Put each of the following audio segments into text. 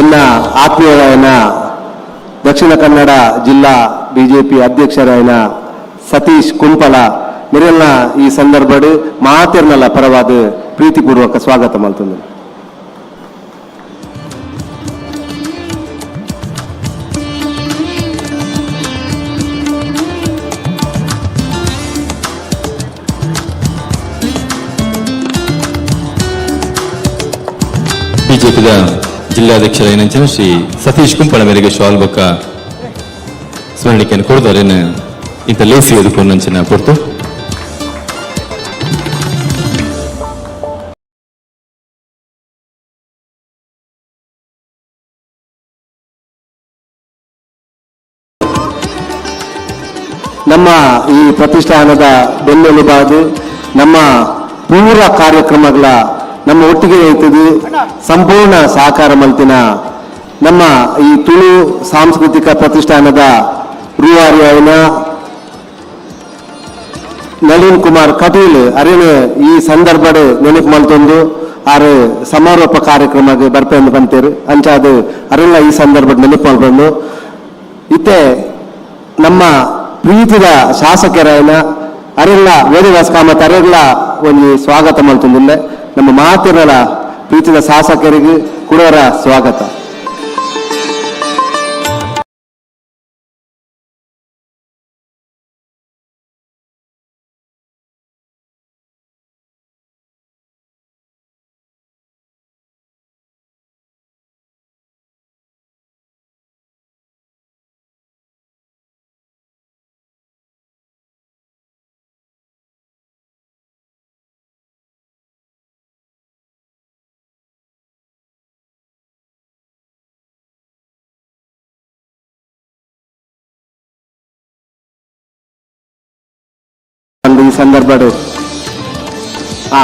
ಎನ್ನ ಆತ್ಮೀಯರಾಯನ ದಕ್ಷಿಣ ಕನ್ನಡ ಜಿಲ್ಲಾ ಬಿಜೆಪಿ ಅಧ್ಯಕ್ಷರಾಯನ ಸತೀಶ್ ಕುಂಪಲ ಮೆರೆಲ್ನ ಈ ಸಂದರ್ಭಡ್ ಮಾತೆರ್ನಲ ಪರವಾದ ಪ್ರೀತಿಪೂರ್ವಕ ಸ್ವಾಗತ ಮಲ್ತುಂದು. ಬಿಜೆಪಿದ ಜಿಲ್ಲಾಧ್ಯಕ್ಷರಾಯಿನಂಚಿನ ಶ್ರೀ ಸತೀಶ್ ಕುಂಪಳ ಮೇರೆಗೆ ಶಾಲ್ ಬೊಕ್ಕ ಸ್ಮರಣಿಕೆಯನ್ನು ಕೊಡ್ದಾರೇನು ಇಂಥ ಲೇಸಿ ಎದುಕೊಂಡಂಚಿನ ಪೊರ್ತು. ನಮ್ಮ ಈ ಪ್ರತಿಷ್ಠಾನದ ಬೆನ್ನೆಲುಬಾದು ನಮ್ಮ ಪೂರ ಕಾರ್ಯಕ್ರಮಗಳ ನಮ್ಮ ಒಟ್ಟಿಗೆ ಇರ್ತದೆ ಸಂಪೂರ್ಣ ಸಹಕಾರ ಮಲ್ತಿನ ನಮ್ಮ ಈ ತುಳು ಸಾಂಸ್ಕೃತಿಕ ಪ್ರತಿಷ್ಠಾನದ ರೂವಾರಿಯಾಯಿನ ನಳಿನ್ ಕುಮಾರ್ ಕಟೀಲ್ ಅರೇನು ಈ ಸಂದರ್ಭಡ್ ನೆನಪು ಮಲ್ತೊಂದು ಆರು ಸಮಾರೋಪ ಕಾರ್ಯಕ್ರಮಕ್ಕೆ ಬರ್ಪೆಂದು ಬಂತೇರು. ಅಂಚಾದ ಅರೆಲ್ಲ ಈ ಸಂದರ್ಭಡ್ ನೆನಪು ಮಲ್ತೊಂದು ಇತ್ತೆ ನಮ್ಮ ಪ್ರೀತಿದ ಶಾಸಕರಾಯನ ಅರೆಲ್ಲ ವೇದವ್ಯಾಸ ಕಾಮತ್ ಅರೆಲ್ಲ ಒಂಜಿ ಸ್ವಾಗತ ಮಲ್ತೊಂದುಲ್ಲೆ. ನಮ್ಮ ಮಾತಿರಲ ಪ್ರೀತಿದ ಶಾಸಕರಿಗೆ ಕುಡೋರ ಸ್ವಾಗತ. ಈ ಸಂದರ್ಭಡ್ ಆ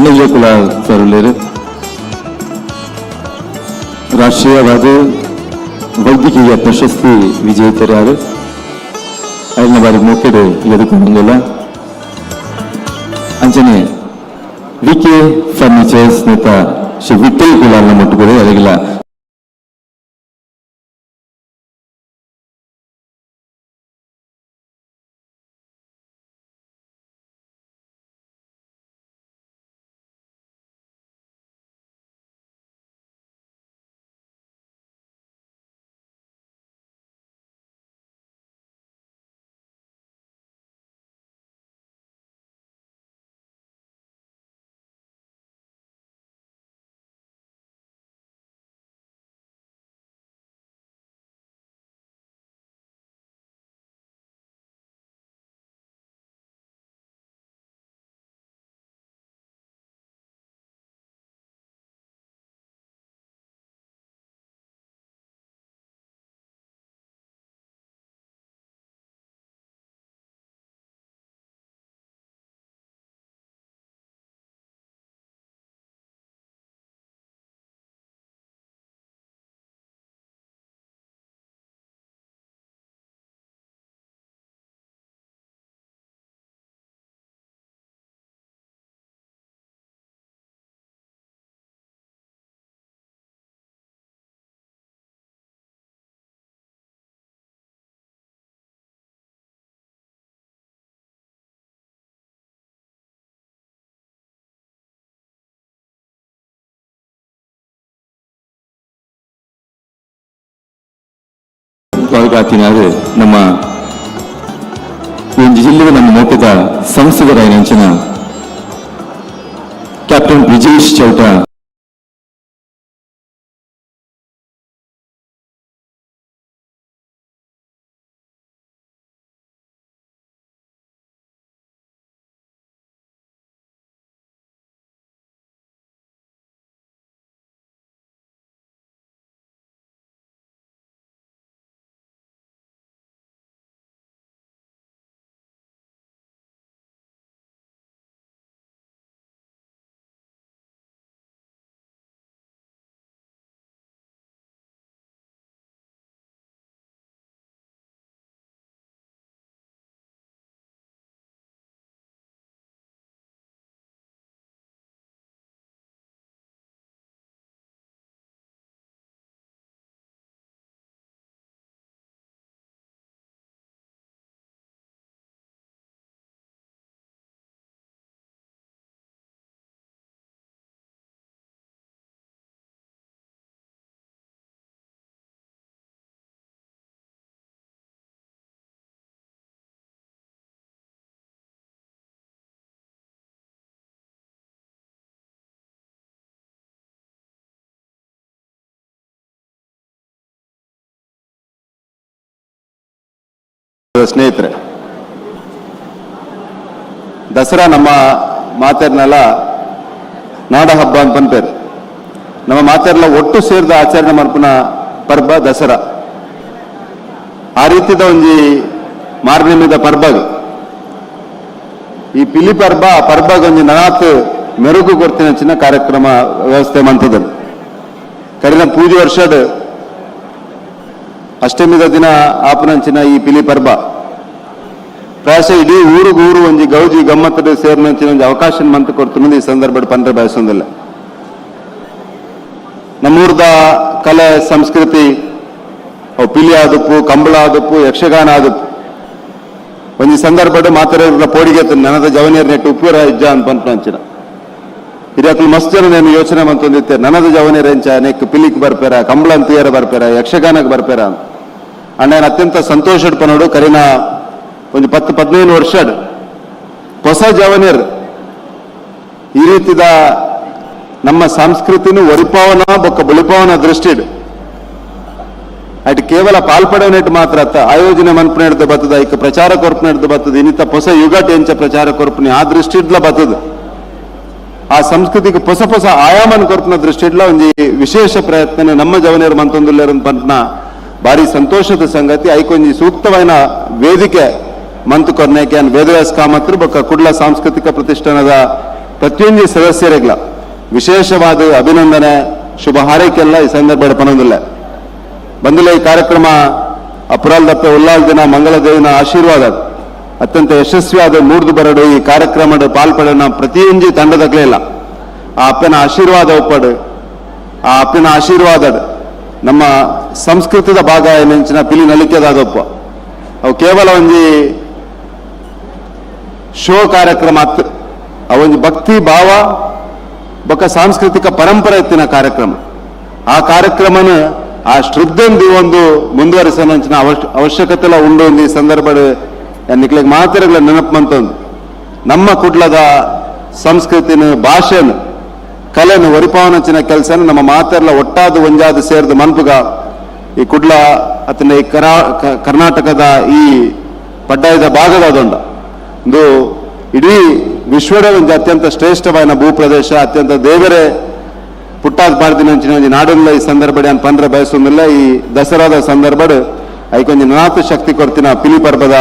Dhananjaya Kulal sir ಉಲ್ಲೇರು. ರಾಷ್ಟ್ರೀಯವಾದ ವೈದ್ಯಕೀಯ ಪ್ರಶಸ್ತಿ ವಿಜೇತರಾರು ಐನ ಬಾರಿ ಮೋಕೆಡ್ ಎದುಕೊಂಡೊಂದುಲ್ಲ. ಅಂಚನೆ V K furnitures ನೇತ Shri Vittal ಕುಲಾಲ್ನ ಮೊಟ್ಟುಗಳು ಅರೆಗಿಲ. ಒಳಗಾತಿನಾರು ನಮ್ಮ ಈ ಜಿಲ್ಲೆಯ ನಮ್ಮ ಮೋಟದ ಸಂಸದರಾಯನಂಚಿನ ಕ್ಯಾಪ್ಟನ್ ಬ್ರಿಜೇಶ್ ಚೌಟ. ಸ್ನೇಹಿತರೆ, ದಸರಾ ನಮ್ಮ ಮಾತೆರ್ನೆಲ್ಲ ನಾಡ ಹಬ್ಬ ಅಂತ ಪನ್ಪೇರು. ನಮ್ಮ ಮಾತೆರ್ಲ ಒಟ್ಟು ಸೇರಿದ ಆಚರಣೆ ಮನ್ಪುನ ಪರ್ಬ ದಸರಾ. ಆ ರೀತಿದ ಒಂಜಿ ಮಾರ್ನೆಮಿದ ಪರ್ಬಗ್ ಈ ಪಿಲಿ ಪರ್ಬ, ಆ ಪರ್ಬಗ್ ಒಂಜಿ ನನಾತ್ ಮೆರುಗು ಕೊರ್ತಿನ ಚಿನ್ನ ಕಾರ್ಯಕ್ರಮ ವ್ಯವಸ್ಥೆ ಮಂತದ. ಕರಿನ ಪೂಜೆ ವರ್ಷದ ಅಷ್ಟಮಿದ ದಿನ ಆಪನಂಚಿನ ಈ ಪಿಲಿ ಪರ್ಬ ಪ್ರಾಯಶಃ ಇಡೀ ಊರುಗೂರು ಒಂಜಿ ಗೌಜಿ ಗಮ್ಮತ್ತದ ಸೇರಿನಂಚಿನ ಒಂಜಿ ಅವಕಾಶ ಮಂತ್ ಕೊಡ್ತು. ಈ ಸಂದರ್ಭ ಪಂದ್ರ ಬಯಸೊಂದಿಲ್ಲ. ನಮ್ಮೂರ್ದ ಕಲೆ ಸಂಸ್ಕೃತಿ ಅವು ಪಿಲಿ ಆದಪ್ಪು, ಕಂಬಳ ಆದಪ್ಪು, ಯಕ್ಷಗಾನ ಆದಪ್ಪು. ಒಂಜಿ ಸಂದರ್ಭಡ್ ಮಾತ್ರ ಪೋಡಿಗೆ ನನದ ಜವನಿಯರ್ ನೆಟ್ಟು ಉಪ್ಪುರ ಇಜ್ಜ ಅಂತ ಪನ್ಪಂಚಿನ ಹಿರಿಯಕ್ಲು ಮಸ್ತ್ ಜನ నేను ಯೋಚನೆ ಮಂತೊಂದಿತ್ತೆ. ನನದ ಜವನಿಯರ್ ಎಂಚ ನೆಕ್ ಪಿಲಿಕ್ ಬರ್ಪೇರ, ಕಂಬಳ ಅಂತಿಯರ ಬರ್ಪೇರ, ಯಕ್ಷಗಾನಕ್ಕೆ ಬರ್ಪೇರ ಅಂತ. ಅಣ್ಣ ಅತ್ಯಂತ ಸಂತೋಷಡ್ ಪನೋಡು, ಕರಿನ ಒಂದು 10-15 ವರ್ಷ ಹೊಸ ಜವನಿಯರ್ ಈ ರೀತಿದ ನಮ್ಮ ಸಂಸ್ಕೃತಿನ ಒರಿಪಾವನ ಬೊಕ್ಕ ಬುಳಿಪಾವನ ದೃಷ್ಟಿಡ್ ಅಟ್ ಕೇವಲ ಪಾಲ್ಪಡವನೆಟ್ ಮಾತ್ರ ಅತ್ತ ಆಯೋಜನೆ ಮನ್ಪುನೆಡ್ದು ಬತ್ತದ, ಐಕ್ ಪ್ರಚಾರ ಕೊರ್ಪುನೆಡ್ದು ಬತ್ತದ, ಇನ್ನಿತ ಹೊಸ ಯುಗಟ್ ಎಂಚ ಪ್ರಚಾರ ಕೊರ್ಪುನಿ ಆ ದೃಷ್ಟಿಡ್ಲ ಬತ್ತದ. ಆ ಸಂಸ್ಕೃತಿಗೆ ಹೊಸ ಹೊಸ ಆಯಾಮನ್ ಕೊರ್ಪುನ ದೃಷ್ಟಿಡ್ಲ ಒಂಜಿ ವಿಶೇಷ ಪ್ರಯತ್ನ ನಮ್ಮ ಜವನಿಯರು ಮಂತೊಂದುಲ್ಲೇರು ಪಂಪ್ನ ಭಾರಿ ಸಂತೋಷದ ಸಂಗತಿ. ಐಕೊಂಜಿ ಸೂಕ್ತವಾದ ವೇದಿಕೆ ಮಂತು ಕೊರ್ನೇಕೆ ವೇದವ್ಯಾಸ ಕಾಮತ್ರು ಬೊಕ್ಕ ಕುಡ್ಲ ಸಾಂಸ್ಕೃತಿಕ ಪ್ರತಿಷ್ಠಾನದ ಪ್ರತಿಯೊಂದು ಸದಸ್ಯರಿಗ್ಲ ವಿಶೇಷವಾದ ಅಭಿನಂದನೆ ಶುಭ ಹಾರೈಕೆಲ್ಲ ಈ ಸಂದರ್ಭ ಪನೊಂದಿಲ್ಲ. ಬಂದಿಲ್ಲ ಈ ಕಾರ್ಯಕ್ರಮ ಅಪರಾಲ್ದಪ್ಪ ಉಲ್ಲಾಲ್ ದಿನ ಮಂಗಳದೇವಿನ ಆಶೀರ್ವಾದ ಅತ್ಯಂತ ಯಶಸ್ವಿಯಾದ ಮೂರ್ದು ಬರಡು ಈ ಕಾರ್ಯಕ್ರಮದ ಪಾಲ್ಪಡನ ಪ್ರತಿಯೊಂದು ತಂಡದಗ್ಲೇ ಇಲ್ಲ ಆ ಅಪ್ಪನ ಆಶೀರ್ವಾದ ಒಪ್ಪಡು, ಆ ಅಪ್ಪನ ಆಶೀರ್ವಾದ ನಮ್ಮ ಸಂಸ್ಕೃತಿದ ಭಾಗ ನೆಂಚಿನ ಪಿಲಿ ನಲಿಕೆದಾದಪ್ಪ. ಅವು ಕೇವಲ ಒಂಜಿ ಶೋ ಕಾರ್ಯಕ್ರಮ ಅತ್, ಅವೊಂಜಿ ಭಕ್ತಿ ಭಾವ ಬೊಕ್ಕ ಸಾಂಸ್ಕೃತಿಕ ಪರಂಪರೆ ಎತ್ತಿನ ಕಾರ್ಯಕ್ರಮ. ಆ ಕಾರ್ಯಕ್ರಮನ ಆ ಶ್ರದ್ಧೆಂದು ಒಂದು ಮುಂದುವರಿಸೋಂಚಿನ ಅವಶ್ಯಕತೆಲ ಉಂಡು. ಈ ಸಂದರ್ಭ ನಿಕ್ಲೆಗ್ ಮಾತೆರೆಗ್ಲ ನೆನಪು ಮಂತೊಂದು ನಮ್ಮ ಕುಡ್ಲದ ಸಂಸ್ಕೃತಿನ, ಭಾಷೆನ, ಕಲೆನ ಒರಿಪಾವನಂಚಿನ ಕೆಲಸನ ನಮ್ಮ ಮಾತೆರ್ಲ ಒಟ್ಟಾದ ಒಂಜಾದ ಸೇರ್ದು ಮನ್ಪುಗ. ಈ ಕುಡ್ಲ ಅತನ ಈ ಕರ್ನಾಟಕದ ಈ ಪಡ್ಡಾಯದ ಭಾಗದ ಅದೊಂಡ ಇಂದು ಇಡೀ ವಿಶ್ವದ ಒಂದು ಅತ್ಯಂತ ಶ್ರೇಷ್ಠವಾದ ಭೂಪ್ರದೇಶ, ಅತ್ಯಂತ ದೇವರೇ ಪುಟ್ಟಾದ ಪಾಡ್ದಿನ ಅಂಚಿನ ಒಂಜಿ ನಾಡುಲ್ಲ ಈ ಸಂದರ್ಭ ಅನ್ ಪಂದ್ರ ಬಯಸೊಂದಿಲ್ಲ. ಈ ದಸರಾದ ಸಂದರ್ಭಡ್ ಐಕೊಂಜಿ ನನಾತು ಶಕ್ತಿ ಕೊಡ್ತಿನ ಪಿಲಿ ಪರ್ಬದ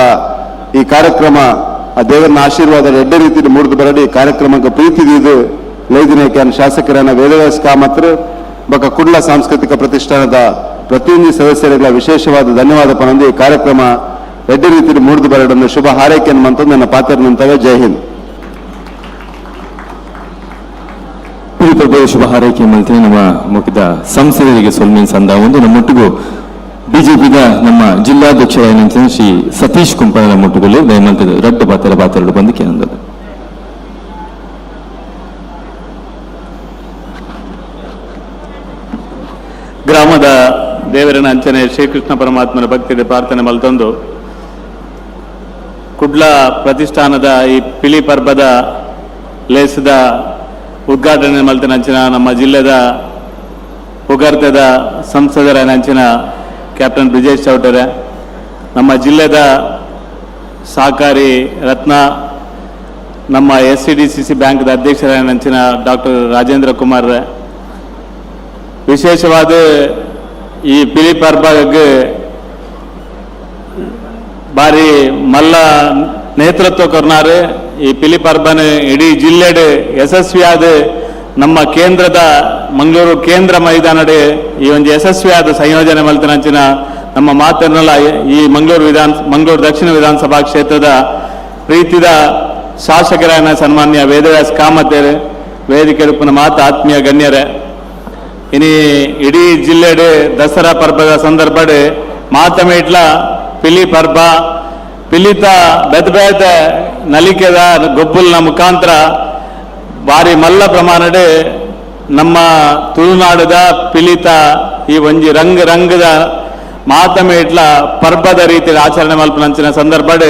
ಈ ಕಾರ್ಯಕ್ರಮ ಆ ದೇವರನ್ನ ಆಶೀರ್ವಾದ ಎಡ್ಡೆ ರೀತಿಯಲ್ಲಿ ಮೂಡ್ದು ಬರಡಿ. ಈ ಕಾರ್ಯಕ್ರಮಕ್ಕೆ ಪ್ರೀತಿ ದೀದು ಲೈದಿನೇಕೆ ಶಾಸಕರನ್ನ ವೇದವ್ಯಾಸ ಕಾಮತ್ರು ಬೊಕ್ಕ ಕುಡ್ಲ ಸಾಂಸ್ಕೃತಿಕ ಪ್ರತಿಷ್ಠಾನದ ಪ್ರತಿಯೊಂದು ಸದಸ್ಯರುಗಳ ವಿಶೇಷವಾದ ಧನ್ಯವಾದ ಪನೊಂದು ಈ ಕಾರ್ಯಕ್ರಮ ಎಡ್ಡೆ ರೀತಿಯಲ್ಲಿ ಮೂಡ್ದು ಬರಡನ್ನು ಶುಭ ಹಾರೈಕೆ ಅಂತ ನನ್ನ ಪಾತ್ರ ನಿಂತವೆ. ಜೈ ಹಿಂದ್. ಪಿಲಿ ಪರ್ಬದ ಶುಭ ಹಾರೈಕೆ ಮಲ್ತಿನ ನಮ್ಮ ಮುಖದ ಸಂಸದರಿಗೆ ಸೊಲ್ಮಿನ್ ಸಂದ ಒಂದು ನಮ್ಮೊಟ್ಟಿಗೂ ಬಿಜೆಪಿದ ನಮ್ಮ ಜಿಲ್ಲಾಧ್ಯಕ್ಷರಾದ ಶ್ರೀ ಸತೀಶ್ ಕುಂಪನ ಮುಟ್ಟುಗಲ್ಲಿ ದಯಮಂತದ ರಡ್ಡು ಬಾತೆರ ಬಾತೆರಡು ಬಂದು ಕೇನಂದದ. ಗ್ರಾಮದ ದೇವರನ ಅಂಚನೆ ಶ್ರೀಕೃಷ್ಣ ಪರಮಾತ್ಮನ ಭಕ್ತಿಗೆ ಪ್ರಾರ್ಥನೆ ಮಲ್ತೊಂದು ಕುಡ್ಲ ಪ್ರತಿಷ್ಠಾನದ ಈ ಪಿಲಿ ಪರ್ಬದ ಲೇಸದ ಉದ್ಘಾಟನೆ ಮಲ್ತಿನ ಅಂಚಿನ ನಮ್ಮ ಜಿಲ್ಲೆದ ಪುಗರ್ತೆದ ಸಂಸದರ ಅಂಚಿನ ಕ್ಯಾಪ್ಟನ್ ಬ್ರಿಜೇಶ್ ಚೌಟರೆ, ನಮ್ಮ ಜಿಲ್ಲೆದ ಸಹಕಾರಿ ರತ್ನ ನಮ್ಮ S C D C C ಬ್ಯಾಂಕ್ದ ಅಧ್ಯಕ್ಷರ ಅಂಚಿನ ಡಾಕ್ಟರ್ ರಾಜೇಂದ್ರ ಕುಮಾರ್, ವಿಶೇಷವಾದ ಈ ಪಿಲಿ ಪರ್ಬಗ್ ಬಾರಿ ಮಲ್ಲ ನೇತೃತ್ವ ಕೊರ್ನಾರು. ಈ ಪಿಲಿ ಪರ್ಬನ್ ಇಡೀ ಜಿಲ್ಲೆಡ್ ಯಶಸ್ವಿಯಾದ ನಮ್ಮ ಕೇಂದ್ರದ ಮಂಗಳೂರು ಕೇಂದ್ರ ಮೈದಾನಡೆ ಈ ಒಂದು ಯಶಸ್ವಿಯಾದ ಸಂಯೋಜನೆ ಮಲ್ತಿನಂಚಿನ ನಮ್ಮ ಮಾತನ್ನೆಲ್ಲ ಈ ಮಂಗಳೂರು ದಕ್ಷಿಣ ವಿಧಾನಸಭಾ ಕ್ಷೇತ್ರದ ಪ್ರೀತಿದ ಶಾಸಕರಾದ ಸನ್ಮಾನ್ಯ ವೇದವ್ಯಾಸ ಕಾಮತೇರು, ವೇದಿಕೆ ರೂಪನ ಮಾತು ಆತ್ಮೀಯ ಗಣ್ಯರೇ, ಇನಿ ಇಡೀ ಜಿಲ್ಲೆಡ್ ದಸರಾ ಪರ್ಬದ ಸಂದರ್ಭಡ್ ಮಾತಮೇಟ್ಲ ಪಿಲಿ ಪರ್ಬ ಪಿಲಿತ ಬೆದ ಬೇತೆ ನಲಿಕೆದ ಗೊಬ್ಬುಲ್ನ ಮುಖಾಂತರ ಬಾರಿ ಮಲ್ಲ ಪ್ರಮಾಣಡ್ ನಮ್ಮ ತುಳುನಾಡದ ಪಿಲಿತ ಈ ಒಂಜಿ ರಂಗ್ ರಂಗದ ಮಾತಮೇಟ್ಲ ಪರ್ಬದ ರೀತಿಯ ಆಚರಣೆ ಮಲ್ಪನಂಚಿನ ಸಂದರ್ಭಡ್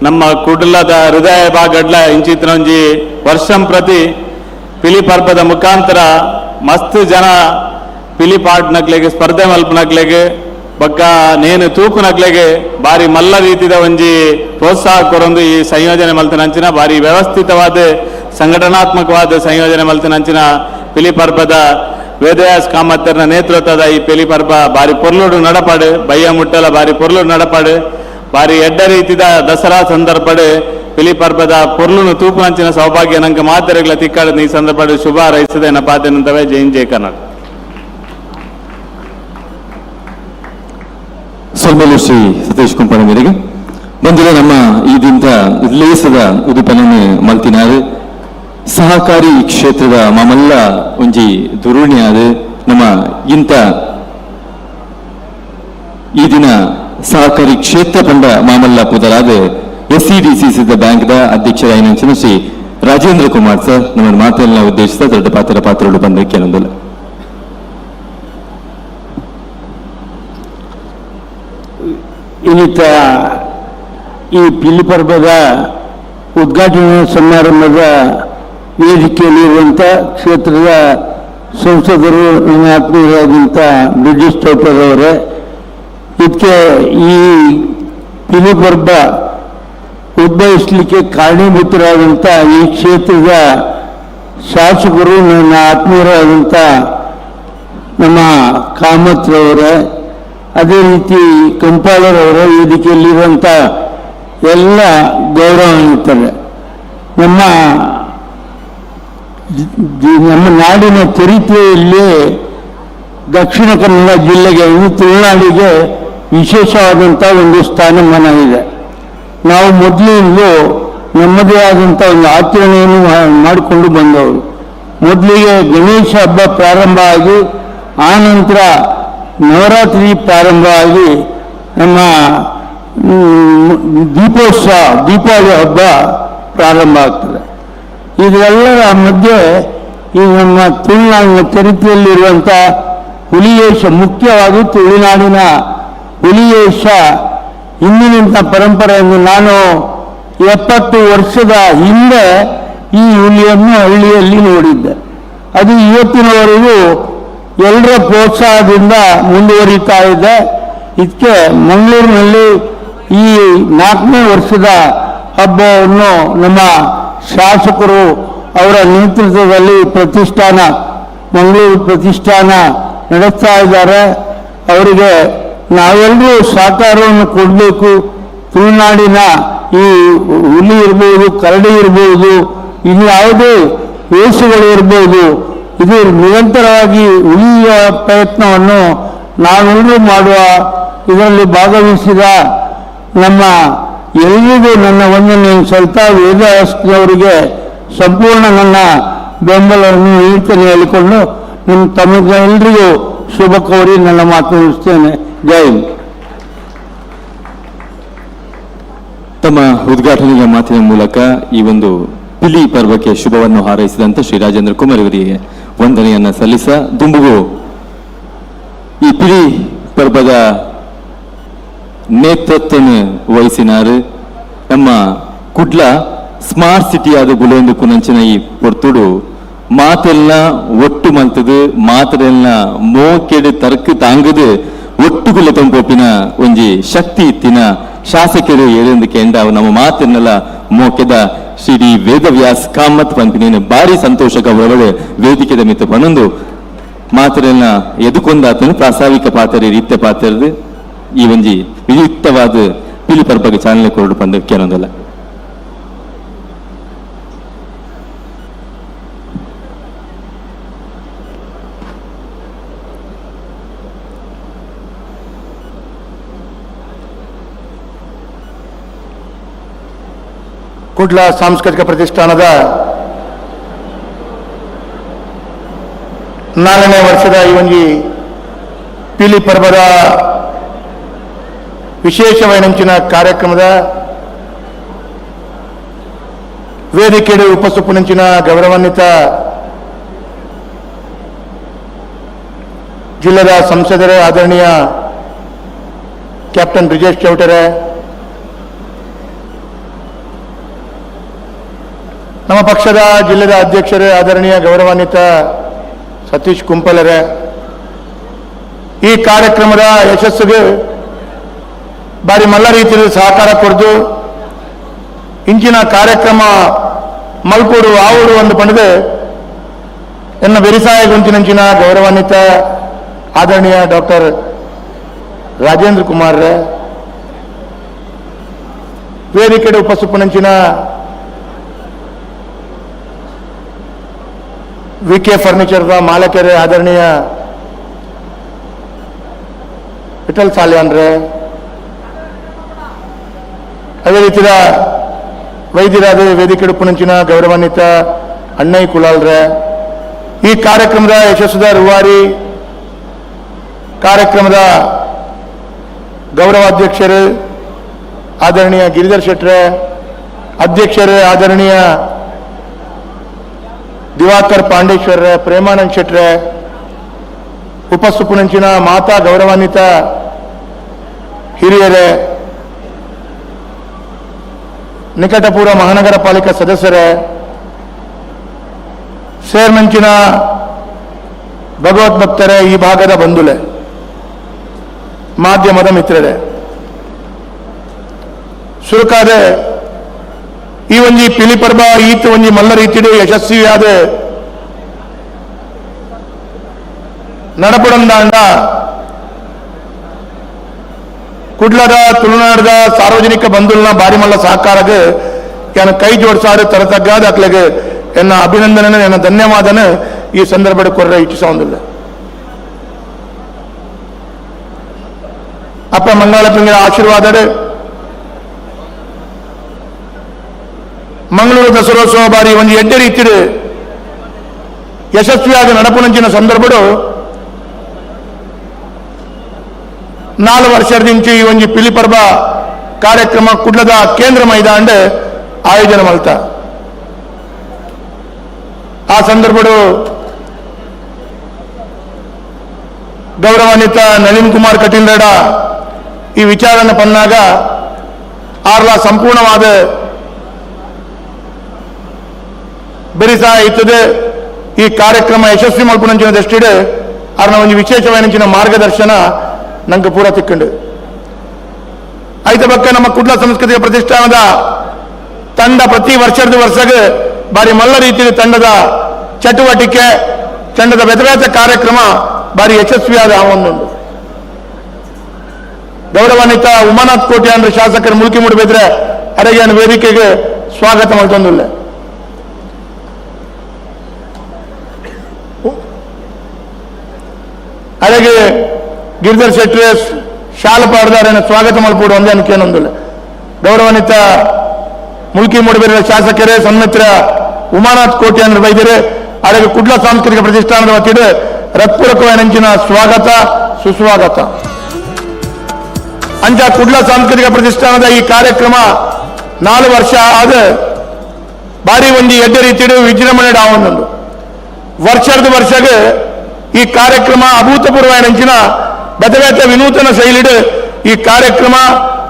ನಮ್ಮ ಕುಡ್ಲದ ಹೃದಯ ಭಾಗಡ್ಲ ಇಂಚಿತ್ತಿನ ಒಂಜಿ ವರ್ಷಂ ಪ್ರತಿ ಪಿಲಿ ಪರ್ಬದ ಮುಖಾಂತರ ಮಸ್ತ್ ಜನ ಪಿಲಿ ಪಾಟ್ನಕ್ಲೆಗ್ ಸ್ಪರ್ಧೆ ಮಲ್ಪನಕ್ಲೆಗ್ ಬೊಕ್ಕ ನೇನು ತೂಪುನಕ್ಲೆಗ್ ಬಾರಿ ಮಲ್ಲ ರೀತಿದ ಒಂಜಿ ಪ್ರೋತ್ಸಾಹ ಕೊರೊಂದು ಈ ಸಂಯೋಜನೆ ಮಲ್ತಿನಂಚಿನ ಬಾರಿ ವ್ಯವಸ್ಥಿತವಾದ ಸಂಘಟನಾತ್ಮಕವಾದ ಸಂಯೋಜನೆ ಮಲ್ತಿನಂಚಿನ ಪಿಲಿ ಪರ್ಬದ ವೇದವ್ಯಾಸ ಕಾಮತ್ತರ್ನ ನೇತೃತ್ವದ ಈ ಪಿಲಿ ಪರ್ಬ ಬಾರಿ ಪೊರ್ಲುಡು ನಡಪಾಡು, ಬಯ್ಯ ಮುಟ್ಟಲ ಬಾರಿ ಪೊರ್ಲುಡು ನಡಪಾಡು, ಬಾರಿ ಎಡ್ಡ ರೀತಿದ ದಸರಾ ಸಂದರ್ಭಡ್ ಪಿಲಿ ಪರ್ಬದ ಪೊರ್ಲುನು ತೂಪುನಂಚಿನ ಸೌಭಾಗ್ಯ ನಂಗೆ ಮಾತೆರೆಗ್ಲ ತಿಕ್ಕಾಡ ಈ ಸಂದರ್ಭಡ್ ಶುಭ ಹಾರೈಸದೆ ಎನ್ನ ಪಾತೆನಂತವೇ. ಜೈ ಹಿಂದ್, ಜೈ ಕರ್ನಾಟಕ. ಸೊಲ್ಮೆಲು ಶ್ರೀ ಸತೀಶ್ ಕುಂಪಣ ಮೇರೆಗೆ ಬಂದಿರೋ ನಮ್ಮ ಈ ದಿನದ ಲೇಸದ ಉದುಪನೆ ಮಲ್ತಿನಾರು ಸಹಕಾರಿ ಕ್ಷೇತ್ರದ ಮಾಮಲ್ಲ ಒಂಜಿ ದುರುಣಿಯಾದ ನಮ್ಮ ಇಂಥ ಈ ದಿನ ಸಹಕಾರಿ ಕ್ಷೇತ್ರ ಪಂಡ ಮಾಮಲ್ಲ ಪುದರಾದ S C D C C ಬ್ಯಾಂಕ್ದ ಅಧ್ಯಕ್ಷರಾಯಿನ Shri Rajendra Kumar sir ನಮ್ಮ ಮಾತೆಲ್ಲ ಉದ್ದೇಶಿಸಿದ ದೊಡ್ಡ ಪಾತ್ರ ಪಾತ್ರಗಳು ಬಂದ ಕೆಲವೊಂದಿಲ್ಲ. ಇನ್ನಿತ ಈ ಪಿಲಿ ಪರ್ಬದ ಉದ್ಘಾಟನಾ ಸಮಾರಂಭದ ವೇದಿಕೆಯಲ್ಲಿರುವಂಥ ಕ್ಷೇತ್ರದ ಸಂಸದರು ನನ್ನ ಆತ್ಮೀಯರಾದಂಥ ಬ್ರಿಜೇಶ್ ಚೌಟರ್ ಅವರೇ, ಇದಕ್ಕೆ ಈ ಪಿಲಿ ಪರ್ಬ ಉದ್ಭವಿಸಲಿಕ್ಕೆ ಕಾರಣೀಭೂತರಾದಂಥ ಈ ಕ್ಷೇತ್ರದ ಶಾಸಕರು ನನ್ನ ಆತ್ಮೀಯರಾದಂಥ ನಮ್ಮ ಕಾಮತ್ರವರೇ, ಅದೇ ರೀತಿ ಕಂಪಾಳರವರ ವೇದಿಕೆಯಲ್ಲಿರುವಂಥ ಎಲ್ಲ ಗೌರವಾನ್ವಿತರೆ, ನಮ್ಮ ನಮ್ಮ ನಾಡಿನ ಚರಿತ್ರೆಯಲ್ಲಿ ದಕ್ಷಿಣ ಕನ್ನಡ ಜಿಲ್ಲೆಗೆ, ತುಳುನಾಡಿಗೆ ವಿಶೇಷವಾದಂಥ ಒಂದು ಸ್ಥಾನಮಾನ ಇದೆ. ನಾವು ಮೊದಲಿಂದಲೂ ನಮ್ಮದೇ ಆದಂಥ ಒಂದು ಆಚರಣೆಯನ್ನು ಮಾಡಿಕೊಂಡು ಬಂದವರು. ಮೊದಲಿಗೆ ಗಣೇಶ ಹಬ್ಬ ಪ್ರಾರಂಭ ಆಗಿ, ಆ ನಂತರ ನವರಾತ್ರಿ ಪ್ರಾರಂಭ ಆಗಿ ನಮ್ಮ ದೀಪೋತ್ಸವ, ದೀಪಾವಳಿ ಹಬ್ಬ ಪ್ರಾರಂಭ ಆಗ್ತದೆ. ಇದೆಲ್ಲರ ಮಧ್ಯೆ ಈ ನಮ್ಮ ತುಳುನಾಡಿನ ಚರಿತ್ರೆಯಲ್ಲಿರುವಂಥ ಹುಲಿವೇಷ, ಮುಖ್ಯವಾಗಿ ತುಳುನಾಡಿನ ಹುಲಿವೇಷ ಹಿಂದಿನಿಂದ ಪರಂಪರೆಯನ್ನು ನಾನು 70 ವರ್ಷದ ಹಿಂದೆ ಈ ಹುಲಿಯನ್ನು ಹಳ್ಳಿಯಲ್ಲಿ ನೋಡಿದ್ದೆ. ಅದು ಇವತ್ತಿನವರೆಗೂ ಎಲ್ಲರ ಪ್ರೋತ್ಸಾಹದಿಂದ ಮುಂದುವರಿತಾ ಇದೆ. ಇದಕ್ಕೆ ಮಂಗಳೂರಿನಲ್ಲಿ ಈ 4ನೇ ವರ್ಷದ ಹಬ್ಬವನ್ನು ನಮ್ಮ ಶಾಸಕರು ಅವರ ನೇತೃತ್ವದಲ್ಲಿ ಪ್ರತಿಷ್ಠಾನ, ಮಂಗಳೂರು ಪ್ರತಿಷ್ಠಾನ ನಡೆಸ್ತಾ ಇದ್ದಾರೆ. ಅವರಿಗೆ ನಾವೆಲ್ಲರೂ ಸಹಕಾರವನ್ನು ಕೊಡಬೇಕು. ತುಳುನಾಡಿನ ಈ ಹುಲಿ ಇರ್ಬೋದು, ಕರಡಿ ಇರ್ಬೋದು, ಇನ್ಯಾವುದೇ ವೇಷಗಳು ಇರ್ಬೋದು, ಇದು ನಿರಂತರವಾಗಿ ಉಳಿಯುವ ಪ್ರಯತ್ನವನ್ನು ನಾವೆಲ್ಲರೂ ಮಾಡುವ. ಇದರಲ್ಲಿ ಭಾಗವಹಿಸಿದ ನಮ್ಮ ಎಲ್ಲರಿಗೂ ನನ್ನ ವಂದನೆಯನ್ನು ಸಲ್ತಾ ವೇದವ್ಯಾಸರವರಿಗೆ ಸಂಪೂರ್ಣ ನನ್ನ ಬೆಂಬಲವನ್ನು ನೀಡ್ತೇನೆ ಹೇಳಿಕೊಂಡು ನಿಮ್ಮ ತಮ್ಮೆಲ್ಲರಿಗೂ ಶುಭ ಕೋರಿ ನನ್ನ ಮಾತು ಮುಗಿಸ್ತೇನೆ. ಜೈ ಹಿಂದ್. ತಮ್ಮ ಉದ್ಘಾಟನೆಯ ಮಾತಿನ ಮೂಲಕ ಈ ಒಂದು ಪಿಲಿ ಪರ್ವಕ್ಕೆ ಶುಭವನ್ನು ಹಾರೈಸಿದಂತೆ ಶ್ರೀ ರಾಜೇಂದ್ರ ಕುಮಾರ್ ಇವರಿಗೆ ವಂದನೆಯನ್ನ ಸಲ್ಲಿಸ ದುಂಬುಗು ಈ ಪಿಲಿ ಪರ್ವದ ನೇತೃತ್ವವನ್ನು ವಹಿಸಿನಾರು ನಮ್ಮ ಕುಡ್ಲ ಸ್ಮಾರ್ಟ್ ಸಿಟಿಯಾದ ಬುಲೆಂದು ಕುನಂಚಿನ ಈ ಪೊರ್ತುಡು ಮಾತೆಲ್ಲ ಒಟ್ಟು ಮಲ್ತದು, ಮಾತರೆಲ್ಲ ಮೋಕೆಡು ತರ್ಕು ತಾಂಗದು ಒಟ್ಟುಗುಲ್ಲ ತಂಪೋಪಿನ ಒಂಜಿ ಶಕ್ತಿ ಇತ್ತಿನ ಶಾಸಕರು ಏಳೆಂದು ಕೆಂಡ ನಮ್ಮ ಮಾತನ್ನೆಲ್ಲ ಮೋಕೆದ ಶ್ರೀ ಡಿ ವೇದವ್ಯಾಸ್ ಕಾಮತ್ ಪಂಪಿನೇನು ಭಾರಿ ಸಂತೋಷ ಗೌರವದ ವೇದಿಕೆದ ಮಿತ್ತ ಪನೊಂದು ಮಾತರೆಲ್ಲ ಎದುಕೊಂದಾತನು ಪ್ರಾಸ್ತಾವಿಕ ಪಾತ್ರ ರೀತ್ಯ ಪಾತ್ರದ ಈ ಒಂಜಿ ವಿಯುಕ್ತವಾದ ಪಿಲಿ ಪರ್ಬಗೆ ಚಾಲನೆ ಕೊರಡು ಪಂದ ಕೇಳೊಂದಲ್ಲ. ಕುಡ್ಲ ಸಾಂಸ್ಕೃತಿಕ ಪ್ರತಿಷ್ಠಾನದ 4ನೇ ವರ್ಷದ ಈ ಒಂಜಿ ಪಿಲಿ ಪರ್ವದ ವಿಶೇಷವೈನಂಚಿನ ಕಾರ್ಯಕ್ರಮದ ವೇದಿಕೆಡೆ ಉಪಸುಪುನಂಚಿನ ಗೌರವಾನ್ವಿತ ಜಿಲ್ಲೆಯ ಸಂಸದರೇ ಆದರಣೀಯ ಕ್ಯಾಪ್ಟನ್ ಬ್ರಿಜೇಶ್ ಚೌಟರೇ, ನಮ್ಮ ಪಕ್ಷದ ಜಿಲ್ಲೆಯ ಅಧ್ಯಕ್ಷರೇ ಆದರಣೀಯ ಗೌರವಾನ್ವಿತ ಸತೀಶ್ ಕುಂಪಲರೇ, ಈ ಕಾರ್ಯಕ್ರಮದ ಯಶಸ್ಸಿಗೆ ಬಾರಿ ಮಲ್ಲ ರೀತಿಯಲ್ಲಿ ಸಹಕಾರ ಕೊಡ್ದು ಇಂಚಿನ ಕಾರ್ಯಕ್ರಮ ಮಲ್ಪೋಡು ಆವೋಡು ಒಂದು ಪಂಡದೆ ಎನ್ನ ಬೆರಿಸಾಯ ಗುಂಚಿನಂಚಿನ ಗೌರವಾನ್ವಿತ ಆದರಣೀಯ ಡಾಕ್ಟರ್ ರಾಜೇಂದ್ರ ಕುಮಾರ್, ವೇದಿಕೆಡೆ ಉಪಸುಪನಂಚಿನ ವಿ ಕೆ ಫರ್ನಿಚರ್ದ ಮಾಲಕರೇ ಆದರಣೀಯ ವಿಠಲ್ ಸಾಲ್ಯಾನ್ರೆ, ಅದೇ ರೀತಿಯ ವೈದ್ಯರಾದ ವೇದಿಕೆ ಉಪನಂಚಿನ ಗೌರವಾನ್ವಿತ ಅಣ್ಣಯ್ಯ ಕುಲಾಲ್ರೆ, ಈ ಕಾರ್ಯಕ್ರಮದ ಯಶಸ್ಸದ ರೂವಾರಿ ಕಾರ್ಯಕ್ರಮದ ಗೌರವಾಧ್ಯಕ್ಷರು ಆದರಣೀಯ ಗಿರಿಧರ್ ಶೆಟ್ರೆ, ಅಧ್ಯಕ್ಷರು ಆದರಣೀಯ ದಿವಾಕರ್ ಪಾಂಡೇಶ್ವರ್ರೆ, ಪ್ರೇಮಾನಂದ್ ಶೆಟ್ರೆ, ಉಪಸುಪುನಂಚಿನ ಮಾತಾ ಗೌರವಾನ್ವಿತ ಹಿರಿಯರೇ, ನಿಕಟಪೂರ್ವ ಮಹಾನಗರ ಪಾಲಿಕೆ ಸದಸ್ಯರೇ, ಸೇರ್ಮಂಚಿನ ಭಗವತ್ ಭಕ್ತರೇ, ಈ ಭಾಗದ ಬಂಧುಲೆ, ಮಾಧ್ಯಮದ ಮಿತ್ರರೇ, ಸುರುಕಾದೆ ಈ ಒಂಜಿ ಪಿಲಿಪರ್ಬ ಈತ ಒಂಜಿ ಮಲ್ಲ ರೀತಿಡು ಯಶಸ್ವಿಯಾದ ನಡಪಡಂದಾಂಡ ಕುಡ್ಲದ ತುಳುನಾಡದ ಸಾರ್ವಜನಿಕ ಬಂಧುಲ್ನ ಬಾರಿ ಮಲ್ಲ ಸಹಕಾರಗ ಯಾನ ಕೈ ಜೋಡಿಸಾರು ತರತಗ್ಗಾದ ಅಕ್ಲೆಗೆ ಎನ್ನ ಅಭಿನಂದನೆ, ಎನ್ನ ಧನ್ಯವಾದನ ಈ ಸಂದರ್ಭದ ಕೊರ್ರ ಇಚ್ಛಿಸೊಂದಿಲ್ಲ. ಅಪ್ಪ ಮಂಗಾಳಪಿಂಗರ ಆಶೀರ್ವಾದ ಮಂಗಳೂರು ದಸರೋತ್ಸವ ಬಾರಿ ಒಂದು ಎಡ್ಡೆ ರೀತಿ ಯಶಸ್ವಿಯಾದ ನಡಪುನಂಚಿನ ಸಂದರ್ಭಡು 4 ವರ್ಷದಿಂಚಿ ಈ ಒಂಜಿ ಪಿಲಿಪರ್ಬ ಕಾರ್ಯಕ್ರಮ ಕುಡ್ಲದ ಕೇಂದ್ರ ಮೈದಾಂಡ್ ಆಯೋಜನೆ ಮಲ್ತ. ಆ ಸಂದರ್ಭಡು ಗೌರವಾನ್ವಿತ ನಳಿನ್ ಕುಮಾರ್ ಕಟೀಲ್ ರೇಡ ಈ ವಿಚಾರನ ಪನ್ನಾಗ ಆರ್ಲ ಸಂಪೂರ್ಣವಾದ ಬೆರಿಸಾ ಇತ್ತದೆ. ಈ ಕಾರ್ಯಕ್ರಮ ಯಶಸ್ವಿ ಮಲ್ಪುನಂಚಿನ ದೃಷ್ಟಿಡ್ ಆರ್ನ ಒಂಜಿ ವಿಶೇಷವಾದ ಮಾರ್ಗದರ್ಶನ ನಂಗೆ ಪೂರ ತಿಕ್ಕಂಡು. ಐತ ಬಕ್ಕ ನಮ್ಮ ಕುಡ್ಲ ಸಂಸ್ಕೃತಿಯ ಪ್ರತಿಷ್ಠಾನದ ತಂಡ ಪ್ರತಿ ವರ್ಷದ ವರ್ಷಗೆ ಬಾರಿ ಮಲ್ಲ ರೀತಿಯ ತಂಡದ ಚಟುವಟಿಕೆ, ತಂಡದ ಬೇತೆ ಕಾರ್ಯಕ್ರಮ ಬಾರಿ ಯಶಸ್ವಿಯಾದ ಒಂದೊಂದು. ಗೌರವಾನ್ವಿತ ಉಮಾನಾಥ್ ಕೋಟೆ ಅಂದ್ರೆ ಶಾಸಕರು ಮುಲ್ಕಿ ಮೂಡಬಿದ್ರೆ ಅರಗಿನ ವೇದಿಕೆಗೆ ಸ್ವಾಗತ ಮಾಡ್ತೊಂದಿಲ್ಲ. ಅರೆಗೆ ಗಿರಿಧರ್ ಶೆಟ್ಟಿ ಶಾಲ ಪಾಡ್ದಾರನ್ನು ಸ್ವಾಗತ ಮಾಡ್ಕೊಡು ಒಂದೇ ಅನ್ಕೇನೊಂದಿಲ್ಲ. ಗೌರವಾನ್ವಿತ ಮುಲ್ಕಿ ಮೂಡಬಿದ್ರೆ ಶಾಸಕರೇ ಸನ್ಮಿತ್ರ ಉಮಾನಾಥ್ ಕೋಟೆ ಅಂದ್ರೆ ಬೈದಿರೆ ಅರೆಗೆ ಕುಡ್ಲ ಸಾಂಸ್ಕೃತಿಕ ಪ್ರತಿಷ್ಠಾನದ ವತಿಯಿಂದ ಹೃತ್ಪೂರ್ವಕವಾದ ಸ್ವಾಗತ ಸುಸ್ವಾಗತ. ಅಂಚ ಕುಡ್ಲ ಸಾಂಸ್ಕೃತಿಕ ಪ್ರತಿಷ್ಠಾನದ ಈ ಕಾರ್ಯಕ್ರಮ 4 ವರ್ಷ ಆದ ಬಾರಿ ಒಂಜಿ ಎಡ್ಡೆ ರೀತಿಡು ವಿಜೃಂಭಣೆ ಆವೊಂದುಂಡು. ವರ್ಷದ ವರ್ಷಗೆ ಈ ಕಾರ್ಯಕ್ರಮ ಅಭೂತಪೂರ್ವ ನಂಚಿನ ಬೇತೆ ಬೇತೆ ವಿನೂತನ ಶೈಲಿಡು ಈ ಕಾರ್ಯಕ್ರಮ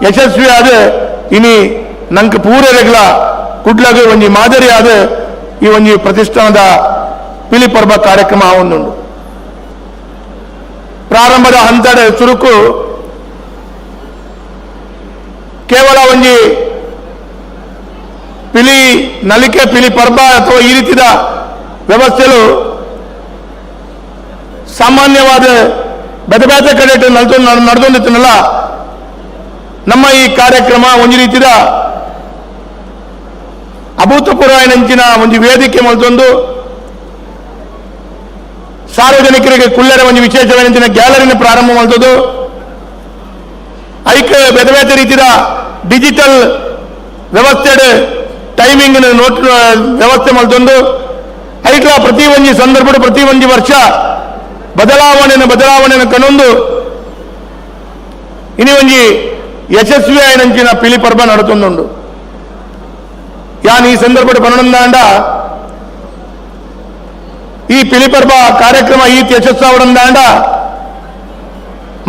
ಯಶಸ್ವಿಯಾದ ಇನಿ ನಂಗೆ ಪೂರರೆಗ್ಲ ಕುಡ್ಲಗ ಒಂಜಿ ಮಾದರಿಯಾದ ಈ ಒಂಜಿ ಪ್ರತಿಷ್ಠಾನದ ಪಿಲಿಪರ್ಬ ಕಾರ್ಯಕ್ರಮ ಆವೊಂದುಂಡು. ಪ್ರಾರಂಭದ ಹಂತದ ಚುರುಕು ಕೇವಲ ಒಂಜಿ ಪಿಲಿ ನಲಿಕೆ ಪಿಲಿ ಪರ್ಬ ಅಥವಾ ಈ ರೀತಿಯ ವ್ಯವಸ್ಥೆಗಳು ಸಾಮಾನ್ಯವಾದ ಬೇತೆ ಬೇತೆ ಕಡೆ ನಡೆದೊಂದಿತ್ತನಲ್ಲ, ನಮ್ಮ ಈ ಕಾರ್ಯಕ್ರಮ ಒಂಜಿ ರೀತಿಯ ಅಭೂತಪೂರ್ವ ನಂಚಿನ ಒಂಜಿ ವೇದಿಕೆ ಮಲ್ತೊಂದು ಸಾರ್ವಜನಿಕರಿಗೆ ಕುಳ್ಳರ ಒಂಜಿ ವಿಶೇಷವಾದ ಗ್ಯಾಲರಿನ ಪ್ರಾರಂಭ ಮಲ್ತದ್ದು. ಐಕ್ ಬೇತೆ ಬೇತೆ ರೀತಿಯ ಡಿಜಿಟಲ್ ವ್ಯವಸ್ಥೆ ಟೈಮಿಂಗ್ ನೋಟ್ ವ್ಯವಸ್ಥೆ ಮಲ್ತೊಂದು ಐಕ್ಲ ಪ್ರತಿ ಒಂಜಿ ಸಂದರ್ಭ ಪ್ರತಿ ಒಂಜಿ ವರ್ಷ ಬದಲಾವಣೆಯನ್ನು ಬದಲಾವಣೆಯನ್ನು ಕನೊಂದು ಇನಿ ಒಂಜಿ ಯಶಸ್ವಿ ಆಯನಂಚಿನ ಪಿಲಿ ಪರ್ಬ ನಡತೊಂದುಂಡು. ಯಾನ್ ಈ ಸಂದರ್ಭ ಪನ್ನೊಂದಾಂಡ ಈ ಪಿಲಿಪರ್ಬ ಕಾರ್ಯಕ್ರಮ ಈ ಯಶಸ್ಸಾವಡಂದಾಂಡ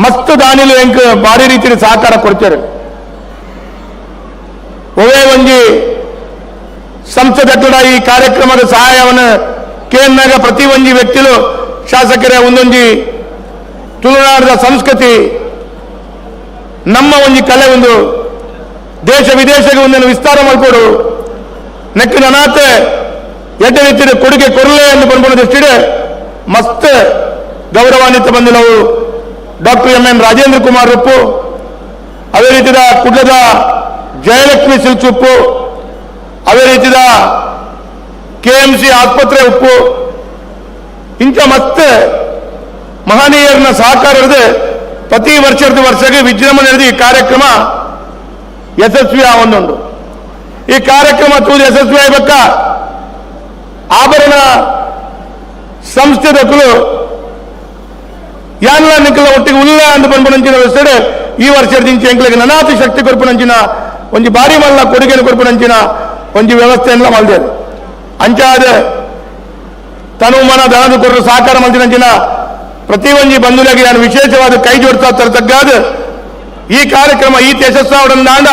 ಮಸ್ತ್ ದಾನಿಲು ಎಂಕ್ ಭಾರಿ ರೀತಿಯ ಸಹಕಾರ ಕೊಡ್ತಾರೆ. ಒವೇ ಒಂಜಿ ಸಂಸದ ಕೂಡ ಈ ಕಾರ್ಯಕ್ರಮದ ಸಹಾಯವನ್ನು ಕೇಂದ್ರ ಪ್ರತಿ ಒಂಜಿ ವ್ಯಕ್ತಿಲು ಶಾಸಕರೇ ಒಂದೊಂಜಿ ತುಳುನಾಡದ ಸಂಸ್ಕೃತಿ ನಮ್ಮ ಒಂಜಿ ಕಲೆ ಒಂದು ದೇಶ ವಿದೇಶಕ್ಕೆ ಒಂದನ್ನು ವಿಸ್ತಾರ ಮಾಡಿಕೊಡು ನೆಕ್ಕಿನ ಅನಾಥೆ ಎಡ್ಡೆ ರೀತಿಯ ಕೊಡುಗೆ ಕೊರಲೆ ಎಂದು ಬಂದ್ಕೊಂಡ ದೃಷ್ಟಿಡೆ ಮಸ್ತ್ ಗೌರವಾನ್ವಿತ ಬಂದಿಲ್ಲವು doctor M N Rajendra Kumar Uppu, ಅದೇ ರೀತಿಯ ಕುಡ್ಲದ ಜಯಲಕ್ಷ್ಮಿ ಸಿಲ್ಕ್ಸ್ ಉಪ್ಪು, ಅದೇ ರೀತಿಯ ಕೆಎಂಸಿ ಆಸ್ಪತ್ರೆ ಉಪ್ಪು, ಇಂಥ ಮತ್ತೆ ಮಹನೀಯರನ್ನ ಸಹಕಾರ ಇರದೆ ಪ್ರತಿ ವರ್ಷದ ವರ್ಷಕ್ಕೆ ವಿಜೃಂಭಣೆ ಈ ಕಾರ್ಯಕ್ರಮ ಯಶಸ್ವಿ ಆವೊಂದುಂಡು. ಈ ಕಾರ್ಯಕ್ರಮ ತೂದು ಯಶಸ್ವಿ ಆಗಬೇಕ ಆಭರಣ ಸಂಸ್ಥೆದಕ್ಕಲು ಯಾನ್ಲ ನಿಕ್ಕಲ ಒಟ್ಟಿಗೆ ಉಲ್ಲ ಅಂದ್ ಪನ್ಪುನಂಚಿನ ವ್ಯವಸ್ಥೆ ಈ ವರ್ಷದ ಎಂಕ್ಲೆಗ್ ನನಾತಿ ಶಕ್ತಿ ಕೊರ್ಪುನಂಚಿನ ಒಂಜಿ ಬಾರಿ ಮಲ್ಲ ಕೊಡುಗೆನ ಕೊರ್ಪುನಂಚಿನ ಒಂಜಿ ವ್ಯವಸ್ಥೆಯನ್ನ ಮಲ್ದೇರು. ಅಂಚಾದ ತನು ಮನ ದನದ ಕೊರರು ಸಹಕಾರ ಮಲ್ದಿನಂಚಿನ ಪ್ರತಿ ಒಂಜಿ ಬಂಧುಲೆಗ್ ನಾನು ವಿಶೇಷವಾದ ಕೈ ಜೋಡಿಸ್ತಾ ತರತಗ್ಗಾದ ಈ ಕಾರ್ಯಕ್ರಮ ಈ ಯಶಸ್ಸಾವಡಂದಾಂಡ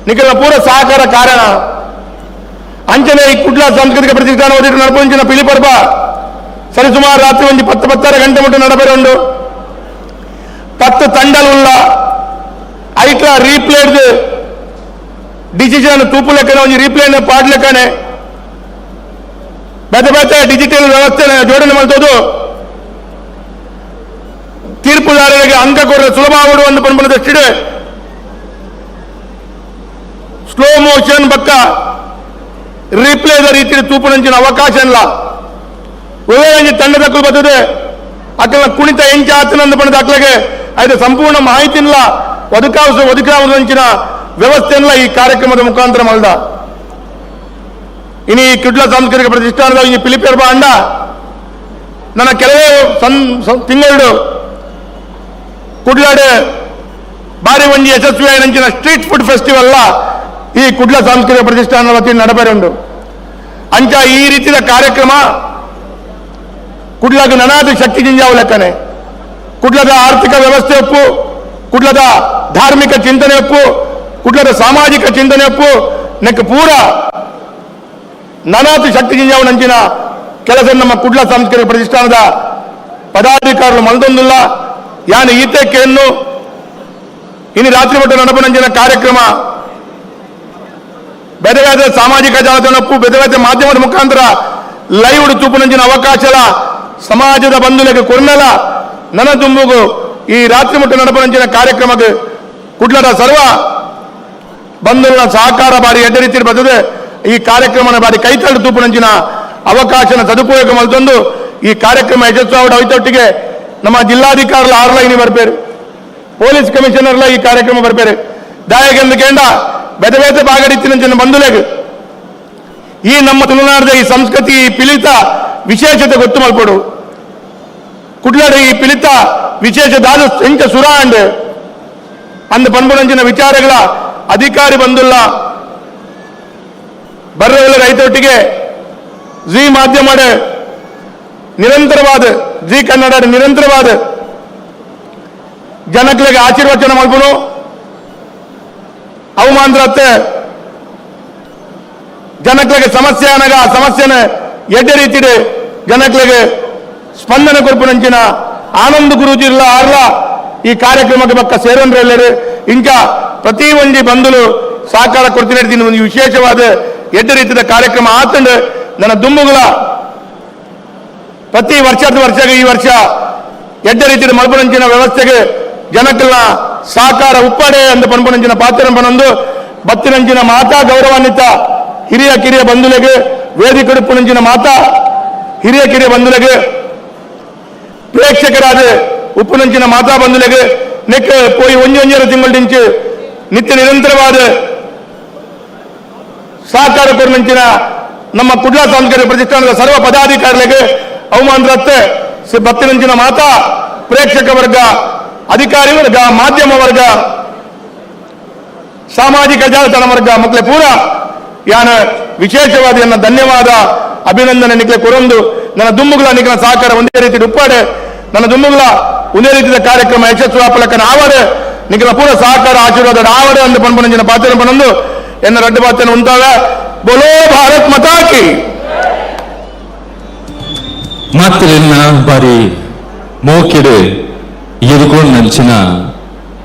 ನಿಖಲ ಪೂರ ಸಹಕಾರ ಕಾರಣ. ಅಂಚನೆ ಈ ಕುಡ್ಲ ಸಾಂಸ್ಕೃತಿಕ ಪ್ರತಿಷ್ಠಾನ ಓದಿಟ್ಟು ನಡಪುಂಚಿನ ಪಿಲಿಪರ್ಬ ಸರಿಸುಮಾರು ರಾತ್ರಿ ಒಂಜಿ 10-10 ಗಂಟೆ ಮುಟ್ಟು ನಡಪೆರುಂಡು. 10 ತಂಡಲುಲ್ಲ ಐಟ್ಲ ರೀಪ್ಲೇಡ್ ಡಿಸಿಷನ್ ತೂಪು ಲೆಕ್ಕನೆ ಒಂಜಿ ರೀಪ್ಲೇ ಪಾಡ್ಲೆಕ್ಕನೆ ಬೇತೆ ಬೇತೆ ಡಿಜಿಟಲ್ ವ್ಯವಸ್ಥೆ ಜೋಡಣೆ ಮಲ್ತೋದು ತೀರ್ಪುದಾರರಿಗೆ ಅಂಕ ಕೊಡಲು ಸುಲಭ ಆವಡು ಒಂದು ಪನ್ಪುನ ದೃಷ್ಟಿಡೆ ಸ್ಲೋ ಮೋಷನ್ ಬಕ್ಕ ರಿಪ್ಲೇದ ರೀತಿಯಲ್ಲಿ ತೂಪುನಂಚಿನ ಅವಕಾಶ ಇಲ್ಲ. ಒಳ್ಳೆ ತಂಡದ ಬರ್ತದೆ ಅಕಲ್ನ ಕುಣಿತ ಎಂಚ ಆತನಂದು ಪಂಡ ಅಕ್ಲಗೆ ಐತ ಸಂಪೂರ್ಣ ಮಾಹಿತಿ ಇಲ್ಲ, ಒದಕಾವಸ ಒದಕಾವದಂಚಿನ ವ್ಯವಸ್ಥೆಯಲ್ಲ ಈ ಕಾರ್ಯಕ್ರಮದ ಮುಖಾಂತರ ಮಲ್ದ. ಇನಿ ಈ ಕುಡ್ಲ ಸಾಂಸ್ಕೃತಿಕ ಪ್ರತಿಷ್ಠಾನದ ಈ ಪಿಲಿಪೆರ್ಬ ಅಂಡ ನನ್ನ ಕೆಲವೇ ತಿಂಗಳು ಕುಡ್ಲಾಡೆ ಬಾರಿ ಒಂಜಿ ಯಶಸ್ವಿ ನಂಚಿನ ಸ್ಟ್ರೀಟ್ ಫುಡ್ ಫೆಸ್ಟಿವಲ್ ಈ ಕುಡ್ಲ ಸಾಂಸ್ಕೃತಿಕ ಪ್ರತಿಷ್ಠಾನದ ವತಿಯಿಂದ ನಡಪೇರುಂಡು. ಅಂಚ ಈ ರೀತಿಯ ಕಾರ್ಯಕ್ರಮ ಕುಡ್ಲಗ್ ನನಾದ ಶಕ್ತಿ ಜಿಂಜಾವು ಲೆಕ್ಕನೆ, ಕುಡ್ಲದ ಆರ್ಥಿಕ ವ್ಯವಸ್ಥೆ ಒಪ್ಪು, ಕುಡ್ಲದ ಧಾರ್ಮಿಕ ಚಿಂತನೆ ಒಪ್ಪು, ಕುಡ್ಲದ ಸಾಮಾಜಿಕ ಚಿಂತನೆ ಒಪ್ಪು, ನೆಕ್ ಪೂರ ನನಾತು ಶಕ್ತಿ ಜಿಂಜಾವು ನಂಚಿನ ಕೆಲಸ ನಮ್ಮ ಕುಡ್ಲ ಸಾಂಸ್ಕೃತಿಕ ಪ್ರತಿಷ್ಠಾನದ ಪದಾಧಿಕಾರಿಗಳು ಮಲ್ದೊಂದಿಲ್ಲ. ಯಾನು ಈತಕ್ಕೆಯನ್ನು ಇನ್ನು ರಾತ್ರಿ ಮಟ್ಟ ನಡಪನಂಚಿನ ಕಾರ್ಯಕ್ರಮ ಬೇರೆ ಬೇರೆ ಸಾಮಾಜಿಕ ಜಾಲತಾಣಕ್ಕೂ ಬೇರೆ ಬೇರೆ ಮಾಧ್ಯಮದ ಮುಖಾಂತರ ಲೈವ್ ತೂಪುನಂಚಿನ ಅವಕಾಶಲ ಸಮಾಜದ ಬಂಧುಲೆಗೆ ಕೊರ್ನಲ ನನ್ನ ತುಂಬುಗು ಈ ರಾತ್ರಿ ಮಟ್ಟ ನಡಪನಂಚಿನ ಕಾರ್ಯಕ್ರಮಕ್ಕೆ ಕುಡ್ಲದ ಸರ್ವ ಬಂಧುಗಳ ಸಹಕಾರ ಬಾರಿ ಎಡ್ಡ ರೀತಿ ಬರ್ತದೆ. ಈ ಕಾರ್ಯಕ್ರಮನ ಬಾರಿ ಕೈತಳ್ಳು ತೂಪುನಂಚಿನ ಅವಕಾಶನ ಸದುಪಯೋಗ ಮಲ್ತೊಂದು ಈ ಕಾರ್ಯಕ್ರಮ ಯಶಸ್ವಿ ಐತೊಟ್ಟಿಗೆ ನಮ್ಮ ಜಿಲ್ಲಾಧಿಕಾರಿಗಳ ಆರು ಲೈನ್ ಬರ್ಪೇರು, ಪೊಲೀಸ್ ಕಮಿಷನರ್ಲ ಈ ಕಾರ್ಯಕ್ರಮ ಬರ್ಪೇರು. ದಾಯಗೆಂದು ಕೇಂಡ ಬೇತೆ ಬೇತೆ ಬಾಗಡಿತ್ತಿನಂಚಿನ ಬಂಧುಲೆಗ್ ಈ ನಮ್ಮ ತುಳುನಾಡದ ಈ ಸಂಸ್ಕೃತಿ, ಈ ಪಿಲಿತ ವಿಶೇಷತೆ ಗೊತ್ತು ಮಲ್ಪಡು. ಕುಡ್ಲಡ ಈ ಪಿಲಿತ ವಿಶೇಷ ದಾದ ಎಂಚ ಸುರ ಅಂಡ್ ಅಂದ ಪನ್ಪುನಂಚಿನ ವಿಚಾರಗಳ ಅಧಿಕಾರಿ ಬಂದುಲ್ಲ ಬರ್ರವಲ್ಲ. ರೈತೊಟ್ಟಿಗೆ ಜಿ ಮಾಧ್ಯಮ ನಿರಂತರವಾದ ಜಿ ಕನ್ನಡ ನಿರಂತರವಾದ ಜನಕ್ಲೆಗೆ ಆಶೀರ್ವಚನ ಮಲ್ಪುನು. ಅವು ಮಾತ್ರ ಜನಕ್ಲೆಗೆ ಸಮಸ್ಯೆ ಅನಗ ಆ ಸಮಸ್ಯೆನ ಎಡ್ಡೆ ರೀತಿಡೆ ಜನಕ್ಲೆಗೆ ಸ್ಪಂದನೆ ಕೊರ್ಪುನಂಚಿನ ಆನಂದ್ ಗುರೂಜಿ ಇಲ್ಲ ಆರ್ಲ ಈ ಕಾರ್ಯಕ್ರಮಕ್ಕೆ ಬಕ್ಕ ಸೇರೊಂಡ್ರೆ ಎಲ್ಲರು. ಇಂಕ ಪ್ರತಿ ಒಂಜಿ ಬಂಧುಲು ಸಹಕಾರ ಕೊಡ್ತೀನಿ. ಒಂದು ವಿಶೇಷವಾದ ಎಡ್ಡೆ ರೀತಿಯ ಕಾರ್ಯಕ್ರಮ ಆತಂಡು ನನ್ನ ದುಂಬುಗಳ ಪ್ರತಿ ವರ್ಷದ ವರ್ಷ ಈ ವರ್ಷ ಎಡ್ಡೆ ರೀತಿಯ ಮಲ್ಪುನಂಚಿನ ವ್ಯವಸ್ಥೆಗೆ ಜನಕ್ಕೆಲ್ಲ ಸಹಕಾರ ಉಪ್ಪಡೆ ಅಂದ ಪನ್ಪುನಂಚಿನ ಪಾತ್ರ ಪನೊಂದು ಬತ್ತಿನಂಚಿನ ಮಾತಾ ಗೌರವಾನ್ವಿತ ಹಿರಿಯ ಕಿರಿಯ ಬಂಧುಲೆಗೆ, ವೇದಿಕೆ ಉಪ್ಪುನಂಚಿನ ಮಾತಾ ಹಿರಿಯ ಕಿರಿಯ ಬಂಧುಲೆಗೆ, ಪ್ರೇಕ್ಷಕರಾದ ಉಪ್ಪುನಂಚಿನ ಮಾತಾ ಬಂಧುಲೆಗೆ, ನೆಕ್ ಪೋಯಿ ಒಂಜಿ ಒಂಜರ ತಿಂಗಳು ನಿತ್ಯ ನಿರಂತರವಾದ ಸಹಕಾರ ಕೊರನಂಚಿನ ನಮ್ಮ ಕುಡ್ಲ ಸಾಂಸ್ಕೃತಿಕ ಪ್ರತಿಷ್ಠಾನದ ಸರ್ವ ಪದಾಧಿಕಾರಿಗಳಿಗೆ ಅವಮಾನರತ್ತೆ ಬತ್ತಿನಂಚಿನ ಮಾತಾ ಪ್ರೇಕ್ಷಕ ವರ್ಗ, ಅಧಿಕಾರಿ ವರ್ಗ, ಮಾಧ್ಯಮ ವರ್ಗ, ಸಾಮಾಜಿಕ ಜಾಲತಾಣ ವರ್ಗ ಮಕ್ಕಳೇ ಪೂರ ಯಾನ ವಿಶೇಷವಾದ ಎನ್ನ ಧನ್ಯವಾದ ಅಭಿನಂದನೆ ನಿಕ್ಲೆ ಕೊರೊಂದು ನನ್ನ ದುಮ್ಮುಗಳ ನಿಖಲ ಸಹಕಾರ ಒಂದೇ ರೀತಿ ಉಪ್ಪಾಡೆ ನನ್ನ ದುಮ್ಮುಗಳ ಒಂದೇ ರೀತಿಯ ಕಾರ್ಯಕ್ರಮ ಯಶಸ್ವಿ ಆಪಲಕ್ಕನ ಆವಡೆ ನಿಖಲ ಪೂರ ಸಹಕಾರ ಆಶೀರ್ವಾದ ಆವಡೆ ಅಂದು ಪನ್ಪನಂಜಿನ ಪಾತ್ರ ಪನೊಂದು ಎನ್ನ ರಡ್ಡು ಪಾತ್ರನ ಉಂತಾವೆ. ಬೋಲೋ ಭಾರತ್ ಮತಾ ಕಿ. ಮಾತಿನ ಬಾರಿ ಮೋಕೆಡು ಎದುಕೊಂಡು ನಂಚಿನ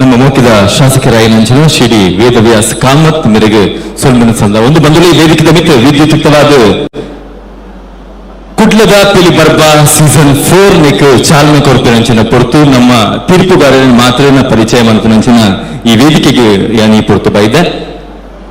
ನಮ್ಮ ಮೋಕಿದ ಶಾಸಕರಾಯಿ ನಂಚಿನ ಶ್ರೀ ವೇದವ್ಯಾಸ್ ಕಾಮತ್ ಮೇರೆಗೆ ಸೊಲ್ಮನ ಸಂದ ಒಂದು ಬಂಧುಲಿ ವೇದಿಕೆ ಮಿತ್ ವಿದ್ಯುಕ್ತವಾದ ಕುಡ್ಲದ ಪಿಲಿ ಬರ್ಬ ಸೀಸನ್ 4 ನೆಕ್ ಚಾಲನೆ ಕೊರ್ಪಿನಂಚಿನ ಪೊರ್ತು ನಮ್ಮ ತೀರ್ಪುಗಾರರ ಮಾತ್ರ ಪರಿಚಯ ಮನ್ಪುನಂಚಿನ ಈ ವೇದಿಕೆಗೆ ಯಾನಿ ಪೊರ್ತು ಬೈದೆ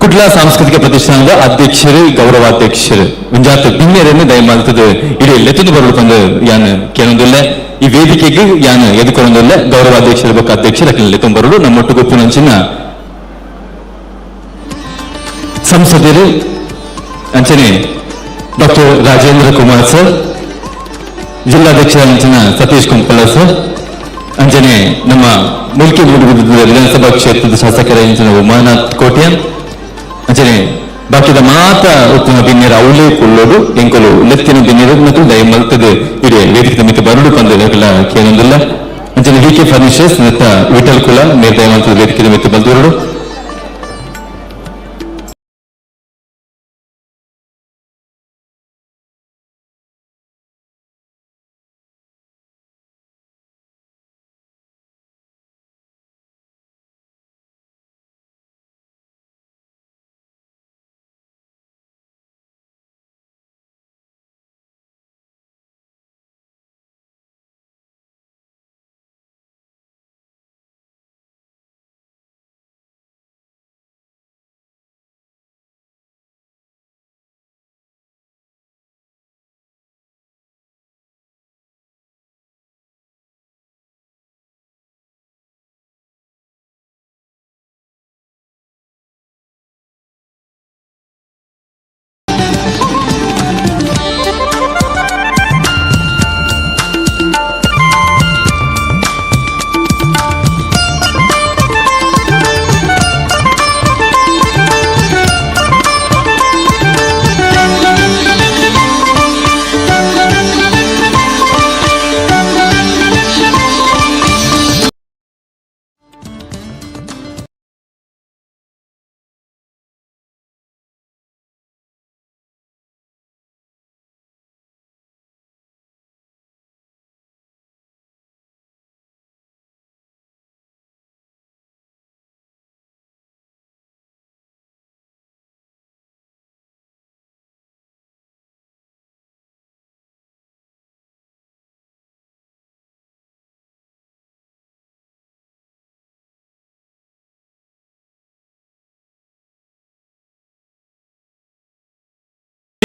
ಕುಡ್ಲ ಸಾಂಸ್ಕೃತಿಕ ಪ್ರತಿಷ್ಠಾನದ ಅಧ್ಯಕ್ಷರು, ಗೌರವಾಧ್ಯಕ್ಷರು ಒಂಜಾತ ಬಿನ್ನೆರನ್ನು ದಯಮಾಲ್ತದ ಇಡೀ ಲೆತ್ತದು ಬರಲು ಯಾನ್ ಕೇಳೊಂದಿಲ್ಲ. ಈ ವೇದಿಕೆಗೆ ಯಾನ್ ಎದುಕೊರೊಂದಿಲ್ಲ. ಗೌರವಾಧ್ಯಕ್ಷರ ಬೊಕ್ಕ ಅಧ್ಯಕ್ಷರ ಲೆತ್ತೊಂದು ಬರಲು ನಮ್ಮೊಟ್ಟು ಗೊಪ್ಪುನಂಚಿನ ಸಂಸದರು ಅಂಚನೆ ಡಾಕ್ಟರ್ ರಾಜೇಂದ್ರ ಕುಮಾರ್ ಸರ್, ಜಿಲ್ಲಾಧ್ಯಕ್ಷ ಅಂಚಿನ ಸತೀಶ್ ಕುಂಪಲ ಸರ್, ಅಂಚನೆ ನಮ್ಮ ಮುಲ್ಕಿ ಮೂಡುಬಿದಿರೆ ವಿಧಾನಸಭಾ ಕ್ಷೇತ್ರದ ಶಾಸಕರ ಅಂಚಿನ ಉಮಾನಾಥ್ ಕೋಟ್ಯಾನ್, ಅಂಚನೆ ಬಾಕಿದ ಮಾತ ಉಪ್ಪುನ ಬಿನ್ನೆರ ಅವಲೇ ಕುಳ್ಳೋಡು ಎಂಕುಲು ಲೆತ್ತಿನ ಬಿನ್ನೆರು ಮತ್ತು ದಯಮಲ್ತದ ಇಡೀ ವೇದಿಕೆ ಮಿತ್ತ ಬರಡು ಪಂದು ಕೇಳೊಂದಿಲ್ಲ. ಅಂಚನೆ ವಿ ಕೆ ಫರ್ನಿಚರ್ಸ್ ನೆತ್ತ ವಿಠಲ್ ಕುಲ ಮೇರ್ ದಯಮಲ್ತದ ವೇದಿಕೆ ಮಿತ್ತ ಬಲ್ದೂರುಡು.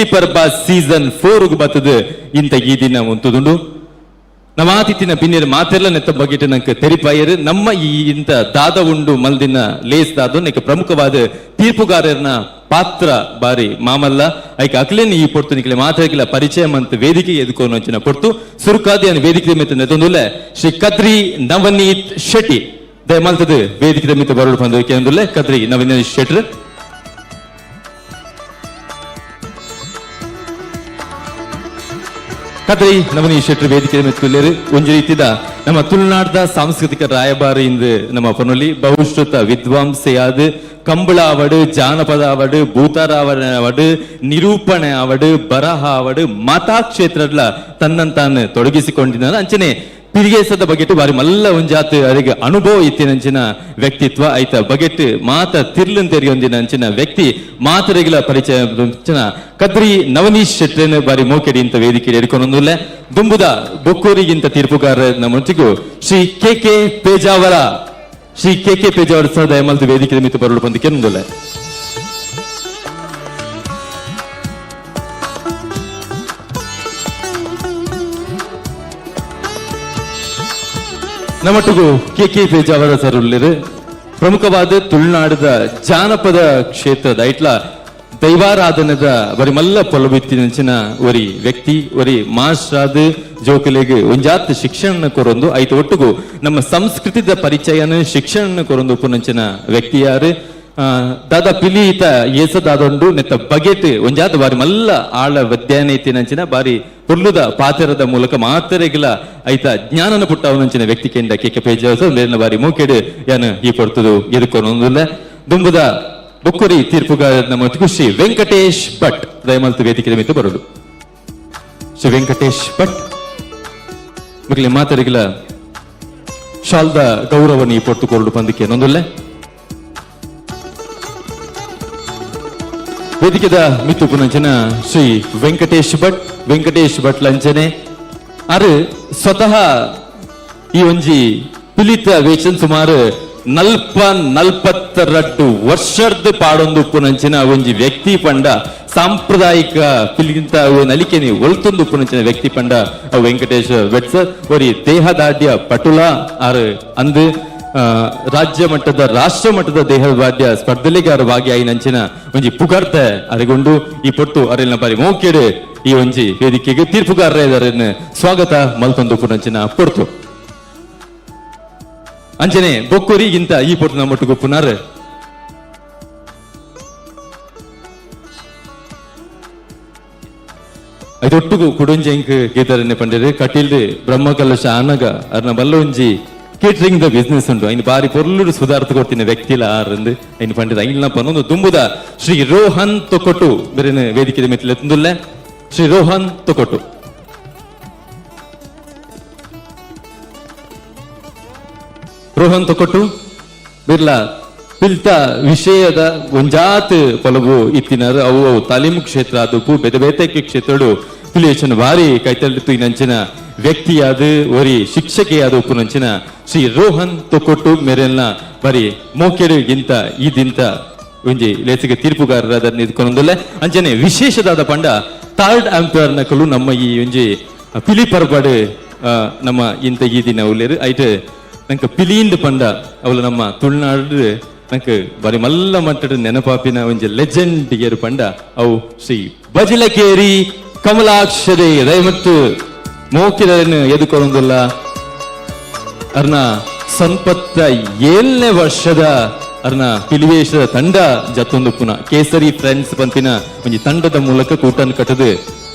Pili Parba season 4 ಗ್ ಬತ್ತದು ಇಂತ ಈ ದಿನ ಉಂತುದುಂಡು. ನಮಾತಿತ್ತಿನ ಬಿನ್ನೆರ್ ಮಾತೆರ್ಲ ನೆತ್ತ ಬಗೆಟ್ ನಂಕ್ ತೆರಿಪಾಯೆರ್. ನಮ್ಮ ಈ ಇಂತ ದಾದ ಉಂಡು ಮಲ್ದಿನ ಲೇಸ್ ದಾದ ನೆಕ್ ಪ್ರಮುಖವಾದ ತೀರ್ಪುಗಾರರ್ನ ಪಾತ್ರ ಬಾರಿ ಮಾಮಲ್ಲ. ಐಕ್ ಅಕ್ಲೇನ್ ಈ ಪೊರ್ತು ನಿಕ್ಲೆ ಮಾತೆರ್ಗಿಲ ಪರಿಚಯ ಮಂತ್ ವೇದಿಕೆ ಎದುಕೋನು ಅಂಚಿನ ಪೊರ್ತು ಸುರುಕಾದಿಯನ್ ವೇದಿಕೆ ಮಿತ್ತ ನೆತ್ತೊಂದುಲ್ಲೆ ಶ್ರೀ ಕದ್ರಿ ನವನೀತ್ ಶೆಟ್ಟಿ ದಯಮಲ್ತದ ವೇದಿಕೆ ಮಿತ್ತ ಬರೋಡು ಬಂದು ಕೇಂದ್ರಲ್ಲೇ ಕದ್ರಿ ನವನೀತ್ ಶೆಟ್ರ್. ಕದ್ರಿ ನವನೀತ್ ಶೆಟ್ರ್ ವೇದಿಕೆ ಮಿತ್ತುಲ್ಲೆರ್. ಒಂಜಿ ರೀತಿದ ನಮ್ಮ ತುಳುನಾಡ್ದ ಸಾಂಸ್ಕೃತಿಕ ರಾಯಭಾರಿ ಇಂದು ನಮ್ಮ ಪನೊಲಿ ಬಹುಶ್ರುತ ವಿದ್ವಾಂಸೆಯಾದ ಕಂಬಳ ಆವಡು, ಜಾನಪದ ಆವಡು, ಭೂತಾರಾವಣೆ ಆವಡು, ನಿರೂಪಣೆ ಆವಡು, ಬರಹ ಆವಡು, ಮಾತಾ ಕ್ಷೇತ್ರಡ್ಲ ತನ್ನಂತಾನು ತೊಡಗಿಸಿಕೊಂಡಿದ್ದಾನೆ. ಅಂಚನೆ ಪಿರಿಗೇಸದ ಬಗೆಟ್ ಬಾರಿ ಮಲ್ಲ ಒಂಜಾತ್ ಅರಿಗೆ ಅನುಭವ ಇತ್ತಿನಂಚಿನ ವ್ಯಕ್ತಿತ್ವ ಐತ ಬಗೆಟ್ ಮಾತ ತಿರ್ಲನ್ ತೆರಿಯೊಂದಿನ ಅಂಚಿನ ವ್ಯಕ್ತಿ ಮಾತರೆಗಿಲ ಪರಿಚಯ ಅಂಚಿನ ಕದ್ರಿ ನವನೀಶ್ ಶೆಟ್ಟನ್ ಬಾರಿ ಮೋಕೆಡಿ ಇಂತ ವೇದಿಕೆ ಎಡ್ಕೊಂಡೊಂದುಲ್ಲೆ. ದುಂಬುದ ಬೊಕ್ಕೂರಿಗಿಂತ ತೀರ್ಪುಗಾರ ನಮ್ಮೊಟ್ಟಿಗೂ Shri K K Pejavara, Shri K K Pejavara sir ದಯಮಲ್ತು ವೇದಿಕೆ ಮಿತ್ತು ಬರಲು ಬಂದು ಕೆಂದುಲ್ಲೆ. ನಮ್ಮೊಟ್ಟಿಗೂ K K Pejavara sir ಉಳ್ಳಿರು. ಪ್ರಮುಖವಾದ ತುಳುನಾಡದ ಜಾನಪದ ಕ್ಷೇತ್ರದ ಐಟ್ಲ ದೈವಾರಾಧನದ ಬರಿ ಮಲ್ಲ ಪೊಲಬಿತ್ತಿನಂಚಿನ ಒರಿ ವ್ಯಕ್ತಿ, ಒರಿ ಮಾಸ್ಟ್ರಾದ ಜೋಕುಲೆಗ್ ಒಂಜಾತ್ ಶಿಕ್ಷಣ ಕೊರೊಂದು ಐತ ಒಟ್ಟುಗು ನಮ್ಮ ಸಂಸ್ಕೃತಿದ ಪರಿಚಯನ ಶಿಕ್ಷಣ ಕೊರೊಂದು ಉಪ್ಪುನಂಚಿನ ವ್ಯಕ್ತಿ ಯಾರು. ದಾದಾ ಪಿಲಿತ ಏಸದಾದೊಂಡು ನೆತ್ತ ಬಗೆಟ್ ಒಂಜಾತ ಬಾರಿ ಮಲ್ಲ ಆಳ ಅಧ್ಯಯನ ಇತ್ತಿನಂಚಿನ ಬಾರಿ ಪೊರ್ಲುದ ಪಾತೆರದ ಮೂಲಕ ಮಾತರೆಗಿಲ ಐತ ಜ್ಞಾನನ ಪುಟ್ಟವನಂಚಿನ ವ್ಯಕ್ತಿ ಕೆಂಡ ಕೆ ಕೆ ಪೇಜಾವರ ಮೇಲಿನ ಬಾರಿ ಮೂಕೆಡು ಯಾನು ಈ ಪೊರ್ತುದು ಎದುಕೊನೊಂದುಲ್ಲ. ದುಂಬುದ ಬೊಕ್ಕುರಿ ತೀರ್ಪುಗಾರ ನಮ್ಮ ಶ್ರೀ ವೆಂಕಟೇಶ್ ಭಟ್ ದಯಮಲ್ತು ವೇದಿಕೆ ಮಿತ್ತು ಬರೋದು. ಶ್ರೀ ವೆಂಕಟೇಶ್ ಭಟ್ ಮಕ್ಕಳ ಮಾತರಿಗಿಲ ಶಾಲ್ದ ಗೌರವ ನೀ ಪೊರ್ತು ಕೊರಡು ಪಂದಕ್ಕೆ ನೊಂದುಲ್ಲೆ. ವೇದಿಕೆದ ಮಿತ್ತು ಪುನಂಚನ ಶ್ರೀ ವೆಂಕಟೇಶ್ ಭಟ್, ವೆಂಕಟೇಶ್ ಭಟ್ ಲಂಚನೆ ಅರು ಸ್ವತಃ ಈ ಒಂಜಿ ಪಿಲಿತ ವೇಷನ್ ಸುಮಾರು 42 ವರ್ಷದ ಪಾಡೊಂದು ಉಪ್ಪುನಂಚಿನ ಒಂಜಿ ವ್ಯಕ್ತಿ ಪಂಡ ಸಾಂಪ್ರದಾಯಿಕ ಪಿಲಿಗಿಂತ ನಲಿಕೆನಿ ಒಲ್ತೊಂದು ಉಪ್ಪುನಂಚಿನ ವ್ಯಕ್ತಿ ಪಂಡ ಅವು ವೆಂಕಟೇಶ್ ಭಟ್ ಸರ್. ಒರಿ ದೇಹದಾಢ್ಯ ಪಟುಲ ಆರು ಅಂದು ರಾಜ್ಯ ಮಟ್ಟದ ರಾಷ್ಟ್ರ ಮಟ್ಟದ ದೇಹದಾಢ್ಯ ಸ್ಪರ್ಧೆಲಿಗಾರ ಭಾಗಿಯಾಯಿನಂಚಿನ ಒಂಜಿ ಪುಗರ್ತೆ ಅರೆಗೊಂಡು ಈ ಪೊಟ್ಟು ಅರೆಲ್ನ ಬಾರಿ ಮೋಕೆಡು ಈ ಒಂಜಿ ವೇದಿಕೆಗೆ ತೀರ್ಪುಗಾರರ ಸ್ವಾಗತ ಮಲ್ತೊಂದು ಉಪ್ಪುನಂಚಿನ ಪೊರ್ತು. ಅಂಚನೆ ಬೊಕ್ಕುರಿಗಿಂತ ಈ ಪೊರ್ತು ನಮ್ಮೊಟ್ಟಿಗೆ ಪುನರ್ ಐದೊಟ್ಟುಗು ಕುಡೊಂಜಿ ಎಂಕ್ ಗೀತರನ್ನೇ ಪಂಡಿರು ಕಟೀಲ್ ಬ್ರಹ್ಮಕಲಶ ಆನಗ ಅರ್ನ ಬಲ್ಲ ಒಂಜಿ catering the business ಉಂಟು. ಐನ್ ಬಾರಿ ಪೊರ್ಲುಡು ಸುಧಾರ್ಥ ಕೊಡ್ತೀನಿ ವ್ಯಕ್ತಿಲ ಆರಂದು ಐನ್ ಪಂಡಿರ ಐನ್ಲ ಪನ್ನೊಂದು ದುಂಬುದ ಶ್ರೀ ರೋಹನ್ ತೊಕೊಟು ಬೇರೆ ವೇದಿಕೆ ಮೆತ್ತಿಲೆ ತುಂದುಲ್ಲೆ. ಶ್ರೀ ರೋಹನ್ ತೊಕೊಟು. ರೋಹನ್ ತೊಕೊಟು ಬಿರ್ಲಾ ಪಿಲ್ತ ವಿಷಯದ ಒಂಜಾತ್ ಪೊಲಬು ಇತ್ತಿನರು ಅವು ಅವು ತಾಲೀಮು ಕ್ಷೇತ್ರ ಅದು ಬೇತೆ ಬೇತೆ ಕ್ಷೇತ್ರಡು ಪಿಲಿಯೇಷನ್ ಬಾರಿ ಕೈತಲ್ಲಿತ್ತು ಇನ್ನಂಚಿನ ವ್ಯಕ್ತಿಯಾದ ಒರಿ ಶಿಕ್ಷಕಿಯಾದ ಉಪ್ಪುನಂಚಿನ ಶ್ರೀ ರೋಹನ್ ತೊಕೊಟ್ಟು ಮೇರೆಲ್ನ ಬರಿ ಮೋಕೆಡು ಗಿಂತ ಈ ದಿಂತ ಒಂಜಿ ಲೇಸಿಗೆ ತೀರ್ಪುಗಾರರಾದ ನಿಂತ್ಕೊಂಡೊಂದುಲ್ಲೆ. ಅಂಚನೆ ವಿಶೇಷದಾದ ಪಂಡ ಥರ್ಡ್ ಅಂಪೈರ್ ನಕಲು ನಮ್ಮ ಈ ಒಂಜಿ ಪಿಲಿ ಪರ್ಬಡ್ ನಮ್ಮ ಇಂತ ಈ ದಿನ ಉಲ್ಲೇರು. ಐಟ್ ನಂಗೆ ಪಿಲಿಯಿಂದ ಪಂಡ ಅವಳು ನಮ್ಮ ತುಳುನಾಡು ನಂಗೆ ಬಾರಿ ಮಲ್ಲ ಮಟ್ಟದ ನೆನಪಾಪಿನ ಒಂಜಿ ಲೆಜೆಂಡ್ ಏರು ಪಂಡ ಅವು ಶ್ರೀ ಬಜಿಲಕೇರಿ ಕಮಲಾಕ್ಷರೇ. ದಯಮತ್ತು ಮೋಕಿದನ್ನು ಎದುಕೊಂದಿಲ್ಲ. ಅರ್ನ ಸಂಪತ್ತ 7ನೇ ವರ್ಷದ ಅರ್ನ ಪಿಲಿವೇಶದ ತಂಡ ಜತ್ತೊಂದು ಪುನಃ ಕೇಸರಿ ಫ್ರೆಂಡ್ಸ್ ಪಂಪಿನ ಒಂಜಿ ತಂಡದ ಮೂಲಕ ಕೂಟನ್ ಕಟ್ಟದು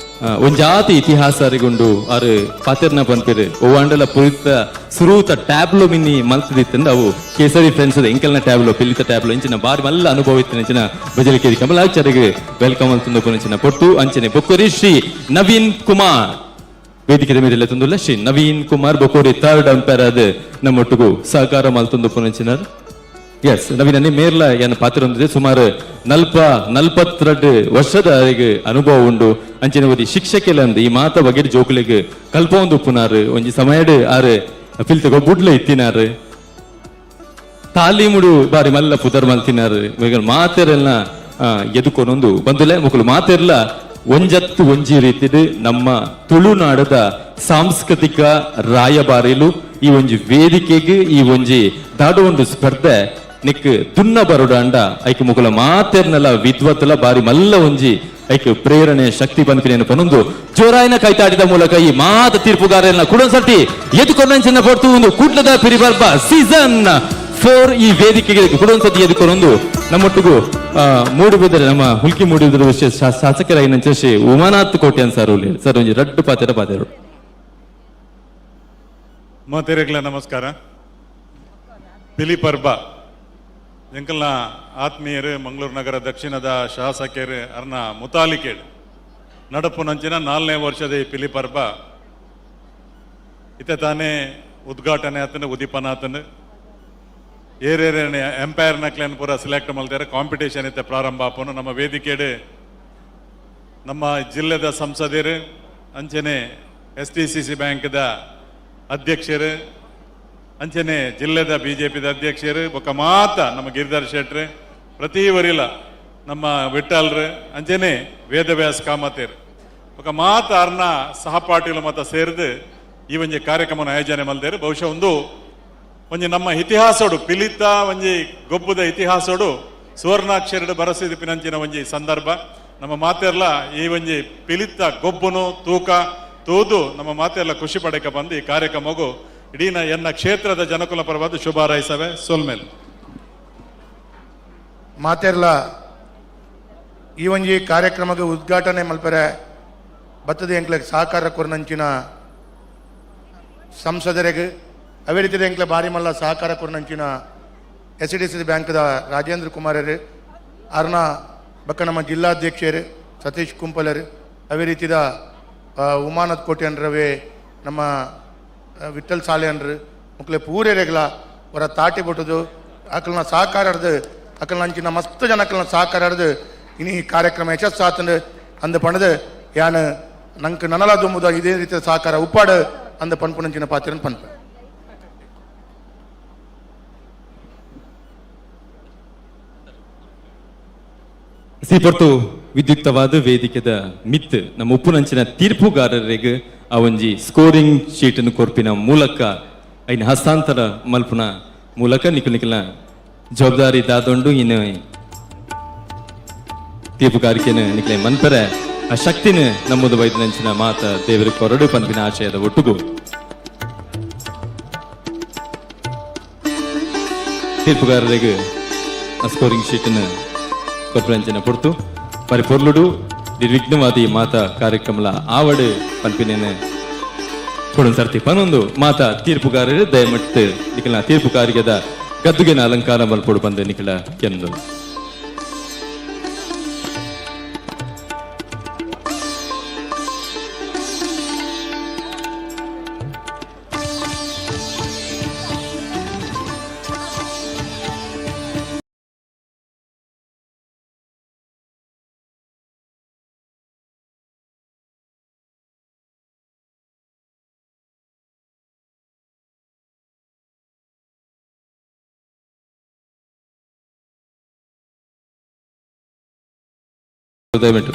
ಒಂಜಾತಿ ಇತಿಹಾಸ ಅರಿಗೊಂಡು ಆರು ಪಾತೆರ್ನ ಪನ್ಪಿರು ಒವ್ವಾಂಡಲ ಪುರಿತ ಸುರೂತ ಟ್ಯಾಬ್ಲೋ ಮಿನ್ನಿ ಮಲ್ತದಿತ್ತಂದ ಅವು ಕೇಸರಿ ಫ್ರೆಂಡ್ಸ್ ಎಂಕಲ್ನ ಟ್ಯಾಬ್ಲೋ ಪಿಲಿತ ಟ್ಯಾಬ್ಲೋ ಇಂಚಿನ ಬಾರಿ ಮಲ್ಲ ಅನುಭವ ಇತ್ತಿನ ಇಂಚಿನ ಬಜಲಿಕೇರಿ ಕಮಲಾಚಾರಿಗೆ welcome ಅಂತಂದು ಪುನಂಚಿನ ಪೊಟ್ಟು. ಅಂಚನೆ ಬೊಕ್ಕರಿ ಶ್ರೀ ನವೀನ್ ಕುಮಾರ್ ವೇದಿಕೆ ಮೇಲೆ ತಂದುಲ್ಲ. ಶ್ರೀ ನವೀನ್ ಕುಮಾರ್ ಬೊಕೋರಿ ಥರ್ಡ್ ಅಂಪೈರ್ ಅದು ನಮ್ಮೊಟ್ಟಿಗೂ ಸಹಕಾರ ಮಲ್ತೊಂದು ಪುನಂಚಿನರ್. ಎಸ್ ನವೀನ್ ಅನ್ನಿ ಮೇರ್ಲ ಏನ ಪಾತ್ರ ಹೊಂದಿದೆ ಸುಮಾರು 42 ವರ್ಷದ ಅನುಭವ ಉಂಡು. ಅಂಚಿನ ಓದಿ ಶಿಕ್ಷಕೆಲ ಅಂದ್ ಈ ಮಾತ ಬಗೆ ಜೋಕುಲೆಗ್ ಕಲ್ಪ ಒಂದು ಉಪ್ಪುನಾರು ಒಂಜಿ ಸಮಯಡ್ ಆರು ಪಿಲ್ತಗೋ ಬುಡ್ಲ ಇತ್ತಿನಾರು ತಾಲೀಮುಡು ಬಾರಿ ಮಲ್ಲ ಪುದರ್ ಮಲ್ತಿನಾರು ಮಾತೆರೆಲ್ಲ ಎದುಕೊನೊಂದು ಬಂದುಲೆ ಮುಕುಲು ಮಾತೆರ್ಲ ಒಂಜತ್ತು ಒಂಜಿ ರೀತಿಡ್ ನಮ್ಮ ತುಳುನಾಡದ ಸಾಂಸ್ಕೃತಿಕ ರಾಯಭಾರಿಲು ಈ ಒಂಜಿ ವೇದಿಕೆಗೆ ಈ ಒಂಜಿ ದಾಡು ಒಂದು ಸ್ಪರ್ಧೆ ನಿಕ್ ದುನ್ನ ಬರುಡಾಂಡ ಐಕ್ ಮುಕುಲ ಮಾತೆರ್ನಲ ವಿದ್ವತ್ತಲ ಬಾರಿ ಮಲ್ಲ ಒಂಜಿ ಐಕ್ ಪ್ರೇರಣೆ ಶಕ್ತಿ ಪನ್ಪಿನೇನು ಪನೊಂದು ಜೋರಾಯಿನ ಕೈತಾಟಿದ ಮೂಲಕ ಈ ಮಾತ ತೀರ್ಪುಗಾರನ ಕುಡೊಂದ್ಸರ್ತಿ ಎದುಕೊಂಡಂಚಿನ ಪೊರ್ತು ಒಂದು ಕುಡ್ಲದ ಪಿರಿಬರ್ಬ ಸೀಸನ್ 4 ಈ ವೇದಿಕೆಗೆ ಕುಡೊಂದ್ಸತಿ ಎದುಕೊಂಡೊಂದು ನಮ್ಮೊಟ್ಟಿಗೂ ಮೂಡುಬಿದರೆ ನಮ್ಮ ಹುಲ್ಕಿ ಮೂಡುಬಿದರೆ ಶಾಸಕರಾಗಿನ ಶ್ರೀ ಉಮಾನಾಥ್ ಕೋಟ್ಯಾನ್ ಸರ್ ಸರ್ ಒಂಜಿ ರಡ್ಡು ಪಾತೆರ ಪಾತೆರು. ಮಾತೆರೆಗ್ಲ ನಮಸ್ಕಾರ. ಪಿಲಿ ಪರ್ಬ ಎಂಕಲ್ನ ಆತ್ಮೀಯರು ಮಂಗಳೂರು ನಗರ ದಕ್ಷಿಣದ ಶಾಸಕರು ಅರ್ನ ಮುತಾಲಿಕೇಡ್ ನಡಪು ನಂಚಿನ 4ನೇ ವರ್ಷದ ಈ ಪಿಲಿ ಪರ್ಬ ಇತ್ತೆ ತಾನೇ ಉದ್ಘಾಟನೆ ಆತನ ಉದೀಪನ ಆತನ ಏರೇರೇನೆ ಎಂಪೈರ್ ನಕ್ಲೆನ್ ಪೂರ ಸೆಲೆಕ್ಟ್ ಮಲ್ತಾರೆ ಕಾಂಪಿಟೇಷನ್ ಇತ್ತೆ ಪ್ರಾರಂಭ ಆಪನು. ನಮ್ಮ ವೇದಿಕೆಡು ನಮ್ಮ ಜಿಲ್ಲೆದ ಸಂಸದರು ಅಂಚನೆ S T C C ಬ್ಯಾಂಕ್ದ ಅಧ್ಯಕ್ಷರು ಅಂಚನೆ ಜಿಲ್ಲೆದ ಬಿಜೆಪಿದ ಅಧ್ಯಕ್ಷರು ಬೊಕ್ಕ ಮಾತ ನಮ್ಮ ಗಿರಿಧರ್ ಶೆಟ್ರು ಪ್ರತಿ ವರಿಲ ನಮ್ಮ ವಿಠಲ್ರು ಅಂಚನೆ ವೇದವ್ಯಾಸ ಕಾಮತೇರ್ ಬೊಕ್ಕ ಮಾತ ಅರ್ನ ಸಹಪಾಠಿಗಳು ಮತ ಸೇರಿದು ಈ ಒಂಜಿ ಕಾರ್ಯಕ್ರಮನ ಆಯೋಜನೆ ಮಲ್ದೇರು. ಬಹುಶಃ ಒಂದು ಒಂಜಿ ನಮ್ಮ ಇತಿಹಾಸೋಡು ಪಿಲಿತ ಒಂಜಿ ಗೊಬ್ಬುದ ಇತಿಹಾಸೋಡು ಸುವರ್ಣಾಕ್ಷರಡು ಬರಸಿದ ಪಿನಂಚಿನ ಒಂಜಿ ಸಂದರ್ಭ. ನಮ್ಮ ಮಾತೆರ್ಲ ಈ ಒಂಜಿ ಪಿಲಿತ ಗೊಬ್ಬುನು ತೂಕ ತೂದು ನಮ್ಮ ಮಾತೆಲ್ಲ ಖುಷಿ ಪಡೆಕ ಬಂದು ಈ ಕಾರ್ಯಕ್ರಮಗೂ ಇಡೀ ಎನ್ನ ಕ್ಷೇತ್ರದ ಜನಕುಲ ಪರವಾದ ಶುಭ ಹಾರೈಸವೆ. ಸೋಲ್ಮೇಲ್ ಮಾತೆರ್ಲ ಈ ಒಂಜಿ ಕಾರ್ಯಕ್ರಮದ ಉದ್ಘಾಟನೆ ಮಲ್ಪರೆ ಬತ್ತದ ಎಂಕ್ಲೆಗ್ ಸಹಕಾರ ಕೊರ್ನಂಚಿನ ಸಂಸದರಿಗೆ ಅವೇ ರೀತಿದ ಎಂಕ್ಲೆ ಬಾರಿ ಮಲ್ಲ ಸಹಕಾರ ಕೊರ್ನಂಚಿನ S D C ಬ್ಯಾಂಕ್ದ ರಾಜೇಂದ್ರ ಕುಮಾರರು ಅರ್ನ ಬಕ್ಕ ನಮ್ಮ ಜಿಲ್ಲಾಧ್ಯಕ್ಷರು ಸತೀಶ್ ಕುಂಪಲರು ಅವೇ ರೀತಿದ ಉಮಾನಾಥ್ ಕೋಟ್ಯನ್ರವೇ ನಮ್ಮ ವಿಠಲ್ ಸಾಲೆ ಅನ್ರು ಮುಕ್ಲೆ ಪೂರೆರೆಗ್ಲ ಅವರ ತಾಟಿ ಬಿಟ್ಟದು ಅಕಲ್ನ ಸಹಕಾರ ಅಕಲ್ನ ಅಂಚಿನ ಮಸ್ತ್ ಜನಕಲ್ನ ಸಹಕಾರ ಇನಿ ಈ ಕಾರ್ಯಕ್ರಮ ಯಶಸ್ಸಾತಂದು ಅಂದ ಪಣದು ಯಾನು ನಂಗೆ ನನಲ ದುಂಬುದ ಇದೇ ರೀತಿಯ ಸಹಕಾರ ಉಪ್ಪಾಡು ಅಂದ ಪನ್ಪುನಂಚಿನ ಪಾತ್ರನ ಪನ್ಪ. ಸೀಪೊರ್ತು ವಿದ್ಯುಕ್ತವಾದ ವೇದಿಕೆದ ಮಿತ್ ನಮ್ಮ ಉಪ್ಪುನಂಚಿನ ತೀರ್ಪುಗಾರರಿಗೆ ಆ ಒಂಜಿ ಸ್ಕೋರಿಂಗ್ ಶೀಟ್ ಕೊರ್ಪಿನ ಮೂಲಕ ಐನ ಹಸ್ತಾಂತರ ಮಲ್ಪುನ ಮೂಲಕ ನಿಖಲ್ ನಿಖಲ್ನ ಜವಾಬ್ದಾರಿ ದಾದೊಂಡು ಇನ್ನು ತೀರ್ಪುಗಾರಿಕೆನ ನಿಖಲೆ ಮನ್ಪರೆ ಆ ಶಕ್ತಿನ ನಮ್ಮದು ವೈದ್ಯನಂಚಿನ ಮಾತ ದೇವರ ಕೊರಡು ಪನ್ಪಿನ ಆಶಯದ ಒಟ್ಟುಗು ತೀರ್ಪುಗಾರರಿಗೆ ಆ ಸ್ಕೋರಿಂಗ್ ಶೀಟ್ನ ಕೊರ್ಪುನಂಚಿನ ಪೊರ್ತು ಪರಿ ಪೊರ್ಲುಡು ನಿರ್ವಿಘ್ನವಾದಿ ಮಾತಾ ಕಾರ್ಯಕ್ರಮಲ ಆವಡು ಪನ್ಪಿನೇನೆ ಕೊಡೊಂದು ಸರ್ತಿ ಪನೊಂದು ಮಾತಾ ತೀರ್ಪುಗಾರರು ದಯಮಟ್ಟು ನಿಖಲ ತೀರ್ಪುಗಾರಿಗೆದ ಗದ್ದುಗೆನ ಅಲಂಕಾರ ಮಲ್ಪೊಡು ಬಂದ ನಿಖಲ ಕೆಂದು. ದಯವಿಟ್ಟು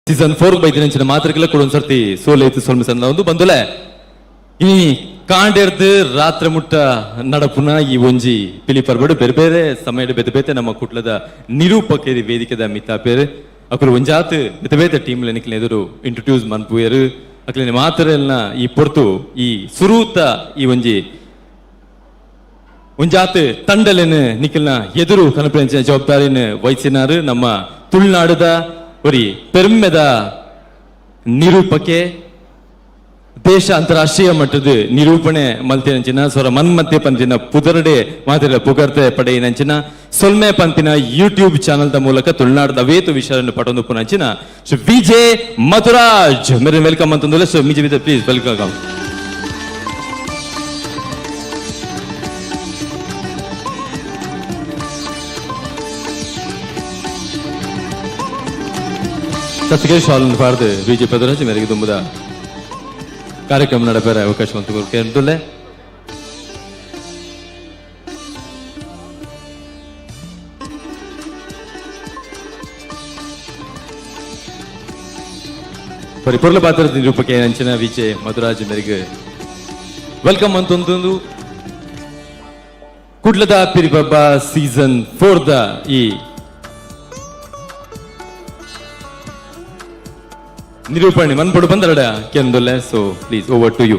ಸೀಸನ್ 4 ಬೈದಿನಂಚಿನ ಮಾತ್ರಕ್ಕೆಲ್ಲ ಕೂಡ ಒಂದ್ಸರ್ತಿ ಸೋಲೈತು ಸೋಲ್ಮೆ ಸಣ್ಣ ಒಂದು ಬಂದುಲೆ ಈ ಕಾಂಡೆರ್ದು ರಾತ್ರಿ ಮುಟ್ಟ ನಡಪುನ ಈ ಒಂಜಿ ಪಿಲಿ ಪರ್ಬಡು ಬೇರೆ ಬೇರೆ ಸಮಯಡ್ ಬೇತೆ ಬೇತೆ ನಮ್ಮ ಕುಟ್ಲದ ನಿರೂಪಕೇರಿ ವೇದಿಕೆದ ಮಿತಾಪೇರು ಅಕುಲು ಒಂಜಾತ್ ಬೇತೆ ಬೇತೆ ಟೀಮ್ ನಿಕ್ಲೆ ಎದುರು ಇಂಟ್ರೊಡ್ಯೂಸ್ ಮನ್ಪುಯರು ಅಕ್ಲೆ ಮಾತ್ರ ಈ ಪೊರ್ತು ಈ ಸುರೂತ ಈ ಒಂಜಿ ಒಂಜಾತ್ ತಂಡಲೇನು ನಿಖಲ್ನ ಎದುರು ಕನಪಂಚಿನ ಜವಾಬ್ದಾರಿನ ವಹಿಸಿನಾರು ನಮ್ಮ ತುಳುನಾಡದ ಒರಿ ಪೆರ್ಮೆದ ನಿರೂಪಕೆ ದೇಶ ಅಂತಾರಾಷ್ಟ್ರೀಯ ಮಟ್ಟದ ನಿರೂಪಣೆ ಮಲ್ತಿನಂಚಿನ ಸ್ವರ ಮನ್ಮತ್ತೆ ಪಂತಿನ ಪುದರಡೆ ಮಾತಿರ ಪುಗರ್ತೆ ಪಡೆಯಿನಂಚಿನ ಸೊಲ್ಮೆ ಪಂತಿನ ಯೂಟ್ಯೂಬ್ ಚಾನೆಲ್ the ಮೂಲಕ ತುಳುನಾಡದ ಅವೇತು ವಿಷಯವನ್ನು ಪಟೊಂದು ಪುನಂಚಿನ ಶ್ರೀ ವಿಜಯ್ ಮಧುರಾಜ್ ಮೇರೆ welcome ಅಂತಂದ್ರೆ. ಸೊ ಮಿಜಿ ಪ್ಲೀಸ್ welcome. ಸತ್ಗೆ shawl ಪಾಡ್ದು ವಿಜಯ್ ಮಧುರಾಜ್ ಮೇರೆಗೆ ತುಂಬುದ ಕಾರ್ಯಕ್ರಮ ನಡಪೇರ ಅವಕಾಶ ಕೇಂದ್ರದಲ್ಲೇ. ಪರಿಪೂರ್ಣ ಪಾತ್ರದ ನಿರೂಪಕ ಅಂಚಿನ ವಿಜಯ್ ಮಧುರಾಜ್ ಮೇರೆಗೆ welcome ಅಂತಂದು ಕುಡ್ಲದ ಪಿರಿಪಬ್ಬ season 4 the ಈ ನಿರೂಪಣೆ ಮನ್ಪಡು ಬಂದರಡ ಕೆಂದುಲ್ಲೆ. So please over to you.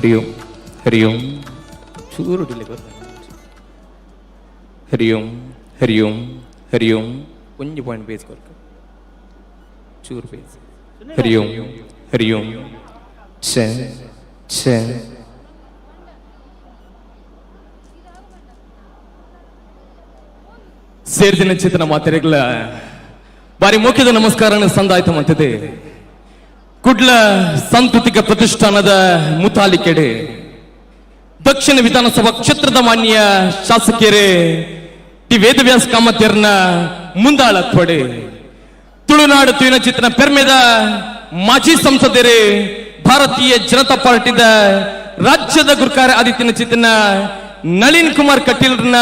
Hari Om Hari Om. ಚೂರು ಡಿಲೇ. ಹರಿ ಓಂ ಹರಿ ಓಂ ಹರಿ ಓಂ. ಒಂಜಿ ಪಾಯಿಂಟ್ ಬೇಸ್ ಕೊರ್ಕ, ಚೂರು ಬೇಸ್. ಹರಿ ಓಂ ಹರಿ ಓಂ. ಛ ಛ. ಸೇರ್ದಿನ ಚೇತನ ಮಾತೆರೆಗಳ ಬಾರಿ ಮುಖ್ಯದ ನಮಸ್ಕಾರ ಸಂದಾಯ್ತ ಮಂತಿದೆ. ಕುಡ್ಲ ಸಾಂಸ್ಕೃತಿಕ ಪ್ರತಿಷ್ಠಾನದ ಮುತಾಲಿಕೆಡೆ ದಕ್ಷಿಣ ವಿಧಾನಸಭಾ ಕ್ಷೇತ್ರದ ಮಾನ್ಯ ಶಾಸಕರೇ ಟಿ ವೇದವ್ಯಾಸ ಕಾಮತಿಯರ್ನ ಮುಂದಾಳತ್ವಡೆ ತುಳುನಾಡು ತುಯಿನ ಚಿತ್ರ ಪೆರ್ಮೆದ ಮಾಜಿ ಸಂಸದರೇ ಭಾರತೀಯ ಜನತಾ ಪಾರ್ಟಿದ ರಾಜ್ಯದ ಗುರ್ಕಾರ ಆದಿತ್ಯನ ಚಿತ್ರನ ನಳಿನ್ ಕುಮಾರ್ ಕಟೀಲ್ನ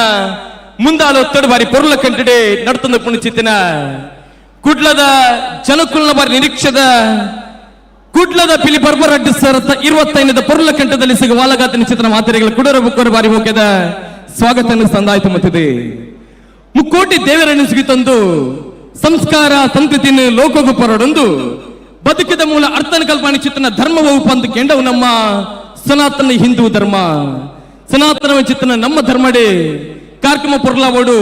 ಮುಂದಾಳೊತ್ತಡು ಬಾರಿ ಪೊರ್ಲ ಕಂಟಿಡೆ ನಡ್ತಂದ ಪುಣ್ಯ ಕುಡ್ಲದ ಜನಕುಲ್ನ ಬಾರಿ ನಿರೀಕ್ಷದ ಕುಡ್ಲದ ಪಿಲಿ ಬರ್ಬರ್ ಅಡ್ಡ ಸರತ 25ನೇದ ಪೊರ್ಲ ಕಂಠದಲ್ಲಿ ಸಿಗುವ ವಾಲಗಾತನ ಚಿತ್ರ ಮಾತೆರೆಗಳ ಕುಡರ ಬುಕ್ಕರ ಬಾರಿ ಹೋಗ್ಯದ ಸ್ವಾಗತ ಸಂದಾಯಿತು ಮತ್ತಿದೆ. ಮುಕ್ಕೋಟಿ ದೇವರನ್ನು ಸಿಗಿತಂದು ಸಂಸ್ಕಾರ ಸಂಸ್ಕೃತಿಯನ್ನು ಲೋಕಗು ಪರಡೊಂದು ಬದುಕಿದ ಮೂಲ ಅರ್ಥನ ಕಲ್ಪನೆ ಚಿತ್ರನ ಧರ್ಮವು ಪಂದು ಕೆಂಡವು ನಮ್ಮ ಸನಾತನ ಹಿಂದೂ ಧರ್ಮ. ಸನಾತನ ಚಿತ್ರನ ನಮ್ಮ ಧರ್ಮಡೆ ಕಾರ್ಯಕ್ರಮ ಪೊರ್ಲಾವೋಡು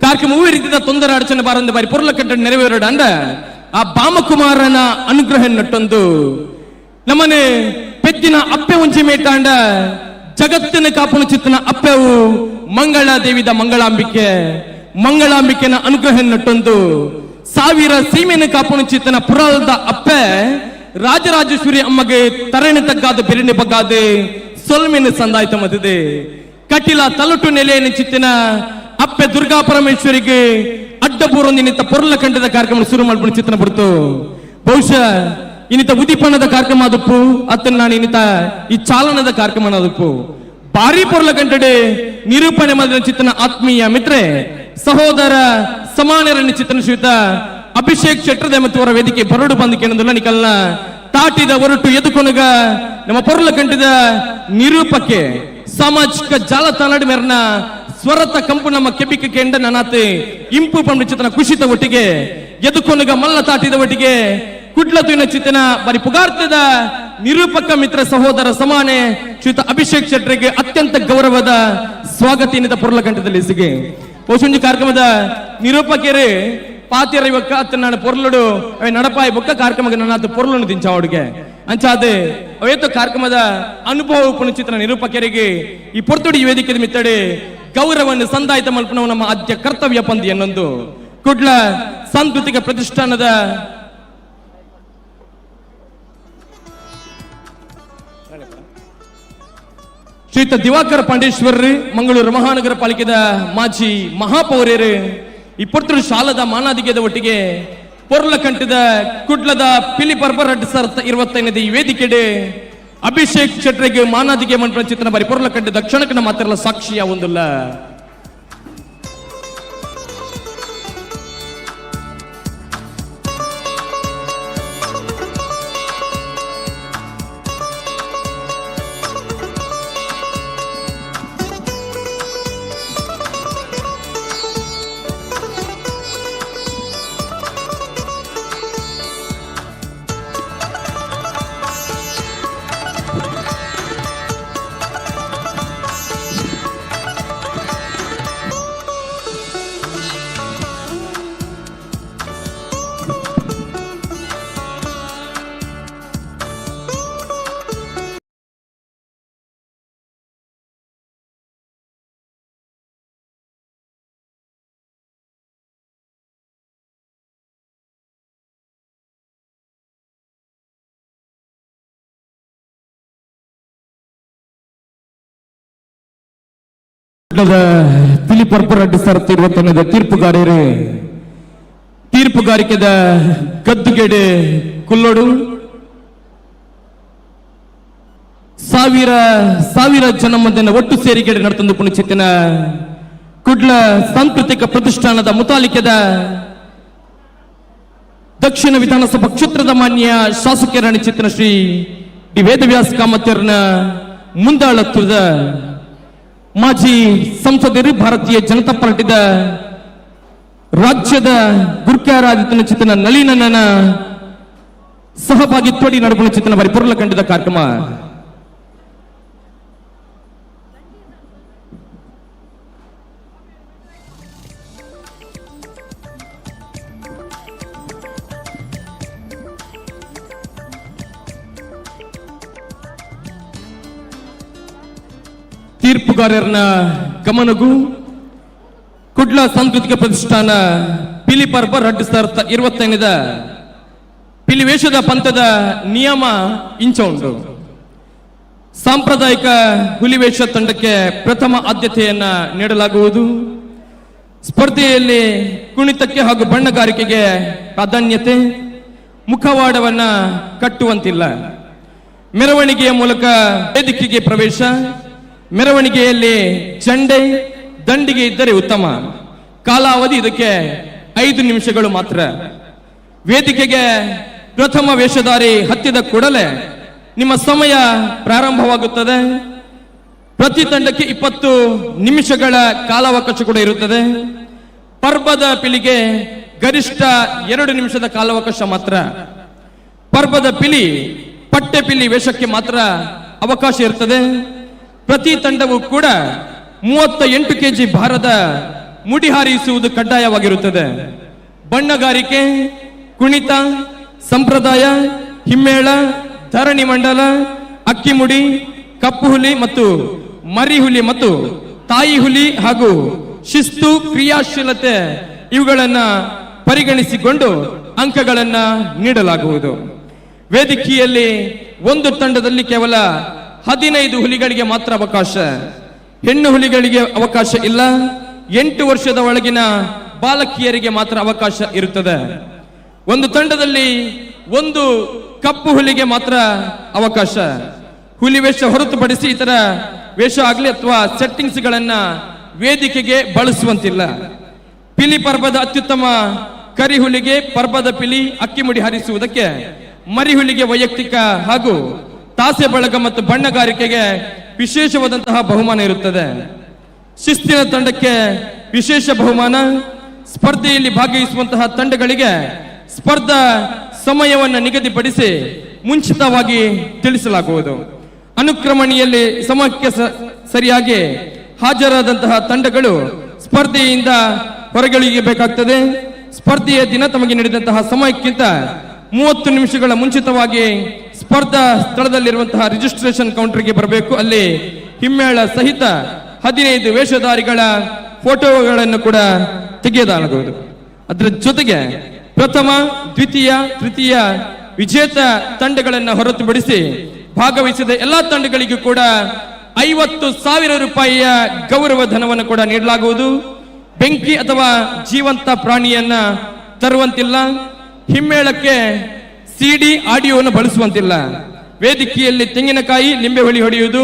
ಕಾರ್ಯಕ್ರಮ ಹೂವು ರೀತಿಯ ತೊಂದರೆ ಅಡಚಣೆ ಬಾರಂದ ಬಾರಿ ಪೊರ್ಲ ಕಟ್ಟ ನೆರವೇರೋಡ ಅಂಡ ಆ ಬಾಮಕುಮಾರನ ಅನುಗ್ರಹ ನಟ್ಟೊಂದು ನಮ್ಮನೆ ಪೆದ್ದಿನ ಅಪ್ಪೆ ಉಂಚಿ ಮೇಟಾಂಡ ಜಗತ್ತಿನ ಕಾಪುನ ಚಿತ್ತನ ಅಪ್ಪೆವು ಮಂಗಳ ದೇವಿದ ಮಂಗಳಾಂಬಿಕೆ ಮಂಗಳಾಂಬಿಕೆನ ಅನುಗ್ರಹ ನಟ್ಟೊಂದು ಸಾವಿರ ಸೀಮೆನ ಕಾಪುನ ಚಿತ್ತನ ಪುರಾಲ್ದ ಅಪ್ಪೆ ರಾಜರಾಜೇಶ್ವರಿ ಅಮ್ಮಗೆ ತರಣೆ ತಗ್ಗಾದ ಬೆರಣೆ ಬಗ್ಗಾದೆ ಸೊಲ್ಮೆನ ಸಂದಾಯ್ತ ಮತ್ತಿದೆ. ಕಟಿಲ ತಲುಟು ನೆಲೆಯನ್ನು ಚಿತ್ತಿನ ಅಪ್ಪೆ ದುರ್ಗಾ ಪರಮೇಶ್ವರಿಗೆ ಅಡ್ಡಪೂರ್ವ ಪೊರ್ಲ ಕಂಠದ ಕಾರ್ಯಕ್ರಮ ಶುರು ಮಾಡ್ಕೊಂಡು ಚಿತ್ರಣ ಬರ್ತು. ಬಹುಶಃ ಇನ್ನಿತ ಉದಿಪನದ ಕಾರ್ಯಕ್ರಮ ಅದಪ್ಪು ಅತ್ತನ ನಾನು ಇನ್ನಿತ ಈ ಚಾಲನದ ಕಾರ್ಯಕ್ರಮ ಅದಪ್ಪು ಭಾರಿ ಪೊರ್ಲ ಕಂಠಡೆ ನಿರೂಪಣೆ ಮಾಡಿದ ಚಿತ್ರನ ಆತ್ಮೀಯ ಮಿತ್ರೆ ಸಹೋದರ ಸಮಾನರನ್ನು ಚಿತ್ರಣ ಶ್ರೀಯುತ ಅಭಿಷೇಕ್ ಶೆಟ್ಟರ್ದೆ ಮತ್ತು ಅವರ ವೇದಿಕೆ ಬರಡು ಬಂದು ಕೇಳೋದಿಲ್ಲ ನಿಕಲ್ನ ತಾಟಿದ ಹೊರಟು ಎದುಕೊನಗ ನಮ್ಮ ಪೊರ್ಲ ಕಂಠದ ನಿರೂಪಕ್ಕೆ ಸಾಮಾಜಿಕ ಜಾಲತಾಣ ಮೇರ್ನ ಸ್ವರತ ಕಂಪು ನಮ್ಮ ಕೆಬಿಕ ಕೆಂಡ ನನಾತೆ ಇಂಪು ಪಂಡು ಚಿತನ ಕುಶಿತ ಒಟ್ಟಿಗೆ ಎದುಕೊನಗ ಮಲ್ಲ ತಾಟಿದ ಒಟ್ಟಿಗೆ ಕುಡ್ಲ ತುಯಿನ ಚಿತನ ಬರಿ ಪುಗಾರ್ತದ ನಿರೂಪಕ ಮಿತ್ರ ಸಹೋದರ ಸಮಾನೆ ಶ್ರೀಯುತ ಅಭಿಷೇಕ್ ಶೆಟ್ಟರಿಗೆ ಅತ್ಯಂತ ಗೌರವದ ಸ್ವಾಗತ ಪೊರ್ಲ ಕಂಠದಲ್ಲಿ ಸಿಗೆ. ಬಹುಶಃ ಕಾರ್ಯಕ್ರಮದ ನಿರೂಪಕರೇ ಪಾತಿಯರ ಇವಕ್ಕ ಅತ್ತ ನಾನು ಪೊರ್ಲುಡು ಅವೆ ನಡಪಾಯಿ ಬೊಕ್ಕ ಕಾರ್ಯಕ್ರಮಕ್ಕೆ ನನ್ನ ಪೊರ್ಲುನು ದಿಂಚಾವಡಿಗೆ ಅಂಚಾದೆ ಅವೇತು ಕಾರ್ಯಕ್ರಮದ ಅನುಭವ ಪುನಚಿತ್ರ ನಿರೂಪಕರಿಗೆ ಈ ಪೊರ್ತುಡಿ ವೇದಿಕೆ ಮಿತ್ತಡೆ ಗೌರವವನ್ನು ಸಂದಾಯಿತ ಮಲ್ಪನವು ನಮ್ಮ ಆದ್ಯ ಕರ್ತವ್ಯ ಪಂದಿ ಎನ್ನೊಂದು ಕುಡ್ಲ ಸಾಂಸ್ಕೃತಿಕ ಪ್ರತಿಷ್ಠಾನದ ಶ್ರೀಯುತ ದಿವಾಕರ ಪಾಂಡೇಶ್ವರ್ರಿ ಮಂಗಳೂರು ಮಹಾನಗರ ಪಾಲಿಕೆದ ಮಾಜಿ ಮಹಾಪೌರ್ಯರು ಈ ಪೊರ್ತುಡು ಶಾಲದ ಮಾನಾದಿಗೆದ ಒಟ್ಟಿಗೆ ಪೊರ್ಲ ಕಂಠದ ಕುಡ್ಲದ ಪಿಲಿ ಪರ್ಬರ್ 25ನೇದ ಈ ವೇದಿಕೆಡೆ ಅಭಿಷೇಕ್ ಶೆಟ್ಟರಿಗೆ ಮಾನಾದಿಗೆ ಮಂಟಪ ಚಿತ್ರನ ಬಾರಿ ಪೊರ್ಲ ಕಂಠದ ಕ್ಷಣಕ್ಕನ ಮಾತ್ರ ಸಾಕ್ಷಿಯ ಒಂದುಲ್ಲ. ಕುಡ್ಲದ ಪಿಲಿಪರ್ಪು ರಡ್ಡ್ ಸರ್ತಿ ಇರುವತ್ತನೇದ ತೀರ್ಪುಗಾರರು ತೀರ್ಪುಗಾರಿಕೆದ ಗದ್ದುಗೆಡೆ ಕುಲ್ಲೋಡು. ಸಾವಿರ ಸಾವಿರ ಜನ ಮಂದಿನ ಒಟ್ಟು ಸೇರಿಗೆಡೆ ನಡ್ತಂದು ಪುಣಚಿತ್ತಿನ ಕುಡ್ಲ ಸಾಂಸ್ಕೃತಿಕ ಪ್ರತಿಷ್ಠಾನದ ಮುತಾಲಿಕೆದ ದಕ್ಷಿಣ ವಿಧಾನಸಭಾ ಕ್ಷೇತ್ರದ ಮಾನ್ಯ ಶಾಸಕರ ಚಿತ್ತಿನ ಶ್ರೀ ಡಿ ವೇದವ್ಯಾಸ ಕಾಮತ್ಯರನ ಮುಂದಾಳತ್ವದ ಮಾಜಿ ಸಂಸದರು, ಭಾರತೀಯ ಜನತಾ ಪಾರ್ಟಿದ ರಾಜ್ಯದ ಗುರ್ಕಾರಾದಿತ್ಯನ ಚಿತ್ತನ ನಳಿನನ ಸಹಭಾಗಿತ್ವಡಿ ನಡುಗುಣ ಚಿತ್ತನ ಬರಿ ಪೊರ್ಲ ಕಂಡಿದ ಕಾರ್ಯಕ್ರಮ. ತೀರ್ಪುಗಾರರನ್ನ ಗಮನಗೂ ಕುಡ್ಲ ಸಾಂಸ್ಕೃತಿಕ ಪ್ರತಿಷ್ಠಾನ ಪಿಲಿ ಪರ್ಬ 2025ದ ಪಿಲಿವೇಶದ ಪಂಥದ ನಿಯಮ ಇಂಚ ಉಂಟು. ಸಾಂಪ್ರದಾಯಿಕ ಹುಲಿವೇಷ ತಂಡಕ್ಕೆ ಪ್ರಥಮ ಆದ್ಯತೆಯನ್ನ ನೀಡಲಾಗುವುದು. ಸ್ಪರ್ಧೆಯಲ್ಲಿ ಕುಣಿತಕ್ಕೆ ಹಾಗೂ ಬಣ್ಣಗಾರಿಕೆಗೆ ಪ್ರಾಧಾನ್ಯತೆ. ಮುಖವಾಡವನ್ನ ಕಟ್ಟುವಂತಿಲ್ಲ. ಮೆರವಣಿಗೆಯ ಮೂಲಕ ವೇದಿಕೆಗೆ ಪ್ರವೇಶ. ಮೆರವಣಿಗೆಯಲ್ಲಿ ಚಂಡೆ ದಂಡಿಗೆ ಇದ್ದರೆ ಉತ್ತಮ. ಕಾಲಾವಧಿ ಇದಕ್ಕೆ 5 ನಿಮಿಷಗಳು ಮಾತ್ರ. ವೇದಿಕೆಗೆ ಪ್ರಥಮ ವೇಷಧಾರಿ ಹತ್ತಿದ ಕೂಡಲೇ ನಿಮ್ಮ ಸಮಯ ಪ್ರಾರಂಭವಾಗುತ್ತದೆ. ಪ್ರತಿ ತಂಡಕ್ಕೆ 20 ನಿಮಿಷಗಳ ಕಾಲಾವಕಾಶ ಕೂಡ ಇರುತ್ತದೆ. ಪರ್ಬದ ಪಿಲಿಗೆ ಗರಿಷ್ಠ 2 ನಿಮಿಷದ ಕಾಲಾವಕಾಶ ಮಾತ್ರ. ಪರ್ಬದ ಪಿಲಿ, ಪಟ್ಟೆ ಪಿಲಿ ವೇಷಕ್ಕೆ ಮಾತ್ರ ಅವಕಾಶ ಇರುತ್ತದೆ. ಪ್ರತಿ ತಂಡವೂ ಕೂಡ 38 ಕೆಜಿ ಭಾರದ ಮುಡಿ ಹಾರಿಸುವುದು ಕಡ್ಡಾಯವಾಗಿರುತ್ತದೆ. ಬಣ್ಣಗಾರಿಕೆ, ಕುಣಿತ, ಸಂಪ್ರದಾಯ, ಹಿಮ್ಮೇಳ, ಧರಣಿ ಮಂಡಲ, ಅಕ್ಕಿಮುಡಿ, ಕಪ್ಪು ಹುಲಿ ಮತ್ತು ಮರಿ ಹುಲಿ ಮತ್ತು ತಾಯಿ ಹುಲಿ ಹಾಗೂ ಶಿಸ್ತು, ಕ್ರಿಯಾಶೀಲತೆ ಇವುಗಳನ್ನ ಪರಿಗಣಿಸಿಕೊಂಡು ಅಂಕಗಳನ್ನ ನೀಡಲಾಗುವುದು. ವೇದಿಕೆಯಲ್ಲಿ ಒಂದು ತಂಡದಲ್ಲಿ ಕೇವಲ 15 ಹುಲಿಗಳಿಗೆ ಮಾತ್ರ ಅವಕಾಶ. ಹೆಣ್ಣು ಹುಲಿಗಳಿಗೆ ಅವಕಾಶ ಇಲ್ಲ. 8 ವರ್ಷದ ಒಳಗಿನ ಬಾಲಕಿಯರಿಗೆ ಮಾತ್ರ ಅವಕಾಶ ಇರುತ್ತದೆ. ಒಂದು ತಂಡದಲ್ಲಿ ಒಂದು ಕಪ್ಪು ಹುಲಿಗೆ ಮಾತ್ರ ಅವಕಾಶ. ಹುಲಿ ವೇಷ ಹೊರತುಪಡಿಸಿ ಇತರ ವೇಷ ಆಗಲಿ ಅಥವಾ ಸೆಟ್ಟಿಂಗ್ಸ್ ಗಳನ್ನ ವೇದಿಕೆಗೆ ಬಳಸುವಂತಿಲ್ಲ. ಪಿಲಿ ಪರ್ಬದ ಅತ್ಯುತ್ತಮ ಕರಿಹುಲಿಗೆ ಪರ್ಬದ ಪಿಲಿ ಅಕ್ಕಿಮುಡಿ ಹಾರಿಸುವುದಕ್ಕೆ, ಮರಿಹುಲಿಗೆ ವೈಯಕ್ತಿಕ ಹಾಗೂ ತಾಸೆ ಬಳಗ ಮತ್ತು ಬಣ್ಣಗಾರಿಕೆಗೆ ವಿಶೇಷವಾದಂತಹ ಬಹುಮಾನ ಇರುತ್ತದೆ. ಶಿಸ್ತಿನ ತಂಡಕ್ಕೆ ವಿಶೇಷ ಬಹುಮಾನ. ಸ್ಪರ್ಧೆಯಲ್ಲಿ ಭಾಗವಹಿಸುವಂತಹ ತಂಡಗಳಿಗೆ ಸ್ಪರ್ಧಾ ಸಮಯವನ್ನು ನಿಗದಿಪಡಿಸಿ ಮುಂಚಿತವಾಗಿ ತಿಳಿಸಲಾಗುವುದು. ಅನುಕ್ರಮಣಿಯಲ್ಲಿ ಸಮಯಕ್ಕೆ ಸರಿಯಾಗಿ ಹಾಜರಾದಂತಹ ತಂಡಗಳು ಸ್ಪರ್ಧೆಯಿಂದ ಹೊರಗಿಳಿಯಬೇಕಾಗ್ತದೆ. ಸ್ಪರ್ಧೆಯ ದಿನ ತಮಗೆ ನೀಡಿದಂತಹ ಸಮಯಕ್ಕಿಂತ 30 ನಿಮಿಷಗಳ ಮುಂಚಿತವಾಗಿ ಸ್ಪರ್ಧಾ ಸ್ಥಳದಲ್ಲಿರುವಂತಹ ರಿಜಿಸ್ಟ್ರೇಷನ್ ಕೌಂಟರ್ಗೆ ಬರಬೇಕು. ಅಲ್ಲಿ ಹಿಮ್ಮೇಳ ಸಹಿತ 15 ವೇಷಧಾರಿಗಳ ಫೋಟೋಗಳನ್ನು ಕೂಡ ತೆಗೆಯಲಾಗುವುದು. ಅದರ ಜೊತೆಗೆ ಪ್ರಥಮ, ದ್ವಿತೀಯ, ತೃತೀಯ ವಿಜೇತ ತಂಡಗಳನ್ನು ಹೊರತುಪಡಿಸಿ ಭಾಗವಹಿಸಿದ ಎಲ್ಲಾ ತಂಡಗಳಿಗೂ ಕೂಡ 50,000 ರೂಪಾಯಿಯ ಗೌರವ ಧನವನ್ನು ಕೂಡ ನೀಡಲಾಗುವುದು. ಬೆಂಕಿ ಅಥವಾ ಜೀವಂತ ಪ್ರಾಣಿಯನ್ನ ತರುವಂತಿಲ್ಲ. ಹಿಮ್ಮೇಳಕ್ಕೆ ಸಿಡಿ ಆಡಿಯೋವನ್ನು ಬಳಸುವಂತಿಲ್ಲ. ವೇದಿಕೆಯಲ್ಲಿ ತೆಂಗಿನಕಾಯಿ, ಲಿಂಬೆ ಹುಳಿ ಹೊಡೆಯುವುದು,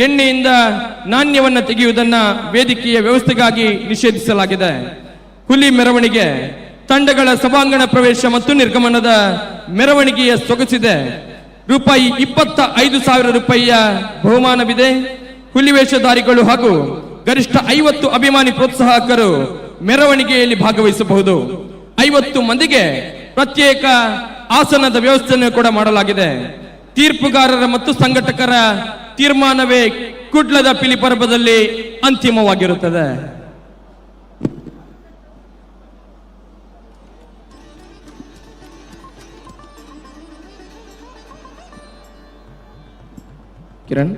ಎಣ್ಣೆಯಿಂದ ನಾಣ್ಯವನ್ನು ತೆಗೆಯುವುದನ್ನ ವೇದಿಕೆಯ ವ್ಯವಸ್ಥೆಗಾಗಿ ನಿಷೇಧಿಸಲಾಗಿದೆ. ಹುಲಿ ಮೆರವಣಿಗೆ ತಂಡಗಳ ಸಭಾಂಗಣ ಪ್ರವೇಶ ಮತ್ತು ನಿರ್ಗಮನದ ಮೆರವಣಿಗೆಯ ಸೊಗಸಿದೆ. ರೂಪಾಯಿ 25,000 ರೂಪಾಯಿಯ ಬಹುಮಾನವಿದೆ. ಹುಲಿ ವೇಷಧಾರಿಗಳು ಹಾಗೂ ಗರಿಷ್ಠ 50 ಅಭಿಮಾನಿ ಪ್ರೋತ್ಸಾಹಕರು ಮೆರವಣಿಗೆಯಲ್ಲಿ ಭಾಗವಹಿಸಬಹುದು. 50 ಮಂದಿಗೆ ಪ್ರತ್ಯೇಕ ಆಸನದ ವ್ಯವಸ್ಥೆಯನ್ನು ಕೂಡ ಮಾಡಲಾಗಿದೆ. ತೀರ್ಪುಗಾರರ ಮತ್ತು ಸಂಘಟಕರ ತೀರ್ಮಾನವೇ ಕುಡ್ಲದ ಪಿಲಿ ಪರ್ಬದಲ್ಲಿ ಅಂತಿಮವಾಗಿರುತ್ತದೆ. ಕಿರಣ್,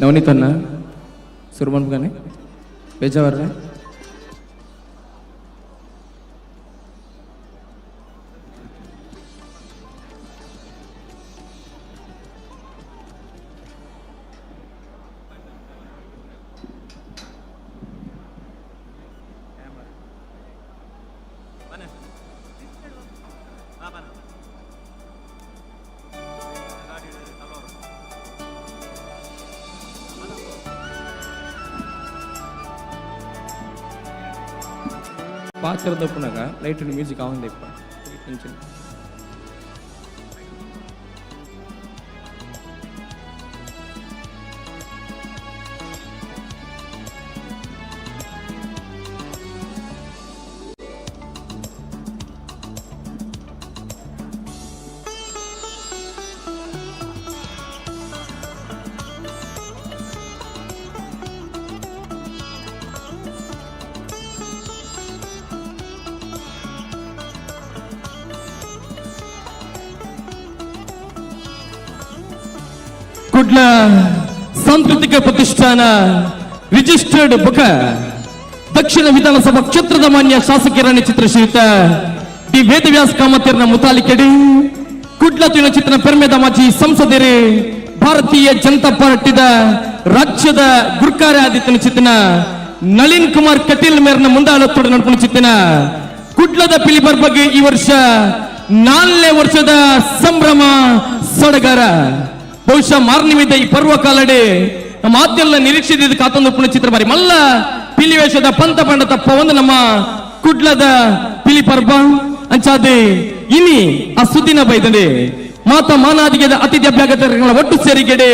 ನವನೀತನ್ನ ಸುರುಮನ್ಪುಗಾನೆ ಬೇಜಾವರ್ರೆ. ಪಾತ್ರ ದಪ್ಪುನಗ ಲೈಟ್ ಮ್ಯೂಸಿಕ್ ಆವಂದಿಪ್ಪ ಇಂಚಿನ. ಕುಡ್ಲ ಸಾಂಸ್ಕೃತಿಕ ಪ್ರತಿಷ್ಠಾನ ರಿಜಿಸ್ಟರ್ಡ್ ಬುಕ ದಕ್ಷಿಣ ವಿಧಾನಸಭಾ ಕ್ಷೇತ್ರದ ಮಾನ್ಯ ಶಾಸಕರನ್ನ ಚಿತ್ರ ಶ್ರೀಯುತ ಡಿ ವೇದವ್ಯಾಸ ಕಾಮತಿಯರ್ನ ಮುತಾಲಿಕೆಡಿ ಕುಡ್ಲ ತುಳಿನ ಚಿತ್ರ ಪೆರ್ಮೆದ ಮಾಜಿ ಸಂಸದರು ಭಾರತೀಯ ಜನತಾ ಪಾರ್ಟಿದ ರಾಜ್ಯದ ಗುರ್ಕಾರೆ ಆದಿತ್ಯನ ಚಿತ್ತಿನ ನಳಿನ್ ಕುಮಾರ್ ಕಟೀಲ್ ಮೇರ್ನ ಮುಂದಾಳತ್ತೋಡು ನಡ್ಕೊಂಡು ಚಿತ್ತಿನ ಕುಡ್ಲದ ಪಿಲಿಬರ್ ಬಗ್ಗೆ ಈ ವರ್ಷ 4ನೇ ವರ್ಷದ ಸಂಭ್ರಮ ಸಡಗರ. ಬಹುಶಃ ಮಾರ್ನಿಮಿದ ಈ ಪರ್ವ ಕಾಲಡೆ ನಮ್ಮ ಆದ್ಯಲ್ಲ ನಿರೀಕ್ಷಿತ ಕಾತೊಂದು ಪುಣ್ಯ ಚಿತ್ರ ಬಾರಿ ಮಲ್ಲ ಪಿಲಿವೇಶದ ಪಂತ ಪಂಡ ತಪ್ಪ ಒಂದು ನಮ್ಮ ಕುಡ್ಲದ ಪಿಲಿ ಪರ್ಬ ಅಂಚಾದೆ ಇನಿ ಆ ಸುದ್ದಿನ ಬೈದಂಡೆ ಮಾತ ಮಾನಾದಿಗೆದ ಅತಿಥಿ ಅಭ್ಯಾಗತಗಳ ಒಟ್ಟು ಸೇರಿಗೆಡೆ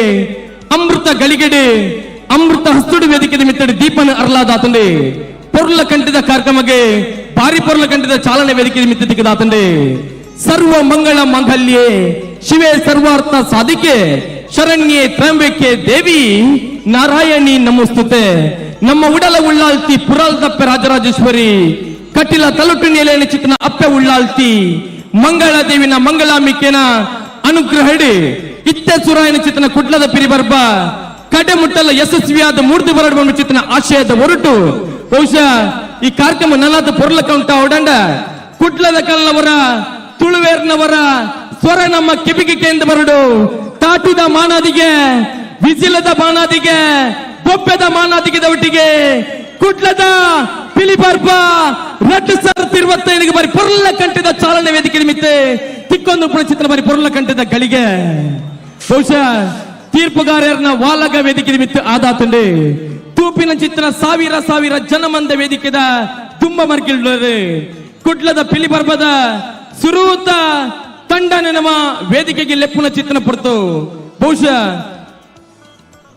ಅಮೃತ ಗಳಿಗೆಡೆ ಅಮೃತ ಹಸ್ತುಡು ವೇದಿಕೆ ಮಿತ್ತಡಿ ದೀಪನ ಅರ್ಲಾದಾತಂಡೆ ಪೊರ್ಲ ಕಂಠದ ಕಾರ್ಯಕ್ರಮಕ್ಕೆ ಭಾರಿ ಪೊರ್ಲ ಕಂಠದ ಚಾಲನೆ ವೇದಿಕೆ ಮಿತ್ತಿದಾತಂಡೆ ಸರ್ವ ಮಂಗಳ ಮಾಂಗಲ್ಯೆ ಶಿವೆ ಸರ್ವಾರ್ಥ ಸಾಧಿಕೆ ಶರಣ್ಯೆ ತ್ರ್ಯಂಬಕೆ ದೇವಿ ನಾರಾಯಣಿ ನಮಸ್ತುತೆ. ನಮ್ಮ ಉಡಲ ಉಳ್ಳಾಲ್ತಿ ಪುರಾಲ್ ತಪ್ಪೆ ರಾಜರಾಜೇಶ್ವರಿ ಕಟಿಲ ತಲುಟು ನೆಲೆಯ ಚಿತ್ತನ ಅಪ್ಪೆ ಉಳ್ಳಾಲ್ತಿ ಮಂಗಳ ದೇವಿನ ಮಂಗಳಾಂಬಿಕೆನ ಅನುಗ್ರಹಡಿ ಇತ್ತೆ ಸುರಾಯನ ಚಿತ್ತನ ಕುಡ್ಲದ ಪಿರಿಬರ್ಬ ಕಡೆ ಮುಟ್ಟಲ್ಲ ಯಶಸ್ವಿಯಾದ ಮೂರ್ತಿ ಬರಡು ಚಿತ್ತನ ಆಶಯದ ಹೊರಟು ಬಹುಶಃ ಈ ಕಾರ್ಯಕ್ರಮ ನಲಾದ ಪೊರ್ಲ ಕೌಂಟ ಒಡಂಡ ಕುಡ್ಲದ ಕಲ್ಲವರ ತುಳುವೇರ್ನವರ ಸ್ವರ ನಮ್ಮ ಕಿವಿಗೆ ಕೇಂದ್ರ ಬರಡು ತಾಟಿದ ಮಾನಾದಿಗೆ ವಿಜಿಲದ ಮಾನಾದಿಗೆ ಬೊಬ್ಬೆದ ಮಾನಾದಿಗೆ ಒಟ್ಟಿಗೆ ಕುಡ್ಲದ ಪಿಲಿಪರ್ಬ 2025 ಬಾರಿ ಪೊರ್ಲ ಕಂಠದ ಚಾಲನೆ ವೇದಿಕೆ ನಿಮಿತ್ತ ತಿಕ್ಕೊಂದು ಪುಣ ಚಿತ್ರ ಬಾರಿ ಪೊರ್ಲ ಕಂಠದ ಗಳಿಗೆ ಬಹುಶಃ ತೀರ್ಪುಗಾರರನ್ನ ವಾಲಗ ವೇದಿಕೆ ನಿಮಿತ್ತ ಆದಾತಂಡೆ ತೂಪಿನ ಚಿತ್ರ ಸಾವಿರ ಸಾವಿರ ಜನಮಂದ ವೇದಿಕೆದ ತುಂಬ ಮರ್ಗಿಲ್ಡರೆ ಕುಡ್ಲದ ಪಿಲಿಪರ್ಬದ ಸುರೂತ ತಂಡನೆ ನಮ್ಮ ವೇದಿಕೆಗೆ ಲೆಪ್ಪುನ ಚಿತ್ರನ ಪಡ್ತು ಬಹುಶಃ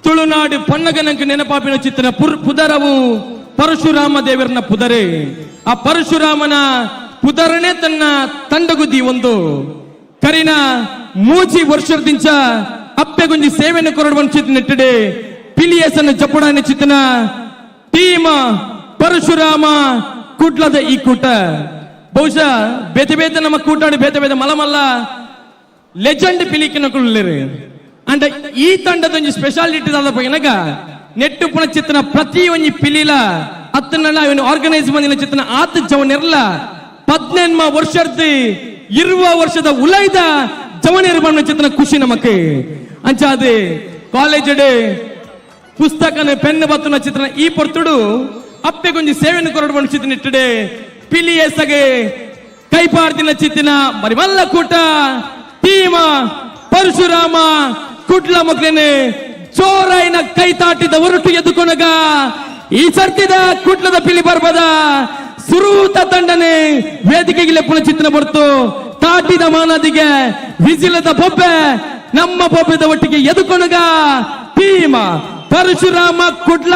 ತುಳುನಾಡು ಪನ್ನಗನಂಕ ನೆನಪಾಪಿನ ಚಿತ್ರನ ಪುದರವು ಪರಶುರಾಮ ದೇವರನ ಪುದರೆ. ಆ ಪರಶುರಾಮನ ಪುದರನೆ ತನ್ನ ತಂಡಗುದ್ದಿ ಒಂದು ಕರಿನ ಮೂಜಿ ವರ್ಷದಿಂಚ ಅಪ್ಪೆಗುಂಜಿ ಸೇವೆಯನ್ನು ಕೊರಡುವ ಚಿತ್ರ ನೆಟ್ಟಡೆ ಪಿಲಿಯಸನ ಜಪುಡಾನ ಚಿತ್ತನ ಟೀಮ ಪರಶುರಾಮ ಕುಡ್ಲದ ಈ ಕೂಟ. ಬಹುಶಃ ಬೇತೆ ಬೇತೆ ನಮ್ಮ ಕೂಟಾಡಿ ಬೇತೆ ಬೇತೆ ಮಲಮಲ್ಲ ಲೆಜೆಂಡ್ ಪಿಲಿಕಿನಕುಲ್ಲೇರು ಅಂಡ ಈ ತಂಡದ ಒಂಜಿ ಸ್ಪೆಷಾಲಿಟಿ ದಾದ ನೆಟ್ಟು ಪುಣ ಚಿತ್ತನ ಪ್ರತಿ ಒಂಜಿ ಪಿಲಿಲ ಅತ್ತನ ಇವನು ಆರ್ಗನೈಸ್ ಬಂದಿನ ಚಿತ್ತನ ಆತ ಜವನಿರ್ಲ 18 ವರ್ಷದ 20 ವರ್ಷದ ಉಲೈದ ಜವನಿರು ಬಣ್ಣ ಚಿತ್ತನ ಖುಷಿ ನಮಕ್. ಅಂಚಾದೆ ಕಾಲೇಜ್ ಡೇ ಪುಸ್ತಕನ ಪೆನ್ ಬತ್ತನ ಚಿತ್ರನ ಈ ಪೊರ್ತುಡು ಅಪ್ಪೆಗೊಂಜಿ ಸೇವೆಯನ್ನು ಕೊರಡು ಬಣ್ಣ ಚಿತ್ತನ ಇಟ್ಟಡೆ ಪಿಲಿಯಸಗೆ ಕೈಪಾರ್ದಿನ ಚಿತ್ತಿನ ಮರಿಮಲ್ಲ ಕೂಟ ಟೀಮ ಪರಶುರಾಮ ಕುಡ್ಲ ಮಕ್ಕಳನೆ ಜೋರಾಯಿನ ಕೈ ತಾಟಿದ ಹೊರಟು ಎದ್ದುಕೊನಗ ಈ ಸರ್ತಿದ ಕುಡ್ಲದ ಪಿಲಿ ಬರ್ಬದ ಸುರೂತ ತಂಡನೆ ವೇದಿಕೆಗೆ ಲೆಪ್ಪುನ ಚಿತ್ರ ಬರ್ತು ತಾಟಿದ ಮಾನದಿಗೆ ವಿಜಿಲದ ಬೊಬ್ಬೆ ನಮ್ಮ ಬೊಬ್ಬೆದ ಒಟ್ಟಿಗೆ ಎದುಕೊನಗ ಟೀಮ ಪರಶುರಾಮ ಕುಡ್ಲ.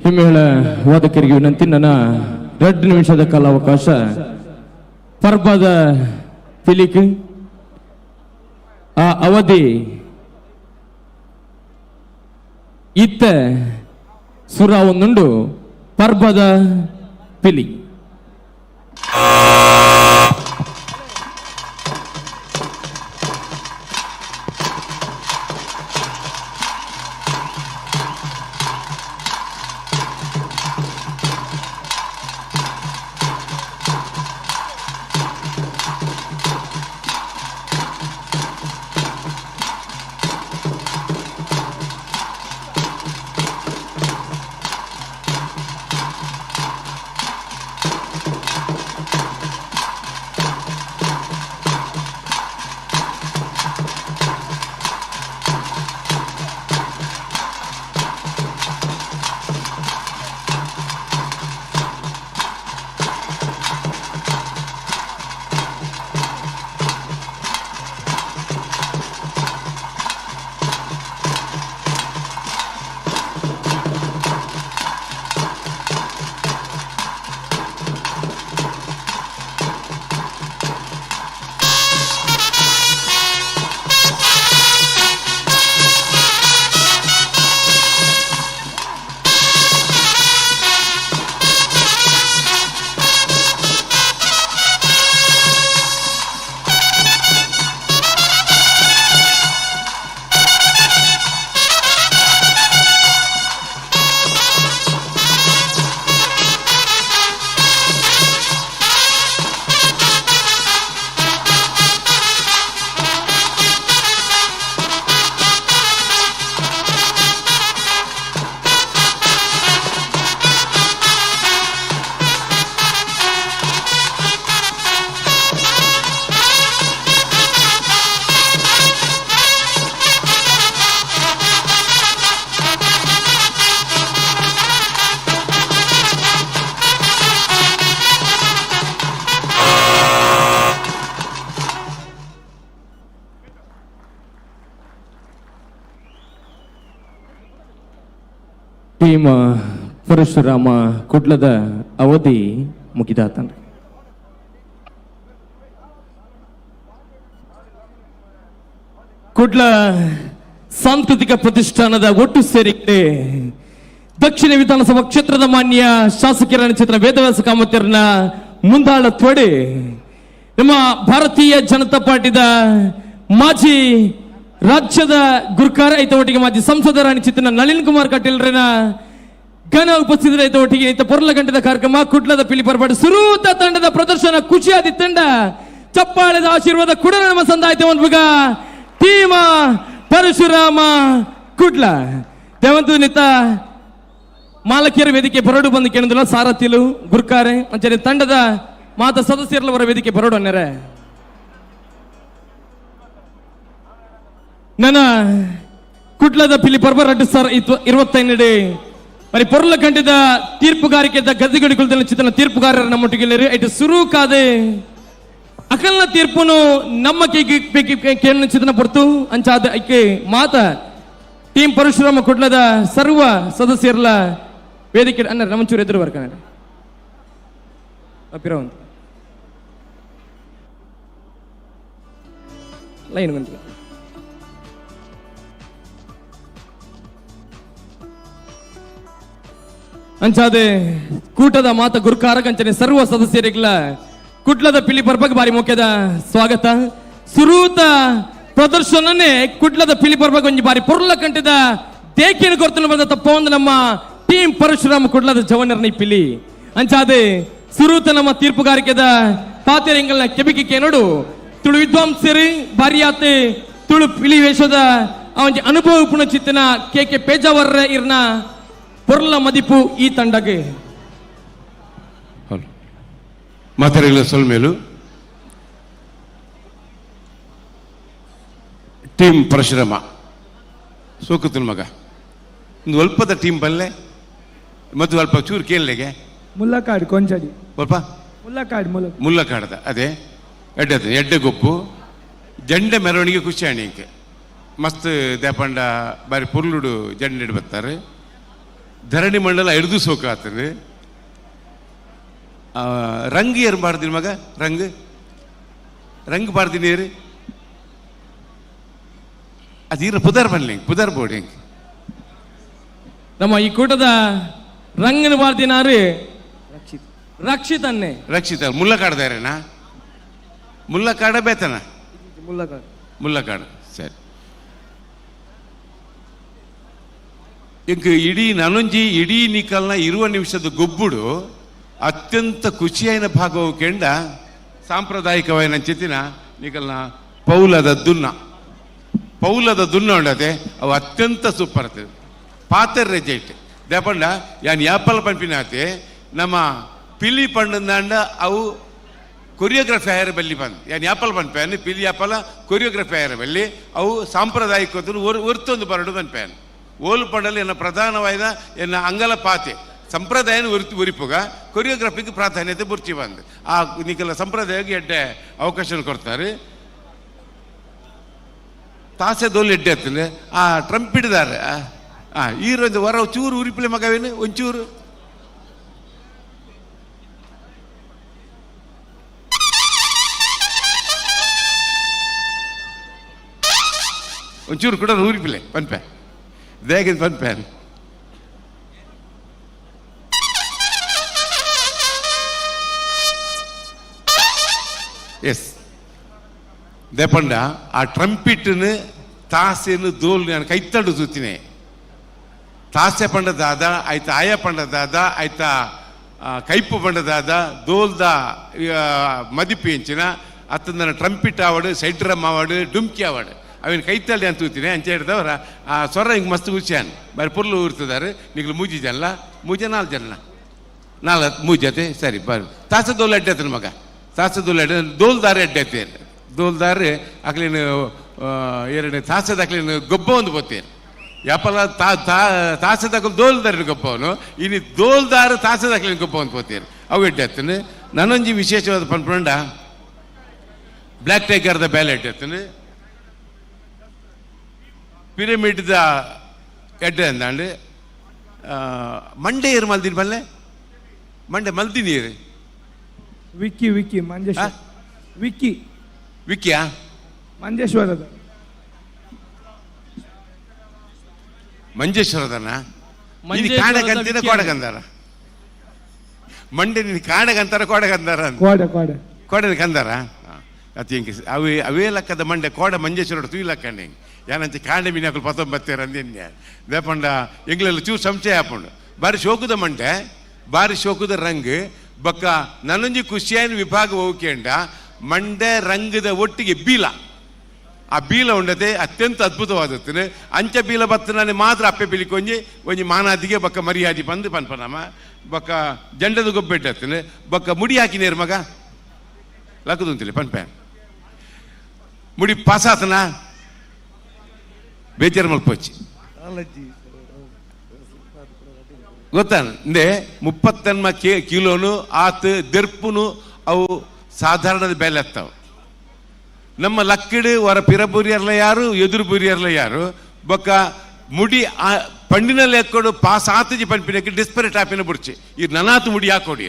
ಹಿಮ್ಮೇಳ ವಾದಕರಿಗೆ ವಿನಂತಿ. ನನ್ನ 2 ನಿಮಿಷದ ಕಾಲಾವಕಾಶ. ಪರ್ಬದ ಪಿಲಿಕ್ ಆ ಅವಧಿ ಇತ್ತ ಸುರ ಒಂದುಂಡು ಪರ್ಬದ ಪಿಲಿ. ಟೀಮ್ ಪರಶುರಾಮ ಕುಡ್ಲದ ಅವಧಿ ಮುಗಿದಾತನ್ರಿ. ಕುಡ್ಲ ಸಾಂಸ್ಕೃತಿಕ ಪ್ರತಿಷ್ಠಾನದ ಒಟ್ಟು ಸೇರಿಕೆ ದಕ್ಷಿಣ ವಿಧಾನಸಭಾ ಕ್ಷೇತ್ರದ ಮಾನ್ಯ ಶಾಸಕರ ಚಿತ್ರ ವೇದವ್ಯಾಸ ಕಾಮತಿಯರನ್ನ ಮುಂದಾಳ ತೊಡೆ ನಮ್ಮ ಭಾರತೀಯ ಜನತಾ ಪಾರ್ಟಿದ ಮಾಜಿ ರಾಜ್ಯದ ಗುರ್ಕಾರ ಐತ ಒಟ್ಟಿಗೆ ಮಾಜಿ ಸಂಸದರ ಚಿತ್ರ ನಳಿನ್ ಕುಮಾರ್ ಕಟೀಲ್ರನ ಘನ ಉಪಸ್ಥಿತರ ಐತ ಒಟ್ಟಿಗೆ ಈತ ಪೊರ್ಲ ಗಂಟದ ಕಾರ್ಯಕ್ರಮ ಕುಡ್ಲದ ಪಿಲಿ ಪರ್ಪಾಡು ಸುರೂತ ತಂಡದ ಪ್ರದರ್ಶನ ಖುಷಿಯಾದಿ ತಂಡ ಚಪ್ಪಾಳೆದ ಆಶೀರ್ವಾದ ಕೂಡ ನಮ್ಮ ಸಂದಾಯ್ತ ಒಂದು ಟೀಮ ಪರಶುರಾಮ ಕುಡ್ಲ ದೇವಂತು ನಿತ್ತ ಮಾಲಕಿಯರ ವೇದಿಕೆ ಬರಡು ಬಂದು ಕೇಳಿದಿಲ್ಲ ಸಾರಥಿಲು ಗುರ್ಕಾರೆ ಅಂಚನೆ ತಂಡದ ಮಾತ ಸದಸ್ಯರವರ ವೇದಿಕೆ ಬರಡು ಅನ್ನರೆ. ನನ್ನ ಕುಡ್ಲದ ಪಿಲಿ ಪರ್ಬ 2025 మరి పొర్ల కంటిದ ತೀರ್ಪುಗಾರಿಕೆ ಗದ್ದಿಗಡಿ ಕುಳಿತ ಚಿತ್ರನ ತೀರ್ಪುಗಾರರ ನಮ್ಮೊಟ್ಟಿಗೆ ಇಟ್ಟು ಸುರುಕಾದೆ ಅಕಲ್ನ ತೀರ್ಪುನು ನಮ್ಮ ಕೇಳಿನ ಚಿತ್ರನ ಪೊರ್ತು ಅಂಚಾದ ಐಕೆ ಮಾತ ಟೀಮ್ ಪರಶುರಾಮ ಕುಡ್ಲದ ಸರ್ವ ಸದಸ್ಯರಲ ವೇದಿಕೆ ಅನ್ನ ನಮ್ಮಚೂರು ಎದುರು ಬರ್ಕನ ಪಿರವಂತ ಲೈನ್ ಬಂತು. ಅಂಚಾದೆ ಕೂಟದ ಮಾತ ಗುರುಕಾರ ಕಂಚನೆ ಸರ್ವ ಸದಸ್ಯರಿಗಳ ಕುಡ್ಲದ ಪಿಲಿ ಪರ್ಬಗ್ ಬಾರಿ ಮುಖ್ಯದ ಸ್ವಾಗತ. ಸುರೂತ ಪ್ರದರ್ಶನನೇ ಕುಡ್ಲದ ಪಿಲಿ ಪರ್ಬಗ್ ಒಂಜಿ ಬಾರಿ ಪೊರ್ಲ ಕಂಟಿದ ದೇಕಿನ ಕೊರ್ತನ ಬಂದ ತಪ್ಪ ಒಂದು ನಮ್ಮ ಟೀಮ್ ಪರಶುರಾಮ ಕುಡ್ಲದ ಜವನರ್ನ ಪಿಲಿ. ಅಂಚಾದೆ ಸುರೂತ ನಮ್ಮ ತೀರ್ಪುಗಾರಿಕೆದ ಪಾತೆರಿಂಗಲ್ನ ಕೆಬಿಕಿ ಕೇನೋಡು ತುಳು ವಿದ್ವಾಂಸರಿ ಬಾರಿಯಾತೆ ತುಳು ಪಿಲಿ ವೇಷದ ಒಂಜಿ ಅನುಭವ ಪುಣ ಚಿತ್ತನ ಕೆ ಕೆ ಪೇಜಾವರ್ರ ಇರ್ನ ಪೊರ್ಲ ಮದಿಪು ಈ ತಂಡಗೆ. ಮಾತಾಡಿಲ್ಲ ಸೊಲ್ಮೇಲು ಟೀಮ್ ಪರಶುರಾಮ ಸೋಕುತ್ತನ ಮಗ ಒಂದು ಅಲ್ಪದ ಟೀಮ್ ಬಲ್ಲೆ ಮತ್ತು ಅಲ್ಪ ಚೂರು ಕೇಳಲೆಗೆ ಮುಲ್ಲಕಾಡು ಕೊಂಚಡಿ ಅಲ್ಪ ಮುಲ್ಲಕಾಡು ಮುಲ್ಲಕಾಡದ ಅದೇ ಎಡ್ಡದು ಎಡ್ಡೆ ಗೊಪ್ಪು ಜಂಡೆ ಮೆರವಣಿಗೆ ಖುಷಿ ಅಣಿಕೆ ಮಸ್ತ್ ದೇಪಂಡ ಬಾರಿ ಪುರ್ಲುಡು ಜಂಡೆ ಬರ್ತಾರೆ. ಧರಣಿ ಮಂಡಲ ಹಿಡಿದು ಸೋಕಾತನೆ. ರಂಗ್ ಏರ್ ಮಾಡ್ತೀನಿ ಮಗ, ರಂಗ್ ರಂಗ್ ಪಾಡ್ತೀನಿ ಏರು ಅದು ಇರ ಪುದರ್ ಬನ್ಲಿ, ಪುದರ್ ಬೋರ್ಡಿಂಗ್. ನಮ್ಮ ಈ ಕೂಟದ ರಂಗನ ಬಾರ್ದಿನಾರು ರಕ್ಷಿತ್ ಅನ್ನೆ. ರಕ್ಷಿತ ಮುಲ್ಲಕಾಡ್ದಾರೇನಾ? ಮುಲ್ಲಕಾಡ ಬೇತನ? ಮುಲ್ಲಕಾಡು. ಮುಲ್ಲಕಾಡು, ಸರಿ. ಇಂಕ್ ಇಡೀ ನನೊಂಜಿ ಇಡೀ ನಿಕಲ್ನ ಇರುವ ನಿಮಿಷದ ಗೊಬ್ಬುಡು ಅತ್ಯಂತ ಖುಷಿಯಾಯಿನ ಭಾಗವು ಕೆಂಡ ಸಾಂಪ್ರದಾಯಿಕವಾಯಿನ ಚಿತ್ತಿನ ನಿಕಲ್ನ ಪೌಲದ ದುನ್ನ, ಪೌಲದ ದುನ್ನ ಉಂಡತೆ ಅವು ಅತ್ಯಂತ ಸೂಪರ್ ಆಗ್ತದೆ. ಪಾತ್ರ ರೆಜೆಕ್ಟ್ ದೇಪಂಡ ಯಾನ್ ಯಾಪಲ್ ಪಂಪಿನಾತೆ ನಮ್ಮ ಪಿಲಿ ಪಂಡಂದಾಂಡ ಅವು ಕೊರಿಯೋಗ್ರಫಿ ಆಯರ ಬಲ್ಲಿ ಬಂದು ಯಾನ್ ಯಾಪಲ್ ಪನ್ಪೇನ್ ಪಿಲಿ ಯಾಪಲ ಕೊರಿಯೋಗ್ರಫಿ ಆಯರ ಬಲ್ಲಿ ಅವು ಸಾಂಪ್ರದಾಯಿಕ ಒರ್ತೊಂದು ಬರಡು ಪನ್ಪೇನ್ ಓಲು ಪಂಡಲ್ಲಿ ಎನ್ನ ಪ್ರಧಾನವಾದ ಎನ್ನ ಅಂಗಲ ಪಾತೆ ಸಂಪ್ರದಾಯನ ಒರಿತು ಒರಿಪುಗ ಕೊರಿಯೋಗ್ರಫಿಗೆ ಪ್ರಾಧಾನ್ಯತೆ ಬುರ್ಚಿ ಬಂದು ಆ ನಿಕಲ ಸಂಪ್ರದಾಯಕ್ಕೆ ಎಡ್ಡೆ ಅವಕಾಶ ಕೊಡ್ತಾರೆ. ತಾಸೆ ದೋಲ್ ಎಡ್ಡೆ ಹತ್ತಿನ ಆ ಟ್ರಂಪ್ ಹಿಡಿದಾರೆ ಆ ಈರೊಂದು ವರ ಚೂರು ಉರಿಪಿಲೆ ಮಗವೇನು ಒಂಚೂರು ಒಂಚೂರು ಕೂಡ ಊರಿಪಿಲೆ ಪನ್ಪೆ ದೇಗಿನ ಪನ್ಪೆ ಎಸ್ ದೇಪಂಡ ಆ ಟ್ರಂಪಿಟ್ನು ತಾಸೆನು ದೋಲ್ ನಾನು ಕೈತಂಡು ತೂತಿನಿ. ತಾಸೆ ಪಂಡ ದಾದ ಆಯ್ತಾ, ಆಯ ಪಂಡ ದಾದ ಆಯ್ತಾ, ಕೈಪು ಪಂಡ ದಾದ ದೋಲ್ದ ಮದಿಪು ಎಂಚಿನ ಅತ್ತಂದನ ಟ್ರಂಪಿಟ್ ಆವಡು, ಸೈಡ್ ಡ್ರಮ್ ಆವಡು, ಡುಮ್ಕಿ ಆವಡು ಅವಿನ ಕೈತಲ್ಲಿ ಅಂತ ತೂತೀನಿ. ಅಂಚೆ ಹಿಡ್ದವರ ಆ ಸ್ವರ ಹಿಂಗೆ ಮಸ್ತ್ ಖುಷಿಯಾನ್ ಬಾರಿ ಪುರ್ಲು ಊರ್ತದಾರೆ. ನಿಗ್ಲು ಮೂಜಿ ಜನ, ಮೂಜೆ ನಾಲ್ಕು ಜನ, ನಾಲ್ಕು ಮೂಜತೆ ಸರಿ ಬಾರಿ. ತಾಸೆ ದೋಲ್ ಅಡ್ಡೆ ಆತನ ಮಗ, ತಾಸೆ ದೋಲ್ ಅಡ್ಡೆ ದೋಲ್ದಾರೆ ಅಡ್ಡೆ ಆತೆ ದೋಲ್ದಾರೆ ಅಕ್ಲೇನು ಎರಡು ತಾಸೆದ ಅಕ್ಲೇನು ಗೊಬ್ಬ ಒಂದು ಬೋತೇನೆ ಯಾಪಲ್ಲ ತಾ ತಾಸೆದಾಕಲು ದೋಲ್ದಾರಿನ ಗೊಬ್ಬವನು ಇನ್ನು ದೋಲ್ದಾರ ತಾಸೆದಾಕ್ಲಿನ ಗೊಬ್ಬ ಒಂದು ಪೋತೇನೆ ಅವು ಎಡ್ಡೆ ಆತನೆ. ನಾನೊಂಜಿ ವಿಶೇಷವಾದ ಪನ್ಪಂಡ ಬ್ಲ್ಯಾಕ್ ಟೈಗರ್ದ ಬ್ಯಾಲೆ ಎಡ್ಡೆ ಆತನೆ, ಪಿರಮಿಡ್ದ ಎಡ್ಡೆ ಅಂದಾಂಡು ಮಂಡೆ ಏರು ಮಲ್ದಿನ ಬಲ್ಲೆ ಮಂಡೆ ಮಲ್ದಿನಿ ಏರು ವಿಕ್ಕಿ ವಿಕ್ಕಿ ಮಂಜೇಶ್ವರ ವಿಕ್ಕಿ ವಿಕ್ಕಿಯಾ ಮಂಜೇಶ್ವರದ ಮಂಜೇಶ್ವರದನ ನೀನು ಕಾಡಗಂತಿನ ಕೋಡಗಂದಾರ ಮಂಡೆ ನೀನು ಕಾಡಗಂತಾರ ಕೋಡಗಂದಾರ ಕೋಡ ಕೋಡ ಕೋಡನ ಕಂದಾರ ಅತಿ ಹಿಂಗೆ ಅವೇ ಅವೇ ಲೆಕ್ಕದ ಮಂಡೆ ಕೋಡ ಮಂಜೇಶ್ವರ ತೂಯಿ ಲಕ್ಕಂಡೆ ಯಾನಂಚೆ ಕಾಂಡೆ ಮೀನು ಹಾಕಲು ಪತ್ತೊಂಬತ್ತೇರ ಅಂದಿನ್ಯ ದೇಪಂಡ ಎಂಗ್ಲೆಲ್ಲ ಚೂರು ಸಂಶಯ ಹಾಪುಂಡು. ಬಾರಿ ಶೋಕದ ಮಂಡೆ, ಬಾರಿ ಶೋಕದ ರಂಗ್ ಬಕ್ಕ ನನ್ನೊಂಜಿ ಖುಷಿಯಾಯಿನ ವಿಭಾಗ ಹೋಗ್ಕೇಂಡ ಮಂಡೆ ರಂಗದ ಒಟ್ಟಿಗೆ ಬೀಲ, ಆ ಬೀಲ ಉಂಡತೆ ಅತ್ಯಂತ ಅದ್ಭುತವಾದತ್ತನೆ. ಅಂಚ ಬೀಲ ಬತ್ತನಾನೆ ಮಾತ್ರ ಅಪ್ಪೆ ಬಿಲಿಕೊಂಜಿ ಒಂಜಿ ಮಾನಾದಿಗೆ ಬಕ್ಕ ಮರ್ಯಾದೆ ಬಂದು ಪನ್ಪನಮ್ಮ ಬಕ್ಕ ಜಂಡದ ಗೊಬ್ಬೆಟ್ಟತ್ತನೆ ಬಕ್ಕ ಮುಡಿ ಹಾಕಿನೇರು ಮಗ ಲಕ್ಕದುಂತಿಲ್ಲ ಪನ್ಪೆ ಮುಡಿ ಪಾಸಾತನ ಬೇಜಾರು ಮಲ್ಪೋಚಿ ಗೊತ್ತಾ ಇಂದೆ 30 ಕಿಲೋನು ಆತ ದೆರ್ಪುನು ಅವು ಸಾಧಾರಣದ ಬೆಲೆ ಹತ್ತಾವು. ನಮ್ಮ ಲಕ್ಕಿಡು ಹೊರ ಪಿರಬುರಿಯರ್ಲ ಯಾರು ಎದುರು ಬುರಿಯರ್ಲ ಯಾರು ಬೊಕ್ಕ ಮುಡಿ ಆ ಪಂಡಿನಲ್ಲಿ ಹಾಕೊಂಡು ಪಾಸ್ ಆತಜಿ ಪಂಪಿನಕ್ಕೆ ಡಿಸ್ಪರೇಟ್ ಆಪಿನ ಬುಡ್ಚಿ ಈ ನನಾತು ಮುಡಿ ಹಾಕೋಡಿ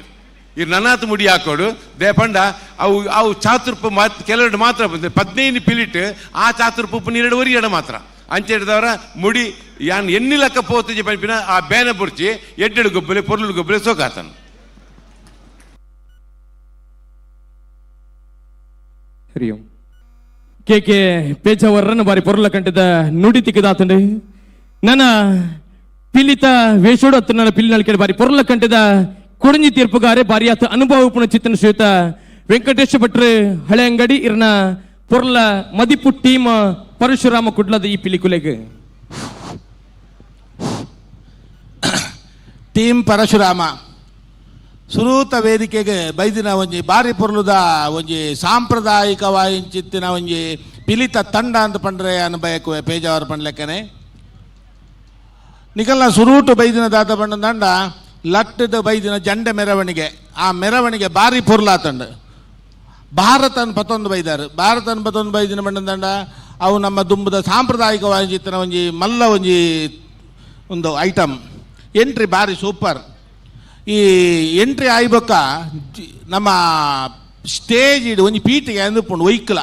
ಈ ನನಾತು ಮುಡಿ ಹಾಕೋಡು ದೇಪಂಡ ಅವು ಅವು ಚಾತುರ್ಪ ಮಾತ್ ಕೆಲವೆರಡು ಮಾತ್ರ ಬಂದೆ 15 ಪಿಲಿಟ್ ಆ ಚಾತುರ್ಪ ನೀರೆಡು ಒರಿಯಡ ಮಾತ್ರ ಅಂಚೆ ಹಿಡಿದವರ ಮುಡಿ ಯಾನ್ ಎಣ್ಣಿ ಲೆಕ್ಕ ಪೋತಜಿ ಪಂಪಿನ ಆ ಬೇನೆ ಬುಡ್ಚಿ ಎಡ್ಡೆಡು ಗೊಬ್ಬಲೆ ಪೊರ್ಲು ಗೊಬ್ಬಲೆ ಸೋಕಾತನು. ಹರಿ ಓಂ. ಕೆ ಕೆ ಪೇಜಾವರನ್ನು ಬಾರಿ ಪೊರ್ಲ ಕಂಠದ ನುಡಿ ತಿಕ್ಕದಾತಂಡು ನನ್ನ ಪಿಲಿತ ವೇಷೋಡು ಅತ್ತ ನನ್ನ ಪಿಲಿನಲ್ ಕೇಳಿ ಬಾರಿ ಪೊರ್ಲ ಕಂಠದ ಕೊಡಂಜಿ ತೀರ್ಪುಗಾರೆ ಬಾರಿ ಆತ ಅನುಭವ ಪುಣ ಚಿತ್ತನ ಶ್ರೀಯುತ ವೆಂಕಟೇಶ ಭಟ್ರು ಹಳೆ ಅಂಗಡಿ ಇರ್ನ ಪೊರ್ಲ ಮದಿಪು ಟೀಮ್ ಪರಶುರಾಮ ಕುಡ್ಲದ ಈ ಪಿಲಿಕುಲೆಗೆ ಟೀಮ್ ಪರಶುರಾಮ ಸುರೂತ ವೇದಿಕೆಗೆ ಬೈದಿನ ಒಂಜಿ ಬಾರಿ ಪೊರ್ಲುದ ಒಂಜಿ ಸಾಂಪ್ರದಾಯಿಕ ವಾಯಿಂಚಿತ್ತಿನ ಒಂಜಿ ಪಿಲಿತ ತಂಡ ಅಂತ ಪಂಡ್ರೆ ಅನ್ ಬಯಕುವೆ ಪೇಜಾವರ ಪಂಡ್ಲೆಕ್ಕನೆ ನಿಕಲ್ನ ಸುರೂಟು ಬೈದಿನ ದಾತ ಪಂಡ ದಂಡ ಲಟ್ಟದ ಬೈದಿನ ಜಂಡೆ ಮೆರವಣಿಗೆ ಆ ಮೆರವಣಿಗೆ ಬಾರಿ ಪೊರ್ಲಾತಂಡು ಭಾರತನ್ ಪತ್ತೊಂದು ಬೈದಾರು ಭಾರತನ್ ಪತ್ತೊಂದು ಬೈದಿನ ಬಂಡ ದಂಡ ಅವು ನಮ್ಮ ದುಂಬದ ಸಾಂಪ್ರದಾಯಿಕ ವಾಯಿಂಚಿತ್ತಿನ ಒಂಜಿ ಮಲ್ಲ ಒಂಜಿ ಒಂದು ಐಟಮ್. Entry ಬಾರಿ ಸೂಪರ್. ಈ ಎಂಟ್ರಿ ಆಯ್ಬೊಕ್ಕ ನಮ್ಮ ಸ್ಟೇಜ್ ಇಡು ಒಂಜಿ ಪೀಟಿಗೆ ಅಂದುಪುಂಡು ಒಯ್ಕಲ.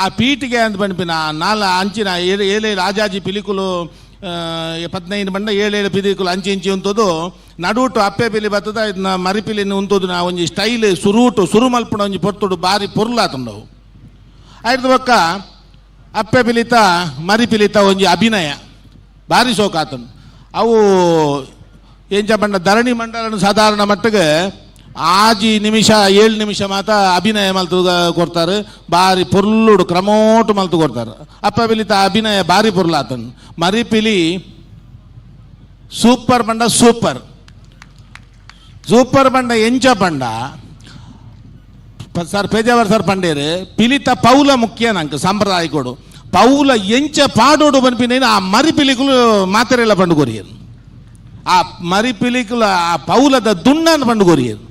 ಆ ಪೀಟಿಗೆ ಅಂದ್ ಪನ್ಪಿನ ನಾಲ ಅಂಚಿನ ಏಳು ಏಳು ಏಳು ಆಜಾಜಿ ಪಿಲಿಕುಲು 15 ಬಂಡ ಏಳು ಏಳು ಪಿಲಿಕುಲು ಅಂಚಿ ಇಂಚಿ ಉಂತದು ನಡುಟು ಅಪ್ಪೆ ಪಿಲಿ ಬತ್ತದ ಇದನ್ನ ಮರಿಪಿಲಿನ ಉಂತದು ನಾ ಒಂಜಿ ಸ್ಟೈಲ್ ಸುರೂಟು ಸುರು ಮಲ್ಪುಣ ಒಂಜಿ ಪೊರ್ತುಡು ಬಾರಿ ಪೊರ್ಲಾತುಂಡವು. ಆಯ್ತು ಬೊಕ್ಕ ಅಪ್ಪೆ ಪಿಲಿತ ಮರಿಪಿಲಿತ ಒಂಜಿ ಅಭಿನಯ ಬಾರಿ ಸೋಕಾತುಂಡು. ಅವು ಎಂಚ ಬಂಡ ಧರಣಿ ಮಂಡಲನು ಸಾಧಾರಣ ಮಟ್ಟಿಗೆ ಆಜಿ ನಿಮಿಷ 7 ನಿಮಿಷ ಮಾತ ಅಭಿನಯ ಮಲ್ತು ಕೊಡ್ತಾರೆ, ಬಾರಿ ಪೊರ್ಲುಡು ಕ್ರಮೋಟು ಮಲ್ತು ಕೊಡ್ತಾರೆ. ಅಪ್ಪ ಪಿಲಿತ ಅಭಿನಯ ಬಾರಿ ಪೊರ್ಲಾತನ್. ಮರಿಪಿಲಿ ಸೂಪರ್ ಬಂಡ ಸೂಪರ್ ಸೂಪರ್ ಬಂಡ ಎಂಚ ಬಂಡ ಸರ್ ಪೇಜಾವರ್ ಸರ್ ಪಂಡೇರು ಪಿಲಿತ ಪೌಲ ಮುಖ್ಯ ನಂಗೆ ಸಾಂಪ್ರದಾಯಿಕೋಡು ಪೌಲ ಎಂಚ ಪಾಡೋಡು ಪನ್ಪಿನ ಆ ಮರಿಪಿಲಿಕುಲು ಮಾತೆರೆಲ್ಲ ಪಂಡು ಕೊರಿಯರು. ಆ ಮರಿಪಿಲಿಕುಲ ಆ ಪೌಲದ ದುಣ್ಣನ್ನು ಪಂಡು ಕೊರಿಯರು.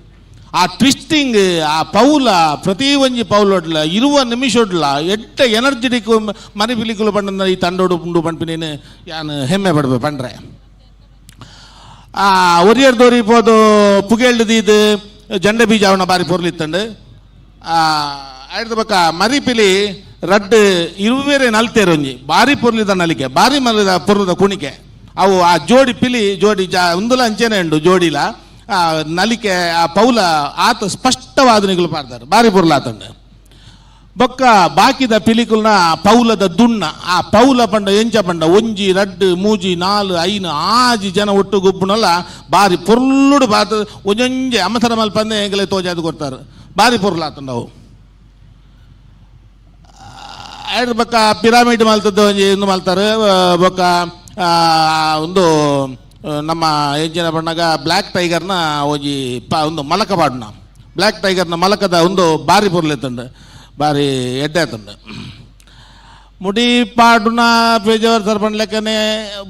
ಆ ಟ್ವಿಸ್ಟಿಂಗ್ ಆ ಪೌಲ ಪ್ರತಿ ಒಂಜಿ ಪೌಲೊಡ್ಲ 20 ನಿಮಿಷೊಡ್ಲ ಎಟ್ಟ ಎನರ್ಜೆಟಿಕ್ ಮರಿಪಿಲಿಕುಲು ಪಂಡ ಈ ತಂಡೋಡು ಉಂಡು ಪನ್ಪಿನೇನು ಯಾನು ಹೆಮ್ಮೆ ಪಡ್ಬೆ ಪಂಡ್ರೆ. ಆ ಒರಿಯರ್ ದೋರಿ ಪೋದು ಪುಗೆಲ್ದು ದೀದು ಜಂಡೆ ಬೀಜ ಅವನ ಬಾರಿ ಪೊರ್ಲಿತ್ತಂಡು. ಆಯ್ದ ಬೊಕ್ಕ ಮರಿಪಿಲಿ ರಡ್ಡ್ ಇರುವೇರೆ ನಲ್ತೇರು ಒಂಜಿ ಬಾರಿ ಪೊರ್ಲಿದ ನಲಿಕೆ ಬಾರಿ ಮಲದ ಪೊರ್ಲದ ಕುಣಿಕೆ. ಅವು ಆ ಜೋಡಿ ಪಿಲಿ ಜೋಡಿ ಜಾ ಉಂದುಲ ಅಂಚೆನೆ ಉಂಡು ಜೋಡಿಲ ಆ ನಲಿಕೆ ಆ ಪೌಲ ಆತ ಸ್ಪಷ್ಟವಾದ ನಿಗುಲು ಪಾಡ್ತಾರೆ ಬಾರಿ ಪೊರ್ಲಾತಂಡು. ಬೊಕ್ಕ ಬಾಕಿದ ಪಿಲಿಕುಲ್ನ ಪೌಲದ ದುಣ್ಣ ಆ ಪೌಲ ಪಂಡ ಎಂಚ ಪಂಡ 1 2 3 4 5 6 ಜನ ಒಟ್ಟು ಗುಬ್ಬುನಲ್ಲ ಬಾರಿ ಪೊರ್ಲುಡು ಬಾತ ಒಂಜೊಂಜೆ ಅಮಸರ ಮಲ್ಪಂದೆ ಎಂಗಲೆ ತೋಜಾದು ಕೊಡ್ತಾರೆ ಬಾರಿ ಪೊರ್ಲಾತಂಡು ಅವು. ಆಯ್ತು ಬೊಕ್ಕ ಪಿರಾಮಿಡ್ ಮಲ್ತದ್ದು ಒಂಜಿ ಇಂದು ಮಲ್ತಾರೆ. ಬೊಕ್ಕ ಒಂದು ನಮ್ಮ ಎಂಚಿನ ಬಣ್ಣಗ ಬ್ಲ್ಯಾಕ್ ಟೈಗರ್ನ ಒಂಜಿ ಒಂದು ಮಲಕ ಪಾಡುನ ಬ್ಲ್ಯಾಕ್ ಟೈಗರ್ನ ಮಲಕದ ಒಂದು ಬಾರಿ ಪೊರ್ಲೆತ್ತುಂಡು ಬಾರಿ ಎಡ್ಡೆ ಆತುಂಡು. ಮುಡಿ ಪಾಡುನ ಪೇಜಾವರ್ ಸರ್ ಪಂಡ್ಲೆಕ್ಕನೆ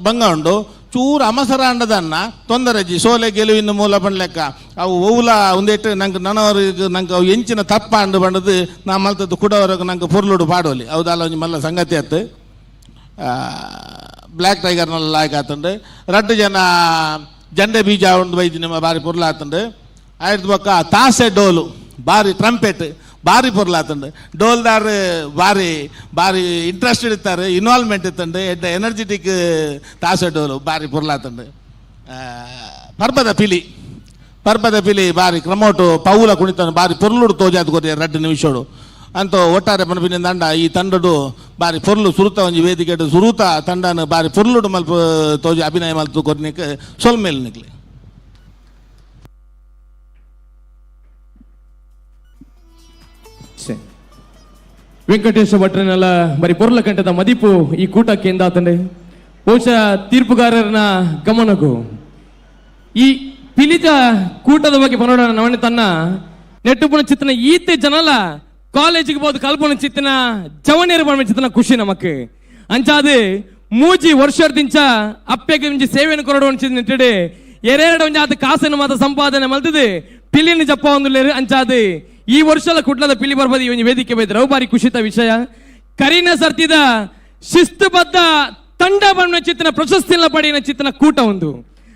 ಬಂಗ ಉಂಡು ಚೂರು ಅಮಸರ ಅಂಡದನ್ನ ತೊಂದರೆ ಜಿ ಸೋಲೆ ಗೆಲುವಿನ ಮೂಲ ಪಂಡ್ಲೆಕ್ಕ ಅವು ಒವ್ಲ ಒಂದೆಟ್ಟು ನಂಗೆ ನನವರಿಗೆ ನಂಗೆ ಅವು ಎಂಚಿನ ತಪ್ಪ ಅಂಡು ಬಂಡದು ನಾ ಮಲ್ತದ್ದು ಕುಡವರೆಗೆ ನಂಗೆ ಪೊರ್ಲುಡು ಪಾಡೋಲಿ ಹೌದಲ್ಲ ಒಂಜಿ ಮಲ್ಲ ಸಂಗತಿ ಆತು. ಬ್ಲ್ಯಾಕ್ ಟೈಗರ್ನೆಲ್ಲ ಲಾಯ್ಕ್ ಆತುಂಡು. 2 ಜನ ಜಂಡೆ ಬೀಜ ಉಂಡು ಬೈದಿ ನಿಮ್ಮ ಬಾರಿ ಪೊರ್ಲಾತುಂಡು. ಆಯ್ತು ಬೊಕ್ಕ ತಾಸೆ ಡೋಲು ಬಾರಿ ಟ್ರಂಪೆಟ್ ಬಾರಿ ಪೊರ್ಲಾತುಂಡು. ಡೋಲ್ದಾರ್ ಬಾರಿ ಬಾರಿ ಇಂಟ್ರೆಸ್ಟೆಡ್ ಇತ್ತಾರೆ ಇನ್ವಾಲ್ವ್ಮೆಂಟ್ ಇತ್ತಂಡು ಎಡ್ಡ ಎನರ್ಜೆಟಿಕ್ ತಾಸೆ ಡೋಲು ಬಾರಿ ಪೊರ್ಲಾತುಂಡು. ಪರ್ಬದ ಪಿಲಿ ಪರ್ಬದ ಪಿಲಿ ಬಾರಿ ಕ್ರಮೋಟು ಪೌಲ ಕುಣಿತಾನು ಬಾರಿ ಪೊರ್ಲುಡು ತೋಜಾದು ಕೊರಿ 2 ನಿಮಿಷೋಡು ಅಂತ ಒಟ್ಟಾರೆ ಪನ್ಪಿನ ದಂಡ ಈ ತಂಡಡು ಬಾರಿ ಪೊರ್ಲು ಸುರುತ ಒಂಜಿ ವೇದಿಕೆ ಸುರುತ ತಂಡನ ಬಾರಿ ಪೊರ್ಲುಡು ಮಲ್ಪ ತೋಜಿ ಅಭಿನಯ ಮಲ್ತು ಕೊರ್ನಿಕ್ ಸೊಲ್ಮೇಲ್ ನಿಕ್ಲೆ. ವೆಂಕಟೇಶ ಭಟ್ರನೆಲ್ಲ ಬರೀ ಪೊರ್ಲ ಕಂಠದ ಮದಿಪು ಈ ಕೂಟಕ್ಕೆ ಎಂದಾತಂಡೆ. ಬಹುಶಃ ತೀರ್ಪುಗಾರರನ ಗಮನಕ್ಕೂ ಈ ಪಿಲಿತ ಕೂಟದ ಬಗ್ಗೆ ಪನೋಡ ನವಣೆ ತನ್ನ ನೆಟ್ಟುಪುಣ ಚಿತ್ತನ ಈತೆ ಜನಲ ಕಾಲೇಜಿಗೆ ಬೋದು ಕಲ್ಪನ ಚಿತ್ತನ ಜವನೇರು ಪಣ ಚಿತ್ತನ ಖುಷಿ ನಮಕ್ ಅಂಚಾದು ಮೂಜಿ ವರ್ಷದಿಂಚ ಅಪ್ಪೆಗೆ ಒಂಜಿ ಸೇವೆಯನ್ನು ಕೊರಡು ನೆಟ್ಟಿಡೆ ಎರೆರಡು ಒಂಜಿ ಆತ ಕಾಸನ್ನು ಮಾತ ಸಂಪಾದನೆ ಮಲ್ತದೆ ಪಿಲಿನ ಜಪ್ಪ ಒಂದು ಅಂಚಾದು ಈ ವರ್ಷದ ಕುಟ್ಲದ ಪಿಲಿ ಬರ್ಬೋದು ಈ ಒಂಜಿ ವೇದಿಕೆ ಬೈದ್ರು ಬಾರಿ ಖುಷಿತ ವಿಷಯ. ಕರಿನ ಸರ್ತಿದ ಶಿಸ್ತುಬದ್ಧ ತಂಡ ಬಣ್ಣ ಚಿತ್ತನ ಪ್ರಶಸ್ತಿನ ಪಡೆಯಿನ ಚಿತ್ತನ ಕೂಟ ಒಂದು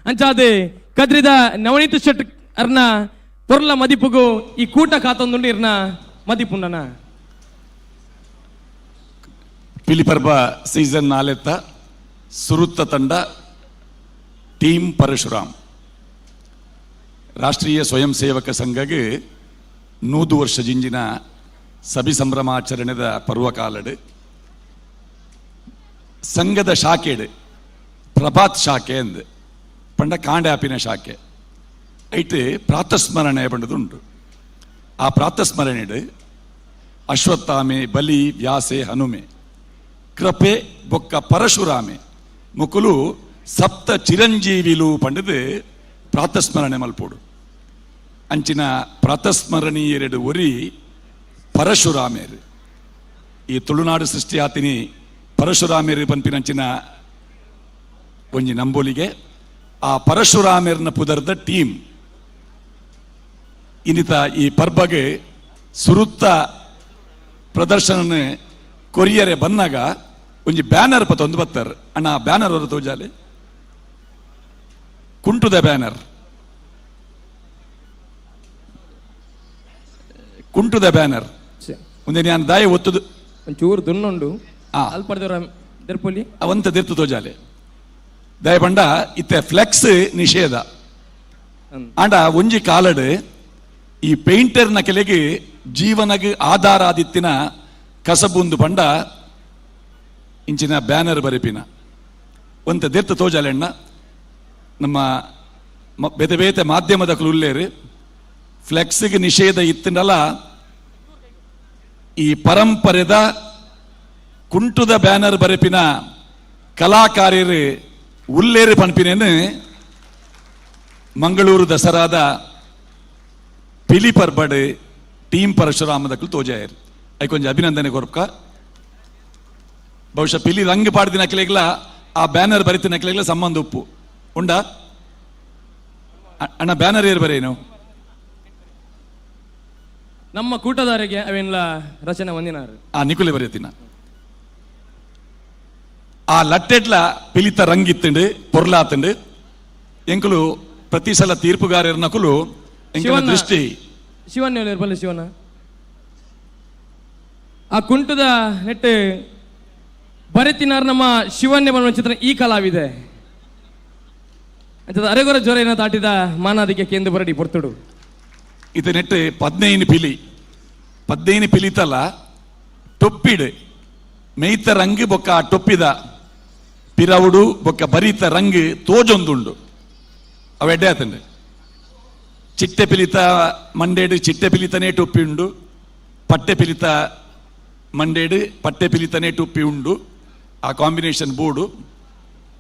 ಅಂಚಾದೆ ಕದ್ರಿದ ನವನೀತ ಶೆಟ್ ಅರ್ನ ಪೊರ್ಲ ಮದಿಪುಗು ಈ ಕೂಟ ಕಾತೊಂದುಂಡು ಇರ್ನ ಮದಿಪುಂಡನ. ಪಿಲಿಪರ್ಬ ಸೀಸನ್ ನಾಲೆತ್ತ ಸುರುತ್ತ ತಂಡ ಟೀಮ್ ಪರಶುರಾಮ್ ರಾಷ್ಟ್ರೀಯ ಸ್ವಯಂ ಸೇವಕ ಸಂಘಗೆ 100 ವರ್ಷ ಜಿಂಜಿನ ಸಭಿ ಸಂಭ್ರಮಾಚರಣೆದ ಪರ್ವಕಾಲಡು ಸಂಘದ ಶಾಖೆಡು ಪ್ರಭಾತ್ ಶಾಖೆ ಅಂದು ಪಂಡ ಕಾಂಡ್ಯಾಪಿನ ಶಾಖೆ ಐಟ್ ಪ್ರಾತಸ್ಮರಣೆ ಪಂಡದುಂಟು. ಆ ಪ್ರಾತಸ್ಮರಣೆಡು ಅಶ್ವತ್ಥಾಮೆ ಬಲಿ ವ್ಯಾಸೆ ಹನುಮೆ ಕೃಪೆ ಬೊಕ್ಕ ಪರಶುರಾಮೆ ಮುಕುಲು ಸಪ್ತ ಚಿರಂಜೀವಿಲು ಪಂಡದು ಪ್ರಾತಸ್ಮರಣೆ ಮಲ್ಪೋಡು. ಅಂಚಿನ ಪ್ರಾತಸ್ಮರಣೀಯರೆಡು ಒರಿ ಪರಶುರಾಮೇರು. ಈ ತುಳುನಾಡು ಸೃಷ್ಟಿ ಆತಿನಿ ಪರಶುರಾಮೇರು ಪನ್ಪಿನಂಚಿನ ಒಂಜಿ ನಂಬೋಲಿಗೆ ಆ ಪರಶುರಾಮೇರ್ನ ಪುದರ್ದ ಟೀಮ್ ಇನ್ನಿತ ಈ ಪರ್ಬಗೆ ಸುರುತ್ತ ಪ್ರದರ್ಶನ ಕೊರಿಯರೆ ಬಂದಾಗ ಒಂಜಿ ಬ್ಯಾನರ್ ಪತ್ತೊಂದು ಬತ್ತಾರೆ. ಅಣ್ಣ, ಬ್ಯಾನರ್ ಅವರು ತೋಜಾಲೆ. ಕುಂಟುದ ಬ್ಯಾನರ್ ಕುಂಟುದ ಬ್ಯಾನರ್ ಒಂದೇ ನಾನು ದಾಯ ಒತ್ತುದು ಒಂಚೂರು ದುನ್ನುಂಡು ಅಲ್ಪಡ್ದವ್ರ ದೆರ್ಪೊಲಿ. ಅವಂತ ದೆರ್ತು ತೋಜಾಲೆ ದಯ ಪಂಡ ಇತ್ತೆ ಫ್ಲೆಕ್ಸ್ ನಿಷೇಧ. ಆಂಡ ಒಂಜಿ ಕಾಲಡ್ ಈ ಪೇಂಟರ್ ನ ಕೆಲೆಗೆ ಜೀವನಗ್ ಆಧಾರ ಆದಿತ್ತಿನ ಕಸಬುಂದು ಪಂಡ ಇಂಚಿನ ಬ್ಯಾನರ್ ಬರೆಪಿನ ಒಂತ ದೆರ್ತು ತೋಜಾಲೆಣ್ಣ. ನಮ್ಮ ಬೇತೆ ಬೇತೆ ಮಾಧ್ಯಮದ ಉಲ್ಲೇರು ಫ್ಲೆಕ್ಸ್ಗೆ ನಿಷೇಧ ಇತ್ತಿನಲ್ಲ ಈ ಪರಂಪರೆದ ಕುಂಟುದ ಬ್ಯಾನರ್ ಬರೆಪಿನ ಕಲಾಕಾರ್ಯರು ಉಲ್ಲೇರು ಪನ್ಪಿನೇನು ಮಂಗಳೂರು ದಸರಾದ ಪಿಲಿ ಪರ್ಬಡ್ ಟೀಮ್ ಪರಶುರಾಮದಕ್ಕಲು ತೋಜಾಯರು. I ಕೊಂಚ ಅಭಿನಂದನೆ ಕೊರ್ಕ. ಬಹುಶಃ ಪಿಲಿ ರಂಗ್ ಪಾಡ್ದಿನ ಕ್ಲೇಗ್ಲ ಆ ಬ್ಯಾನರ್ ಬರಿತಿನ ಕ್ಲೇಗ್ಲ ಸಂಬಂಧ ಉಪ್ಪು ಉಂಡಾ ಅಣ್ಣ? ಬ್ಯಾನರ್ ಏರ್ ಬರೇನು? ನಮ್ಮ ಕೂಟದಾರಿಗೆ ಅವೆಲ್ಲ ರಚನೆ ಒಂದಿನಾರು ಆ ನಿಕುಲೆ ಬರೆಯತಿನ ಆ ಲಟ್ಟೆಡ್ಲ ಪಿಲಿತ ರಂಗಿತ್ತಂಡು ಪೊರ್ಲಾತಂಡು. ಎಂಕುಲು ಪ್ರತಿ ಸಲ ತೀರ್ಪುಗಾರನಕುಲು ಎಂಕುಲ ದೃಷ್ಟಿ ಶಿವಣ್ಣ ಬಲ್ಲೆ ಶಿವಣ್ಣ ಆ ಕುಂಟದ ನೆಟ್ಟು ಬರೆತಿನಾರ್ ನಮ್ಮ ಶಿವನ್ಯ ಬಣ್ಣ ಚಿತ್ರ ಈ ಕಲಾವಿದೆ ಅಂತ ಅರೆಗೊರ ಜ್ವರ ದಾಟಿದ ಮಾನಾದಿಗೆ ಕೇಂದ್ರ ಬರಡಿ ಪೊರ್ತುಡು. ಇದು ನೆಟ್ಟು 15 ಪಿಲಿ 15 ಪಿಲಿತಲ್ಲ ಟೊಪ್ಪಿಡು ಮೇಯ್ತ ರಂಗು ಬೊಕ್ಕ ಆ ಟೊಪ್ಪಿದ ಪಿರವುಡು ಬೊಕ್ಕ ಬರಿತ ರಂಗು ತೋಜೊಂದುಂಡು. ಅವು ಎಡ್ಡೆ ಆತಂಡು. ಚಿಟ್ಟೆ ಪಿಲಿತ ಮಂಡೇಡು ಚಿಟ್ಟೆ ಪಿಲಿತನೇ ಟೊಪ್ಪಿ ಉಂಡು, ಪಟ್ಟೆ ಪಿಲಿತ ಮಂಡೇಡು ಪಟ್ಟೆ ಪಿಲಿತನೇ ಟೊಪ್ಪಿ ಉಂಡು. ಆ combination board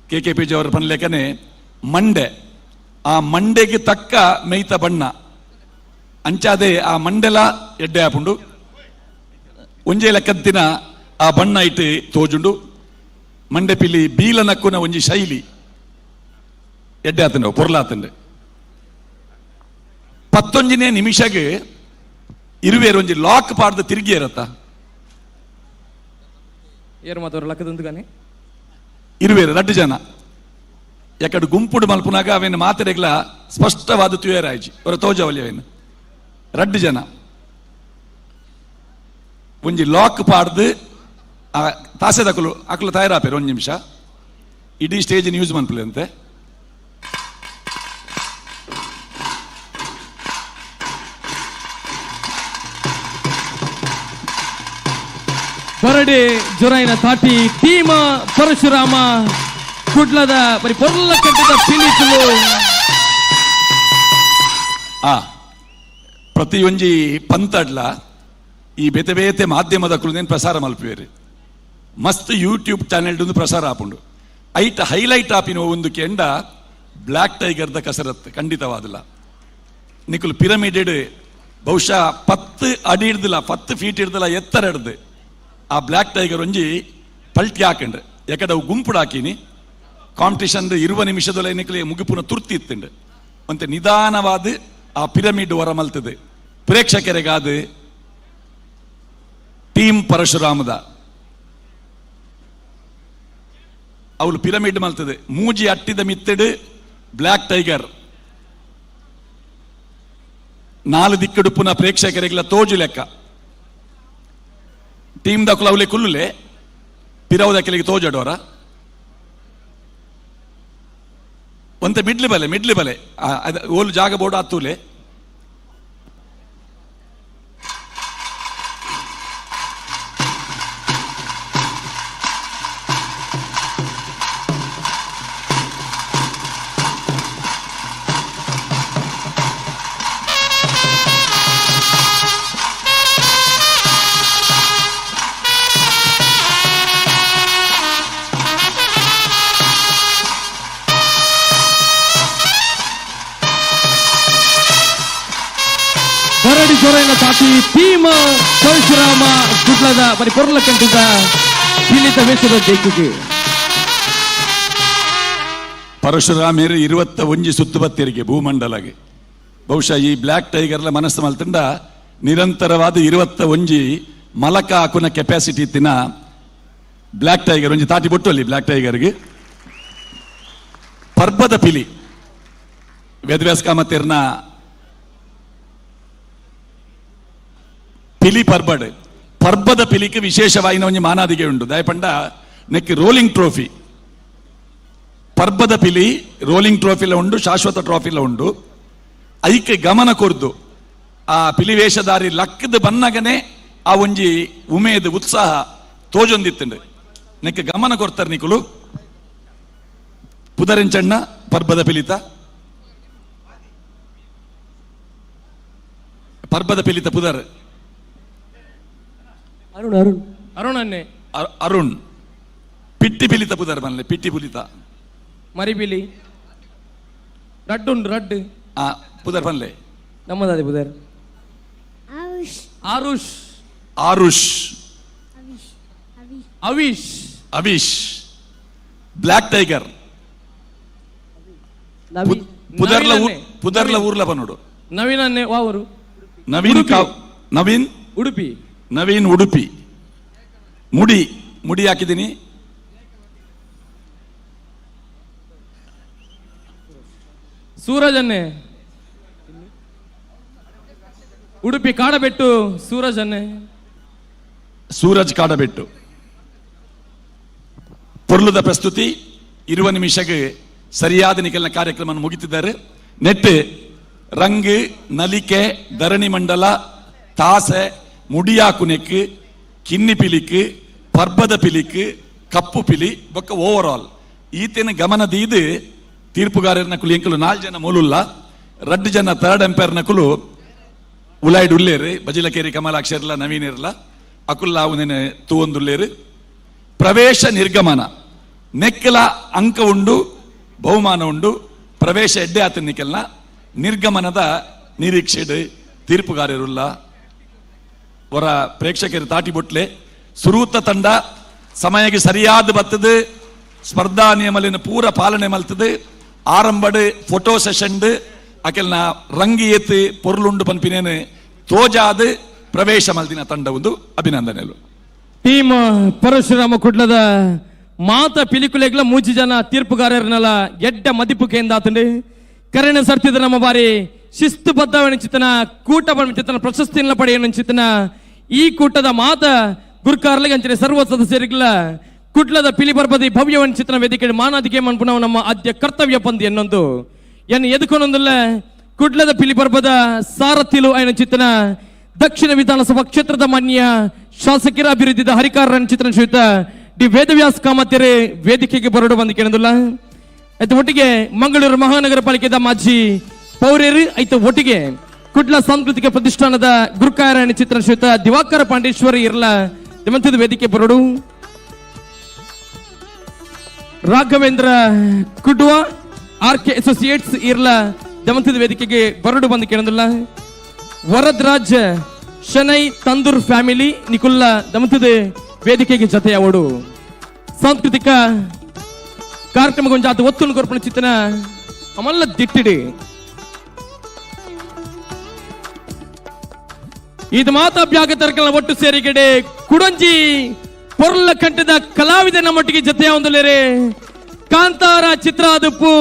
K K P G ಅವರ ಪನ್ಲೇಖನೆ ಮಂಡೆ ಆ ಮಂಡೆಗೆ ತಕ್ಕ ಮೇಯ್ತ ಬಣ್ಣ ಅಂಚಾದೆ ಆ ಮಂಡೆಲ ಎಡ್ಡೆ ಆಪುಂಡು. ಒಂಜೆ ಲೆಕ್ಕಂತಿನ ಆ ಬಣ್ಣ ಇಟ್ಟು ತೋಜುಂಡು. ಮಂಡೆ ಪಿಲಿ ಬೀಲ ನಕ್ಕುನ ಒಂಜಿ ಶೈಲಿ ಎಡ್ಡೆ ಆತಂಡು ಪೊರ್ಲಾತಂಡು. 19ನೇ ನಿಮಿಷಗೆ ಇರುವೇರು ಒಂಜಿ ಲಾಕ್ ಪಾಡ್ದು ತಿರುಗಿ ಇರತ್ತ ಏರು ಮಾತವರು ಲಕ್ಕದಂತುಗಾನೆ ಇರುವೇರು ರಡ್ಡು ಜನ ಯಾಕಡೆ ಗುಂಪುಡು ಮಲ್ಪುನಾಗ ಅವೇನು ಮಾತೆರೆಗ್ಲ ಸ್ಪಷ್ಟವಾದ ತುಯರಾಯ್ಜಿ ಅವರ ತೋಜವಲಿ ಅವೇನು ರಡ್ಡು ಜನ ಒಂಜಿ ಲಾಕ್ ಪಾಡ್ದು ಆ ತಾಸೆದಕಲು ಅಕಲು ತಯಾರಾಪೇರು. ಒಂದು ನಿಮಿಷ ಇಡೀ ಸ್ಟೇಜ್ ಯೂಸ್ ಮನ್ಪುಲೆ ಅಂತೆ. ಬರಡೆ ಜೊರೈನ ತಾಟಿ ಟೀಮ ಪರಶುರಾಮ ಕುಡ್ಲದ ಬರಿ ಪೊರ್ಲ ಕಟ್ಟಿದ ಪಿಲಿಕುಲು. ಆ ಪ್ರತಿಯೊಂಜಿ ಪಂತಡ್ಲ ಈ ಬೇತೆ ಬೇತೆ ಮಾಧ್ಯಮದ ಕುಲದೇನು ಪ್ರಸಾರ ಮಲ್ಪುವೇರು. ಮಸ್ತ್ ಯೂಟ್ಯೂಬ್ ಚಾನೆಲ್ ಪ್ರಸಾರ ಆಪುಂಡು. ಐಟ್ ಹೈಲೈಟ್ ಆಪಿನ ಒಂದು ಕೆಂಡ ಬ್ಲ್ಯಾಕ್ ಟೈಗರ್ದ ಕಸರತ್ತು ಖಂಡಿತವಾದಲ್ಲ. ನಿಕುಲು ಪಿರಮಿಡೆಡ್ ಬಹುಶಃ 10 ಅಡಿ ಹಿಡ್ದಿಲ್ಲ, 10 ಫೀಟ್ ಹಿಡ್ದಿಲ್ಲ ಎತ್ತರ ಹಿಡ್ದು ಆ ಬ್ಲ್ಯಾಕ್ ಟೈಗರ್ ಒಂಜಿ ಪಲ್ಟಿ ಹಾಕಂಡ್ರೆ. ಯಾಕಂದ್ರೆ ಅವು ಗುಂಪುಡು ಹಾಕಿನಿ ಕಾಂಪಿಟಿಷನ್ ಇರುವ ನಿಮಿಷದೊಳೆ ನಿಕಲೆ ಮುಗಿಪುನ ತುರ್ತಿ ಇತ್ತಂಡು. ಮತ್ತೆ ನಿಧಾನವಾದ ಆ ಪಿರಮಿಡ್ ಹೊರ ಮಲ್ತದೆ. ಪ್ರೇಕ್ಷಕರಿಗಾದ ಟೀಮ್ ಪರಶುರಾಮದ ಅವಳು ಪಿರಮಿಡ್ ಮಲ್ತದೆ. ಮೂಜಿ ಅಟ್ಟಿದ ಮಿತ್ತಡು ಬ್ಲ್ಯಾಕ್ ಟೈಗರ್ 4 ದಿಕ್ಕಡುಪ್ಪುನ ಪ್ರೇಕ್ಷಕರಿಗೆಲ್ಲ ತೋಜು ಲೆಕ್ಕ. ಟೀಮ್ ದಕ್ಕಲು ಅವಲೆ ಕುಲ್ಲುಲೆ ಪಿರವುದಕ್ಕೆಲಿಗೆ ತೋಜಡೋರ ಒಂತೆ ಮಿಡ್ಲಿ ಬಲೆ ಮಿಡ್ಲಿ ಬಲೆ ಓಲು ಜಾಗ ಬೋರ್ಡ್ ಆತೂಲೆ. ಬರಡಿ ಜೊರೈನ ತಾಟಿ ಟೀಮ ಪರಶುರಾಮ ಕುಡ್ಲದ ಬರಿ ಪೊರ್ಲ ಕಂಟಿದ ಪಿಲಿತ ವೇಷದ ಜೈಕಿಗೆ. ಪರಶುರಾಮೇರು 21 ಸುತ್ತು ಬತ್ತಿರಿಗೆ ಭೂಮಂಡಲಗೆ. ಬಹುಶಃ ಈ ಬ್ಲ್ಯಾಕ್ ಟೈಗರ್ಲ ಮನಸ್ಸು ಮಲ್ತಂಡ ನಿರಂತರವಾದ 21 ಮಲಕ ಹಾಕುನ ಕೆಪಾಸಿಟಿ ಇತ್ತಿನ ಬ್ಲ್ಯಾಕ್ ಟೈಗರ್ ಒಂಜಿ ತಾಟಿ ಬೊಟ್ಟು ಅಲ್ಲಿ ಬ್ಲ್ಯಾಕ್ ಟೈಗರ್ಗೆ. ಪರ್ಬದ ಪಿಲಿ Vedavyasa ಕಾಮತಿರ್ನ ಪಿಲಿ ಪರ್ಬಡ್ ಪರ್ಬದ ಪಿಲಿಕ್ ವಿಶೇಷವಾಯಿನ ಒಂಜಿ ಮಾನಾದಿಗೆ ಉಂಡು. ದಯಪಂಡ neck rolling trophy ಪರ್ಬದ ಪಿಲಿ ರೋಲಿಂಗ್ ಟ್ರೋಫಿಲ ಉಂಡು, ಶಾಶ್ವತ ಟ್ರೋಫಿಲ ಉಂಡು. ಐಕೆ ಗಮನ ಕೊರ್ದು ಆ ಪಿಲಿ ವೇಷಧಾರಿ ಲಕ್ಕದ ಬನ್ನಗನೆ ಆ ಒಂಜಿ ಉಮೇದ್ ಉತ್ಸಾಹ ತೋಜೊಂದಿತ್ತುಂಡು. ನೆಕ್ ಗಮನ ಕೊರ್ತಾರೆ ನಿಕುಲು. ಪುದರೆಂಚಣ್ಣ ಪರ್ಬದ ಪಿಲಿತ ಪರ್ಬದ ಪಿಲಿತ ಪುದರ್ ಅರುಣ್ ಅರುಣ್ ಅರುಣ್ ಅನ್ನೆ ಅರುಣ್. ಪಿಟ್ಟಿ ಪಿಲಿತ ಪುದರ್ ಬನ್ಲೆ ಪಿಟ್ಟಿ ಪುಲಿತ ಮರಿಬಿಲಿ ರಡ್ಡು ಉಂಡು ರಡ್ಡು ಆ ಪುದರ್ ಬನ್ಲೆ ನಮ್ಮದಾದಿ ಪುದರ್ ಆರುಷ್ ಆರುಷ್ ಅವಿಶ್ ಅವಿಶ್ ಬ್ಲ್ಯಾಕ್ ಟೈಗರ್ ಪುದರ್ಲ ಪುದರ್ಲ ಊರ್ಲ ಬನ್ನೋಡು. ನವೀನ್ ಅನ್ನೆ ವಾವರು ನವೀನ್ ನವೀನ್ ಉಡುಪಿ ನವೀನ್ ಉಡುಪಿ. ಮುಡಿ ಮುಡಿ ಹಾಕಿದ್ದೀನಿ. ಸೂರಜ್ ಅನ್ನೆ ಉಡುಪಿ ಕಾಡಬೆಟ್ಟು ಸೂರಜ್ ಅನ್ನೆ ಸೂರಜ್ ಕಾಡಬೆಟ್ಟು. ಪೊರ್ಲುದ ಪ್ರಸ್ತುತಿ 20 ನಿಮಿಷಕ್ಕೆ ಸರಿಯಾದ ನಿಖಲ್ನ ಕಾರ್ಯಕ್ರಮ ಮುಗಿತಿದ್ದಾರೆ. ನೆಟ್ ರಂಗ್ ನಲಿಕೆ ಧರಣಿ ಮಂಡಲ ತಾಸೆ ಮುಡಿಯಾಕುನೆಕ್ ಕಿನ್ನಿ ಪಿಲಿಕ್ ಪರ್ಬದ ಪಿಲಿಕ್ ಕಪ್ಪು ಪಿಲಿ ಬೊಕ್ಕ ಓವರ್ ಆಲ್ ಈತನ ಗಮನ ದೀದು ತೀರ್ಪುಗಾರರ ಕುಲು ಎಂಕುಲು 4 ಜನ ಮೂಲುಲ್ಲ 2 ಜನ ಥರ್ಡ್ ಎಂಪೈರ್ ನಕುಲು ಉಲಾಯ್ಡ್ ಉಲ್ಲೇರು ಬಜಿಲಕೇರಿ ಕಮಲಾಕ್ಷರ್ಲ ನವೀನ್ ಇರ್ಲ ಅಕುಲ್ಲ ಅವನೇನೆ ತೂವೊಂದುಲ್ಲೇರು. ಪ್ರವೇಶ ನಿರ್ಗಮನ ನೆಕ್ಕಲ ಅಂಕ ಉಂಡು ಬಹುಮಾನ ಉಂಡು. ಪ್ರವೇಶ ಎಡ್ಡೆ ಆತ ನಿಕೆಲ್ನ ನಿರ್ಗಮನದ ನಿರೀಕ್ಷೆಡ್ ತೀರ್ಪುಗಾರರುಲ್ಲ ಹೊರ ಪ್ರೇಕ್ಷಕರು ತಾಟಿ ಬೊಟ್ಲೆ. ಸುರೂತ ತಂಡ ಸಮಯಕ್ಕೆ ಸರಿಯಾದ ಬತ್ತದು ಸ್ಪರ್ಧಾ ನಿಯಮಲಿನ ಪೂರ ಪಾಲನೆ ಮಲ್ತದು. ಆರಂಭಡ್ ಫೋಟೋ ಸೆಷನ್ ಅಕೆಲ್ನ ರಂಗಿ ಏತ್ ಪೊರ್ಲುಂಡು ಪನ್ಪಿನೇನು ತೋಜಾದ ಪ್ರವೇಶ ಮಲ್ದಿನ ತಂಡ ಒಂದು ಅಭಿನಂದನೆಲು. ಟೀಮ್ ಪರಶುರಾಮ ಕುಡ್ಲದ ಮಾತ ಪಿಲಿಕುಲೆಗ್ಲ 3 ಜನ ತೀರ್ಪುಗಾರರನ್ನೆಲ್ಲ ಎಡ್ಡ ಮದಿಪು ಕೇಂದಾತಂಡು. ಕರೆನ ಸರ್ತಿದ ನಮ್ಮ ಬಾರಿ ಶಿಸ್ತುಬದ್ಧವನ ಚಿತ್ತನ ಕೂಟ ಚಿತ್ತನ ಪ್ರಶಸ್ತಿಯನ್ನ ಪಡೆಯನ ಚಿತ್ತನ ಈ ಕೂಟದ ಮಾತ ಗುರುಕಾರ್ಲಿಗೆ ಅಂಚನೆ ಸರ್ವ ಸದಸ್ಯರಿಗೆಲ್ಲ ಕುಡ್ಲದ ಪಿಲಿ ಪರ್ಬದಿ ಭವ್ಯವನ್ ಚಿತ್ರನ ವೇದಿಕೆ ಮಾನಾದಿಕೆ ಮನ್ಪುನವು ನಮ್ಮ ಆದ್ಯ ಕರ್ತವ್ಯ ಪಂದಿ ಎನ್ನೊಂದು ಎನ್ನು ಎದುಕೊನೊಂದಲ್ಲ ಕುಡ್ಲದ ಪಿಲಿ ಪರ್ಬದ ಸಾರಥಿಲು ಐನ ಚಿತ್ತನ ದಕ್ಷಿಣ ವಿಧಾನಸಭಾ ಕ್ಷೇತ್ರದ ಮಾನ್ಯ ಶಾಸಕರ ಅಭಿವೃದ್ಧಿದ ಹರಿಕಾರನ ಚಿತ್ರನ ಶ್ರೀಯುತ ಡಿ ವೇದವ್ಯಾಸ್ ಕಾಮತೆರೆ ವೇದಿಕೆಗೆ ಬರಡು ಬಂದು ಕೇಳೋದಿಲ್ಲ. ಆಯ್ತು ಒಟ್ಟಿಗೆ ಮಂಗಳೂರು ಮಹಾನಗರ ಪಾಲಿಕೆದ ಮಾಜಿ ಪೌರ್ಯರು ಆಯ್ತು ಒಟ್ಟಿಗೆ ಕುಡ್ಲ ಸಾಂಸ್ಕೃತಿಕ ಪ್ರತಿಷ್ಠಾನದ ಗುರುಕಾರಾಯಣ ಚಿತ್ರ ಶ್ರೀಯುತ ದಿವಾಕರ ಪಾಂಡೇಶ್ವರಿ ಇರ್ಲ ನಿಮ್ಮಂಥದ್ದು ವೇದಿಕೆ ಬರಡು. Raghavendra Kudva R K associates ಇರ್ಲ ದಮಂತದ ವೇದಿಕೆಗೆ ಬರಡು ಬಂದು ಕೇಳೋದಿಲ್ಲ. ವರದರಾಜ್ ಶನೈ ತಂದೂರ್ ಫ್ಯಾಮಿಲಿ ನಿಕುಲ್ಲ ದಮಂತದ ವೇದಿಕೆಗೆ ಜೊತೆಯಾವಡು. ಸಾಂಸ್ಕೃತಿಕ ಕಾರ್ಯಕ್ರಮ ಗೊಂಜಾತ ಒತ್ತುನು ಕೊರ್ಪಣ ಚಿತ್ತನ ಅಮಲ್ಲ ದಿಟ್ಟಿಡಿ. ಇದು ಮಾತಾಭ್ಯಾಗತರ್ಕಲ ಒಟ್ಟು ಸೇರಿಗೆಡೆ ಕುಡಂಜಿ ಪೊರ್ಲ ಕಂಠದ ಕಲಾವಿದ ನಮ್ಮೊಟ್ಟಿಗೆ ಜೊತೆಯ ಒಂದುಲೇರೆ ಕಾಂತಾರ ಚಿತ್ರ ಅದುಪ್ಪು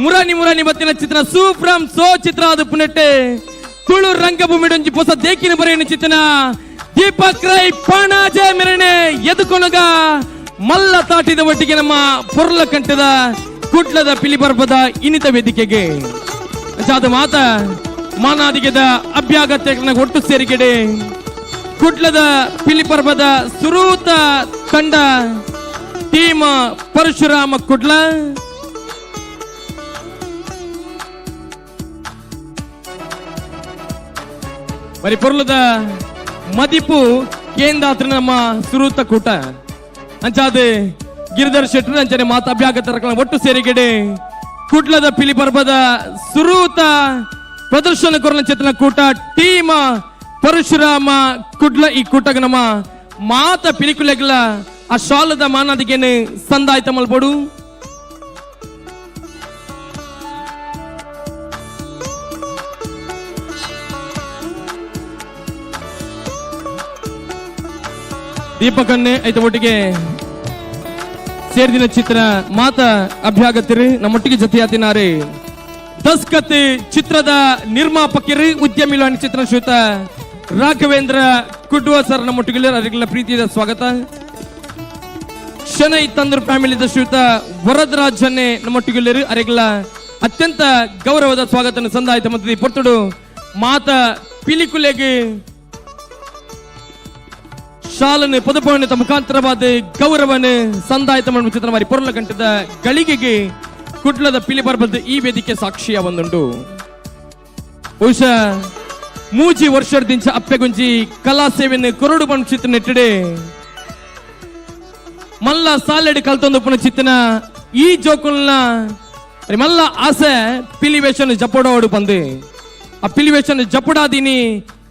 ಮುರಾನಿ ಮುರಾನಿ ಬತ್ತಿನ ಚಿತ್ರ ಸೂಪ್ರಂ ಸೋ ಚಿತ್ರ ಅದುಪ್ಪು ನೆಟ್ಟೆ ತುಳು ರಂಗಭೂಮಿ ಪೊಸ ದೇಕಿನ ಬರೆಯನ ಚಿತ್ರನ ದೀಪಕ್ ರೈ ಪಾಣಾಜೆ ಮೆರಣೆ ಎದುಕೊನಗ ಮಲ್ಲ ತಾಟಿದ ಒಟ್ಟಿಗೆ ನಮ್ಮ ಪೊರ್ಲ ಕಂಠದ ಕುಡ್ಲದ ಪಿಲಿಪರ್ಬದ ಇನ್ನಿತ ವೇದಿಕೆಗೆ ಅದು ಮಾತ ಮಾನಾದಿಗೆದ ಅಭ್ಯಾಗತ್ಯ ಒಟ್ಟು ಸೇರಿಗೆಡೆ ಕುಡ್ಲದ ಪಿಲಿಪರ್ಬದ ಸುರೂತ ತಂಡ ಟೀಮ್ ಪರಶುರಾಮ ಕುಡ್ಲ. ಬರಿ ಪೊರ್ಲದ ಮದಿಪು ಕೇಂದಾತ್ರ ನಮ್ಮ ಸುರೂತ ಕೂಟ ಅಂಚಾದ ಗಿರಿಧರ್ ಶೆಟ್ಟರು ಅಂಚನೆ ಮಾತ ಅಭ್ಯಾಗತರ ಒಟ್ಟು ಸೇರಿಗೆಡೆ ಕುಡ್ಲದ ಪಿಲಿಪರ್ಬದ ಸುರೂತ ಪ್ರದರ್ಶನ ಕೊರಲ ಚೇತನ ಕೂಟ ಟೀಮ್ ಪರಶುರಾಮ ಕುಡ್ಲ. ಈ ಕೂಟಗ ನಮ್ಮ ಮಾತ ಪಿಲಿಕುಲೆಗ್ಲ ಆ ಶಾಲದ ಮಾನದಿಗೇನು ಸಂದಾಯ್ತ ಮಲ್ಪಡು. ದೀಪಕನ್ನೇ ಐತ ಒಟ್ಟಿಗೆ ಸೇರಿದಿನ ಚಿತ್ರ ಮಾತ ಅಭ್ಯಾಗತಿರು ನಮ್ಮೊಟ್ಟಿಗೆ ಜೊತೆಯಾತಿನಾರೆ Daskat ಚಿತ್ರದ ನಿರ್ಮಾಪಕರು ಉದ್ಯಮಿಲ ಚಿತ್ರ ಶ್ರೀಯುತ ರಾಘವೇಂದ್ರ ಕುಡ್ವ ಸರ್ ನಮ್ಮೊಟ್ಟಿಗೆ ಅವರಿಗೆಲ್ಲ ಪ್ರೀತಿಯ ಸ್ವಾಗತ. ಶನೈ ತಂದೂರ್ ಫ್ಯಾಮಿಲಿದ ಶ್ರೀಯುತ ವರದರಾಜನ್ನೇ ನಮ್ಮೊಟ್ಟಿಗೆ ಅರಿಗೆಲ್ಲ ಅತ್ಯಂತ ಗೌರವದ ಸ್ವಾಗತ ಸಂದಾಯಿತ. ಮತ್ತು ಪೊರ್ತುಡು ಮಾತ ಪಿಲಿಕುಲೆಗೆ ಶಾಲನ್ನು ಪದಪವನದ ಮುಖಾಂತರವಾದ ಗೌರವನ ಸಂದಾಯಿತ ಮಾಡುವ ಚಿತ್ರ ಮಾರಿ ಪೊರ್ಲ ಗಂಟದ ಗಳಿಗೆಗೆ ಕುಡ್ಲದ ಪಿಲಿ ಪರ್ಬದ ಈ ವೇದಿಕೆ ಸಾಕ್ಷಿಯ ಒಂದುಂಡು. ಬಹುಶಃ ಮೂಜಿ ವರ್ಷದಿಂಚ ಅಪ್ಪೆಗುಂಜಿ ಕಲಾ ಸೇವೆಯನ್ನು ಕೊರಡು ಬಣ್ಣ ಚಿತ್ರ ನೆಟ್ಟಿಡೆ ಮಲ್ಲ ಸಾಲೆಡ್ ಕಲ್ತೊಂದು ಪುನ ಚಿತ್ತನ ಈ ಜೋಕುಲ್ನ ಮಲ್ಲ ಆಸೆ ಪಿಲಿವೇಶನ್ ಜಪಡೋಡು ಬಂದು ಆ ಪಿಲಿವೇಶನ್ ಜಪಡಾದಿನಿ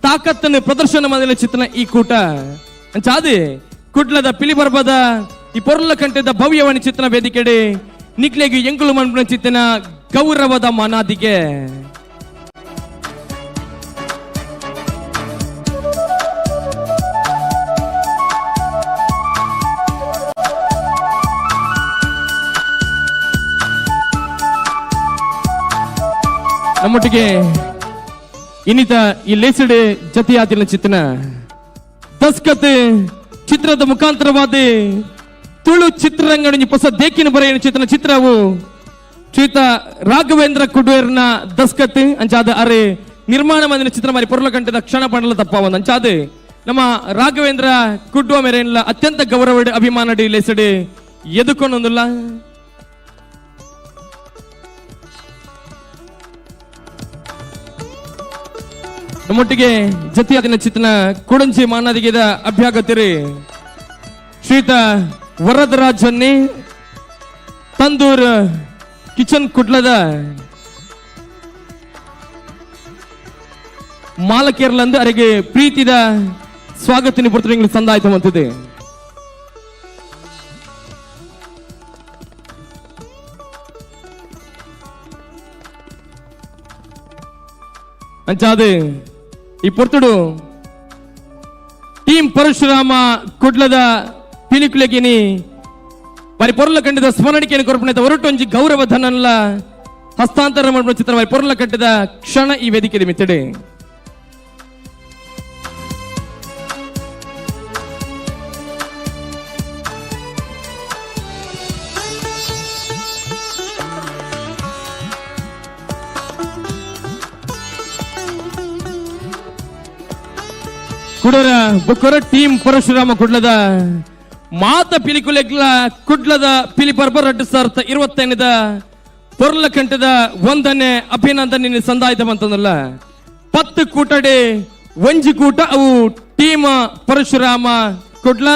ತಾಕತ್ತನ್ನು ಪ್ರದರ್ಶನ ಮಾಡಿದ ಚಿತ್ತನ ಈ ಕೂಟ ಅಂಚಾದಿ ಕುಡ್ಲದ ಪಿಲಿ ಪರ್ಬದ ಈ ಪೊರ್ಲ ಕಂಠದ ಭವ್ಯವಾಣಿ ಚಿತ್ರನ ವೇದಿಕೆಡೆ ನಿಕ್ಲೆಗೆ ಎಂಕುಲು ಮನ್ಪುನ ಚಿತ್ತನ ಗೌರವದ ಮನಾದಿಗೆ. ನಮ್ಮೊಟ್ಟಿಗೆ ಇನ್ನಿತ ಈ ಲೇಸಿಡೆ ಜತಿಯಾತಿನ ಚಿತ್ತನ ದಸ್ಕತ್ ಚಿತ್ರದ ಮುಖಾಂತರವಾದ ತುಳು ಚಿತ್ರರಂಗಣ ಹೊಸ ದೇಕಿನ ಬರೆಯ ಚಿತ್ರನ ಚಿತ್ರವು ಶ್ರೀತ ರಾಘವೇಂದ್ರ ಕುಡ್ವೇರ್ನ ದಸ್ಕತ್ ಅಂಚಾದ ಅರೆ ನಿರ್ಮಾಣ ಮಾಡಿದ ಚಿತ್ರ ಮಾರಿ ಪೊರ್ಲಕಂಠದ ಕ್ಷಣ ಪಂಡಲ ತಪ್ಪ ಒಂದು ಅಂಚಾದ ನಮ್ಮ ರಾಘವೇಂದ್ರ ಕುಡ್ವ ಮೇರೆಲ್ಲ ಅತ್ಯಂತ ಗೌರವ ಅಭಿಮಾನಡಿ ಲೇಸಡಿ ಎದುಕೊಂಡೊಂದಿಲ್ಲ. ನಮ್ಮೊಟ್ಟಿಗೆ ಜತಿಯಾದಿನ ಚಿತ್ರನ ಕೊಡಂಚಿ ಮಾನದಿಗೆದ ಅಭ್ಯಾಗತಿರಿ ಶ್ರೀತ ವರದರಾಜನ್ನಿ ತಂದೂರ್ ಕಿಚನ್ ಕುಡ್ಲದ ಮಾಲಕೇರ್ಲಂದು ಅರೆಗೆ ಪ್ರೀತಿದ ಸ್ವಾಗತ ಪುರ್ತುಗಳು ಸಂದಾಯ್ತು ಅಂತಿದೆ. ಅಂಚಾದ ಈ ಪೊರ್ತುಡು ಟೀಮ್ ಪರಶುರಾಮ ಕುಡ್ಲದ ಪಿಲಿಕುಲೆಗಿನಿ ಬಾರಿ ಪೊರ್ಲ ಕಂಡಿದ ಸ್ಮರಣಿಕೆಯನ್ನು ಕೊರಪಣೆ ಹೊರಟೊಂಜಿ ಗೌರವ ಧನಲ್ಲ ಹಸ್ತಾಂತರ ಮಾಡುವ ಚಿತ್ರ ಬಾರಿ ಪೊರ್ಲ ಕಟ್ಟಿದ ಕ್ಷಣ ಈ ವೇದಿಕೆ ಮಿತ್ತಡೆ. ಕುಡರ ಬುಕ್ಕರ ಟೀಮ್ ಪರಶುರಾಮ ಕುಡ್ಲದ ಮಾತ ಪಿಲಿಕುಲೆಗ್ಲ ಕುಡ್ಲದ ಪಿಲಿ ಪರ್ಬ 2025 ಪೊರ್ಲ ಕಂಠದ ಒಂದನೇ ಅಭಿನಂದನೆ ಸಂದಾಯ್ತ ಬಂತಂದಲ್ಲ. 10 ಕೂಟಡೆ ಒಂಜಿ ಕೂಟ ಅವು ಟೀಮ್ ಪರಶುರಾಮ ಕುಡ್ಲ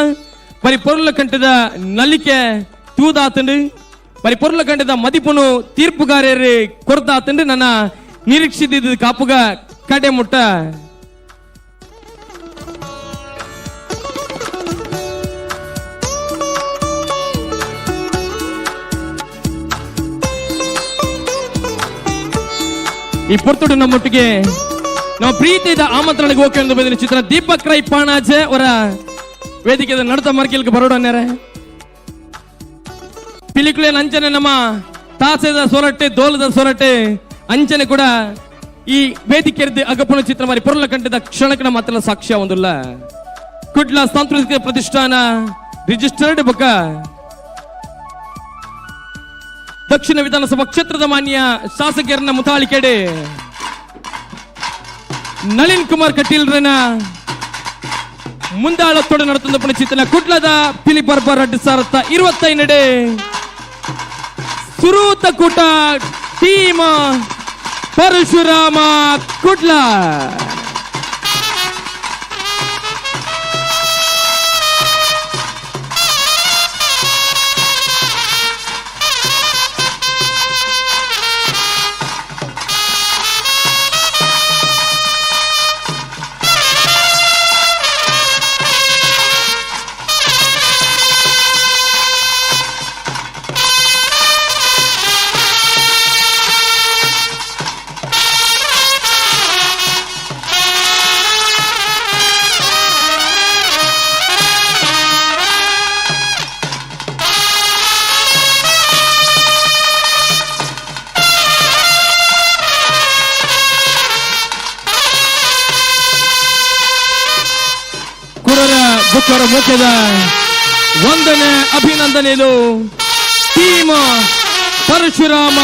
ಬರಿ ಪೊರ್ಲ ಕಂಠದ ನಲಿಕೆ ತೂದಾತಂಡು ಬರಿ ಪೊರ್ಲ ಕಂಠದ ಮದಿಪುನು ತೀರ್ಪುಗಾರರು ಕೊರ್ದಾತಂಡು ನನ್ನ ನಿರೀಕ್ಷಿತ ಕಾಪುಗ ಕಡೆ ಮುಟ್ಟ. ಈ ಪೊರ್ತುಡು ನಮ್ಮೊಟ್ಟಿಗೆ ನಮ್ಮ ಪ್ರೀತಿಯ ಆಮಂತ್ರಣಕ್ಕೆ ಓಕೆ ಎಂದು ಬಂದಿನ ಚಿತ್ರ ದೀಪಕ್ ರೈ ಪಾಣಾಜೆ ಅವರ ವೇದಿಕೆ ನಡತ ಮರ್ಕಿಲ್ಗೆ ಬರೋಡನ್ಯಾರೆ. ಪಿಲಿಕುಲೇನ ಅಂಚನೆ ನಮ್ಮ ತಾಸೆದ ಸೊರಟೆ ದೋಲದ ಸೊರಟೆ ಅಂಚನೆ ಕೂಡ ಈ ವೇದಿಕೆ ಅಗಪುಣ ಚಿತ್ರ ಮಾರಿ ಪೊರ್ಲ ಕಂಠದ ಕ್ಷಣಕ್ಕೆ ಮಾತ್ರ ಸಾಕ್ಷ್ಯ ಒಂದಿಲ್ಲ. ಕುಡ್ಲ ಸಾಂಸ್ಕೃತಿಕ ಪ್ರತಿಷ್ಠಾನ ರಿಜಿಸ್ಟರ್ಡ್ ಬೊಕ್ಕ ದಕ್ಷಿಣ ವಿಧಾನಸಭಾ ಕ್ಷೇತ್ರದ ಮಾನ್ಯ ಶಾಸಕರನ್ನ ಮುತಾಳಿಕೆಡೆ ನಳಿನ್ ಕುಮಾರ್ ಕಟೀಲ್ರನ್ನ ಮುಂದಾಳತ್ತೋಡೆ ನಡೆತಂದ ಚಿತ್ರನ ಕುಡ್ಲದ ಪಿಲಿ ಬರ್ಬರ್ 2025 ಸುರೂತ ಕೂಟ ಟೀಮ್ ಪರಶುರಾಮ ಕುಡ್ಲ. ಮತ್ತೊರ ಮುಖ್ಯದ ವಂದನೆ ಅಭಿನಂದನೆಲು ಟೀಮ್ ಪರಶುರಾಮ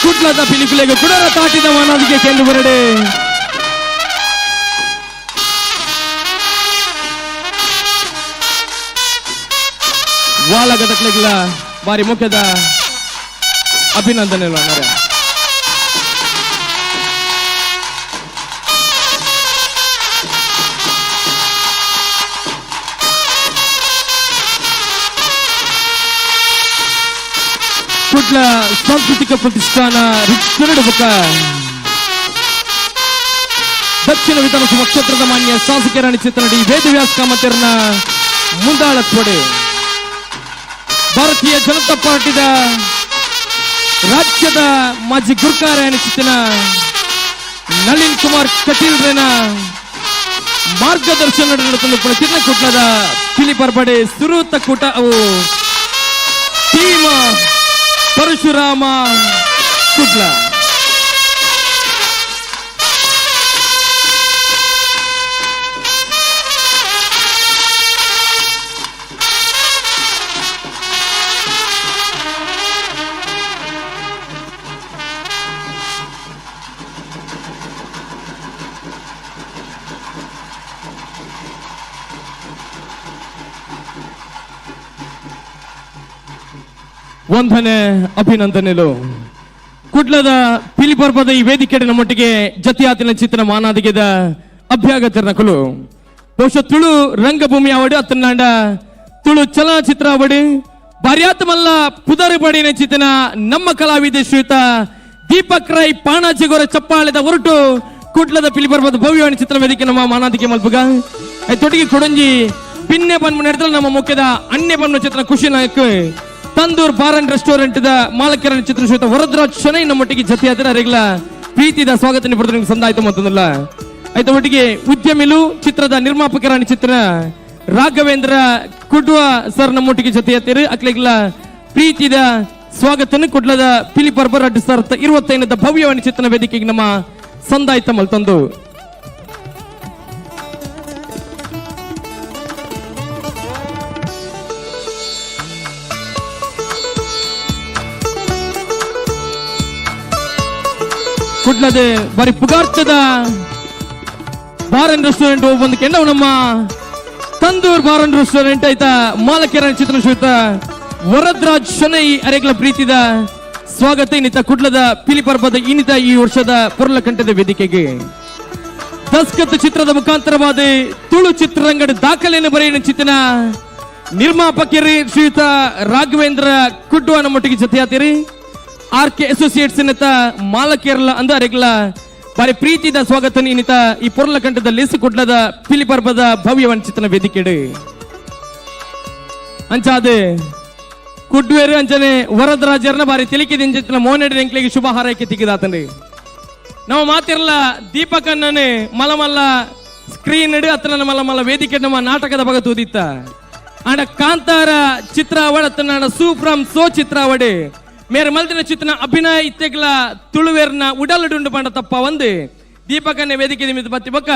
ಕುಡ್ಲದ ಪಿಲಿಕುಲೆಗೆ ಕುಡರ ತಾಟಿದ ಮಾನವಿಗೆ ಕೇಂದ್ರ ಬರಡೆ. ವಾಲಗದಕ್ಲೆಗ್ಲ ಬಾರಿ ಮುಖ್ಯದ ಅಭಿನಂದನೆಲು ಅಣ್ಣಾರೆ. ಕುಡ್ಲ ಸಾಂಸ್ಕೃತಿಕ ಪ್ರತಿಷ್ಠಾನ ರಿಜಿಸ್ಟರ್ಡ್ ದಕ್ಷಿಣ ವಿಧಾನಸಭಾ ಕ್ಷೇತ್ರದ ಮಾನ್ಯ ಶಾಸಕರಾಣಿ ಚಿತ್ರನಟಿ ವೇದವ್ಯಾಸ ಕಾಮತೆರ್ನ ಮುಂದಾಳತ್ವಡೆ ಭಾರತೀಯ ಜನತಾ ಪಾರ್ಟಿದ ರಾಜ್ಯದ ಮಾಜಿ ಗುರ್ಕಾರ ಚಿತ್ತಿನ ನಳಿನ್ ಕುಮಾರ್ ಕಟೀಲ್ ರೇನ ಮಾರ್ಗದರ್ಶನ ನಡೆದುಕೊಂಡು ಚಿನ್ನ ಕುಟ್ಲದ ಪಿಲಿಪರ್ಬಡೆ ಸುರೂತ ಕೂಟ ಅವು ಟೀಮ್ ಪರಶುರಾಮ ಕುಡ್ಲ. ವಂದನೆ ಅಭಿನಂದನೆಲು ಕುಡ್ಲದ ಪಿಲಿಪರ್ಬದ ಈ ವೇದಿಕೆ ನಮ್ಮೊಟ್ಟಿಗೆ ಜತಿಯಾತಿನ ಚಿತ್ರ ಮಾನಾದಿಗೆದ ಅಭ್ಯಾಗತರ ನಕಲು ಬಹುಶಃ ತುಳು ರಂಗಭೂಮಿ ಅವಡು ಅತ್ತನಾಂಡ ತುಳು ಚಲನಚಿತ್ರ ಅವಡು ಬಾರ್ಯಾತ್ ಮಲ್ಲ ಪುದರು ಬಡಿನ ಚಿತ್ರನ ನಮ್ಮ ಕಲಾವಿದ ಶ್ರೀಯುತ ದೀಪಕ್ ರೈ ಪಾಣಾಜಿಗೋರ ಚಪ್ಪಾಳೆದ ಹೊರಟು ಕುಡ್ಲದ ಪಿಲಿಪರ್ಬದ ಭವ್ಯವಾಣಿ ಚಿತ್ರ ವೇದಿಕೆ ನಮ್ಮ ಮಾನಾದಿಗೆ ಮಲ್ಪುಗ ತೊಟ್ಟಿಗೆ ಕೊಡಂಜಿ ಪಿನ್ನೆ ಬನ್ಮು ನಡೆದಲ್ಲ ನಮ್ಮ ಮುಖ್ಯದ ಅಣ್ಣೆ ಬನ್ನು ಚಿತ್ರ Khushi Nayak Tandoor bar and restaurant the ಮಾಲಕರ ಚಿತ್ರ ಶ್ರೀಯುತ ವರದರಾಜ್ ಶನೈ ನಮ್ಮೊಟ್ಟಿಗೆ ಜೊತೆಯಾದರೆ ಅರೆಗ್ಲ ಪ್ರೀತಿದ ಸ್ವಾಗತ ನಿಪುಣರು ನಿಮ್ಗೆ ಸಂದಾಯ್ತು ಮತ್ತೊಂದಲ್ಲ. ಆಯ್ತು ಒಟ್ಟಿಗೆ ಉದ್ಯಮಿಲು ಚಿತ್ರದ ನಿರ್ಮಾಪಕರ ಚಿತ್ರ ರಾಘವೇಂದ್ರ ಕುಡ್ವ ಸರ್ ನಮ್ಮೊಟ್ಟಿಗೆ ಜೊತೆಯಾತಿರು ಅಕ್ಲೆಗ್ಲ ಪ್ರೀತಿದ ಸ್ವಾಗತನ ಕುಡ್ಲದ ಪಿಲಿ ಪರ್ಬರ್ 2025 ಭವ್ಯವಾಣಿ ಚಿತ್ರನ ವೇದಿಕೆಗೆ ನಮ್ಮ ಸಂದಾಯ್ತ ಮಲ್ತಂದು. ಕುಡ್ಲದ ಬಾರಿ ಪುಗಾರ್ತದ bar and restaurant ಬಂದು ಕೆಂಡವು ನಮ್ಮ ತಂದೂರ್ bar and restaurant ಆಯ್ತಾ ಮಾಲಕರ ಚಿತ್ರ ಶ್ರೀಯುತ ವರದರಾಜ್ ಶನೈ ಅರೆಗ್ಲ ಪ್ರೀತಿದ ಸ್ವಾಗತ ಇನ್ನಿತ ಕುಡ್ಲದ ಪಿಲಿಪರ್ಬದ ಇನ್ನಿತ ಈ ವರ್ಷದ ಪೊರ್ಲಕಂಠದ ವೇದಿಕೆಗೆ ದಸ್ಕತ್ ಚಿತ್ರದ ಮುಖಾಂತರವಾದ ತುಳು ಚಿತ್ರರಂಗದ ದಾಖಲೆಯನ್ನು ಬರೆಯುವ ಚಿತ್ರನ ನಿರ್ಮಾಪಕರಿ ಶ್ರೀಯುತ ರಾಘವೇಂದ್ರ ಕುಡ್ವ ನಮ್ಮೊಟ್ಟಿಗೆ ಜೊತೆಯಾತಿರಿ. R K associates ಇನ್ನಿತ ಮಾಲಕೇರಳ ಅಂದ ಅರೆಗ್ಲ ಬಾರಿ ಪ್ರೀತಿದ ಸ್ವಾಗತ ಇನ್ನಿತ ಈ ಪೊರ್ಲಕಂಠದ ಲೇಸು ಕುಡ್ಲದ ಪಿಲಿಪರ್ಬದ ಭವ್ಯ ಚಿತ್ರನ ವೇದಿಕೆಡು ಅಂಚಾದೆ ಕುಡ್ವೇರು ಅಂಚನೆ ವರದರಾಜರ್ನ ಬಾರಿ ತಿಳಿಕಿದ ಚಿತ್ರ ಮೋನೆಡ್ ಎಂಕ್ಲೆಗೆ ಶುಭ ಹಾರೈಕೆ ತಿಕ್ಕಿದಾತನ್ರಿ. ನಾವು ಮಾತಿರಲ್ಲ ದೀಪಕಣ್ಣನೆ ಮಲಮಲ್ಲ ಸ್ಕ್ರೀನ್ ಇಡು ಅತ್ತನ ಮಲಮಲ್ಲ ವೇದಿಕೆ ನಮ್ಮ ನಾಟಕದ ಬಗ್ಗೆ ತೂದಿತ್ತ ಆಂಡ ಕಾಂತಾರ ಚಿತ್ರ ಅವಡ ಅತ್ತನ ಸೂ ಫ್ರಮ್ ಸೋ ಚಿತ್ರ ಅವಡೆ ಮೇರೆ ಮಲ್ದಿನ ಚಿತ್ರನ ಅಭಿನಯ ಇತ್ತೆಗ್ಲ ತುಳುವೇರ್ನ ಉಡಲುಡುಂಡು ಪಂಡ ತಪ್ಪ ಒಂದು ದೀಪಕನ್ನೇ ವೇದಿಕೆ ನಿಮಿತ್ತ ಬತ್ತಿ ಬೊಕ್ಕ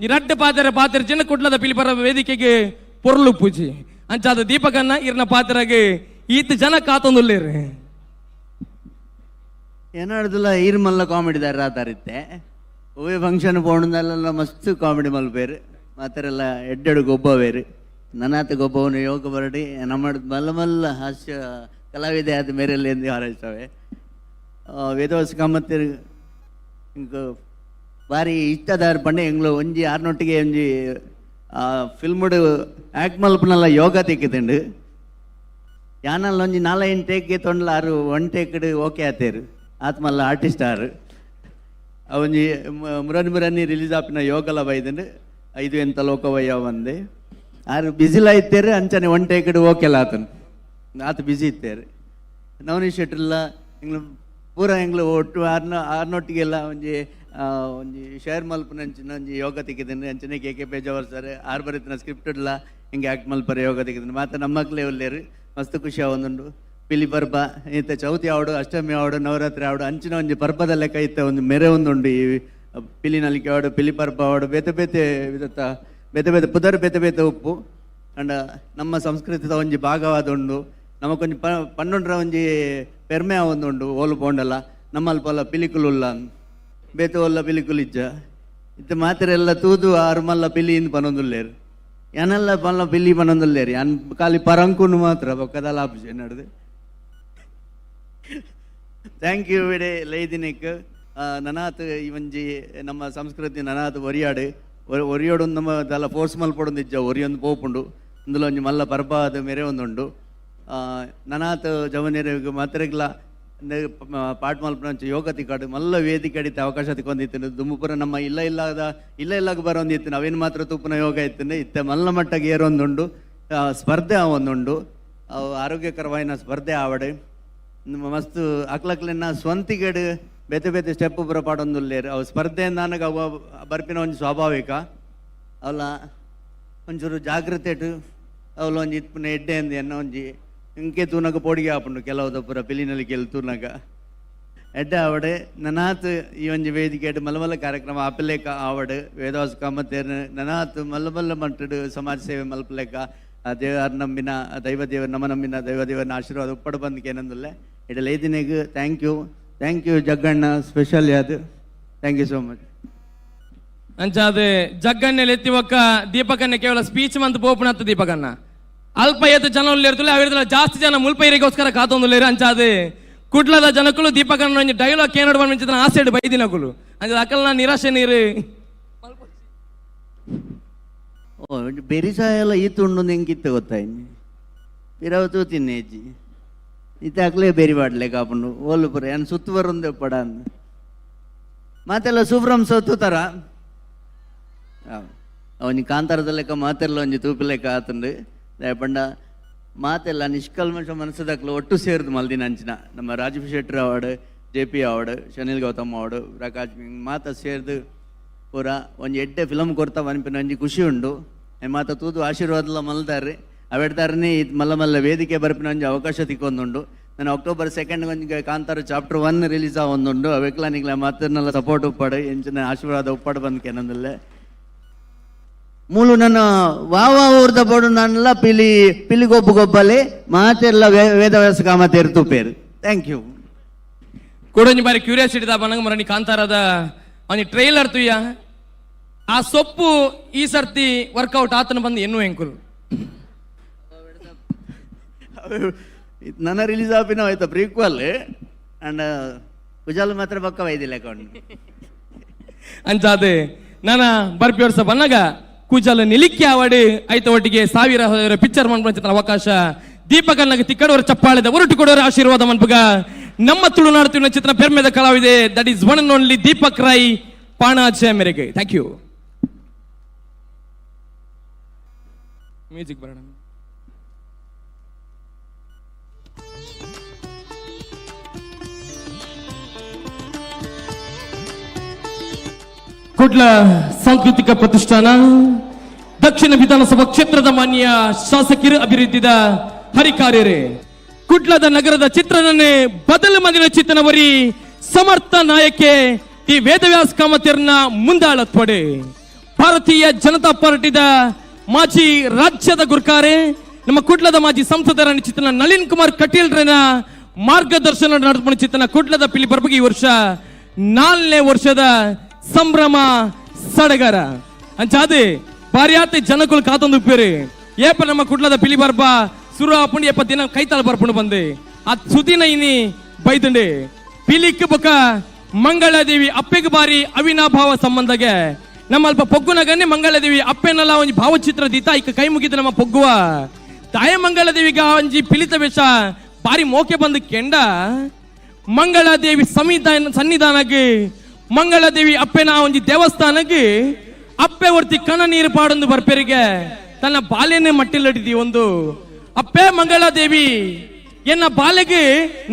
ಈ ರಡ್ಡು ಪಾತ್ರ ಪಾತ್ರ ಜನ ಕುಡ್ಲದ ಪಿಲಿಪರ ವೇದಿಕೆಗೆ ಪೊರ್ಲು ಪೂಜಿ ಅಂಚಾದ ದೀಪಕನ್ನ ಇರ್ನ ಪಾತ್ರಗೆ ಈತ ಜನ ಕಾತೊಂದುಲ್ಲೇರು. ಏನಾಡ್ದಲ್ಲ ಈರ್ ಮಲ್ಲ ಕಾಮಿಡಿ ದಾರ ಆತಾರಿತ್ತೆ ಒವ್ವೆ ಫಂಕ್ಷನ್ ಪೋಣದಲ್ಲೆಲ್ಲ ಮಸ್ತ್ ಕಾಮಿಡಿ ಮಲ್ಪೇರು ಮಾತಾರೆಲ್ಲ ಎಡ್ಡೆಡು ಗೊಬ್ಬ ಬೇರು ನನಾತ ಗೊಬ್ಬವನು ಯೋಗ ಬರಡಿ ನಮ್ಮ ಮಲ್ಲ ಮಲ್ಲ ಹಾಸ್ಯ ಕಲಾವಿದೆ ಆದ ಮೇರೆಲ್ಲ ಎಂದು ಹಾರೈಸ್ತವೆ. ವೇದವಾಸ ಕಾಮತ್ತಿರು ಇಂಕ್ ಭಾರಿ ಇಷ್ಟದಾರ ಪಂಡೆ ಎಂಗ್ಲು ಒಂಜಿ ಆರ್ನೊಟ್ಟಿಗೆ ಒಂಜಿ ಫಿಲ್ಮ್ಡ್ ಆ್ಯಕ್ಟ್ ಮಲ್ಪನಲ್ಲ ಯೋಗ ತೆಕ್ಕಿತುಂಡು ಯಾನಲ್ಲ ಒಂಜಿ ನಾಲೈನ್ ಟೇಕ್ ತೊಂಡ್ಲ ಆರು ಒನ್ ಟೇಕ್ಡ್ ಓಕೆ ಆತೇರು ಆತ್ಮಲ್ಲ ಆರ್ಟಿಸ್ಟ್ ಆರು ಒಂಜಿ ಮುರನಿ ಮುರನಿ ರಿಲೀಸ್ ಆಪಿನ ಯೋಗಲ ಬೈದಂಡು ಐದು ಎಂತ ಲೋಕವಯ್ಯ ಬಂದೆ ಆರು ಬಿಸಿಲ ಇತ್ತೇರು ಅಂಚನೆ ಒನ್ ಟೇಕ್ಡ್ ಓಕೆಲ್ಲ ಆತನು ಆತ ಬಿಸಿ ಇತ್ತೇರು. ನವನೀಶ್ ಶೆಟ್ರೆಲ್ಲ ಎಂಗ್ಲು ಪೂರ ಎಂಗ್ಲು ಒಟ್ಟು ಆರ್ನೊಟ್ಟಿಗೆಲ್ಲ ಒಂಜಿ ಒಂಜಿ ಶೇರ್ ಮಲ್ಪುನಂಚಿನ ಒಂಜಿ ಯೋಗ ತಿಕ್ಕಿದ್ದೀನಿ ಅಂಚನೆ K K Pejawar sir ಆರು ಬರೀತಿನ ಸ್ಕ್ರಿಪ್ಟ್ ಇಡ್ಲ ಹಿಂಗೆ ಆ್ಯಕ್ಟ್ ಮಲ್ಪರೆ ಯೋಗ ತಿಕ್ಕಿದ್ದೀನಿ ಮಾತ್ರ ನಮ್ಮಕ್ಲೇ ಉಲ್ಲೇರು ಮಸ್ತ್ ಖುಷಿ ಆವೊಂದುಂಡು. ಪಿಲಿ ಪರ್ಬ ಇತ್ತ ಚೌತಿ ಆವಡು ಅಷ್ಟಮಿ ಆವಡು ನವರಾತ್ರಿ ಆವಡು ಅಂಚಿನ ಒಂಜಿ ಪರ್ಬದ ಲೆಕ್ಕ ಇತ್ತ ಒಂದು ಮೆರೆ ಒಂದುಂಡು ಈ ಪಿಲಿ ನಲಿಕೆ ಆವಡು ಪಿಲಿ ಪರ್ಬ ಆವಡು ಬೇತೆ ಬೇತೆ ವಿಧತ್ತ ಬೇತೆ ಬೇತೆ ಪುದರ್ ಬೇತೆ ಬೇತೆ ಉಪ್ಪು. And ನಮ್ಮ ಸಂಸ್ಕೃತಿದ ಒಂಜಿ ಭಾಗವಾದ ಉಂಡು. ನಮಕೊಂಜಿ ಪನ್ನೊಂಡ್ರ ಒಂಜಿ ಪೆರ್ಮೆ ಆವೊಂದುಂಡು. ಓಲು ಪೋಂಡಲ ನಮ್ಮಲ್ಪಲ್ಲ ಪಿಲಿಕುಲುಲ್ಲ, ಬೇತೆ ಒಲ್ಲ ಪಿಲಿಕುಲು ಇಜ್ಜ. ಇತ್ತೆ ಮಾತ್ರೆಲ್ಲ ತೂದು ಆರು ಮಲ್ಲ ಪಿಲಿ ಇಂದ್ ಪನೊಂದುಲ್ಲೇರು. ಯಾನೆಲ್ಲ ಮಲ್ಲ ಪಿಲಿ ಪನೊಂದುಲ್ಲೇರು. ಯಾನ್ ಖಾಲಿ ಪರಂಕುನು ಮಾತ್ರ ಬೊಕ್ಕದಲ್ಲ ಆಪುಜಿ ನಡ್ದು. Thank you ಇಡೆ ಲೈದಿನಿಕ್. ನನಾತ್ ಈ ಒಂಜಿ ನಮ್ಮ ಸಂಸ್ಕೃತಿ ನನಾತ್ ಒರಿಯಾಡು ಒರಿಯೋಡು ನಮ್ಮ ದಲ ಫೋರ್ಸ್ ಮಲ್ಪೊಡೊಂದು ಇಜ್ಜ, ಒರಿಯೊಂದು ಪೋಪುಂಡು. ಇಂದುಲ ಒಂಜಿ ಮಲ್ಲ ಪರ್ಬಾದ ಮೇರೆ ಒಂದುಂಡು. ನನಾತ್ ಜವನೆರೆಗ್ ಮಾತ್ರೆಗ್ಲ ಪಾಠ ಮಲ್ಪುನಂಚ ಯೋಗ ತಿಕ್ಕಾಡು ಮಲ್ಲ ವೇದಿಕೆ ಅಡಿತ ಅವಕಾಶ ತಿಕ್ಕೊಂದಿತ್ತು. ದುಂಬುಪುರ ನಮ್ಮ ಇಲ್ಲ ಇಲ್ಲದ ಇಲ್ಲ ಇಲ್ಲಾಗ ಬರೋಂದಿತ್ತು, ಅವೇನು ಮಾತ್ರ ತುಪ್ಪನ ಯೋಗ ಇತ್ತು. ಇತ್ತೆ ಮಲ್ಲ ಮಟ್ಟಗೆ ಏರೊಂದುಂಡು, ಸ್ಪರ್ಧೆ ಆವೊಂದುಂಡು. ಅವು ಆರೋಗ್ಯಕರವಾಯಿನ ಸ್ಪರ್ಧೆ ಆವಡೆ ಮಸ್ತ್ ಅಕ್ಲಕ್ಲೆನ ಸ್ವಂತಿಗೆಡು ಬೇತೆ ಬೇತೆ ಸ್ಟೆಪ್ ಪೂರ ಪಾಡೊಂದುಲ್ಲೇರು. ಅವು ಸ್ಪರ್ಧೆ ನನಗೆ ಅವು ಬರ್ಪಿನ ಒಂಜಿ ಸ್ವಾಭಾವಿಕ ಅವಲ. ಒಂಚೂರು ಜಾಗ್ರತೆ ಇಟ್ಟು ಅವಲ ಒಂಜಿ ಇತ್ಪುನ ಎಡ್ಡೆ ಅಂದ್ ಎನ್ನ ಒಂಜಿ ಇಂಕೆ ತೂನಗ ಪೋಡಿಗೆ ಆಪುಂಡು ಕೆಲವುದ ಪೂರ ಪಿಲಿನಲ್ಲಿ ಕೆಲ್ ತೂನಗ ಎಡ್ಡೆ ಆವಡೆ. ನನಾತ್ ಈ ಒಂಜಿ ವೇದಿಕೆ ಮಲ್ಲ ಮಲ್ಲ ಕಾರ್ಯಕ್ರಮ ಆಪಲೇಕ ಆವಡ್. ವೇದವಾಸ ಕಾಮತೇರ್ ನನಾತ್ ಮಲ್ಲ ಮಲ್ಲ ಮಟ್ಟಡು ಸಮಾಜ ಸೇವೆ ಮಲ್ಪಲೇಕ ದೇವರ ನಂಬಿನ ದೈವ ದೇವರ ನಮ್ಮ ನಂಬಿನ ದೈವ ದೇವರನ್ನ ಆಶೀರ್ವಾದ ಉಪ್ಪಡು ಬಂದಕ್ಕೆ ಏನಂದಲ್ಲೇ ಇಡಲ ಐದಿನೆಗ್. Thank you, thank you Jagganna, special ಯಾದು. Thank you so much. ಅಂಚಾದ ಜಗ್ಗಣ್ಣೆ ಎತ್ತಿವಕ್ಕ ದೀಪಕನ್ನ ಕೇವಲ ಸ್ಪೀಚ್ ಮಂತ್ ಪೋಪುನತ್ತ ದೀಪಕನ್ನ ಅಲ್ಪ ಏತು ಜನ ಉಲ್ಲೇರ್ತುಲೆ ಅವಿರ್ದಲ ಜಾಸ್ತಿ ಜನ ಮುಲ್ಪೈರಿಗೋಸ್ಕರ ಕಾತೊಂದುಲ್ಲೇರು. ಅಂಚಾದ ಕುಡ್ಲದ ಜನಕುಲು ದೀಪಕನ್ನ ಒಂಜಿ ಡೈಲಾಗ್ ಏನೋಡು ಬಂದ ಆಸೆಡ್ ಬೈದಿನಕುಲು ಅಂಚ ಅಕಲ್ನ ನಿರಾಶೆ ನೀರು. ಓ ಬೆರಿಸಾಯ ಎಲ್ಲ ಈತು ಉಂಡು ಎಂಕಿತ್ತು ಗೊತ್ತಾಯ್ನಿ ಪಿರವು ತೂತಿನ್ನೆ ಅಜ್ಜಿ ಇತ್ತೆ ಅಕ್ಲೇ ಬೆರಿ ಬಾಡ್ಲೆ ಕಾಪುಂಡು ಓಲು ಪುರ ಏನ್ ಸುತ್ತು ಬರುಂದೆ ಪಡ ಅಂದ್ ಮಾತೆಲ್ಲ ಸುಬ್ರಂ ಸೊತ್ತುತಾರ ಒಂಜಿ ಕಾಂತಾರದ ಲೆಕ್ಕ ಮಾತೆಲ್ಲ ಒಂಜಿ ತೂಪು ಲೆಕ್ಕ ಆತಂಡು. ಪಂಡ ಮಾತೆಲ್ಲ ನಿಷ್ಕಲ್ಮಶ ಮನಸ್ಸದಕ್ಲು ಒಟ್ಟು ಸೇರ್ದು ಮಲ್ದಿನ ಅಂಚಿನ ನಮ್ಮ Rajiv Shettar award, J P award, Shanil Gautam award, Prakash ಮಾತ ಸೇರ್ದು ಪೂರ ಒಂಜಿ ಎಡ್ಡೆ ಫಿಲಮ್ ಕೊರ್ತಾ ಪನ್ಪಿನ ಒಂಜಿ ಖುಷಿ ಉಂಡು. ಮಾತ ತೂದು ಆಶೀರ್ವಾದಲ ಮಲ್ದಾರೆ ಅವೆಡ್ತಾರನೇ ಇದು ಮಲ್ಲ ಮಲ್ಲ ವೇದಿಕೆ ಬರ್ಪಿನ ಒಂಜಿ ಅವಕಾಶ ತಿಕ್ಕೊಂದುಂಡು. ನಾನು ಅಕ್ಟೋಬರ್ 2 ಒಂಜಿ ಕಾಂತಾರ ಚಾಪ್ಟರ್ 1 ರಿಲೀಸ್ ಆವೊಂದುಂಡು. ಅವೆಕ್ಲ ನಿಕ್ಲ ಮಾತನ್ನೆಲ್ಲ ಸಪೋರ್ಟ್ ಉಪ್ಪಾಡು ಎಂಚಿನ ಆಶೀರ್ವಾದ ಉಪ್ಪಾಡು ಬಂದ್ಕೆ ನಂದಲ್ಲೇ ಮೂಲು ನನ್ನ ವಾವ ಊರ್ದ ಬೋಡು ನನ್ನೆಲ್ಲ ಪಿಲಿ ಪಿಲಿ ಗೊಬ್ಬು ಗೊಬ್ಬಲೆ ಮಾತೆಲ್ಲ ವೇದವ್ಯಾಸ ಕಾಮತೇರು ತೂಪೇರು. Thank you. ಕೊಡೊಂಜಿ ಬಾರಿ ಕ್ಯೂರಿಯಾಸಿಟಿ ದ ಬನಗ ಮರಣಿ ಕಾಂತಾರದ ಅವನಿ ಟ್ರೈಲರ್ ತುಯ್ಯ ಆ ಸೊಪ್ಪು ಈ ಸರ್ತಿ ವರ್ಕೌಟ್ ಆತನ ಬಂದು ಎನ್ನು ಎಂಕುಲು. ನನ್ನ ರಿಲೀಸ್ ಆಪಿನ ಆಯ್ತಾ ಪ್ರೀಕ್ವಲ್ ಅಂಡ್ ಕುಜಾಲ್ ಮಾತ್ರ ಪಕ್ಕ ವೈದಿಲ್ಲ ಅಕೌಂಟ್. ಅಂಚಾದೆ ನಾನ ಬರ್ಪಿ ವರ್ಷ ಬನ್ನಗ ಕುಜಲ್ ನಿಲಿಕ್ಕೆ ಆವಡಿ ಐತ ಒಟ್ಟಿಗೆ ಸಾವಿರ ಪಿಕ್ಚರ್ ಮನ್ಪಂಚಿನ ಅವಕಾಶ ದೀಪಕನ್ನಗ ತಿಕ್ಕಡವರ ಚಪ್ಪಾಳೆದ ಒರಟು ಕೊಡೋರ ಆಶೀರ್ವಾದ ಮನ್ಪುಗ. ನಮ್ಮ ತುಳುನಾಡು ತುಳಿನ ಚಿತ್ರ ಪೆರ್ಮೆದ ಕಲಾವಿದೆ that is one and only Deepak Rai Panaje ಮೇರೆಗೆ. Thank you. Music ಬರೋಣ. ಕುಡ್ಲ ಸಾಂಸ್ಕೃತಿಕ ಪ್ರತಿಷ್ಠಾನ ದಕ್ಷಿಣ ವಿಧಾನಸಭಾ ಕ್ಷೇತ್ರದ ಮಾನ್ಯ ಶಾಸಕರು ಅಭಿವೃದ್ಧಿದ ಹರಿಕಾರ್ಯರೇ ಕುಡ್ಲದ ನಗರದ ಚಿತ್ರನನ್ನೇ ಬದಲು ಮಂದಿನ ಚಿತ್ತನವರಿ ಸಮರ್ಥ ನಾಯಕೆ ಟಿ ವೇದವ್ಯಾಸ ಕಾಮತಿಯರ್ನ ಮುಂದಾಳತ್ವಡೆ ಭಾರತೀಯ ಜನತಾ ಪಾರ್ಟಿದ ಮಾಜಿ ರಾಜ್ಯದ ಗುರ್ಕಾರೆ ನಮ್ಮ ಕುಡ್ಲದ ಮಾಜಿ ಸಂಸದರ ಚಿತ್ರನ ನಳಿನ್ ಕುಮಾರ್ ಕಟೀಲ್ರನ ಮಾರ್ಗದರ್ಶನ ನಡೆದುಕೊಂಡು ಚಿತ್ರನ ಕುಡ್ಲದ ಪಿಲಿ ಬರ್ಬಗೆ ಈ ವರ್ಷ 4ನೇ ವರ್ಷದ ಸಂಭ್ರಮ ಸಡಗರ ಅಂಚಾದೆ ಬಾರ್ಯಾತೆ ಜನಕುಲು ಕಾತೊಂದು ಉಪ್ಪೇರು ಏಪ ನಮ್ಮ ಕುಡ್ಲದ ಪಿಲಿ ಬರ್ಬ ಸುರು ಆಪುಂಡು ಏಪ ದಿನ ಕೈತಾಳ ಬರ್ಪುಂಡು ಬಂದೆ ಆ ಸುದಿನ ಇನಿ ಬೈದುಂಡೆ ಪಿಲಿಕ್ ಬೊಕ ಮಂಗಳದೇವಿ ಅಪ್ಪೆಗೆ ಬಾರಿ ಅವಿನಾಭಾವ ಸಂಬಂಧಗೆ ನಮ್ಮ ಅಲ್ಪ ಪೊಗ್ಗುನಗನ್ನೇ ಮಂಗಳದೇವಿ ಅಪ್ಪೆನಲ್ಲ ಒಂಜಿ ಭಾವಚಿತ್ರ ದೀತ ಇಕ್ಕ ಕೈ ಮುಗಿದ ನಮ್ಮ ಪೊಗ್ಗುವ ತಾಯ ಮಂಗಳದೇವಿಗ ಒಂಜಿ ಪಿಲಿತ ವೇಷ ಬಾರಿ ಮೋಕೆ ಬಂದು ಕೆಂಡ ಮಂಗಳದೇವಿ ಸನ್ನಿಧಾನಕ್ಕೆ ಮಂಗಳದೇವಿ ಅಪ್ಪೆನ ಒಂಜಿ ದೇವಸ್ಥಾನಕ್ಕೆ ಅಪ್ಪೆ ಒರ್ತಿ ಕಣ ನೀರು ಪಾಡೊಂದು ಬರ್ಪೆರಿಗೆ ತನ್ನ ಬಾಲ್ಯನೇ ಮಟ್ಟಿಲಡಿದಿ ಒಂದು ಅಪ್ಪೆ ಮಂಗಳದೇವಿ ಎನ್ನ ಬಾಲೆಗೆ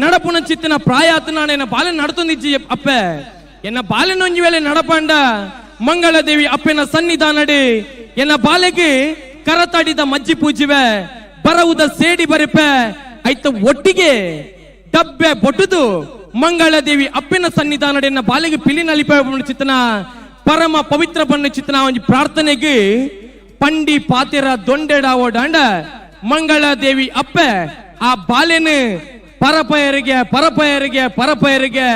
ನಡಪುನ ಚಿತ್ತಿನ ಪ್ರಾಯ ಆತ ಎನ್ನ ಬಾಲೆ ನಡತೊಂದಿಜ್ಜಿ ಅಪ್ಪೆ ಎನ್ನ ಬಾಲೆನೊಂಜಿ ವೇಳೆ ನಡಪಾಂಡ ಮಂಗಳದೇವಿ ಅಪ್ಪೆನ ಸನ್ನಿಧಾನಡಿ ಎನ್ನ ಬಾಲೆಗೆ ಕರತಾಡಿದ ಮಜ್ಜಿ ಪೂಜಿವೆ ಬರವುದ ಸೇಡಿ ಬರಿಪೆ ಐತ ಒಟ್ಟಿಗೆ ಡಬ್ಬೆ ಬೊಟ್ಟುದು ಮಂಗಳದೇವಿ ಅಪ್ಪೆನ ಸನ್ನಿಧಾನಡಿ ಎನ್ನ ಬಾಲೆಗೆ ಪಿಲಿ ನಲಿಪ ಚಿತ್ತನ ಪರಮ ಪವಿತ್ರ ಬಣ್ಣ ಚಿತ್ತನ ಒಂಜಿ ಪ್ರಾರ್ಥನೆಗೆ ಪಂಡಿ ಪಾತಿರ ದೊಂಡೆಡಾವೋಡಾಂಡ ಮಂಗಳಾದೇವಿ ಅಪ್ಪೆ ಆ ಬಾಲೆನು ಪರಪಯರಿಗೆ ಪರಪಯರಿಗೆ ಪರಪಯರಿಗೆ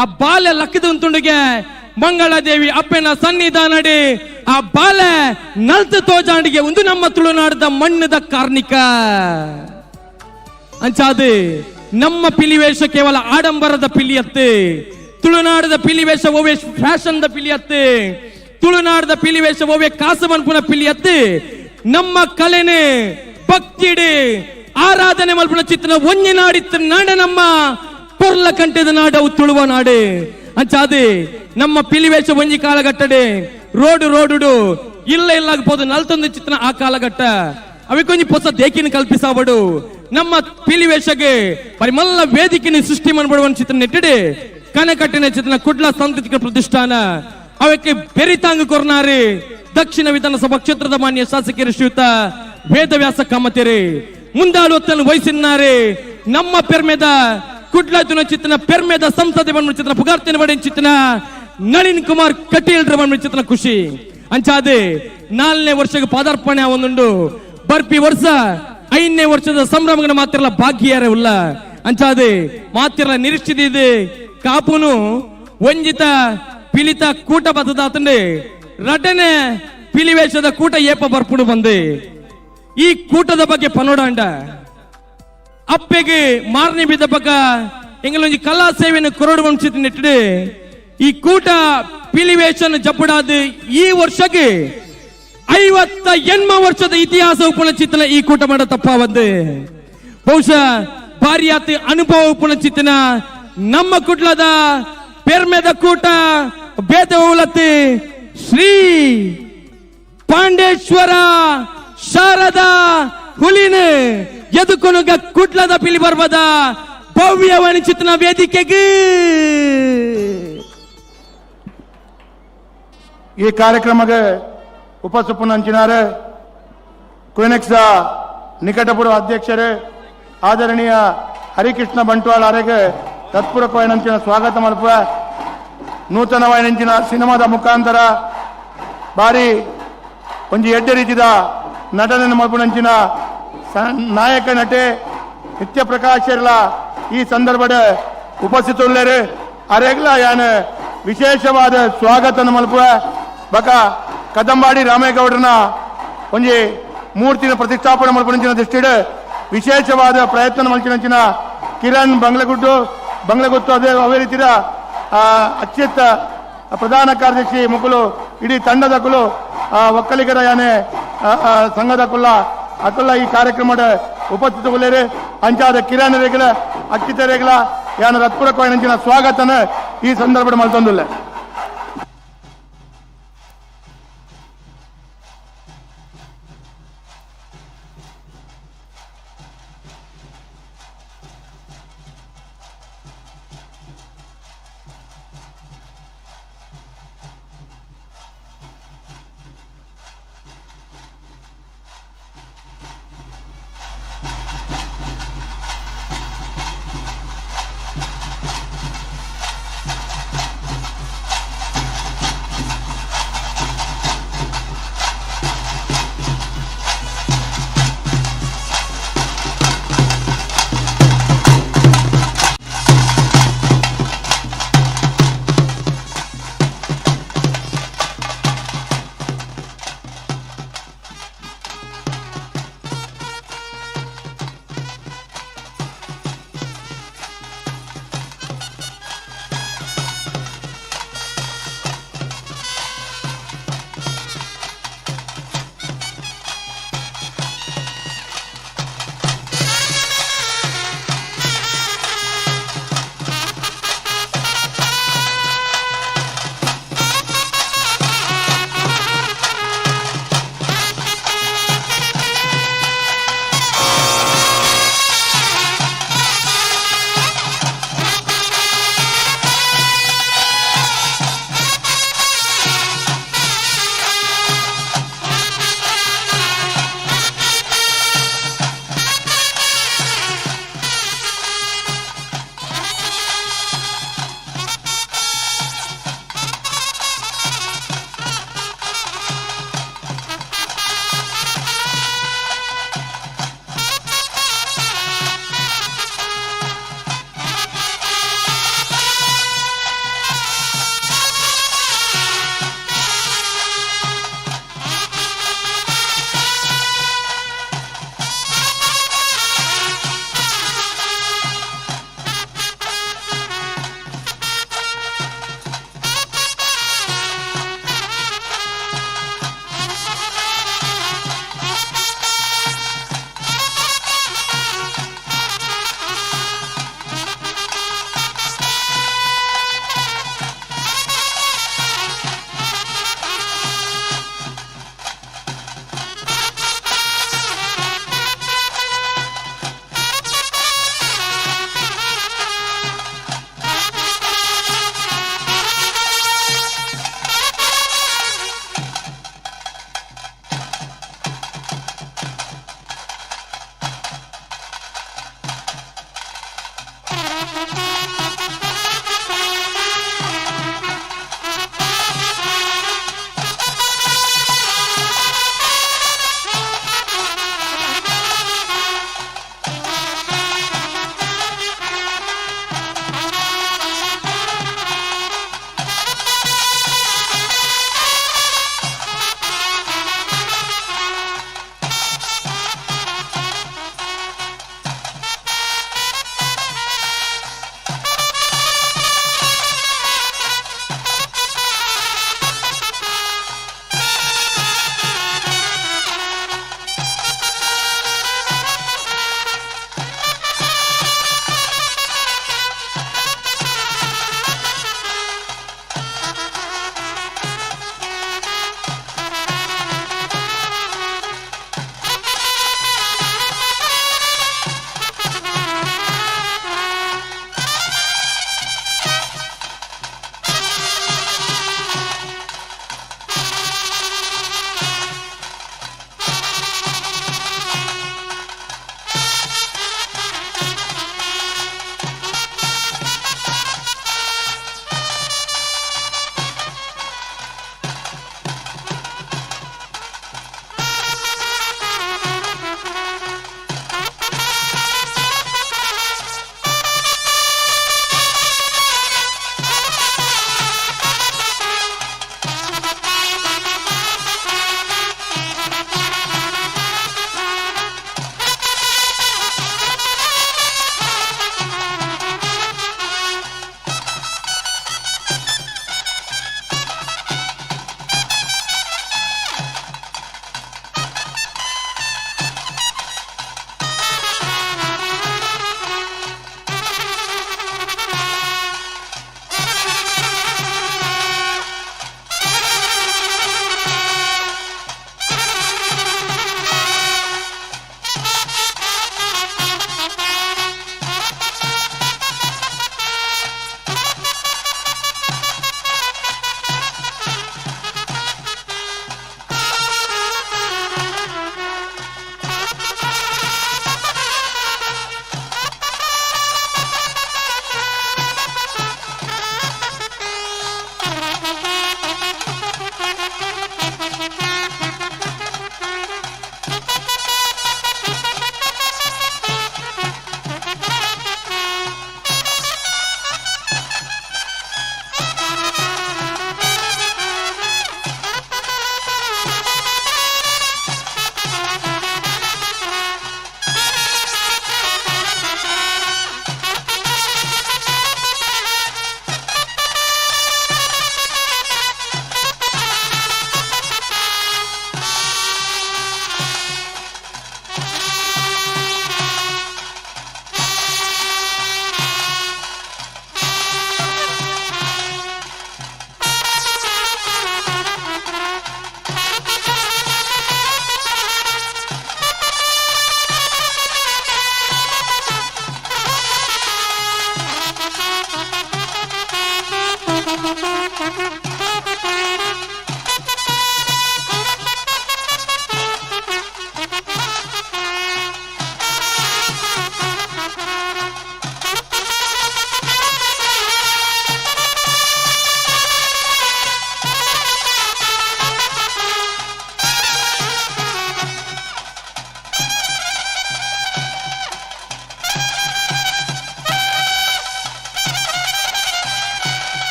ಆ ಬಾಲೆ ಲಕ್ಕದಂತುಂಡಿಗೆ ಮಂಗಳಾದೇವಿ ಅಪ್ಪೆನ ಸನ್ನಿಧಾನಡಿ ಆ ಬಾಲೆ ನಲ್ತು ತೋಜಾಂಡಿಗೆ ಒಂದು ನಮ್ಮ ತುಳುನಾಡದ ಮಣ್ಣದ ಕಾರ್ಣಿಕ. ಅಂಚಾದು ನಮ್ಮ ಪಿಲಿವೇಶ ಕೇವಲ ಆಡಂಬರದ ಪಿಲಿಯತ್ತು, ತುಳುನಾಡದ ಪಿಲಿವೇಶ ಓವೆ ಫ್ಯಾಷನ್ the ಪಿಲಿಯತ್ತು, ತುಳುನಾಡದ ಪಿಲಿವೇಶ ಓವೆ ಕಾಸು ಮನ್ಪುನ ಪಿಲಿಯತ್ತು. ನಮ್ಮ ಕಲೆನೆ ಭಕ್ತಿಡಿ ಆರಾಧನೆ ಮಲ್ಪುನ ಚಿತ್ರನ ಒಂಜಿ ನಾಡಿತ್ತು ನಾಡ ನಮ್ಮ ಪೊರ್ಲ ಕಂಠದ ನಾಡವು ತುಳುವ ನಾಡು. ಅಂಚಾದು ನಮ್ಮ ಪಿಲಿವೇಶ ಒಂಜಿ ಕಾಲಘಟ್ಟಡೆ ರೋಡು ರೋಡುಡು ಇಲ್ಲ ಇಲ್ಲಾಗಬಹುದು ನಲ್ತೊಂದು ಚಿತ್ರನ ಆ ಕಾಲಘಟ್ಟ ಅವಿಕೊಂಜಿ ಹೊಸ ದೇಕಿನ ಕಲ್ಪಿಸಬಡು ನಮ್ಮ ಪಿಲಿವೇಶಗೆ ಪರಿಮಲ್ಲ ವೇದಿಕೆನ ಸೃಷ್ಟಿ ಮಾಡಬಡುವ ಚಿತ್ರ ನೆಟ್ಟಿಡಿ ಕನಕಟ್ಟಿನ ಚಿತ್ರನ ಕುಡ್ಲ ಸಾಂಸ್ಕೃತಿಕ ಪ್ರತಿಷ್ಠಾನ ಅವಕ್ಕೆ ಬೆರಿತಾಂಗ ಕೊರ್ನಾರಿ ದಕ್ಷಿಣ ವಿಧಾನಸಭಾ ಕ್ಷೇತ್ರದ ಮಾನ್ಯ ಶಾಸಕರು ಶ್ರೀಯುತ ವೇದವ್ಯಾಸ ಕಾಮತೇರಿ ಮುಂದಾಳುವತ್ತನ್ನು ವಹಿಸಿದ್ದಾರೆ. ನಮ್ಮ ಪೆರ್ಮೆದ ಕುಡ್ಲ ಚಿತ್ರನ ಪೆರ್ಮೆದ ಸಂಸದೆ ಬಂದ ಚಿತ್ರನ ಪುಗಾರ್ತಿನ ಬಡಿನ ಚಿತ್ರನ ನಳಿನ್ ಕುಮಾರ್ ಕಟೀಲ್ ಬಂದ ಚಿತ್ರನ ಖುಷಿ ಅಂಚಾದೆ 4ನೇ ವರ್ಷಕ್ಕೆ ಪಾದಾರ್ಪಣೆ ಒಂದುಂಡು ಬರ್ಪಿ ವರ್ಷ 5ನೇ ವರ್ಷದ ಸಂಭ್ರಮಗಳ ಮಾತಿರಲ್ಲ ಭಾಗ್ಯಾರೆ ಉಲ್ಲ ಅಂಚಾದೆ ಮಾತಿರಲ್ಲ ನಿರೀಕ್ಷಿತ ಇದೆ. ಕಾಪುನು ವಂಜಿತ ಪಿಲಿತ ಕೂಟ ಬತ್ತದಾತಂಡೆ ರಟನೆ ಪಿಲಿವೇಶದ ಕೂಟ ಏಪ ಬರ್ಪುಡು ಬಂದೆ ಈ ಕೂಟದ ಬಗ್ಗೆ ಪನೋಡಾಂಡ ಅಪ್ಪೆಗೆ ಮಾರನೆ ಬಿದ್ದ ಪಕ್ಕ ಎಂಗಲೊಂಜಿ ಕಲಾ ಸೇವೆಯನ್ನು ಕೊರಡು ವಂಚಿತ ನೆಟ್ಟಿಡು ಈ ಕೂಟ ಪಿಲಿವೇಶನ್ ಜಪ್ಪುಡಾದ ಈ ವರ್ಷಕ್ಕೆ 58 ವರ್ಷದ ಇತಿಹಾಸ ಉಪನಚಿತನ ಈ ಕೂಟ ಮಾಡ ತಪ್ಪಾವಂದು ಬಹುಶಃ ಭಾರಿಯಾತ ಅನುಭವ ಉಪನಚಿತನ ನಮ್ಮ ಕುಡ್ಲದ ಪೆರ್ಮೆದ ಕೂಟ ಬೇದೌಲತಿ ಶ್ರೀ ಪಾಂಡೇಶ್ವರ ಶಾರದಾ ಹುಲಿನ ಎದುಕೊನುಗ ಕುಡ್ಲದ ಪಿಲಿ ಬರ್ಬದ ಭವ್ಯ ವಣಿಚಿತನ ವೇದಿಕೆಗೆ ಈ ಕಾರ್ಯಕ್ರಮಕ್ಕೆ ಉಪಸುಪುನಂಚಿನಾರೆ ಕ್ವಿನೆಕ್ಸ್ ನಿಕಟಪೂರ್ವ ಅಧ್ಯಕ್ಷರೇ ಆದರಣೀಯ ಹರಿಕೃಷ್ಣ ಬಂಟ್ವಾಳ ಅರೆಗೆ ತತ್ಪೂರಕವಾಯಿನಂಚಿನ ಸ್ವಾಗತ ಮಲ್ಪುವ ನೂತನವಾಯಿನಂಚಿನ ಸಿನಿಮಾದ ಮುಖಾಂತರ ಬಾರಿ ಒಂಜಿ ಎಡ್ಡೆ ರೀತಿದ ನಟನೆ ಮಲ್ಪುನಂಚಿನ ನಾಯಕ ನಟೆ ನಿತ್ಯ ಪ್ರಕಾಶರ್ಲ ಈ ಸಂದರ್ಭದ ಉಪಸ್ಥಿತರುಳ್ಳರು ಅರೆಗ್ಲ ಯಾನ್ ವಿಶೇಷವಾದ ಸ್ವಾಗತ ಮಲ್ಪುವ ಬಕ ಕದಂಬಾಡಿ ರಾಮೇಗೌಡರನ ಒಂಜಿ ಮೂರ್ತಿನ ಪ್ರತಿಷ್ಠಾಪನೆ ಮಲ್ಪುನಂಚಿನ ದೃಷ್ಟಿಡ್ ವಿಶೇಷವಾದ ಪ್ರಯತ್ನ ಮಲ್ಚಿನಂಚಿನ ಕಿರಣ್ ಬಂಗ್ಲಗುತ್ತು ಅದೇ ಅವೇ ರೀತಿಯ ಅತ್ಯಂತ ಪ್ರಧಾನ ಕಾರ್ಯದರ್ಶಿ ಮುಕುಲು ಇಡೀ ತಂಡದಕುಲು ಒಕ್ಕಲಿಗರ ಯಾನೆ ಸಂಘದ ಕುಲ್ಲ ಅಕುಲ್ಲ ಈ ಕಾರ್ಯಕ್ರಮದ ಉಪಸ್ಥಿತವುಳ್ಳೇರು ಅಂಚಾದ ಕಿರಣ್ ರೇಗಲ ಅಕ್ಷಿತ ರೇಗಲ ಯಾನ ರತ್ಪುರಕ್ವಾಯಿನಂಚಿನ ಸ್ವಾಗತನ ಈ ಸಂದರ್ಭದ ಮಲ್ತೊಂದುಲ್ಲೆ.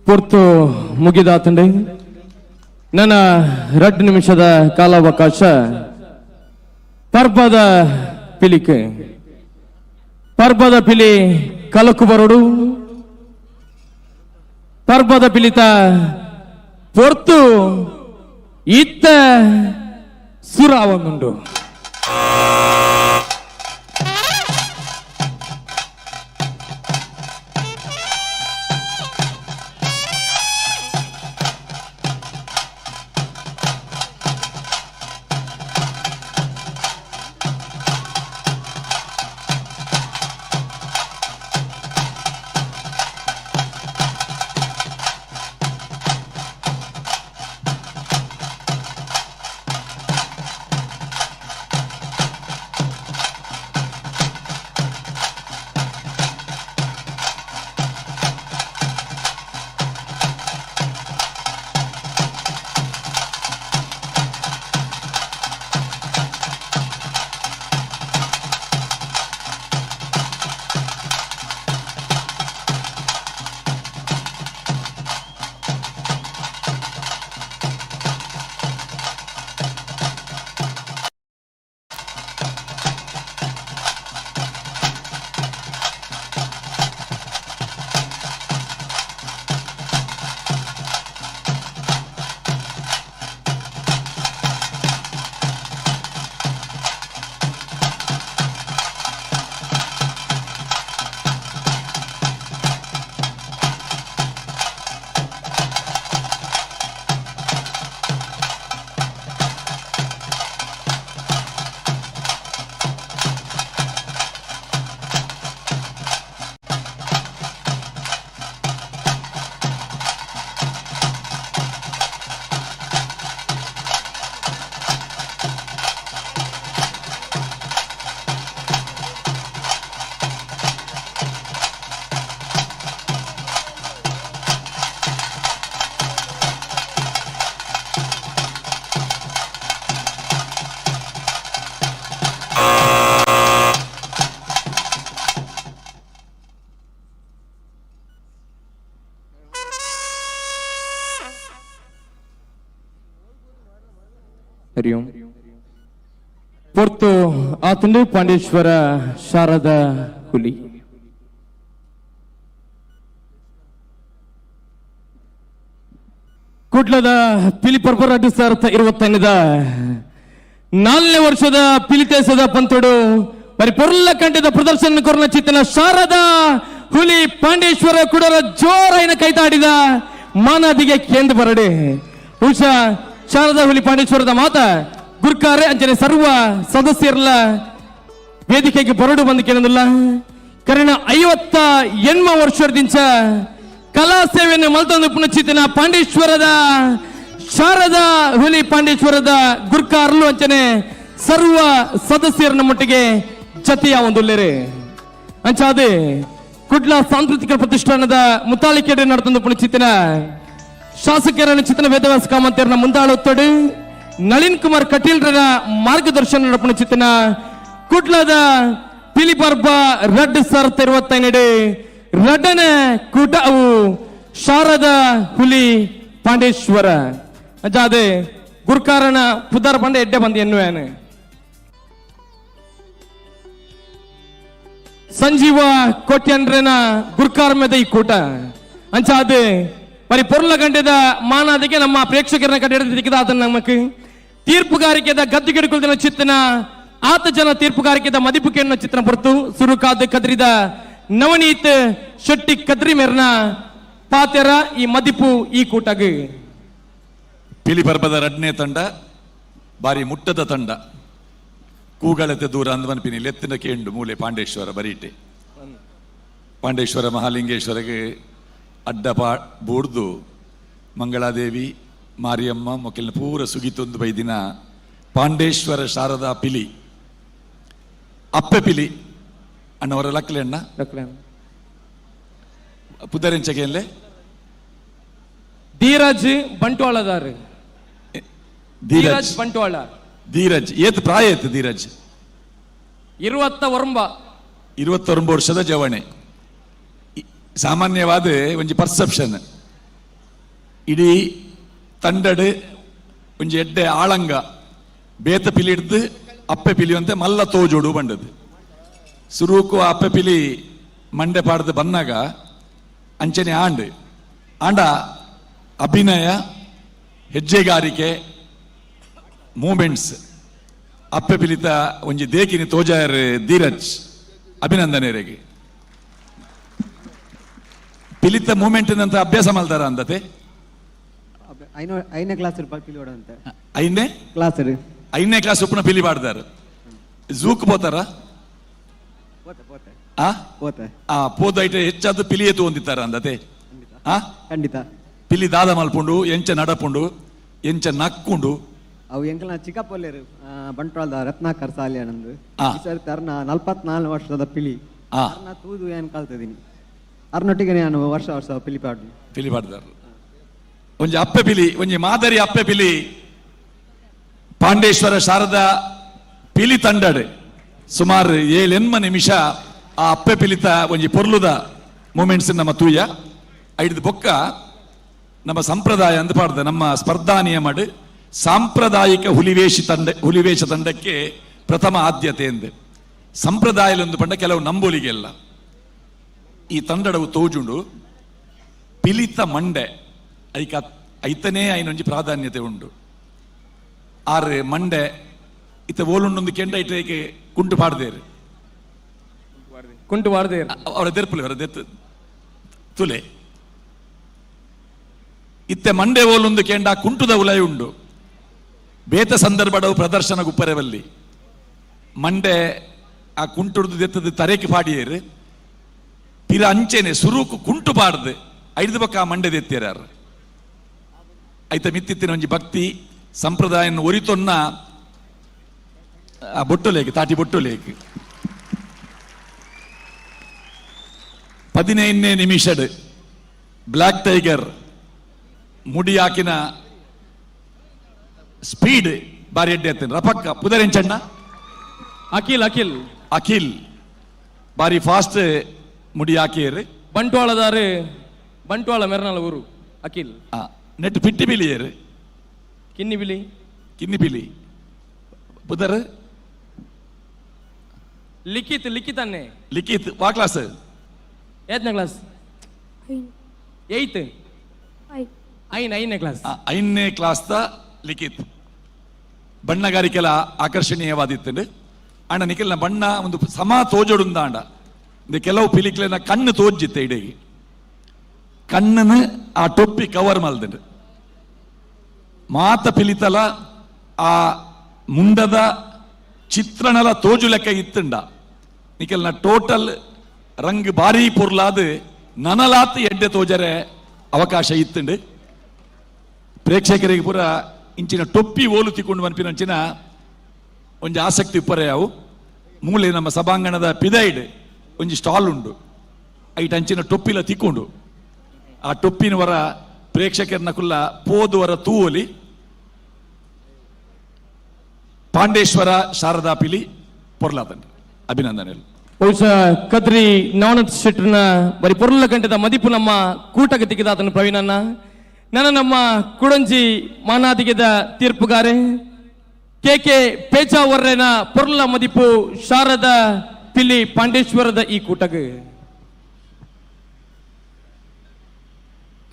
ಪೊರ್ತು ಮುಗಿದಾತಂಡೆ ನನ್ನ 2 ನಿಮಿಷದ ಕಾಲಾವಕಾಶ. ಪರ್ಬದ ಪಿಲಿಕೆ ಪರ್ಬದ ಪಿಲಿ ಕಲಕು ಬರಡು ಪರ್ಬದ ಪಿಲಿತ ಪೊರ್ತು ಇತ್ತ ಸುರಾವನುಂಡು. ಹರಿ ಓಂ. ಪೊರ್ತು ಆತಂಡು ಪಾಂಡೇಶ್ವರ ಶಾರದಾ ಹುಲಿ. ಕುಡ್ಲದ ಪಿಲಿಪರ್ಬ 2025ದ 4ನೇ ವರ್ಷದ ಪಿಲಿತೇಸದ ಪಂತೋಡು ಬರಿ ಪೊರ್ಲ ಕಂಠದ ಪ್ರದರ್ಶನ ಕೊರನ ಚಿತ್ತನ ಶಾರದಾ ಹುಲಿ ಪಾಂಡೇಶ್ವರ ಕುಡರ ಜೋರಾಯಿನ ಕೈತಾಡಿದ ಮಾನಾದಿಗೆ ಕೇಂದ್ರ ಬರಡೆ. ಉಷಾ ಶಾರದಾ ಹುಲಿ ಪಾಂಡೇಶ್ವರದ ಮಾತ ಗುರ್ಕಾರೆ ಅಂಚನೆ ಸರ್ವ ಸದಸ್ಯರಲ್ಲ ವೇದಿಕೆಗೆ ಬರಡು ಬಂದು ಕೇಳೋದಿಲ್ಲ. ಕರಣ 58 ವರ್ಷದಿಂದ ಕಲಾ ಸೇವೆಯನ್ನು ಮಲ್ತೊಂದು ಪುನಚಿತನ ಪಾಂಡೇಶ್ವರದ ಶಾರದಾ ಹುಲಿ ಪಾಂಡೇಶ್ವರದ ಗುರ್ಕಾರ್ಲು ಅಂಚನೆ ಸರ್ವ ಸದಸ್ಯರನ್ನ ಮಟ್ಟಿಗೆ ಜತೆಯ ಒಂದುಲ್ಲೇರೆ. ಅಂಚಾದೆ ಕುಡ್ಲ ಸಾಂಸ್ಕೃತಿಕ ಪ್ರತಿಷ್ಠಾನದ ಮುತಾಳಿಕೆಡೆ ನಡೆತೊಂದು ಪುನಚಿತನ ಶಾಸಕರನ್ನು ಚಿತ್ತನ ವೇದವ್ಯಾಸ ಕಾಮಂತರನ ಮುಂದಾಳುತ್ತಡು ನಳಿನ್ ಕುಮಾರ್ ಕಟೀಲ್ರನ ಮಾರ್ಗದರ್ಶನ ಪುನಚಿತನ ಕುಡ್ಲದ ಪಿಲಿಪರ್ಬ 2025 ರಡನ ಕೂಟ ಅವು ಶಾರದಾ ಹುಲಿ ಪಾಂಡೇಶ್ವರ. ಅಜಾದೆ ಗುರ್ಕಾರನ ಪುದರ್ ಪಂಡೆ ಎಡ್ಡೆ ಬಂದು ಎನ್ನುವೇನು. ಸಂಜೀವ ಕೋಟ್ಯನ್ರನ ಗುರ್ಕಾರ ಮೇಲೆ ಈ ಕೂಟ ಅಂಚಾದೆ ಬರಿ ಪೊರ್ಲ ಗಂಟೆದ ಮಾನಾದಿಗೆ ನಮ್ಮ ಪ್ರೇಕ್ಷಕರನ್ನ ಕಂಡು ಅದನ್ನ ನಮಕ್ ತೀರ್ಪುಗಾರಿಕೆದ ಗದ್ದುಗೆಡುಕುಲ್ದಿನ ಚಿತ್ತನ ಆತ ಜನ ತೀರ್ಪುಗಾರಿಕೆದ ಮದಿಪುಕೆನ್ನ ಚಿತ್ರನ ಪೊರ್ತು ಸುರುಕಾದ ಕದ್ರಿದ ನವನೀತ್ ಶೆಟ್ಟಿ ಕದ್ರಿ ಮೇರ್ನ ಪಾತೆರ ಈ ಮದಿಪು ಈ ಕೂಟಗ್. ಪಿಲಿಪರ್ಬದ ರಡ್ನೇ ತಂಡ ಬಾರಿ ಮುಟ್ಟದ ತಂಡ ಕೂಗಳತೆ ದೂರ ಅಂದ್ಮನ್ಪಿನಿ ಲೆತ್ತಿನ ಕೇಂಡು ಮೂಲೆ ಪಾಂಡೇಶ್ವರ ಬರೀಟೆ ಪಾಂಡೇಶ್ವರ ಮಹಾಲಿಂಗೇಶ್ವರಗೆ ಅಡ್ಡ ಪಾ ಬೂರ್ದು ಮಂಗಳಾದೇವಿ ಮಾರಿಯಮ್ಮ ಮೊಕೆಲ್ನ ಪೂರ ಸುಗಿತೊಂದು ಬೈದಿನ ಪಾಂಡೇಶ್ವರ ಶಾರದಾ ಪಿಲಿ ಅಪ್ಪೆ ಪಿಲಿ ಅಣ್ಣವರ ಲಕ್ಲೆ ಅಣ್ಣ ಪುದರೆಂಚಗೆಲ್ಲೇ ಧೀರಜ್ ಬಂಟ್ವಾಳದಾರು. ಧೀರಜ್ ಬಂಟ್ವಾಳ. ಧೀರಜ್ ಏತ್ ಪ್ರಾಯ ಏತ್ ಧೀರಜ್? 29. 29 ವರ್ಷದ ಜವಣೆ. ಸಾಮಾನ್ಯವಾದ ಒಂಜಿ ಪರ್ಸೆಪ್ಷನ್ ಇಡೀ ತಂಡಡು ಒಂಜಿ ಎಡ್ಡೆ ಆಳಂಗ ಬೇತ ಪಿಲಿ ಹಿಡ್ದು ಅಪ್ಪೆ ಪಿಲಿಯಂತೆ ಮಲ್ಲ ತೋಜೋಡು ಬಂಡದು. ಸುರೂಕು ಅಪ್ಪೆ ಪಿಲಿ ಮಂಡೆ ಪಾಡ್ದು ಬಂದಾಗ ಅಂಚನೆ ಆಂಡ್ ಆಂಡ ಅಭಿನಯ, ಹೆಜ್ಜೆಗಾರಿಕೆ, ಮೂಮೆಂಟ್ಸ್ ಅಪ್ಪೆ ಪಿಲಿತ ಒಂಜಿ ದೇಕಿನಿ ತೋಜಾಯರ್ ಧೀರಜ್, ಅಭಿನಂದನೆರೆಗೆ. ಪಿಲಿತ ಮೂಮೆಂಟ್ ಅಂತ ಅಭ್ಯಾಸ ಮಲ್ದಾರ ಅಂದತೆ? ಐದನೇ ಕ್ಲಾಸ್ ಪಿಲಿ ಅಂತ. ಐದನೇ ಕ್ಲಾಸ್. ಐದನೇ ಕ್ಲಾಸ್ ಉಪ್ಪನ ಪಿಲಿ ಪಾಡ್ದಾರ. ಝೂಕ್ ಪೋತಾರ? ಆ ಪೋದ ಐಟೆ ಹೆಚ್ಚಾದ ಪಿಲಿಯೇತು ಹೊಂದಿತ್ತಾರ ಅಂದತೆ? ಆ ಖಂಡಿತ. ಪಿಲಿ ದಾದ ಮಲ್ಪುಂಡು, ಎಂಚ ನಡಪುಂಡು, ಎಂಚ ನಕ್ಕುಂಡು. ಅವು ಎಂಕಲ್ನ ಚಿಕ್ಕಪ್ಪಲ್ಲೇರು ಬಂಟ್ವಾಳದ ರತ್ನಾಕರ್ ಸಾಲಿ ಆನಂದ್ ಈ ಸರಿ ಅರ್ನ 44 ವರ್ಷದ ಪಿಲಿ ಅರ್ನ ತೂದು ಏನು ಕಲ್ತಿದ್ದೀನಿ. ಅರ್ನೊಟ್ಟಿಗೆ ನಾನು ವರ್ಷ ವರ್ಷ ಪಿಲಿ ಪಾಡು ಪಿಲಿ ಪಾಡ್ದಾರ. ಒಂಜಿ ಅಪ್ಪೆ ಪಿಲಿ, ಒಂಜಿ ಮಾದರಿ ಅಪ್ಪೆ ಪಿಲಿ ಪಾಂಡೇಶ್ವರ ಶಾರದಾ ಪಿಲಿ ತಂಡಡ್ ಸುಮಾರು 7 ನಿಮಿಷ ಆ ಅಪ್ಪೆ ಪಿಲಿತ ಒಂಜಿ ಪೊರ್ಲುದ ಮೂಮೆಂಟ್ಸ್ ನಮ್ಮ ತೂಯ ಐದು ಬೊಕ್ಕ. ನಮ್ಮ ಸಂಪ್ರದಾಯ ಅಂದ್ ಪಾಡ್ದ ನಮ್ಮ ಸ್ಪರ್ಧಾ ನಿಯಮಡ್ ಸಾಂಪ್ರದಾಯಿಕ ಹುಲಿವೇಷ ತಂಡಕ್ಕೆ ಪ್ರಥಮ ಆದ್ಯತೆ ಎಂದೆ. ಸಂಪ್ರದಾಯಲೊಂದು ಪಂಡ ಕೆಲವು ನಂಬೊಲಿಗೆಲ್ಲ ಈ ತಂಡಡವು ತೋಜುಂಡು. ಪಿಲಿತ ಮಂಡೆ ಐಕ ಐತನೇ ಐನೊಂಜಿ ಪ್ರಾಧಾನ್ಯತೆ ಉಂಡು. ಆರು ಮಂಡೆ ಇತ್ತ ಓಲುಂಡೊಂದು ಕೆಂಡ ಇಟ್ಟಕ್ಕೆ ಕುಂಟು ಪಾಡ್ದೇರು. ಕುಂಟು ಪಾಡ್ದೇರು. ಅವರ ದೆರ್ಪುಲೆ ಅವರ ದೆತ್ತು ತುಲೆ ಇತ್ತೆ ಮಂಡೆ ಓಲೊಂದು ಕೆಂಡ ಕುಂಟುದ ಉಲಯ ಉಂಡು. ಬೇತ ಸಂದರ್ಭಡವು ಪ್ರದರ್ಶನ ಗುಪ್ಪರೆವಲ್ಲಿ ಮಂಡೆ ಆ ಕುಂಟುಡ್ದು ದೆತ್ತದ ತರೇಕ್ ಪಾಡಿಯೇರು. ಪಿರ ಅಂಚೆನೆ ಸುರುಕು ಕುಂಟು ಪಾಡ್ದು ಐದು ಬಕ್ಕ ಆ ಮಂಡೆ ದೆತ್ತೇರಾರು. ಐತ ಮಿತ್ತಿತ್ತಿನ ಒಂಜಿ ಭಕ್ತಿ ಸಂಪ್ರದಾಯನ ಒರಿತೊನ್ನ ಆ ಬೊಟ್ಟುಲೇಕ್ ತಾಟಿ ಬೊಟ್ಟುಲೇಕ್. 15ನೇ ನಿಮಿಷಡ್ ಬ್ಲ್ಯಾಕ್ ಟೈಗರ್ ಮುಡಿ ಹಾಕಿನ ಸ್ಪೀಡ್ ಬಾರಿ ಎಡ್ಡೆ ಆತೇನೆ. ರಪಕ್ಕ ಪುದರೆಂಚಣ್ಣ ಅಖಿಲ್. ಅಖಿಲ್. ಅಖಿಲ್ ಬಾರಿ ಫಾಸ್ಟ್ ಮುಡಿ ಹಾಕಿಯರು. ಬಂಟ್ವಾಳದಾರು, ಬಂಟ್ವಾಳ ಮೆರ್ನಾಲ ಊರು ಅಖಿಲ್. ನೆಟ್ ಪಿಟ್ಟಿ ಬಿಲಿಯರು. ಕಿನ್ನಿ ಬಿಲಿ. ಕಿನ್ನಿ ಬಿಲಿ ಪುದರ್ ಲಿಖಿತ್. ಲಿಖಿತ್ ಅನ್ನೆ. ಲಿಖಿತ್ ವಾ ಕ್ಲಾಸ್? ಏತ್ನೇ ಕ್ಲಾಸ್? ಏಯ್ತ್. ಐನ್ ಐದನೇ ಕ್ಲಾಸ್. ಐದನೇ ಕ್ಲಾಸ್ ದ ಲಿಖಿತ್. ಬಣ್ಣಗಾರಿಕೆಲ ಆಕರ್ಷಣೀಯವಾದಿತ್ತು ಅಣ್ಣ. ನಿಖಲ್ನ ಬಣ್ಣ ಒಂದು ಸಮ ತೋಜೊಡುಂದ ಅಂಡ ಇಂದ ಕೆಲವು ಪಿಲಿಕ್ಲೆನ ಕಣ್ಣು ತೋಜ್ಜಿತ್ತೆ. ಇಡೀ ಕಣ್ಣನ್ನು ಆ ಟೊಪ್ಪಿ ಕವರ್ ಮಲ್ದಂಡು. ಮಾತ ಪಿಲಿತಲ ಆ ಮುಂಡದ ಚಿತ್ರಣಲ ತೋಜು ಲೆಕ್ಕ ಇತ್ತುಂಡ. ನಿಖಲ್ನ ಟೋಟಲ್ ರಂಗ್ ಬಾರಿ ಪೊರ್ಲಾದು ನನಲಾತ್ ಎಡ್ಡೆ ತೋಜರೆ ಅವಕಾಶ ಇತ್ತುಂಡು. ಪ್ರೇಕ್ಷಕರಿಗೆ ಪೂರ ಇಂಚಿನ ಟೊಪ್ಪಿ ಓಲು ತಿಕ್ಕೊಂಡು ಮನ್ಪಿನ ಅಂಚಿನ ಒಂಜಿ ಆಸಕ್ತಿ ಉಪ್ಪರೆ. ಅವು ಮೂಲೆ ನಮ್ಮ ಸಭಾಂಗಣದ ಪಿದೈಡ್ ಒಂಜಿ ಸ್ಟಾಲ್ ಉಂಡು. ಐಟ್ ಅಂಚಿನ ಟೊಪ್ಪಿಲ ತಿಕ್ಕೊಂಡು ಆ ಟೊಪ್ಪಿನವರ ಪ್ರೇಕ್ಷಕರನ್ನ ಕುಲ್ಲ ಪೋದುವರ ತೂವಲಿ. ಪಾಂಡೇಶ್ವರ ಶಾರದಾ ಪಿಲಿ ಪೊರ್ಲಾತಂಡ್, ಅಭಿನಂದನೆಗಳು. ಬಹುಶಃ ಕದ್ರಿ ನವನತ್ ಶೆಟ್ಟರ್ನ ಬರಿ ಪೊರ್ಲ ಗಂಟೆದ ಮದಿಪು ನಮ್ಮ ಕೂಟಕ್ಕೆ ತಿಕ್ಕಿದಾತನ ಪ್ರವೀಣನ್ನ. ನನ್ನ ನಮ್ಮ ಕುಡಂಜಿ ಮಾನಾದಿಗೆದ ತೀರ್ಪುಗಾರೆ ಕೆ ಕೆ ಪೇಚಾವರ್ರೆನ ಪೊರ್ಲ ಮದಿಪು ಶಾರದಾ ಪಿಲಿ ಪಾಂಡೇಶ್ವರದ ಈ ಕೂಟಕ್ಕೆ.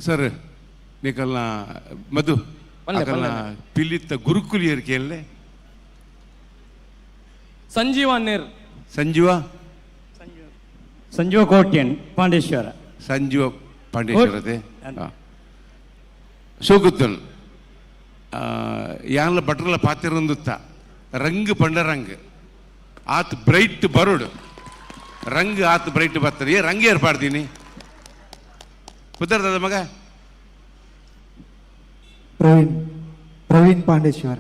ಸರ್, ನಿಕಲ್ನ ಮಧು ಅಕಲ್ನ ಪಿಲಿತ್ತ ಗುರುಕುಲಿಯರ್ ಕೇಳಲೆ. ಸಂಜೀವ ನೇರ್. ಸಂಜೀವ. ಸಂಜೀವ ಕೋಟ್ಯನ್ ಪಾಂಡೇಶ್ವರ. ಸಂಜೀವ ಪಾಂಡೇಶ್ವರತೆ ಸೋಗುತ್ತಲ್ ಯಾನ್ಲ ಬಟ್ರಲ ಪಾತಿರಂದುತ್ತ ರಂಗ್ ಪಂಡ ರಂಗ್ ಆತ್ ಬ್ರೈಟ್ ಬರೋಡು ರಂಗ್ ಆತ್ ಬ್ರೈಟ್ ಬರ್ತದೆ. ಏ ರಂಗ್ ಏರ್ಪಾಡ್ತೀನಿ ಪುತ್ತರ್ದದ ಮಗ. ಪ್ರವೀಣ್. ಪ್ರವೀಣ್ ಪಾಂಡೇಶ್ವರ.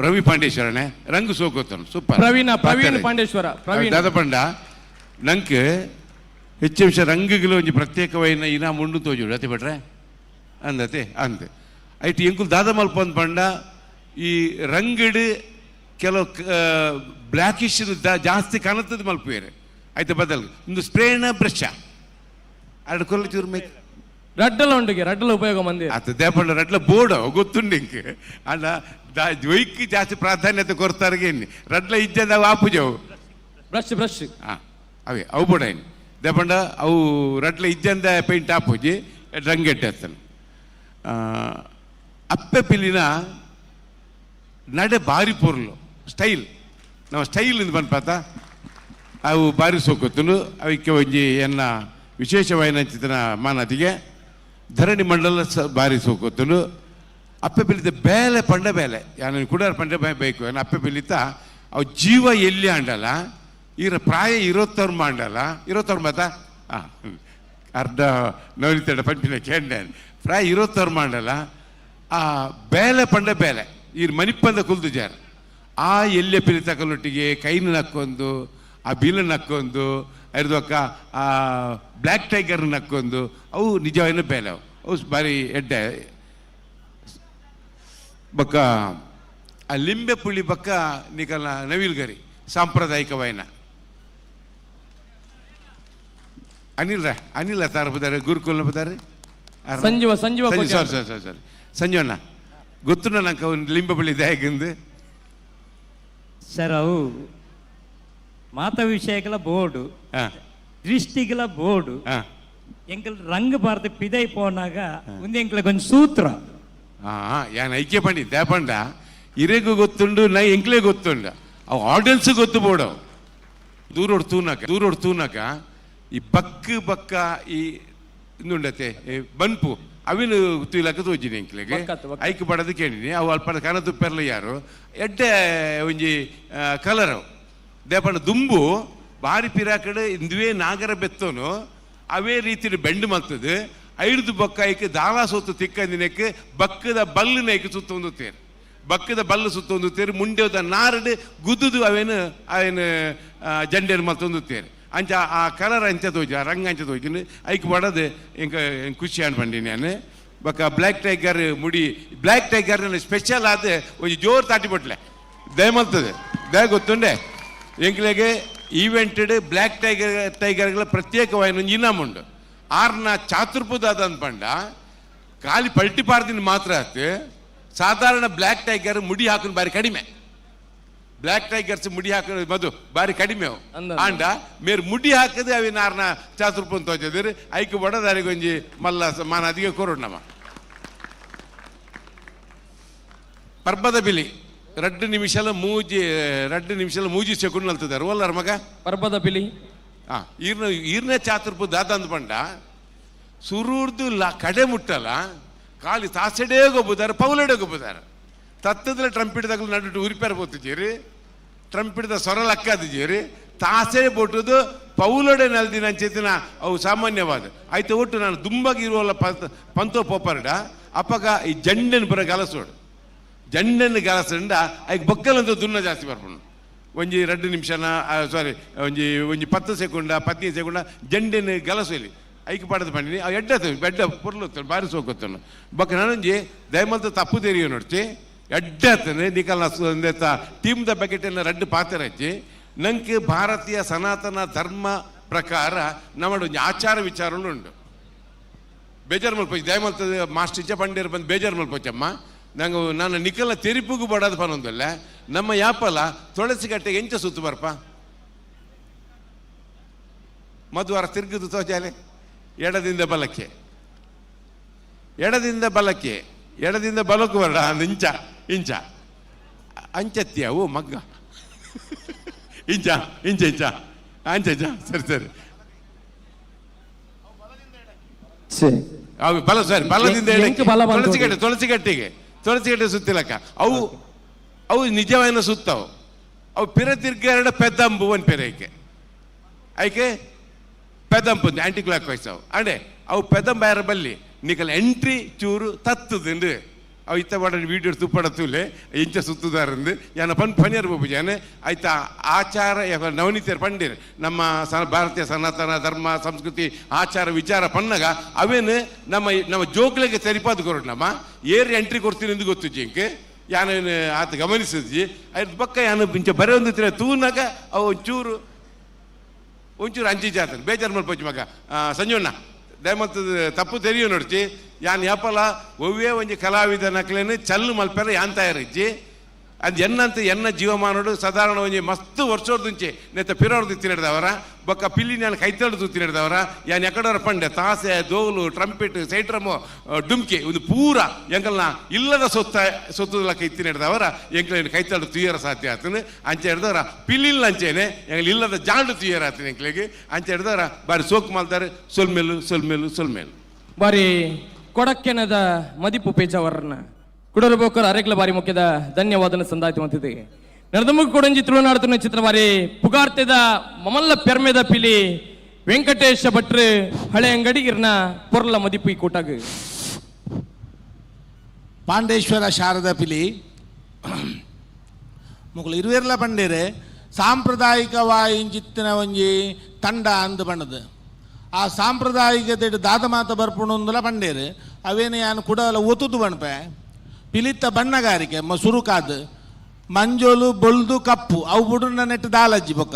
ರವಿ ಪಾಂಡೇಶ್ವರನೇ ರಂಗ್ ಸೋಗುತ್ತನು ಸೂಪರ್. ಪ್ರವೀಣ, ಪ್ರವೀಣ್ ಪಾಂಡೇಶ್ವರ, ಪ್ರವೀಣ್. ದಾದ ಪಂಡ ನಂಕ್ ಹೆಚ್ಚು ವಿಷಯ ರಂಗುಗಳು ಒಂಜಿ ಪ್ರತ್ಯೇಕವೈನ ಇನಾಮ್ ಉಂಡು ತೋಜುಡು ಅತಿ ಬಿಟ್ರೆ ಅಂದತೆ ಅಂದ್ ಐಟ್ ಎಂಕುಲು ದಾದ ಮಲ್ಪಂದ್ ಪಂಡ ಈ ರಂಗಡ್ ಕೆಲವು ಬ್ಲ್ಯಾಕಿಶ್ ಜಾಸ್ತಿ ಕನತದ ಮಲ್ಪುವೇರು. ಐತ ಬದಲ್ ಒಂದು ಸ್ಪ್ರೇನ ಬ್ರಷ್ ಎರಡು ಕೊಲ್ಲ ಚೂರು ಮೇಕ್ ರಡ್ಡಲ ಉಂಡುಗೆ ರಡ್ಡಲ ಉಪಯೋಗ ಮಂದಿ ಅತ್ತ ದೇಪಂಡ ರಡ್ಲ ಬೋರ್ಡ್ ಗೊತ್ತುಂಡು ಇಂಕ್ ಅಂಡ ಒಯ್ಕ್ ಜಾಸ್ತಿ ಪ್ರಾಧಾನ್ಯತೆ ಕೊರ್ತಾರಿಗೆ ಎನ್ನಿ ರಡ್ಲ ಇಜ್ಜದ ಆಪುಜವು ಬ್ರಷ್ ಬ್ರಷ್. ಅವೇ ಅವು ಬೋಡೈನ್ ದೇಪಂಡ ಅವು ರಡ್ಲ ಇಜ್ಜಂದ ಪೇಂಟ್ ಆಪುಜಿ ರಂಗೆಟ್ಟೆ ಅತ್ತನು. ಅಪ್ಪೆ ಪಿಲಿನ ನಡೆ ಬಾರಿ ಪೊರ್ಲು ಸ್ಟೈಲ್ ನಮ್ಮ ಸ್ಟೈಲ್ ಇಂದ ಪನ್ಪಾತ ಅವು ಬಾರಿ ಸೋಕೊತ್ತುಂಡು. ಅವಕ್ಕೆ ಒಂಜಿ ಎನ್ನ ವಿಶೇಷವಾಯಿನಂಚಿತನ ಮಾನತಿಗೆ ಧರಣಿ ಮಂಡಲ ಬಾರಿ ಸೋಕೊತ್ತುಂಡು. ಅಪ್ಪೆ ಪಿಲಿತ ಬೇಲೆ ಪಂಡ ಬೇಲೆ ಯಾನು ಕುಡಾರ ಪಂಡ ಬೇಕು ಏನ ಅಪ್ಪೆ ಪಿಲಿತ ಅವು ಜೀವ ಎಲ್ಲಿ ಅಂಡಲ್ಲ ಈರ ಪ್ರಾಯ ಇರೋತ್ತವ್ರು ಮಾಡಲ್ಲ ಇರೋತ್ತವ್ರು ಮಾತಾ ಅರ್ಧ ನವನಿತಡ ಪಂಪಿನ ಕೇಂದ್ರ ಪ್ರಾಯ ಇರೋತ್ತವ್ರು ಮಾಡಲ್ಲ ಆ ಬೇಲೆ ಪಂಡ ಬೇಲೆ ಈ ಮನಿಪ್ಪಂದ ಕುಲ್ದು ಜಾರ ಆ ಎಲ್ಲೆ ಪಿಲಿತ ಕಲ್ಲೊಟ್ಟಿಗೆ ಕೈನ ನಕ್ಕೊಂದು ಆ ಬಿಲ್ ನಕ್ಕೊಂದು ಅರ್ದೊಕ್ಕ ಆ ಬ್ಲ್ಯಾಕ್ ಟೈಗರ್ ನಕ್ಕೊಂದು ಅವು ನಿಜವಾಗಿನ ಬೇಲೆ ಅವು ಅವು ಭಾರಿ ಎಡ್ಡೆ. ಬಕ್ಕ ಆ ಲಿಂಬೆ ಪುಳಿ ಬಕ್ಕ ನಿಕಲ್ನ ನವಿಲ್ಗರಿ ಸಾಂಪ್ರದಾಯಿಕವಾಯಿನ ಅನಿಲ್ ರ ಅನಿಲ್ ತಾರ ಬದಾರೆ ಗುರುಕುಲ್ನ ಬದಾರೆ ಸಂಜೀವ ಸಂಜೀವ ಸಾರಿ ಸಾರಿ ಸಾರಿ ಸಾರಿ ಸಂಜೀವಣ್ಣ ಗೊತ್ತುಂಡ ನಂಗೆ ಒಂದು ಲಿಂಬೆ ಪುಳಿ ದಾಯಕಂದು ಸರ್ ಅವು ಮಾತ ವಿಷಯಗಳ ಬೋರ್ಡು ದೃಷ್ಟಿಗಳ ಬೋರ್ಡು ಎಂಕಲ್ ರಂಗ ಭಾರತ ಪಿದೈ ಪೋನಾಗ ಒಂದು ಎಂಕಲ್ ಕೊಂಚ ಸೂತ್ರ. ಯಾನ್ ಐಕ್ಯ ಪಂಡಿ ದೇಪಂಡ ಇರೆಗೂ ಗೊತ್ತುಂಡು ನೈ ಎಂಕ್ಲೇ ಗೊತ್ತುಂಡು ಅವು ಆಡಿಯನ್ಸ್ ಗೊತ್ತು ಬೋಡವು. ದೂರೋಡು ತೂನಕ ದೂರೋಡು ತೂನಕ ಈ ಬಕ್ ಬಕ್ಕ ಈ ಇಂದುಂಡತೆ ಬನ್ಪು ಅವಿನ ತೂಲಕ ತೋಜಿನಿ ಎಂಕ್ಲೆಗೆ ಐಕ್ ಬಡದು ಕೇಳಿನಿ ಅವು ಅಲ್ಪ ಕನ ತುಪ್ಪೆರ್ಲ ಯಾರು ಎಡ್ಡೆ ಒಂಜಿ ಕಲರ್ ಅವು ದೇಪಂಡ ದುಂಬು ಬಾರಿ ಪಿರಾಕಡೆ ಇಂದುವೇ ನಾಗರ ಬೆತ್ತೋನು ಅವೇ ರೀತಿಯ ಬೆಂಡು ಮಲ್ತದೆ ಐದು ಬೊಕ್ಕ ಐಕ್ ದಾಲ ಸೊತ್ತು ತಿಕ್ಕಂದಿನಕ್ಕೆ ಬಕ್ಕದ ಬಲ್ಲು ನೈಕ್ ಸುತ್ತ ಒಂದು ತೇರು ಬಕ್ಕದ ಬಲ್ಲು ಸುತ್ತ ಒಂದು ತೇರು ಮುಂಡೆದ ನಾರಡು ಗುದ್ದುದು ಅವೇನು ಅವೇನು ಜಂಡೇನು ಮಲ್ತೊಂದು ತೇರು ಅಂಚ ಆ ಕಲರ್ ಅಂಚ ತೋಜಿ ಆ ರಂಗ ಅಂಚ ತೋಜಿನ ಐಕ್ ಬಡದು ಎಂಕ ಖುಷಿ ಆಂಡ್ ಪಂಡಿನಿ ನಾನು. ಬೊಕ್ಕ ಬ್ಲ್ಯಾಕ್ ಟೈಗರ್ ಮುಡಿ ಬ್ಲ್ಯಾಕ್ ಟೈಗರ್ ಸ್ಪೆಷಲ್ ಆದ ಒಂಜಿ ಜೋರು ತಾಟಿ ಬಟ್ಲೆ ದಯ ಮಲ್ತದೆ ದಯ ಗೊತ್ತುಂಡೆ ಎಂಕ್ಲೆಗೆ ಈವೆಂಟೆಡ್ ಬ್ಲ್ಯಾಕ್ ಟೈಗರ್ ಟೈಗರ್ಗಳ ಪ್ರತ್ಯೇಕವಾಯಿನ ಒಂಜಿ ಇನಾಮ್ ಉಂಡು ಆರ್ನ ಚಾತುರ್ಪುದಾದ ಪಂಡ ಖಾಲಿ ಪಲ್ಟಿ ಪಾರ್ದಿನ ಮಾತ್ರ ಆತು ಸಾಧಾರಣ ಬ್ಲ್ಯಾಕ್ ಟೈಗರ್ ಮುಡಿ ಹಾಕೊಂಡು ಬಾರಿ ಕಡಿಮೆ ಬ್ಲ್ಯಾಕ್ ಟೈಗರ್ಸ್ ಮುಡಿ ಹಾಕೋದು ಮಧು ಬಾರಿ ಕಡಿಮೆ ಅವು ಆಂಡ ಮೇರ್ ಮುಡಿ ಹಾಕದೆ ಅವಿನ ಆರ್ನ ಚಾತುರ್ಪುನ್ ತೋಚದಿರು ಐಕ್ ಬಡದಾರಿಗೆ ಒಂಜಿ ಮಲ್ಲ ಮಾನಾದಿಗೆ ಕೊರೋಡು ನಮ್ಮ ಪರ್ಬದ ಬಿಲಿ ರಡ್ಡು ನಿಮಿಷಲ ಮೂಜಿ ರಡ್ಡು ನಿಮಿಷಲ ಮೂಜಿ ಸೆಕೆಂಡ್ ನಲ್ತಿದ್ದಾರೆ ಒಲ್ಲಾರ ಮಗ ಪರ್ಬದ ಬಿಲಿ ಈರ್ನ ಈರ್ನ ಚಾತುರ್ಪು ದಾದಂದ ಪಂಡ ಸುರೂರ್ದು ಲಾ ಕಡೆ ಮುಟ್ಟಲ್ಲ ಖಾಲಿ ತಾಸೆಡೇ ಗೊಬ್ಬುದಾರೆ ಪೌಲಡೆ ಗೊಬ್ಬುದಾರೆ ತತ್ತದ್ರ ಟ್ರಂಪಿಟ್ ತಗಲು ನಡು ಉರಿಪೇರ ಪೋತಿದ್ದೀರಿ ಟ್ರಂಪಿಟ್ದ ಸೊರ ಲಕ್ಕಾದಿದ್ದೀರಿ ತಾಸೆ ಬೋಟುದು ಪೌಲಡೆ ನಲ್ದಿನ ಅಂಚೆತಿನ ಅವು ಸಾಮಾನ್ಯವಾದ ಆಯ್ತು ಒಟ್ಟು ನಾನು ದುಂಬಾಗಿ ಇರುವಲ್ಲ ಪಂತೋ ಪೋಪರ್ಡ ಅಪ್ಪಗ ಈ ಜಂಡನ್ ಬರ ಗಲಸೋಡು ಜಂಡನ್ ಗಲಸಂಡ ಐಕ್ ಬೊಕ್ಕಲಂತ ದುನ್ನ ಜಾಸ್ತಿ ಬರ್ಪುಂಡು ಒಂಜಿ ರಡ್ಡು ನಿಮಿಷನ ಸಾರಿ ಒಂಜಿ ಒಂಜಿ 10 ಸೆಕೆಂಡ 15 ಸೆಕೆಂಡ ಜಂಡೆನ್ ಗಲಸಲಿ ಐಕ್ ಪಾಡದ ಪಂಡಿನಿ ಅವು ಎಡ್ಡ ಬೆಡ್ಡ ಪೊರ್ಲು ಬಾರಿ ಸೋಕೊತ್ತನು ಬೊಕ್ಕ ನಾನೊಂಜಿ ದಯಮಲ್ತ ತಪ್ಪು ತೆರಿಯೋ ನೋಡ್ತಿ ಎಡ್ಡತ್ತನೆ ನಿಕಲ್ನ ಟೀಮ್ದ ಬಕೆಟನ್ನು ರಡ್ಡು ಪಾತ್ರ ಹಚ್ಚಿ ನಂಗೆ ಭಾರತೀಯ ಸನಾತನ ಧರ್ಮ ಪ್ರಕಾರ ನಮ್ಮ ಒಂಜಿ ಆಚಾರ ವಿಚಾರಗಳು ಉಂಡು ಬೇಜಾರು ಮಲ್ಪೊಚ್ಚಿ ದಯಮಲ್ತದ ಮಾಸ್ಟರ್ ಇಚ್ಚ ಪಂಡೇರು ಬಂದು ಬೇಜಾರು ಮಲ್ಪೊಚ್ಚಮ್ಮ ನಂಗೆ ನಾನು ನಿಕಲ್ನ ತೆರಿಪುಗು ಬಡೋದು ಪನೊಂದಲ್ಲ ನಮ್ಮ ಯಾಪಲ ತುಳಸಿ ಗಟ್ಟೆಗೆ ಎಂಚ ಸುತ್ತು ಬರ್ಪ ಮಧುವಾರ ತಿರುಗುದು ತೋಜಾಲೆ ಎಡದಿಂದ ಬಲಕ್ಕೆ ಎಡದಿಂದ ಬಲಕ್ಕೆ ಎಡದಿಂದ ಬಲಕ್ಕೂ ಬರಡ ಇಂಚ ಇಂಚ ಅಂಚತ್ತಿ ಅವು ಮಗ್ಗ ಇಂಚ ಇಂಚ ಇಂಚ ಅಂಚ ಇಂಚ ಸರಿ ಸರಿ ಅವು ಬಲ ಸರಿ ಬಲದಿಂದ ಎಡಕ್ಕೆ. ತುಳಸಿಗಟ್ಟೆ ತುಳಸಿಗಟ್ಟೆಗೆ ತುಳಸಿಗಟ್ಟೆ ಸುತ್ತಿಲಕ್ಕ ಅವು ಅವು ನಿಜವಾದ ಸುತ್ತವು ಅವು ಪಿರ ತಿರ್ಗ ಎರಡು ಪೆದ್ದಂಬು ಒಂದು ಪೆರೈಕೆ ಐಕೆ ಪೆದಂಪು ಆ್ಯಂಟಿ ಕ್ಲಾಕ್ ವೈಸ್ ಅವು ಅಂಡೆ ಅವು ಪೆದಂಬ ಯಾರ ಬಲ್ಲಿ ನಿಕಲ್ ಎಂಟ್ರಿ ಚೂರು ತತ್ತುದುಂಡು ಅವು ಇತ್ತ ಬಡ ವೀಡಿಯೋ ತುಪ್ಪಡ ತೂಲೆ ಇಂಚ ಸುತ್ತುದಾರಂದು ಯಾನ ಪನ್ ಪನಿಯರ್ ಬಾಬು ಜಾನೆ ಆಯ್ತಾ ಆಚಾರ ನವನೀತಿಯರ್ ಪಂಡಿರ್ ನಮ್ಮ ಭಾರತೀಯ ಸನಾತನ ಧರ್ಮ ಸಂಸ್ಕೃತಿ ಆಚಾರ ವಿಚಾರ ಪನ್ನಗ ಅವೇನು ನಮ್ಮ ನಮ್ಮ ಜೋಕ್ಲೆಗೆ ತೆರಿಪಾದು ಕೊರಡು ನಮ್ಮ ಏರ್ ಎಂಟ್ರಿ ಕೊಡ್ತೀನಿ ಎಂದು ಗೊತ್ತು ಜಿಂಕ್ ಯಾನ ಆತ ಗಮನಿಸಿದ್ಜಿ ಅದ್ರ ಪಕ್ಕ ಯಾನ ಇಂಚ ಬರೆ ಒಂದು ತೂನಾಗ ಅವು ಒಂಚೂರು ಒಂಚೂರು ಅಂಚಿ ಜಾತನೆ ಬೇಜಾರು ಮಲ್ಪೊಚ್ಚು ಮಗ ಸಂಜೀವಣ್ಣ ದಯಮಲ್ತದ ತಪ್ಪು ತೆರಿಯು ನೋಡ್ಚಿ ಯಾನ್ ಯಾಪಲ ಒವ್ವೇ ಒಂಜಿ ಕಲಾವಿದ ನಕ್ಲೇನು ಚಲ್ಲು ಮಲ್ಪೆರ ಯಾನ್ ತಯಾರಿಜ್ಜಿ ಅದು ಎನ್ನಂತ ಎನ್ನ ಜೀವಮಾನೋಡು ಸಾಧಾರಣ ಒಂಜಿ ಮಸ್ತ್ ವರ್ಷೋರ್ದುಂಚೆ ನೆತ್ತ ಪಿರೋರ್ದು ತಿನ್ನಡ್ದವರ ಬೊಕ್ಕ ಪಿಲ್ಲಿ ನಾನು ಕೈತಡ್ದು ತಿನ್ನಡ್ದವರ ಯಾನ್ ಎಕಡವರ ಪಂಡೆ ತಾಸೆ ದೋಲು ಟ್ರಂಪೆಟ್ ಸೈಟ್ರಮು ಡುಮ್ಕಿ ಒಂದು ಪೂರ ಎಂಕಲ್ನ ಇಲ್ಲದ ಸೊತ್ತ ಸೊತ್ತುದಲಕ್ಕ ಇತ್ತಿನಡ್ದವರ ಎಂಕಲ್ ಕೈತಡು ತುಯ್ಯರ ಸಾಧ್ಯ ಆತನು ಅಂಚೆ ಹಿಡ್ದವರ ಪಿಲ್ಲಿಲ್ಲ ಅಂಚೇನೆ ಎಂಕಲ್ ಇಲ್ಲದ ಜಾಂಡು ತುಯ್ಯರ ಆತನ ಎಂಕ್ಲೆಗೆ ಅಂಚೆ ಹಿಡ್ದವರ ಬಾರಿ ಸೋಕು ಮಾಲ್ತಾರೆ ಸೊಲ್ಮೇಲು ಸೊಲ್ಮೇಲು ಸೊಲ್ಮೇಲು. ಬಾರಿ ಕೊಡಕ್ಕೆನದ ಮದಿಪು ಪೇಜಾವರನ್ನ ಕುಡರು ಬೋಕರ್ ಅರೆಗ್ಲ ಬಾರಿ ಮುಖ್ಯದ ಧನ್ಯವಾದನ ಸಂದಾಯ್ತು ಅಂತಿದೆ. ನಡೆದಮುಖ ಕೊಡಂಜಿ ತುಳುನಾಡುತ್ತಿನ ಚಿತ್ರ ಬಾರಿ ಪುಗಾರ್ತೆದ ಮಮಲ್ಲ ಪೆರ್ಮೆದ ಪಿಲಿ ವೆಂಕಟೇಶ ಭಟ್ರು ಹಳೆ ಅಂಗಡಿ ಇರ್ನ ಪೊರ್ಲ ಮದಿಪು ಈ ಕೂಟಾಗ. ಪಾಂಡೇಶ್ವರ ಶಾರದ ಪಿಲಿ ಮುಗುಳು ಇರುವೆರ್ಲ ಪಂಡೇರೆ ಸಾಂಪ್ರದಾಯಿಕವಾಯಿಂಚಿತ್ತಿನ ಒಂಜಿ ತಂಡ ಅಂದು ಬಣ್ಣದ ಆ ಸಾಂಪ್ರದಾಯಿಕತೆ ದಾದ ಮಾತ ಬರ್ಪುಣಂದುಲ ಪಂಡೇರು ಅವೇನು ಯಾನು ಕುಡಲ ಒತ್ತುದು ಬಣ್ಪೆ ಪಿಲಿತ್ತ ಬಣ್ಣಗಾರಿಕೆ ಸುರುಕಾದು ಮಂಜೋಲು ಬೊಲ್ದು ಕಪ್ಪು ಅವು ಬುಡುನ ನೆಟ್ಟು ದಾಲಜ್ಜಿ ಬೊಕ್ಕ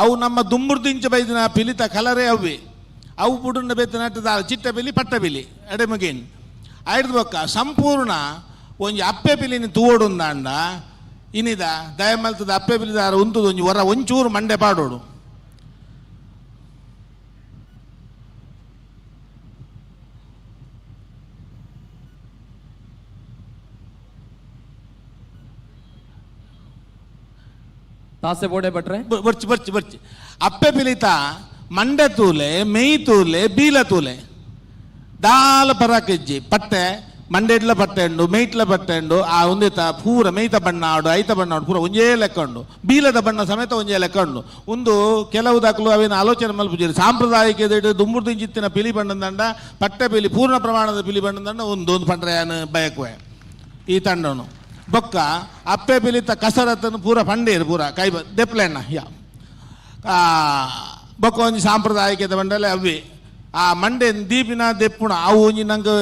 ಅವು ನಮ್ಮ ದುಂಬುರ್ದಿಂಚ ಬೈದಿನ ಪಿಲಿತ ಕಲರೇ ಅವೇ ಅವು ಬುಡುನ ಬೇತ ನೆಟ್ಟು ದಾಲ ಚಿಟ್ಟ ಪಿಲಿ ಪಟ್ಟ ಪಿಲಿ ಎಡೆಮಗೇನ್ ಆಯ್ದು ಬೊಕ್ಕ ಸಂಪೂರ್ಣ ಒಂಜಿ ಅಪ್ಪೆ ಪಿಲಿನಿ ತೂವೊಡುಂದಾಂಡ ಇನಿದ ದಯಮಲ್ತದ ಅಪ್ಪೆ ಪಿಲಿದಾರ ಉಂತುದು ಒಂಜಿ ಹೊರ ಒಂಚೂರು ಮಂಡೆ ಪಾಡೋಡು. ತಾಸೆ ಬೋಡೆ ಭಟ್ರೆ ಬರ್ಚಿ ಬರ್ಚಿ ಬರ್ಚಿ ಅಪ್ಪೆ ಪಿಲಿತ ಮಂಡೆ ತೂಲೆ ಮೇಯ್ ತೂಲೆ ಬೀಲ ತೂಲೆ ದಾಲ ಪರಾಕಿಜ್ಜಿ ಪಟ್ಟೆ ಮಂಡೆಡ್ಲ ಪಟ್ಟೆ ಉಂಡು ಮೇಯ್ಟ್ಲ ಪಟ್ಟೆ ಉಂಡು ಆ ಒಂದೇತ ಪೂರ ಮೇಯ್ತ ಬಣ್ಣ ಆಡು ಐತ ಬಣ್ಣ ಆಡು ಪೂರ ಒಂಜೇ ಲೆಕ್ಕ ಉಂಡು ಬೀಲದ ಬಣ್ಣ ಸಮೇತ ಒಂಜೇ ಲೆಕ್ಕ ಉಂಡು. ಒಂದು ಕೆಲವು ದಾಖಲು ಅವೇನು ಆಲೋಚನೆ ಮಲ್ಪುಜೇರು ಸಾಂಪ್ರದಾಯಿಕ ದುಂಬುರ್ದಿಂಚಿತ್ತಿನ ಪಿಲಿ ಬಣ್ಣದಂಡ ಪಟ್ಟೆ ಪಿಲಿ ಪೂರ್ಣ ಪ್ರಮಾಣದ ಪಿಲಿ ಬಣ್ಣದಂಡ ಒಂದು ಒಂದು ಪಂಡ್ರೆ ಯಾನು ಬಯಕುವೆ ಈ ತಂಡನು ಬೊಕ್ಕ ಅಪ್ಪೆ ಪಿಲಿತ ಕಸರತ್ತನ್ನು ಪೂರ ಪಂಡೇರು ಪೂರ ಕೈ ದೆಪ್ಲೆಣ್ಣ ಯಾ ಬೊಕ್ಕ ಒಂಜಿ ಸಾಂಪ್ರದಾಯಿಕದ ಬಂಡಲೆ ಅವ್ವೆ ಆ ಮಂಡೆ ದೀಪಿನ ದೆಪ್ಪುಣ ಅವು ಒಂಜಿ ನಂಗೆ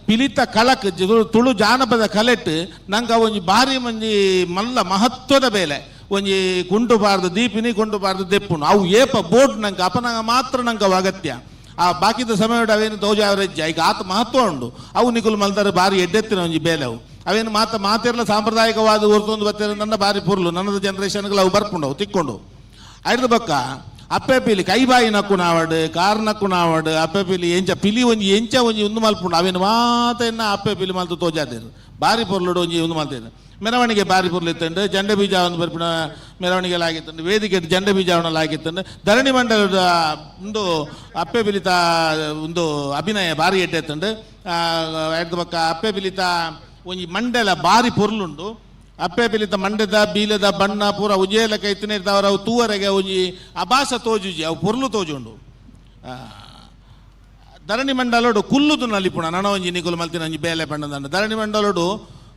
ಪಿಲಿತ ಕಳಕ್ ತುಳು ಜಾನಪದ ಕಲೆಟ್ ನಂಗೆ ಅವು ಒಂಜಿ ಭಾರಿ ಒಂಜಿ ಮಲ್ಲ ಮಹತ್ವದ ಬೇಲೆ ಒಂಜಿ ಕುಂಟು ಬಾರ್ದು ದೀಪಿನಿ ಕುಂಟು ಬಾರ್ದು ದೆಪ್ಪುಣ ಅವು ಏಪ ಬೋಟ್ ನಂಗೆ ಅಪನಂಗ ಮಾತ್ರ ನಂಗೆ ಅವು ಅಗತ್ಯ ಆ ಬಾಕಿದ ಸಮಯ ಅವೇನು ತೋಜಾವರೆಜ್ಜ ಈಗ ಆತ ಮಹತ್ವ ಉಂಡು ಅವು ನಿಕುಲು ಮಲ್ತಾರೆ ಭಾರಿ ಎಡ್ಡೆತ್ತಿನ ಒಂಜಿ ಬೇಲೆ ಅವು ಅವೇನು ಮಾತ ಮಾತಿರಲ್ಲ ಸಾಂಪ್ರದಾಯಿಕವಾದ ಹೊರತೊಂದು ಬತ್ತಿರ ಭಾರಿ ಪುರ್ಲು ನನ್ನದ ಜನರೇಷನ್ಗಳು ಅವು ಬರ್ಪುಂಡವು ತಿಕ್ಕೊಂಡು ಐದು ಬಕ್ಕ ಅಪ್ಪೆ ಪಿಲಿ ಕೈ ಬಾಯಿ ನಕ್ಕು ನಾವಡು ಕಾರ್ ನಕ್ಕು ನಾವಡು ಅಪ್ಪೆ ಪಿಲಿ ಎಂಚ ಪಿಲಿ ಒಂಜಿ ಎಂಚ ಒಂಜಿ ಒಂದು ಮಲ್ಪುಂಡು ಅವೇನು ಮಾತೆನ್ನ ಅಪ್ಪೆ ಪಿಲಿ ಮಲ್ತು ತೋಜಾದೇರು ಭಾರಿ ಪೊರ್ಲುಡು ಒಂಜಿ ಒಂದು ಮಲ್ತೇನೆ ಮೆರವಣಿಗೆ ಭಾರಿ ಪೊರ್ಲು ಇತ್ತಂಡು ಜಂಡೆ ಬೀಜ ಒಂದು ಬರ್ಪಿನ ಮೆರವಣಿಗೆ ಆಗಿತ್ತಂಡು ವೇದಿಕೆ ಜಂಡೆ ಬೀಜವನ್ನೆಲ್ಲ ಆಗಿತ್ತಂಡು ಧರಣಿ ಮಂಡಲದ ಒಂದು ಅಪ್ಪೆ ಪಿಲಿತ ಒಂದು ಅಭಿನಯ ಭಾರಿ ಎಡ್ಡೆತ್ತಂಡು ಐದು ಬಕ್ಕ ಅಪ್ಪೆ ಪಿಲಿತ ಒಂಜಿ ಮಂಡಲ ಭಾರಿ ಪೊರ್ಲುಂಡು ಅಪ್ಪೆ ಪಿಲಿತ ಮಂಡೆದ ಬೀಲದ ಬಣ್ಣ ಪೂರ ಉಜ್ಜೇಲ ಕೈತಿನ ಇರ್ತಾವ್ರ ಅವು ತೂವರೆಗೆ ಒಂಜಿ ಅಭಾಸ ತೋಜುಜಿ ಅವು ಪೊರ್ಲು ತೋಜುಂಡು. ಧರಣಿ ಮಂಡಲೋಡು ಕುಲ್ಲುದು ನಲಿಪುಣ ನನ ಒಂಜಿ ನಿಕುಲು ಮಲ್ತಿನ ಒಂಜಿ ಬೇಲೆ ಬಣ್ಣದಂಡ ಧರಣಿ ಮಂಡಲೋಡು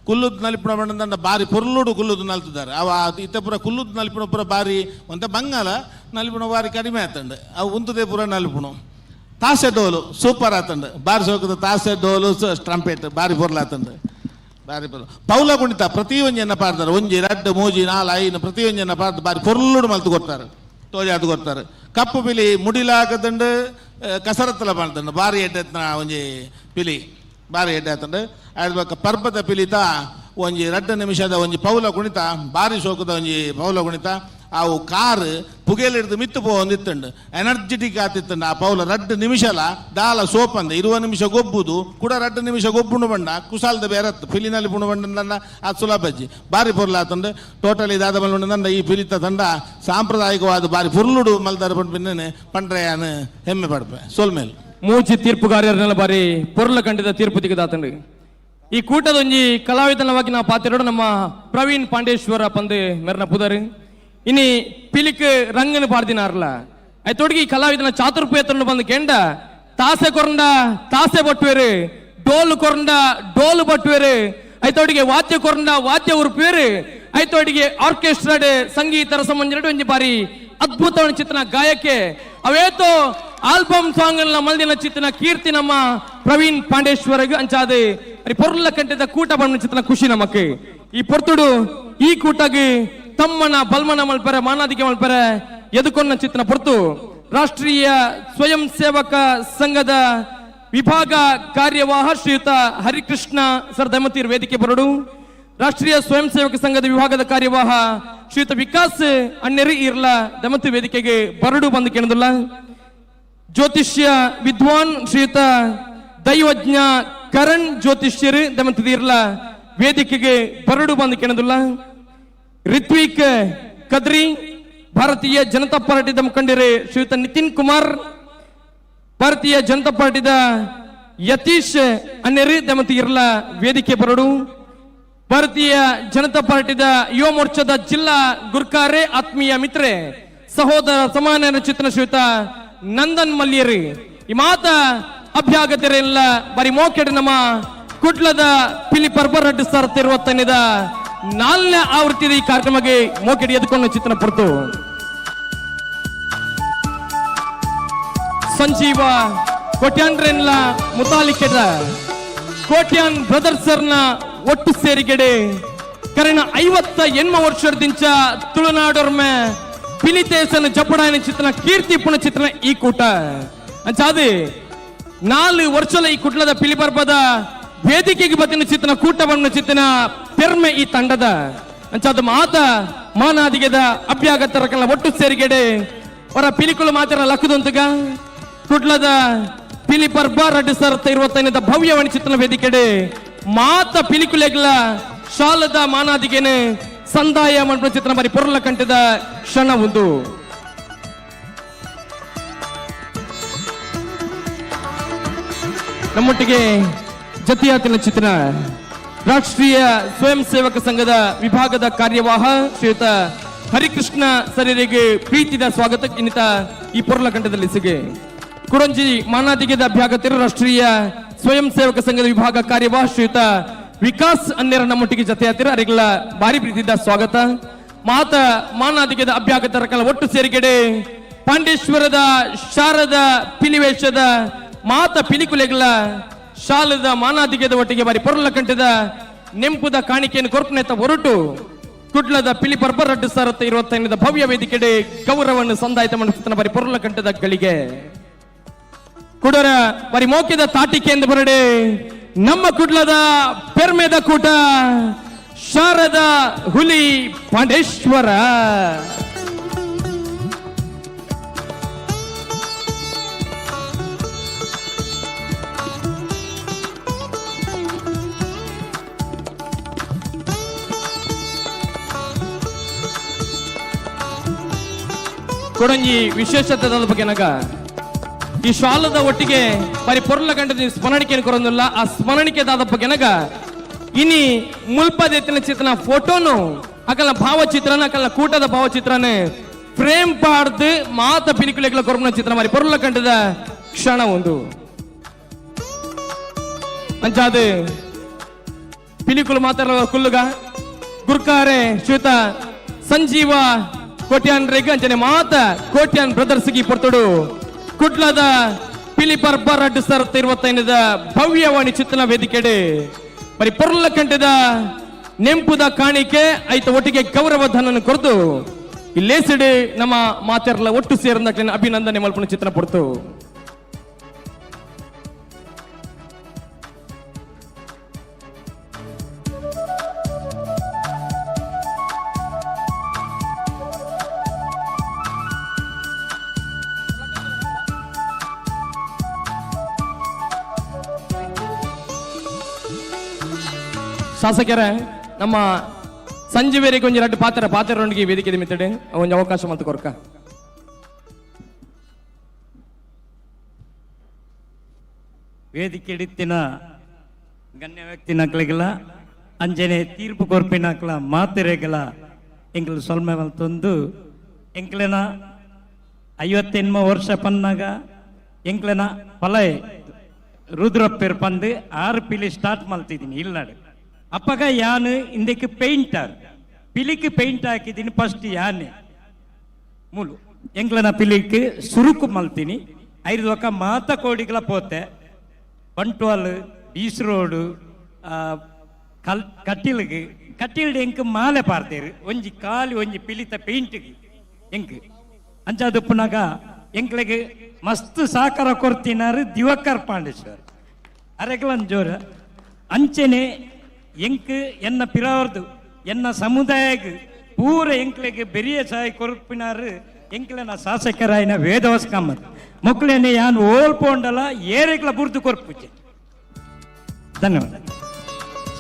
ಕುಲ್ಲುದು ನಲಿಪುಣ ಬಣ್ಣದಂಡ ಬಾರಿ ಪೊರ್ಲುಡು ಕುಲ್ಲುದು ನಲ್ತಿದ್ದಾರೆ ಅವ ಇತ್ತ ಪೂರ ಕುಲ್ಲುದು ನಲಿಪುಣ ಪೂರ ಬಾರಿ ಒಂತ ಬಂಗಾಲ ನಲಿಪುಣ ಬಾರಿ ಕಡಿಮೆ ಆತಂಡು ಅವು ಉಂತುದೇ ಪೂರ ನಲಿಪುಣ ತಾಸೆ ಡೋಲು ಸೂಪರ್ ಆತಂಡು ಬಾರಿ ಸೋಕದ ತಾಸೆ ಡೋಲು ಟ್ರಂಪೆಟ್ ಬಾರಿ ಪೊರ್ಲು ಆತಂಡು ಬಾರಿ ಪೊರ್ಲು ಪೌಲ ಕುಣಿತ ಪ್ರತಿಯೊಂಜನ್ನ ಪಾಡ್ತಾರೆ ಒಂಜಿ ರಡ್ಡು ಮೂಜಿ ನಾಲ್ ಐನು ಪ್ರತಿಯೊಂಜನ್ನ ಪಾಡ್ದು ಬಾರಿ ಪೊರ್ಲುಡು ಮಲ್ತು ಕೊಡ್ತಾರೆ ತೋಜಾದು ಕೊಡ್ತಾರೆ. ಕಪ್ಪು ಪಿಲಿ ಮುಡಿಲಾಕದಂಡು ಕಸರತ್ತಲ ಮಾಡ್ತಂಡು ಬಾರಿ ಎಡ್ಡೆತ್ನ ಒಂಜಿ ಪಿಲಿ ಬಾರಿ ಎಡ್ಡೆ ಆತಂಡು ಅದ್ ಬೊಕ್ಕ ಪರ್ಬದ ಪಿಲಿತ ಒಂಜಿ ರಡ್ಡು ನಿಮಿಷದ ಒಂಜಿ ಪೌಲ ಕುಣಿತ ಬಾರಿ ಶೋಕದ ಒಂಜಿ ಪೌಲ ಕುಣಿತ ಅವು ಕಾರ್ ಪುಗೆಲಿಡ್ದು ಮಿತ್ತು ಪೋವೊಂದಿತ್ತಂಡು ಎನರ್ಜೆಟಿಕ್ ಆತಿತ್ತಂಡು ಆ ಪೌಲ ರಡ್ಡು ನಿಮಿಷಲ ದಾಲ ಸೋಪಂದ 20 ನಿಮಿಷ ಗೊಬ್ಬುದು ಕೂಡ 2 ನಿಮಿಷ ಗೊಬ್ಬುಂಡು ಬಣ್ಣ ಕುಸಾಲ್ದ ಬೇರತ್ತು ಪಿಲಿನಲ್ಲಿ ಪುಂಡು ಬಣ್ಣ ಅದು ಸುಲಭಜ್ಜಿ ಬಾರಿ ಪೊರ್ಲಾತಂಡು ಟೋಟಲಿ ದಾದ ಮಲ್ಪುಂಡು ಈ ಪಿಲಿತ ತಂಡ ಸಾಂಪ್ರದಾಯಿಕವಾದ ಬಾರಿ ಪೊರ್ಲುಡು ಮಲ್ದಾರ ಪಂಡ್ ಪಿನ್ನೆ ಪಂಡ್ರೆಯಾನ ಹೆಮ್ಮೆ ಪಡ್ಪೆ ಸೋಲ್ಮೇಲ್ ಮೂಚಿ ತೀರ್ಪುಗಾರರನ್ನೆಲ್ಲ ಬಾರಿ ಪೊರ್ಲ ಕಂಡಿದ ತೀರ್ಪು ತಿಗದಾತಂಡು. ಈ ಕೂಟದೊಂಜಿ ಕಲಾವಿದನವಾಗಿ ನಾವು ಪಾತಿರೋಡು ನಮ್ಮ ಪ್ರವೀಣ್ ಪಾಂಡೇಶ್ವರ ಪಂದು ಮೆರ್ನ ಪುದರ್ ಇನಿ ಪಿಲಿಕ್ ರಂಗನ ಪಾಡ್ದಿನಾರ್ಲ ಐತೊಡ್ಗಿ ಕಲಾವಿದನ ಚಾತುರ್ಪೇತನ್ನು ಬಂದು ಕೆಂಡ ತಾಸೆ ಕೊರಂಡ ತಾಸೆ ಬಟ್ಟುವೇರು ಡೋಲು ಕೊರಂಡ ಡೋಲು ಬಟ್ಟುವೇರು ಐತೊಡಿಗೆ ವಾದ್ಯ ಕೊರಂಡ ವಾದ್ಯ ಉರುಪುವೇರು ಐತೊಡಿಗೆ ಆರ್ಕೆಸ್ಟ್ರಾಡ್ ಸಂಗೀತ ರಸಮಂಜರಡು ಒಂಜಿ ಬಾರಿ ಅದ್ಭುತವಾದ ಚಿತ್ರನ ಗಾಯಕ್ಕೆ ಅವೇತೋ ಆಲ್ಬಮ್ ಸಾಂಗ್ ಮಲ್ದಿನ ಚಿತ್ರನ ಕೀರ್ತಿ ನಮ್ಮ ಪ್ರವೀಣ್ ಪಾಂಡೇಶ್ವರಗ್ ಅಂಚಾದೆ ಪೊರ್ಲ ಕಂಠದ ಕೂಟ ಬಣ್ಣ ಚಿತ್ರನ ಖುಷಿ ನಮಕ್. ಈ ಪೊರ್ತುಡು ಈ ಕೂಟಗೆ ತಮ್ಮನ ಬಲ್ಮನ ಮಲ್ಪರೆ ಮಾನಾದಿಗೆ ಮಲ್ಪರೆ ಎದುಕೊನ್ನ ಚಿತ್ರನ ಪೊರ್ತು ರಾಷ್ಟ್ರೀಯ ಸ್ವಯಂ ಸೇವಕ ಸಂಘದ ವಿಭಾಗ ಕಾರ್ಯವಾಹ ಶ್ರೀಯುತ ಹರಿಕೃಷ್ಣ ಸರ್ ದಮತೀರ್ ವೇದಿಕೆ ಬರಡು. ರಾಷ್ಟ್ರೀಯ ಸ್ವಯಂ ಸೇವಕ ಸಂಘದ ವಿಭಾಗದ ಕಾರ್ಯವಾಹ ಶ್ರೀಯುತ ವಿಕಾಸ್ ಅಣ್ಣೆರಿ ಇರ್ಲ ದಮತಿ ವೇದಿಕೆಗೆ ಬರಡು ಬಂದು ಕೇಳೋದಿಲ್ಲ. ಜ್ಯೋತಿಷ್ಯ ವಿದ್ವಾನ್ ಶ್ರೀಯುತ ದೈವಜ್ಞ ಕರಣ್ ಜ್ಯೋತಿಷ್ಯರು ದಮತಿರ್ಲ ವೇದಿಕೆಗೆ ಬರಡು ಬಂದು ಕೇಳೋದಿಲ್ಲ. ರಿತ್ವಿಕ್ ಕದ್ರಿ, ಭಾರತೀಯ ಜನತಾ ಪಾರ್ಟಿದ ಮುಖಂಡರೇ ಶ್ರೀಯುತ ನಿತಿನ್ ಕುಮಾರ್, ಭಾರತೀಯ ಜನತಾ ಪಾರ್ಟಿದ ಯತೀಶ್ ಅನ್ನೆರಿ ದಮತಿ ಇರ್ಲ ವೇದಿಕೆ ಬರಡು. ಭಾರತೀಯ ಜನತಾ ಪಾರ್ಟಿದ ಯುವ ಮೋರ್ಚಾದ ಜಿಲ್ಲಾ ಗುರ್ಕಾರೆ ಆತ್ಮೀಯ ಮಿತ್ರೆ ಸಹೋದರ ಸಮಾನರ ಚಿತ್ರ ಶ್ರೀಯುತ ನಂದನ್ ಮಲ್ಯರಿ ಈ ಮಾತ ಅಭ್ಯಾಗತರೆಲ್ಲ ಬರಿ ಮೋಕೆಡ್ ನಮ್ಮ ಕುಡ್ಲದ ಪಿಲಿ ಪರ್ಬರ್ 2025ದ 4ನೇ ಆವೃತ್ತಿದ ಈ ಕಾರ್ಯಕ್ರಮಕ್ಕೆ ಮೋಕೆಡ್ ಎದ್ಕೊಂಡು ಚಿತ್ರಣ ಪುರ್ತು. ಸಂಜೀವ ಕೋಟ್ಯಾನ್ರೆನ್ಲ ಮುತಾಲಿಕೆದ ಕೋಟ್ಯಾನ್ ಬ್ರದರ್ಸರ್ನ ಒಟ್ಟು ಸೇರಿಗೆಡೆ ಕರೆನ 58 ವರ್ಷದಿಂಚ ತುಳುನಾಡೊರ್ಮೆ ಪಿಲಿತೇಸನ ಜಪಡಾಯನ ಚಿತ್ರಣ ಕೀರ್ತಿ ಪುಣ ಚಿತ್ರಣ ಈ ಕೂಟ ಅಂಚಾದೆ 4 ವರ್ಷಲ ಈ ಕುಟ್ಲದ ಪಿಲಿಪರ್ಬದ ವೇದಿಕೆಗೆ ಬತ್ತಿನ ಚಿತ್ರಣ ಕೂಟವನ್ನು ಚಿತ್ರಣ ಪೆರ್ಮೆ ಈ ತಂಡದ ಅಂಚಾದ ಮಾತ ಮಾನಾದಿಗೆದ ಅಭ್ಯಾಗತರ ಒಟ್ಟು ಸೇರಿಗೆಡೆ ಅವರ ಪಿಲಿಕುಲು ಮಾತ್ರ ಲಕ್ಕದಂತಗ ಕುಡ್ಲದ ಪಿಲಿಪರ್ಬ 2025ದ ಭವ್ಯ ಚಿತ್ರಣ ವೇದಿಕೆಡೆ ಮಾತ ಪಿಲಿಕುಲೆಗ್ಲ ಶಾಲದ ಮಾನಾದಿಗೆನೆ ಸಂದಾಯ ಮಂಟಪ ಚಿತ್ರ ಬರಿ ಪೊರ್ಲ ಕಂಠದ ಕ್ಷಣ ಒಂದು. ನಮ್ಮೊಟ್ಟಿಗೆ ಜತಿಯಾತಿನ ಚಿತ್ರ ರಾಷ್ಟ್ರೀಯ ಸ್ವಯಂ ಸೇವಕ ಸಂಘದ ವಿಭಾಗದ ಕಾರ್ಯವಾಹ ಶ್ರೀಯುತ ಹರಿಕೃಷ್ಣ ಸರಿಯರಿಗೆ ಪ್ರೀತಿದ ಸ್ವಾಗತ ಇನ್ನಿತ ಈ ಪೊರ್ಲ ಕಂಠದಲ್ಲಿ ಸಿಗೆ. ಕುಡಂಜಿ ಮಾನಾದಿಗೆದ ಅಭ್ಯಾಗತಿರು ರಾಷ್ಟ್ರೀಯ ಸ್ವಯಂ ಸೇವಕ ಸಂಘದ ವಿಭಾಗ ಕಾರ್ಯವಾಹ ಶ್ರೀಯುತ ವಿಕಾಸ್ ಅನ್ನೇರ ನಮ್ಮೊಟ್ಟಿಗೆ ಜತೆಯಾತಿರ ಅರಿಗಳ ಭಾರಿ ಪ್ರೀತಿದ ಸ್ವಾಗತ. ಮಾತ ಮಾನಾದಿಗೆದ ಅಭ್ಯಾಗತರ ಕಲ ಒಟ್ಟು ಸೇರಿಗೆಡೆ ಪಾಂಡೇಶ್ವರದ ಶಾರದ ಪಿಲಿವೇಶದ ಮಾತ ಪಿಲಿಕುಲೆಗಳ ಶಾಲದ ಮಾನಾದಿಗೆದ ಒಟ್ಟಿಗೆ ಬಾರಿ ಪೊರ್ಲ ಕಂಠದ ನೆಂಪುದ ಕಾಣಿಕೆಯನ್ನು ಕೊರ್ಪನೆತ್ತ ಹೊರಟು ಕುಡ್ಲದ ಪಿಲಿ ಪರ್ಬ 2025ದ ಭವ್ಯ ವೇದಿಕೆಡೆ ಗೌರವವನ್ನು ಸಂದಾಯಿತ ಮಾಡುತ್ತ ಬಾರಿ ಪೊರ್ಲ ಕಂಠದ ಗಳಿಗೆ ಕುಡರ ಬರಿ ಮೋಕಿದ ತಾಟಿಕೆ ಎಂದು ಬರಡೆ ನಮ್ಮ ಕುಡ್ಲದ ಪೆರ್ಮೆದ ಕೂಟ ಶಾರದ ಹುಲಿ ಪಾಂಡೇಶ್ವರ. ಕೊಡಂಜಿ ವಿಶೇಷತೆ ಬಗ್ಗೆ ನಗ ಈ ಶಾಲದ ಒಟ್ಟಿಗೆ ಬರಿ ಪೊರ್ಲ ಗಂಟದ ಸ್ಮರಣಿಕೆಯನ್ನು ಕೊರೊಂದಿಲ್ಲ. ಆ ಸ್ಮರಣಿಕೆ ದಾದ ಬಗ್ಗೆ ಇನಿ ಮುಲ್ಪದೆತ್ತಿನ ಚಿತ್ರನ ಫೋಟೋನು ಅಕಲ ಭಾವಚಿತ್ರನ ಅಕಲ ಕೂಟದ ಭಾವಚಿತ್ರನೇ ಫ್ರೇಮ್ ಪಾಡ್ದು ಮಾತ ಪಿಲಿಕುಲೆಗಳ ಕೊರಪುನ ಚಿತ್ರ ಮಾರಿ ಪೊರ್ಲ ಕಂಡದ ಕ್ಷಣ ಒಂದು. ಅಂಚಾದ ಪಿಲಿಕುಲು ಮಾತ್ರ ಕುಲ್ಲುಗ ಗುರ್ಕಾರೆ ಶ್ವೇತ ಸಂಜೀವ ಕೋಟ್ಯಾನ್ ರೇಗ್ ಅಂಚನೆ ಮಾತ ಕೋಟ್ಯಾನ್ ಬ್ರದರ್ಸ್ಗೆ ಪೊರ್ತುಡು ಕುಡ್ಲದ ಪಿಲಿ ಪರ್ಬ 2025ದ ಭವ್ಯವಾಣಿ ಚಿತ್ರಣ ವೇದಿಕೆಡೆ ಬರಿ ಪೊರ್ಲ ಕಂಠದ ನೆಂಪುದ ಕಾಣಿಕೆ ಐತ ಒಟ್ಟಿಗೆ ಗೌರವ ಧನನ್ನು ಕೊರತು ಇಲ್ಲೇಸಿಡಿ ನಮ್ಮ ಮಾತೆರ್ಲ ಒಟ್ಟು ಸೇರಿದ ಅಭಿನಂದನೆ ಮಲ್ಪನ ಚಿತ್ರ ಪೊರ್ತು. ಶಾಸಕರೇ ನಮ್ಮ ಸಂಜೆ ಕೊಂಚ ಎರಡು ಪಾತ್ರ ಪಾತ್ರರೊಂದಿಗೆ ವೇದಿಕೆ ಮಿತ್ತಡೆ ಒಂದು ಅವಕಾಶ ಮತ್ತು ಕೊರ್ಕ. ವೇದಿಕೆ ಇಡಿತ್ತಿನ ಗಣ್ಯ ವ್ಯಕ್ತಿ ನಕ್ಲಿಗೆಲ್ಲ ಅಂಜನೆ ತೀರ್ಪು ಕೊರ್ಪಿನಕ್ಲ ಮಾತಿರೆಗಲ ಎಂಕ್ಲು ಸೊಲ್ಮೆ ಮಲ್ತೊಂದು ಎಂಕ್ಲೆನ 58 ವರ್ಷ ಪನ್ನಾಗ ಎಂಕ್ಲೆನ ಪಲೈ ರುದ್ರಪ್ಪೇರ್ ಪಂದು 6 ಪಿಲಿ ಸ್ಟಾರ್ಟ್ ಮಲ್ತಿದ್ದೀನಿ ಇಲ್ಲಾಡು. ಅಪ್ಪಗ ಯಾನು ಇಂದಕ್ಕೆ ಪೇಂಟರ್ ಪಿಲಿக்கு ಪೇಂಟ್ ಹಾಕಿದ್ದೀನಿ ಫಸ್ಟ್ ಯಾನೆ ಮೂಲು ಎಂಕ್ಲನ ಪಿಲಿಕ್ ಸುರುಕು ಮಲ್ತೀನಿ ಐದು ಒಕ್ಕ ಮಾತ ಕೋಡಿಗಳ ಪೋತೆ ಬಂಟ್ವಾಲ್ ಬೀಸ್ ರೋಡು ಕಲ್ ಕಟ್ಟಿಲ್ಗೆ ಕಟ್ಟಿಲ್ಡ್ ಎಂಕ್ ಮಾಲೆ ಪಾರ್ತೇರು ಒಂಜಿ ಖಾಲಿ ಒಂಜಿ ಪಿಲಿತ ಪೇಂಟ್ಗೆ ಎಂಕ್ ಅಂಚಾದಪ್ಪನಾಗ ಎಂಕ್ಲೆಗ್ ಮಸ್ತ್ ಸಹಕಾರ ಕೊರ್ತಿನಾರು ದಿವಾಕರ್ ಪಾಂಡೇಶ್ವರ್ ಅರೆಗ್ಲನ್ ಜೋರ. ಅಂಚೆನೆ ಎಂಕ್ ಎನ್ನ ಪಿರವರ್ದು ಎನ್ನ ಸಮುದಾಯಗ್ ಪೂರ ಎಂಕ್ಲೆಗ್ ಬೆರಿಯ ಸಹಾಯ ಕೊರ್ಪಿನಾರು ಎಂಕ್ಲೆನ ಶಾಸಕರಾಯಿನ ವೇದವಾಸ್ ಕಾಮತ್ ಮೊಕ್ಲೆನೆ ಯಾನ್ ಓಲ್ಪೋಂಡಲ ಏರೆಗ್ಲ ಬುರ್ದು ಕೊರ್ಪುಜೆ. ಧನ್ಯವಾದ.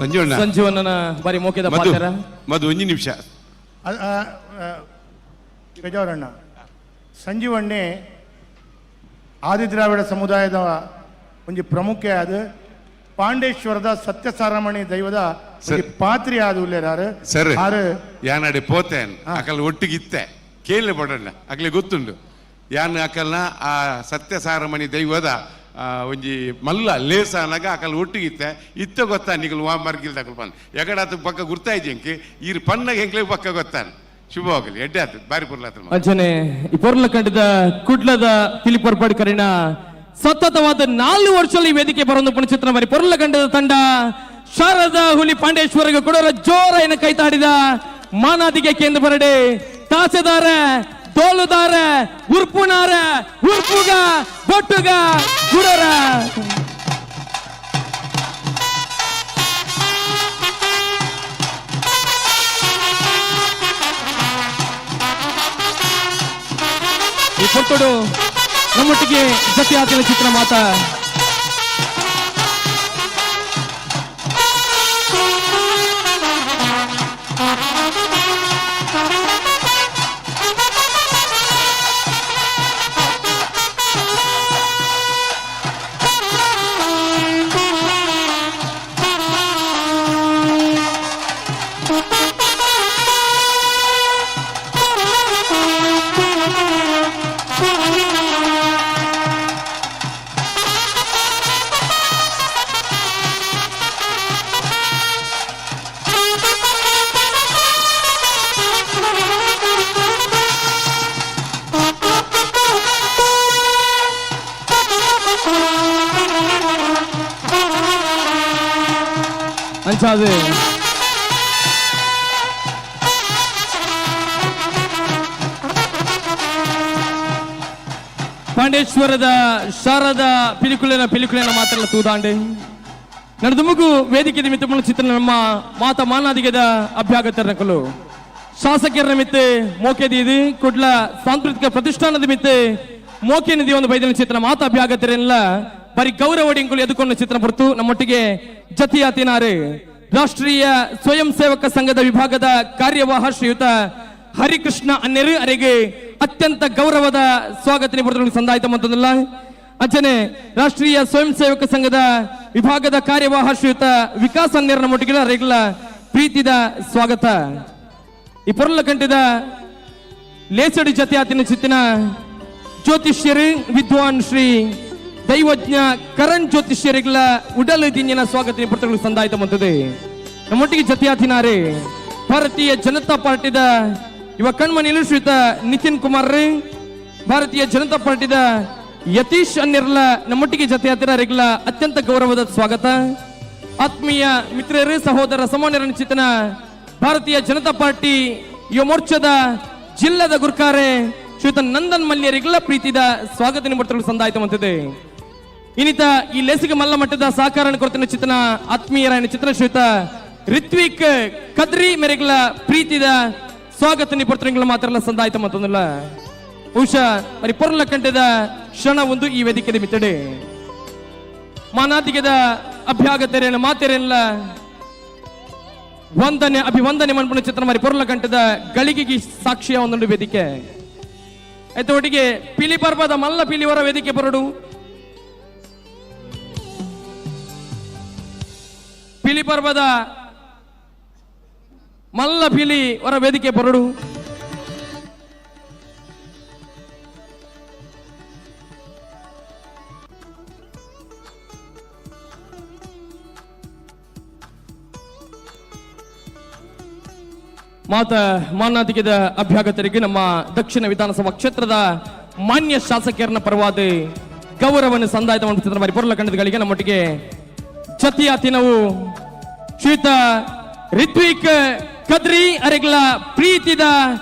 ಸಂಜೀವಣ್ಣ, ಸಂಜೀವಣ್ಣನ ಬಾರಿ ಮೋಕೆದ ಮಧು ಪಾತ್ರ. ಮಧು ಒಂಜಿ ನಿಮಿಷ. ಪೇಜಾವರಣ್ಣ, ಸಂಜೀವಣ್ಣೆ ಆದಿದ್ರಾವಿಡ ಸಮುದಾಯದ ಒಂಜಿ ಪ್ರಮುಖ ಅದು ಪಾಂಡೇಶ್ವರದ ಸತ್ಯಸಾರಮಣಿ ದೈವದ ಒಂಜಿ ಪಾತ್ರಿ ಆದ ಉಲ್ಲೇರಾರು. ಸರ್ ಆರು ಯಾನಡೆ ಪೋತೇನ್ ಅಕಲ್ ಒಟ್ಟಿಗೆ ಇತ್ತೆ ಕೇಳಿ ಬಡಣ್ಣ ಅಕ್ಲೆ ಗೊತ್ತುಂಡು ಯಾನ್ ಅಕಲ್ನ ಆ ಸತ್ಯಸಾರಮಣಿ ದೈವದ ಒಂಜಿ ಮಲ್ಲ ಲೇಸಾನಾಗ ಅಕಲ್ ಒಟ್ಟಿಗೆ ಇತ್ತೆ ಇತ್ತ ಗೊತ್ತಾ ನಿಗಲು ವಾ ಮರ್ಗಿಲ್ ತಕಲ್ ಪನ್ ಎಗಡಾತ ಪಕ್ಕ ಗುರ್ತಾಯ್ತು ಎಂಕೆ ಈರ್ ಪನ್ನಾಗ ಎಂಕ್ಲೆ ಪಕ್ಕ ಗೊತ್ತಾನ. ಶುಭವಾಗಲಿ, ಎಡ್ಡೆ ಆತು ಬಾರಿ ಪುರ್ಲಾತ. ಅಂಚನೆ ಈ ಪೊರ್ಲ ಕಂಡದ ಕುಡ್ಲದ ಪಿಲಿಪೊರ್ಪಾಡ್ ಕರಿನ ಸತತವಾದ 4 ವರ್ಷ ಈ ವೇದಿಕೆ ಬರೊಂದು ಪುಣಚಿತ್ರ ಬಾರಿ ಪೊರ್ಲ ಕಂಡದ ತಂಡ ಶಾರದಾ ಹುಲಿ ಪಾಂಡೇಶ್ವರಗೆ ಕೊಡೋರ ಜೋರ ಏನ ಕೈತಾಡಿದ ಮಾನಾದಿಗೆ ಕೇಂದ್ರ ಬರಡೆ ತಾಸೆದಾರ ತೋಲುದಾರ ಉರ್ಪುನಾರ ಉರ್ಪುಗ ಬೊಟ್ಟುಗ ಗುಡರ. ಈ ಪೊರ್ತುಡು ನಮ್ಮೊಟ್ಟಿಗೆ ಜತಿ ಆತಿನ ಚಿತ್ರ ಮಾತ ಅಂಚಾದ ಪಾಂಡೇಶ್ವರದ ಶಾರದಾ ಪಿಲಿಕುಲೆನ ಪಿಲಿಕುಲೆನ ಮಾತ್ರ ತೂದಾಂಡೆ ನಡೆದುಮುಗು ವೇದಿಕೆ ನಿಮಿತ್ತ ಚಿತ್ರ ನಮ್ಮ ಮಾತ ಮಾನಾದಿಗೆದ ಅಭ್ಯಾಗತರ ಶಾಸಕರ ನಿಮಿತ್ತ ಮೋಕೆದೀದು ಕುಡ್ಲ ಸಾಂಸ್ಕೃತಿಕ ಪ್ರತಿಷ್ಠಾನದ ನಿಮಿತ್ತ ಮೋಕೆ ನಿಧಿ ಒಂದು ಬೈದಿನ ಚಿತ್ರ ಮಾತ ಅಭ್ಯಾಗತರೆಲ್ಲ ಬರಿ ಗೌರವ ಡಿಂಕುಲು ಎದುಕೊಂಡು ಚಿತ್ರ ಹೊರತು ನಮ್ಮೊಟ್ಟಿಗೆ ಜತಿಯಾತಿನಾರು ರಾಷ್ಟ್ರೀಯ ಸ್ವಯಂ ಸೇವಕ ಸಂಘದ ವಿಭಾಗದ ಕಾರ್ಯವಾಹ ಶ್ರೀಯುತ ಹರಿಕೃಷ್ಣ ಅನ್ನೆರು ಅರೆಗೆ ಅತ್ಯಂತ ಗೌರವದ ಸ್ವಾಗತ ಸಂದಾಯಿತ ಮಂತದಲ್ಲ. ಅಂಚನೆ ರಾಷ್ಟ್ರೀಯ ಸ್ವಯಂ ಸೇವಕ ಸಂಘದ ವಿಭಾಗದ ಕಾರ್ಯವಾಹ ಶ್ರೀಯುತ ವಿಕಾಸ್ ಅನ್ನೆರನ ಮೊಟ್ಟಿಗೆ ಅರೆಗಳ ಪ್ರೀತಿದ ಸ್ವಾಗತ. ಈ ಪೊರ್ಲ ಕಂಠದ ಲೇಸಡಿ ಜತಿಯಾತಿನ ಚಿತ್ತಿನ ಜ್ಯೋತಿಷ್ಯರು ವಿದ್ವಾನ್ ಶ್ರೀ ದೈವಜ್ಞ ಕರಣ್ ಜ್ಯೋತಿಷ್ಯರಿಗಳ ಉಡಲು ದಿನ ಸ್ವಾಗತ ಪತ್ರಗಳು ಸಂದಾಯಿತ ಮಂತದೆ. ನಮ್ಮೊಟ್ಟಿಗೆ ಜತಿಯಾತಿನಾರೆ ಭಾರತೀಯ ಜನತಾ ಪಾರ್ಟಿದ ಯುವ ಕಣ್ಮಣಿಲು ಶ್ರೀಯುತ ನಿತಿನ್ ಕುಮಾರ್, ಭಾರತೀಯ ಜನತಾ ಪಾರ್ಟಿದ ಯತೀಶ್ ಅನ್ನಿರ್ಲ ನಮ್ಮೊಟ್ಟಿಗೆ ಜತೆಯಾತಿನಾರಿಗಳ ಅತ್ಯಂತ ಗೌರವದ ಸ್ವಾಗತ. ಆತ್ಮೀಯ ಮಿತ್ರರು ಸಹೋದರ ಸಮಾನ್ಯರ ಚಿತನ ಭಾರತೀಯ ಜನತಾ ಪಾರ್ಟಿ ಯುವ ಮೋರ್ಚಾದ ಜಿಲ್ಲದ ಗುರ್ಕಾರೆ ಶ್ರೀಯುತ ನಂದನ್ ಮಲ್ಯರಿಗಳ ಪ್ರೀತಿದ ಸ್ವಾಗತ ನಿಮ್ಮೊಟ್ಟಿಗೆ ಸಂದಾಯಿತ ಮಂತಿದೆ. ಇನ್ನಿತ ಈ ಲೇಸಿಗೆ ಮಲ್ಲ ಮಟ್ಟದ ಸಹಕಾರ ಕೊರತಿನ ಚಿತನ ಆತ್ಮೀಯರಾಯನ ಚಿತ್ರ ಶ್ರೀಯುತ ರಿತ್ವಿಕ್ ಕದ್ರಿ ಮೇರೆಗಳ ಪ್ರೀತಿದ ಸ್ವಾಗತ ನಿಪರ್ತನೆಗಳ ಮಾತ್ರ ಸಂದಾಯಿತ ಮತ್ತೊಂದಲ್ಲ. ಬಹುಶಃ ಮರಿ ಪೊರ್ಲ ಕಂಠದ ಕ್ಷಣ ಒಂದು ಈ ವೇದಿಕೆ ಮಿತ್ತಡೆ ಮಾನಾದಿಗೆದ ಅಭ್ಯಾಗತರೇನ ಮಾತೆರೆಲ್ಲ ವಂದನೆ ಅಭಿವಂದನೆ ಮನ್ಪುಣ ಚಿತ್ರ ಮರಿ ಪೊರ್ಲ ಕಂಠದ ಗಳಿಗೆಗೆ ಸಾಕ್ಷಿಯ ಒಂದೊಂದು ವೇದಿಕೆ. ಆಯ್ತು ಒಟ್ಟಿಗೆ ಪಿಲಿ ಪರ್ವದ ಮಲ್ಲ ಪಿಲಿವರ ವೇದಿಕೆ ಬರಡು ಪಿಲಿ ಪರ್ವದ ಮಲ್ಲ ಪಿಲಿ ಹೊರ ವೇದಿಕೆ ಬರಡು. ಮಾತ ಮಾನಾದಿಗೆದ ಅಭ್ಯಾಗತರಿಗೆ ನಮ್ಮ ದಕ್ಷಿಣ ವಿಧಾನಸಭಾ ಕ್ಷೇತ್ರದ ಮಾನ್ಯ ಶಾಸಕರನ್ನ ಪರವಾದ ಗೌರವವನ್ನು ಸಂದಾಯತ ಮಾಡುತ್ತಿದ್ದ ಬಾರಿ ಪೊರ್ಲ ಕಂಡಗಳಿಗೆ ನಮ್ಮೊಟ್ಟಿಗೆ ಜತಿಯಾತಿನವು ಶ್ರೀಯುತ ರಿತ್ವಿಕ್ ಕದ್ರಿ ಅರೆಗಳ ಪ್ರೀತಿದ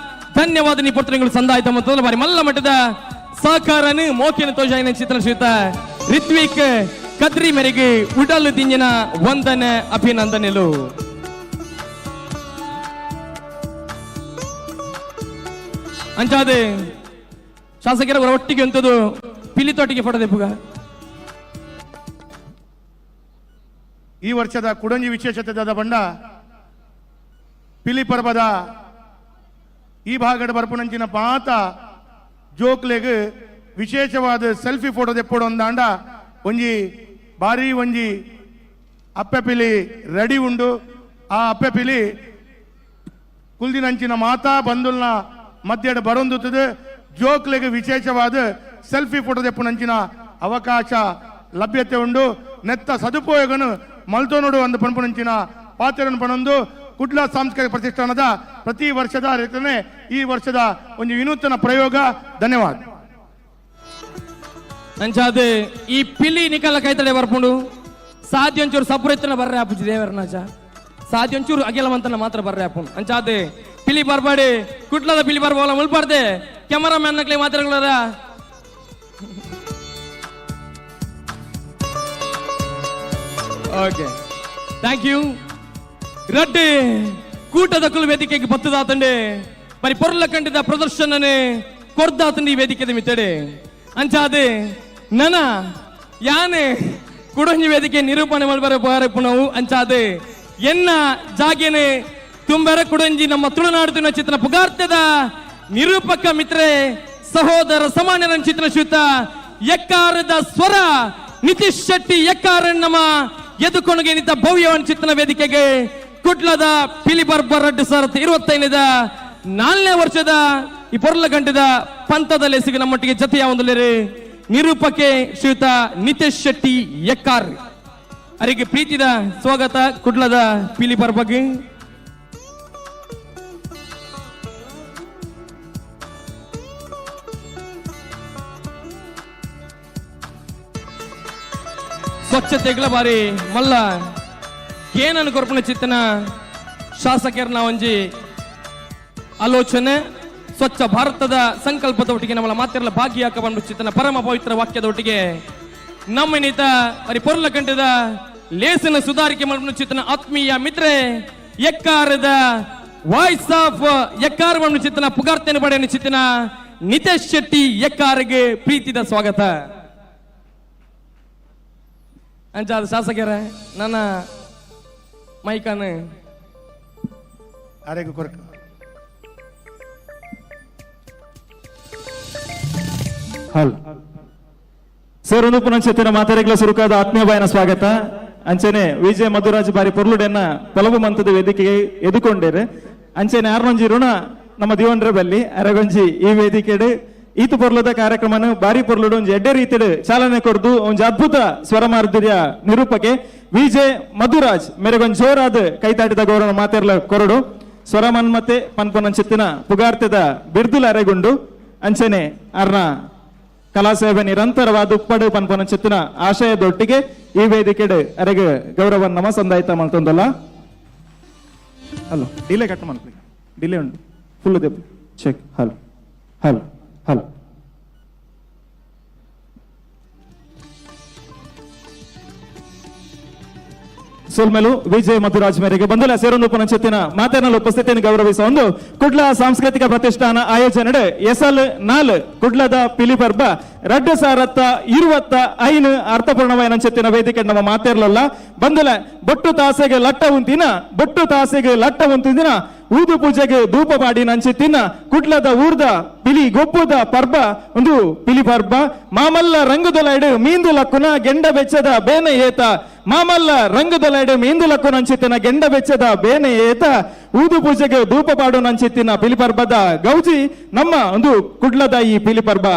ಧನ್ಯವಾದ ನಿಪತ್ರಗಳು ಸಂದಾಯಿತ ಮತ್ತು ಬಾರಿ ಮಲ್ಲ ಮಟ್ಟದ ಸಹಕಾರನು ಮೋಕಿನ ತೋಜಾಯಿನ ಚಿತ್ರ ಶ್ರೀತ ರಿತ್ವಿಕ್ ಕದ್ರಿ ಮೇರೆಗೆ ಉಡಲು ದಿಂಜಿನ ವಂದನೆ ಅಭಿನಂದನೆಲು. ಅಂಚಾದೆ ಶಾಸಕರ ಒಟ್ಟಿಗೆ ಅಂತದ್ದು ಪಿಲಿತೊಟ್ಟಿಗೆ ಫೋಟೋ ದೆಪ್ಪುಗ. ಈ ವರ್ಷದ ಕುಡಂಜಿ ವಿಶೇಷತೆ ಬಂಡ ಪಿಲಿ ಪರ್ಬದ ಈ ಭಾಗದ ಬರ್ಪುನಂಚಿನ ಪಾತ ಜೋಕ್ಲೆಗ್ ವಿಶೇಷವಾದ ಸೆಲ್ಫಿ ಫೋಟೋ ದೆಪ್ಪೊಡು ಒಂದಾಂಡ ಒಂಜಿ ಬಾರಿ ಒಂಜಿ ಅಪ್ಪೆ ಪಿಲಿ ರೆಡಿ ಉಂಡು. ಆ ಅಪ್ಪೆ ಪಿಲಿ ಕುಲ್ದಿನಂಚಿನ ಮಾತಾ ಬಂದುಲ್ನ ಮಧ್ಯದ ಬರೊಂದುತ್ತದೆ. ಜೋಕ್ಲೆಗ್ ವಿಶೇಷವಾದ ಸೆಲ್ಫಿ ಫೋಟೋ ದೆಪ್ಪುನಂಚಿನ ಅವಕಾಶ ಲಭ್ಯತೆ ಉಂಡು. ನೆತ್ತ ಸದುಪಯೋಗನು ಮಲ್ತೋನುಡು ಒಂದು ಪನ್ಪುನಂಚಿನ ಪಾತ್ರವನ್ನು ಪಣೊಂದು ಕುಡ್ಲ ಸಾಂಸ್ಕೃತಿಕ ಪ್ರತಿಷ್ಠಾನದ ಪ್ರತಿ ವರ್ಷದ ರೀತಿಯೇ ಈ ವರ್ಷದ ಒಂದು ವಿನೂತನ ಪ್ರಯೋಗ. ಧನ್ಯವಾದ. ಅಂಚಾದ ಈ ಪಿಲಿ ನಿಕಲ ಕೈತಡೆ ಬರ್ಪುಂಡು ಸಾಧ್ಯ ಒಂಚೂರು ಸಪುರೆತ್ತನ ಬರ್ರೆ ಆಪುಜಿ ದೇವರನಾಚ ಸಾಧ್ಯ ಒಂಚೂರು ಅಗಿಲವಂತನ ಮಾತ್ರ ಬರ್ರೆ ಆಪುಂಡು. ಅಂಚಾದ ಪಿಲಿ ಬರ್ಬಾಡಿ ಕುಡ್ಲದ ಪಿಲಿ ಬರ್ಬೋಲ ಮುಲ್ಪಾರ್ದೆ ಕ್ಯಾಮರಾಮ್ಯಾನ್ ನಕ್ಲೆ ಮಾತ್ರ. Okay thank you. ರಡ್ಡು ಕೂಟದ ಕುಲು ವೇದಿಕೆಗೆ ಬತ್ತದಾತಂಡೆ ಬರಿ ಪೊರ್ಲ ಕಂಡಿದ ಪ್ರದರ್ಶನನೆ ಕೊರ್ದಾತಂಡಿ ಈ ವೇದಿಕೆದ ಮಿತ್ತಡೆ. ಅಂಚಾದೆ ನನ ಯಾನೆ ಕುಡಂಜಿ ವೇದಿಕೆ ನಿರೂಪಣೆ ಮಲ್ಬರ ಪುನವು. ಅಂಚಾದೆ ಎನ್ನ ಜಾಗೇನೆ ತುಂಬರ ಕುಡಂಜಿ ನಮ್ಮ ತುಳುನಾಡು ಚಿತ್ರ ಪುಗಾರ್ತದ ನಿರೂಪಕ ಮಿತ್ರೆ ಸಹೋದರ ಸಮಾನ್ಯರ ಚಿತ್ರ ಶ್ರುತ ಎಕ್ಕಾರದ ಸ್ವರ ನಿತೀಶ್ ಶೆಟ್ಟಿ ಎಕ್ಕಾರ ನಮ್ಮ ಎದುಕೊಣಗೆ ನಿಂತ ಭವ್ಯವನ್ ಚಿತ್ರನ ವೇದಿಕೆಗೆ ಕುಡ್ಲದ ಪಿಲಿಬರ್ಬರ್ 2025ದ 4ನೇ ವರ್ಷದ ಈ ಪೊರ್ಲ ಗಂಟದ ಪಂಥದ ಲೇಸಿಗೆ ನಮ್ಮೊಟ್ಟಿಗೆ ಜತೆಯ ಒಂದಲೇರಿ ನಿರೂಪಕೆ ಶ್ರೀಯುತ ನಿತೇಶ್ ಶೆಟ್ಟಿ ಎಕ್ಕಾರ್ ಅವರಿಗೆ ಪ್ರೀತಿದ ಸ್ವಾಗತ ಕುಡ್ಲದ ಪಿಲಿಬರ್ಬಗೆ. ಸ್ವಚ್ಛತೆಗಳ ಬಾರಿ ಮಲ್ಲ ಏನನ್ನು ಕೊರ್ಪುನ ಚಿತ್ತನ ಶಾಸಕರನ್ನ ಒಂಜಿ ಆಲೋಚನೆ ಸ್ವಚ್ಛ ಭಾರತದ ಸಂಕಲ್ಪದ ಒಟ್ಟಿಗೆ ನಮ್ಮಲ್ಲ ಮಾತಿರಲ್ಲ ಭಾಗಿಯಾಕ ಬಂದು ಚಿತ್ತನ ಪರಮ ಪವಿತ್ರ ವಾಕ್ಯದ ಒಟ್ಟಿಗೆ ನಮ್ಮ ನೀತ ಬರಿ ಪೊರ್ಲ ಕಂಠದ ಲೇಸಿನ ಸುಧಾರಿಕೆ ಮಾಡಲು ಚಿತ್ತನ ಆತ್ಮೀಯ ಮಿತ್ರೆ ಎಕ್ಕಾರದ ವಾಯ್ಸ್ ಆಫ್ ಎಕ್ಕಾರ ಬಂದು ಚಿತ್ತನ ಪುಗಾರ್ತೇನೆ ಪಡೆಯನ್ನು ಚಿತ್ತನ ನಿತೇಶ್ ಶೆಟ್ಟಿ ಎಕ್ಕಾರಿಗೆ ಪ್ರೀತಿದ ಸ್ವಾಗತ. ಅಂಚಾದ ಶಾಸಕರ ನನ್ನ ಮೈಕನ್ ಆರೋಗ್ಯ ಕೊರಕ ಹಲ್ ಸರ್ ಒಂದು ಪುನಂಚೆತ್ತಿನ ಮಾತಾಡಿಗಳ ಸುರುಕಾದ ಆತ್ಮೀಯ ಬಾಯನ ಸ್ವಾಗತ. ಅಂಚನೆ ವಿಜಯ ಮಧುರಾಜ್ ಬಾರಿ ಪೊರ್ಲುಡೆನ್ನ ಪೊಲಬು ಮಂತದ ವೇದಿಕೆಗೆ ಎದುಕೊಂಡೇರು. ಅಂಚನೆ ಆರ್ನೊಂಜಿ ಋಣ ನಮ್ಮ ದಿವನ್ರ ಬಲ್ಲಿ ಅರಗೊಂಜಿ ಈ ವೇದಿಕೆಡು ಈತು ಪೊರ್ಲದ ಕಾರ್ಯಕ್ರಮನ ಬಾರಿ ಪೊರ್ಲುಡು ಒಂಜಿ ಎಡ್ಡೆ ರೀತಿಡು ಚಾಲನೆ ಕೊರ್ದು ಒಂಜಿ ಅದ್ಭುತ ಸ್ವರ ಮಾಧುರ್ಯ ನಿರೂಪಕೆ ವಿಜಯ್ ಮಧುರಾಜ್ ಮೇರೆಗೊಂಜಿ ಜೋರಾದ ಕೈತಾಟಿದ ಗೌರವ ಮಾತೆರ್ಲ ಕೊರಡು ಸ್ವರ ಮನ್ಮತೆ ಪನ್ಪೊನಂಚಿತ್ತಿನ ಪುಗಾರ್ತೆದ ಬಿರ್ದುಲ ಅರೆಗುಂಡು. ಅಂಚನೆ ಅರ್ನ ಕಲಾಸೇವೆ ನಿರಂತರವಾದ ಉಪ್ಪಡು ಪನ್ಪೊನಂಚಿತ್ತಿನ ಆಶಯದೊಟ್ಟಿಗೆ ಈ ವೇದಿಕೆಡು ಅರೆಗೆ ಗೌರವ ನಮ ಸಂದಾಯಿತ ಮಲ್ತೊಂದಲ್ಲ. Hello delay cut ಮಲ್ಪಿ delay ಉಂಟು ಫುಲ್ ದೆಪ್ಪು check. Hello hello hello ಸೋಲ್ಮೇಲು ವಿಜಯ ಮಧುರಾಜ್ ಮೇರೆಗೆ ಬಂದಲ ಸೇರೊಂದು ಪುನಂಚೆತ್ತಿನ ಮಾತೇನಲ್ಲಿ ಉಪಸ್ಥಿತಿಯನ್ನು ಗೌರವಿಸುವ ಒಂದು ಕುಡ್ಲ ಸಾಂಸ್ಕೃತಿಕ ಪ್ರತಿಷ್ಠಾನ ಆಯೋಜನೆ ಎಸಲ್ 4 ಕುಡ್ಲದ ಪಿಲಿಪರ್ಬ 2025 ಅರ್ಥಪೂರ್ಣವಾದ ವೇದಿಕೆ ನಮ್ಮ ಮಾತೇರ್ಲಲ್ಲ ಬಂದಲ ಬೊಟ್ಟು ತಾಸೆಗೆ ಲಟ್ಟ ಉಂತಿನ ಬೊಟ್ಟು ತಾಸೆಗೆ ಲಟ್ಟ ಉಂತಿನ ಊದು ಪೂಜೆಗೆ ಧೂಪ ಪಾಡಿ ನಂಚಿತ್ತಿನ ಕುಡ್ಲದ ಊರ್ದ ಪಿಲಿ ಗೊಪ್ಪುದ ಪರ್ಬ ಒಂದು ಪಿಲಿ ಪರ್ಬ ಮಾಮಲ್ಲ ರಂಗುದೊಲೈಡು ಮೀಂದು ಲಕ್ಕುನ ಗೆಂಡ ಬೆಚ್ಚದ ಬೇನೆ ಏತ ಮಾಮಲ್ಲ ರಂಗುದೊಲೈಡು ಮೀಂದು ಲಕ್ಕು ನಂಚಿತ್ತಿನ ಗೆಂಡ ಬೆಚ್ಚದ ಬೇನೆ ಏತ ಊದು ಪೂಜೆಗೆ ಧೂಪ ಪಾಡು ನಂಚಿತ್ತಿನ ಪಿಲಿ ಪರ್ಬದ ಗೌಜಿ ನಮ್ಮ ಒಂದು ಕುಡ್ಲದ ಈ ಪಿಲಿ ಪರ್ಬ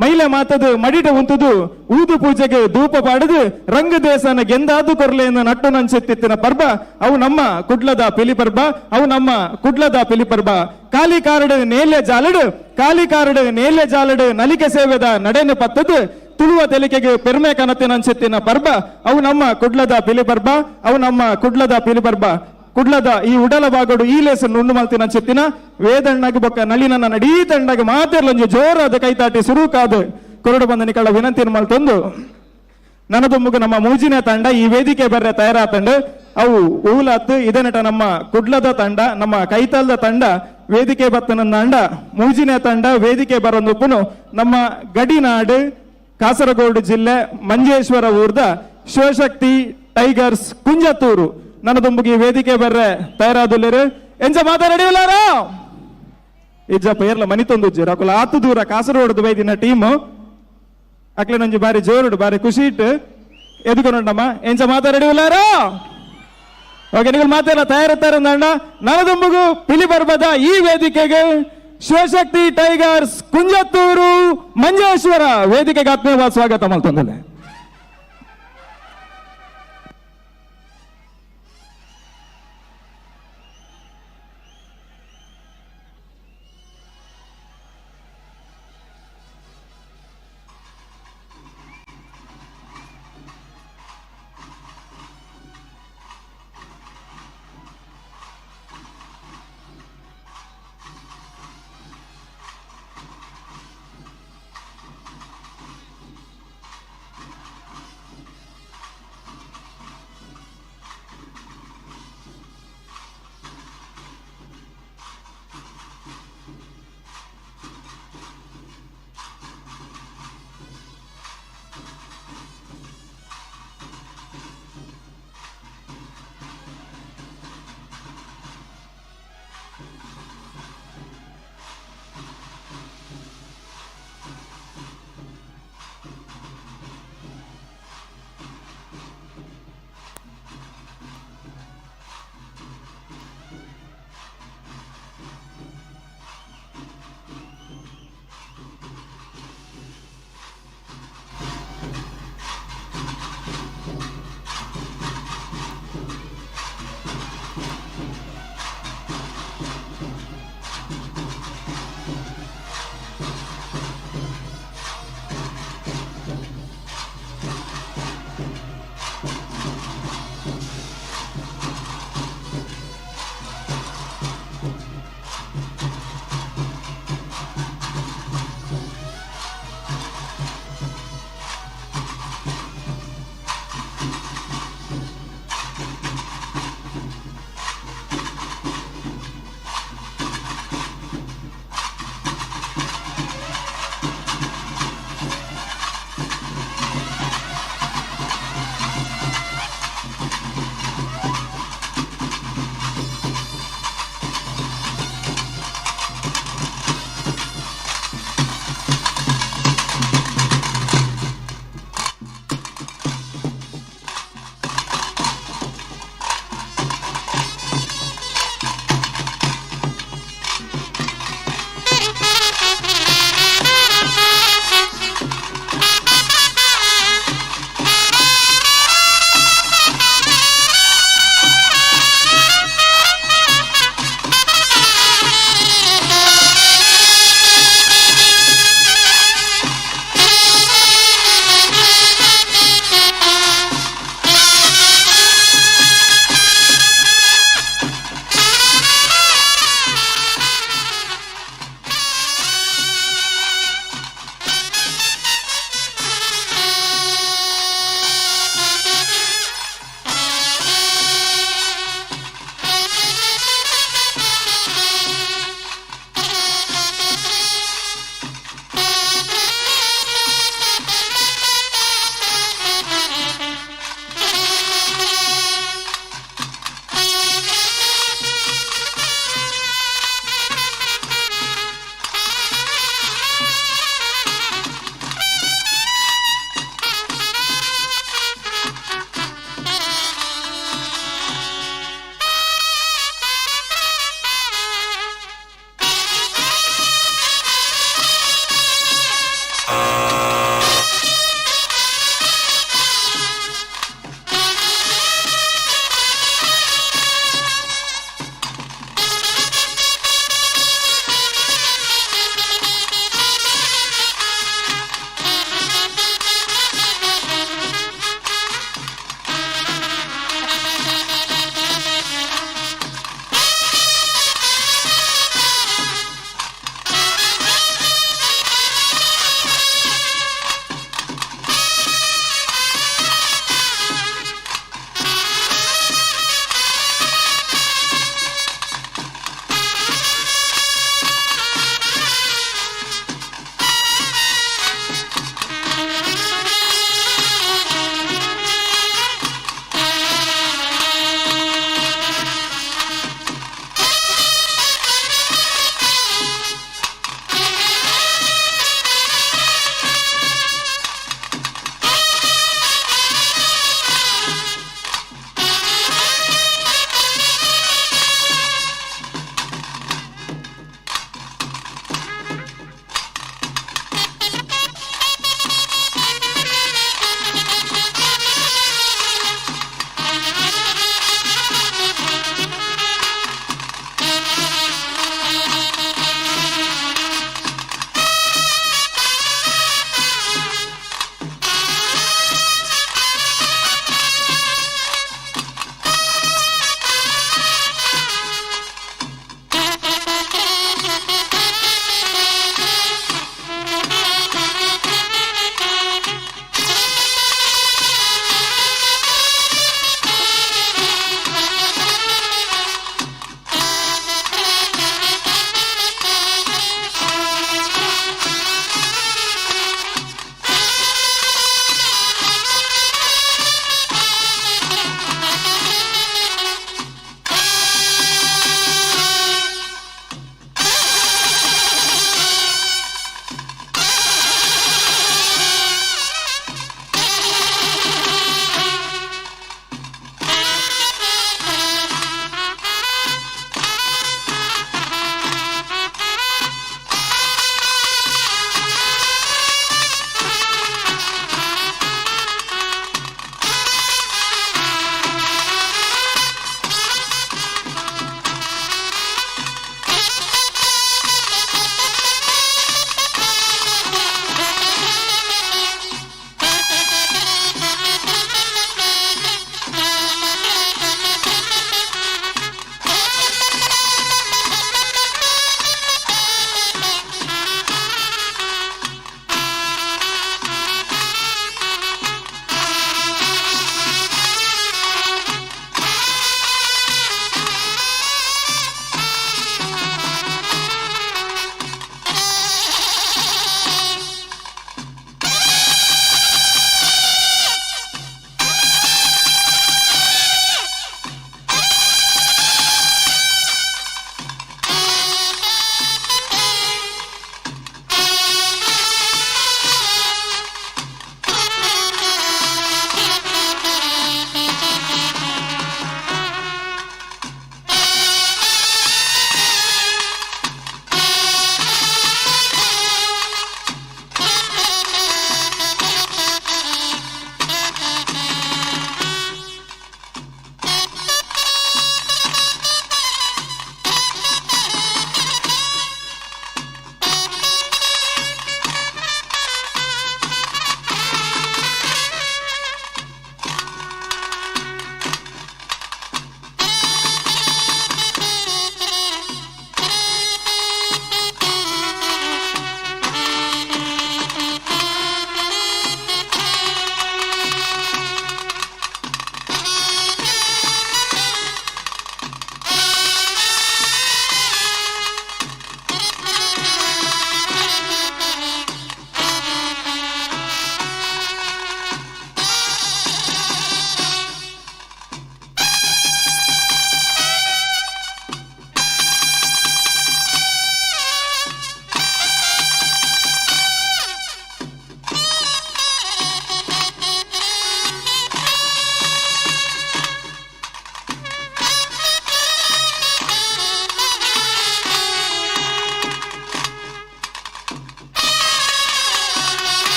ಮೈಲೆ ಮಾತದು ಮಡಿಟ ಉಂತುದು ಊದು ಪೂಜೆಗೆ ಧೂಪ ಪಾಡುದು ರಂಗ ದೇಶನ ಗೆಂದಾದು ಕೊರ್ಲೆಯನ್ನು ನಟ್ಟು ನಂಚೆತ್ತಿತ್ತಿನ ಪರ್ಬ ಅವು ನಮ್ಮ ಕುಡ್ಲದ ಪಿಲಿ ಪರ್ಬ ಅವು ನಮ್ಮ ಕುಡ್ಲದ ಪಿಲಿ ಪರ್ಬ. ಕಾಲಿ ಕಾರಡು ನೇಲೆ ಜಾಲಡು ಕಾಲಿ ಕಾರಡು ನೇಲೆ ಜಾಲಡು ನಲಿಕೆ ಸೇವೆದ ನಡೆನು ಪತ್ತದು ತುಳುವ ತೆಲಿಕೆಗೆ ಪೆರ್ಮೆ ಕನತಿನ ಅಂಚೆತ್ತಿನ ಪರ್ಬ ಅವು ನಮ್ಮ ಕುಡ್ಲದ ಪಿಲಿ ಪರ್ಬ ಅವು ನಮ್ಮ ಕುಡ್ಲದ ಪಿಲಿ ಪರ್ಬ. ಕುಡ್ಲದ ಈ ಉಡಲ ಭಾಗಡು ಈ ಲೇಸನ್ನು ಉಂಡು ಮಲ್ತಿನ ಚೆತ್ತಿನ ವೇದಣ್ಣಗ್ ಬೊಕ್ಕ ನಳಿನ ನಡೀ ತಂಡಗ್ ಮಾತೆರ್ಲೊಂಜಿ ಜೋರಾದ ಕೈತಾಟಿ ಸುರುಕಾದ ಕೊರಡು ಬಂದ ನಿಕಳ ವಿನಂತಿಯನ್ನು ಮಲ್ತೊಂದು ನನದೊಮ್ಮಗ ನಮ್ಮ ಮೂಜಿನ ತಂಡ ಈ ವೇದಿಕೆ ಬರ್ರೆ ತಯಾರಾತಂಡು ಅವು ಊಲಾತ್ ಇದನಟ ನಮ್ಮ ಕುಡ್ಲದ ತಂಡ ನಮ್ಮ ಕೈತಲ್ದ ತಂಡ ವೇದಿಕೆ ಬತ್ತನ ತಂಡ ಮೂಜಿನ ತಂಡ ವೇದಿಕೆ ಬರೊಂದುಪ್ಪುನು ನಮ್ಮ ಗಡಿನಾಡು ಕಾಸರಗೋಡು ಜಿಲ್ಲೆ ಮಂಜೇಶ್ವರ ಊರ್ದ ಶಿವಶಕ್ತಿ ಟೈಗರ್ಸ್ ಕುಂಜತ್ತೂರು ನನದೊಂಬುಗಿ ವೇದಿಕೆ ಬರ್ರೆ ತಯಾರಾದುಲ್ಲೇರು ಎಂಜ ಮಾತಾಡಿಯುಲ್ಲಾರ ಇಜ್ಜಪ್ಪ ಏರ್ಲ ಮನಿತೊಂದು ಅಕುಲ ಆತು ದೂರ ಕಾಸರಗೋಡು ಬೈದಿನ ಟೀಮ್ ಅಕ್ಲೆ ನಂಜಿ ಬಾರಿ ಜೋರುಡು ಬಾರಿ ಖುಷಿ ಇಟ್ಟು ಎದುಕೊಂಡಮ್ಮ ಎಂಚ ಮಾತಾಡಿಯುಲ್ಲಾರ ಓಕೆ ನೀವು ಮಾತೆಲ್ಲ ತಯಾರಿರ್ತಾರೆ ಅಂದ ನನದೊಂಬುಗು ಪಿಲಿ ಬರ್ಬದ ಈ ವೇದಿಕೆಗೆ ಶಿವಶಕ್ತಿ ಟೈಗರ್ಸ್ ಕುಂಜತ್ತೂರು ಮಂಜೇಶ್ವರ ವೇದಿಕೆಗೆ ಆತ್ಮೀಯವಾದ ಸ್ವಾಗತ ಮಲ್ತೊಂದಲೆ.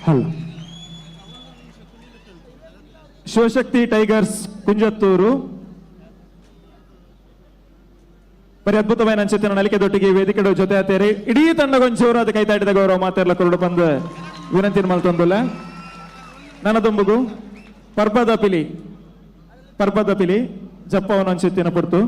ಹಲೋ ಶಿವಶಕ್ತಿ ಟೈಗರ್ಸ್ ಕುಂಜತ್ತೂರು ಬರಿ ಅದ್ಭುತವಾದ ಅಂಚೆತ್ತಿನ ನಲಿಕೆದೊಟ್ಟಿಗೆ ವೇದಿಕೆ ಜೊತೆ ಆತೇರಿ ಇಡೀ ತಂಡಗೊಂಚೂರು ಅದು ಕೈತಾಟಿದ ಗೌರವ ಮಾತೆರ್ಲ ಕೊರಡು ಬಂದು ವಿನಂತಿ ಮಲ್ತೊಂದುಲ್ಲ. ನನದೊಂಬುಗು ಪರ್ಬದ ಪಿಲಿ, ಪರ್ಬದ ಪಿಲಿ ಜಪ್ಪವನ ಅಂಚೆತ್ತಿನ ಪುರ್ತು.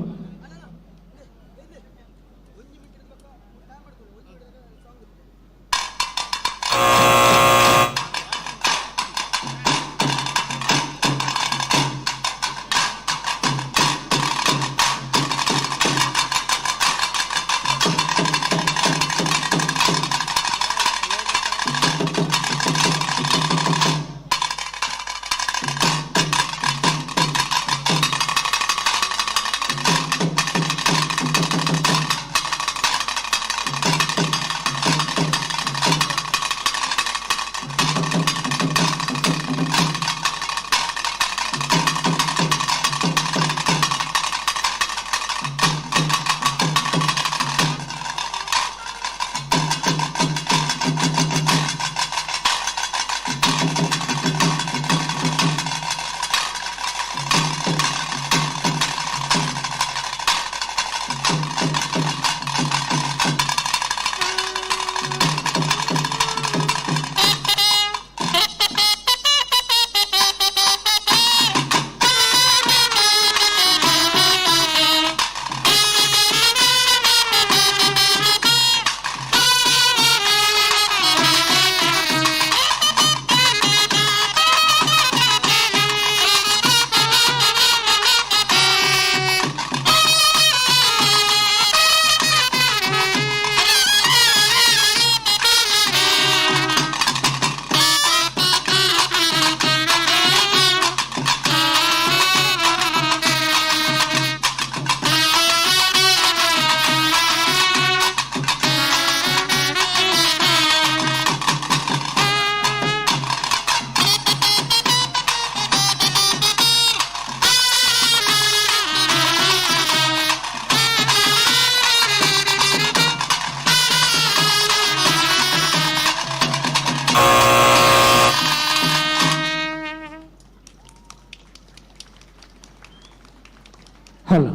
ಹಲೋ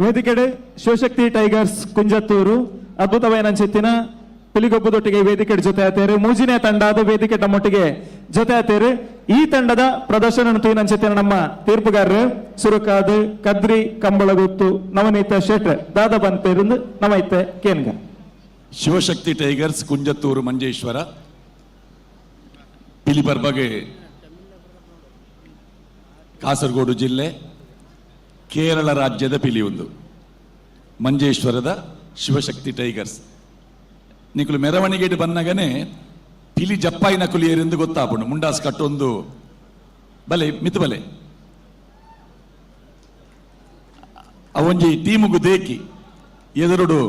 ವೇದಿಕೆಡೆ ಶಿವಶಕ್ತಿ ಟೈಗರ್ಸ್ ಕುಂಜತ್ತೂರು ಅದ್ಭುತವಾದ ಅಂಚೆತ್ತಿನ ಪಿಲಿಗೊಬ್ಬದೊಟ್ಟಿಗೆ ವೇದಿಕೆ ಜೊತೆ ಆತೇರು. ಮೂಜಿನೇ ತಂಡ ಅದು ವೇದಿಕೆ ತಮ್ಮೊಟ್ಟಿಗೆ ಜೊತೆ ಆತೇರು. ಈ ತಂಡದ ಪ್ರದರ್ಶನ ಅಂಚೆತ್ತಿನ ನಮ್ಮ ತೀರ್ಪುಗಾರರು ಸುರುಕಾದು ಕದ್ರಿ ಕಂಬಳಗುತ್ತು ನವನೀತ ಶೆಟ್ರ್ ದಾದ ಬಂತೇருந்து ನಮೈತೆ ಕೇನ್ಗ. ಶಿವಶಕ್ತಿ ಟೈಗರ್ಸ್ ಕುಂಜತ್ತೂರು ಮಂಜೇಶ್ವರ ಪಿಲಿಪರ್ಬಗೆ ಕಾಸರಗೋಡು ಜಿಲ್ಲೆ ಕೇರಳ ರಾಜ್ಯದ ಪಿಲಿಯೊಂದು ಮಂಜೇಶ್ವರದ ಶಿವಶಕ್ತಿ ಟೈಗರ್ಸ್. ನಿಕುಲು ಮೆರವಣಿಗೆ ಬನ್ನಗನೆ ಪಿಲಿ ಜಪ್ಪಾಯಿ ನಕುಲಿಯರೆಂದು ಗೊತ್ತಾಪುಂಡು. ಮುಂಡಾಸ್ ಕಟ್ಟೊಂದು ಬಲೆ ಮಿತು ಬಲೆ ಅವೊಂಜಿ ಟೀಮುಗು ದೇಕಿ ಎದುರುಡು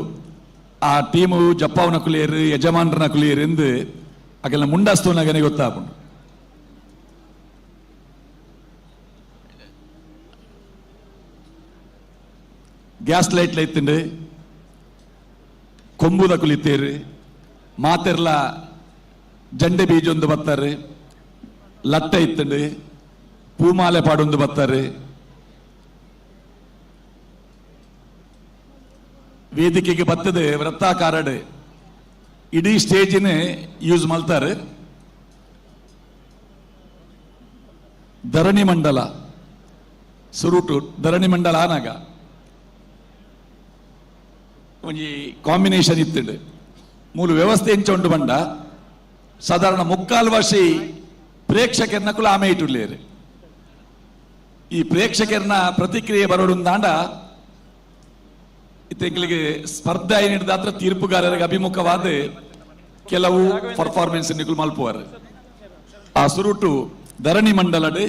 ಆ ಟೀಮು ಜಪ್ಪಾವು ನಕುಲಿಯರು ಯಜಮಾನರ ನಕುಲಿಯರು ಎಂದು ಅಗಲ ಮುಂಡಾಸ್ ತೋನಗನೆ ಗೊತ್ತಾಪುಂಡು. ಗ್ಯಾಸ್ ಲೈಟ್ ಲೈತ್ತುಂಡು ಕೊಂಬುದ ಕುಲಿತೇರು ಮಾತೆರ್ಲ ಜಂಡೆ ಬೀಜೊಂದು ಬತ್ತಾರೆ ಲಟ್ಟ ಇತ್ತುಂಡು ಪೂಮಾಲೆ ಪಾಡೊಂದು ಬತ್ತಾರೆ. ವೇದಿಕೆಗೆ ಬತ್ತದೆ ವೃತ್ತಾಕಾರಡ್ ಇಡೀ ಸ್ಟೇಜಿನ ಯೂಸ್ ಮಾಡ್ತಾರೆ. ಧರಣಿ ಮಂಡಲ ಸುರುಟು ಧರಣಿ ಮಂಡಲ ಆನಾಗ ಒಂಜಿ ಕಾಂಬಿನೇಷನ್ ಇತ್ತುಂಡು. ಮೂಲ ವ್ಯವಸ್ಥೆ ಎಂಚ ಉಂಡು ಬಂಡ ಸಾಧಾರಣ ಮುಕ್ಕಾಲು ವರ್ಷಿ ಪ್ರೇಕ್ಷಕರನ್ನ ಕುಲ ಆಮೆ ಇಟ್ಟುಳ್ಳೇರು. ಈ ಪ್ರೇಕ್ಷಕರನ್ನ ಪ್ರತಿಕ್ರಿಯೆ ಬರೋಡುಂದಾಂಡ ಇತ್ತೆಂಗ್ಲಿಗೆ ಸ್ಪರ್ಧೆ ಹಿಡಿದಾತ್ರ ತೀರ್ಪುಗಾರರಿಗೆ ಅಭಿಮುಖವಾದ ಕೆಲವು ಪರ್ಫಾರ್ಮೆನ್ಸ್ ನಿಕುಲ್ ಮಲ್ಪುವರು. ಆ ಸುರುಟು ಧರಣಿ ಮಂಡಲಡ್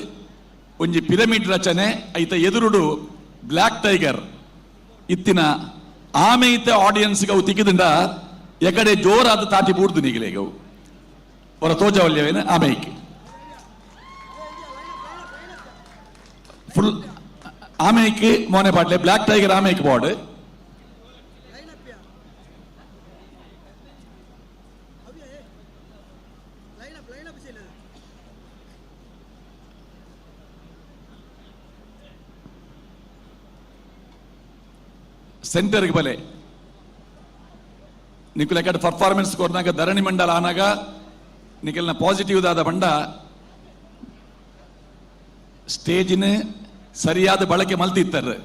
ಒಂಜಿ ಪಿರಮಿಡ್ ರಚನೆ ಐತ ಎದುರುಡು ಬ್ಲ್ಯಾಕ್ ಟೈಗರ್ ಇತ್ತಿನ ಆಮೆ ಇತ್ತ ಆಡಿಯನ್ಸ್ ಅವು ತಿಕ್ಕಿದಿಂದ ಎಕಡೆ ಜೋರಾದ ತಾಟಿ ಬೂಡ್ದು ನಿಗಲೇಗವು ಅವರ ತೋಜವಲ್ಯವೇನ ಆಮೇಯ್ಕೆ ಫುಲ್ ಆಮೇಯ್ಕೆ ಮೋನೆ ಪಾಟ್ಲೆ ಬ್ಲ್ಯಾಕ್ ಟೈಗರ್ ಆಮೇಯ್ಕೆ ಬಾರ್ಡ್. ಸೆಂಟರ್ಗೆ ಬಲೆ. ನಿಕುಲ್ ಎಕಡೆ ಪರ್ಫಾರ್ಮೆನ್ಸ್ ಕೊರ್ನಾಗ ಧರಣಿ ಮಂಡಲ ಆನಾಗ ನಿಕಲ್ನ ಪಾಸಿಟಿವ್ ದಾದ ಬಂಡ ಸ್ಟೇಜಿನ ಸರಿಯಾದ ಬಳಕೆ ಮಲ್ತಿತ್ತಾರೆ.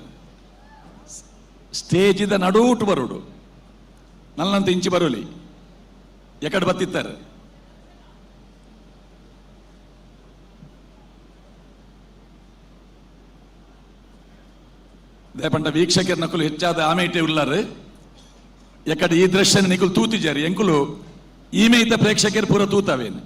ಸ್ಟೇಜಿದ ನಡೂಟು ಬರೋಡು, ನಲ್ಲಂತ ಇಂಚಿ ಬರೋಲಿ ಎಕಡೆ ಬತ್ತಿತ್ತಾರೆ. ದೇಪಂಡ ವೀಕ್ಷಕರ ನಕುಲು ಹೆಚ್ಚಾದ ಆಮೇಟೆ ಉಲ್ಲಾರು. ಎಕಡೆ ಈ ದೃಶ್ಯ ನಿಕುಲು ತೂತಿಜಾರಿ ಎಂಕುಲು ಈಮೇತ ಪ್ರೇಕ್ಷಕರು ಪೂರ ತೂತಾವೇನು.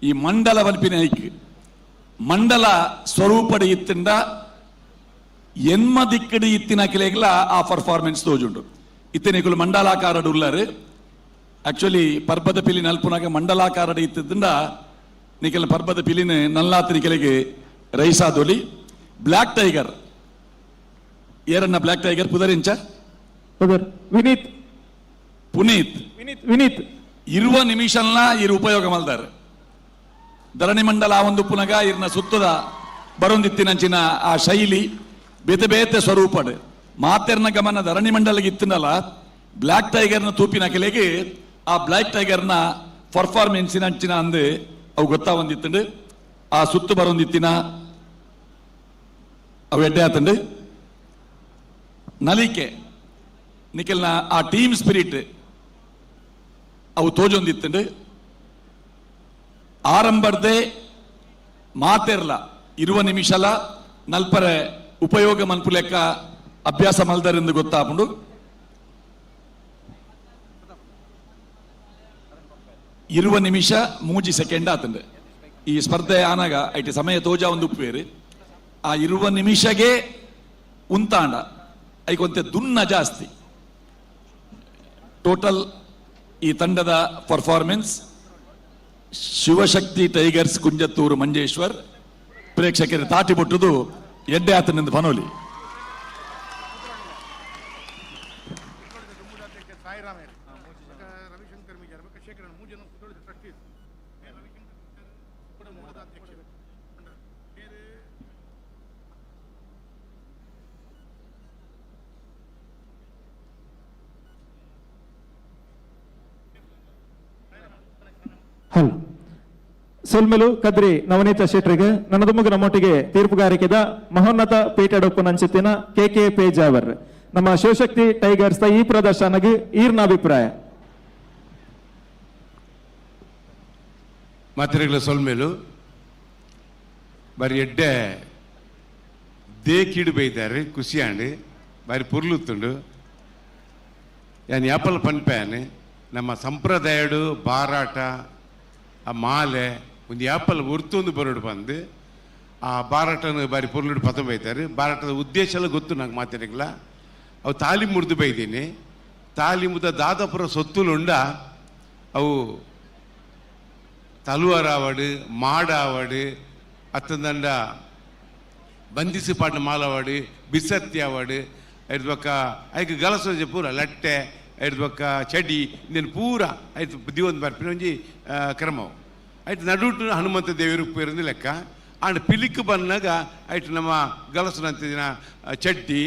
ಈ ಮಂಡಲ ವಲ್ಪಿನ ಐಕ್ ಮಂಡಲ ಸ್ವರೂಪಡಿ ಇತ್ತಿಂಡ ಎನ್ಮ ದಿಕ್ಕಡಿ ಇತ್ತಿನ ಕಿಲೆಗ್ಲ ಆ ಪರ್ಫಾರ್ಮೆನ್ಸ್ ತೋಜುಂಡು. ಇತ್ತಿನ ಮಂಡಲಾಕಾರಡು ಉಲ್ಲಾರು. ಆಕ್ಚುಲಿ ಪರ್ಬದ ಪಿಲಿ ನಲ್ಪುನಾಗ ಮಂಡಲಾಕಾರಡು ಇತ್ತಿದ್ದ ನಿಕೆಲ ಪರ್ಬದ ಪಿಲಿನ ನಲ್ಲಾತ್ ನಿಕೆಲೆಗೆ ರೈಸಾದೊಲಿ. ಬ್ಲ್ಯಾಕ್ ಟೈಗರ್ ಏರನ್ನ ಬ್ಲ್ಯಾಕ್ ಟೈಗರ್ ಪುದರಿಂಚ ವಿನೀತ್ ಪುನೀತ್ ವಿನೀತ್ ವಿನೀತ್ ಇರುವ ನಿಮಿಷಲ್ನ ಇರು ಉಪಯೋಗ ಮಲ್ದಾರೆ. ಧರಣಿ ಮಂಡಲ ಒಂದು ಪುನಗ ಇರ್ನ ಸುತ್ತದ ಬರೊಂದಿತ್ತಿನಂಚಿನ ಆ ಶೈಲಿ ಬೇತೆ ಬೇತೆ ಸ್ವರೂಪಡು ಮಾತೆರ್ನ ಗಮನ ಧರಣಿ ಮಂಡಲಗೆ ಇತ್ತಿನಲ್ಲ ಬ್ಲ್ಯಾಕ್ ಟೈಗರ್ನ ತೂಪಿನ ಕೆಲೆಗೆ ಆ ಬ್ಲ್ಯಾಕ್ ಟೈಗರ್ನ ಪರ್ಫಾರ್ಮೆನ್ಸಿನ ಅಂಚಿನ ಅಂದು ಅವು ಗೊತ್ತಾ ಒಂದಿತ್ತಂಡು. ಆ ಸುತ್ತು ಬರೊಂದಿತ್ತಿನ ಅವು ಎಡ್ಡೆ ಆತಂಡು. ನಲಿಕೆ ನಿಖಲ್ನ ಆ ಟೀಮ್ ಸ್ಪಿರಿಟ್ ಅವು ತೋಜೊಂದಿತ್ತಂಡು. ಆರಂಭರ್ದೆ ಮಾತೆರ್ಲ ಇರುವ ನಿಮಿಷಲ ನಲ್ಪರೆ ಉಪಯೋಗ ಮನ್ಪು ಲೆಕ್ಕ ಅಭ್ಯಾಸ ಮಲ್ದರೆಂದು ಗೊತ್ತಾಪುಂಡು. ಇರುವ ನಿಮಿಷ 3 ಸೆಕೆಂಡ್ ಆತಂಡು. ಈ ಸ್ಪರ್ಧೆ ಆನಾಗ IT ಸಮಯ ತೋಜ ಒಂದು ಉಪ್ಪೇರು. ಆ ಇರುವ ನಿಮಿಷಗೆ ಉಂತಾಂಡ ಐಕೊಂತೆ ದುನ್ನ ಜಾಸ್ತಿ. ಟೋಟಲ್ ಈ ತಂಡದ ಪರ್ಫಾರ್ಮೆನ್ಸ್ ಶಿವಶಕ್ತಿ ಟೈಗರ್ಸ್ ಕುಂಜತ್ತೂರು ಮಂಜೇಶ್ವರ್. ಪ್ರೇಕ್ಷಕರು ತಾಟಿ ಬಿಟ್ಟುದು ಎಡ್ಡೆ ಆತನಿಂದ ಪನೋಲಿ. ಹಲೋ ಸೊಲ್ಮೆಲು ಕದ್ರಿ ನವನೀತ ಶೆಟ್ರಿಗೆ ನನ್ನದುಮಗ ನಮ್ಮೊಟ್ಟಿಗೆ ತೀರ್ಪುಗಾರಿಕೆದ ಮಹೋನ್ನತ ಪೀಠಡೊಪ್ಪು ನಂಚಿತ್ತಿನ ಕೆ ಕೆ ಪೇಜಾವರ್. ನಮ್ಮ ಶಿವಶಕ್ತಿ ಟೈಗರ್ಸ್ ಈ ಪ್ರದರ್ಶನಗೆ ಈರ್ನ ಅಭಿಪ್ರಾಯ. ಮಾತ್ರೆಗಳ ಸೊಲ್ಮೇಲು ಬಾರಿ ಎಡ್ಡೆ ದೇಕಿಡು ಬೈದಾರೆ ಖುಷಿಯಾಂಡು ಬಾರಿ ಪುರ್ಲುತ್ತುಂಡು. ಯಾನ್ ಯಾಪಲ್ ಪನ್ಪೇನೆ ನಮ್ಮ ಸಂಪ್ರದಾಯಡು ಬಾರಾಟ ಆ ಮಾಲೆ ಒಂದು ಯಾಪಲ್ ಒರ್ತೊಂದು ಬರೋಡು ಬಂದು ಆ ಬಾರಾಟನ ಬಾರಿ ಪೊರ್ಲುಡು ಪತ ಬೈತಾರೆ. ಬಾರಾಟದ ಉದ್ದೇಶ ಎಲ್ಲ ಗೊತ್ತು ನಂಗೆ ಮಾತಾಡಿಲ್ಲ. ಅವು ತಾಲಿ ಮುರಿದು ಬೈದೀನಿ. ತಾಲಿ ಮುದ ದಾದಾಪುರ ಸೊತ್ತುಲುಂಡ ಅವು ತಲುವಾರ ಆವಡು ಮಾಡ ಆವಡು ಅತ್ತಂದಂಡ ಬಂದಿಸಿ ಪಾಟ ಮಾಲವಾಡು ಬಿಸತ್ತಿ ಆವಡು ಐದು ಬೊಕ್ಕ ಐಕ್ ಗಲಸೋಜೆ ಪೂರ ಲಟ್ಟೆ ಐದು ಬೊಕ್ಕ ಚಡಿ ಇಂದೆನ್ ಪೂರ ಐತು ದಿವೊಂದು ಬರ್ಪಿನ ಒಂಜಿ ಕ್ರಮವು. ಐಟ್ ನಡುಟು ಹನುಮಂತ ದೇವರು ಉಪ್ಪೇರಂದು ಲೆಕ್ಕ. ಆಂಡ್ ಪಿಲಿಕ್ ಬಂದಾಗ ಐಟ್ ನಮ್ಮ ಗಲಸುನಂತಿನ ಚಡ್ಡಿ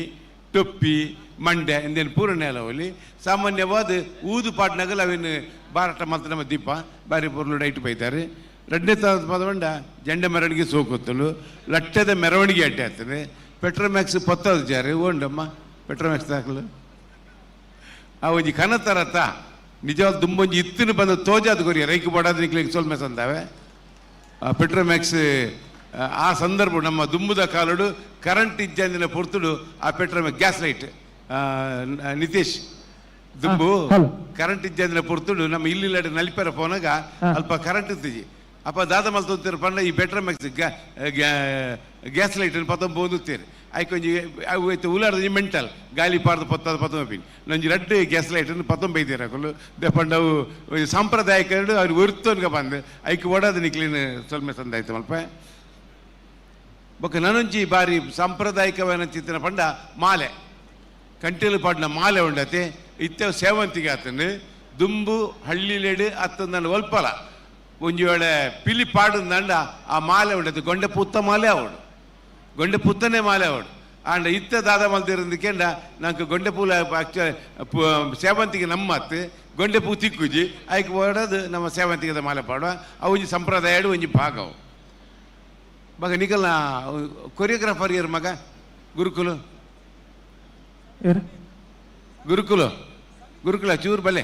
ಟೊಪ್ಪಿ ಮಂಡೆ ಇಂದೇನು ಪೂರ್ಣ ಒಲಿ ಸಾಮಾನ್ಯವಾದ ಊದು ಪಾಟ್ನಾಗಲ್ ಅವಿನ ಬಾರಾಟ ಮಲ್ತ ನಮ್ಮ ದೀಪ ಬಾರಿ ಪೊರ್ಲು ಡೈಟ್ ಬೈತಾರೆ. ರಡ್ಡನೇ ಪದವಂಡ ಜಂಡೆ ಮೆರವಣಿಗೆ ಸೋಕುತ್ತಲು ಲಟ್ಟದ ಮೆರವಣಿಗೆ ಅಡ್ಡೆ ಆಗ್ತದೆ. ಪೆಟ್ರೋಮ್ಯಾಕ್ಸ್ ಪತ್ತದ ಜಾರಿ ಓಂಡಮ್ಮ ಪೆಟ್ರೋಮ್ಯಾಕ್ಸ್ ದಾಖಲು ಆ ಒಂಜಿ ಕನತರತ ನಿಜವಾದ ದುಂಬೊಂಜಿ ಇತ್ತಿನ ಬಂದು ತೋಜಾದ ಕೊರಿಯ ರೈಕು ಬೋಡಾದ ನಿಕ್ಲಿಗೆ ಸೊಲ್ಮೆ ಸಂದಾವೆ ಪೆಟ್ರೋಮ್ಯಾಕ್ಸ್. ಆ ಸಂದರ್ಭ ನಮ್ಮ ದುಂಬುದ ಕಾಲಡು ಕರೆಂಟ್ ಇಜ್ಜಂದಿನ ಪೊರ್ತುಡು ಆ ಪೆಟ್ರೋಮ್ಯಾಕ್ಸ್ ಗ್ಯಾಸ್ ಲೈಟ್ ನಿತೇಶ್ ದುಂಬು ಕರೆಂಟ್ ಇಜ್ಜಂದಿನ ಪೊರ್ತುಡು ನಮ್ಮ ಇಲ್ಲಿ ನಲಿಪೆರ ಪೋನಾಗ ಅಲ್ಪ ಕರೆಂಟ್ ಇತ್ತಿಜಿ ಅಪ್ಪ ದಾದ ಮಲ್ತೊಂತೀರ ಪಂಡ ಈ ಪೆಟ್ರೋಮ್ಯಾಕ್ಸ್ ಗ್ಯಾಸ್ ಲೈಟ್ ಪತ್ತೊಂಬ ಓದುತ್ತೀರಿ ಐಕೊಂಜಿ ಅವು ಐತೆ ಉಲಾರ್ದ ಮೆಂಟಲ್ ಗಾಲಿ ಪಾರ್ದು ಪತ್ತದ ಪತ್ತೊಂಬ ನಂಜಿ ರಡ್ಡು ಗ್ಯಾಸ್ ಲೈಟ್ ಪತ್ತೊಂಬೈತೀರ ಅಕುಲು ಪಂಡ ಅವು ಸಾಂಪ್ರದಾಯಿಕ ಅವ್ರು ಒರ್ತೋನ್ಗ ಬಂದು ಐಕ್ ಓಡಾದ ನಿಕ್ಲಿನ ಸೊಲ್ಮೆ ಸಂದಾಯ್ತು ಮಲ್ಪ. ಬೊಕ್ಕ ನನೊಂಜಿ ಬಾರಿ ಸಾಂಪ್ರದಾಯಿಕವಾದ ಚಿತ್ತಿನ ಪಂಡ ಮಾಲೆ ಕಂಟೀಲು ಪಾಡಿನ ಮಾಲೆ ಉಂಡತೆ ಇತ್ತೆ ಸೇವಂತಿಗೆ ಆತನು ದುಂಬು ಹಳ್ಳಿಲೇಡು ಅತ್ತಂದಂಡ ಒಲ್ಪಲ ಒಂಜಿ ವೇಳೆ ಪಿಲಿ ಪಾಡುಂದಂಡ ಆ ಮಾಲೆ ಉಂಡತೆ ಗೊಂಡೆ ಪುತ್ತ ಮಾಲೆ ಅವಡು ಗೊಂಡೆ ಪುತ್ತನೇ ಮಾಲೆ ಅವಡು ಆಂಡ ಇತ್ತ ದಾದ ಮಲ್ತಿರಂದಕ್ಕೆಂಡ ನಂಗೆ ಗೊಂಡೆ ಪೂಲ ಆಕ್ಚುಲಿ ಸೇವಂತಿಗೆ ನಮ್ಮತ್ತು ಗೊಂಡೆ ಪೂ ತಿಕ್ಕುಜಿ ಐಕ್ ಓಡೋದು ನಮ್ಮ ಸೇವಂತಿಗೆ ಮಾಲೆ ಪಾಡುವ ಅವು ಒಂಜಿ ಸಂಪ್ರದಾಯ ಒಂಜಿ ಭಾಗವು. ಮಗ ನಿಕಲ್ನ ಕೊರಿಯೋಗ್ರಾಫರ್ ಯಾರು ಮಗ ಗುರುಕುಲು ಗುರುಕುಲು ಗುರುಕುಲ ಚೂರು ಬಲೆ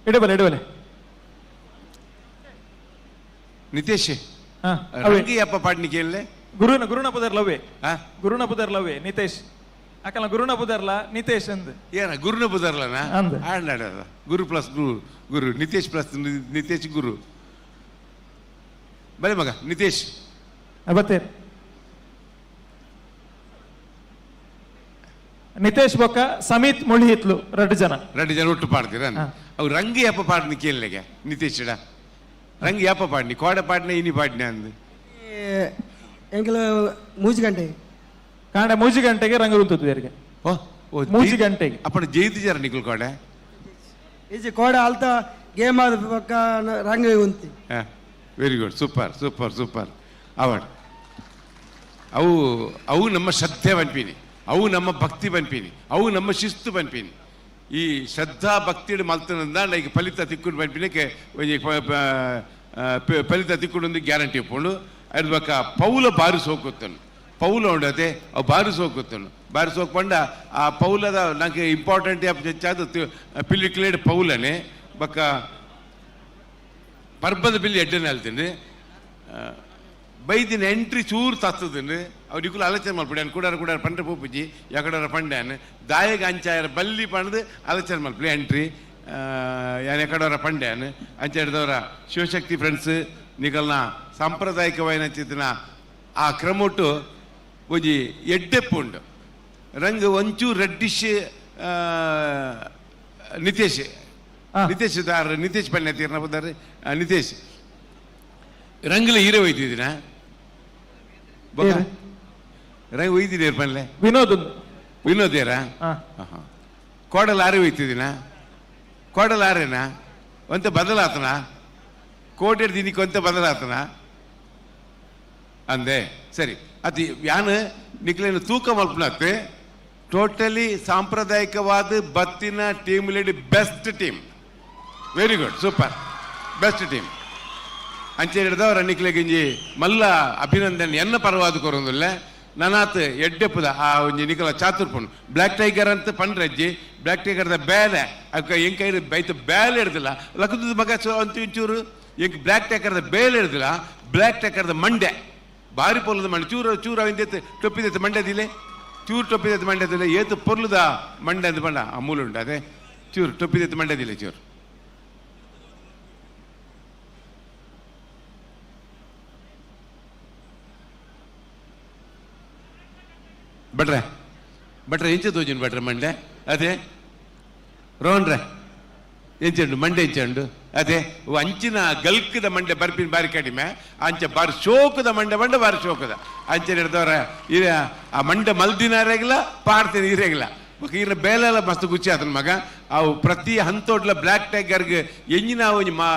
ಇಡಬಲೆ ಇಡಬಲೆ ನಿತೇಶ್ ರಂಗಿಯಪ್ಪ ಪಾಡ್ನಿ ಕೇಳಲೆ ಗುರುನ ಗುರುನ ಪುದರ್ ಲವ್ವೆ ಗುರುನ ಪುದರ್ ಲವ್ವೆ ನಿತೇಶ್ ಅಕಲ ಗುರುನ ಪುದರ್ಲ ನಿತೇಶ್ ಅಂದ್ ಏನ ಗುರುನ ಪುದರ್ಲನ ಆಂಡ ಗುರು ಪ್ಲಸ್ ಗುರು ಗುರು ನಿತೇಶ್ ಪ್ಲಸ್ ನಿತೇಶ್ ಗುರು ಬಲೆ ಮಗ ನಿತೇಶ್ ಬತ್ತೇರ್ ನಿತೇಶ್ ಬೊಕ್ಕ ಸಮೀತ್ ಮುಳಿಹಿತ್ಲು ಎರಡು ಜನ ಎರಡು ಜನ ಒಟ್ಟು ಪಾಡ್ತೀರ ಅವು ರಂಗಿ ಅಪ್ಪ ಪಾಡ್ನಿ ಕೇಳಲೆಗೆ ನಿತೇಶ್ ರಂಗಿ ಅಪ್ಪ ಪಾಡ್ನಿ ಕೋಡೆ ಪಾಡ್ನೆ ಇನಿ ಪಾಡ್ನೆ ಅಂದ್ ಎಂಕಲ ಮೂಜಿ ಗಂಟೆ ಕಾಂಡೆ ಮೂಜಿ ಗಂಟೆಗೆ ರಂಗ ಉಂತುದು ಮೂಜಿ ಗಂಟೆಗೆ ಅಪ್ಪಣ ಜೈತಿ ಜರ ನಿಕಲ್ ಕೋಡೆ ಈಜಿ ಕೋಡೆ ಅಲ್ತ ಗೇಮ್ ಆದ ಪಕ್ಕ ರಂಗ ಉಂತಿ. Very good, super super super award. ಅವು ಅವು ನಮ್ಮ ಶ್ರದ್ಧೆ ಬನ್ಪೀನಿ, ಅವು ನಮ್ಮ ಭಕ್ತಿ ಬನ್ಪೀನಿ, ಅವು ನಮ್ಮ ಶಿಸ್ತು ಬನ್ಪೀನಿ. ಈ ಶ್ರದ್ಧಾ ಭಕ್ತಿ ಮಲ್ತನಂದ ಈಗ ಫಲಿತ ತಿಕ್ಕೊಂಡು ಬನ್ಪಿನಕ್ಕೆ ಫಲಿತ ತಿಕ್ಕೊಂಡು ಗ್ಯಾರಂಟಿ ಇಪ್ಪುಂಡು. ಅದ್ರ ಬಕ್ಕ ಪೌಲ ಬಾರಿ ಸೋಕುತ್ತನು ಪೌಲ ಉಂಡತೆ ಅವು ಬಾರಿ ಸೋಕುತ್ತನು ಬಾರಿ ಸೋಕ್ ಆ ಪೌಲದ ನಂಗೆ ಇಂಪಾರ್ಟೆಂಟ್ ಹೆಚ್ಚಾದ ಪಿಲಿಕ್ಲೇಡ್ ಪೌಲನೆ ಬಕ್ಕ ಪರ್ಬದ ಬಿಲ್ಲಿ ಎಡ್ಡನೆ ಅಲ್ತೀನಿ ಬೈದಿನ ಎಂಟ್ರಿ ಚೂರು ತತ್ತದನ್ನು ಅವ್ರಿಗೂ ಆಲೋಚನೆ ಮಲ್ಪಡಿ ಅನ್ ಕೂಡಾರ ಕೂಡಾರ ಪಂಡ್ರೆ ಪೂಪುಜಿ ಯಾಕಡಾರ ಪಂಡ್ಯಾನ್ ದಾಯಗ ಅಂಚಾಯರ ಬಲ್ಲಿ ಪಂಡ್ದು ಆಲೋಚನೆ ಮಲ್ಪಡಿ ಎಂಟ್ರಿ ಯಾನ್ ಎಕಡೋರ ಪಂಡ್ಯಾನ್ ಅಂಚ ಹಿಡ್ದವರ ಶಿವಶಕ್ತಿ ಫ್ರೆಂಡ್ಸ್ ನಿಗಲ್ನ ಸಾಂಪ್ರದಾಯಿಕವಾಯಿನ ಚಿತ್ತಿನ ಆ ಕ್ರಮೊಟ್ಟು ಒಂಜಿ ಎಡ್ಡೆಪ್ಪು ಉಂಡು ರಂಗ್ ಒಂಚೂರು ರೆಡ್ಡಿಶ್ ನಿತೇಶ್ ನಿತೇಶ್ ದಾರ್ ನಿತೇಶ್ ಪನ್ಯ ತೀರ್ನ ಬದಾರೆ ನಿತೇಶ್ ರಂಗ್ಲ ಹೀರೋ ಒಯ್ತಿದ್ದೀನ ರಂಗ್ ಒಯ್ದಿದ್ದೀರ ಪನ್ಲೆ ವಿನೋದ್ ವಿನೋದೇರ ಕೋಡಲ್ ಆರೆ ಒಯ್ತಿದ್ದೀನ ಕೋಡಲ್ ಆರೇನಾ ಒಂತ ಬದಲಾತನ ಕೋಟೆ ದಿನಕ್ಕೆ ಒಂತ ಬದಲಾತನ ಅಂದೆ ಸರಿ ಅದು ಯಾನ್ ನಿಕ್ಲೇನು ತೂಕ ಮಲ್ಪನತ್ತೆ ಟೋಟಲಿ ಸಾಂಪ್ರದಾಯಿಕವಾದ ಬತ್ತಿನ team lead best team, very good, super best team ಅಂಚೆ ಹಿಡ್ದವ್ರ ನಿಕ್ಲೆ ಮಲ್ಲ ಅಭಿನಂದನೆ ಎನ್ನ ಪರವಾದ ಕೊರೊಂದುಲ್ಲೆ ನನಾತ್ ಎಡ್ಡೆಪ್ಪುದ ಆ ಒಂಜಿ ನಿಕಲ ಚಾತುರ್ಪುಂಡು ಬ್ಲ್ಯಾಕ್ ಟೈಗರ್ ಅಂತ ಪಂಡ್ರಜ್ಜಿ ಬ್ಲ್ಯಾಕ್ ಟೈಗರ್ದ ಬೇಲೆ ಅಕ್ಕ ಎಂಕ ಬೈತ ಬೇಲೆ ಹಿಡ್ದಿಲ್ಲ ಲಕ್ಕದ ಮಗ ಅಂತ ಒಂಚೂರು ಎಂಕ್ ಬ್ಲ್ಯಾಕ್ ಟೈಗರ್ದ ಬೇಲೆ ಹಿಡ್ದಿಲ್ಲ ಬ್ಲ್ಯಾಕ್ ಟೈಗರ್ದ ಮಂಡೆ ಬಾರಿ ಪೊರ್ಲದ ಮಂಡೆ ಚೂರು ಚೂರು ಅವಿಂದ ಟೊಪ್ಪಿದೈತೆ ಮಂಡ್ಯದಿಲೆ ಚೂರು ಟೊಪ್ಪಿದೈತೆ ಮಂಡ್ಯದಿಲ್ಲ ಏತು ಪೊರ್ಲುದ ಮಂಡೆ ಅಂತ ಬಂಡ ಆ ಮೂಲ ಉಂಟು ಅದೇ ಚೂರು ಟೊಪ್ಪಿದೈತೆ ಮಂಡ್ಯದಿಲ್ಲ ಚೂರು ಭಟ್ರೆ ಭಟ್ರೆ ಎಂಚ ತೋಜಿನ ಭಟ್ರೆ ಮಂಡೆ ಅದೇ ರೋಹನ್ರೆ ಎಂಚುಂಡು ಮಂಡೆ ಎಂಚುಂಡು ಅದೇ ಅಂಚಿನ ಗಲ್ಕದ ಮಂಡೆ ಬರ್ಪಿನ ಬಾರಿ ಕಡಿಮೆ ಅಂಚ ಬಾರಿ ಶೋಕದ ಮಂಡೆ ಮಂಡೆ ಬಾರಿ ಶೋಕದ ಅಂಚೆ ಹಿಡ್ದವ್ರ ಇರ ಆ ಮಂಡೆ ಮಲ್ದಿನಾರೆಗಿಲ್ಲ ಪಾಡ್ತೀನಿ ಇರೇಗಿಲ್ಲ ಬೊಕ ಈರ್ನ ಬೇಲೆಲ ಮಸ್ತ್ ಖುಷಿ ಆತನ ಮಗ. ಅವು ಪ್ರತಿ ಹಂತೋಡ್ಲ ಬ್ಲ್ಯಾಕ್ ಟೈಗರ್ಗ್ ಎಂಜಿನ ಒಂಜಿ ಮಾ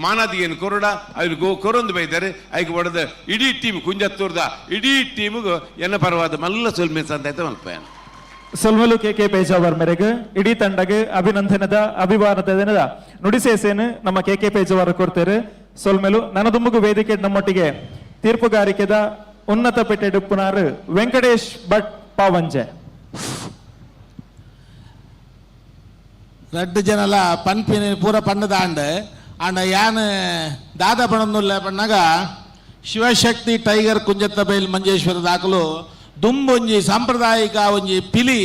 ಮಾನಾದಿಗೆನ್ ಕೊರಡ ಐಲ್ ಗೋ ಕೊರೊಂದು ಬೈದಾರೆ. ಐಕ್ ಒಡದ ಇಡೀ ಟೀಮ್ ಕುಂಜತ್ತೂರ್ದ ಇಡೀ ಟೀಮ್ಗ್ ಎನ್ನ ಪರವಾದ ಮಲ್ಲ ಸೊಲ್ಮೆ ಸಂದಾಯ್ತ ಮಲ್ಪಯಾನ. ಸೊಲ್ಮಲು ಕೆ ಕೆ ಪೇಜಾವರ್ ಮೇರೆಗೆ ಇಡೀ ತಂಡಗೆ ಅಭಿನಂದನದ ಅಭಿಮಾನದ ದಿನದ ನುಡಿಸೇಸೇನು ನಮ್ಮ ಕೆ ಕೆ ಪೇಜಾವರ್ ಕೊಡ್ತೇವೆ. ಸೊಲ್ಮೆಲು ನನದುಂಬುಗು ವೇದಿಕೆ ನಮ್ಮೊಟ್ಟಿಗೆ ತೀರ್ಪುಗಾರಿಕೆದ ಉನ್ನತ ಪೇಟೆ ಡುಪ್ಪುನಾರು ವೆಂಕಟೇಶ್ ಭಟ್ ಪಾವಂಜೆ. ರಡ್ಡು ಜನಲ ಪನ್ಪಿನ ಪೂರ ಪಣ್ಣದ ಆಂಡ್ ಆಂಡ ಯಾನ್ ದಾದ ಪಣೊಂದುಲ್ಲ ಪಣ್ಣಾಗ ಶಿವಶಕ್ತಿ ಟೈಗರ್ ಕುಂಜತ್ತಬೈಲ್ ಮಂಜೇಶ್ವರ ದಾಖಲು ದುಂಬೊಂಜಿ ಸಾಂಪ್ರದಾಯಿಕ ಒಂಜಿ ಪಿಲಿ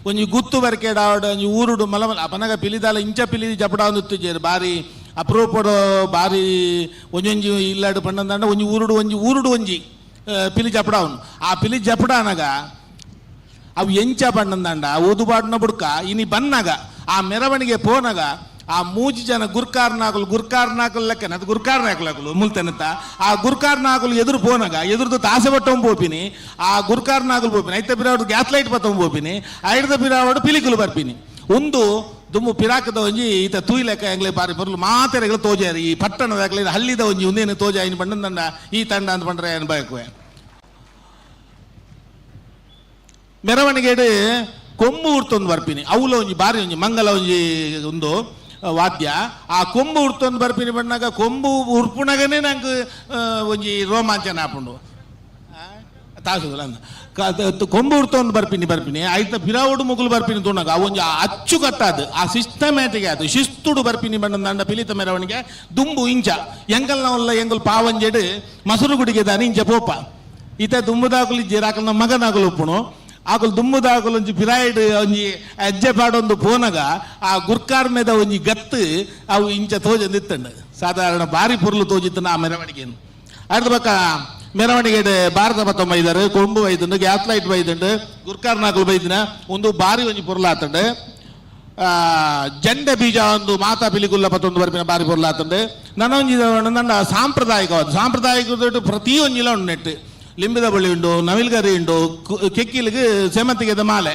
ಒಂಜಿ ಗುತ್ತು ಬರಕೇಡಾವಡ್ ಒಂಜಿ ಊರುಡು ಮಲ ಮಲ ಪನಗ ಪಿಲಿದಾಲ ಇಂಚ ಪಿಲಿ ಜಪಡಾವೊಂದು ಬಾರಿ ಅಪರೂಪಡು ಬಾರಿ ಒಂಜೊಂಜಿ ಇಲ್ಲಾಡು ಪಂಡಂದಾಂಡ ಒಂಜಿ ಊರುಡು ಒಂಜಿ ಊರುಡು ಒಂಜಿ ಪಿಲಿ ಜಪಡಾವನು. ಆ ಪಿಲಿ ಜಪಡಾನಗ ಅವು ಎಂಚ ಪಂಡಂದಾಂಡ ಓದುಬಾಡ್ನ ಬುಡ್ಕ ಇನಿ ಬನ್ನಾಗ ಆ ಮೆರವಣಿಗೆ ಪೋನಗ ಆ ಮೂಜಿ ಜನ ಗುರ್ಕಾರ್ನಾಕುಲು ಗುರ್ಕಾರ್ನಾಕುಲು ಲೆಕ್ಕನ ಅದು ಗುರ್ಕಾರ್ನಾಕುಲು ಮುಲ್ತೆನತ ಆ ಗುರ್ಕಾರ್ನಾಕುಲು ಎದುರು ಪೋನಗ ಎದುರುದು ತಾಸೆ ಬಟ್ಟಂ ಪೋಪಿನಿ ಆ ಗುರ್ಕಾರ್ನಾಕುಲು ಪೋಪಿನಿ ಐತ ಪಿರಾವಡು ಗ್ಯಾಸ್ ಲೈಟ್ ಬತ್ತಂ ಪೋಪಿನಿ ಐಡ್ದ ಪಿರಾವಡು ಪಿಲಿಕುಲು ಬರ್ಪಿನಿ ಒಂದು ದುಮ್ಮು ಪಿರಾಕದ ಒಂಜಿ ಈತ ತೂಯಿ ಲೆಕ್ಕ ಎಂಗ್ಲೆ ಬಾರಿ ಬರಲು ಮಾತೆರೆಗಳು ತೋಜಾರಿ ಈ ಪಟ್ಟಣದಾಗಲಿ ಹಳ್ಳಿದ ಒಂಜಿ ಒಂದೇನು ತೋಜ ಇನ್ನು ಬಂಡಂದಂಡ ಈ ತಂಡ ಅಂತ ಬಂಡ್ರೆ ಏನು ಬಯಕುವೆ. ಮೆರವಣಿಗೆಡು ಕೊಂಬು ಉರ್ತೊಂದು ಬರ್ಪಿನಿ ಅವುಲ ಒಂಜಿ ಬಾರಿ ಒಂಜಿ ಮಂಗಲ ಒಂಜಿ ಒಂದು ವಾದ್ಯ ಆ ಕೊಂಬು ಉರ್ತೊಂದು ಬರ್ಪಿನಿ ಬಣ್ಣಾಗ ಕೊಂಬು ಉರ್ಪುನಗನೇ ನಂಗೆ ಒಂಜಿ ರೋಮಾಂಚನ ಆಪುಂಡು ತಾಸುದಲ್ಲ ಕೊಂಬು ಉರ್ತೊಂದು ಬರ್ಪಿನಿ ಬರ್ಪಿನಿ ಐತ ಪಿರಾವುಡು ಮುಗುಲು ಬರ್ಪಿನಿ ತೂನಗ ಅವು ಒಂಜಿ ಅಚ್ಚುಕಟ್ಟಾದು ಆ ಸಿಸ್ಟಮ್ಯಾಟಿಕ್ ಅದು ಶಿಸ್ತುಡು ಬರ್ಪಿನಿ ಬಣ್ಣ ಪಿಲಿತ ಮೆರವಣಿಗೆ ದುಂಬು ಇಂಚ ಎಂಗಲ್ನ ಎಂಗಲ್ ಪಾವಂಜೆಡು ಮಸುರು ಗುಡಿಗೆ ದಾನಿ ಇಂಚ ಪೋಪ ಈತ ದುಂಬುದಾಕುಲು ಇಜ್ಜೆರ್ ಮಗನಾಕುಲು ಉಪ್ಪುನು ಆಕುಲು ದುಂಬುದಾಕುಲು ಒಂಜಿ ಪಿರಾಯ್ಡ್ ಒಂಜಿ ಅಜ್ಜೆ ಪಾಡೊಂದು ಪೋನಗ ಆ ಗುರ್ಕಾರ್ ಮೇದ ಒಂಜಿ ಗತ್ತು ಅವು ಇಂಚ ತೋಜೊಂದಿತ್ತಂಡು ಸಾಧಾರಣ ಬಾರಿ ಪೊರ್ಲು ತೋಜಿತ್ತನ ಆ ಮೆರವಣಿಗೆಯನ್ನು. ಅರ್ಧ ಪಕ್ಕ ಮೆರವಣಿಗೆ ಭಾರತ ಪತ್ತೊಂಬ ಬೈದಾರು ಕೊಂಬು ಬೈದುಂಡು ಗ್ಯಾಸ್ ಲೈಟ್ ಬೈದುಂಡು ಗುರ್ಕಾರ್ನಾಕುಲು ಬೈದಿನ ಒಂದು ಬಾರಿ ಒಂಜಿ ಪೊರ್ಲಾತಂಡು. ಜಂಡೆ ಬೀಜ ಒಂದು ಮಾತಾ ಪಿಲಿಗುಲ್ಲ ಪತ್ತೊಂದು ಬರ್ಪಿನ ಬಾರಿ ಪೊರ್ಲಾತಂಡು. ನನೊಂಜಿ ನನ್ನ ಸಾಂಪ್ರದಾಯಿಕವಾದ ಸಾಂಪ್ರದಾಯಿಕ ಪ್ರತಿ ಒಂಜಿಲ ಉಂಡು ನೆಟ್ಟು ಲಿಂಬಿದ ಬಳ್ಳಿ ಉಂಡು ನವಿಲ್ಗರಿ ಉಂಡು ಕೆಕ್ಕಿಲಿಗೆ ಸೇಮಂತಿಗೆದ ಮಾಲೆ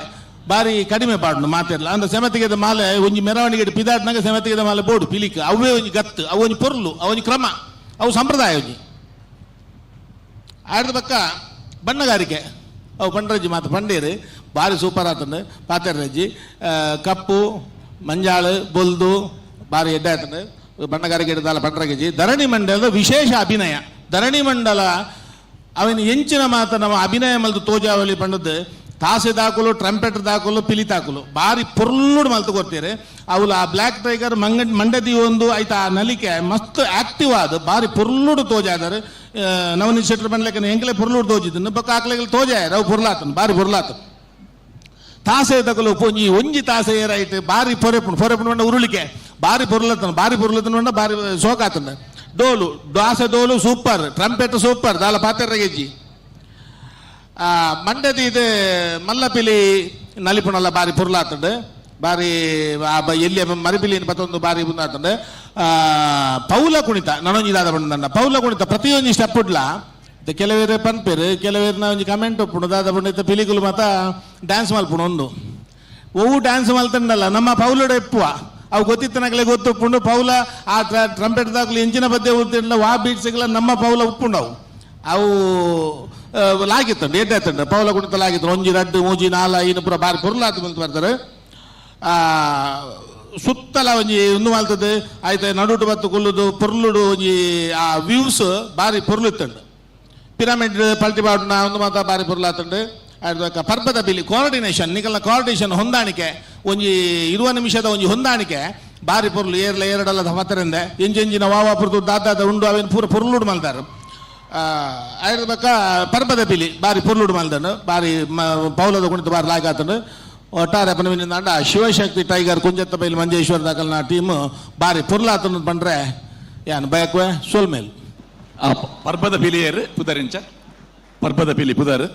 ಬಾರಿ ಕಡಿಮೆ ಪಾಡುಂಡು ಮಾತಿರ್ಲ ಅಂದ್ರೆ ಸೇಮಂತಿಗೆದ ಮಾಲೆ ಒಂಜಿ ಮೆರವಣಿಗೆ ಪಿದಾಟ್ನಾಗ ಸೇಮಂತಿಗೆದ ಮಾಲೆ ಬೋಡು ಪಿಲಿಕ್ ಅವೇ ಒಂಜಿ ಗತ್ತು ಅವು ಒಂಜಿ ಪೊರ್ಲು ಅವು ಒಂಜಿ ಕ್ರಮ ಅವು ಸಂಪ್ರದಾಯ ಒಂಜಿ. ಆಡ್ದ ಪಕ್ಕ ಬಣ್ಣಗಾರಿಕೆ ಅವು ಪಂಡ್ರಜ್ಜಿ ಮಾತು ಪಂಡೇರು ಬಾರಿ ಸೂಪರ್ ಆತಂಡು ಪಾತೆರ್ರಜ್ಜಿ ಕಪ್ಪು ಮಂಜಾಳು ಬೊಲ್ದು ಬಾರಿ ಎಡ್ಡೆ ಆತಂಡು ಬಣ್ಣಗಾರಿಕೆ ಹಿಡಿದಾಲ ಪಂಡ್ರಗಜ್ಜಿ. ಧರಣಿ ಮಂಡಲದ ವಿಶೇಷ ಅಭಿನಯ ಧರಣಿ ಮಂಡಲ ಅವನ ಎಂಚಿನ ಮಾತ ನಮ್ಮ ಅಭಿನಯ ಮಲ್ತು ತೋಜಾವಲಿ ಪಂಡದ್ದು ತಾಸೆ ದಾಕುಲು ಟ್ರಂಪೆಟ್ ದಾಕುಲು ಪಿಲಿ ತಾಕುಲು ಬಾರಿ ಪೊರ್ಲುಡು ಮಲ್ತು ಕೊಡ್ತೀರಿ ಅವಳು ಆ ಬ್ಲ್ಯಾಕ್ ಟೈಗರ್ ಮಂಗ ಮಂಡದಿ ಒಂದು ಆಯ್ತಾ ಆ ನಲಿಕೆ ಮಸ್ತ್ ಆಕ್ಟಿವ್ ಆದ ಬಾರಿ ಪೊರ್ಲುಡು ತೋಜಾದಾರೆ. ನವನೀತ್ ಶೆಟ್ಟರ್ ಬಂದ್ಲೆಕ್ಕ ಎಂಕಲೆ ಪೊರ್ಲುಡು ತೋಜಿದ್ದನ್ನು ಬೊಕ್ಕ ಆಕ್ಲೆಗಳು ತೋಜಾಯರು ಅವು ಪೊರ್ಲಾತನು ಬಾರಿ ಪೊರ್ಲಾತನು. ತಾಸೆ ತಕಲು ಒಂಜಿ ಒಂಜಿ ತಾಸೆ ಏರಾಯ್ತು ಬಾರಿ ಪೊರೆಪುಣು ಪೊರೆಪುಣು ಬಂಡ ಉರುಳಿಕೆ ಬಾರಿ ಪೊರ್ಲತನು ಬಾರಿ ಪೊರ್ಲತನು ಬಂಡ ಬಾರಿ ಸೋಕಾತನು. ಡೋಲು ದಾಸೆ ಡೋಲು ಸೂಪರ್ ಟ್ರಂಪೆಟ್ ಸೂಪರ್ ದಾಲ ಪಾತೆರ್ರಗೆಜ್ಜಿ. ಮಂಡ್ಯದ ಇದು ಮಲ್ಲಪಿಲಿ ನಲಿಪುಣಲ್ಲ ಬಾರಿ ಪೊರ್ಲಾತಂಡು ಬಾರಿ ಎಲ್ಲಿ ಮರಿಪಿಲಿ ಪತ್ತೊಂದು ಬಾರಿ ಮುಂದಾತಂಡು. ಪೌಲ ಕುಣಿತ ನನೊಂಜಿ ದಾದ ಬಂಡ ಪೌಲ ಕುಣಿತ ಪ್ರತಿಯೊಂಜಿ ಸ್ಟೆಪ್ ಉಡ್ಲ ಕೆಲವೇರು ಪನ್ಪೇರು ಕೆಲವೇರು ಒಂಜಿ ಕಮೆಂಟ್ ಉಪ್ಪುಂಡು ದಾದ ಪಂಡ ಪಿಲಿಕುಲು ಮಾತ ಡ್ಯಾನ್ಸ್ ಮಲ್ಪುಂಡು ಒಂದು ಒವು ಡ್ಯಾನ್ಸ್ ಮಲ್ತಂಡಲ್ಲ ನಮ್ಮ ಪೌಲುಡ ಎಪ್ಪುವ ಅವು ಗೊತ್ತಿತ್ತನಗಲೆ ಗೊತ್ತು ಉಪ್ಪುಂಡು ಪೌಲ ಆ ಟ್ರಂಪೆಟ್ ದಾಕಲು ಎಂಚಿನ ಪದ್ಯ ಉತ್ತಿಲ್ಲ ವಾ ಬೀಟ್ಸ್ಗಳ ನಮ್ಮ ಪೌಲ ಉಪ್ಪುಂಡು ಅವು ಅವು ಲಾಗಿತ್ತಂಡು ಎಡ್ಡೆ ಆತಂಡು ಪೌಲ ಕುಣಿತ ಲಾಗಿತ್ತು ಒಂಜಿ ರಡ್ಡು ಮೂಜಿ ನಾಲ ಐನು ಪೂರ ಬಾರಿ ಪೊರ್ಲಾತು ಬಂತು ಬರ್ತಾರೆ. ಸುತ್ತಲ ಒಂಜಿ ಒಂದು ಮಲ್ತದೆ ಆಯ್ತು ನಡುಟು ಬತ್ತು ಕುಲ್ಲುದು ಪೊರ್ಲುಡು ಒಂಜಿ ಆ ವ್ಯೂಸ್ ಬಾರಿ ಪೊರ್ಲು ಇತ್ತಂಡು. ಪಿರಮಿಡ್ ಪಲ್ಟಿ ಬಾಡುನ ಒಂದು ಮಾತ ಬಾರಿ ಪೊರ್ಲಾತಂಡು. ಆಯ್ತು ಪರ್ಬದ ಬಿಲಿ ಕೋಆರ್ಡಿನೇಷನ್ ನಿಕಲ್ನ ಕೋಆರ್ಡಿನೇಷನ್ ಹೊಂದಾಣಿಕೆ ಒಂಜಿ 20 ನಿಮಿಷದ ಒಂಜಿ ಹೊಂದಾಣಿಕೆ ಬಾರಿ ಪೊರ್ಲು ಏರ್ಲ ಏರಡಲ್ಲ ಮತ್ತರಿಂದ ಎಂಜೆಂಜಿನ ವಾವಾ ಪುರ್ತು ದಾದಾದ ಉಂಡು ಅವೇನು ಪೂರ ಪೊರ್ಲುಡು ಮಲ್ತಾರು. ಆಯ್ತು ಬಕ್ಕ ಪರ್ಬದ ಬಿಲಿ ಬಾರಿ ಪೊರ್ಲುಡು ಮಲ್ದನು ಬಾರಿ ಪೌಲದ ಕುಣಿತ ಬಾರಿ ಲಾಗಾತಂಡು. ಒಟ್ಟಾರೆ ಪನವಿನಿಂದ ಶಿವಶಕ್ತಿ ಟೈಗರ್ ಕುಂಜತ್ತಬೈಲ್ ಮಂಜೇಶ್ವರ ದಾಕಲ್ನ ಟೀಮ್ ಬಾರಿ ಪೊರ್ಲಾತನ ಪಂಡ್ರೆ ಯಾನ್ ಬಯಕುವೆ ಸೋಲ್ಮೇಲ್. ಪರ್ಬದ ಪಿಲಿಯರು ಪುದರಿಂಚ ಪರ್ಬದ ಪಿಲಿ ಪುದರ್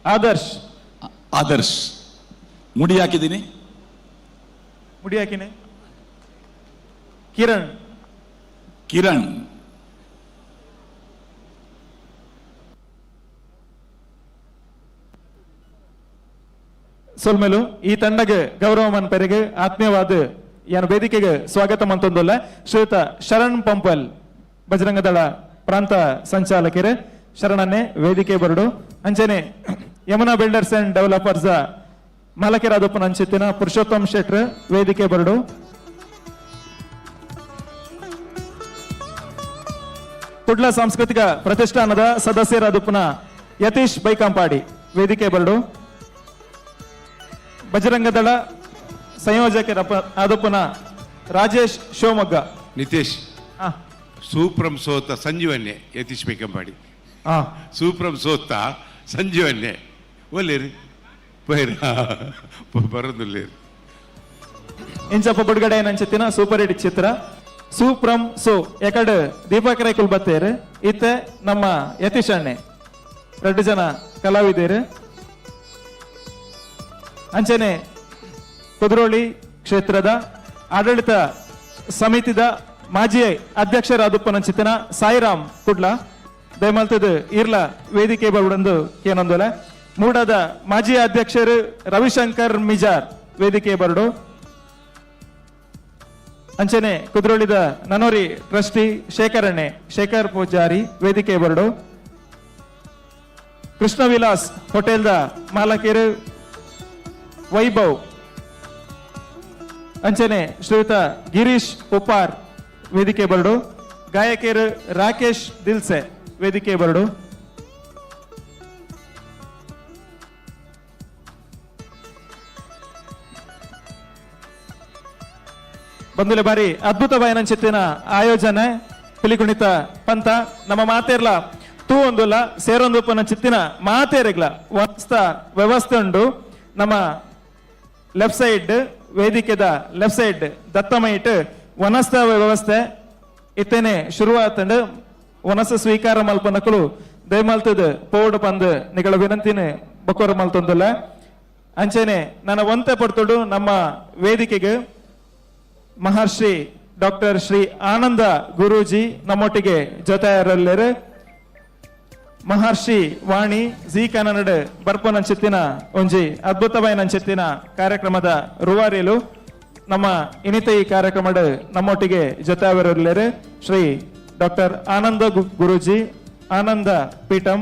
ಆದರ್ಶ್. ಆದರ್ಶ್ ಮುಡಿ ಹಾಕಿದ್ದೀನಿ ಮುಡಿ ಹಾಕಿನಿ. ಕಿರಣ್. ಕಿರಣ್. ಸೊಲ್ಮೆಲು ಈ ತಂಡಗೆ ಗೌರವ ಮನ್ಪೆರೆಗೆ ಆತ್ಮೀಯವಾದ ಯಾನ ವೇದಿಕೆಗೆ ಸ್ವಾಗತ ಮಂತೊಂದುಲ್ಲ ಶ್ರೀಯುತ ಶರಣ್ ಪಂಪಲ್ ಬಜರಂಗದಳ ಪ್ರಾಂತ ಸಂಚಾಲಕರು ಶರಣನ್ನೇ ವೇದಿಕೆ ಬರಡು. ಅಂಚನೆ Yamuna builders and developers ಮಾಲಕರಾದಪ್ಪನ ಅಂಚಿತ್ತಿನ Purushottam ಶೆಟ್ರ್ ವೇದಿಕೆ ಬರಡು. ಕುಡ್ಲ ಸಾಂಸ್ಕೃತಿಕ ಪ್ರತಿಷ್ಠಾನದ ಸದಸ್ಯರಾದಪ್ಪನ ಯತೀಶ್ ಬೈಕಾಂಪಾಡಿ ವೇದಿಕೆ ಬರಡು. ಬಜರಂಗದಳ ಸಂಯೋಜಕರ ಆದಪ್ಪನ ರಾಜೇಶ್ ಶಿವಮೊಗ್ಗ. ನಿತೇಶ್ ಸೂಪ್ರಂ ಸೋತ ಸಂಜೀವನ್ನೇ ಯತೀಶ್ ಬೈಕಂಪಾಡಿ ಸೂಪ್ರಂ ಸೋತ ಸಂಜೀವನ್ನೇ ಒಲ್ಲೇರಿ ಪೈರ ಬರೋದಿಲ್ಲೇರಿ. ಇಂಚಪ್ಪ ಬಿಡುಗಡೆ ನಂಚಿತ್ತಿನ ಸೂಪರ್ ಹಿಟ್ ಚಿತ್ರ ಸೂಪ್ರಂ ಸೋ ಎಕಡೆ ದೀಪಕ್ ರೈಕುಲ್ ಬತ್ತೇರು ಇತ್ತೆ ನಮ್ಮ ಯತೀಶ್ ಅಣ್ಣೆ ಎರಡು ಜನ ಕಲಾವಿದರು. ಅಂಚನೆ ಕುದ್ರೋಳಿ ಕ್ಷೇತ್ರದ ಆಡಳಿತ ಸಮಿತಿದ ಮಾಜಿ ಅಧ್ಯಕ್ಷರಾದಪ್ಪನಂಚಿತನ ಸಾಯಿರಾಮ್ ಕುಡ್ಲ ದಯಮಲ್ತದ ಇರ್ಲ ವೇದಿಕೆ ಬರುಡಂದು ಕೇನೊಂದೊಲೆ. ಮೂಡದ ಮಾಜಿ ಅಧ್ಯಕ್ಷರು ರವಿಶಂಕರ್ ಮಿಜಾರ್ ವೇದಿಕೆ ಬರಡು. ಅಂಚನೆ ಕುದ್ರೋಳಿದ ನನೋರಿ ಟ್ರಸ್ಟಿ ಶೇಖರಣ್ಣೆ ಶೇಖರ್ ಪೂಜಾರಿ ವೇದಿಕೆ ಬರಡು. ಕೃಷ್ಣ ವಿಲಾಸ್ ಹೋಟೆಲ್ದ ಮಾಲಕರು ವೈಭವ್. ಅಂಚನೆ ಶ್ರೀಯುತ ಗಿರೀಶ್ ಉಪಾರ್ ವೇದಿಕೆ ಬರಡು. ಗಾಯಕಿಯರು ರಾಕೇಶ್ ದಿಲ್ಸೆ ವೇದಿಕೆ ಬರಡು. ಬಂದುಲೆ ಬಾರಿ ಅದ್ಭುತ ಬಾಯನಂಚಿತ್ತಿನ ಆಯೋಜನೆ ಪಿಲಿಕುಣಿತ ಪಂತ ನಮ್ಮ ಮಾತೇರ್ಲ ತೂ ಒಂದುಲ್ಲ ಸೇರೊಂದು ಚಿತ್ತಿನ ಮಾತೇರಿಗ್ಲ ವ್ಯವಸ್ಥೆ ಉಂಡು. ನಮ್ಮ ಲೆಫ್ಟ್ ಸೈಡ್ ವೇದಿಕೆದ ಲೆಫ್ಟ್ ಸೈಡ್ ದತ್ತಮೈಟ್ ವನಸ್ಥ ವ್ಯವಸ್ಥೆ ಇತ್ತೇನೆ ಶುರುವಾತಂಡು. ವನಸ ಸ್ವೀಕಾರ ಮಲ್ಪನಕಲು ದಯಮಲ್ತದ ಪೋಡು ಪಂದ್ ನಿಗಳ ವಿನಂತಿನ ಬಕೋರ ಮಲ್ತೊಂದುಲ್ಲ. ಅಂಚೆನೆ ನನ್ನ ಒಂತೆ ಪಡ್ತೊಡು ನಮ್ಮ ವೇದಿಕೆಗೆ ಮಹರ್ಷಿ ಡಾಕ್ಟರ್ ಶ್ರೀ ಆನಂದ ಗುರೂಜಿ ನಮ್ಮೊಟ್ಟಿಗೆ ಜೊತೆಯರಲ್ಲೇರು. ಮಹರ್ಷಿ ವಾಣಿ ಜಿ ಕನ್ನಡ ಬರ್ಪನಂಚಿತ್ತಿನ ಒಂಜಿ ಅದ್ಭುತವಾಯಿನಂಚಿತ್ತಿನ ಕಾರ್ಯಕ್ರಮದ ರೂವಾರಿಲು ನಮ್ಮ ಇನಿತ ಈ ಕಾರ್ಯಕ್ರಮದ ನಮ್ಮೊಟ್ಟಿಗೆ ಜೊತೆಯವರಲ್ಲೇರು ಶ್ರೀ ಡಾಕ್ಟರ್ ಆನಂದ ಗುರೂಜಿ ಆನಂದ ಪೀಠಂ.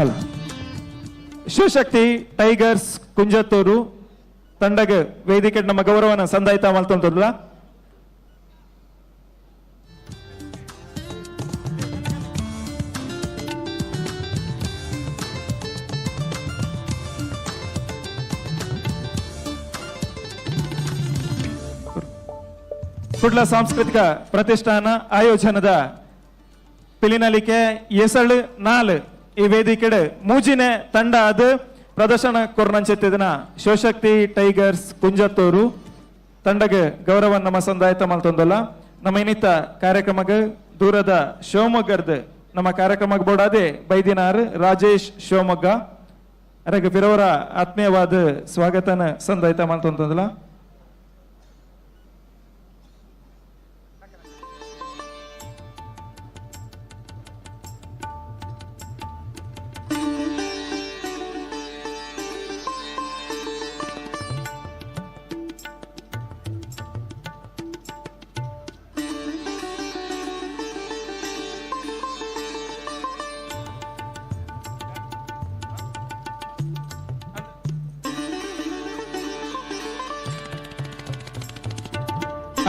ಹಲೋ ಶಿವಶಕ್ತಿ ಟೈಗರ್ಸ್ ಕುಂಜತ್ತೂರು ತಂಡಗ ವೇದಿಕೆ ನಮ್ಮ ಗೌರವನ ಸಂದಾಯಿತ ಮಲ್ತೊಂದುಲ್ಲ. ಕುಡ್ಲ ಸಾಂಸ್ಕೃತಿಕ ಪ್ರತಿಷ್ಠಾನ ಆಯೋಜನದ ಪಿಲಿನಲಿಕೆ ಎಸಳು ನಾಲ್ ಈ ವೇದಿಕೆಡೆ ಮೂಜಿನೆ ತಂಡ ಅದು ಪ್ರದರ್ಶನ ಕೊರ್ನಂಚಿತ್ತಿನ ಶಿವಶಕ್ತಿ ಟೈಗರ್ಸ್ ಕುಂಜತ್ತೂರು ತಂಡಗೆ ಗೌರವ ನಮ್ಮ ಸಂದಾಯತ ಮಲ್ತೊಂದಲ್ಲ. ನಮ್ಮ ಇನ್ನಿತ ಕಾರ್ಯಕ್ರಮಕ್ಕೆ ದೂರದ ಶಿವಮೊಗ್ಗದ ನಮ್ಮ ಕಾರ್ಯಕ್ರಮಕ್ಕೆ ಬೋಡಾದೆ ಬೈದಿನಾರ್ ರಾಜೇಶ್ ಶಿವಮೊಗ್ಗ ಅರಗ ಬಿರವರ ಆತ್ಮೀಯವಾದ ಸ್ವಾಗತನ ಸಂದಾಯತ ಮಲ್ತೊಂದಲ್ಲ.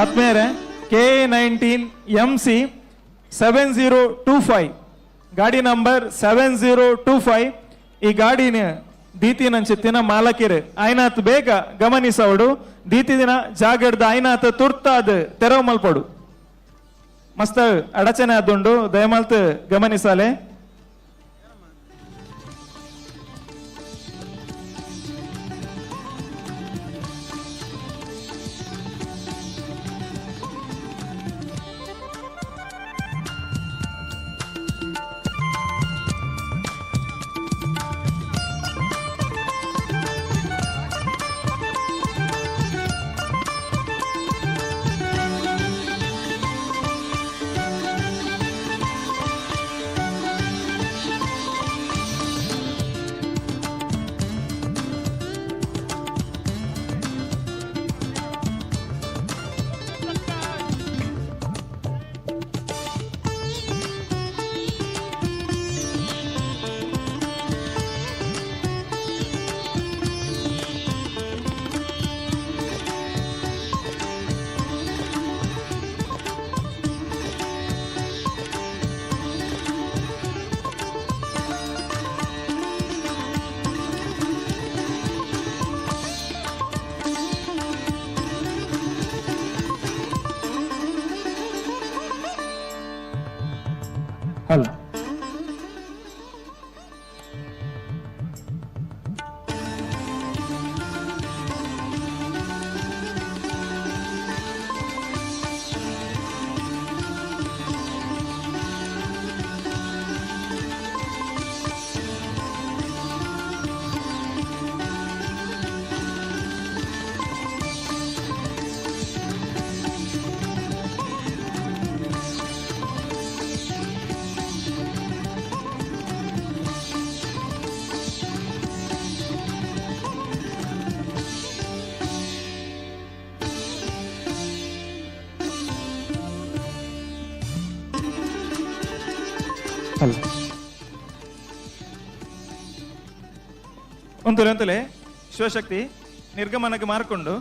ಆತ್ಮೀಯರೇ K19 MC 7025 ಗಾಡಿ ನಂಬರ್ 7025 ಈ ಗಾಡಿನ ದೀತಿನಂಚಿತ್ತಿನ ಮಾಲಕಿರು ಆಯ್ನಾತ್ ಬೇಗ ಗಮನಿಸವಡು ದೀತಿದಿನ ಜಾಗಡ್ದ ಆಯ್ನಾತ್ ತುರ್ತಾದ್ ತೆರವು ಮಲ್ಪಡು ಮಸ್ತ್ ಅಡಚಣೆ ಆದುಂಡು ದಯಮಾಲ್ತ್ ಗಮನಿಸಾಲೆ. ಹಲೋ ಹಲೋ ಒಂತಲೆ ಒಂತಲೆ ಶಿವಶಕ್ತಿ ನಿರ್ಗಮನಕ್ಕೆ ಮಾರ್ಕೊಂಡು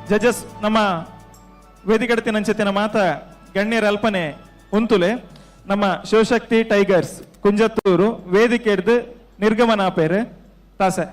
ಜಡ್ಜಸ್ ನಮ್ಮ ವೇದಿಕೆಡತಿನಂಚೆತ್ತಿನ ಮಾತ ಗಣ್ಯರ ಅಲ್ಪನೆ ಉಂತುಲೆ ನಮ್ಮ ಶಿವಶಕ್ತಿ ಟೈಗರ್ಸ್ ಕುಂಜತ್ತೂರು ವೇದಿಕೆ ಹಿಡ್ದು ನಿರ್ಗಮನ ಆಪೇರು ತಾಸೆ.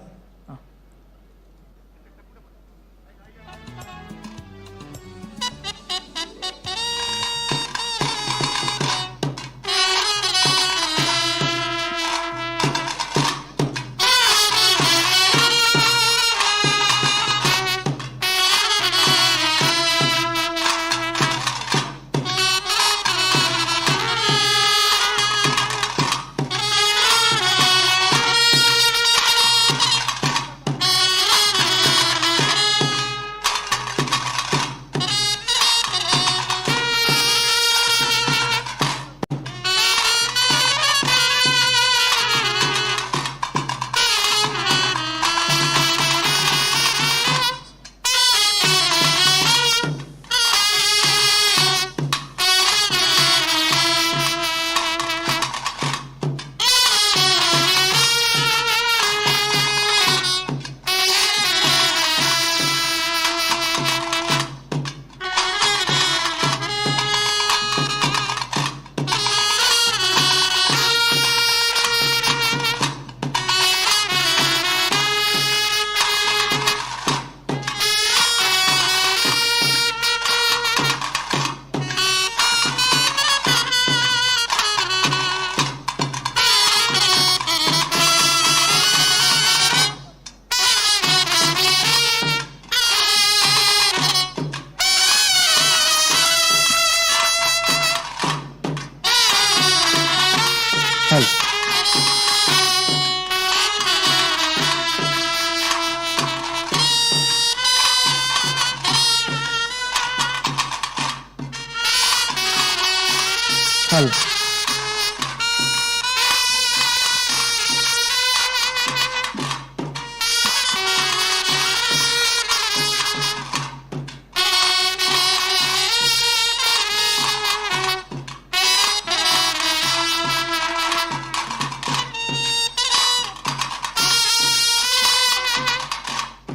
Hello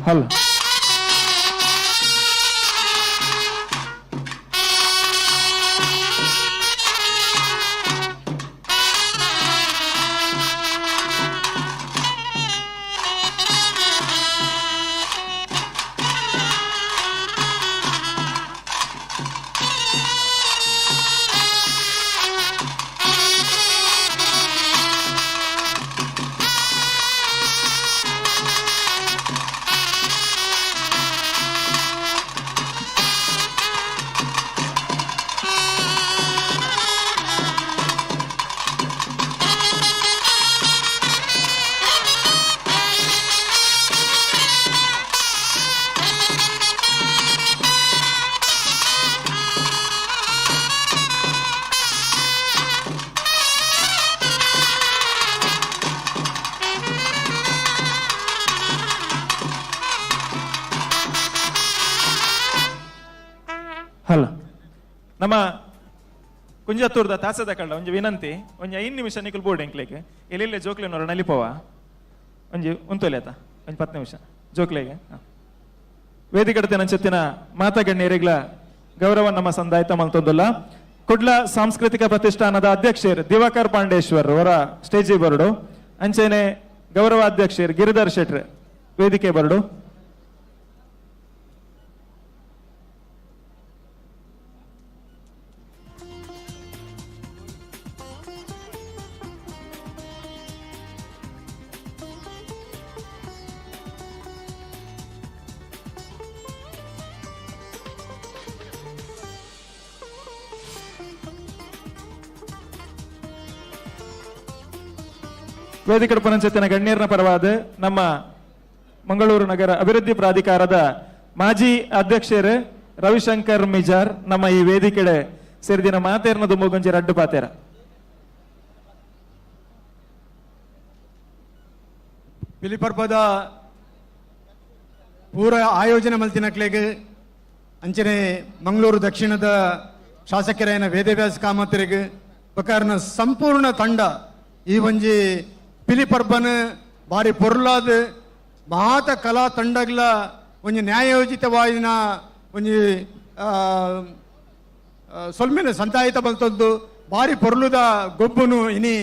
Hello. Hello. ನಮ್ಮ ಕುಂಜತ್ತೂರ್ದ ತಾಸದ ಕಳ್ಳ ಒಂಜಿ ವಿನಂತಿ, ಒಂಜಿ 5 ನಿಮಿಷ ನಿಕುಲ್ ಬೋರ್ಡ್ ಎಂಕ್ಲೆಗ್ ಎಲ್ಲೆಲ್ಲೆ ಜೋಕ್ಲೆನೋರ ನಲಿಪೋವ ಒಂಜಿ ಉಂತೊಲೆ ಆತ ಒಂಜಿ 10 ನಿಮಿಷ ಜೋಕ್ಲೆಗೆ. ವೇದಿಕಡತೆ ನಂಚೆತ್ತಿನ ಮಾತಾ ಗಣ್ಯರಿಗ್ಲ ಗೌರವ ನಮ್ಮ ಸಂದಾಯ್ತ ಮಲ್ತೊಂದುಲ್ಲ. ಕುಡ್ಲ ಸಾಂಸ್ಕೃತಿಕ ಪ್ರತಿಷ್ಠಾನದ ಅಧ್ಯಕ್ಷರು ದಿವಾಕರ್ ಪಾಂಡೇಶ್ವರ್ ಅವರ ಸ್ಟೇಜಿ ಬರಡು, ಅಂಚೆನೆ ಗೌರವ ಅಧ್ಯಕ್ಷರು ಗಿರಿಧರ್ ಶೆಟ್ರ್ ವೇದಿಕೆ ಬರಡು. ವೇದಿಕೆ ಪುನಂಚೆತ್ತಿನ ಗಣ್ಯರನ ಪರವಾದ ನಮ್ಮ ಮಂಗಳೂರು ನಗರ ಅಭಿವೃದ್ಧಿ ಪ್ರಾಧಿಕಾರದ ಮಾಜಿ ಅಧ್ಯಕ್ಷರು ರವಿಶಂಕರ್ ಮಿಜಾರ್ ನಮ್ಮ ಈ ವೇದಿಕೆಡೆ ಸೇರಿದಿನ ಮಾತೇರ್ನ ದುಂಬುಗುಂಜಿ ರಡ್ಡು ಪಾತೇರ. ಪಿಲಿಪರ್ಬದ ಪೂರ ಆಯೋಜನೆ ಮಲ್ತಿನಕ್ಲೆಗ್ ಅಂಚನೆ ಮಂಗಳೂರು ದಕ್ಷಿಣದ ಶಾಸಕರಾಯನ ವೇದವ್ಯಾಸ ಕಾಮತ್ರಿಗೆ ಬಕಾರನ ಸಂಪೂರ್ಣ ತಂಡ ಈ ಒಂಜಿ ಪಿಲಿಪರ್ಬನ್ ಬಾರಿ ಪೊರ್ಲಾದ ಮಾತ ಕಲಾ ತಂಡಗಳ ಒಂಜಿ ನ್ಯಾಯೋಚಿತವಾಯಿನ ಒಂಜಿ ಸೊಲ್ಮೆನ ಸಂತಾಯಿತ ಬಲ್ತದ್ದು ಬಾರಿ ಪೊರ್ಲುದ ಗೊಬ್ಬುನು ಇನಿ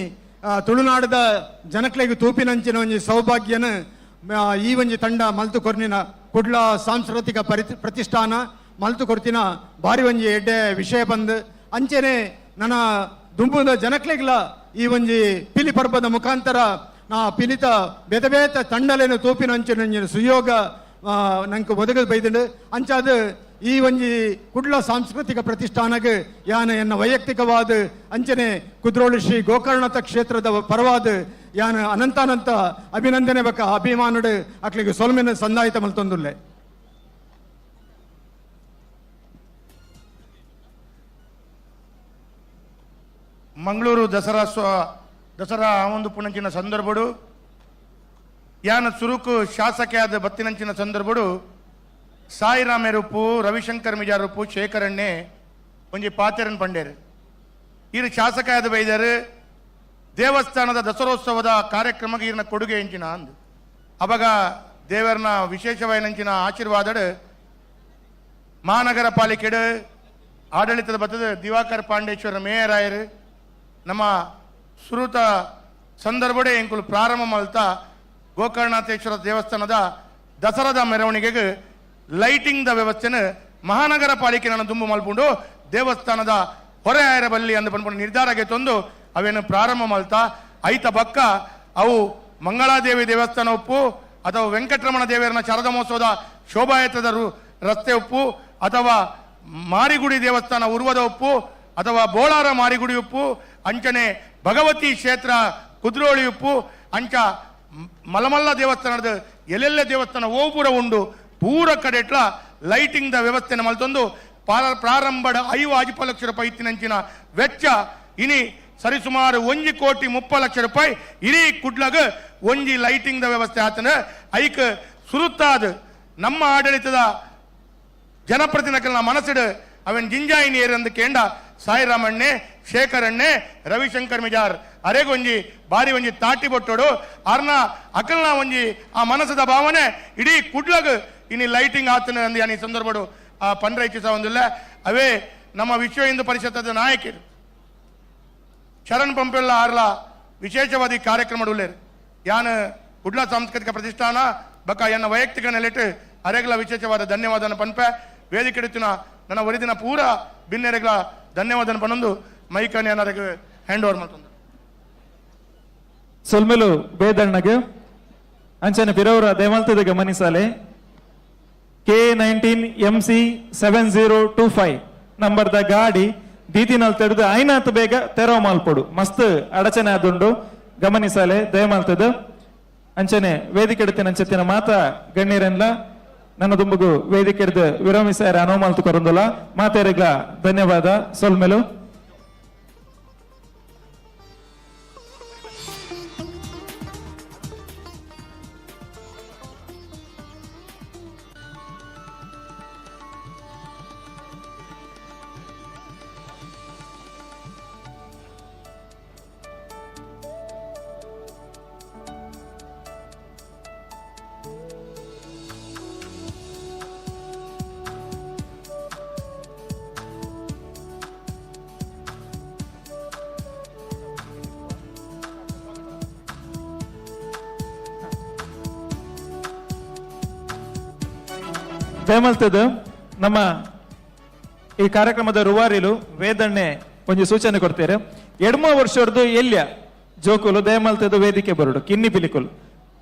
ತುಳುನಾಡದ ಜನಕ್ಲೆಗ್ ತೂಪಿನಂಚಿನ ಒಂಜಿ ಸೌಭಾಗ್ಯನ ಈ ಒಂಜಿ ತಂಡ ಮಲ್ತು ಕೊರ್ನಿನ ಕುಡ್ಲ ಸಾಂಸ್ಕೃತಿಕ ಪ್ರತಿಷ್ಠಾನ ಮಲ್ತು ಕೊರ್ತಿನ ಬಾರಿ ಒಂಜಿ ಎಡ್ಡೆ ವಿಷಯ ಬಂದು ಅಂಚೆನೆ ನನ್ನ ದುಂಬುದ ಜನಕ್ಲೆಗ್ಲ ಈ ಒಂಜಿ ಪಿಲಿ ಪರ್ಬದ ಮುಖಾಂತರ ನಾ ಪಿಲಿತ ಬೇತೆ ಬೇತೆ ತಂಡಲೇನು ತೂಪಿನ ಅಂಚಿನ ಸುಯೋಗ ನಂಗೆ ಒದಗದು ಬೈದಂಡು. ಅಂಚಾದ ಈ ಒಂಜಿ ಕುಡ್ಲ ಸಾಂಸ್ಕೃತಿಕ ಪ್ರತಿಷ್ಠಾನಕ್ಕೆ ಯಾನ ಎನ್ನ ವೈಯಕ್ತಿಕವಾದ ಅಂಚನೆ ಕುದ್ರೋಳಿ ಶ್ರೀ ಗೋಕರ್ಣತ ಕ್ಷೇತ್ರದ ಪರವಾದ ಯಾನ ಅನಂತಾನಂತ ಅಭಿನಂದನೆ ಬಕ್ಕ ಅಭಿಮಾನುಡು ಅಕ್ಲಿಗೆ ಸೊಲ್ಮೆನ ಸಂದಾಯಿತ ಮಲ್ತೊಂದುಲ್ಲೆ. ಮಂಗಳೂರು ದಸರಾ ದಸರಾ ಒಂದು ಪುಣಂಚಿನ ಸಂದರ್ಭಡು ಯಾನ ಸುರುಕು ಶಾಸಕಿಯಾದ ಬತ್ತಿನಂಚಿನ ಸಂದರ್ಭಡು ಸಾಯಿರಾಮೇರುಪ್ಪು ರವಿಶಂಕರ್ ಮಿಜಾರುಪ್ಪು ಶೇಖರಣ್ಣೆ ಒಂಜಿ ಪಾತೆರನ್ ಪಂಡೇರು. ಈರು ಶಾಸಕಿಯಾದ ಬೈದರು ದೇವಸ್ಥಾನದ ದಸರೋತ್ಸವದ ಕಾರ್ಯಕ್ರಮಕ್ಕೆ ಈರಿನ ಕೊಡುಗೆ ಎಂಚಿನ ಅಂದು ಅವಾಗ ದೇವರನ ವಿಶೇಷವಾಯಿನಂಚಿನ ಆಶೀರ್ವಾದಡು ಮಹಾನಗರ ಪಾಲಿಕೆಡು ಆಡಳಿತದ ಬತ್ತದ ದಿವಾಕರ್ ಪಾಂಡೇಶ್ವರ ಮೇಯರ್ ಆಯರು ನಮ್ಮ ಸುರುತ ಸಂದರ್ಭಡೆ ಎಂಕುಲು ಪ್ರಾರಂಭ ಮಲ್ತ ಗೋಕರ್ಣಾಥೇಶ್ವರ ದೇವಸ್ಥಾನದ ದಸರಾದ ಮೆರವಣಿಗೆಗೆ ಲೈಟಿಂಗ್ the ವ್ಯವಸ್ಥೆನ ಮಹಾನಗರ ಪಾಲಿಕೆ ನಾನು ದುಂಬು ಮಲ್ಪುಂಡು ದೇವಸ್ಥಾನದ ಹೊರೆ ಆಯರ ಬಲ್ಲಿ ಅಂದು ಪನ್ಪುಂಡು ನಿರ್ಧಾರಕ್ಕೆ ತಂದು ಅವೇನು ಪ್ರಾರಂಭ ಮಲ್ತ ಐತ ಬಕ್ಕ ಅವು ಮಂಗಳಾದೇವಿ ದೇವಸ್ಥಾನ ಉಪ್ಪು ಅಥವಾ ವೆಂಕಟರಮಣ ದೇವರನ ಶಾರದಾ ಮಹೋತ್ಸವದ ಶೋಭಾಯಾತ್ರದ ರಸ್ತೆ ಉಪ್ಪು ಅಥವಾ ಮಾರಿಗುಡಿ ದೇವಸ್ಥಾನ ಉರ್ವದ ಉಪ್ಪು ಅಥವಾ ಬೋಳಾರ ಮಾರಿಗುಡಿ ಉಪ್ಪು ಅಂಚನೆ ಭಗವತಿ ಕ್ಷೇತ್ರ ಕುದ್ರೋಳಿ ಉಪ್ಪು ಅಂಚ ಮಲಮಲ್ಲ ದೇವಸ್ಥಾನದ ಎಲ್ಲೆಲ್ಲ ದೇವಸ್ಥಾನ ಓಪುರ ಉಂಡು ಪೂರ ಕಡೆಟ್ಲ ಲೈಟಿಂಗ್ the ವ್ಯವಸ್ಥೆನ ಮಲ್ತೊಂದು ಪ್ರಾರಂಭದ 5 ಲಕ್ಷ ರೂಪಾಯಿ ಇತ್ತಿನಂಚಿನ ವೆಚ್ಚ ಇನಿ ಸರಿಸುಮಾರು 1 ಕೋಟಿ 30 ಲಕ್ಷ ರೂಪಾಯಿ ಇಡೀ ಕುಡ್ಲಗ ಒಂಜಿ ಲೈಟಿಂಗ್ the ವ್ಯವಸ್ಥೆ ಆತನ ಐಕ್ ಸುರುತ್ತಾದ ನಮ್ಮ ಆಡಳಿತದ ಜನಪ್ರತಿನಿಧಿಗಳ ಮನಸ್ಸಿಡು ಅವನ್ ಜಿಂಜಾಯಿನಿಯರ್ ಎಂದು ಕೇಂಡ ಸಾಯಿರಾಮಣ್ಣೆ ಶೇಖರಣ್ಣೆ ರವಿಶಂಕರ್ ಮಿಜಾರ್ ಅರೆಗೊಂಜಿ ಬಾರಿ ಒಂಜಿ ತಾಟಿ ಬೊಟ್ಟೋಡು ಅರ್ನ ಅಕಲ್ನ ಒಂಜಿ ಆ ಮನಸ್ಸದ ಭಾವನೆ ಇಡೀ ಕುಡ್ಲಗ್ ಇನಿ ಲೈಟಿಂಗ್ ಆತನ ಅಂದು ಈ ಸಂದರ್ಭಡು ಆ ಪನ್ರೈಚಿಸ ಒಂದಿಲ್ಲ. ಅವೇ ನಮ್ಮ ವಿಶ್ವ ಹಿಂದೂ ಪರಿಷತ್ತದ ನಾಯಕರು ಶರಣ್ ಪಂಪೆಲ್ಲ ಆರ್ಲ ವಿಶೇಷವಾದ ಈ ಕಾರ್ಯಕ್ರಮ ಉಳ್ಳೇರು. ಯಾನ್ ಕುಡ್ಲ ಸಾಂಸ್ಕೃತಿಕ ಪ್ರತಿಷ್ಠಾನ ಬಕ್ಕ ಎನ್ನ ವೈಯಕ್ತಿಕ ನೆಲೆಟ್ ಅರೆಗ್ಲ ವಿಶೇಷವಾದ ಧನ್ಯವಾದನ ಪನ್ಪೆ ವೇದಿಕೆ ಎಡುತ್ತಿನ ನನ್ನ ಒರಿದಿನ ಪೂರ ಬಿನ್ನೆರೆಗ್ಲ ಧನ್ಯವಾದನ ಪನೊಂದು ಮೈಕನ್ ಏನಾರಿಗೆ ಹ್ಯಾಂಡ್ ಓವರ್ ಮಾಡ್ತಂದು. ಸೊಲ್ಮೆಲು ಬೇದಣ್ಣಗೆ ಅಂಚನೆ ಪಿರವರ ದೇಮಲ್ತದ ಗಮನಿಸಾಲೆ K 19 MC 7025 ನಂಬರ್ದ ಗಾಡಿ ದೀದಿನಲ್ ತೆರೆದು ಐನಾತ್ ಬೇಗ ತೆರವು ಮಾಲ್ಪೊಡು ಮಸ್ತ್ ಅಡಚಣೆ ಆದುಂಡು ಗಮನಿಸಾಲೆ ದಯಮಾಲ್ತದ. ಅಂಚನೆ ವೇದಿಕೆ ಎಡುತ್ತಿನ ಅಂಚೆತ್ತಿನ ಮಾತಾ ಗಣ್ಯರೆನ್ಲ ನನ್ನ ದುಂಬುಗು ವೇದಿಕೆ ಹಿಡಿದು ವಿರಮಿಸಾರ ಅನುಮಾಲ್ತು ಕೊರಂದುಲ ಮಾತೇರಿಗ್ಲ ಧನ್ಯವಾದ ಸೊಲ್ಮೆಲು. ದಯಮಲ್ತದ ನಮ್ಮ ಈ ಕಾರ್ಯಕ್ರಮದ ರೂವಾರಿಲು ವೇದಣ್ಣೆ ಒಂಜಿ ಸೂಚನೆ ಕೊಡ್ತೇವೆ. ಎಡ್ಮ ವರ್ಷದ್ದು ಎಲ್ಯ ಜೋಕುಲು ದಯಮಲ್ತದ ವೇದಿಕೆ ಬರುಡು ಕಿನ್ನಿ ಪಿಲಿಕುಲು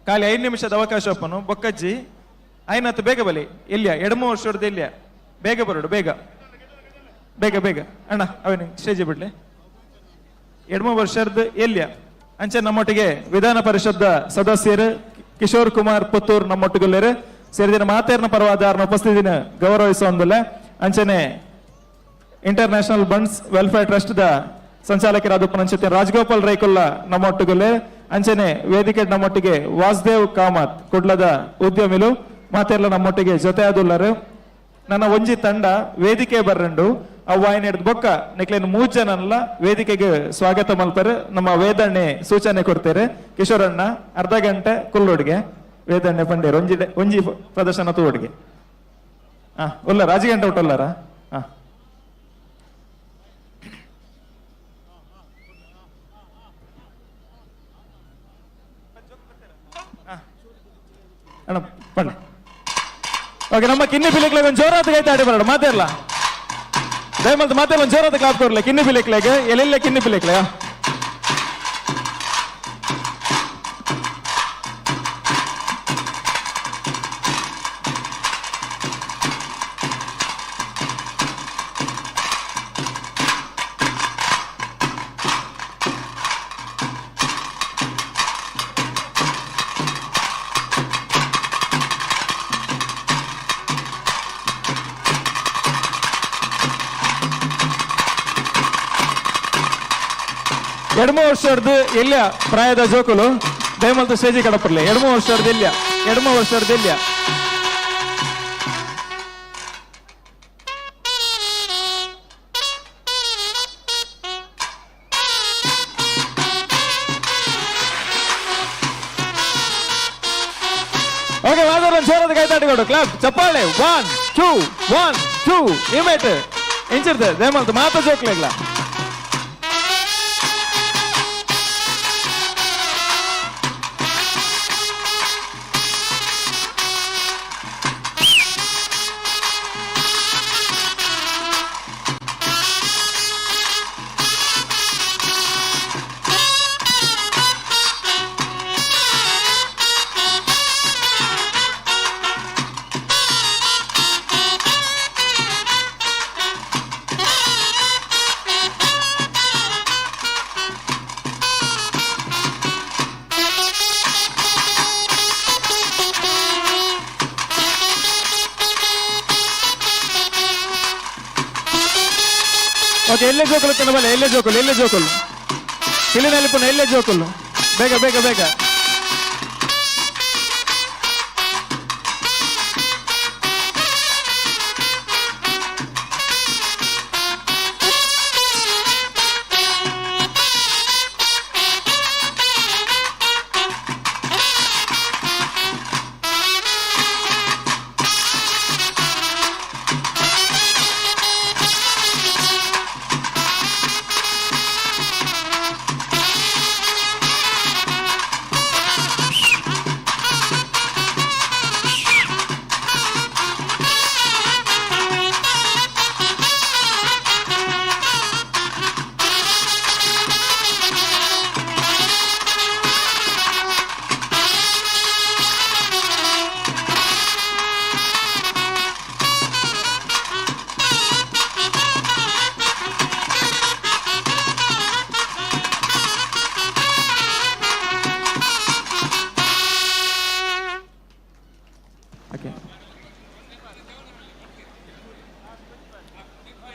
ಖಾಲಿ 5 ನಿಮಿಷದ ಅವಕಾಶ ಒಪ್ಪನು ಬೊಕ್ಕಜ್ಜಿ ಐನತ್ತು ಬೇಗ ಬಲಿ ಎಲ್ಯ ಎಡ್ಮ ವರ್ಷದ್ದು ಎಲ್ಯ ಬೇಗ ಬರುಡು ಬೇಗ ಬೇಗ ಬೇಗ ಅಣ್ಣ ಅವನಿ ಸ್ಟೇಜ್ ಬಿಡ್ಲಿ. ಎಡ್ಮ ವರ್ಷದ ಎಲ್ಯ ಅಂಚೆ ನಮ್ಮೊಟ್ಟಿಗೆ ವಿಧಾನ ಪರಿಷತ್ ಸದಸ್ಯರು ಕಿಶೋರ್ ಕುಮಾರ್ ಪುತ್ತೂರ್ ನಮ್ಮೊಟ್ಟಿಗುಲ್ಲೇರು ಸೇರಿದಿನ ಮಾತೇರ್ನ ಪರವಾದ ಉಪಸ್ಥಿತಿನ ಗೌರವಿಸುವಂದಿಲ್ಲ. ಅಂಚನೆ international Bunts welfare trust the ಸಂಚಾಲಕರಾದ ಪುನಂಚತೆ ರಾಜಗೋಪಾಲ್ ರೈಕುಲ್ಲ ನಮ್ಮೊಟ್ಟಿಗುಲ್ಲೆ. ಅಂಚನೆ ವೇದಿಕೆ ನಮ್ಮೊಟ್ಟಿಗೆ ವಾಸುದೇವ್ ಕಾಮತ್ ಕುಡ್ಲದ ಉದ್ಯಮಿಲು ಮಾತೆಲ್ಲ ನಮ್ಮೊಟ್ಟಿಗೆ ಜೊತೆ ಆದುಲ್ಲರು. ನನ್ನ ಒಂಜಿ ತಂಡ ವೇದಿಕೆ ಬರ್ರಂಡು ಅವ್ವಾಯಿನ ಹಿಡ್ದು ಬೊಕ್ಕ ನಿಕ್ಲೇನು 3 ಜನಲ್ಲ ವೇದಿಕೆಗೆ ಸ್ವಾಗತ ಮಲ್ಪರು ನಮ್ಮ ವೇದಣ್ಣೆ ಸೂಚನೆ ಕೊಡ್ತೇವೆ. ಕಿಶೋರಣ್ಣ ಅರ್ಧ ಗಂಟೆ ಕುಲ್ಲೋಡಿಗೆ ವೇದಣ್ಣೆ ಪಂಡೇರು ಒಂಜಿ ಒಂಜಿ ಪ್ರದರ್ಶನ ತೋಡಿಗೆ ಉಲ್ಲ ರಾಜಗಂಟೆ ಉಟ್ಟಲ್ಲಾರ. ಅಣ್ಣ ಬಣ್ಣ ಓಕೆ ನಮ್ಮ ಕಿನ್ನಿ ಪಿಲಿಕ್ಲೆಗ್ ಒಂದು ಜೋರಾದ ಕೈ ತಾಡಿ ಬರೋಣ ಮಾತಾಡಲ್ಲ ದಯಮಲ್ತ ಮಾತಾಡಲ್ಲ ಒಂದು ಜೋರಾದ ಕ್ಲಾಪ್ ಕೊಡ್ಲೆ ಕಿನ್ನಿ ಪಿಲಿಕ್ಲೆಗ್ ಎಲ್ಲೆಲ್ಲ ಕಿನ್ನಿ ಪಿಲಿಕ್ಲೆ. ಎಡ್ಮ ವರ್ಷದ್ದು ಎಲ್ಯ ಪ್ರಾಯದ ಜೋಕುಲು ದಯಮಲ್ತ ಸ್ಟೇಜಿ ಕಡಪರ್ಲೆ. ಎಡ್ಮ ವರ್ಷದ್ದು ಎಲ್ಯ ಎಡ್ಮ ವರ್ಷದ್ದು ಎಲ್ಯ ಓಕೆ ಮಾಧವರನ್ ಜೋರಾದ ಕೈತಾಟಿಕೊಡು ಕ್ಲಾಪ್ ಚಪ್ಪಾಳೆ 1 2 1 2 ಇಮೇಟ್ ಇಂಚಿರ್ತದೆ ದಯಮಲ್ತ ಮಾತ ಜೋಕ್ಲೆಗ್ಲ. ಓಕೆ ಎಲ್ಲೇ ಜೋಕುಲು ಕಣಬಲ್ಲ ಎಲ್ಲೇ ಜೋಕುಲು ಎಲ್ಲೇ ಜೋಕುಲು ಕಿಲಿನಲ್ಲಿ ಪುನಃ ಎಲ್ಲೇ ಜೋಕುಲು ಬೇಗ ಬೇಗ ಬೇಗ.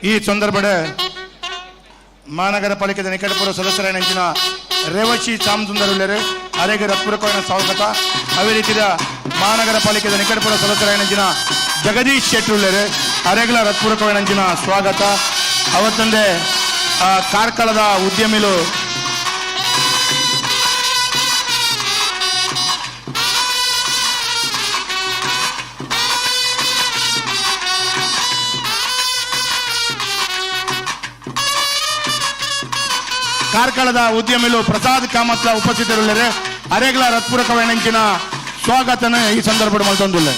ಈ ಸಂದರ್ಭದ ಮಹಾನಗರ ಪಾಲಿಕೆದ ನಿಕಟಪೂರ್ವ ಸದಸ್ಯರಾದ ರೇವಶಿ ಚಾಮಸುಂದರುಳ್ಳರು ಅರೆಗೆ ರತ್ಪೂರ್ವಕವಾದ ಸ್ವಾಗತ. ಅದೇ ರೀತಿಯ ಮಹಾನಗರ ಪಾಲಿಕೆದ ನಿಕಟಪೂರ್ವ ಸದಸ್ಯರಾದ ಜಗದೀಶ್ ಶೆಟ್ಟರುಳ್ಳರು ಅರೆಗಳ ರತ್ಪೂರ್ವಕವಾದ ಸ್ವಾಗತ. ಅವತ್ತೊಂದೇ ಕಾರ್ಕಳದ ಉದ್ಯಮಿಲು ಕಾರ್ಕಳದ ಉದ್ಯಮಿಲು ಪ್ರಸಾದ್ ಕಾಮತ್ಲ ಉಪಸ್ಥಿತರುಳ್ಳರು ಅರೆಗಳ ರತ್ಪೂರಕವಾದ ಸ್ವಾಗತನ ಈ ಸಂದರ್ಭ ಮಲ್ತೊಂದುಲ್ಲೆ.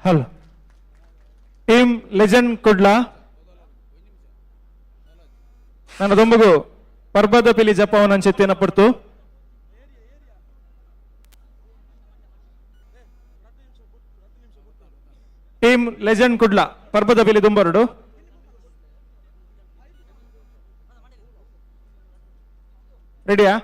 Hello team legend Kudla ನನ್ನ ದೊಂಬಗು ಪರ್ಬದ ಪಿಲಿ ಜಪವನ ಅಂಚೆತ್ತಿನ ಪಡ್ತು. ಟೀಮ್ ಲೆಜೆಂಡ್ ಕುಡ್ಲ ಪರ್ಬದ ಪಿಲಿ ದುಂಬರುಡು. ರೆಡಿಯಾ?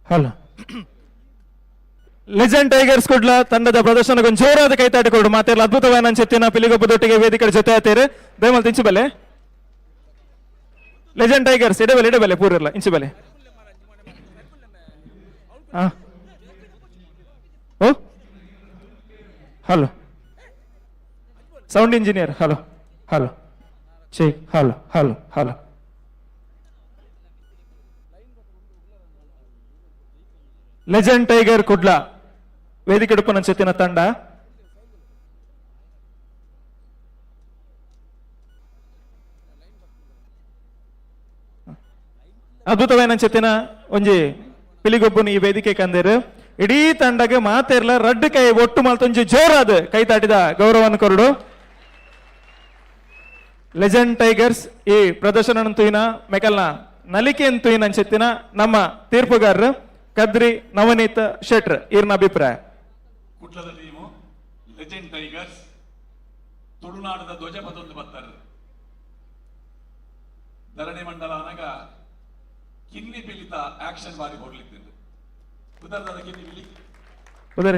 ಹಲೋ ಲೆಜೆಂಡ್ ಟೈಗರ್ಸ್ ಕುಡ್ಲ ತಂಡದ ಪ್ರದರ್ಶನಕ್ಕೊಂದು ಜೋರಾದ ಕೈತಾಟಿಕೊಂಡು ಮಾತೆಲ್ಲ ಅದ್ಭುತವಾದ ಅಂಚೆತ್ತಿನ ಪಿಲಿಗೊಬ್ಬದೊಟ್ಟಿಗೆ ವೇದಿಕೆ ಜೊತೆ ಆತೇರು. ದಯಮಾಲ್ ಇಂಚು ಬಲೆ ಲೆಜೆಂಡ್ ಟೈಗರ್ಸ್ ಎಡಬಲೆ ಎಡಬಲೆ ಪೂರ್ಲ ಇಂಚು ಬಲೆ. ಓ hello sound engineer, hello hello check, hello hello hello. Legend tiger Kudla ವೇದಿಕೆ ಉಪ್ಪನ ತಂಡ. ಅದ್ಭುತವಾದ ಚೆತ್ತಿನ ಒಂಜಿ ಪಿಲಿಗೊಬ್ಬನ ಈ ವೇದಿಕೆ ಕಂದೇರು. ಇಡೀ ತಂಡಗೆ ಮಾತೆರ್ಲ ರಡ್ಡು ಕೈ ಒಟ್ಟು ಮಾಲ್ತೊಂಜಿ ಜೋರಾದ ಕೈ ತಾಟಿದ ಗೌರವವನ್ನು ಕೊರಡು. ಲೆಜೆಂಡ್ ಟೈಗರ್ಸ್ ಈ ಪ್ರದರ್ಶನ ತುಯಿನ ಮೆಕಲ್ನ ನಲಿಕೆ ತುಯಿನ ಅಂಚೆತ್ತಿನ ನಮ್ಮ ತೀರ್ಪುಗಾರರು ಕದ್ರಿ ನವನೀತ ಶೆಟ್ರ್ ಇರ್ನ ಅಭಿಪ್ರಾಯ. ಕುಡ್ಲದ ಟೀಮು ಲೆಜೆಂಡ್ ಟೈಗರ್ಸ್ ತುಳುನಾಡದ ಧ್ವಜ ಪದೊಂದು ಬರ್ತಾರೆ. ಧರಣಿ ಮಂಡಲ ಅನಗ ಕಿನ್ನಿ ಪಿಲಿತ ಆಕ್ಷನ್ ಬಾರಿ ಹೊಡ್ಲಿತ್ತಿದ್ದು. ಉದರದ ಕಿನ್ನಿ ಪಿಲಿ ಉದರ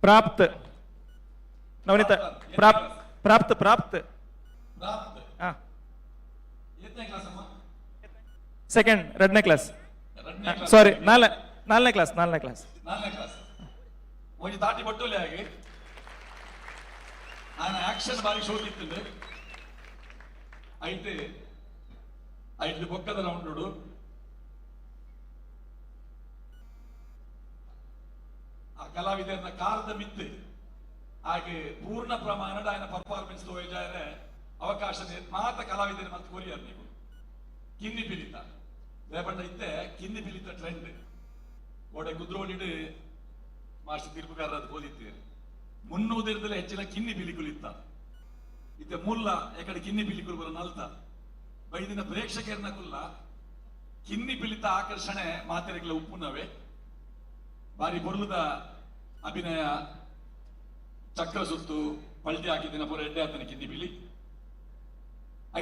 ಪ್ರಾಪ್ತ ನವನೀತ ಪ್ರಾಪ್ತ ಪ್ರಾಪ್ತ ಪ್ರಾಪ್ತ ಸೆಕೆಂಡ್ ಎರಡನೇ ಕ್ಲಾಸ್, ಸಾರಿ ನಾಲ್ನೇ ಕ್ಲಾಸ್, ನಾಲ್ನೇ ಕ್ಲಾಸ್, ನಾಲ್ನೇ ಕ್ಲಾಸ್. ಒಂಜಿ ತಾಟಿ ಬಟ್ಟೋಲೆ ಆಗಿ ఆయన ಆಕ್ಷನ್ ಬಾರಿ ಶೋಕಿತ್ತು. ಐತೆ ಐದು ಬೊಕ್ಕದ ರೌಂಡ್ ಆ ಕಲಾವಿದರನ್ನ ಕಾರದ ಮಿತ್ತು ಹಾಗೆ ಪೂರ್ಣ ಪ್ರಮಾಣದ ఆయన ಪರ್ಫಾರ್ಮೆನ್ಸ್ ತೋಜಾರೆ ಅವಕಾಶ ಮಾತ ಕಲಾವಿದರ ಮತ್ತು ಕೊರಿಯರ್ ನೀವು ಕಿನ್ನಿ ಪಿಲಿತ ರೇಪಂಡ ಇತ್ತೆ ಕಿನ್ನಿ ಪಿಲಿತ ಟ್ರೆಂಡ್ ಓಡೆ ಕುದ್ರೋಳಿಡು ಮಾಸ್ಟರ್ ತೀರ್ಪುಗಾರರ ಅದು ಓದಿತ್ತೀರಿ ಮುನ್ನೂದಿರದಲ್ಲೇ ಹೆಚ್ಚಿನ ಕಿನ್ನಿ ಪಿಲಿಕುಲಿತ್ತ ಇತ್ತೆ ಮುಲ್ಲ ಎಕಡೆ ಕಿನ್ನಿ ಪಿಲಿಕುಲು ಬರ ನಲ್ತ ಬೈದಿನ ಪ್ರೇಕ್ಷಕರನ್ನ ಕುಲ್ಲ ಕಿನ್ನಿ ಪಿಲಿತ ಆಕರ್ಷಣೆ ಮಾತೆರೆಗಳ ಉಪ್ಪುನವೇ ಬಾರಿ ಬೊರ್ಲುದ ಅಭಿನಯ ಚಕ್ರ ಸುತ್ತು ಪಲ್ಟಿ ಹಾಕಿದಿನ ಪೂರ ಎಡ್ಡೆ ಆತನ ಕಿನ್ನಿ ಪಿಲಿ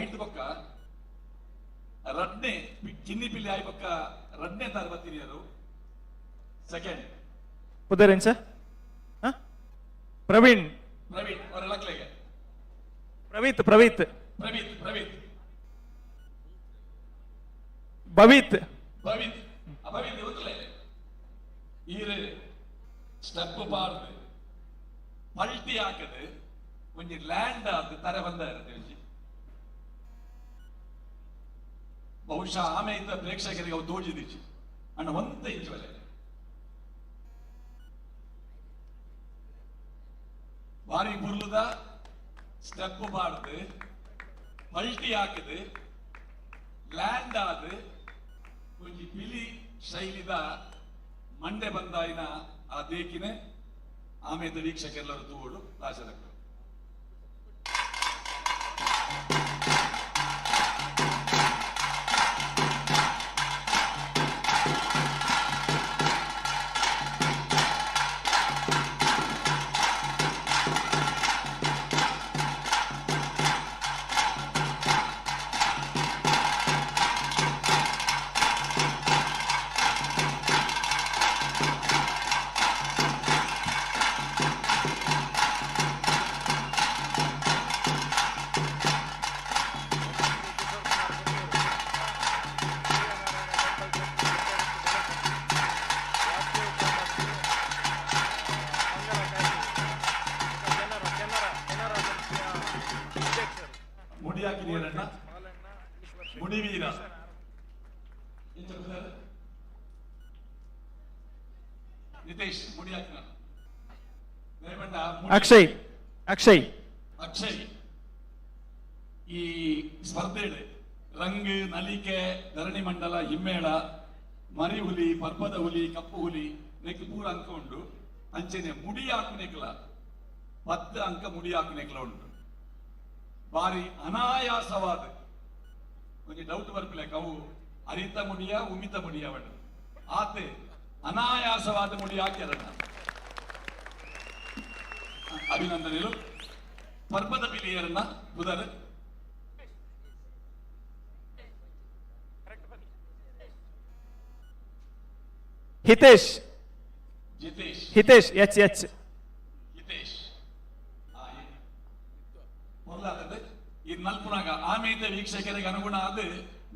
ಐದು ಪಕ್ಕ ರಡ್ನೆ ಕಿನ್ನಿ ಪಿಲಿ ಆಯ್ಬಕ್ಕ ರಡ್ನೆ ತಾರ್ ಬತ್ತಿನಿಯರು ಸೆಕೆಂಡ್ ಪುದರೆಂಚ ಪ್ರವೀಣ್ ಪ್ರವೀಣ್ ಅವರ ಲಕ್ಲೆಗೆ ಪ್ರವೀತ್ ಪ್ರವೀತ್ ಪ್ರವೀತ್ ಪ್ರವೀತ್ ಭವಿತ್ ಭವಿತ್ ಭವಿತ್ ಗೊತ್ತಲೇ ಈರು ಸ್ಟೆಪ್ ಪಾಡ್ದು ಪಲ್ಟಿ ಹಾಕದು ಒಂಜಿ ಲ್ಯಾಂಡ್ ಆದ್ ತರೆ ಬಂದ ಒಂಜಿ ಬಹುಶಃ ಆಮೆ ಇದ್ದ ಪ್ರೇಕ್ಷಕರಿಗೆ ಅವು ತೋಜಿದಿಚ್ಚಿ ಅಣ್ಣ ಒಂದೇ ಇಂಚು ಬಲೆ ಬಾರಿ ಬುರ್ಲುದ ಸ್ಟೆಪ್ ಪಾಡ್ದು ಪಲ್ಟಿ ಹಾಕದು ಲ್ಯಾಂಡ್ ಆದ್ ಒಂಜಿ ಪಿಲಿ ಶೈಲಿದ ಮಂಡೆ ಬಂದಾಯಿನ ಆ ದೇಕಿನೆ ಆಮೇದ ವೀಕ್ಷಕರೆಲ್ಲರೂ ತೂವೋಡು ದಾಶರಕ್ಕ ಮುಡಿಯಾಕಿ ನೀರಣ್ಣ ಮುಡಿವೀರ ನಿತೇಶ್ ಮುಡಿಯಾಕಿನ ಅಕ್ಷಯ್ ಅಕ್ಷಯ್ ಅಕ್ಷಯ್ ಈ ಸ್ಪರ್ಧೆಡ್ ರಂಗ್ ನಲಿಕೆ ಧರಣಿ ಮಂಡಲ ಹಿಮ್ಮೇಳ ಮರಿ ಹುಲಿ ಪರ್ಬದ ಹುಲಿ ಕಪ್ಪು ಹುಲಿ ನೆಕ್ ಪೂರ ಅಂಕ ಉಂಡು. ಅಂಚೆನೆ ಮುಡಿ ಹಾಕುನೆಕ್ಲ 10 ಅಂಕ ಮುಡಿ ಹಾಕುನೆಕ್ಲ ಉಂಟು. ಬಾರಿ ಅನಾಯಾಸವಾದ ಒಂಜಿ ಡೌಟ್ ಬರ್ಪಿಲ್ಲ ಅವು ಅರಿತ ಮುಡಿಯ ಉಮಿತ ಮುಡಿಯ ಅವಳು ಆತೆ ಅನಾಯಾಸವಾದ ಮುಡಿ ಹಾಕ್ಯಾರಣ್ಣ. ಅಭಿನಂದನೆಗಳು. ಪರ್ಬದ ಪಿಲಿಯರನ್ನ ಬುಧರ್ ಹಿತೇಶ್ ಜಿತೇಶ್ ಹಿತೇಶ್ ಎಚ್ ಎಚ್ ಹಿತೇಶ್ ಮೊದಲಾದದ್ದು ಈ ನಲ್ಪುನಾಗ ಆಮೇತ ವೀಕ್ಷಕರಿಗೆ ಅನುಗುಣ ಆದ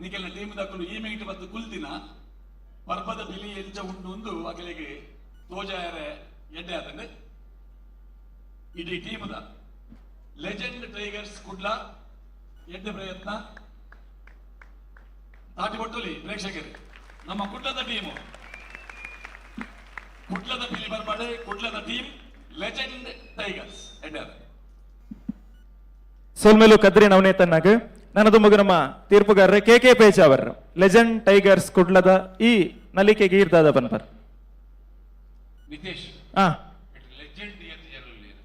ನಿಕೆಲ್ಲ ಟೀಮ್ ದಕ್ಕಲು ಈ ಮೇಟ್ ಬತ್ತು ಕುಲ್ದಿನ ಪರ್ಬದ ಬಿಲಿ ಎಂಚ ಉಂಡು ಒಂದು ಅಗಲಿಗೆ ತೋಜಾಯರೆ ಎಡ್ಡೆ ಆತಂದೆ. ಇಡೀ ಟೀಮ್ದ ಲೆಜೆಂಡ್ ಟೈಗರ್ಸ್ ಕುಡ್ಲ ಎಡ್ಡೆ ಪ್ರಯತ್ನ ತಾಟಿ ಕೊಟ್ಟಲಿ ಪ್ರೇಕ್ಷಕರು. ನಮ್ಮ ಕುಡ್ಲದ ಟೀಮು ಕುಡ್ಲದ ಪಿಲಿ ಬರ್ಪಾಡೆ ಕುಡ್ಲದ ಟೀಮ್ ಲೆಜೆಂಡ್ ಟೈಗರ್ಸ್ ಎಡ್ಡೆ ಆತ. ಸೋಲ್ಮೇಲು ಕದ್ರಿ ನವನೇತನ್ನಾಗ ನನ್ನದು ಮಗು ನಮ್ಮ ತೀರ್ಪುಗಾರರು K K Pejavar legend tigers ಕುಡ್ಲದ ಈ ನಲಿಕೆಗೆ ಈರ್ದಾದ ಬನ್ಪರ್. ನಿತೇಶ್ ಹಾ ಲೆಜೆಂಡ್ ಏತ್ ಜನ ಉಲ್ಲೆರ್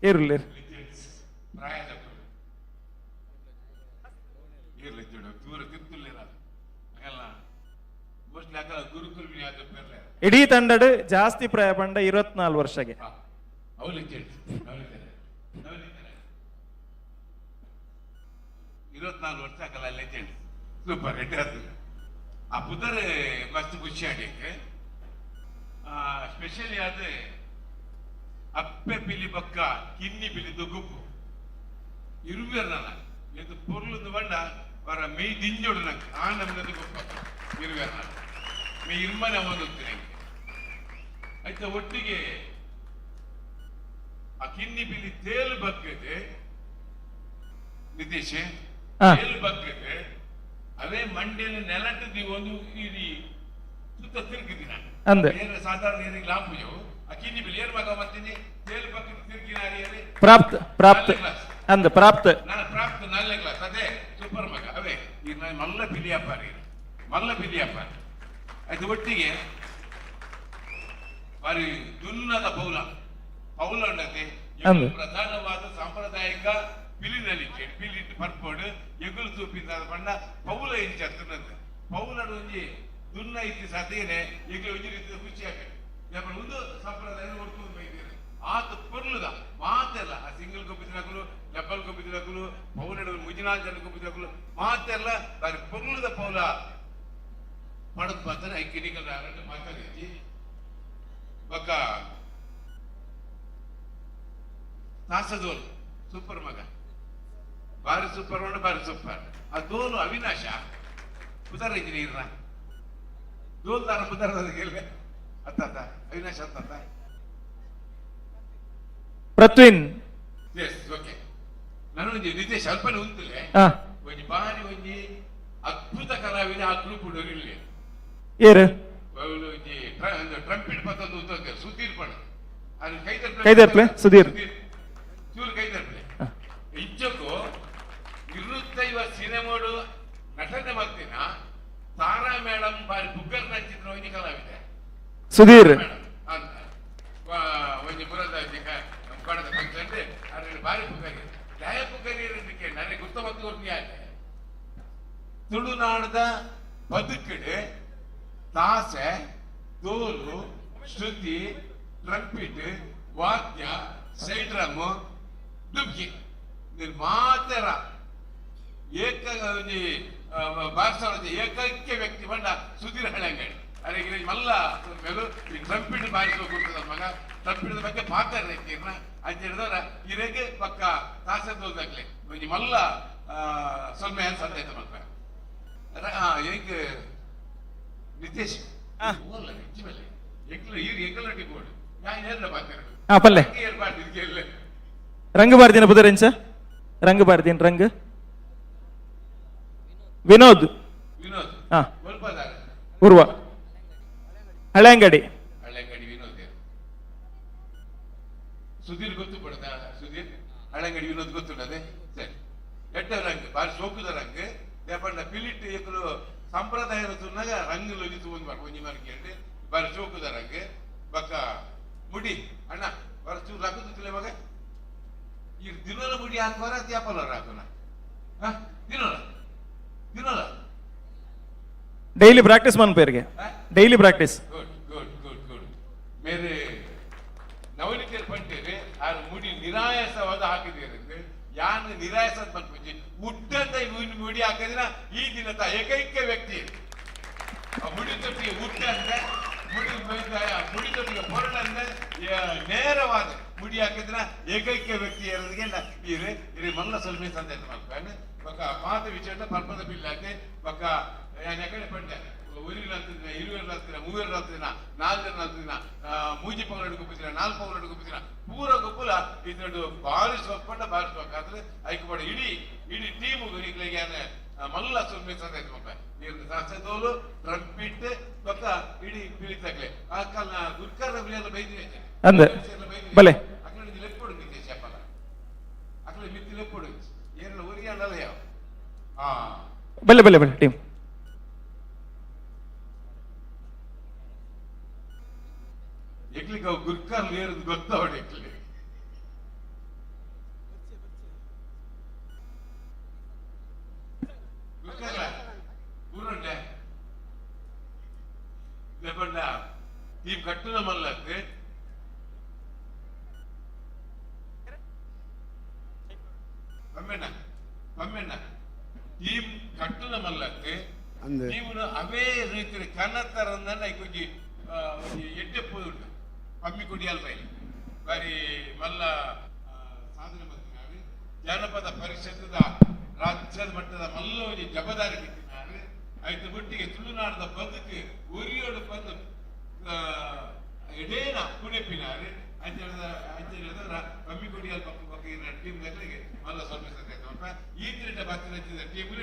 ಏರುಲ್ಲೇರ್ ಲೆಜೆಂಡ್ಸ್ ಪ್ರಾಯದಕುಲು ಏರ್ ಲೆಜೆಂಡ್ ದೂರ ತಿರ್ತುಲ್ಲೇರ ಅಗಲ್ಲ ಮೋಸ್ಟ್ಲಿ ಅಗಲ ಗುರುಕುಲ್ ಆದ ಪೆರ್ಲೆ ಇಡೀ ತಂಡಡ್ ಜಾಸ್ತಿ ಪ್ರಾಯ ಪಂಡ 24 ವರ್ಷಗೆ ಅವು ಲೆಜೆಂಡ್ಸ್ 24 ವರ್ಷ ಆಗಲ್ಲ ಲೆಜೆಂಡ್ ಸೂಪರ್ ಎಡ್ಡೆ ಆ ಪುದರ್ ಮಸ್ತ್ ಖುಷಿ ಆಡಕ್ಕೆ ಸ್ಪೆಷಲಿ ಅದು ಅಪ್ಪೆ ಪಿಲಿ ಬಕ್ಕ ಕಿನ್ನಿ ಪಿಲಿ ಗುಂಪು ಇರುವೆರ್ ನನ ಇದು ಪೊರ್ಲುಂದು ಬಣ್ಣ ವರ ಮೆಯ್ ದಿಂಜೋಡು ನಂಗೆ ಆ ನಮ್ದು ಗುಪ್ಪ ಇರುವೆರ್ ನನ ಮೇ ಇರ್ಮನೆ ಒಂದು ನಂಗೆ ಆಯ್ತಾ ಒಟ್ಟಿಗೆ ಆ ಕಿನ್ನಿ ಪಿಲಿ ತೇಲು ಬಕ್ಕದೆ ನಿತೇಶ್ ತೇಲು ಬಕ್ಕದೆ ಅವೇ ಮಂಡ್ಯನ ನೆಲಟದಿ ಒಂದು ಇಡೀ ಸುತ್ತ ತಿರುಗಿದಿನ ಅಂದೆ. ಸಾಧಾರಣ ಏರಿಗೆ ಲಾಪುಜವು ಆ ಕಿನ್ನಿ ಬಿಲಿ ಏರ್ ಮಗ ಬರ್ತೀನಿ ತೇಲು ಬಕ್ಕದ ತಿರುಗಿನ ಪ್ರಾಪ್ತ ಪ್ರಾಪ್ತ ಅಂದ ಪ್ರಾಪ್ತ ನಾನು ಪ್ರಾಪ್ತ 4ನೇ ಕ್ಲಾಸ್ ಅದೇ ಸೂಪರ್ ಮಗ ಅವೇ ಈಗ ನಾನು ಮಲ್ಲ ಪಿಲಿಯಪ್ಪಾರಿ ಮಲ್ಲ ಪಿಲಿಯಪ್ಪಾರಿ ಆಯ್ತು ಒಟ್ಟಿಗೆ ಬಾರಿ ದುನ್ನದ ಪೌಲ ಪೌಲ ಉಂಡತೆ ಅಂದೆ. ಪ್ರಧಾನವಾದ ಸಾಂಪ್ರದಾಯಿಕ ಪಿಲಿ ನಲಿಕೆ ಪಿಲಿ ಪರ್ಪೋಡು ಎಗುಲು ತೂಪಿದ ಬಣ್ಣ ಪೌಲ ಇಂಚ ತುನ್ನದ ಪೌಲಡು ಒಂಜಿ ದುನ್ನ ಇತ್ತಿ ಸತೇನೆ ಎಗ್ಲು ಒಂಜಿ ರೀತಿಯ ಖುಷಿ ಆಗ್ತದೆ ಒಂದು ಸಂಪ್ರದಾಯ ಒಡ್ಕೊಂಡು ಬೈದೇನೆ ಆತ ಪೊರ್ಲುದ ಮಾತೆಲ್ಲ ಆ ಸಿಂಗಲ್ ಗೊಬ್ಬಿದನಕುಲು ಡಬ್ಬಲ್ ಗೊಬ್ಬಿದನಕುಲು ಪೌಲಡು ಮುಜಿನಾಲ್ ಜನ ಗೊಬ್ಬಿದನಕುಲು ಮಾತೆಲ್ಲ. ಮಾತೆಲ್ಲ ಬಾರಿ ಪೊಂಗ್ಲದ ಪೌಲ ಪಡದ್ ಪಾತ್ರ ಐಕೆ ನಿಕಲ್ ರಡ್ಡ್ ಮಾತಾಡಿದ್ದಿ ಬೊಕ್ಕ ತಾಸದೋಲು ಸೂಪರ್ ಮಗ ಬಾರಿ ಸೂಪರ್ ಉಂಡು ಬಾರಿ ಸೂಪರ್ ಆ ದೋಲು ಅವಿನಾಶ ಪುದರ್ ಇಂಜಿನಿಯರ್ನ ದೋಲ್ ದಾರ ಪುದರ್ ಅದಕ್ಕೆ ಅತ್ತ ಅವಿನಾಶ ಅತ್ತ ಪ್ರತ್ವಿನ್ ಎಸ್ ಓಕೆ ನಾನು ಒಂಜಿ ನಿತೇಶ್ ಅಲ್ಪನೆ ಉಂತುಲೆ ಒಂಜಿ ಬಾರಿ ಒಂಜಿ ಅದ್ಭುತ ಕಲಾವಿದ ಆ ಗ್ರೂಪ್ ಇಲ್ಲಿ ಏರು ಒಂಜಿ ಟ್ರಂಪಿಟ್ ಪತ್ತೊಂದು ಉಂತು ಸುಧೀರ್ ಪಣ ಅದು ಕೈದರ್ಪ್ಲೆ ಕೈದರ್ಪ್ಲೆ ಸುಧೀರ್ ಚೂರು ಕೈದರ್ಪ್ಲೆ ಇಜ್ಜಕ್ಕೂ ಇರುತ್ತೈವ ಸಿನಿಮಾಡು ನಟನೆ ಮಾಡ್ತೀನ ತಾರಾ ಮೇಡಮ್ ಬಾರಿ ಬುಕ್ಕರ್ ನಂಚಿದ್ರು ಒಂಜಿ ಕಲಾವಿದೆ ಸುಧೀರ್ ಅಂತ ಒಂಜಿ ಪುರದ ಕೊಡದ ಫಂಕ್ಷನ್ ಅದ್ರ ಬಾರಿ ಪುಕ್ಕರಿ ದಾಯ ಪುಕ್ಕರಿ ಇರೋದಕ್ಕೆ ನನಗೆ ಗುರ್ತ ಮತ್ತು ಕೊಡ್ತೀನಿ ತುಳುನಾಡದ ಬದುಕಿಡೆ ತಾಸೆ ತೋಲು ಶ್ರುತಿ ಟ್ರಂಪಿಟ್ ವಾದ್ಯ ಸೈಡ್ ಡ್ರಮ್ ಡುಬ್ಕಿ ಮಾತರ ಏಕ ಒಂಜಿ ಬಾರಿಸೋದ ಏಕೈಕ ವ್ಯಕ್ತಿ ಬಂಡ ಸುಧೀರ್ ಹಳೆಂಗಡಿ ಅರೆ ಮಲ್ಲ ಮೇಲು ಈ ಟ್ರಂಪಿಟ್ ಬಾರಿಸುವ ಗುರ್ತದ ಮಗ ಟ್ರಂಪಿಟ್ ಬಗ್ಗೆ ಪಾತ್ರ ಇರ್ನ ಅಂಚ ಹಿಡಿದವರ ಇರೆಗೆ ಪಕ್ಕ ತಾಸೆ ತೋಲ್ದಾಗ್ಲೆ ಒಂಜಿ ಮಲ್ಲ ಸೊಲ್ಮೆ ಸಂದಾಯ್ತ ಮಲ್ಪ ಎಂಕ್ ನಿತೇಶ್ ಪಲ್ಲೆ ರಂಗ ಬಾರ್ದಿನ ಬುದರೆಂಚ ರಂಗ ಬಾರ್ದಿನ ರಂಗ ವಿನೋದ್ ಉರ್ವ ಹಳೆಂಗಡಿ ಹಳೆಂಗಡಿ ವಿನೋದ್ ಸುಧೀರ್ ಗೊತ್ತು ಪಡದ ಸುಧೀರ್ ಹಳೆಂಗಡಿ ವಿನೋದ್ ಗೊತ್ತುಂಡದೆ ಸರಿ ಎಡ್ಡ ರಂಗ್ ಬಾರಿ ಸೋಕುದ ರಂಗ್ ದೇಪಂಡ ಪಿಲಿಟ್ ಎಕುಲು ಸಂಪ್ರದಾಯ ತುನ್ನಾಗ ರಂಗ್ ಲೊಜಿ ತೂವೊಂದು ಬಾರ್ ಒಂಜಿ ಮಾರ್ಕೆ ಬಾರಿ ಸೋಕುದ ರಂಗ್ ಬಕ್ಕ ಮುಡಿ ಅಣ್ಣ ಬರ ಚೂರು ರಗ್ಗು ಮಗ ಈ ದಿನೋಲ ಮುಡಿ ಹಾಕುವಾರ ಅತಿ ಹಾಕೋಣ ದಿನೋಲ ದಿನೋಲ ಡೈಲಿ ಪ್ರಾಕ್ಟೀಸ್ ಮನ್ಪೇರಿಗೆ daily practice. Good good good good ಮೇರೆ ನವನಿತೇರ್ ಪಂಟೇರಿ ಆರ್ ಮುಡಿ ನಿರಾಯಾಸವಾದ ಹಾಕಿದ್ದೀರಿ ಯಾನ್ ನಿರಾಯಾಸ ಪಂಪುಜಿ ಉಡ್ಡಂತ ಮುಡಿ ಹಾಕಿದಿನ ಈ ದಿನದ ಏಕೈಕ ವ್ಯಕ್ತಿ. ಆ ಮುಡಿ ತೊಟ್ಟಿಗೆ ಉಡ್ಡಂತೆ ಮುಡಿ ಮುಡಿ ತೊಟ್ಟಿಗೆ ಹೊರಡಂತೆ ನೇರವಾದ ಮುಡಿ ಹಾಕಿದ್ರ ಏಕೈಕ ವ್ಯಕ್ತಿ ಇರೋದಕ್ಕೆ ಇರೆ ಇರೆ ಮಲ್ಲ ಸ್ವಲ್ಪ ಸಂದೇಶ ಮಲ್ಪೇನೆ ಬೊಕ್ಕ ಮಾತ ವಿಚಾರ ಪರ್ಪದ ಬಿಲ್ ಹಾಕಿ ಬೊಕ್ಕ ಯಾನ್ ಎಕಡೆ ಪಂಡೆ ಊರಿನ ಹತ್ತಿನ ಇರುವೆರ್ ಹತ್ತಿನ ಮೂವೆರ್ ಹತ್ತಿನ ನಾಲ್ಕು ಹತ್ತಿನ ಮೂಜಿ ಪೌರಡು ಗುಪ್ಪಿನ ನಾಲ್ಕು ಪೌರಡು ಗುಪ್ಪಿನ ಪೂರ ಗುಪ್ಪುಲ ಇದ್ರಡು ಬಾರಿ ಸೊಪ್ಪಂಡ ಬಾರಿ ಸೊಕ್ಕಾದ್ರೆ ಐಕ್ ಪಡ ಇಡೀ ಇಡೀ ಟೀಮ್ ನಿಕ್ಲೆಗೆ ಮಲ್ಲ ಸುಮ್ಮನೆ ಸಂದೇಶ ಮಲ್ಪ ನೀರಿನ ಸಾಸೆದೋಲು ಟ್ರಂಪಿಟ್ ಬೊಕ್ಕ ಇಡೀ ಪಿಲಿತಕ್ಲೆ ಆ ಕಾಲ ಗುರ್ಕರ್ನ ಬಿಳಿಯಲ್ಲ ಬೈದಿನಿ ಅಂದೆ ಬಲೆ ಅಕಡೆ ಲೆಪ್ಪಡು ನಿತೇಶ್ ಅಪ್ಪಲ ಅಕಡೆ ಮಿತ್ತಿ ಲೆಪ್ಪಡು ಏನೆಲ್ಲ ಊರಿಗೆ ಅಲ್ಲಲ್ಲ ಯಾವ ಹಾ ಬಲೆ ಬಲೆ ಬಲೆ ಟೀಮ್ ಎಕ್ಲಿಗೆ ಅವು ಗುರ್ಕರ್ ಏರುದು ಗೊತ್ತವಡು ಎಕ್ಲಿ ಗುರ್ಕರ್ಲ ಊರುಂಡೆ ಲೆಪಂಡ ಟೀಮ್ ಕಟ್ಟುನ ಮಲ್ಲತ್ತೆ ಪಮ್ಮೆಣ್ಣ ಪಮ್ಮೆಣ್ಣ ಟೀಮ್ ಕಟ್ಟುನ ಮಲ್ಲತ್ತೆ ಟೀಮ್ನು ಅವೇ ರೀತಿಯ ಕನ್ನತ್ತರಂದ ಒಂಜಿ ಒಂಜಿ ಎಡ್ಡೆ ಉಂಟು ಪಮ್ಮಿ ಕುಡಿಯಲ್ ಬೈಲಿ ಬಾರಿ ಮಲ್ಲ ಸಾಧನೆ ಮಲ್ತಿನಾರು ಜಾನಪದ ಪರಿಷತ್ತದ ರಾಜ್ಯದ ಮಟ್ಟದ ಮಲ್ಲ ಒಂಜಿ ಜಬದಾರಿ ಬಿಟ್ಟಿನಾರು ಐತ ಒಟ್ಟಿಗೆ ತುಳುನಾಡದ ಬದುಕು ಉರಿಯೋಡು ಬಂದು ಎಡೇನ ಕುಣೆಪಿನಾರು ಅಂಚ ಅಂಚ ಹೇಳಿದ್ರೆ ಪಮ್ಮಿ ಕುಡಿಯಲ್ ಪಕ್ಕ ಪಕ್ಕ ಇನ್ನ ಟೀಮ್ ದಕ್ಲೆಗೆ ಮಲ್ಲ ಸ್ವಲ್ಪ ಸತ್ಯ ಈ ತಿರಿಟ ಬತ್ತಿನ ಟೀಮ್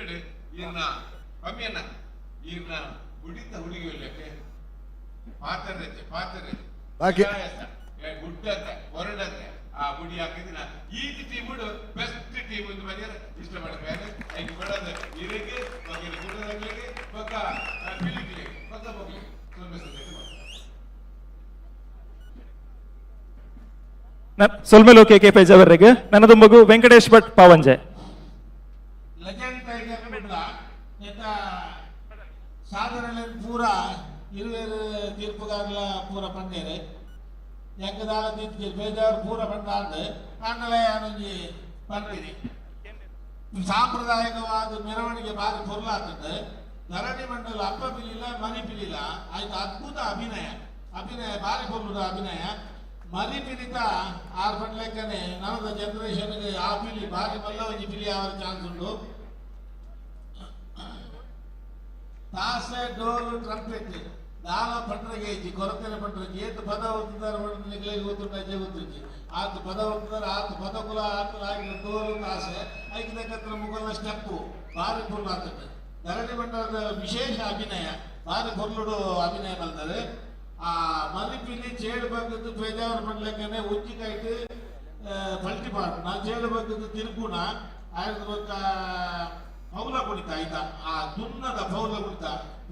ಈರ್ನ ಪಮ್ಮಿಯನ್ನ ಈರ್ನ ಹುಡಿತ ಹುಡುಗಿ ಒಳ್ಳೆಕ್ಕೆ ಪಾತರೆ ಪಾತರೆ ಬಾಕಿ ಗುಡ್ಡಂತೆ ಹೊರಡಂತೆ ಆ ಗುಡಿ ಹಾಕಿದಿನ ಈ ಟೀಮ್ ಬೆಸ್ಟ್ ಟೀಮ್ ಒಂದು ಮನೆಯ ಇಷ್ಟ ಪಡ್ತಾರೆ ಐದು ಕೊಡೋದು ಇರಕ್ಕೆ ಬಗ್ಗೆ ಗುಡ್ಡದಾಗ್ಲಿಕ್ಕೆ ಪಕ್ಕ ಪಿಲಿಕ್ಲಿ ಪಕ್ಕ ಹೋಗ್ಲಿ ಸೊಲ್ಮೆಲು ಕೆ ಕೆ ಪೇಜಾವರ್ರೆಗ್ ನನ್ನದೊಂಬಗು ವೆಂಕಟೇಶ್ ಭಟ್ ಪಾವಂಜೆ. ಲೆಜೆಂಡ್ ಸಾಧನೆ ಪೂರ ಇರುವೆರ್ ತೀರ್ಪುಗಾರಲ ಪೂರ ಪಂಡೇರು ಎಂಕದಾಲ ತೀರ್ಪು ಬೇಜಾರು ಪೂರ ಪಂಡ ಆಂಡಲೇ ಯಾನೊಂಜಿ ಪಂಡಿನಿ. ಸಾಂಪ್ರದಾಯಿಕವಾದ ಮೆರವಣಿಗೆ ಬಾರಿ ಪೊರ್ಲಾತಂಡು ಧರಣಿ ಮಂಡಲ ಅಪ್ಪ ಪಿಲಿಲ್ಲ ಮರಿ ಪಿಲಿಲ್ಲ ಆಯ್ತು ಅದ್ಭುತ ಅಭಿನಯ ಅಭಿನಯ ಬಾರಿ ಪೊರ್ಲುದ ಅಭಿನಯ ಮರಿ ಪಿಲಿತ ಆರು ಪಂಡ್ಲೆಕ್ಕನೆ ನನ್ನದ ಜನರೇಷನ್ಗೆ ಆ ಪಿಲಿ ಬಾರಿ ಮಲ್ಲ ಒಂಜಿ ಪಿಲಿ ಆವರ ಚಾನ್ಸ್ ಉಂಡು ತಾಸೆ ಡೋಲು ಟ್ರಂಪೆಟ್ ದಾಲ ಪಂಡ್ರಗೆ ಇಜ್ಜಿ ಕೊರತೆರೆ ಪಂಡ್ರಗೆ ಏತ್ ಪದ ಒತ್ತುದಾರ ಪಂಡ್ರೆ ನಿಗ್ಲೆಗ್ ಗೊತ್ತುಂಡು ಅಜ್ಜೆ ಗೊತ್ತುಂಜಿ ಆತ ಪದ ಒತ್ತುದಾರ ಆತ ಪದಕುಲ ಆತ ಆಗಿ ಡೋಲು ತಾಸೆ ಐಕ್ ತಕ್ಕತ್ರ ಮುಗಲ್ನ ಸ್ಟೆಪ್ಪು ಬಾರಿ ಪೊರ್ಲು ಆತಂಡು ಧರಣಿ ಮಂಡಲದ ವಿಶೇಷ ಅಭಿನಯ ಬಾರಿ ಪೊರ್ಲುಡು ಅಭಿನಯ ಮಲ್ತಾರೆ ಆ ಮರಿಪಿಲಿ ಚೇಡು ಬಗ್ಗದ್ದು ಪೇಜಾವರ ಪಂಡ್ಲೆಕ್ಕನೆ ಉಜ್ಜಿಕಾಯ್ತು ಪಲ್ಟಿ ಪಾಡುನ ಚೇಡು ಬಗ್ಗದ್ದು ತಿರುಗುಣ ಆಯ್ದ ಬೊಕ್ಕ ಪೌಲ ಕುಣಿತ ಆಯ್ತಾ ಆ ದುನ್ನದ ಪೌಲ ಕುಣಿತ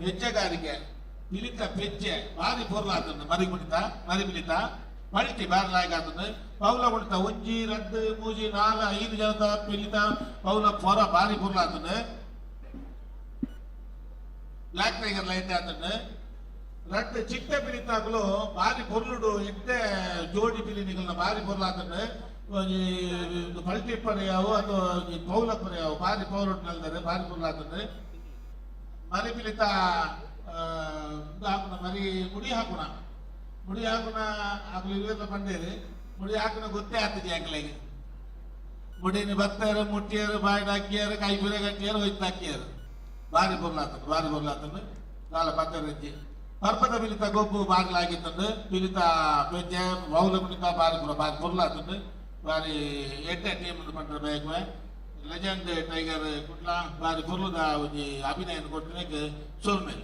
ಹೆಜ್ಜೆಗಾರಿಕೆ ಪಿಲಿತ ಪೆಜ್ಜೆ ಬಾರಿ ಪೊರ್ಲಾತಂದು ಮರಿ ಕುಣಿತ ಮರಿ ಪಿಲಿತ ಪಲ್ಟಿ ಬಾರಿ ಲಾಯಕಾತಂದು ಪೌಲ ಕುಣಿತ ಒಂಜಿ ರಡ್ಡು ಮೂಜಿ ನಾಲ್ ಐದು ಜನತ ಪಿಲಿತ ಪೌಲ ಪೊರ ಬಾರಿ ಪೊರ್ಲಾತಂದು black tiger line ಆತಂದು ರಡ್ಡು ಚಿಟ್ಟ ಪಿಲಿತಾಕುಲು ಬಾರಿ ಪೊರ್ಲುಡು ಎಡ್ಡೆ ಜೋಡಿ ಪಿಲಿ ನಿಗಲ್ನ ಬಾರಿ ಪೊರ್ಲಾತಂದು ಒಂಜಿ ಪಲ್ಟಿ ಪರ್ಯಾವು ಅಥವಾ ಒಂಜಿ ಪೌಲ ಪರ್ಯಾವು ಬಾರಿ ಪೌಲುಡು ನಲ್ದರೆ ಬಾರಿ ಪೊರ್ಲಾತಂದು ಮರಿ ಪಿಲಿತ ಹಾಕುನ ಮರಿ ಮುಡಿ ಹಾಕುನ ಮುಡಿ ಹಾಕುನ ಅಕ್ಲು ಇರುವೆಲ್ಲ ಪಂಡೇರಿ ಮುಡಿ ಹಾಕುನ ಗೊತ್ತೇ ಆಗ್ತದೆ ಅಂಕ್ಲೆಗೆ ಮುಡಿನ ಬತ್ತಾರು ಮುಟ್ಟಿಯಾರು ಬಾಯಿಡ್ ಹಾಕಿಯಾರು ಕೈ ಬಿರೆ ಕಟ್ಟಿಯಾರು ಹೋಯ್ತು ಹಾಕಿಯಾರು ಬಾರಿ ಪೊರ್ಲಾತಂದು ಬಾರಿ ಪೊರ್ಲಾತಂದು ದಾಲ ಪತ್ತರಜ್ಜಿ ಪರ್ಪದ ಪಿಲಿತ ಗೊಬ್ಬು ಬಾರಿಲಾಗಿತ್ತಂದು ಪಿಲಿತ ಪೆಜ್ಜೆ ಬೌಲ ಕುಣಿತ ಬಾರಿ ಪೂರ ಬಾರಿ ಪೊರ್ಲಾತಂದು ಬಾರಿ ಎಡ್ಡೆ ಟೀಮ್ ಪಂಡ್ರೆ ಬೇಗ ಲೆಜೆಂಡ್ ಟೈಗರ್ ಕುಡ್ಲ ಬಾರಿ ಪೊರ್ಲುದ ಒಂಜಿ ಅಭಿನಯ ಕೊಟ್ಟಿನಕ್ಕೆ ಸೋಲ್ಮೇಲೆ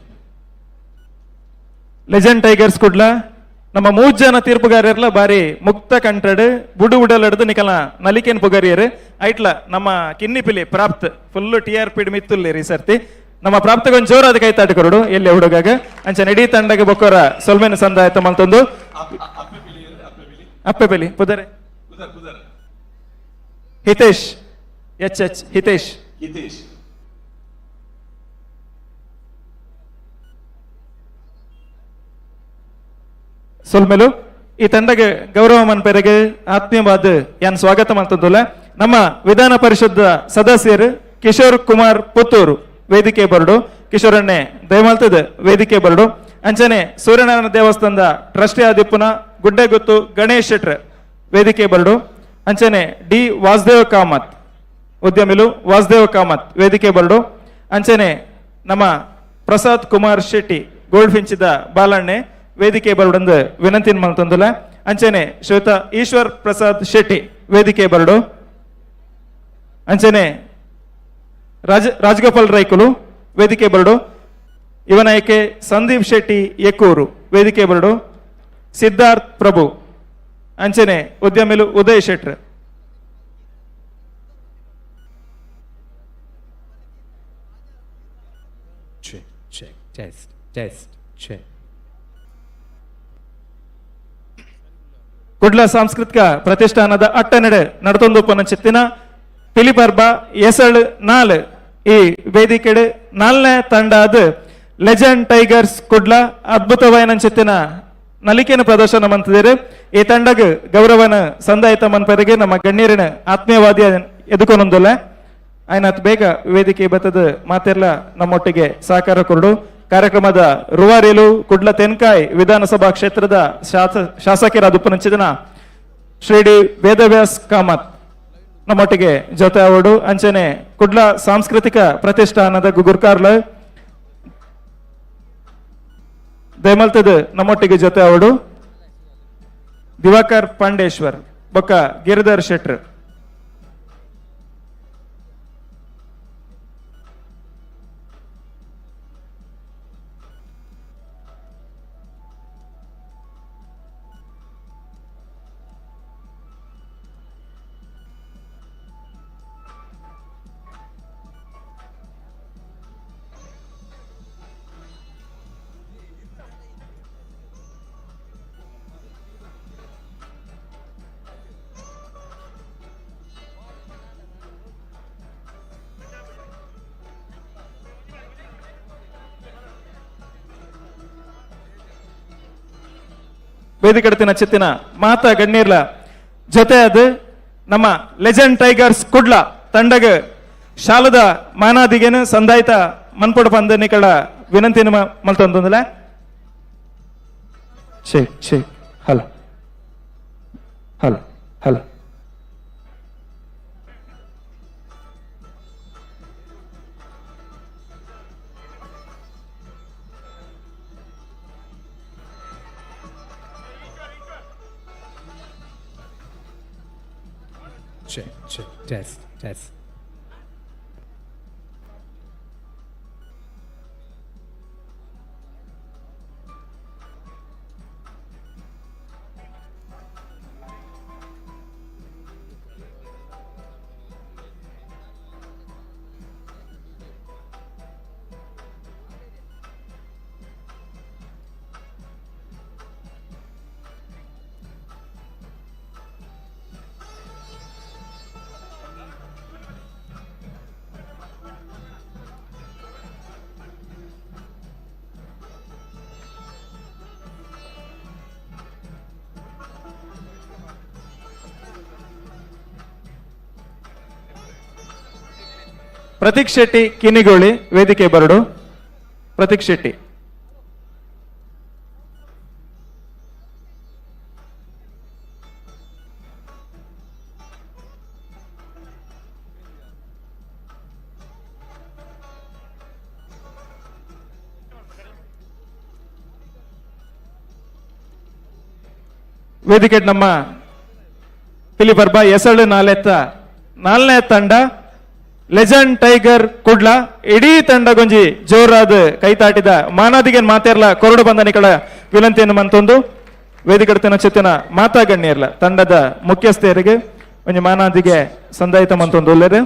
ಲೆಜೆಂಡ್ ಟೈಗರ್ಸ್ ಕುಡ್ಲ ನಮ್ಮ ಮೂರು ಜನ ತೀರ್ಪುಗಾರರ್ಲ ಬಾರಿ ಮುಕ್ತ ಕಂಠಡ್ ಬುಡು ಉಡಲಡ್ದು ನಿಕಲ ನಲಿಕೇನ್ ಪುಗರಿಯರು ಐಟ್ಲ ನಮ್ಮ ಕಿನ್ನಿಪಿಲಿ ಪ್ರಾಪ್ತ್ full T R P ಮಿತ್ತುಲ್ಲೇರಿ ಸರ್ತಿ ನಮ್ಮ ಪ್ರಾಪ್ತಗೊಂದು ಜೋರಾದ ಕೈತಾಟ ಕೊರಡು ಎಲ್ಲಿ ಹುಡುಗಾಗ ಅಂಚ ನಡಿ ತಂಡಗ ಬೊಕ್ಕೋರ ಸೊಲ್ಮೆನ ಸಂದಾಯತ ಮಲ್ತೊಂದು ಅಪ್ಪೆ ಪಿಲಿ ಪುದರೆ ಹಿತೇಶ್ ಎಚ್ ಎಚ್ ಹಿತೇಶ್ ಹಿತೇಶ್ ಸೊಲ್ಮೆಲು ಈ ತಂಡಗೆ ಗೌರವ ಮನ್ಪೆರೆಗೆ ಆತ್ಮೀಯವಾದ ಯಾನ್ ಸ್ವಾಗತ ಮಾಡ್ತದಲ್ಲ ನಮ್ಮ ವಿಧಾನ ಪರಿಷತ್ ಸದಸ್ಯರು ಕಿಶೋರ್ ಕುಮಾರ್ ಪುತ್ತೂರು ವೇದಿಕೆ ಬರಡು ಕಿಶೋರಣ್ಣೆ ದಯಮಾಲ್ತದ ವೇದಿಕೆ ಬರಡು ಅಂಚನೆ ಸೂರ್ಯನಾರಾಯಣ ದೇವಸ್ಥಾನದ ಟ್ರಸ್ಟಿ ಆದಿಪ್ಪುನ ಗುಡ್ಡೆಗುತ್ತು ಗಣೇಶ್ ಶೆಟ್ರ್ ವೇದಿಕೆ ಬರಡು ಅಂಚನೆ ಡಿ ವಾಸುದೇವ ಕಾಮತ್ ಉದ್ಯಮಿಲು ವಾಸುದೇವ ಕಾಮತ್ ವೇದಿಕೆ ಬರಡು ಅಂಚನೆ ನಮ್ಮ ಪ್ರಸಾದ್ ಕುಮಾರ್ ಶೆಟ್ಟಿ ಗೋಲ್ಡ್ ಫಿಂಚಿದ ಬಾಲಣ್ಣೆ ವೇದಿಕೆ ಬರಡಂದು ವಿನಂತಿ ಮಲ್ತೊಂದುಲ ಅಂಚನೆ ಶ್ವೇತಾ ಈಶ್ವರ್ ಪ್ರಸಾದ್ ಶೆಟ್ಟಿ ವೇದಿಕೆ ಬರಡು ಅಂಚನೆ ರಾಜಗೋಪಾಲ್ ರೈಕುಲು ವೇದಿಕೆ ಬರಡು ಇವನಾಯಕೆ ಸಂದೀಪ್ ಶೆಟ್ಟಿ ಎಕ್ಕೂರು ವೇದಿಕೆ ಬರಡು ಸಿದ್ಧಾರ್ಥ್ ಪ್ರಭು ಅಂಚನೆ ಉದ್ಯಮಿಲು ಉದಯ್ ಶೆಟ್ರ್ Check, check, test, test, check. Kudla ಸಾಂಸ್ಕೃತಿಕ ಪ್ರತಿಷ್ಠಾನದ ಅಟ್ಟನೆಡೆ ನಡತೊಂದು ಚಿತ್ತಿನ ಪಿಲಿಪರ್ಬ ಎಸಳ್ ನಾಲ್ ಈ ವೇದಿಕೆಡೆ ನಾಲ್ನೇ ತಂಡ ಅದು ಲೆಜೆಂಡ್ ಟೈಗರ್ಸ್ ಕುಡ್ಲ ಅದ್ಭುತವಾದ ಚಿತ್ತಿನ ನಲಿಕೆನ ಪ್ರದರ್ಶನ ಮಂತಿದ್ದೀರಿ. ಈ ತಂಡಗ್ ಗೌರವನ ಸಂದಾಯಿತ ಮನ್ಪರಿಗೆ ನಮ್ಮ ಗಣ್ಯರಿನ ಆತ್ಮೀಯವಾದಿಯ ಎದುಕೊನೊಂದುಲ್ಲ ಆಯ್ನಾತ್ ಬೇಗ ವೇದಿಕೆ ಬತ್ತದ ಮಾತೆಲ್ಲ ನಮ್ಮೊಟ್ಟಿಗೆ ಸಹಕಾರ ಕೊರಡು. ಕಾರ್ಯಕ್ರಮದ ರುವಾರಿಲು ಕುಡ್ಲ ತೆನ್ಕಾಯ್ ವಿಧಾನಸಭಾ ಕ್ಷೇತ್ರದ ಶಾಸಕರಾದ ಉಪನಂಚಿದನ ಶ್ರೀ ಡಿ ವೇದವ್ಯಾಸ್ ಕಾಮತ್ ನಮ್ಮೊಟ್ಟಿಗೆ ಜೊತೆ ಅವಡು. ಅಂಚನೆ ಕುಡ್ಲ ಸಾಂಸ್ಕೃತಿಕ ಪ್ರತಿಷ್ಠಾನದ ಗುಗುರ್ಕಾರ್ಲ ದಯಮಲ್ತದ ನಮ್ಮೊಟ್ಟಿಗೆ ಜೊತೆ ಅವಡು. ದಿವಾಕರ್ ಪಾಂಡೇಶ್ವರ್ ಬೊಕ್ಕ ಗಿರಿಧರ್ ಶೆಟ್ರ್. ವೇದಿಕೆಡತಿನ ಚಿತ್ತಿನ ಮಾತಾ ಗಣ್ಯರ್ಲ ಜೊತೆ ಅದು ನಮ್ಮ ಲೆಜೆಂಡ್ ಟೈಗರ್ಸ್ ಕುಡ್ಲ ತಂಡಗ ಶಾಲದ ಮಾನಾದಿಗೆನು ಸಂದಾಯಿತ ಮನ್ಪೊಡು ಪಂದ್ ನಿಕಳ ವಿನಂತಿನ ಮಲ್ತೊಂದುಂದುಲ. Check check hello hello hello. Check, check, test, test. Prateek Shetty Kinnigoli ವೇದಿಕೆ ಬರಡು. ಪ್ರತೀಕ್ ಶೆಟ್ಟಿ ವೇದಿಕೆ ನಮ್ಮ ಪಿಲಿಪರ್ಬ ಎಸಳು ನಾಲೆತ್ತ ನಾಲ್ನೇ ತಂಡ ಲೆಜೆಂಡ್ ಟೈಗರ್ ಕುಡ್ಲ ಇಡೀ ತಂಡ ಗೊಂಜಿ ಜೋರಾದ ಕೈತಾಟಿದ ಮಾನಾದಿಗೆ ಮಾತೇರ್ಲ ಕೊರಡು ಬಂದನಿಕಳ ವಿನಂತಿಯನ್ನು ಮಂತೊಂದು ವೇದಿಕೆಡ್ತಿನ ಚಿತ್ತಿನ ಮಾತಾ ಗಣ್ಯರ್ಲ ತಂಡದ ಮುಖ್ಯಸ್ಥರಿಗೆ ಒಂಜಿ ಮಾನಾದಿಗೆ ಸಂದಾಯಿತ ಮಂತೊಂದು ಉಲ್ಲೇರು.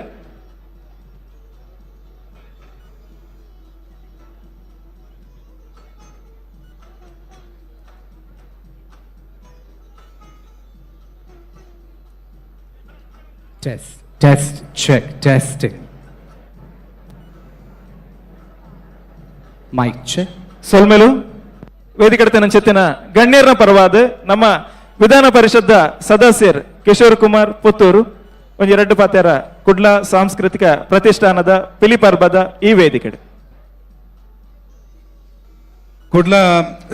Test, test, check, testing. Mic check. ಸೊಲ್ಮೆಲು ವೇದಿಕೆಡ್ತಿನ ಚಿತ್ತಿನ ಗಣ್ಯರ ಪರವಾದ ನಮ್ಮ ವಿಧಾನ ಪರಿಷತ್ ಸದಸ್ಯರ್ ಕಿಶೋರ್ ಕುಮಾರ್ ಪುತ್ತೂರು ಒಂಜಿ ಎರಡು ಪಾತ್ಯರ ಕುಡ್ಲ ಸಾಂಸ್ಕೃತಿಕ ಪ್ರತಿಷ್ಠಾನದ ಪಿಲಿಪರ್ಬದ ಈ ವೇದಿಕೆ. ಕುಡ್ಲ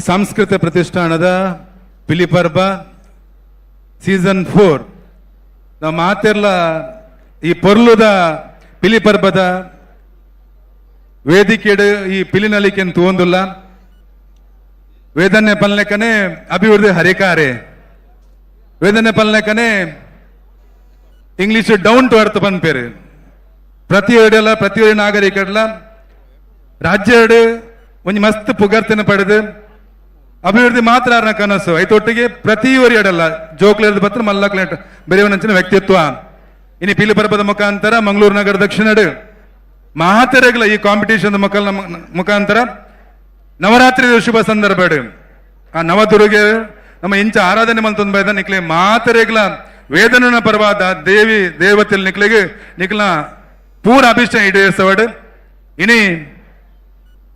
ಸಾಂಸ್ಕೃತಿಕ ಪ್ರತಿಷ್ಠಾನದ ಪಿಲಿಪರ್ಬ ಸೀಸನ್ 4 ನಮ್ಮ ಮಾತೆರ್ಲ ಈ ಪೊರ್ಲುದ ಪಿಲಿಪರ್ಬದ ವೇದಿಕೆಡು ಈ ಪಿಲಿನಲಿಕೆನ್ ತೂವೊಂದುಲ್ಲ ವೇದನೆ ಪಲ್ಲೆಕನೆ ಅಭಿವೃದ್ಧಿ ಹರಿಕಾರೆ ವೇದನೆ ಪಲ್ಲೆಕನೆ English down to earth ಪನ್ಪೇರು. ಪ್ರತಿ ಎಡೆಲ ಪ್ರತಿ ನಾಗರಿಕಡ್ಲ ರಾಜ್ಯ ಒಂಜಿ ಮಸ್ತ್ ಪುಗರ್ತಿನ ಪಡೆದು ಅಭಿವೃದ್ಧಿ ಮಾತ್ರ ಅರ್ನ ಕನಸು ಐತೊಟ್ಟಿಗೆ ಪ್ರತಿಯೊರಿ ಎಡಲ್ಲ ಜೋಕ್ಲೇರ್ದ ಪತ್ರ ಮಲ್ಲಕ್ಲೇಟ್ ಬೇರೆಯವನಂಚಿನ ವ್ಯಕ್ತಿತ್ವ ಇನಿ ಪಿಲಿ ಪರ್ಬದ ಮುಖಾಂತರ ಮಂಗಳೂರು ನಗರ ದಕ್ಷಿಣಡು ಮಹಾತೆರೆಗಳ ಈ ಕಾಂಪಿಟೇಷನ್ ಮುಖಾಂತರ ನವರಾತ್ರಿ ಶುಭ ಸಂದರ್ಭ ಆ ನವದುರ್ಗೆ ನಮ್ಮ ಇಂಚ ಆರಾಧನೆ ಮಂತೊಂದು ಬೈದ ನಿಕ್ಲೆ ಮಾತೆರೆಗಳ ವೇದನ ಪರ್ವಾದ ದೇವಿ ದೇವತೆಲ್ ನಿಕ್ಲೆಗೆ ನಿಕ್ಲ ಪೂರ ಅಭಿಷ್ಟ ಈಡೇರಿಸವಡು. ಇನಿ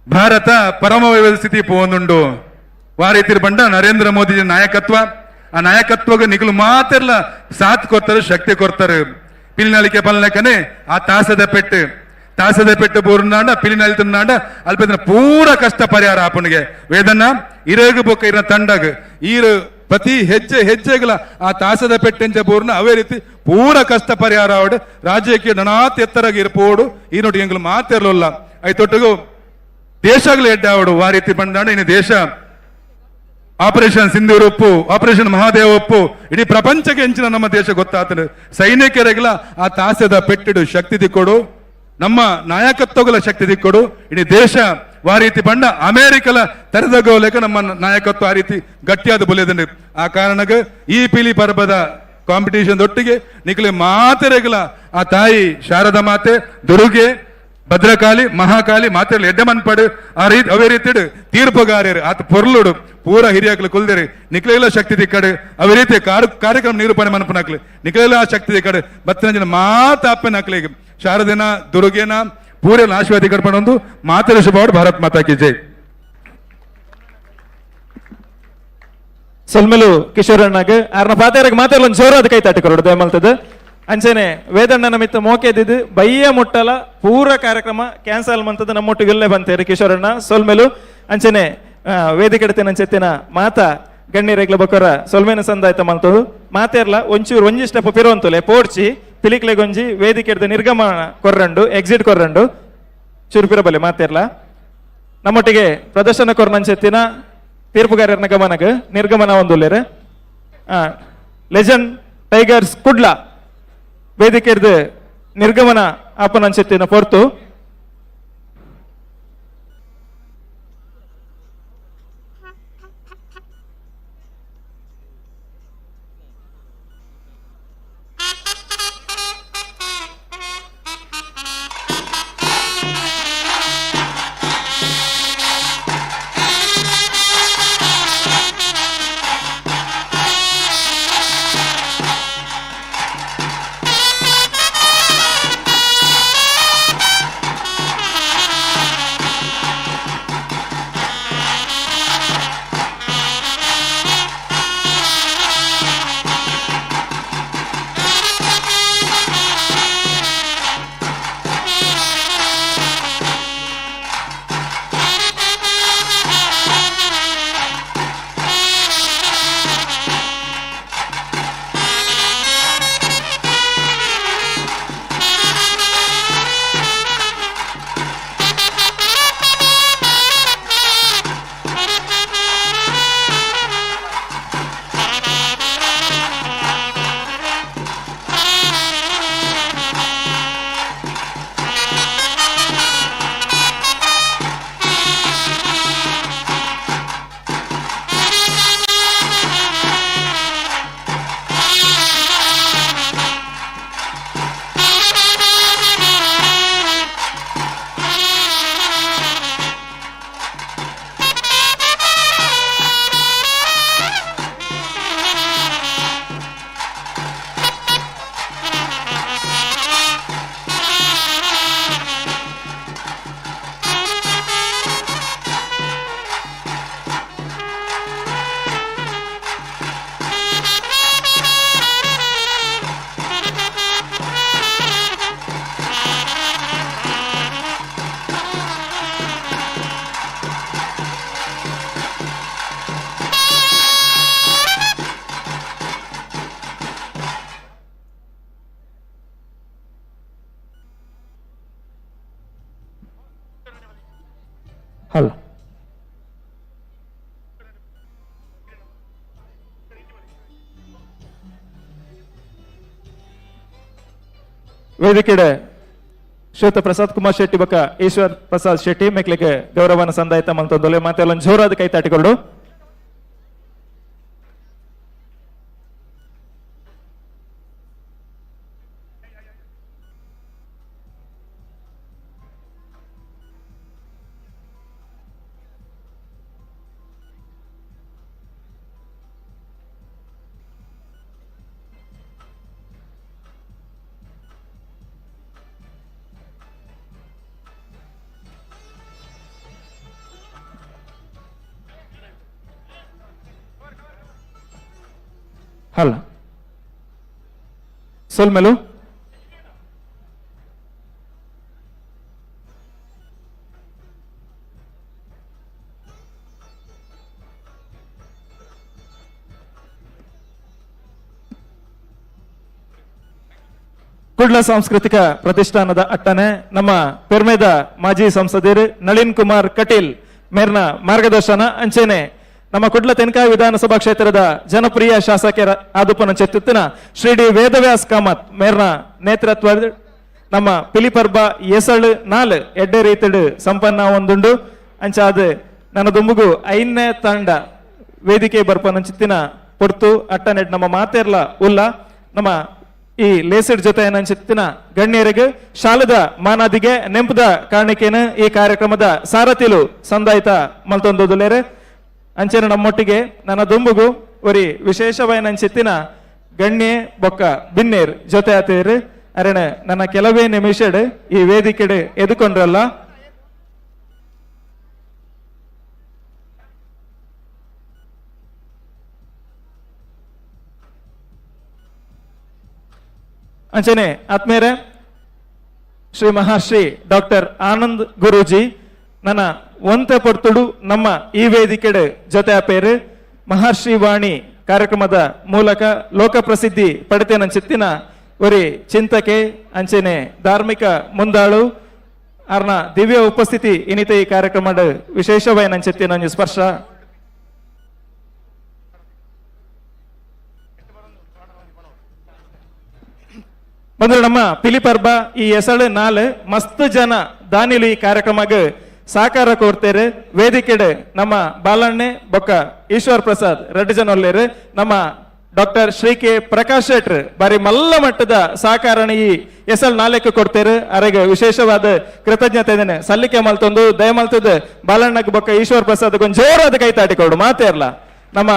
ಭಾರತ ಪರಮ ಸ್ಥಿತಿ ಪೋಂದುಂಡು ವಾರೀತಿರ್ ಬಂಡ ನರೇಂದ್ರ ಮೋದಿ ನಾಯಕತ್ವ ಆ ನಾಯಕತ್ವಗ ನಿಕ್ಲು ಮಾತೆರ್ಲ ಸಾಥ್ ಕೊಡ್ತಾರೆ ಶಕ್ತಿ ಕೊಡ್ತಾರೆ. ಪಿಲಿನಳಿಕೆ ಪಲ್ಲೆಕನೆ ಆ ತಾಸದ ಪೆಟ್ಟು ತಾಸದ ಪೆಟ್ಟು ಬೋರ್ನಾಂಡ ಪಿಲಿನಳಿತನಾಂಡ ಅಲ್ಪದ ಪೂರ ಕಷ್ಟ ಪರಿಹಾರ ಆಪನಿಗೆ ವೇದನ ಇರಗು ಬೊಕ್ಕ ಇರ ತಂಡಗ ಈರು ಪ್ರತಿ ಹೆಜ್ಜೆ ಹೆಜ್ಜೆಗಳ ಆ ತಾಸದ ಪೆಟ್ಟೆಂಚ ಬೋರ್ನ ಅವೇ ರೀತಿ ಪೂರ ಕಷ್ಟ ಪರಿಹಾರ ಆವಡು ರಾಜ್ಯಕ್ಕೆ ನನಾತ್ ಎತ್ತರಾಗಿ ಇರ್ಪೋಡು ಈ ನೋಡಿ ಎಂಗ್ಲು ಮಾತಿರ್ಲಿಲ್ಲ ಐತೊಟ್ಟಿಗೂ ದೇಶಗಳು ಎಡ್ಡೆ ಆವಡು ಆ ರೀತಿ ಬಂದಾಂಡ ಇನ್ನು ದೇಶ ಆಪರೇಷನ್ ಸಿಂಧೂರ್ ಒಪ್ಪು ಆಪರೇಷನ್ ಮಹಾದೇವ ಒಪ್ಪು ಇಡೀ ಪ್ರಪಂಚಕ್ಕೆ ಹೆಂಚಿನ ನಮ್ಮ ದೇಶ ಗೊತ್ತಾತನು. ಸೈನಿಕರಿಗೆಲ್ಲ ಆ ತಾಸದ ಪೆಟ್ಟಿಡು ಶಕ್ತಿ ದಿಕ್ಕೊಡು ನಮ್ಮ ನಾಯಕತ್ವಗಳ ಶಕ್ತಿ ದಿಕ್ಕೊಡು ಇಡೀ ದೇಶ ಆ ರೀತಿ ಬಂಡ ಅಮೇರಿಕಲ ತೆರೆದಗೋಲೇಕ ನಮ್ಮ ನಾಯಕತ್ವ ಆ ರೀತಿ ಗಟ್ಟಿಯಾದ ಬುಲಿಯದಂಡು. ಆ ಕಾರಣಕ್ಕೆ ಈ ಪಿಲಿ ಪರ್ಬದ ಕಾಂಪಿಟೇಷನ್ ಒಟ್ಟಿಗೆ ನಿಖಲೆ ಮಾತೆರೆಗಳ ಆ ತಾಯಿ ಶಾರದಾ ಮಾತೆ ದುರ್ಗೆ ಭದ್ರಕಾಳಿ ಮಹಾಕಾಳಿ ಮಾತೆರ್ಲ ಎಡ್ಡೆ ಮನ್ಪಡು ಆ ರೀತಿ ಅವೇ ರೀತಿ ತೀರ್ಪುಗಾರ್ಯರು ಆತ ಪೊರ್ಲುಡು ಪೂರ ಹಿರಿಯಾಕ್ಲು ಕುಲ್ದೇರಿ ನಿಕ್ಲೆಲ್ಲ ಶಕ್ತಿ ದಿಕ್ಕಡು ಅವೇ ರೀತಿ ಕಾರ್ಯಕ್ರಮ ನಿರೂಪಣೆ ಮನ್ಪನಾಕ್ಲು ನಿಕ್ಲೆಲ್ಲ ಆ ಶಕ್ತಿ ದಿಕ್ಕಡು ಬತ್ತನ ಮಾತ ಅಪ್ಪನಾಕ್ಲಿಗೆ ಶಾರದೆನ ದುರ್ಗೆನ ಪೂರೆಲ್ಲ ಆಶೀರ್ವಾದ ಕಡ್ಪಣೊಂದು ಮಾತೆರ ಶುಭ. ಭಾರತ್ ಮಾತಾ ಕಿ ಜೈ. ಸೊಲ್ಮೆಲು ಕಿಶೋರ್ ಅಣ್ಣಗ್ ಆರ್ನ ಪಾತೆರಗ್ ಮಾತೆರ್ಲ ಜೋರಾದ ಕೈ ತಾಟಿ ಕೊರಡು ದಯಮಲ್ತದ. ಅಂಚನೆ ವೇದಣ್ಣನ ಮಿತ್ತ ಮೋಕೆದಿದ್ದು ಬಯ್ಯ ಮುಟ್ಟಲ ಪೂರ ಕಾರ್ಯಕ್ರಮ ಕ್ಯಾನ್ಸಲ್ ಮಂತದ ನಮ್ಮೊಟ್ಟಿಗೆಲ್ಲೇ ಬಂತೇರಿ ಕಿಶೋರಣ್ಣ ಸೊಲ್ಮೆಲು. ಅಂಚನೆ ವೇದಿಕೆ ನಂಚೆತ್ತಿನ ಮಾತಾ ಗಣ್ಯರೆಗ್ಲ ಬೊಕ್ಕರ ಸೊಲ್ಮೆನ ಸಂದಾಯ್ತ ಮಲ್ತದು ಮಾತೇರ್ಲ ಒಂಚೂರು ಒಂಜಿ ಸ್ಟೆಪ್ ಪಿರುವಂತುಲೆ ಪೋಡ್ಚಿ ಪಿಲಿಕ್ಲೆಗೊಂಜಿ ವೇದಿಕೆ ನಿರ್ಗಮನ ಕೊರ್ರಂಡು ಎಕ್ಸಿಟ್ ಕೊರ್ರಂಡು ಚೂರು ಪಿರಬಲೆ ಮಾತೇರ್ಲ. ನಮ್ಮೊಟ್ಟಿಗೆ ಪ್ರದರ್ಶನ ಕೊರ್ನಂಚೆತ್ತಿನ ತೀರ್ಪುಗಾರರನ ಗಮನಗ ನಿರ್ಗಮನ ಒಂದುಲ್ಲೇರು ಲೆಜೆಂಡ್ ಟೈಗರ್ಸ್ ಕುಡ್ಲ ವೇದಿಕೆರ್ದು ನಿರ್ಗಮನ ಆಪನಂಚೆತ್ತಿನ ಪೊರ್ತು. ಹಲೋ ವೇದಿಕೆಡೆ ಶ್ವೇತ ಪ್ರಸಾದ್ ಕುಮಾರ್ ಶೆಟ್ಟಿ ಬೊಕ್ಕ ಈಶ್ವರ್ ಪ್ರಸಾದ್ ಶೆಟ್ಟಿ ಮೆಕ್ಲಿಗೆ ಗೌರವನ ಸಂದಾಯ್ತ ಮಂತೊಂದೊಲೆ ಮತ್ತೆ ಒಂದು ಜೋರಾದ ಕೈ ತಾಟಿಕೊಂಡು. ಹಲ್ಲ ಸೊಲ್ಮೆಲು. ಕುಡ್ಲ ಸಾಂಸ್ಕೃತಿಕ ಪ್ರತಿಷ್ಠಾನದ ಅಟ್ಟನೆ ನಮ್ಮ ಪೆರ್ಮೆದ ಮಾಜಿ ಸಂಸದರು ನಳಿನ್ ಕುಮಾರ್ ಕಟೀಲ್ ಮೇರ್ನ ಮಾರ್ಗದರ್ಶನ ಅಂಚೆನೆ ನಮ್ಮ ಕುಡ್ಲ ತೆನ್ಕಾಯಿ ವಿಧಾನಸಭಾ ಕ್ಷೇತ್ರದ ಜನಪ್ರಿಯ ಶಾಸಕರ ಆದುಪನ ಚೆತ್ತುತ್ತಿನ ಶ್ರೀ ಡಿ ವೇದವ್ಯಾಸ್ ಕಾಮತ್ ಮೇರ್ನ ನೇತೃತ್ವ ನಮ್ಮ ಪಿಲಿಪರ್ಬ ಎಸಳು ನಾಲ್ ಎಡ್ಡೆ ರೀತಿಡು ಸಂಪನ್ನ ಒಂದುಂಡು. ಅಂಚಾದ ನನ್ನ ದುಂಬುಗು 5ನೇ ತಂಡ ವೇದಿಕೆ ಬರ್ಪನ ಚಿತ್ತಿನ ಪೊರ್ತು ಅಟ್ಟನೆಡ್ ನಮ್ಮ ಮಾತೇರ್ಲ ಉಲ್ಲ ನಮ್ಮ ಈ ಲೇಸಿಡ್ ಜೊತೆ ನಂಚಿತ್ತಿನ ಗಣ್ಯರಿಗೆ ಶಾಲದ ಮಾನಾದಿಗೆ ನೆಂಪದ ಕಾರಣಕ್ಕೇನು ಈ ಕಾರ್ಯಕ್ರಮದ ಸಾರಥಿಲು ಸಂದಾಯ್ತ ಮಲ್ತೊಂದುಲೇರೆ. ಅಂಚೆನ ನಮ್ಮೊಟ್ಟಿಗೆ ನನ್ನ ದುಂಬುಗು ಒರಿ ವಿಶೇಷವಾದ ಗಣ್ಯೆ ಬೊಕ್ಕ ಬಿನ್ನೇರ್ ಜೊತೆ ಆತೇರು ಅರೆಣ ನನ್ನ ಕೆಲವೇ ನಿಮಿಷಡ್ ಈ ವೇದಿಕೆಡೆ ಎದುಕೊಂಡ್ರಲ್ಲ. ಅಂಚನೆ ಆತ್ಮೇರೆ ಶ್ರೀ ಮಹರ್ಷಿ ಡಾಕ್ಟರ್ ಆನಂದ್ ಗುರೂಜಿ ನನ್ನ ಒಂತೆ ಪೊರ್ತುಡು ನಮ್ಮ ಈ ವೇದಿಕೆಡ್ ಜೊತೆ ಆಪೇರು ಮಹರ್ಷಿ ವಾಣಿ ಕಾರ್ಯಕ್ರಮದ ಮೂಲಕ ಲೋಕ ಪ್ರಸಿದ್ಧಿ ಪಡೆತೇನಂಚಿತ್ತಿನ ಒರಿ ಚಿಂತಕೆ ಅಂಚನೆ ಧಾರ್ಮಿಕ ಮುಂದಾಳು ಅರ್ನ ದಿವ್ಯ ಉಪಸ್ಥಿತಿ ಇನಿತ ಈ ಕಾರ್ಯಕ್ರಮದ ವಿಶೇಷವಾಯಿನಂಚಿತ್ತಿನ ಒಂಜಿ ಸ್ಪರ್ಶ. ಬಂದ್ರೆ ನಮ್ಮ ಪಿಲಿಪರ್ಬ ಈ ಎಸಳು ನಾಲ್ ಮಸ್ತ್ ಜನ ದಾನಿಲು ಈ ಕಾರ್ಯಕ್ರಮಕ್ಕೆ ಸಾಕಾರ ಕೋರ್ತೇರು. ವೇದಿಕೆಡೆ ನಮ್ಮ ಬಾಲಣ್ಣೆ ಬೊಕ್ಕ ಈಶ್ವರ್ ಪ್ರಸಾದ್ ರೆಡ್ಡಿ ಜನ ಒಲ್ಲೇರು. ನಮ್ಮ ಡಾಕ್ಟರ್ ಶ್ರೀ ಕೆ ಪ್ರಕಾಶ್ ಶೆಟ್ರ್ ಬಾರಿ ಮಲ್ಲ ಮಟ್ಟದ ಸಹಕಾರಣ ಈ ಎಸಲ್ ನಾಲ್ಕು ಕೊಡ್ತೇರು. ಅರೆಗೆ ವಿಶೇಷವಾದ ಕೃತಜ್ಞತೆ ಇದೇನೆ ಸಲ್ಲಿಕೆ ಮಲ್ತೊಂದು ದಯಮಲ್ತದ ಬಾಲಣ್ಣಗ್ ಬೊಕ್ಕ ಈಶ್ವರ್ ಪ್ರಸಾದ್ ಕೊಂಚ ಜೋರಾದ ಕೈ ತಾಟಿಕೊಡು ಮಾತೇರ್ಲ. ನಮ್ಮ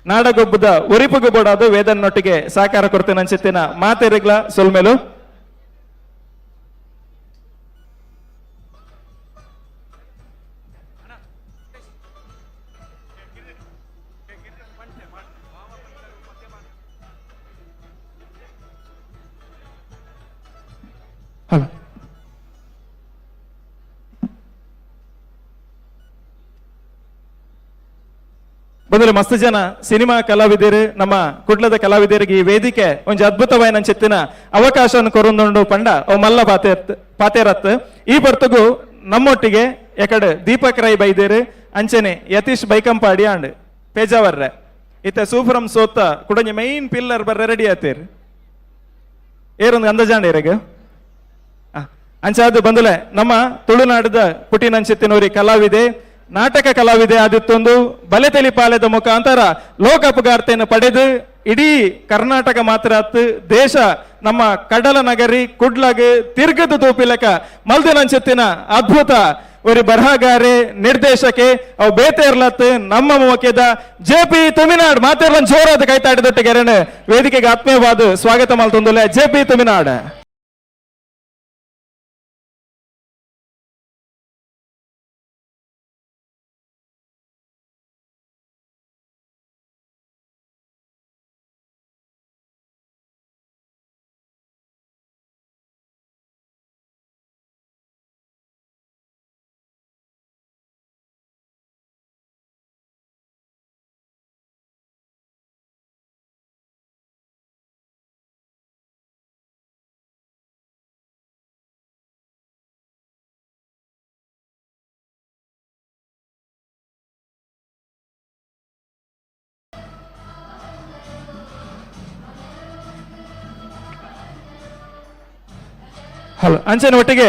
ನಾಡಗೊಬ್ಬದ ಉರಿಪುಗು ಬೋಡಾದು ವೇದನ್ನೊಟ್ಟಿಗೆ ಸಹಕಾರ ಕೊಡ್ತೇನೆ ಅನ್ಸಿತ್ತಿನ ಮಾತೇರಿಗ್ಲ ಸೊಲ್ಮೇಲು. ಹಲೋ ಬಂದ್ರೆ ಮಸ್ತ್ ಜನ ಸಿನಿಮಾ ಕಲಾವಿದರು ನಮ್ಮ ಕುಡ್ಲದ ಕಲಾವಿದರಿಗೆ ಈ ವೇದಿಕೆ ಒಂಜಿ ಅದ್ಭುತವಾಯಿನ ಚಿತ್ತಿನ ಅವಕಾಶವನ್ನು ಕೊರೊಂದುಂಡು ಪಂಡ ಅವು ಮಲ್ಲ ಪಾತೇರತ್. ಈ ಪರ್ತುಗು ನಮ್ಮೊಟ್ಟಿಗೆ ಎಕಡೆ ದೀಪಕ್ ರೈ ಬೈದೇರು ಅಂಚನೆ ಯತೀಶ್ ಬೈಕಂಪಾಡಿ ಆಂಡ್ ಪೇಜಾವರ್ರೆ ಇತ್ತ ಸೂಫ್ರಂ ಸೋತ ಕುಡಂಜಿ ಮೈನ್ ಪಿಲ್ಲರ್ ಬರ್ರೆ ರೆಡಿ ಆತೇರು ಏರೊಂದು ಅಂದಜಾಂಡ ಇರಗ ಅಂಚಾದ ಬಂದಲೆ ನಮ್ಮ ತುಳುನಾಡದ ಪುಟಿನಂಚಿತ್ತಿನೂರಿ ಕಲಾವಿದೆ ನಾಟಕ ಕಲಾವಿದೆ ಆದಿತ್ತೊಂದು ಬಲೆತೆಲಿ ಪಾಲೆದ ಮುಖಾಂತರ ಲೋಕಪುಗಾರ್ತೆಯನ್ನು ಪಡೆದು ಇಡೀ ಕರ್ನಾಟಕ ಮಾತ್ರ ದೇಶ ನಮ್ಮ ಕಡಲ ನಗರಿ ಕುಡ್ಲಗ್ ತಿರ್ಗದ ತೂಪಿಲಕ ಮಲ್ದಿನಂಚಿತ್ತಿನ ಅದ್ಭುತ ಒರಿ ಬರಹಗಾರೆ ನಿರ್ದೇಶಕೆ ಅವು ಬೇತೇರ್ಲತ್ ನಮ್ಮ ಮೋಕೆದ ಜೆ ಪಿ ತುಮಿನಾಡ್ ಮಾತೇರ್ಲನ್ ಜೋರಾದ ಕೈತಾಡಿದೊಟ್ಟಿಗೆ ವೇದಿಕೆಗೆ ಆತ್ಮೀಯವಾದ ಸ್ವಾಗತ ಮಲ್ತೊಂದುಲೆ ಜೆ ಪಿ ತುಮಿನಾಡ್. ಹಲೋ ಅಂಚನೆ ಒಟ್ಟಿಗೆ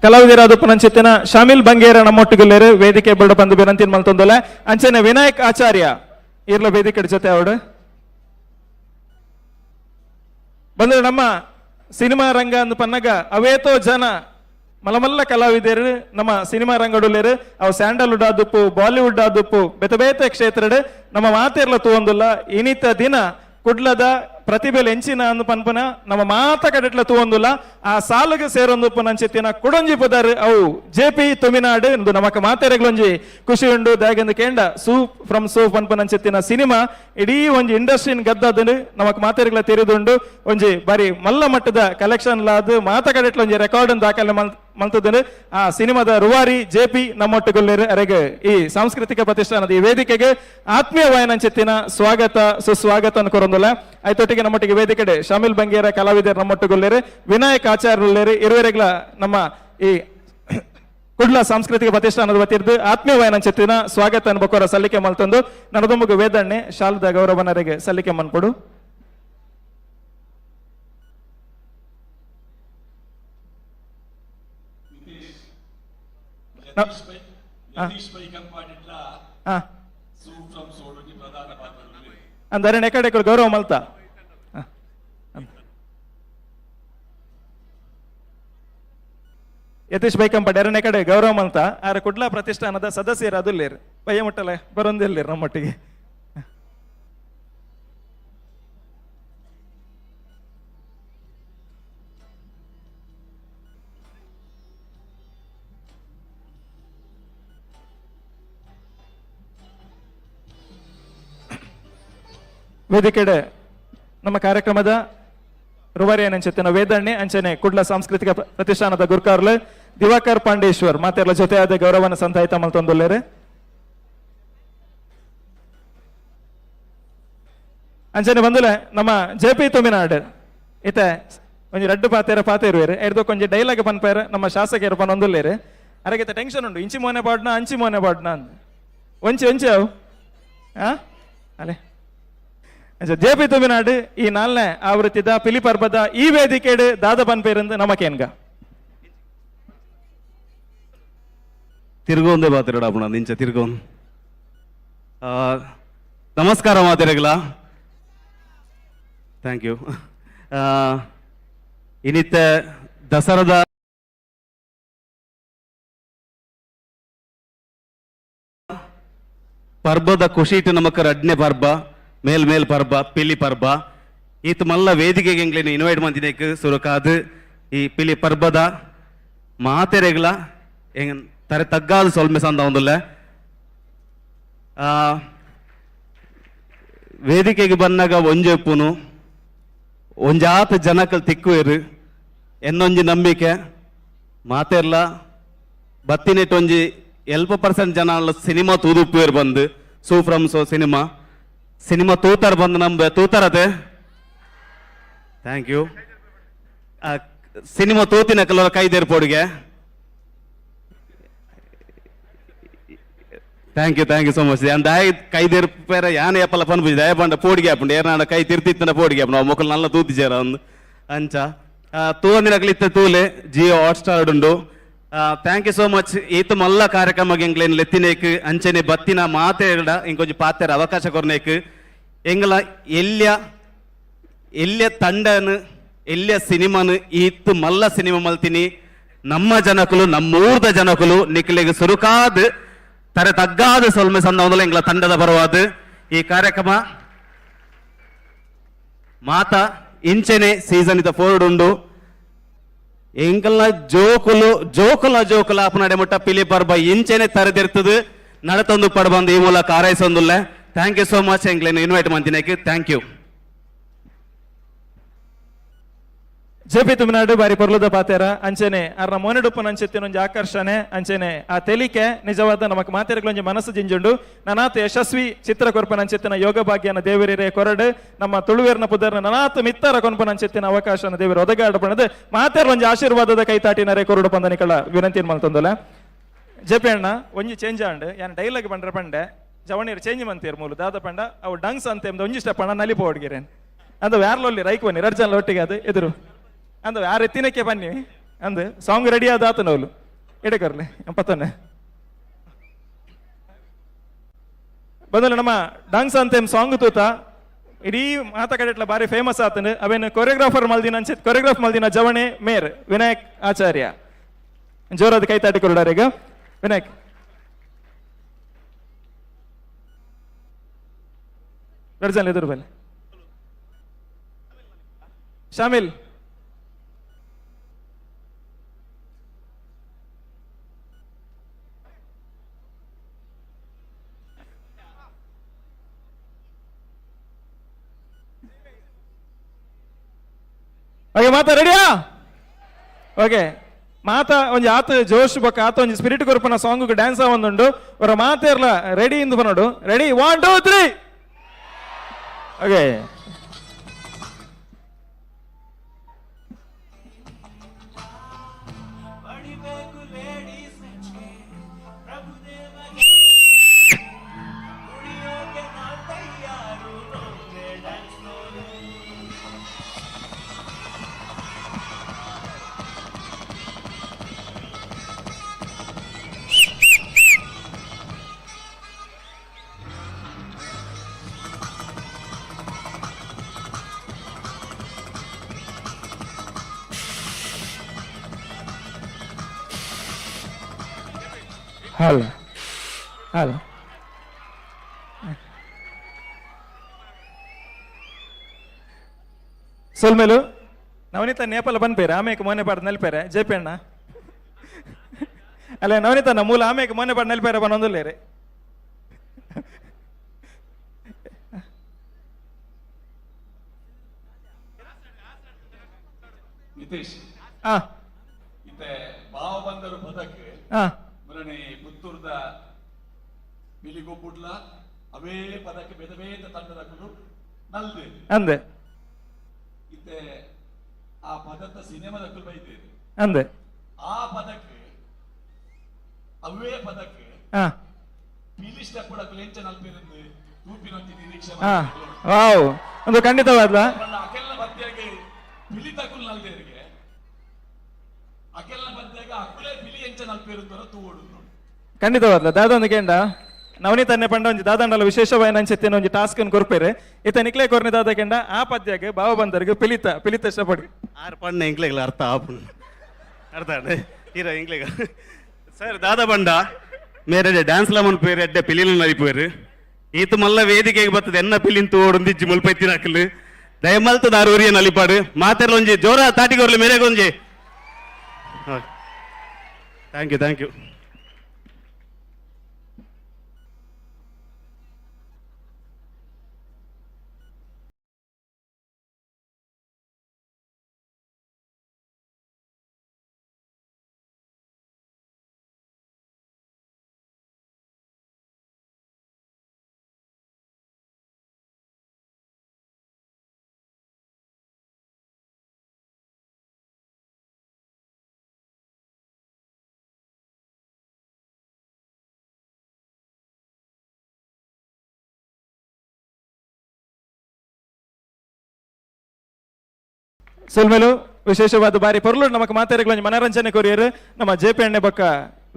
ಕಲಾವಿದರಾದ ಪುನಂಚಿತ್ತಿನ ಶಾಮಿಲ್ ಬಂಗೇರ ನಮ್ಮೊಟ್ಟಿಗುಲ್ಲೇರು ವೇದಿಕೆ ಬಲ್ಡ ಬಂದು ಬೆನಂತಿನ ಮಲ್ತೊಂದೊಲೆ ಅಂಚನೆ ವಿನಾಯಕ್ ಆಚಾರ್ಯ ಇರ್ಲ ವೇದಿಕೆ ಜೊತೆ ಅವಡು ಬಂದ್ರೆ ನಮ್ಮ ಸಿನಿಮಾ ರಂಗ ಅಂದ್ ಪನ್ನಗ ಅವೇತೋ ಜನ ಮಲಮಲ್ಲ ಕಲಾವಿದರು ನಮ್ಮ ಸಿನಿಮಾ ರಂಗಡುಲ್ಲೇರು ಅವು ಸ್ಯಾಂಡಲ್ವುಡ್ ಆದುಪ್ಪು ಬಾಲಿವುಡ್ ಆದುಪ್ಪು ಬೇತೆ ಬೇತೆ ಕ್ಷೇತ್ರಡ್ ನಮ್ಮ ಮಾತಿರ್ಲ ತೂವೊಂದುಲ್ಲ. ಇನಿತ ದಿನ ಕುಡ್ಲದ ಪ್ರತಿಭೆಲ್ ಎಂಚಿನ ಅಂದ್ ಪನ್ಪುನ ನಮ್ಮ ಮಾತ ಕಡೆಟ್ಲ ತೂವೊಂದುಲ್ಲ. ಆ ಸಾಲುಗೆ ಸೇರೊಂದು ನಂಚಿತ್ತಿನ ಕುಡೊಂಜಿ ಪುದರ್ ಅವು ಜೆ ಪಿ ತುಮಿನಾಡು ಇಂದು ನಮಕ ಮಾತೆರೆಗ್ಲೊಂಜಿ ಖುಷಿ ಉಂಡು. ದಾಗಂದು ಕೇಂಡ ಸೂಪ್ ಫ್ರಮ್ ಸೂಪ್ ಪನ್ಪುನಂಚಿತ್ತಿನ ಸಿನಿಮಾ ಇಡೀ ಒಂಜಿ ಇಂಡಸ್ಟ್ರಿನ್ ಗದ್ದದನು ನಮಕ್ ಮಾತೆರೆಗ್ಲ ತೆರೆದುಂಡು. ಒಂಜಿ ಬಾರಿ ಮಲ್ಲ ಮಟ್ಟದ ಕಲೆಕ್ಷನ್ ಲಾದ್ ಮಾತ ಕಡೆಟ್ಲ ಒಂಜಿ ರೆಕಾರ್ಡ್ ದಾಖಲೆ ಮಲ್ತದನು. ಆ ಸಿನಿಮಾದ ರೂವಾರಿ ಜೆ ಪಿ ನಮ್ಮೊಟ್ಟುಗೊಲ್ಲೇರು ಅರೆಗೆ ಈ ಸಾಂಸ್ಕೃತಿಕ ಪ್ರತಿಷ್ಠಾನದ ಈ ವೇದಿಕೆಗೆ ಆತ್ಮೀಯ ವಾಯನಂಚಿತ್ತಿನ ಸ್ವಾಗತ ಸುಸ್ವಾಗತ ಕೊರೊಂದುಲ್ಲ. ಐತೊಟ್ಟಿಗೆ ನಮ್ಮೊಟ್ಟಿಗೆ ವೇದಿಕೆಡೆ ಶಾಮಿಲ್ ಬಂಗೇರ ಕಲಾವಿದರು ನಮ್ಮೊಟ್ಟುಗೊಲ್ಲೇರು ವಿನಾಯಕ್ ಆಚಾರ್ಯರುಲ್ಲೇರು ಇರುವರೆಗ್ಲ ನಮ್ಮ ಈ ಕುಡ್ಲ ಸಾಂಸ್ಕೃತಿಕ ಪ್ರತಿಷ್ಠಾನದ ವತಿರ್ದು ಆತ್ಮೀಯ ವಾಯನಂಚಿತ್ತಿನ ಸ್ವಾಗತ ಬೊಕ್ಕೋರ ಸಲ್ಲಿಕೆ ಮಲ್ತಂದು ನಡದೊಮ್ಮಗ ವೇದಣ್ಣೆ ಶಾಲದ ಗೌರವನರೆಗೆ ಸಲ್ಲಿಕೆ ಮನ್ಪೊಡು. ಅಂದರೆ ನೆಕಡೆ ಗೌರವ ಮಲ್ತ ಯತೀಶ್ ಬೈಕಂಪಾಡಿ ಎರಡನೇ ಕಡೆ ಗೌರವ ಮಲ್ತ ಆರ ಕುಡ್ಲ ಪ್ರತಿಷ್ಠಾನದ ಸದಸ್ಯರು ಅದುಲ್ಲೇರು ಬಯ್ಯ ಮುಟ್ಟಲೆ ಬರೊಂದಿಲ್ಲೇರು ನಮ್ಮೊಟ್ಟಿಗೆ. ವೇದಿಕೆಡೆ ನಮ್ಮ ಕಾರ್ಯಕ್ರಮದ ರುವಾರಿ ಅಂಚೆತ್ತಿನ ವೇದಣ್ಣೆ ಅಂಚನೆ ಕುಡ್ಲ ಸಾಂಸ್ಕೃತಿಕ ಪ್ರತಿಷ್ಠಾನದ ಗುರ್ಕಾರ್ಲು ದಿವಾಕರ್ ಪಾಂಡೇಶ್ವರ್ ಮಾತೆರ್ಲ ಜೊತೆಯಾದ ಗೌರವನ ಸಂತಾಯಿತ ಮಲ್ತೊಂದುಲ್ಲೆರ್. ಅಂಚನೆ ಬಂದುಲೆ ನಮ್ಮ ಜೆ ಪಿ ತುಮಿನಾಡ್ ಇತ್ತೆ ಒಂಜಿ ರಡ್ಡು ಪಾತೆರ ಪಾತೆರುವೆರ್ ಎಡ್ದು ಒಂಜಿ ಡೈಲಾಗ್ ಪನ್ಪೇರ್ ನಮ್ಮ ಶಾಸಕರು ಪನೊಂದುಲ್ಲೆರ್. ಅರಗಿತ ಟೆನ್ಷನ್ ಉಂಡು, ಇಂಚಿ ಮೋನೆ ಪಾಡ್ನ ಅಂಚಿ ಮೋನೆ ಪಾಡ್ನ ಅಂದ್ ಒಂಚಿ ಒಂಚಿ ಅವು ಅಲೆ ಜೆ ಪಿ ತುಮಿನಾಡ್ ಈ ನಾಲ್ನೇ ಆವೃತ್ತಿದ ಪಿಲಿ ಪರ್ಬದ ಈ ವೇದಿಕೆಡ್ ದಾದ ಪನ್ಪೇರಂದು ನಮಕೇನ್ಗ ತಿರುಗೊಂದೇ ಬಾತಿರಡ ನಿಂಚ ತಿರುಗೋನ್. ನಮಸ್ಕಾರ ಮಾತಿರಗಲ, thank you. ಇನ್ನಿತ್ತ ದಸರದ ಪರ್ಬದ ಖುಷಿಟ್ ನಮಕ ರಡ್ನೆ ಪರ್ಬ, ಮೇಲ್ ಮೇಲ್ ಪರ್ಬ, ಪಿಲಿ ಪರ್ಬ. ಈತ ಮಲ್ಲ ವೇದಿಕೆಗೆ ಎಂಗ್ಲೇನು ಇನ್ವೈಟ್ ಮಂದಿನೇಕ್ ಸುರಕಾದ್ ಈ ಪಿಲಿ ಪರ್ಬದ ಮಾತೆರೆಗ್ಲ ಎಂಗ್ ತರೆ ತಗ್ಗಾದ ಸೊಲ್ಮೆ ಸಂದ ಒಂದುಲ್ಲ. ವೇದಿಕೆಗೆ ಬಂದಾಗ ಒಂಜೆಪ್ಪುನು ಒಂಜಾತ ಜನಕಲ್ ತಿಕ್ಕುವೆರು ಎನ್ನೊಂಜಿ ನಂಬಿಕೆ ಮಾತೆರ್ಲ ಬತ್ತಿನೆಟ್ ಒಂಜಿ 80% ಜನ ಸಿನಿಮಾ ತೂದುಪ್ಪುವೆರು ಬಂದು ಸೂ ಫ್ರಮ್ ಸೋ ಸಿನಿಮಾ ಸಿನಿಮಾ ತೂತಾರ ಬಂದು ನಂಬೆ ತೂತಾರತೆ. Thank you. Cinema ತೂತಿನ ಕೆಲವರ ಕೈದೇರ್ ಪೋಡಿಗೆ. Thank you, thank you so much. ಯಾನ್ ದಾಯ ಕೈದೇರ್ ಪೇರ ಯಾನ್ ಏಪಲ ಪನ್ಪುಜಿ ದಯ ಪಂಡ ಪೋಡಿಗೆ ಆಪುಂಡು ಏರ್ನಾಡ ಕೈ ತಿರ್ತಿತ್ತನ ಪೋಡಿಗೆ ಆಪುಂಡು ಮೊಕಲ್ ನಲ್ಲ ತೂತಿಜೇರ ಒಂದು ಅಂಚ ತೂವಂದಿನಕಲ್ ಇತ್ತ ತೂಲೆ ಜಿಯೋ ಹಾಟ್ ಸ್ಟಾರ್ ಉಂಡು. Thank you so much. ಈತ ಮಲ್ಲ ಕಾರ್ಯಕ್ರಮ ಎಂಗ್ಲೇನ್ ಲೆತ್ತಿನೇಕ್ ಅಂಚನೆ ಬತ್ತಿನ ಮಾತೆಡ ಇಂಕೊಂಜಿ ಪಾತೆರ ಅವಕಾಶ ಕೊರ್ನೇಕ್ ಎಂಗ್ಲ ಎಲ್ಯ ಎಲ್ಯ ತಂಡನ್ ಎಲ್ಯ ಸಿನಿಮಾನ್ ಈತ್ ಮಲ್ಲ ಸಿನಿಮಾ ಮಲ್ತಿನಿ ನಮ್ಮ ಜನಕುಲು ನಮ್ಮೂರ್ದ ಜನಕುಲು ನಿಕ್ಲೆಗ್ ಸುರುಕಾದ್ ತರೆ ತಗ್ಗಾದ ಸೊಲ್ಮೆ ಸಂದ ಎಂಗ್ಲ ತಂಡದ ಪರವಾದ ಈ ಕಾರ್ಯಕ್ರಮ ಮಾತಾ ಇಂಚೆನೆ ಸೀಸನ್ ಇದ ಫೋರ್ಡ್ ಉಂಡು. ಎಂಕಲ್ನ ಜೋಕುಲು ಜೋಕುಲ ಜೋಕುಲ ಅಪನಡೆ ಮುಟ್ಟ ಪಿಲಿ ಪರ್ಬ ಇಂಚೆನೆ ತರೆದಿರ್ತದೆ ನಡತೊಂದು ಪಡಬಂದು ಈ ಮೂಲಕ ಆರೈಸೊಂದುಲ್ಲ. Thank you so much ಎಂಗ್ಲೇನು invite ಮಂತಿನೇಕ್. Thank you. J P Thuminad ಬಾರಿ ಪೊರ್ಲುದ ಪಾತೆರ ಅಂಚನೆ ಅರ್ನ ಮೋನೆಡುಪ್ಪನ ಅಂಚೆತ್ತಿನ ಒಂಜಿ ಆಕರ್ಷಣೆ ಅಂಚನೆ ಆ ತೆಲಿಕೆ ನಿಜವಾದ ನಮಕ್ ಮಾತೆರಗಳೊಂಜಿ ಮನಸ್ಸು ಜಿಂಜುಂಡು. ನನಾತ್ ಯಶಸ್ವಿ ಚಿತ್ರ ಕೊರ್ಪನ ಅಂಚೆತ್ತಿನ ಯೋಗ ಭಾಗ್ಯನ ದೇವರಿರೇ ಕೊರಡು ನಮ್ಮ ತುಳುವೇರ್ನ ಪುದರ್ನ ನನಾತ್ ಮಿತ್ತರ ಕೊನ್ಪನ ಅಂಚೆತ್ತಿನ ಅವಕಾಶನ ದೇವರು ಒದಗಾಡಪಣದು ಮಾತೆರೊಂಜಿ ಆಶೀರ್ವಾದದ ಕೈತಾಟಿನರೇ ಕೊರಡು ಪಂದನಿಕಳ ವಿನಂತಿ ಮಲ್ತೊಂದುಲ. ಜೆ ಪಿ ಅಣ್ಣ ಒಂಜಿ ಚೇಂಜ್ ಆಂಡ್ ಯಾನ್ ಡೈಲಾಗ್ ಪಂಡ್ರೆ ಪಂಡೆ ಜವಣೀರ್ ಚೇಂಜ್ ಮಂತೀರ್ ಮೂಲು ದಾದ ಪಂಡ ಅವು ಡಂಗ್ಸ್ ಅಂತ ಒಂಜಿ ಸ್ಟೆಪ್ ಅಣ್ಣ ನಲಿಪೋ ಹುಡುಗಿರೇನ್ ಅಂದ ವ್ಯಾರ್ಲೊಲ್ಲಿ ರೈಕ್ ಬನ್ನಿ ರಡ್ ಜನ ಒಟ್ಟಿಗೆ ಅದು ಎದುರು ಅಂದ ಯಾರು ಎತ್ತಿನಕ್ಕೆ ಬನ್ನಿ ಅಂದ್ ಸಾಂಗ್ ರೆಡಿ ಆದ ಆತನವಲು ಎಡೆ ಕರ್ಲೆ ಪತ್ತನೆ ಬದಲು ನಮ್ಮ ಡಾನ್ಸ್ ಅಂತ ಸಾಂಗ್ ತೂತ ಇಡೀ ಮಾತ ಕಡೆಟ್ಲ ಬಾರಿ ಫೇಮಸ್ ಆತನು. ಅವೇನು ಕೊರಿಯೋಗ್ರಾಫರ್ ಮಲ್ದಿನ ಅನ್ಸಿತ್ ಕೊರಿಯೋಗ್ರಾಫ್ ಮಲ್ದಿನ ಜವಣೆ ಮೇರ್ ವಿನಾಯಕ್ ಆಚಾರ್ಯ ಜೋರಾದ ಕೈ ತಾಟಿ ಕೊರಡಾರೀಗ ವಿನಾಯಕ್. ರಡ್ಜನ್ ಎದುರು ಬನ್ನಿ ಶಾಮಿಲ್. ಓಕೆ ಮಾತಾ ರೆಡಿಯಾ? ಓಕೆ ಮಾತಾ ಒಂಜಿ ಆತ ಜೋಶ್ ಬೊಕ್ಕ ಆತ ಒಂಜಿ ಸ್ಪಿರಿಟ್ ಕೊರ್ಪನ ಸಾಂಗ್ ಡ್ಯಾನ್ಸ್ ಒಂದುಂಡು ಅವರ ಮಾತೇರ್ಲ ರೆಡಿ ಇಂದು ಬನ್ನೋಡು. Ready 1 2 3 okay. ಹಲೋ ಹಲೋ ಸೊಲ್ಮೇಲು ನವನೀತ ನೇಪಾಲ ಬಂದ್ಪೇರೆ ಆಮೇಕ ಮೋನೆ ಪಾಡ್ ನೆಲ್ಪೇರೆ ಜೆ ಪಿ ಅಣ್ಣ ಅಲ್ಲ ನವನೀತ ಮೂಲ ಆಮೇಕ ಮೋನೆ ಪಾಡ್ ನೆಲ್ಪೇರೆ ಬನ್ನೊಂದುಲ್ಲೇರೆ. Hitesh. ಆ. ಇತ್ತೆ ಬಾವ ಬಂದರು ಪದಕ್ಕೆ ಆ. ಮುರಣಿ ಪುತ್ತೂರ್ದ ಪಿಲಿಗೊಬ್ಬುಡ್ಲ ಅವೇ ಪದಕ್ಕೆ ಬೇದ ಬೇದ ತಂಡದಕುಲು ನಲ್ದೆ. ಅಂದೆ. ಇತ್ತೆ ಆ ಪದತ್ತ ಸಿನಿಮಾದಕುಲು ಬೈದೇರು. ಅಂದೆ. ಆ ಪದಕ್ಕೆ ಅವೇ ಪದಕ್ಕೆ ಆ. ಪಿಲಿ ಸ್ಟೆಪ್ ಡಕುಲು ಎಂಚ ನಲ್ಪೇರಂದು ತೂಪಿನೊಂಜಿ ನಿರೀಕ್ಷೆ. ಆ ವಾವ್, ಒಂದು ಖಂಡಿತವಾದ್ಲ. ಅಕೆಲ್ನ ಮಧ್ಯಾಗ ಪಿಲಿ ತಕುಲು ನಲ್ದೇರಿಗೆ ಅಕೆಲ್ನ ಮಧ್ಯಾಗ ಅಕುಲೇ ಪಿಲಿ ಎಂಚ ನಲ್ಪೇರುಂದರ ತೂವೊಡು. ಖಂಡಿತವಾದ್ಲ ದಾದೊಂದು ಕೇಂಡ ನವನೀತ ಅನ್ನೆ ಪಂಡ ಒಂಜಿ ದಾದಂಡಲ ವಿಶೇಷವಾಯಿನ ಅಂಚೆತ್ತಿನ ಒಂಜಿ ಟಾಸ್ಕ್ ಅನ್ನು ಕೊರ್ಪೇರೆ. ಇತ್ತ ನಿಕ್ಲೆ ಕೊರ್ನಿ ದಾದ ಕೆಂಡ ಆ ಪದ್ಯಗ್ ಬಾವ ಬಂದರ್ಗ್ ಪಿಲಿತ ಪಿಲಿತ ಇಷ್ಟಪಡಿ. ಆರ್ ಪಣ್ಣ ಎಂಕ್ಲೆಗ್ಲ ಅರ್ಥ ಆಪುಂಡು, ಅರ್ಥ ಆಂಡ್ ಹೀರ ಎಂಕ್ಲೆಗ ಸರ್ ದಾದ ಬಂಡ ಮೇರೆ ಡ್ಯಾನ್ಸ್ ಲ ಮನ್ಪೇರು ಎಡ್ಡೆ ಪಿಲಿನ ನರಿಪೇರು ಈತ ಮಲ್ಲ ವೇದಿಕೆಗೆ ಬರ್ತದೆ ಎನ್ನ ಪಿಲಿನ್ ತೋಡುಂದಿಜ್ಜಿ ಮುಲ್ಪ ಎತ್ತಿನ ದಯಮಲ್ತ ದಾರೂರಿಯ ನಲಿಪಾಡು ಮಾತೆರ್ಲ ಒಂಜಿ ಜೋರ ತಾಟಿಗೋರ್ಲಿ ಮೇರೆಗೆ ಒಂಜಿ. Thank you thank you. ಸೊಲ್ಮೆಲು ವಿಶೇಷವಾದ ಬಾರಿ ಪೊರ್ಲು ನಮಕ್ ಮಾತೆರೆಗ್ಲೊಂಜಿ ಮನರಂಜನೆ ಕೊರಿಯರ್ ನಮ್ಮ ಜೆ ಪಿ ಅಣ್ಣೆ ಬೊಕ್ಕ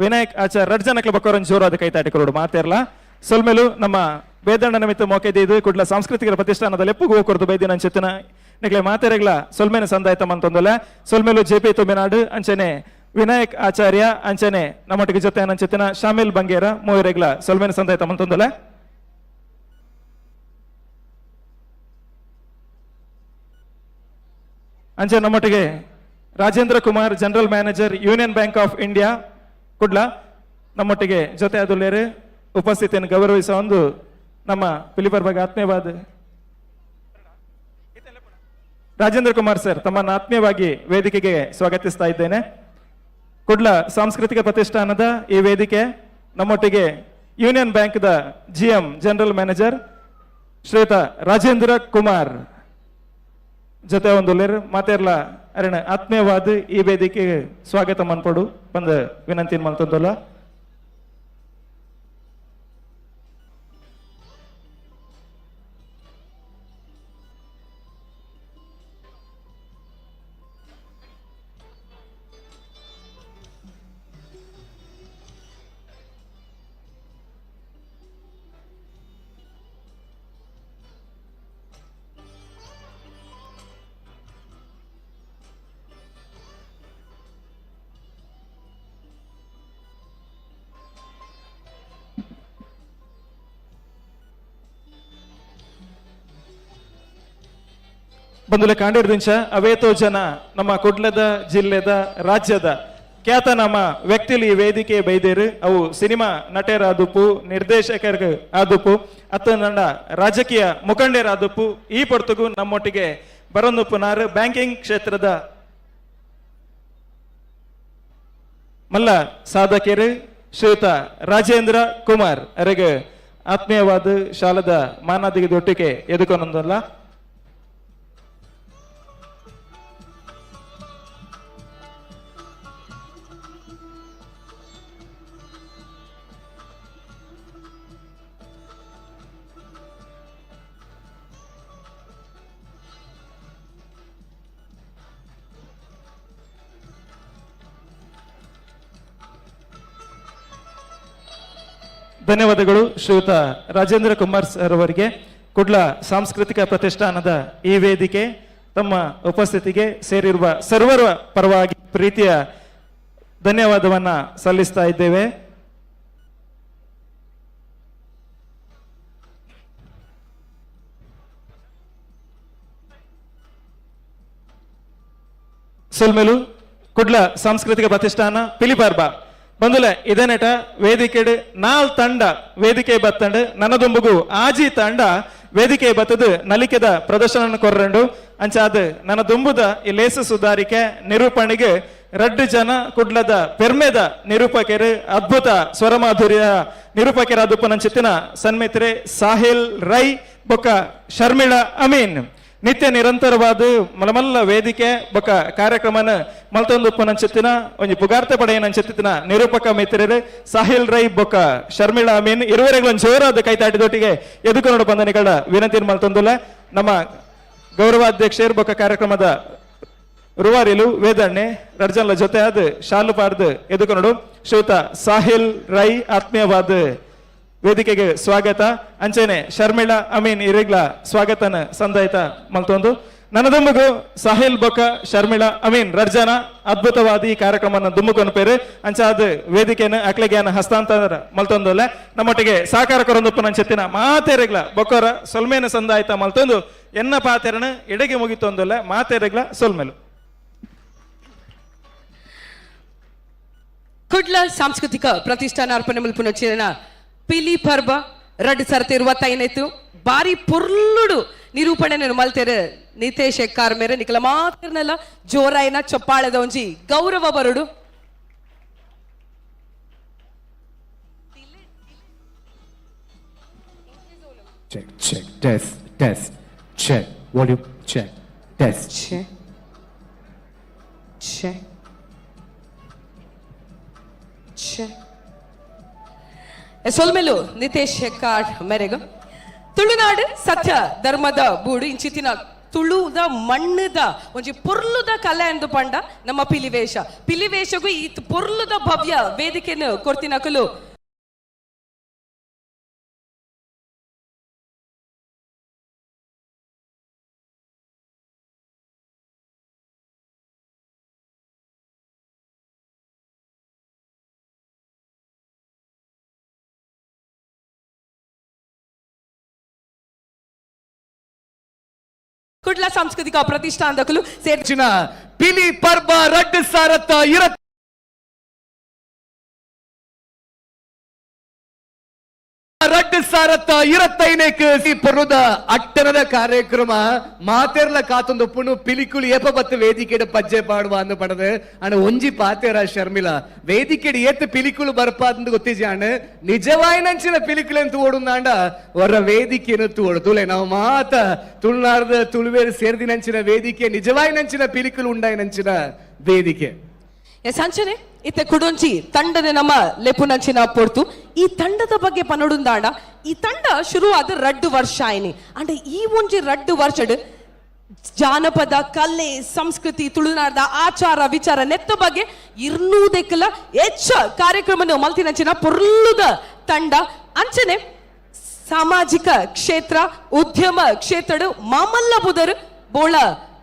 ವಿನಾಯಕ್ ಆಚಾರ್ ರಡ್ ಜನಕ್ಲ ಬೊಕ್ಕ ಒಂಜಿ ಜೋರಾದ ಕೈತಾಟಿ ಕೊರಡು ಮಾತೆರ್ಲ. ಸೊಲ್ಮೆಲು ನಮ್ಮ ವೇದಣ್ಣ ಮಿತ್ತ ಮೋಕೆ ದೀದು ಕುಡ್ಲ ಸಾಂಸ್ಕೃತಿಕ ಪ್ರತಿಷ್ಠಾನದ ಲೆಪ್ಪುಗು ಕೊರದು ಬೈದಿನ ಅಂಚೆತ್ತಿನ ನಿಕ್ಲೆ ಮಾತೆರೆಗ್ಲ ಸೊಲ್ಮೆನ ಸಂದಾಯ್ತ ಮಂತೊಂದೊಲೆ. ಸೊಲ್ಮೆಲು ಜೆ ಪಿ ತುಮಿನಾಡು ಅಂಚನೆ ವಿನಾಯಕ್ ಆಚಾರ್ಯ ಅಂಚನೆ ನಮ್ಮೊಟ್ಟಿಗೆ ಜೊತೆ ಅಂಚೆತ್ತಿನ ಶಾಮಿಲ್ ಬಂಗೇರ ಮೂವರೆಗ್ಲ ಸೊಲ್ಮೆನ ಸಂದಾಯ್ತ ಮಂತೊಂದೊಲೆ. ಅಂಚೆ ನಮ್ಮೊಟ್ಟಿಗೆ Rajendra Kumar general manager Union Bank of India Kudla ನಮ್ಮೊಟ್ಟಿಗೆ ಜೊತೆ ಅದುಲ್ಲೇರು ಉಪಸ್ಥಿತಿಯನ್ನು ಗೌರವಿಸುವ ಒಂದು ನಮ್ಮ ಪಿಲಿಪರ್ ಬಗ್ಗೆ ಆತ್ಮೀಯವಾದ ರಾಜೇಂದ್ರ ಕುಮಾರ್ ಸರ್ ತಮ್ಮನ್ನು ಆತ್ಮೀಯವಾಗಿ ವೇದಿಕೆಗೆ ಸ್ವಾಗತಿಸ್ತಾ ಇದ್ದೇನೆ. ಕುಡ್ಲ ಸಾಂಸ್ಕೃತಿಕ ಪ್ರತಿಷ್ಠಾನದ ಈ ವೇದಿಕೆ ನಮ್ಮೊಟ್ಟಿಗೆ ಯೂನಿಯನ್ ಬ್ಯಾಂಕ್ದ GM general manager ಶ್ರೀಯುತ ರಾಜೇಂದ್ರ ಕುಮಾರ್ ಜೊತೆ ಒಂದು ಮಾತೇರ್ಲ ಅರಣ ಆತ್ಮೀಯವಾದ ಈ ವೇದಿಕೆಗೆ ಸ್ವಾಗತ ಮನ್ಪಡು ಬಂದ ವಿನಂತಿ ಮಲ್ತೊಂದಲ್ಲ. ಬಂದುಲೆ ಕಾಂಡೀರ್ದಿಂಚ ಅವೇತೋ ಜನ ನಮ್ಮ ಕುಡ್ಲದ ಜಿಲ್ಲೆದ ರಾಜ್ಯದ ಖ್ಯಾತನಾಮ ವ್ಯಕ್ತಿಲು ಈ ವೇದಿಕೆ ಬೈದೇರು. ಅವು ಸಿನಿಮಾ ನಟರಾದುಪ್ಪು, ನಿರ್ದೇಶಕರ ಆದುಪ್ಪು, ಅತ್ತ ರಾಜಕೀಯ ಮುಖಂಡರಾದುಪ್ಪು. ಈ ಪೊರ್ತುಗು ನಮ್ಮೊಟ್ಟಿಗೆ ಬರೊಂದುಪ್ಪು ನಾರು ಬ್ಯಾಂಕಿಂಗ್ ಕ್ಷೇತ್ರದ ಮಲ್ಲ ಸಾಧಕರು ಶ್ರೀಯುತ ರಾಜೇಂದ್ರ ಕುಮಾರ್ ಅವರಿಗೆ ಆತ್ಮೀಯವಾದ ಶಾಲದ ಮಾನಾದಿಗೆ ದೊಟ್ಟಿಗೆ ಎದುಕೊನೊಂದಲ್ಲ. ಧನ್ಯವಾದಗಳು ಶ್ರೀಯುತ ರಾಜೇಂದ್ರ ಕುಮಾರ್ ಸರ್ ಅವರಿಗೆ. ಕುಡ್ಲ ಸಾಂಸ್ಕೃತಿಕ ಪ್ರತಿಷ್ಠಾನದ ಈ ವೇದಿಕೆ ತಮ್ಮ ಉಪಸ್ಥಿತಿಗೆ ಸೇರಿರುವ ಸರ್ವರ ಪರವಾಗಿ ಪ್ರೀತಿಯ ಧನ್ಯವಾದವನ್ನ ಸಲ್ಲಿಸ್ತಾ ಇದ್ದೇವೆ. ಸೊಲ್ಮೆಲು ಕುಡ್ಲ ಸಾಂಸ್ಕೃತಿಕ ಪ್ರತಿಷ್ಠಾನ ಪಿಲಿಪರ್ಬ ಬಂದುಲೆ ಇದೇನೇಟ ವೇದಿಕೆಡು ನಾಲ್ ತಂಡ ವೇದಿಕೆ ಬತ್ತಂಡು ನನದೊಂಬುಗು ಆಜಿ ತಂಡ ವೇದಿಕೆ ಬತ್ತದು ನಲಿಕೆದ ಪ್ರದರ್ಶನ ಕೊರ್ರಂಡು. ಅಂಚಾದ ನನ್ನ ದುಂಬುದ ಈ ಲೇಸು ಸುಧಾರಿಕೆ ನಿರೂಪಣೆಗೆ ರಡ್ಡು ಜನ ಕುಡ್ಲದ ಪೆರ್ಮೆದ ನಿರೂಪಕರು, ಅದ್ಭುತ ಸ್ವರಮಾಧುರ್ಯ ನಿರೂಪಕರಾದುಪ್ಪನಂಚಿತ್ತಿನ ಸನ್ಮಿತ್ರೆ ಸಾಹಿಲ್ ರೈ ಬೊಕ್ಕ ಶರ್ಮಿಳಾ ಅಮೀನ್. ನಿತ್ಯ ನಿರಂತರವಾದ ಮಲಮಲ್ಲ ವೇದಿಕೆ ಬೊಕ್ಕ ಕಾರ್ಯಕ್ರಮನ ಮಲ್ತೊಂದುಪ್ಪನಂಚಿತ್ತಿನ ಒಂಜಿ ಪುಗಾರ್ತೆ ಪಡೆಯನಂಚಿತ್ತಿನ ನಿರೂಪಕ ಮಿತ್ರರು ಸಾಹಿಲ್ ರೈ ಬೊಕ್ಕ ಶರ್ಮಿಳಾ ಅಮೀನ್ ಇರುವರೆಗೂ ಒಂದು ಜೋರಾದ ಕೈತಾಟಿದೊಟ್ಟಿಗೆ ಎದುಕೊನೋಡು ಬಂದನಿಗಳ ವಿನಂತಿ ಮಲ್ತೊಂದುಲ್ಲ. ನಮ್ಮ ಗೌರವಾಧ್ಯಕ್ಷರು ಬೊಕ್ಕ ಕಾರ್ಯಕ್ರಮದ ರೂವಾರಿಲು ವೇದಣ್ಣೆ ರರ್ಜನ್ಲ ಜೊತೆ ಆದ ಶಾಲು ಪಾರ್ದು ಎದುಕೊನೋಡು ಶ್ರೀಯುತ ಸಾಹಿಲ್ ರೈ ಆತ್ಮೀಯವಾದ ವೇದಿಕೆಗೆ ಸ್ವಾಗತ. ಅಂಚೆನೆ ಶರ್ಮಿಳಾ ಅಮೀನ್ ಇರಿಗ್ಲ ಸ್ವಾಗತನ ಸಂದಾಯಿತ ಮಲ್ತೊಂದು ನನದುಂಬುಗು ಸಾಹಿಲ್ ಬೊಕ್ಕ ಶರ್ಮಿಳಾ ಅಮೀನ್ ರರ್ಜನ ಅದ್ಭುತವಾದ ಈ ಕಾರ್ಯಕ್ರಮನ ದುಮ್ಮುಕೊನ್ಪೇರು. ಅಂಚಾದ ವೇದಿಕೆನ ಅಕ್ಲೆಗ್ಯಾನ ಹಸ್ತಾಂತರ ಮಲ್ತೊಂದುಲ್ಲ. ನಮ್ಮೊಟ್ಟಿಗೆ ಸಹಕಾರ ಕೊರೊಂದುಪ್ಪು ನಂచెತ್ತಿನ ಮಾತೆರೆಗ್ಲ ಬೊಕ್ಕರ ಸೊಲ್ಮೇನ ಸಂದಾಯಿತ ಮಲ್ತೊಂದು ಎನ್ನ ಪಾತೆರನ ಎಡೆಗೆ ಮುಗಿತೊಂದುಲ್ಲ. ಮಾತೆರೆಗ್ಲ ಸೊಲ್ಮೆಲು. ಕುಡ್ಲ ಸಾಂಸ್ಕೃತಿಕ ಪ್ರತಿಷ್ಠಾನ ಅರ್ಪಣೆ ಮಲ್ಪುನ ಪಿಲಿ ಪರ್ಬ ರಡ್ಡು ಸರತಿ ಇರುವತ್ತೈನೇತು ಬಾರಿ ಪೊರ್ಲುಡು ನಿರೂಪಣೆ ಮಲ್ತೇರು ನಿತೇಶ್ ಎಕ್ಕಾರ್ ಮೇರೆ ನಿಕಲ ಮಾತ್ರನೆಲ್ಲ ಜೋರಾಯಿನ ಚೊಪ್ಪಾಳದ ಒಂಜಿ ಗೌರವ ಬರುಡು. Check, check, test, test, check, volume, check, test. Check, check, check. ಸೊಲ್ಮೆಲು ನಿತೇಶ್ ಹೆಕ್ಕಾರ್ ಮೇರೆಗು. ತುಳುನಾಡು ಸತ್ಯ ಧರ್ಮದ ಬೂಡು ಇಂಚಿತಿನ ತುಳುದ ಮಣ್ಣದ ಒಂಜಿ ಪೊರ್ಲುದ ಕಲೆ ಎಂದು ಪಂಡ ನಮ್ಮ ಪಿಲಿವೇಶ. ಪಿಲಿವೇಶಗೂ ಈ ಪೊರ್ಲುದ ಭವ್ಯ ವೇದಿಕೆಯನ್ನು ಕೊರ್ತಿನಕಲು ಕುಡ್ಲ ಸಾಂಸ್ಕೃತಿಕ ಪ್ರತಿಷ್ಠಾನದಕಲು ಸೇರ್ಚಿನ ಪಿಲಿ ಪರ್ಬ ರಡ್ಡು ಸಾರತ್ತ ಇರ ರಡ್ಡು ಸಾರತ್ತ ಇರತ್ತೈನೇಕ್ ಪರ್ವದ ಅಟ್ಟನದ ಕಾರ್ಯಕ್ರಮ ಮಾತೆರ್ಲ ಕಾತೊಂದು ಪುಣು ಪಿಲಿಕುಲು ಏಪ ಬತ್ತು ವೇದಿಕೆಡ್ ಪಜ್ಜೆ ಪಾಡುವ ಅಂದು ಪಡದು ಅಣ್ಣ ಒಂಜಿ ಪಾತೆರ ಶರ್ಮಿಲ ವೇದಿಕೆಡ್ ಏತ್ ಪಿಲಿಕುಲು ಬರ್ಪಾದಂದು ಗೊತ್ತಿಜಿ ಅಣ್ಣ ನಿಜವಾಯಿನಂಚಿನ ಪಿಲಿಕುಲು ಅಂತ ಓಡುಂದಾಂಡ ಹೊರ ವೇದಿಕೆಯನ್ನು ತೋಡು ತುಲೆ ನಾವು ಮಾತ ತುಳುನಾಡ್ದ ತುಳುವೇರು ಸೇರ್ದಿನಂಚಿನ ವೇದಿಕೆ ನಿಜವಾಯಿನಂಚಿನ ಪಿಲಿಕುಲು ಉಂಡಾಯಿನಂಚಿನ ವೇದಿಕೆ. ಸಂಚನೆ ಇತ್ತೆ ಕುಡೊಂಜಿ ತಂಡದ ನಮ್ಮ ಲೆಪುನಂಚಿನ ಪೊರ್ತು ಈ ತಂಡದ ಬಗ್ಗೆ ಪನೊಡುಂದಾಂಡ ಈ ತಂಡ ಶುರುವಾದ ರಡ್ಡು ವರ್ಷ ಆಯ್ನಿ ಅಂಡ ಈ ಒಂಜಿ ರಡ್ಡು ವರ್ಷಡ್ ಜಾನಪದ ಕಲೆ ಸಂಸ್ಕೃತಿ ತುಳುನಾಡ ಆಚಾರ ವಿಚಾರ ನೆತ್ತ ಬಗ್ಗೆ ಇರ್ನೂದೆಕ್ಕಲ ಹೆಚ್ಚ ಕಾರ್ಯಕ್ರಮನ ಮಲ್ತಿನಂಚಿನ ಪೊರ್ಲುದ ತಂಡ. ಅಂಚನೆ ಸಾಮಾಜಿಕ ಕ್ಷೇತ್ರ ಉದ್ಯಮ ಕ್ಷೇತ್ರಡು ಮಾಮಲ್ಲ ಬುದರು ಬೋಳ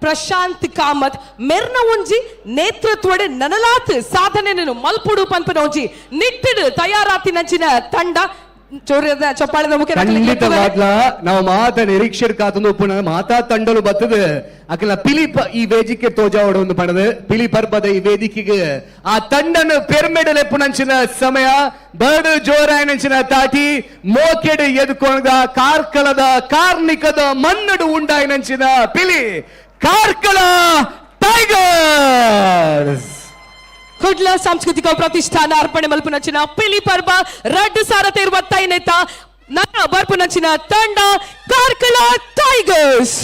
ಪ್ರಶಾಂತ್ ಕಾಮತ್ ಮೆರ್ನ ಒಂಜಿ ನೇತೃತ್ವಡ್ ನನಲಾತ್ ಸಾಧನೆ ಮಲ್ಪುಡು ಪನ್ಪನ ಒಂಜಿ ನಿಟ್ಟಿಡು ತಯಾರಾತಿನಂಚಿನ ತಂಡ. ಚೌರ್ಯದ ಚಪ್ಪಾಳದ ಮುಖ್ಯ ಖಂಡಿತವಾಗ್ಲ ನಾವು ಮಾತ ನಿರೀಕ್ಷೆಡ್ ಕಾತೊಂದು ಉಪ್ಪುನ ಮಾತಾ ತಂಡಲು ಬತ್ತದ ಅಕಲ ಪಿಲಿಪ ಈ ವೇದಿಕೆ ತೋಜಾವಡ ಒಂದು ಪಣದು ಪಿಲಿ ಪರ್ಬದ ಈ ವೇದಿಕೆಗೆ ಆ ತಂಡನು ಪೆರ್ಮೆಡಲೆ ಪುನಂಚಿನ ಸಮಯ ಬರ್ಡು ಜೋರಾಯನಂಚಿನ ತಾಟಿ ಮೋಕೆಡು ಎದುಕೊಂಡ ಕಾರ್ಕಳದ ಕಾರ್ನಿಕದ ಮನ್ನಡು ಉಂಡಾಯನಂಚಿನ ಪಿಲಿ ಕಾರ್ಕಳ ಟೈಗರ್ಸ್. ಕುಡ್ಲ ಸಾಂಸ್ಕೃತಿಕ ಪ್ರತಿಷ್ಠಾನ ಅರ್ಪಣೆ ಮಲ್ಪುನಂಚಿನ ಪಿಲಿ ಪರ್ಬ ರಡ್ಡು ಸಾರತೆ ಇರುವತ್ತೈನೇತ ನನ್ನ ಬರ್ಪುನಂಚಿನ ತಂಡ ಕಾರ್ಕಳ ಟೈಗರ್ಸ್.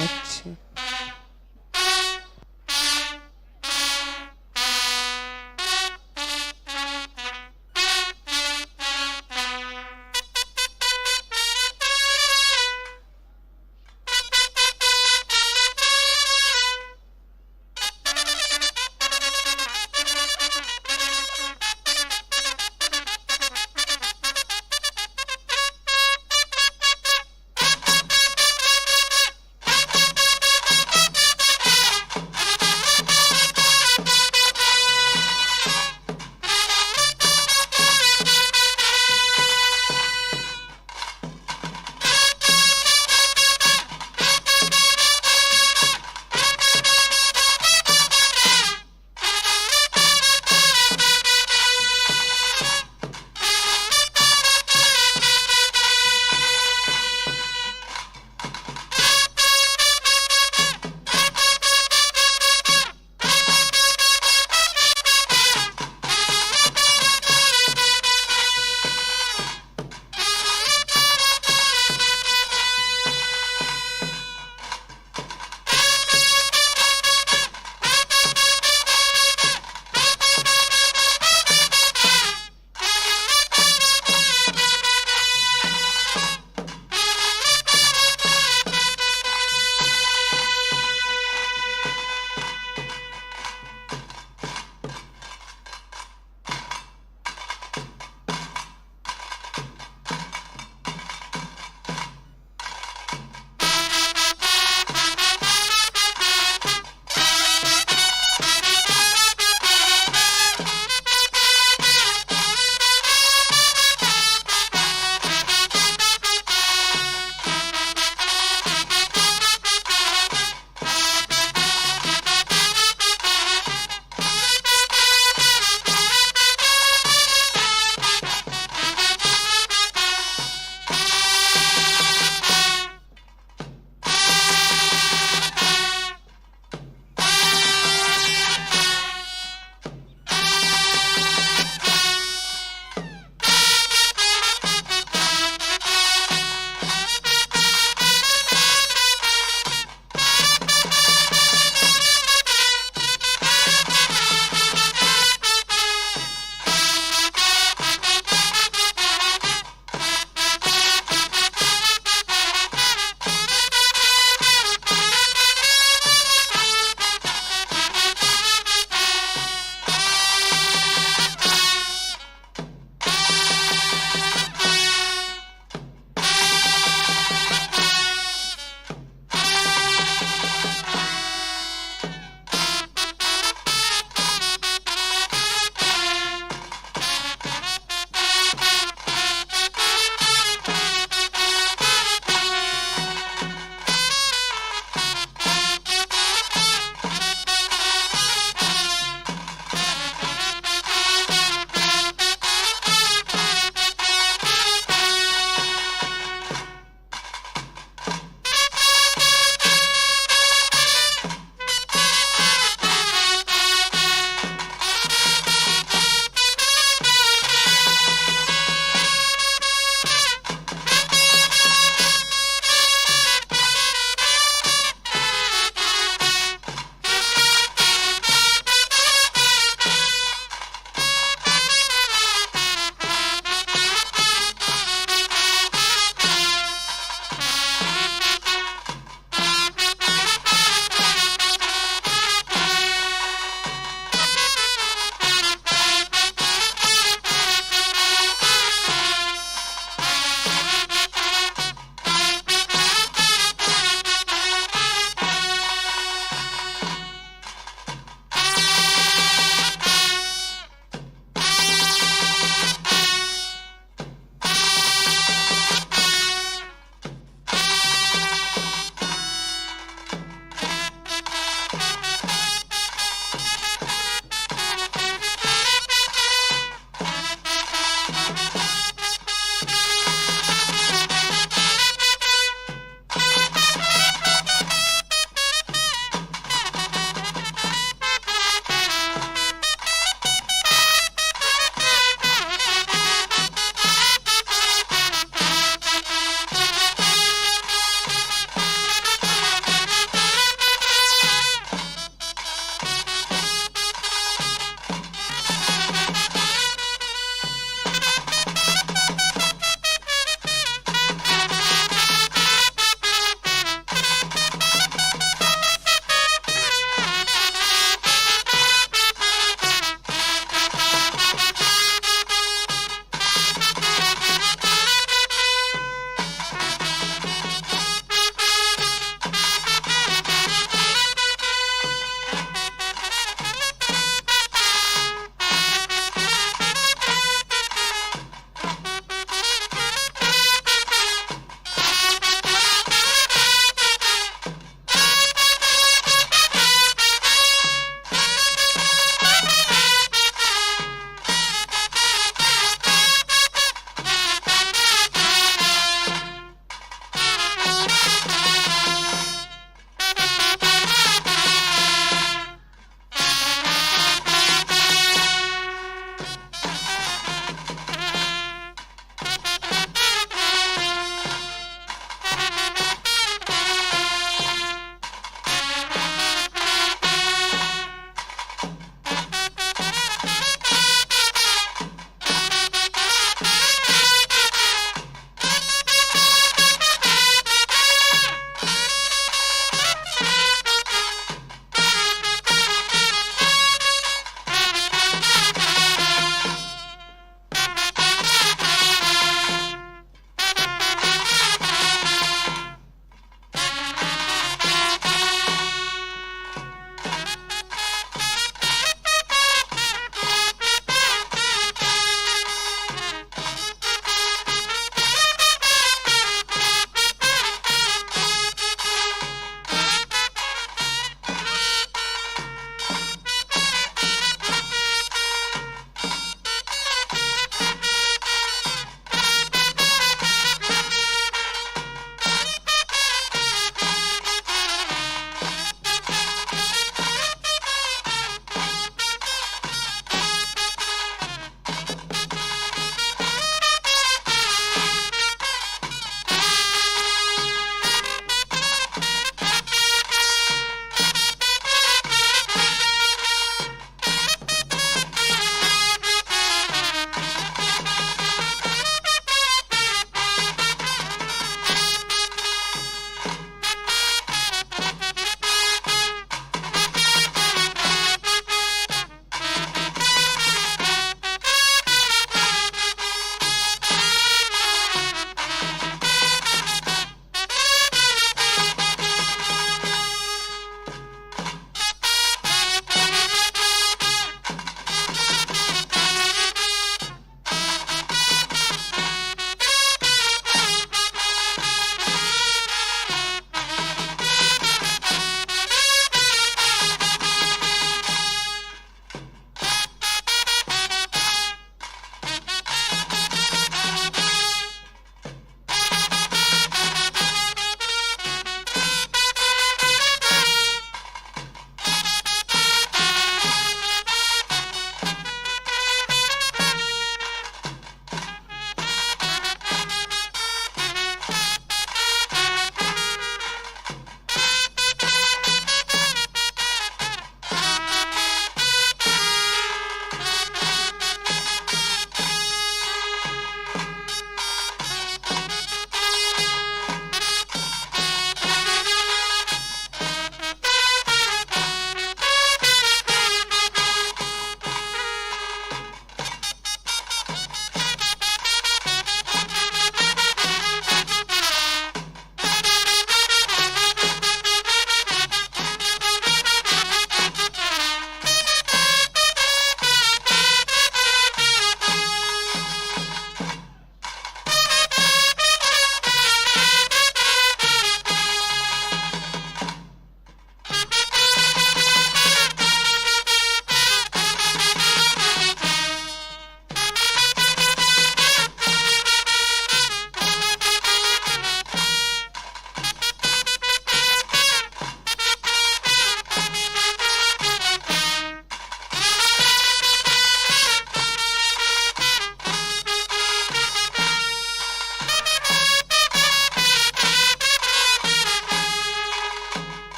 Thank.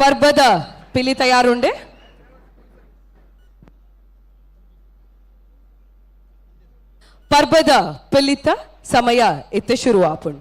ಪರ್ಬದ ಪಿಲಿ ತಯಾರುಂಡೆ. ಪರ್ಬದ ಪಿಲಿತ ಸಮಯ ಇತ್ತೆ ಶುರು ಆಪುಂಡು.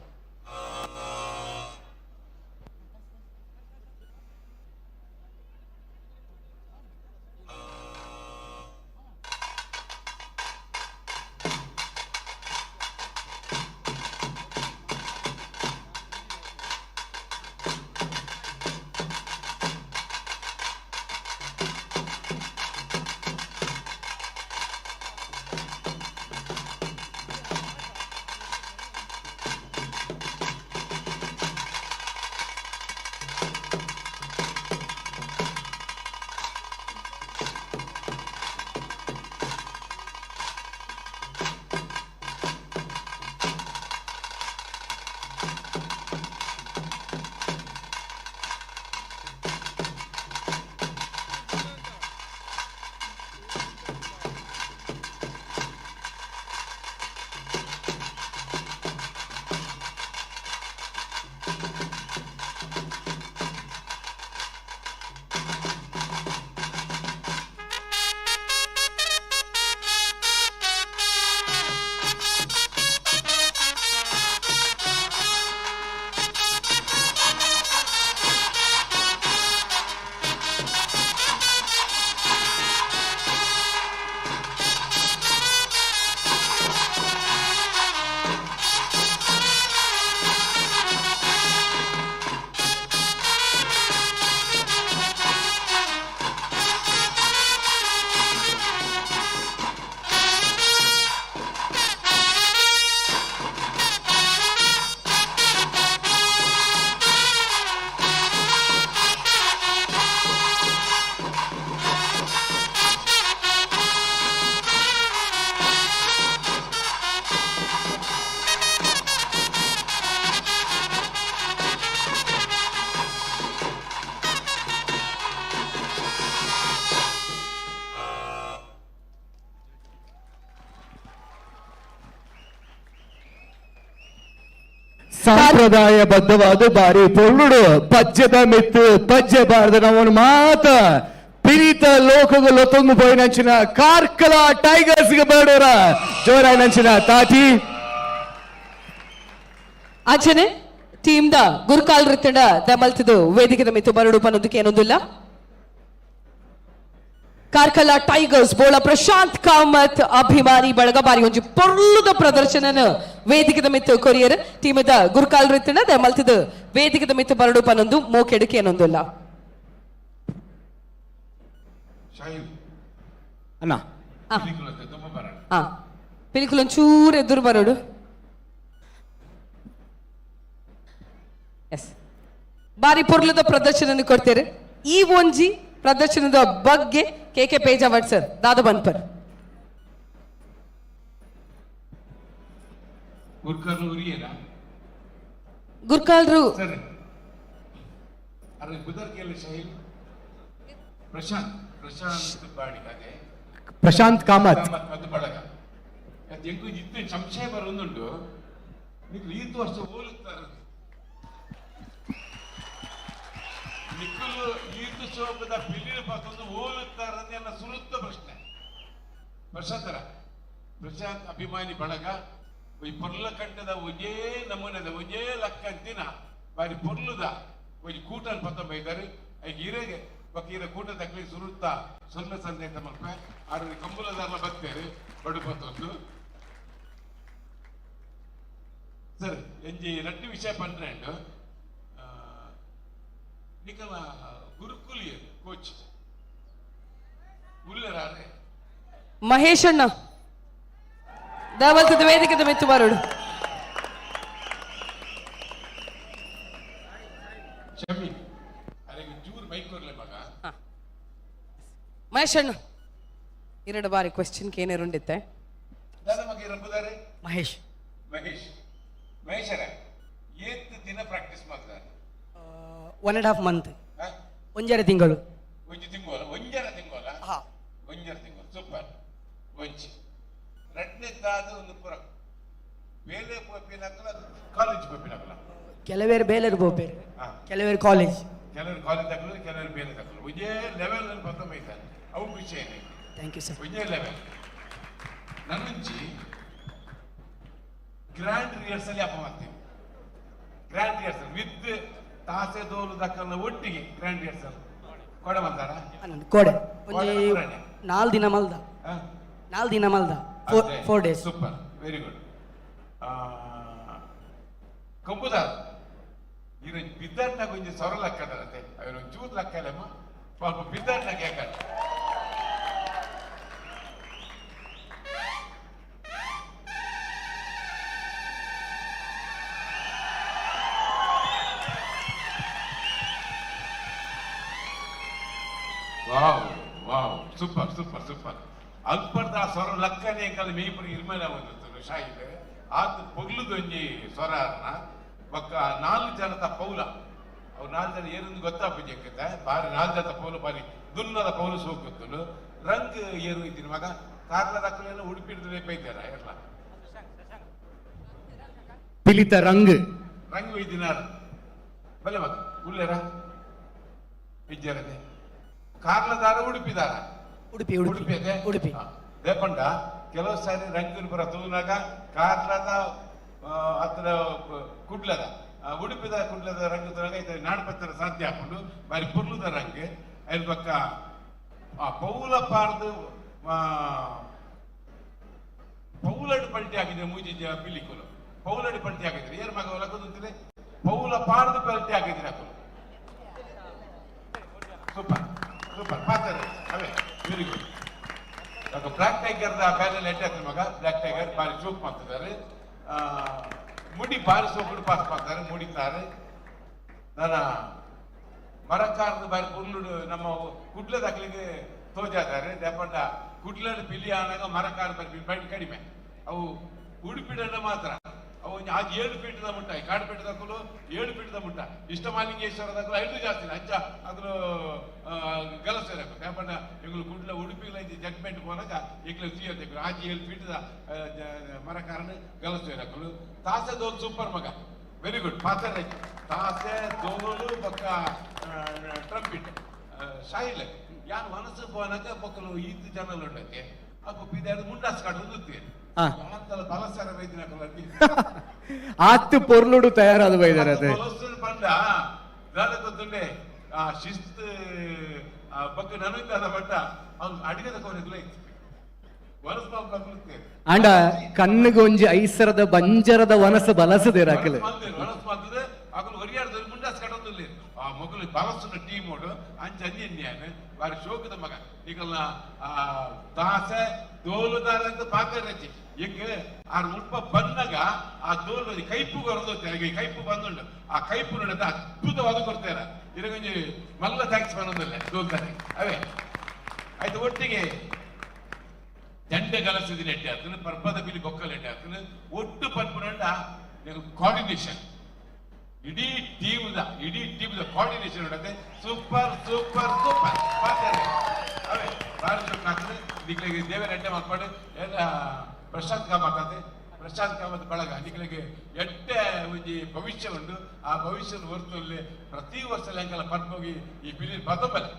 ಸಂಪ್ರದಾಯಬದ್ಧವಾದ ಬಾರಿ ಪೊಳ್ಳುಡು ಪಜ್ಜೆದ ಮೆತ್ತು ಪಜ್ಜೆ ಬಾರದ ನಮ್ಮನ್ನು ಮಾತ ಪಿರಿತ ಲೋಕಗಳು ತೊಂದು ಪೋಯಿನಂಚಿನ ಕಾರ್ಕಳ ಟೈಗರ್ಸ್ ಬೇಡೋರ ಜೋರಾಯಿನಂಚಿನ ತಾಟಿ. ಅಂಚನೆ ಟೀಮ್ the ಗುರುಕಾಲ್ ರಿತ್ತಂಡ ದಮಲ್ತದು ವೇದಿಕೆದ ಮಿತ್ತು ಬರಡು ಪನ್ನೊಂದಕ್ಕೆ ಏನೊಂದಿಲ್ಲ. ಕಾರ್ಕಳ ಟೈಗರ್ಸ್ ಬೋಳ ಪ್ರಶಾಂತ್ ಕಾಮತ್ ಅಭಿಮಾನಿ ಬಳಗ ಬಾರಿ ಒಂಜಿ ಪೊರ್ಲುದ ಪ್ರದರ್ಶನನ ವೇದಿಕೆದ ಮಿತ್ತು ಕೊರಿಯರ್ ಟೀಮದ ಗುರುಕಾಲ್ ರಿತ್ತಂಡ ದಮಲ್ತದು ವೇದಿಕೆದ ಮಿತ್ತು ಬರಡು ಪನ್ನೊಂದು ಮೋಕೆಡುಕೆ ಏನೊಂದಿಲ್ಲ. ಅಣ್ಣ ಪಿಲಿಕುಲ ಒಂಚೂರು ಎದುರು ಬರೋಡು. ಎಸ್ ಬಾರಿ ಪೊರ್ಲುದ ಪ್ರದರ್ಶನ ಕೊಡ್ತೇವೆ. ಈ ಒಂಜಿ ಪ್ರದರ್ಶನದ ಬಗ್ಗೆ ಕೆ ಕೆ ಪೇಜಾವಟ್ ಸರ್ ದಾದ ಬನ್ಪರ್. ಗುರ್ಕಾಲ್ರು ಪ್ರಶಾಂತ್ ಕಾಮತ್ ಸಂಶಯ ಬರೋದುಂಟು ಈತು ವರ್ಷ ಹೋಲುತ್ತಾರೆ ನಿಕ್ಕಲು ಈತು ಶೋಭದ ಪಿಲಿನ ಪತ್ತೊಂದು ಹೋಲುತ್ತಾರೆ ಅನ್ನೋ ಸುರುತ್ತ ಪ್ರಶ್ನೆ. ಪ್ರಶಾಂತರ ಪ್ರಶಾಂತ್ ಅಭಿಮಾನಿ ಬಳಗ ಈ ಪೊರ್ಲ ಕಂಠದ ಒಂಜೇ ನಮೂನೆದ ಒಂಜೇ ಲಕ್ಕಂತಿನ ಬಾರಿ ಪೊರ್ಲುದ ಒಂಜಿ ಕೂಟನ್ ಪತ್ತೊಂಬ ಇದ್ದಾರೆ. ಐಕ್ ಹಿರೇಗೆ ಬೊಕ್ಕ ಈರ ಕೂಟ ತಕ್ಲಿ ಸುರುತ್ತ ಸೊನ್ನೆ ಸಂದೇಶ ಮಲ್ಪೆ ಆರು ಕಂಬುಲದಾರ್ಲ ಬತ್ತೇರು ಬಡು ಪತ್ತೊಂದು ಸರ್ ಎಂಜಿ ರಡ್ಡು ವಿಷಯ ಪನ್ನೆಂಡು ನಿಕಲ ಗುರುಕುಲಿಯರ್ ಕೋಚ್ ಉಲ್ಲರಾರೆ ಮಹೇಶ್ ಅಣ್ಣ ದವಲ್ತದ ವೇದಿಕೆದ ಮಿತ್ತು ಬರೋಡು. ಶಮಿ ಅರೆ ಚೂರು ಮೈಕ್ ಕೊರ್ಲೆ ಮಗ. ಮಹೇಶ್ ಅಣ್ಣ ಎರಡು ಬಾರಿ ಕ್ವಶನ್ ಕೇನೇರುಂಡಿತ್ತೆ. ದಾದ ಮಗ ಇರಂಬುದಾರೆ ಮಹೇಶ್. ಮಹೇಶ್ ಮಹೇಶರ ಏತ್ ದಿನ ಪ್ರಾಕ್ಟೀಸ್ ಮಾಡ್ತಾರೆ? 1.5 ಮಂತ್, ಒಂಜರೆ ತಿಂಗಳು. ಒಂಜಿ ತಿಂಗಳು, ಒಂಜರ ತಿಂಗಳ, ಒಂಜರ ತಿಂಗಳು. ಸೂಪರ್. ಒಂಜಿ ರಡ್ನೇ ದಾದ ಒಂದು ಪುರ ಬೇಲೆ ಪೋಪಿನಕಲ ಕಾಲೇಜ್ ಪೋಪಿನಕಲ ಕೆಲವೇರು ಬೇಲೆರು ಪೋಪೇರು, ಕೆಲವೇರು ಕಾಲೇಜ್. ಕೆಲವರು ಕಾಲೇಜ್ ತಗೊಳ್ಳೋದು, ಕೆಲವರು ಬೇರೆ ತಗೊಳ್ಳೋದು. ಒಂದೇ ಲೆವೆಲ್ ಪತ್ತ ಬೈತಾರೆ, ಅವು ಖುಷಿ ಏನೇ. Thank you sir. ಒಂದೇ ಲೆವೆಲ್ ನನ್ನುಂಚಿ ಗ್ರ್ಯಾಂಡ್ ರಿಹರ್ಸಲ್ ಅಪ್ಪ ಮಾಡ್ತೀವಿ. ಗ್ರ್ಯಾಂಡ್ ರಿಹರ್ಸಲ್ ವಿತ್ ತಾಸೆ ದೋಲು ದಕ್ಕಲ್ನ ಒಟ್ಟಿಗೆ ಗ್ರ್ಯಾಂಡ್ ರಿಹರ್ಸಲ್ ಕೊಡ ಬಂದಾರ. ಕೋಡೆ ಒಂಜಿ 4 ದಿನ ಮಲ್ದ, 4 ದಿನ ಮಲ್ದ, 4 ಡೇಸ್. Super, very good. ಕಂಬುದಾರ್ ಇನ್ನು ಬಿದ್ದಾಡ್ನಾಗ ಒಂಜಿ ಸೊರ ಲಕ್ಕದರತೆ ಅವನು ಚೂರು ಲಕ್ಕಲಮ್ಮ ಸ್ವಲ್ಪ ಬಿದ್ದಾಡ್ನಾಗ ಯಾಕಂದ್ರೆ wow wow super super super. ಅಲ್ಪರ್ದ ಆ ಸ್ವರ ಲಕ್ಕನೆ ಕಲ್ ಮೇಯ್ಪುರ ಇರ್ಮೇಲೆ ಒಂದು ಶಾಯಿದೆ ಆತ ಪೊಗ್ಲುದೊಂಜಿ ಸ್ವರ ಬೊಕ್ಕ 4 ಜನತ ಪೌಲ. ಅವ್ರು 4 ಜನ ಏನೊಂದು ಗೊತ್ತಾಪುಜಿ ಅಂಕತೆ ಬಾರಿ 4 ಜನತ ಪೌಲು ಬಾರಿ ದುನ್ನದ ಪೌಲು ಸೋಕುತ್ತಲು ರಂಗ್ ಏರು ಇದ್ದೀನಿ ಮಗ ಕಾರ್ಲದ ಅಕ್ಕಲೆಲ್ಲ ಉಡುಪಿಡ್ದು ಬೈದಾರ ಎಲ್ಲ ಪಿಲಿತ ರಂಗ್ ರಂಗ್ ಇದ್ದಿನಾರ ಬಲೆ ಮಗ ಉಲ್ಲೇರ ಇಜ್ಜರದೆ ಕಾರ್ಲದಾರ ಉಡುಪಿದಾರ ಉಡುಪಿ ಉಡುಪಿ ಉಡುಪಿ ದೇಪಂಡ ಕೆಲವು ಸಾರಿ ರಂಗಿನ ಬರ ತೂನಾಗ ಕಾರ್ಲದ ಹತ್ರ ಕುಡ್ಲದ ಉಡುಪಿದ ಕುಡ್ಲದ ರಂಗು ತೂನಾಗ ಇತರ ನಾಡ್ಪತ್ತರ ಸಾಧ್ಯ ಹಾಕೊಂಡು ಬಾರಿ ಪುರ್ಲುದ ರಂಗ್ ಅದ್ರ ಪಕ್ಕ ಆ ಪೌಲ ಪಾರ್ದು ಪೌಲಡು ಪಲ್ಟಿ ಹಾಕಿದ್ರೆ ಮೂಜಿ ಪಿಲಿಕುಲು ಪೌಲಡು ಪಲ್ಟಿ ಹಾಕಿದ್ರೆ ಏರ್ ಮಗ ಲಕ್ಕದಂತಿದೆ ಪೌಲ ಪಾರ್ದು ಪಲ್ಟಿ ಹಾಕಿದ್ರೆ ಹಾಕುಲು. ಸೂಪರ್ ಸೂಪರ್ ಪಾತ್ರ ಅವೇ ವೆರಿ ಗುಡ್. ಬ್ಲಾಕ್ ಟೈಗರ್ ಬ್ಯಾನಲ್ಲಿ ಎಡ್ಡೆ ಆಗ್ತದೆ ಮಗ. ಬ್ಲಾಕ್ ಟೈಗರ್ ಬಾರಿ ಚೂಕ್ ಮಾಡ್ತಿದ್ದಾರೆ, ಮುಡಿ ಬಾರಿ ಸೋಕುಡು ಪಾಸ್ ಮಾಡ್ತಾರೆ ಮುಡಿತಾರೆ. ನನ್ನ ಮರಕಾರದ ಬಾರಿ ಪುರ್ಲುಡು ನಮ್ಮ ಕುಡ್ಲದ ಅಕ್ಲಿಗೆ ತೋಜಾದಾರೆ ದೇಪಂಡ ಕುಡ್ಲದ ಪಿಲಿ ಆನಾಗ ಮರಕಾರ ಬಾರಿ ಬೈಟ್ ಕಡಿಮೆ. ಅವು ಉಡುಪಿಡನ್ನ ಮಾತ್ರ ಅವು ಅದು 7 ಫೀಟ್ದ ಮುಟ್ಟ ಕಾಡುಪೇಟೆ ದಕ್ಕಲು 7 ಫೀಟ್ದ ಮುಟ್ಟ ಇಷ್ಟಮಾಲಿಂಗೇಶ್ವರ ದಕ್ಕಲು ಐದು ಜಾಸ್ತಿ ಅಂಚ ಅದ್ರ ಗಲಸೇರಕು ಯಾಪಂಡ ಇಗಳು ಕುಡ್ಲ ಉಡುಪಿಗಳ ಜಡ್ಮೆಂಟ್ ಪೋನಾಗ ಈಗಲೂ ಸೀಯತ್ತೆ ಆಜಿ 7 ಫೀಟ್ದ ಮರಕಾರನ ಗಲಸೇರಕಲು. ತಾಸೆ ದೋಲ್ ಸೂಪರ್ ಮಗ, ವೆರಿ ಗುಡ್ ಪಾತ್ರ ತಾಸೆ ದೋಲು ಬೊಕ್ಕ ಟ್ರಂಪಿಟ್ ಶಾಯಿಲ್ ಯಾನ್ ಮನಸ್ಸು ಪೋನಾಗ ಬೊಕ್ಕಲು ಈತ್ ಜನಲು ಉಂಡಕ್ಕೆ ಅಪ್ಪ ಪಿದಾರ್ದು ಮುಂಡಾಸ್ ಕಾಡು ಉತ್ತೇನೆ ಆತ್ ಪೊರ್ಲುಡು ತಯಾರಾದ ಬೈದಾರೆ ಅದೇ ಪಂಡ ಗೊತ್ತುಂಡೆ ಆ ಶಿಸ್ತು ಬೊಕ್ಕ ನನಗಾದ ಬಟ್ಟ ಅವ್ನು ಅಡಿಗೆದ ಕೋರಿಗ್ಲೇ ಅಂಡ ಕಣ್ಣಿಗೆ ಒಂಜಿ ಐಸರದ ಬಂಜರದ ವನಸ ಬಲಸದೆ ರಾಕಲೆ ವನಸ್ ಮಾಡ್ತದೆ ಅಕಲು ಹೊರಿಯಾಡ್ದ ಮುಂಡಾಸ್ ಕಟ್ಟೊಂದಿಲ್ಲ ಆ ಮೊಗಲು ಬಲಸುನ ಟೀಮ್ ಓಡು ಅಂಚ ಅನ್ಯನ್ಯಾನ ಬಾರಿ ಶೋಕದ ಮಗ ಈಗಲ್ಲ ಆ ದಾಸೆ ದೋಲುದಾರ ಅಂತ ಪಾತ್ರ ರಚಿ ಈಗ ಆ ಮುಲ್ಪ ಬಂದಾಗ ಆ ದೋಲು ಕೈಪು ಬರೋದು ಕೈಪು ಬಂದುಂಡು ಆ ಕೈಪು ನೋಡಿದ ಅದ್ಭುತವಾದ ಕೊಡ್ತಾರ ಇದಕ್ಕೊಂಜಿ ಮಲ್ಲ thanks ಬಂದಲ್ಲ ದೋಲ್ತಾರೆ ಅವೇ ಆಯ್ತು. ಒಟ್ಟಿಗೆ ದಂಡೆ ಗಲಸದಿನ ಎಡ್ಡೆ ಆಗ್ತದೆ, ಪರ್ಬದ ಬಿಲಿ ಬೊಕ್ಕಲ್ ಎಡ್ಡೆ ಆಗ್ತದೆ. ಒಟ್ಟು ಪನ್ಪುನಂಡ ಕೋಆರ್ಡಿನೇಷನ್ ಇಡೀ ಟೀಮ್ದ ಕೋಆರ್ಡಿನೇಷನ್ ಉಂಟದೆ. ಸೂಪರ್ ಸೂಪರ್ ಸೂಪರ್ ಅವೇ ಭಾರಿ ಚೊಕ್ಕ ಆಗ್ತದೆ. ನಿಕ್ಲಿಗೆ ದೇವರ ಎಡ್ಡೆ ಮಾತಾಡಿ ಎಲ್ಲ ಪ್ರಶಾಂತ್ ಕಾಮತ್ ಅದೇ ಪ್ರಶಾಂತ್ ಕಾಮತ್ ಬಳಗ ನಿಕ್ಲಿಗೆ ಎಡ್ಡೆ ಒಂಜಿ ಭವಿಷ್ಯ ಉಂಟು. ಆ ಭವಿಷ್ಯದ ಹೊರತಲ್ಲಿ ಪ್ರತಿ ವರ್ಷ ಲೆಂಕಲ ಪನ್ಪೋಗಿ ಈ ಬಿಲಿ ಪತೊಂಬಲೆ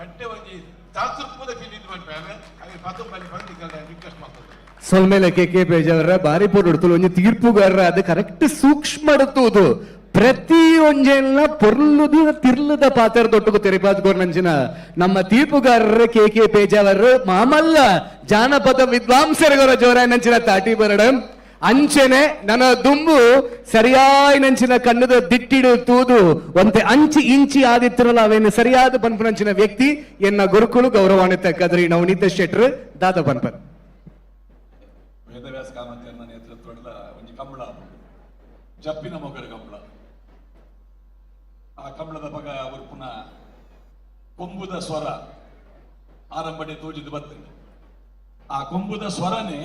ಎಡ್ಡೆ ಒಂಜಿ ತಾತೃಪದ ಬಿಲಿ ಇದು ಪನ್ಪೆ ಅದೇ ಪತೊಂಬಲೆ ಬಂದು ರಿಕ್ವೆಸ್ಟ್ ಮಾಡ್ತದೆ. ಸೊಲ್ಮೇಲೆ ಕೆ ಕೆ ಬೇಜಾರ ಬಾರಿ ಪೊರ್ಲು ಒಂಜಿ ತೀರ್ಪುಗಾರರ ಅದು ಕರೆಕ್ಟ್ ಸೂಕ್ಷ್ಮ ಅದು ಪ್ರತಿ ಒಂಜೆಲ್ಲ ಪೊರ್ಲುದು ತಿರ್ಲುದ ಪಾತ್ರ ದೊಟ್ಟುಗು ತೆರಿಪಾದ್ಗೋರ್ ನಂಚಿನ ನಮ್ಮ ತೀರ್ಪುಗಾರರ ಕೆ ಕೆ ಪೇಜಾವರ್ ಮಾಮಲ್ಲ ಜಾನಪದ ವಿದ್ವಾಂಸರಿಗರ ಜೋರ ನಂಚಿನ ತಾಟಿ ಬರಡ ಅಂಚೆನೆ ನನ್ನ ದುಂಬು ಸರಿಯಾಯಿ ನಂಚಿನ ಕಣ್ಣದ ದಿಟ್ಟಿಡು ತೂದು ಒಂತೆ ಅಂಚಿ ಇಂಚಿ ಆದಿತ್ತಿರಲ್ಲ ಅವೇನು ಸರಿಯಾದ ಪನ್ಪುನಂಚಿನ ವ್ಯಕ್ತಿ ಎನ್ನ ಗುರುಕುಲು ಗೌರವಾನ್ವಿತ ಕದ್ರಿ ನವನೀತ ಶೆಟ್ರು ದಾದ ಪನ್ಪನ್. ವೇದವ್ಯಾಸ ಕಾಮತ್ಯನ ನೇತೃತ್ವದ ಒಂಜಿ ಕಂಬಳ ಜಪ್ಪಿನ ಮೊಗರ ಕಂಬಳ ಆ ಕಂಬಳದ ಬಗ ಅವರು ಪುನಃ ಕೊಂಬುದ ಸ್ವರ ಆರಂಭನೆ ತೋಜಿದ್ದು ಬರ್ತದೆ. ಆ ಕೊಂಬುದ ಸ್ವರನೇ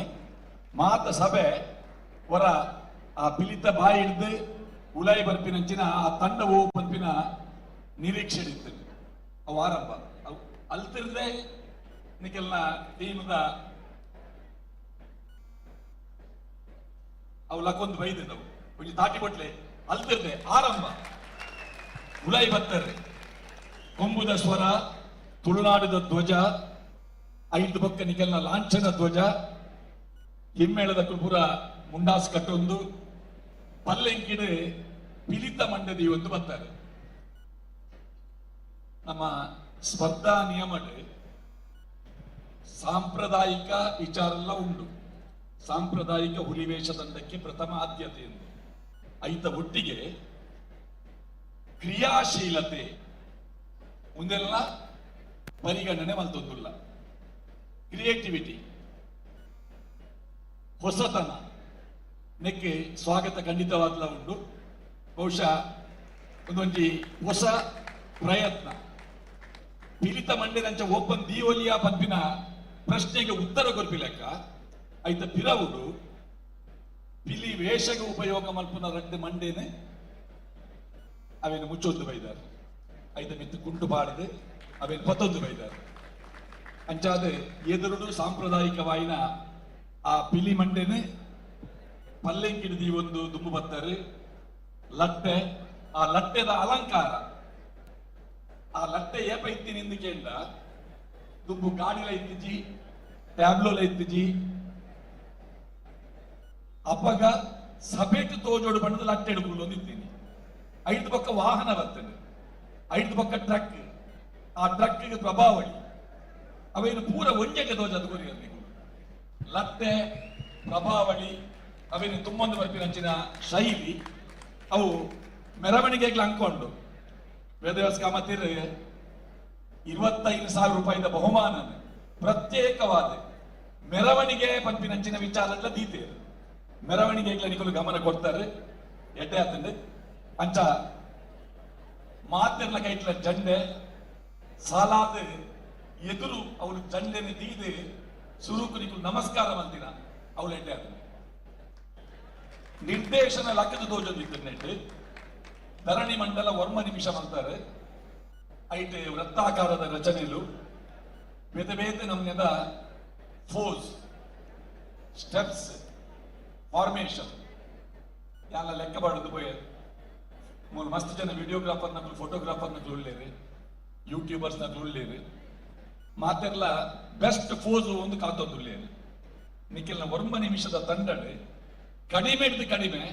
ಮಾತ ಸಭೆ ಹೊರ ಆ ಪಿಲಿತ ಬಾಯಿ ಹಿಡ್ದು ಉಲಾಯಿ ಬರ್ಪಿನಂಚಿನ ಆ ತಂಡವು ಪನ್ಪಿನ ನಿರೀಕ್ಷೆ ಇತ್ತು ಅವು ಆರಂಭ ಅವು ಅಲ್ತಿರ್ದೆ ನಿಕೆಲ್ನ ಟೀಮ್ದ ಅವು ಲಕ್ಕೊಂದು ಬೈದಿದ್ದವು ಒಂಜಿ ತಾಟಿ ಬಟ್ಲೆ ಅಲ್ತಿರ್ದೆ ಆರಂಭ ಉಲಾಯಿ ಬತ್ತರ್ರೆ. ಕೊಂಬುದ ಸ್ವರ, ತುಳುನಾಡಿದ ಧ್ವಜ, ಐದು ಬೊಕ್ಕ ನಿಕಲ್ನ ಲಾಂಛನ ಧ್ವಜ, ಹಿಮ್ಮೇಳದ ಪೂರ ಮುಂಡಾಸ್ ಕಟ್ಟೊಂದು ಪಲ್ಲೆಂಕಿಡು ಪಿಲಿತ ಮಂಡದಿ ಒಂದು ಬರ್ತಾರೆ. ನಮ್ಮ ಸ್ಪರ್ಧಾ ನಿಯಮಡ್ ಸಾಂಪ್ರದಾಯಿಕ ವಿಚಾರ ಎಲ್ಲ ಉಂಟು. ಸಾಂಪ್ರದಾಯಿಕ ಹುಲಿವೇಷ ತಂಡಕ್ಕೆ ಪ್ರಥಮ ಆದ್ಯತೆ ಎಂದು ಐತ ಒಟ್ಟಿಗೆ ಕ್ರಿಯಾಶೀಲತೆ ಮುಂದೆಲ್ಲ ಪರಿಗಣನೆ ಮಲ್ತೊಂದುಲ್ಲ. ಕ್ರಿಯೇಟಿವಿಟಿ, ಹೊಸತನ ನೆಕ್ಕೆ ಸ್ವಾಗತ ಖಂಡಿತವಾದಲ ಉಂಟು. ಬಹುಶಃ ಒಂದೊಂಜಿ ಹೊಸ ಪ್ರಯತ್ನ. ಪಿಲಿತ ಮಂಡೆನಂಚ ಓಪನ್ ದೀವಲಿಯ ಪನ್ಪಿನ ಪ್ರಶ್ನೆಗೆ ಉತ್ತರ ಕೊರ್ಪಿಲೆಕ್ಕ ಐತ ಪಿರವುಡು ಪಿಲಿ ವೇಷಗೆ ಉಪಯೋಗ ಮಲ್ಪುನ ರಡ್ಡು ಮಂಡೇನೆ ಅವೇನು ಮುಚ್ಚೊಂದು ಬೈದಾರೆ. ಐತ ಮಿತ್ತು ಕುಂಟು ಪಾಡದು ಅವೇನು ಪತ್ತೊಂದು ಬೈದಾರೆ. ಅಂಚಾದ ಎದುರುಡು ಸಾಂಪ್ರದಾಯಿಕವಾಯಿನ ಆ ಪಿಲಿ ಮಂಡೆನೆ ಪಲ್ಲೆಂಕಿಡಿದಿ ಒಂದು ದುಂಬು ಬತ್ತಾರೆ. ಲಟ್ಟೆ, ಆ ಲಟ್ಟೆದ ಅಲಂಕಾರ, ಆ ಲಟ್ಟೆ ಏಪ ಇತ್ತಿ ಕೇಂಡ ದುಂಬು ಗಾಡಿಲ ಇತ್ತಿಜಿ, ಟ್ಯಾಬ್ಲೋಲ ಇತ್ತಿಜಿ. ಅಪ್ಪಗ ಸಭೆಟ್ ತೋಜೋಡು ಬಣ್ಣದ ಲಟ್ಟೆ ಹಿಡ್ಕೊಂಡು ಇದ್ದೀನಿ. ಐದು ಪಕ್ಕ ವಾಹನ ಬರ್ತದೆ, ಐದು ಪಕ್ಕ ಟ್ರಕ್, ಆ ಟ್ರಕ್ಗೆ ಪ್ರಭಾವಳಿ ಅವೇನು ಪೂರ ಒಂಜೆಗೆ ತೋಜದು ಕೊರಿಯರ್. ಲಟ್ಟೆ ಪ್ರಭಾವಳಿ ಅವೇನು ತುಂಬೊಂದು ಬರ್ಪಿನಂಚಿನ ಶೈಲಿ ಅವು ಮೆರವಣಿಗೆಗೆ ಅಂಕೊಂಡು ವೇದವ್ಯಾಸ ಕಾಮತಿರ್ 25,000 ರೂಪಾಯಿದ ಬಹುಮಾನ ಪ್ರತ್ಯೇಕವಾದ ಮೆರವಣಿಗೆ ಪಂಪಿನಂಚಿನ ವಿಚಾರ ಎಲ್ಲ ದೀತೇರು. ಮೆರವಣಿಗೆ ನಿಕಲು ಗಮನ ಕೊಡ್ತಾರೆ. ಎಡ್ಡೆ ಆತಂದೆ ಅಂಚ ಮಾತೆರ್ಲ ಕೈಟ್ಲ ಜಂಡೆ ಸಾಲಾದ ಎದುರು ಅವಳು ಜಂಡೆನೆ ದೀದೆ ಸುರುಕು ನಿಕಲು ನಮಸ್ಕಾರ ಮಂತಿನ ಅವಳು ಎಡ್ಡೆ ಆತಂದೆ. ನಿರ್ದೇಶನ ಲಕ್ಕದ ದೋಜೊಂದಿತ್ತು. ಧರಣಿ ಮಂಡಲ ವರ್ಮ ನಿಮಿಷ ಅಂತಾರೆ. ಐಟ್ ವೃತ್ತಾಕಾರದ ರಚನೆಲು ಬೇತೆ ಬೇತೆ ನಮ್ನೆದ ಫೋಸ್ ಸ್ಟೆಪ್ಸ್ ಫಾರ್ಮೇಶನ್ ಎಲ್ಲ ಲೆಕ್ಕ ಮಾಡುದು ಪೋಯೆ. ಮೂಲು ಮಸ್ತ್ ಜನ ವಿಡಿಯೋಗ್ರಾಫರ್ ನಕಲು, ಫೋಟೋಗ್ರಾಫರ್ ನಕಲು ಉಳ್ಳೇರು, ಯೂಟ್ಯೂಬರ್ಸ್ ನಕಲು ಉಳ್ಳೇರು. ಮಾತೆಲ್ಲ ಬೆಸ್ಟ್ ಫೋಸ್ ಒಂದು ಕಾತೊಂದುಳ್ಳೇರು. ನಿಖಿಲ್ನ ವರ್ಮ ನಿಮಿಷದ ತಂಡಡೆ ಕಡಿಮೆ ಕಡಿಮೆ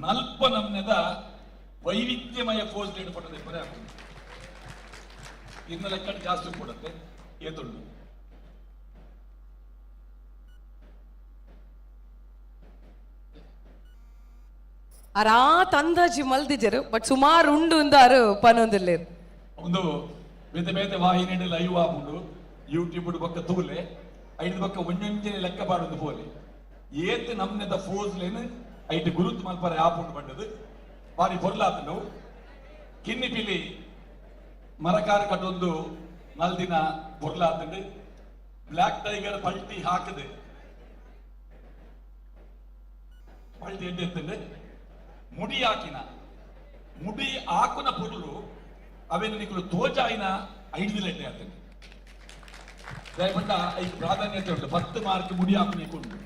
ನಲ್ಪ ನಮ್ನೆದ ವೈವಿಧ್ಯಮಯ ಫೋಸ್ ಲೀಡ್ ಪಟ್ಟದೆ ಪರೆ ಹಾಕೊಂಡು ಇನ್ನು ಲೆಕ್ಕ ಜಾಸ್ತಿ ಕೊಡುತ್ತೆ ಏತುಂಡು. ಅರಾತ್ ಅಂದಾಜಿ ಮಲ್ದಿಜರು, ಬಟ್ ಸುಮಾರು ಉಂಡು ಅಂದಾರು ಪನೊಂದಿಲ್ಲೇರು. ಒಂದು ಬೇತೆ ಬೇತೆ ವಾಹಿನಿ ಲೈವ್ ಆಪುಂಡು, ಯೂಟ್ಯೂಬ್ ಬೊಕ್ಕ ತೂಲೆ ಐದು ಬೊಕ್ಕ ಒಂಜೊಂಜೆ ಲೆಕ್ಕ ಪಾಡೊಂದು ಪೋಲೆ ಏತ್ ನಮ್ನೆದ ಫೋಸ್ಲೇನು ಐಟ್ ಗುರುತು ಮಲ್ಪರೆ ಆಪುಂಡು ಬಂಡದು ಬಾರಿ ಪೊರ್ಲಾತುಂಡು. ಕಿನ್ನಿ ಪಿಲಿ ಮರಕಾರ ಕಟ್ಟೊಂದು ನಲ್ದಿನ ಪೊರ್ಲಾತುಂಡು. ಬ್ಲ್ಯಾಕ್ ಟೈಗರ್ ಪಲ್ಟಿ ಹಾಕದೆ ಪಲ್ಟಿ ಎಡ್ಡೆತ್ತುಂಡು. ಮುಡಿ ಹಾಕಿನ ಮುಡಿ ಹಾಕುನ ಪೊರ್ಲು ಅವೇನು ನಿಕುಲು ತೋಜಾಯಿನ ಐದು ಎಡ್ಡೆ ಆತುಂಡು. ದಯಪಂಡ ಐಕ್ ಪ್ರಾಧಾನ್ಯತೆ ಉಂಟು. 10 ಮಾರ್ಕ್ ಮುಡಿ ಹಾಕುನೇಕು ಉಂಟು.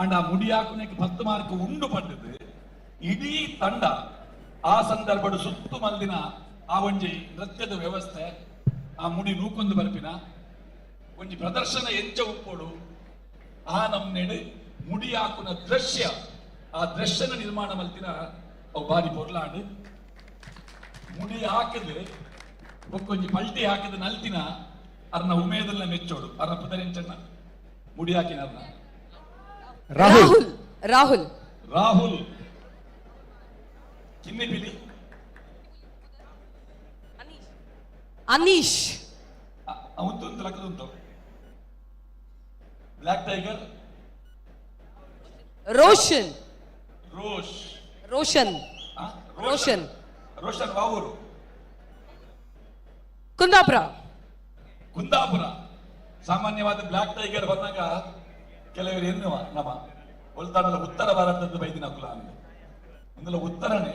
ಅಂಡ್ ಆ ಮುಡಿ ಹಾಕುನೇಕ್ 10 ಮಾರ್ಕ್ ಉಂಡು ಪಂಡದು ಇಡೀ ತಂಡ ಆ ಸಂದರ್ಭದ ಸುತ್ತು ಮಲ್ದಿನ ಆ ಒಂಜಿ ನೃತ್ಯದ ವ್ಯವಸ್ಥೆ, ಆ ಮುಡಿ ನೂಕೊಂದು ಬರ್ಪಿನ ಒಂಜಿ ಪ್ರದರ್ಶನ ಎಂಚ ಉಪ್ಪೋಡು ಆ ನಮ್ನೆಡು ಮುಡಿ ಹಾಕುನ ದೃಶ್ಯ, ಆ ದೃಶ್ಯನ ನಿರ್ಮಾಣ ಮಲ್ತಿನ ಅವು ಬಾರಿ ಪೊರ್ಲಾಂಡು. ಮುಡಿ ಹಾಕಿದ್ರೆ ಬೊಕ್ಕೊಂಜಿ ಪಲ್ಟಿ ಹಾಕಿದ ನಲ್ತಿನ ಅರ್ನ ಉಮೇದಲ್ಲ ಮೆಚ್ಚೋಡು. ಅರ್ನ ಪುದರೆಂಚಣ್ಣ ಮುಡಿ ಹಾಕಿನ ಅರ್ನ ರಾಹುಲ್ ರಾಹುಲ್ ರಾಹುಲ್ ಕಿನ್ನಿ ಪಿಲಿ ಅನೀಶ್ ಉಂಟು ಲಕ್ಕದುಂಟು. ಬ್ಲ್ಯಾಕ್ ಟೈಗರ್ ರೋಷನ್ ರೋಷ್ ರೋಷನ್ ರೋಷನ್ ರೋಷನ್ ವಾವೂರು ಕುಂದಾಪುರ ಕುಂದಾಪುರ. ಸಾಮಾನ್ಯವಾದ ಬ್ಲ್ಯಾಕ್ ಟೈಗರ್ ಬಂದಾಗ ಕೆಲವರು ಎನ್ನುವ ನಮ್ಮ ಒಲ್ತಾಡಲ ಉತ್ತರ ಭಾರತದ ಬೈದಿನ ಕುಲ ಅಂದ ಒಂದಲ್ಲ ಉತ್ತರನೇ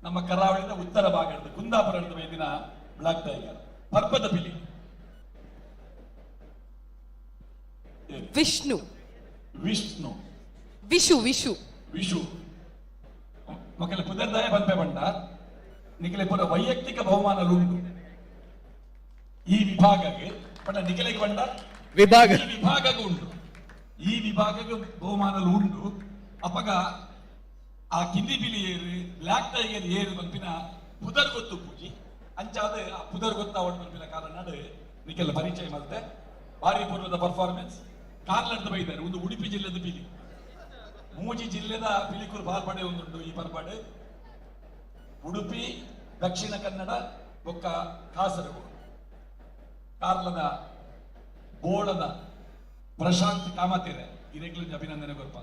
ನಮ್ಮ ಕರಾವಳಿದ ಉತ್ತರ ಭಾಗ ಕುಂದಾಪುರ ಬೈದಿನ ಬ್ಲ್ಯಾಕ್ ಟೈಗರ್. ಪರ್ವತ ಪಿಲಿ ವಿಷ್ಣು ವಿಷ್ಣು ವಿಶು ವಿಶು ವಿಶು ಮಕ್ಕಳ ಪುದರ್ದಾಯ ಬಂಪೆ ಬಂಡ ನಿಖಿಲೆ ಪೂರ ವೈಯಕ್ತಿಕ ಬಹುಮಾನ ಉಂಟು. ವಿಭಾಗಕ್ಕೆ ಪಂಡ ನಿಖಲೆಗೆ ಪಂಡ ವಿಭಾಗ. ಈ ವಿಭಾಗಕ್ಕೆ ಉಂಟು, ಈ ವಿಭಾಗಕ್ಕೆ ಬಹುಮಾನಲು ಉಂಟು. ಅಪಗ ಆ ಕಿಂದಿ ಪಿಲಿ ಏರು, ಬ್ಲ್ಯಾಕ್ ಟೈಗರ್ ಏರು ಪನ್ಪಿನ ಪುದರ್ ಗೊತ್ತು ಪೂಜಿ ಅಂಚಾದ ಆ ಪುದರ್ ಗೊತ್ತಾವಡ್ ಪನ್ಪಿನ ಕಾರಣ ನಿಕ್ಕೆಲ್ಲ ಪರಿಚಯ ಮಲ್ತೆ. ಭಾರಿ ಪೂರ್ವದ ಪರ್ಫಾರ್ಮೆನ್ಸ್ ಕಾರ್ಲಡ್ದು ಬೈದಾರೆ. ಒಂದು ಉಡುಪಿ ಜಿಲ್ಲೆದ ಪಿಲಿ, ಮೂಜಿ ಜಿಲ್ಲೆದ ಪಿಲಿಕುಲು ಪಾಲ್ಪಡೆ ಒಂದುಂಡು ಈ ಪರ್ಪಾಡು. ಉಡುಪಿ, ದಕ್ಷಿಣ ಕನ್ನಡ ಬೊಕ್ಕ ಕಾಸರಗೋಡು. ಕಾರ್ಲದ ಬೋಳದ ಪ್ರಶಾಂತ್ ಕಾಮತೇರೆ ಇರೆಗ್ಲು ಅಭಿನಂದನೆ ಕೊರ್ಪ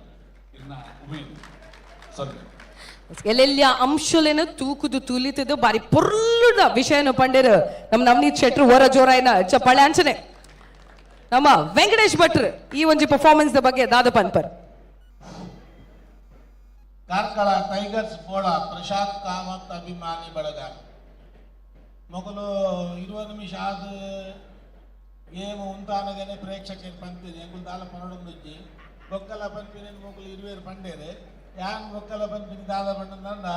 ಇರ್ನ ಉಮೇದ್ ಸಾರಿ. ಎಲ್ಲೆಲ್ಲ ಅಂಶಲೇನು ತೂಕುದು ತುಲಿತದು ಬಾರಿ ಪೊರ್ಲುದ ವಿಷಯನು ಪಂಡೇರು ನಮ್ಮ ನವನೀತ್ ಶೆಟ್ರು ಹೊರ ಜೋರಾಯಿನ ಚಪ್ಪಾಳೆ. ಅಂಚನೆ ನಮ್ಮ ವೆಂಕಟೇಶ್ ಭಟ್ರು ಈ ಒಂಜಿ ಪರ್ಫಾರ್ಮೆನ್ಸ್ ಬಗ್ಗೆ ದಾದ ಪನ್ಪರ್. ಕಾರ್ಕಳ ಟೈಗರ್ಸ್ ಬೋಳ ಪ್ರಶಾಂತ್ ಕಾಮತ್ ಅಭಿಮಾನಿ ಬಳಗ ಮೊಗಲು 20 ನಿಮಿಷ ಆದ ಗೇಮ್ ಉಂತಾನಗನೆ ಪ್ರೇಕ್ಷಕರು ಪಂತಿನಿ ಎಂಗುಲ್ ದಾಲ ಪನಡೊಂದುಜ್ಜಿ ಬೊಕ್ಕಲ ಪನ್ಪಿನ ಮೊಗಲು ಇರುವೇರು ಪಂಡೇರೆ ಯಾನ್ ಬೊಕ್ಕಲ ಪನ್ಪಿನ ದಾಲ ಪಂಡಂದ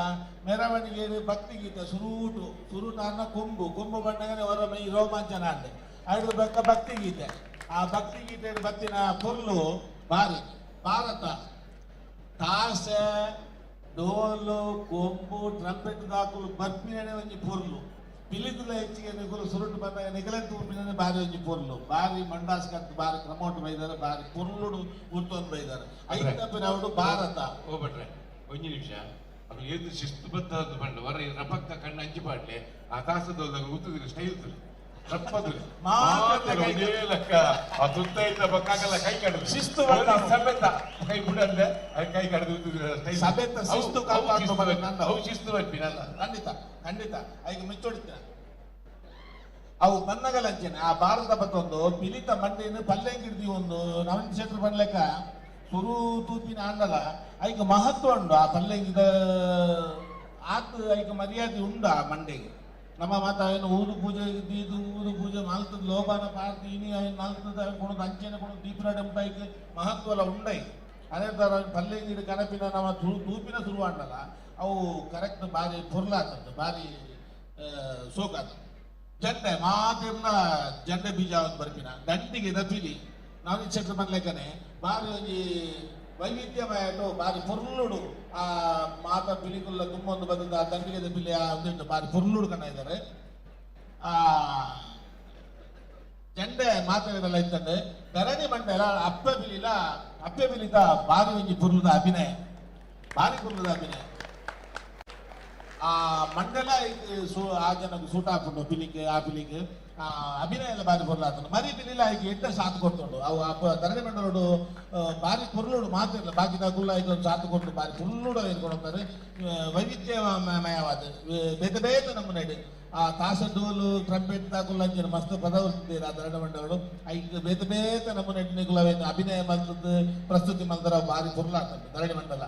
ಮೆರವಣಿಗೆ ಭಕ್ತಿಗೀತೆ ಸುರೂಟು ಸುರೂಟ ಅನ್ನ ಕೊಂಬು ಕೊಂಬು ಬಣ್ಣಗನೆ ಹೊರ ಮೈ ರೋಮಾಂಚನ ಅಂಡೆ ಐದು ಬೊಕ್ಕ ಭಕ್ತಿಗೀತೆ. ಆ ಭಕ್ತಿಗೀತೆ ಬತ್ತಿನ ಪೊರ್ಲು ಬಾರಿ. ಭಾರತ ತಾಸೆ ಡೋಲು ಕೊಂಬು ಟ್ರಂಪೆಟ್ ದಾಕುಲು ಬರ್ಪಿನೇ ಒಂಜಿ ಪೊರ್ಲು ಪಿಲಿದುಲ ಹೆಚ್ಚಿಗೆ ನಿಗುಲು ಸುರುಟು ಬಂದಾಗ ನಿಗಲೆಂತ ಉಪ್ಪಿನೇ ಬಾರಿ ಒಂಜಿ ಪೊರ್ಲು ಬಾರಿ ಮಂಡಾಸ್ ಕತ್ತು ಬಾರಿ ಕ್ರಮೋಟು ಬೈದಾರೆ ಬಾರಿ ಪೊರ್ಲುಡು ಉರ್ತೊಂದು ಬೈದಾರೆ ಐತಪ್ಪಿನ ಅವಡು ಭಾರತ. ಓ ಭಟ್ರೆ ಒಂಜಿ ನಿಮಿಷ, ಅದು ಏದು ಶಿಸ್ತುಬದ್ಧ ಬಂಡ ವರ ರಪಕ್ಕ ಕಣ್ಣು ಅಂಚಿ ಪಾಡ್ಲೆ ಆ ತಾಸದೊಂದಾಗ ಉತ್ತುದಿಲ್ಲ ಸ್ಟೈಲ್ ತುಲೆ ರಪ್ಪದುಲೆ ಒಂದೇ ಲೆಕ್ಕ ಆ ತುತ್ತ ಇದ್ದ ಬಕ್ಕಾಗಲ್ಲ ಕೈ ಕಡದು ಶಿಸ್ತು ಸಮೇತ ಕೈ ಬಿಡಂದೆ ಕೈ ಕಡದು ಉತ್ತುದಿಲ್ಲ ಸ್ಟೈಲ್ ಸಮೇತ ಶಿಸ್ತು ಕಾಪಾಡ್ಕೊಂಡು ಅವು ಶಿಸ್ತು ಬರ್ಪಿನಲ್ಲ. ಖಂಡಿತ ಖಂಡಿತ ಐಗ ಮಿಚ್ಚೊಡಿತ ಅವು ಬನ್ನಗಲಂಚನೆ ಆ ಭಾರತ ಬತ್ತೊಂದು ಪಿಲಿತ ಮಂಡಿನ ಪಲ್ಲೆಂಗಿಡ್ದಿ ಒಂದು ನವೀನ್ ಶೆಟ್ರು ಬನ್ಲೆಕ್ಕ ಸುರು ತೂಪಿನ ಆಂಡಲ ಐಕ ಮಹತ್ವ ಉಂಡು ಆ ಪಲ್ಲೆಂಗಿದ ಆತ್ ಐಕ ಮರ್ಯಾದೆ ಉಂಡು ಆ ಮಂಡೆಗೆ. ನಮ್ಮ ಮಾತ ಏನು ಊದು ಪೂಜೆ ಇದು ಊದು ಪೂಜೆ ಮಾಲ್ತದ ಲೋಬಾನ ಪಾರ್ತಿ ಇನಿ ಐನ್ ಮಾಲ್ತದ ಕೊಣದು ಅಂಚೆನೆ ಕೊಣದು ದೀಪರಾಡೆ ಐಕ್ ಮಹತ್ವಲ ಉಂಡೈ. ಅದೇ ಥರ ಪಲ್ಲೆಂಗಿಡ ಕನಪಿನ ನಮ್ಮ ತೂಪಿನ ಸುರು ಆಂಡಲ ಅವು ಕರೆಕ್ಟ್ ಬಾರಿ ಪೊರ್ಲಾತದ್ದು ಬಾರಿ ಸೋಕಾತ. ಜಂಡೆ ಮಾತಿರ್ನ ಜಂಡೆ ಬೀಜ ಒಂದು ಬರ್ಪಿನ ದಂಡಿಗೆ ದಪಿಲಿ ನಾವು ಶೆಟ್ರು ಬನ್ಲೆಕ್ಕನೆ ಬಾರಿ ಒಂಜಿ ವೈವಿಧ್ಯಮಯ ಬಾರಿ ಪೊರ್ಲುಡು ಆ ಮಾತ ಪಿಲಿಕುಲ್ಲ ತುಂಬೊಂದು ಬಂದದ್ದು ಆ ದಂಡಿಗೆ ದಪಿಲಿ ಆ ಒಂದುಂಟು ಬಾರಿ ಪೊರ್ಲುಡು ಕಣ ಇದ್ದಾರೆ. ಆ ಜಂಡೆ ಮಾತಾಡಿದೆಲ್ಲ ಇತ್ತಂಡೆ ಧರಣಿ ಮಂಡಲ ಅಪ್ಪೆ ಬಿಲಿಲ ಅಪ್ಪೆ ಬಿಲಿತ ಬಾರಿ ಒಂಜಿ ಪೊರ್ಲುದ ಅಭಿನಯ ಬಾರಿ ಪೊರ್ಲುದ ಅಭಿನಯ. ಆ ಮಂಡಲ ಆ ಜನಕ್ಕೆ ಸೂಟ್ ಹಾಕೊಂಡು ಪಿಲಿಕ್ ಆ ಪಿಲಿಕ್ ಆ ಅಭಿನಯ ಎಲ್ಲ ಬಾರಿ ಪೊರ್ಲಾತನು ಮರಿ ಪಿಲಿಲ ಈಗ ಎಡ್ಡ ಸಾಥ್ ಕೊಡ್ತುಂಡು ಅವು ಧರಣಿ ಮಂಡಲೋಡು ಬಾರಿ ಪೊರ್ಲುಡು ಮಾತಿಲ್ಲ ಬಾಕಿ ಗುಲ್ಲ ಈಗ ಒಂದು ಸಾಥ್ ಕೊಟ್ಟು ಬಾರಿ ಪೊರ್ಲುಡು ಇರ್ಕೊಂಡು ವೈವಿಧ್ಯಮಯವಾದ ಬೇತೆ ಬೇತೆ ನಮ್ಮನೆ ಆ ತಾಸ ಡೋಲು ಟ್ರಂಪೆಟ್ ತಾಕುಲ್ಲ ಅಂಚಿನ ಮಸ್ತ್ ಪದ ಆ ಧರಣಿ ಮಂಡಲೋಡು ಐಕ್ ಬೇತೆ ಬೇತೆ ನಮ್ಮನೆ ನಿಗುಲವೇನು ಅಭಿನಯ ಮಲ್ತದ್ದು ಪ್ರಸ್ತುತಿ ಮಲ್ದರ ಬಾರಿ ಪೊರ್ಲಾತನು ಧರಣಿ ಮಂಡಲ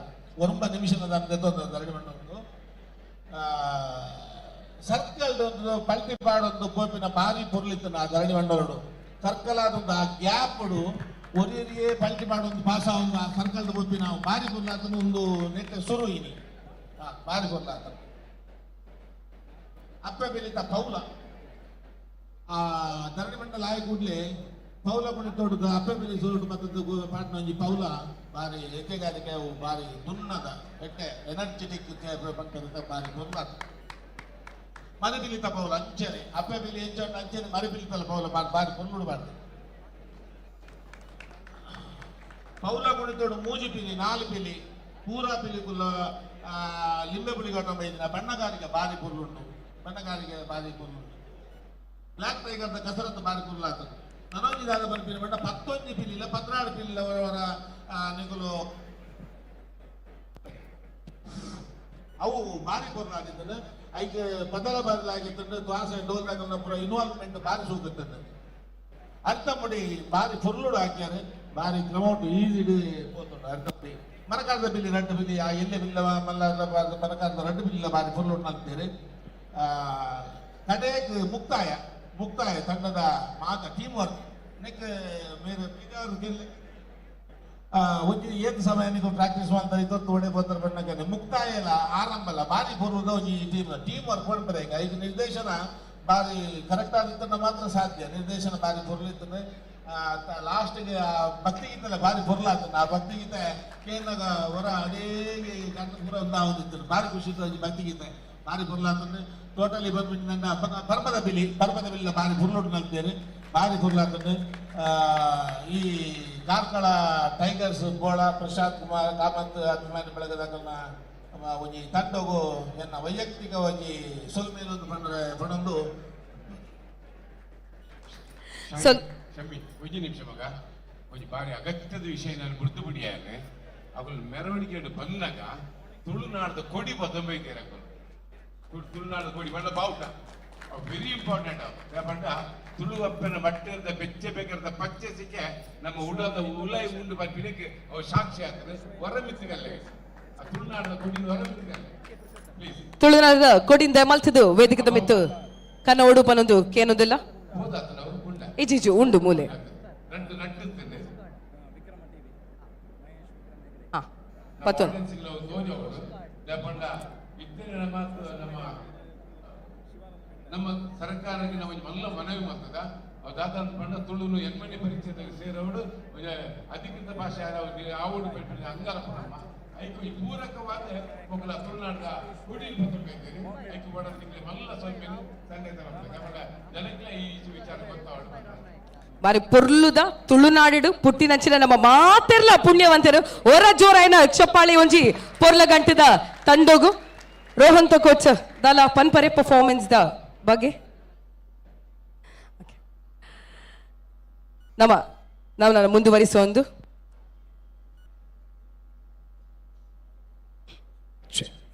ಒಂಬ ನಿಮಿಷದ ಧರಣಿ ಮಂಡಲ ಸರ್ಕಲ್ ಒಂದು ಪಲ್ಟಿ ಪಾಡೊಂದು ಕೋಪಿನ ಬಾರಿ ಪೊರ್ಲಿತ್ತು ಆ ಧರಣಿ ಮಂಡಲೋಡು ಸರ್ಕಲ್ ಆದೊಂದು ಆ ಗ್ಯಾಪ್ ಒರಿಯೇ ಪಲ್ಟಿ ಪಾಡೊಂದು ಪಾಸ ಒಂದು ಆ ಸರ್ಕಲ್ ಕೋಪಿನ ಬಾರಿ ಪೊರ್ಲಾತನ ಒಂದು ನೆಟ್ಟ ಸುರು ಇನಿ ಬಾರಿ ಪೊರ್ಲಾತನ. ಅಪ್ಪೆ ಬೆಲಿತ ಪೌಲ ಆ ಧರಣಿ ಮಂಡಲ ಆಯ ಕೂಡ್ಲೆ ಪೌಲ ಕುಣಿತೋಟದ ಅಪ್ಪೆ ಬೆಲಿ ಸುರುಟು ಮತ್ತದ್ದು ಪಾಟ್ನ ಒಂಜಿ ಪೌಲ ಬಾರಿ ಎಕ್ಕೆಗಾರಿಕೆ ಅವು ಬಾರಿ ದುನ್ನದ ಎಟ್ಟೆ ಎನರ್ಜೆಟಿಕ್ ಪಂಪದ ಬಾರಿ ಪೊರ್ಲಾತ. ಮರಿಪಿಲಿತ ಪೌಲ ಅಂಚನೆ ಅಪ್ಪೆ ಬಿಲಿ ಎಂಚೊಂಡು ಅಂಚನೆ ಮರಿಪಿಲಿತಲ ಪೌಲ ಬಾರಿ ಬಾರಿ ಪೊರ್ಲುಡು ಬಾರ್ದು. ಪೌಲ ಕುಣಿತೋಡು ಮೂಜಿ ಪಿಲಿ ನಾಲು ಪಿಲಿ ಪೂರಾ ಪಿಲಿ ಕುಲ್ಲ ಲಿಂಬೆ ಪುಳಿ ಗಟ್ಟ ಬೈದಿನ ಬಣ್ಣಗಾರಿಕೆ ಬಾರಿ ಪೊರ್ಲುಂಡು ಬಣ್ಣಗಾರಿಕೆ ಬಾರಿ ಪೊರ್ಲುಂಡು. ಬ್ಲ್ಯಾಕ್ ಟೈಗರ್ದ ಕಸರತ್ತು ಬಾರಿ ಪೊರ್ಲಾತದು. ನನೊಂಜಿ ದಾದ ಬರ್ಪಿನ ಬಣ್ಣ 11 ಪಿಲಿಲ್ಲ 14 ಪಿಲಿಲ್ಲ ಅವರವರ ನಿಗುಲು ಅವು ಬಾರಿ ಪೊರ್ಲಾಗಿದ್ದನು ಐಕ್ ಬದಲ ಬದಲಾಗಿತ್ತಂದ್ರೆ ದ್ವಾಸ ಡೋಲ್ದಾಗ ಪೂರ ಇನ್ವಾಲ್ವ್ಮೆಂಟ್ ಬಾರಿ ಸೂಕುತ್ತದೆ. ಅರ್ಥ ಮುಡಿ ಬಾರಿ ಪೊರ್ಲುಡು ಹಾಕ್ಯಾರೆ ಬಾರಿ ಕ್ರಮೌಟು ಈಸಿ ಪೋತುಂಡು ಅರ್ಥ ಮುಡಿ ಮರಕಾರದ ಬಿಲ್ಲಿ ರಡ್ಡು ಬಿಲ್ಲಿ ಆ ಎಲ್ಲೆ ಬಿಲ್ಲ ಮಲ್ಲ ಮರಕಾರದ ರಡ್ಡು ಬಿಲ್ಲ ಬಾರಿ ಪೊರ್ಲುಡು ಅಂತೀರಿ. ಕಡೆಗೆ ಮುಕ್ತಾಯ ಮುಕ್ತಾಯ ತಂಡದ ಮಾತ ಟೀಮ್ ವರ್ಕ್ ನೆಕ್ ಮೇರೆ ಗೆಲ್ಲೆ ಒಂಜಿ ಏತ್ ಸಮಯ ನೀವು ಪ್ರಾಕ್ಟೀಸ್ ಮಾಡ್ತಾರೆ ಇತ್ತು ಒಡೆ ಬೋತರ ಬಣ್ಣಕ್ಕೆ ಮುಕ್ತಾಯ ಇಲ್ಲ ಆರಂಭ ಅಲ್ಲ ಬಾರಿ ಬರುವುದು ಒಂಜಿ ಟೀಮ್ ಟೀಮ್ ವರ್ಕ್ ಪಡ್ತಾರೆ. ಈಗ ಈಗ ನಿರ್ದೇಶನ ಬಾರಿ ಕರೆಕ್ಟ್ ಆದಿತ್ತನ್ನ ಮಾತ್ರ ಸಾಧ್ಯ. ನಿರ್ದೇಶನ ಬಾರಿ ಪೊರ್ಲಿತ್ತಂದ್ರೆ ಲಾಸ್ಟ್ಗೆ ಆ ಭಕ್ತಿಗೀತೆಲ್ಲ ಬಾರಿ ಪೊರ್ಲಾತನ. ಆ ಭಕ್ತಿಗೀತೆ ಕೇಂದ್ರದ ಹೊರ ಅಡೇಗೆ ಗಂಡ ಪೂರ ಒಂದಾವೊಂದಿತ್ತು, ಬಾರಿ ಖುಷಿ ಇತ್ತು. ಭಕ್ತಿಗೀತೆ ಬಾರಿ ಪೊರ್ಲಾತಂದ್ರೆ ಟೋಟಲಿ ಬಂದ್ಬಿಟ್ಟು ನನ್ನ ಪರ್ಬದ ಬಿಲಿ, ಪರ್ಬದ ಬಿಲ್ಲ ಬಾರಿ ಪುರ್ಲುಟ್ಟು ನಲ್ತೇನೆ, ಬಾರಿ ಪುರ್ಲಾತಂದ್ರೆ. ಈ ಕಾರ್ಕಳ ಟೈಗರ್ಸ್ ಬೋಳ ಪ್ರಶಾಂತ್ ಕುಮಾರ್ ಕಾಮತ್ ಅಭಿಮಾನಿ ಬೆಳಗದಾಕಲ್ನ ಒಂಜಿ ತಂಡಗು ಎನ್ನ ವೈಯಕ್ತಿಕ ಒಂಜಿ ಸೊಲ್ಮೇಲೊಂದು ಬಂದ್ರೆ ಪಣೊಂದು. ಶಮ್ಮಿ ಒಂಜಿ ನಿಮಿಷ ಮಗ, ಒಂಜಿ ಬಾರಿ ಅಗತ್ಯದ ವಿಷಯ ನಾನು ಗುರ್ತು ಬಿಡಿಯಾನೆ. ಅವುಗಳ ಮೆರವಣಿಗೆ ಬಂದಾಗ ತುಳುನಾಡದ ಕೊಡಿ ಬದಂಬೈತೇನೆ. ತುಳುನಾಡದ ಕೊಡಿ ಬಣ್ಣ ಬಾವುಟ ವೆರಿ ಇಂಪಾರ್ಟೆಂಟ್. ಪಂಡ ತುಳು ಅಪ್ಪನ ಮಟ್ಟದ ಬೆಚ್ಚೆ ಬೇಕಾದ ಪಚ್ಚೆ ಸಿಕ್ಕೆ ನಮ್ಮ ಉಡದ ಉಲೈ ಉಂಡು ಬರ್ಪಿನಕ್ಕೆ ಅವು ಸಾಕ್ಷಿ ಆಗ್ತದೆ. ಹೊರಮಿತ್ತಿಗಲ್ಲೇ ಆ ತುಳುನಾಡದ ಕೊಡಿ ಹೊರಮಿತ್ತಿಗಲ್ಲೇ ಪ್ಲೀಸ್. ತುಳುನಾಡದ ಕೊಡಿಂದ ಮಲ್ತದು ವೇದಿಕೆದ ಮಿತ್ತು ಕನ್ನ ಉಡುಪನೊಂದು ಕೇನೊಂದಿಲ್ಲ ಇಜಿಜು ಉಂಡು ಮೂಲೆ ಪತ್ತೊಂದು. ನಮ್ಮ ಸರ್ಕಾರಕ್ಕೆ ನಾವು ಮಲ್ಲ ಮನವಿ ಮಾಡ್ತದ ದಾದ ಪಂಡ ತುಳುನು ಎನ್ಮನೆ ಪರಿಚಯದಾಗ ಸೇರವಡು ಅಧಿಕೃತ ಭಾಷೆ ಆವಡು ಅಂಗಲಪ್ಪ ನಮ್ಮ ಐಕು ಈ ಪೂರಕವಾದ ಮೊಗಲ ತುಳುನಾಡದ ಕೊಡಿ ಪತ್ರ ಐಕು ಬಡ ಮಲ್ಲ ಸ್ವಲ್ಪ ಸಂಗೀತ ಜನಕ್ಕೆ ಈ ವಿಚಾರ ಗೊತ್ತಾವಡು. ಬಾರಿ ಪೊರ್ಲುದ ತುಳುನಾಡಿಡು ಪುಟ್ಟಿನಂಚಿನ ನಮ್ಮ ಮಾತೆರ್ಲ ಪುಣ್ಯವಂತರು ಒರ ಜೋರಾಯನ ಚಪ್ಪಾಳಿ ಒಂಜಿ ಪೊರ್ಲ ಗಂಟದ ತಂಡೋಗು. ರೋಹನ್ ಕೋಚ್ ದಾಲ ಪನ್ಪರೆ ಪರ್ಫಾರ್ಮೆನ್ಸ್ the ಬಗ್ಗೆ ನಮ್ಮ ನಾವು ನಾನು ಮುಂದುವರಿಸುವ ಒಂದು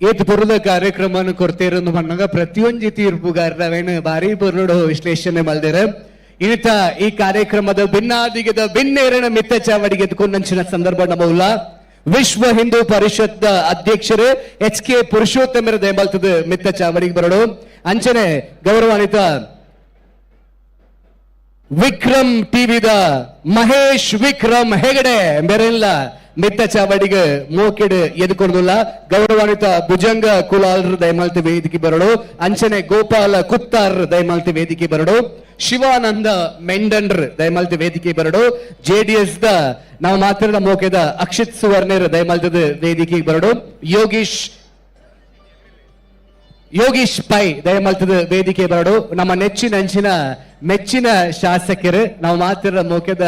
ಏತ್ ಪೊರ್ಲುದ ಕಾರ್ಯಕ್ರಮವನ್ನು ಕೊಡ್ತೇರೊಂದು ಮಣ್ಣಗ ಪ್ರತಿಯೊಂಜಿ ತೀರ್ಪುಗಾರರವೇನು ಭಾರಿ ಪೊರ್ಲುಡು ವಿಶ್ಲೇಷಣೆ ಮಲ್ದೇರ. ಇನ್ನಿತ ಈ ಕಾರ್ಯಕ್ರಮದ ಭಿನ್ನಾದಿಗದ ಭಿನ್ನೇರನ ಮಿತ್ತ ಚಾವಡಿಗೆ ಎದ್ಕೊಂಡಂಚಿನ ಸಂದರ್ಭ ನಮ್ಮವುಲ್ಲ. ವಿಶ್ವ ಹಿಂದೂ ಪರಿಷತ್ ಅಧ್ಯಕ್ಷರು ಎಚ್ ಕೆ ಪುರುಷೋತ್ತಮರ ದಯಮಾಲ್ತದ ಮಿತ್ತ ಚಾವಡಿಗೆ ಬರಡು. ಅಂಚನೆ ಗೌರವಾನ್ವಿತ ವಿಕ್ರಮ್ ಟಿವಿದ ಮಹೇಶ್ ವಿಕ್ರಮ್ ಹೆಗಡೆ ಬೆರೆಲ್ಲ ಮಿತ್ತ ಚಾವಡಿಗೆ ಮೋಕೆಡ್ ಎದುಕೊಂಡುಲ್ಲ. ಗೌರವಾನ್ವಿತ ಭುಜಂಗ ಕುಲಾಲ್ರ ದಯಮಾಲ್ತಿ ವೇದಿಕೆ ಬರಡು. ಅಂಚನೆ ಗೋಪಾಲ ಕುತ್ತಾರ್ ದಯಮಾಲ್ತಿ ವೇದಿಕೆ ಬರಡು. ಶಿವಾನಂದ ಮೆಂಡನ್ರ್ ದಯಮಾಲ್ತಿ ವೇದಿಕೆ ಬರಡು. ಜೆಡಿಎಸ್ the ನಾವು ಮಾತ್ರ ಮೋಕೆದ ಅಕ್ಷಿತ್ ಸುವರ್ಣರ್ ದಯಮಾಲ್ತದ ವೇದಿಕೆಗೆ ಬರಡು. ಯೋಗೀಶ್ ಪೈ ದಯಮಾಲ್ತದ ವೇದಿಕೆ ಬರಡು. ನಮ್ಮ ನೆಚ್ಚಿನ ಅಂಚಿನ ಮೆಚ್ಚಿನ ಶಾಸಕರು ನಾವು ಮಾತ್ರ ಮೋಕೆದ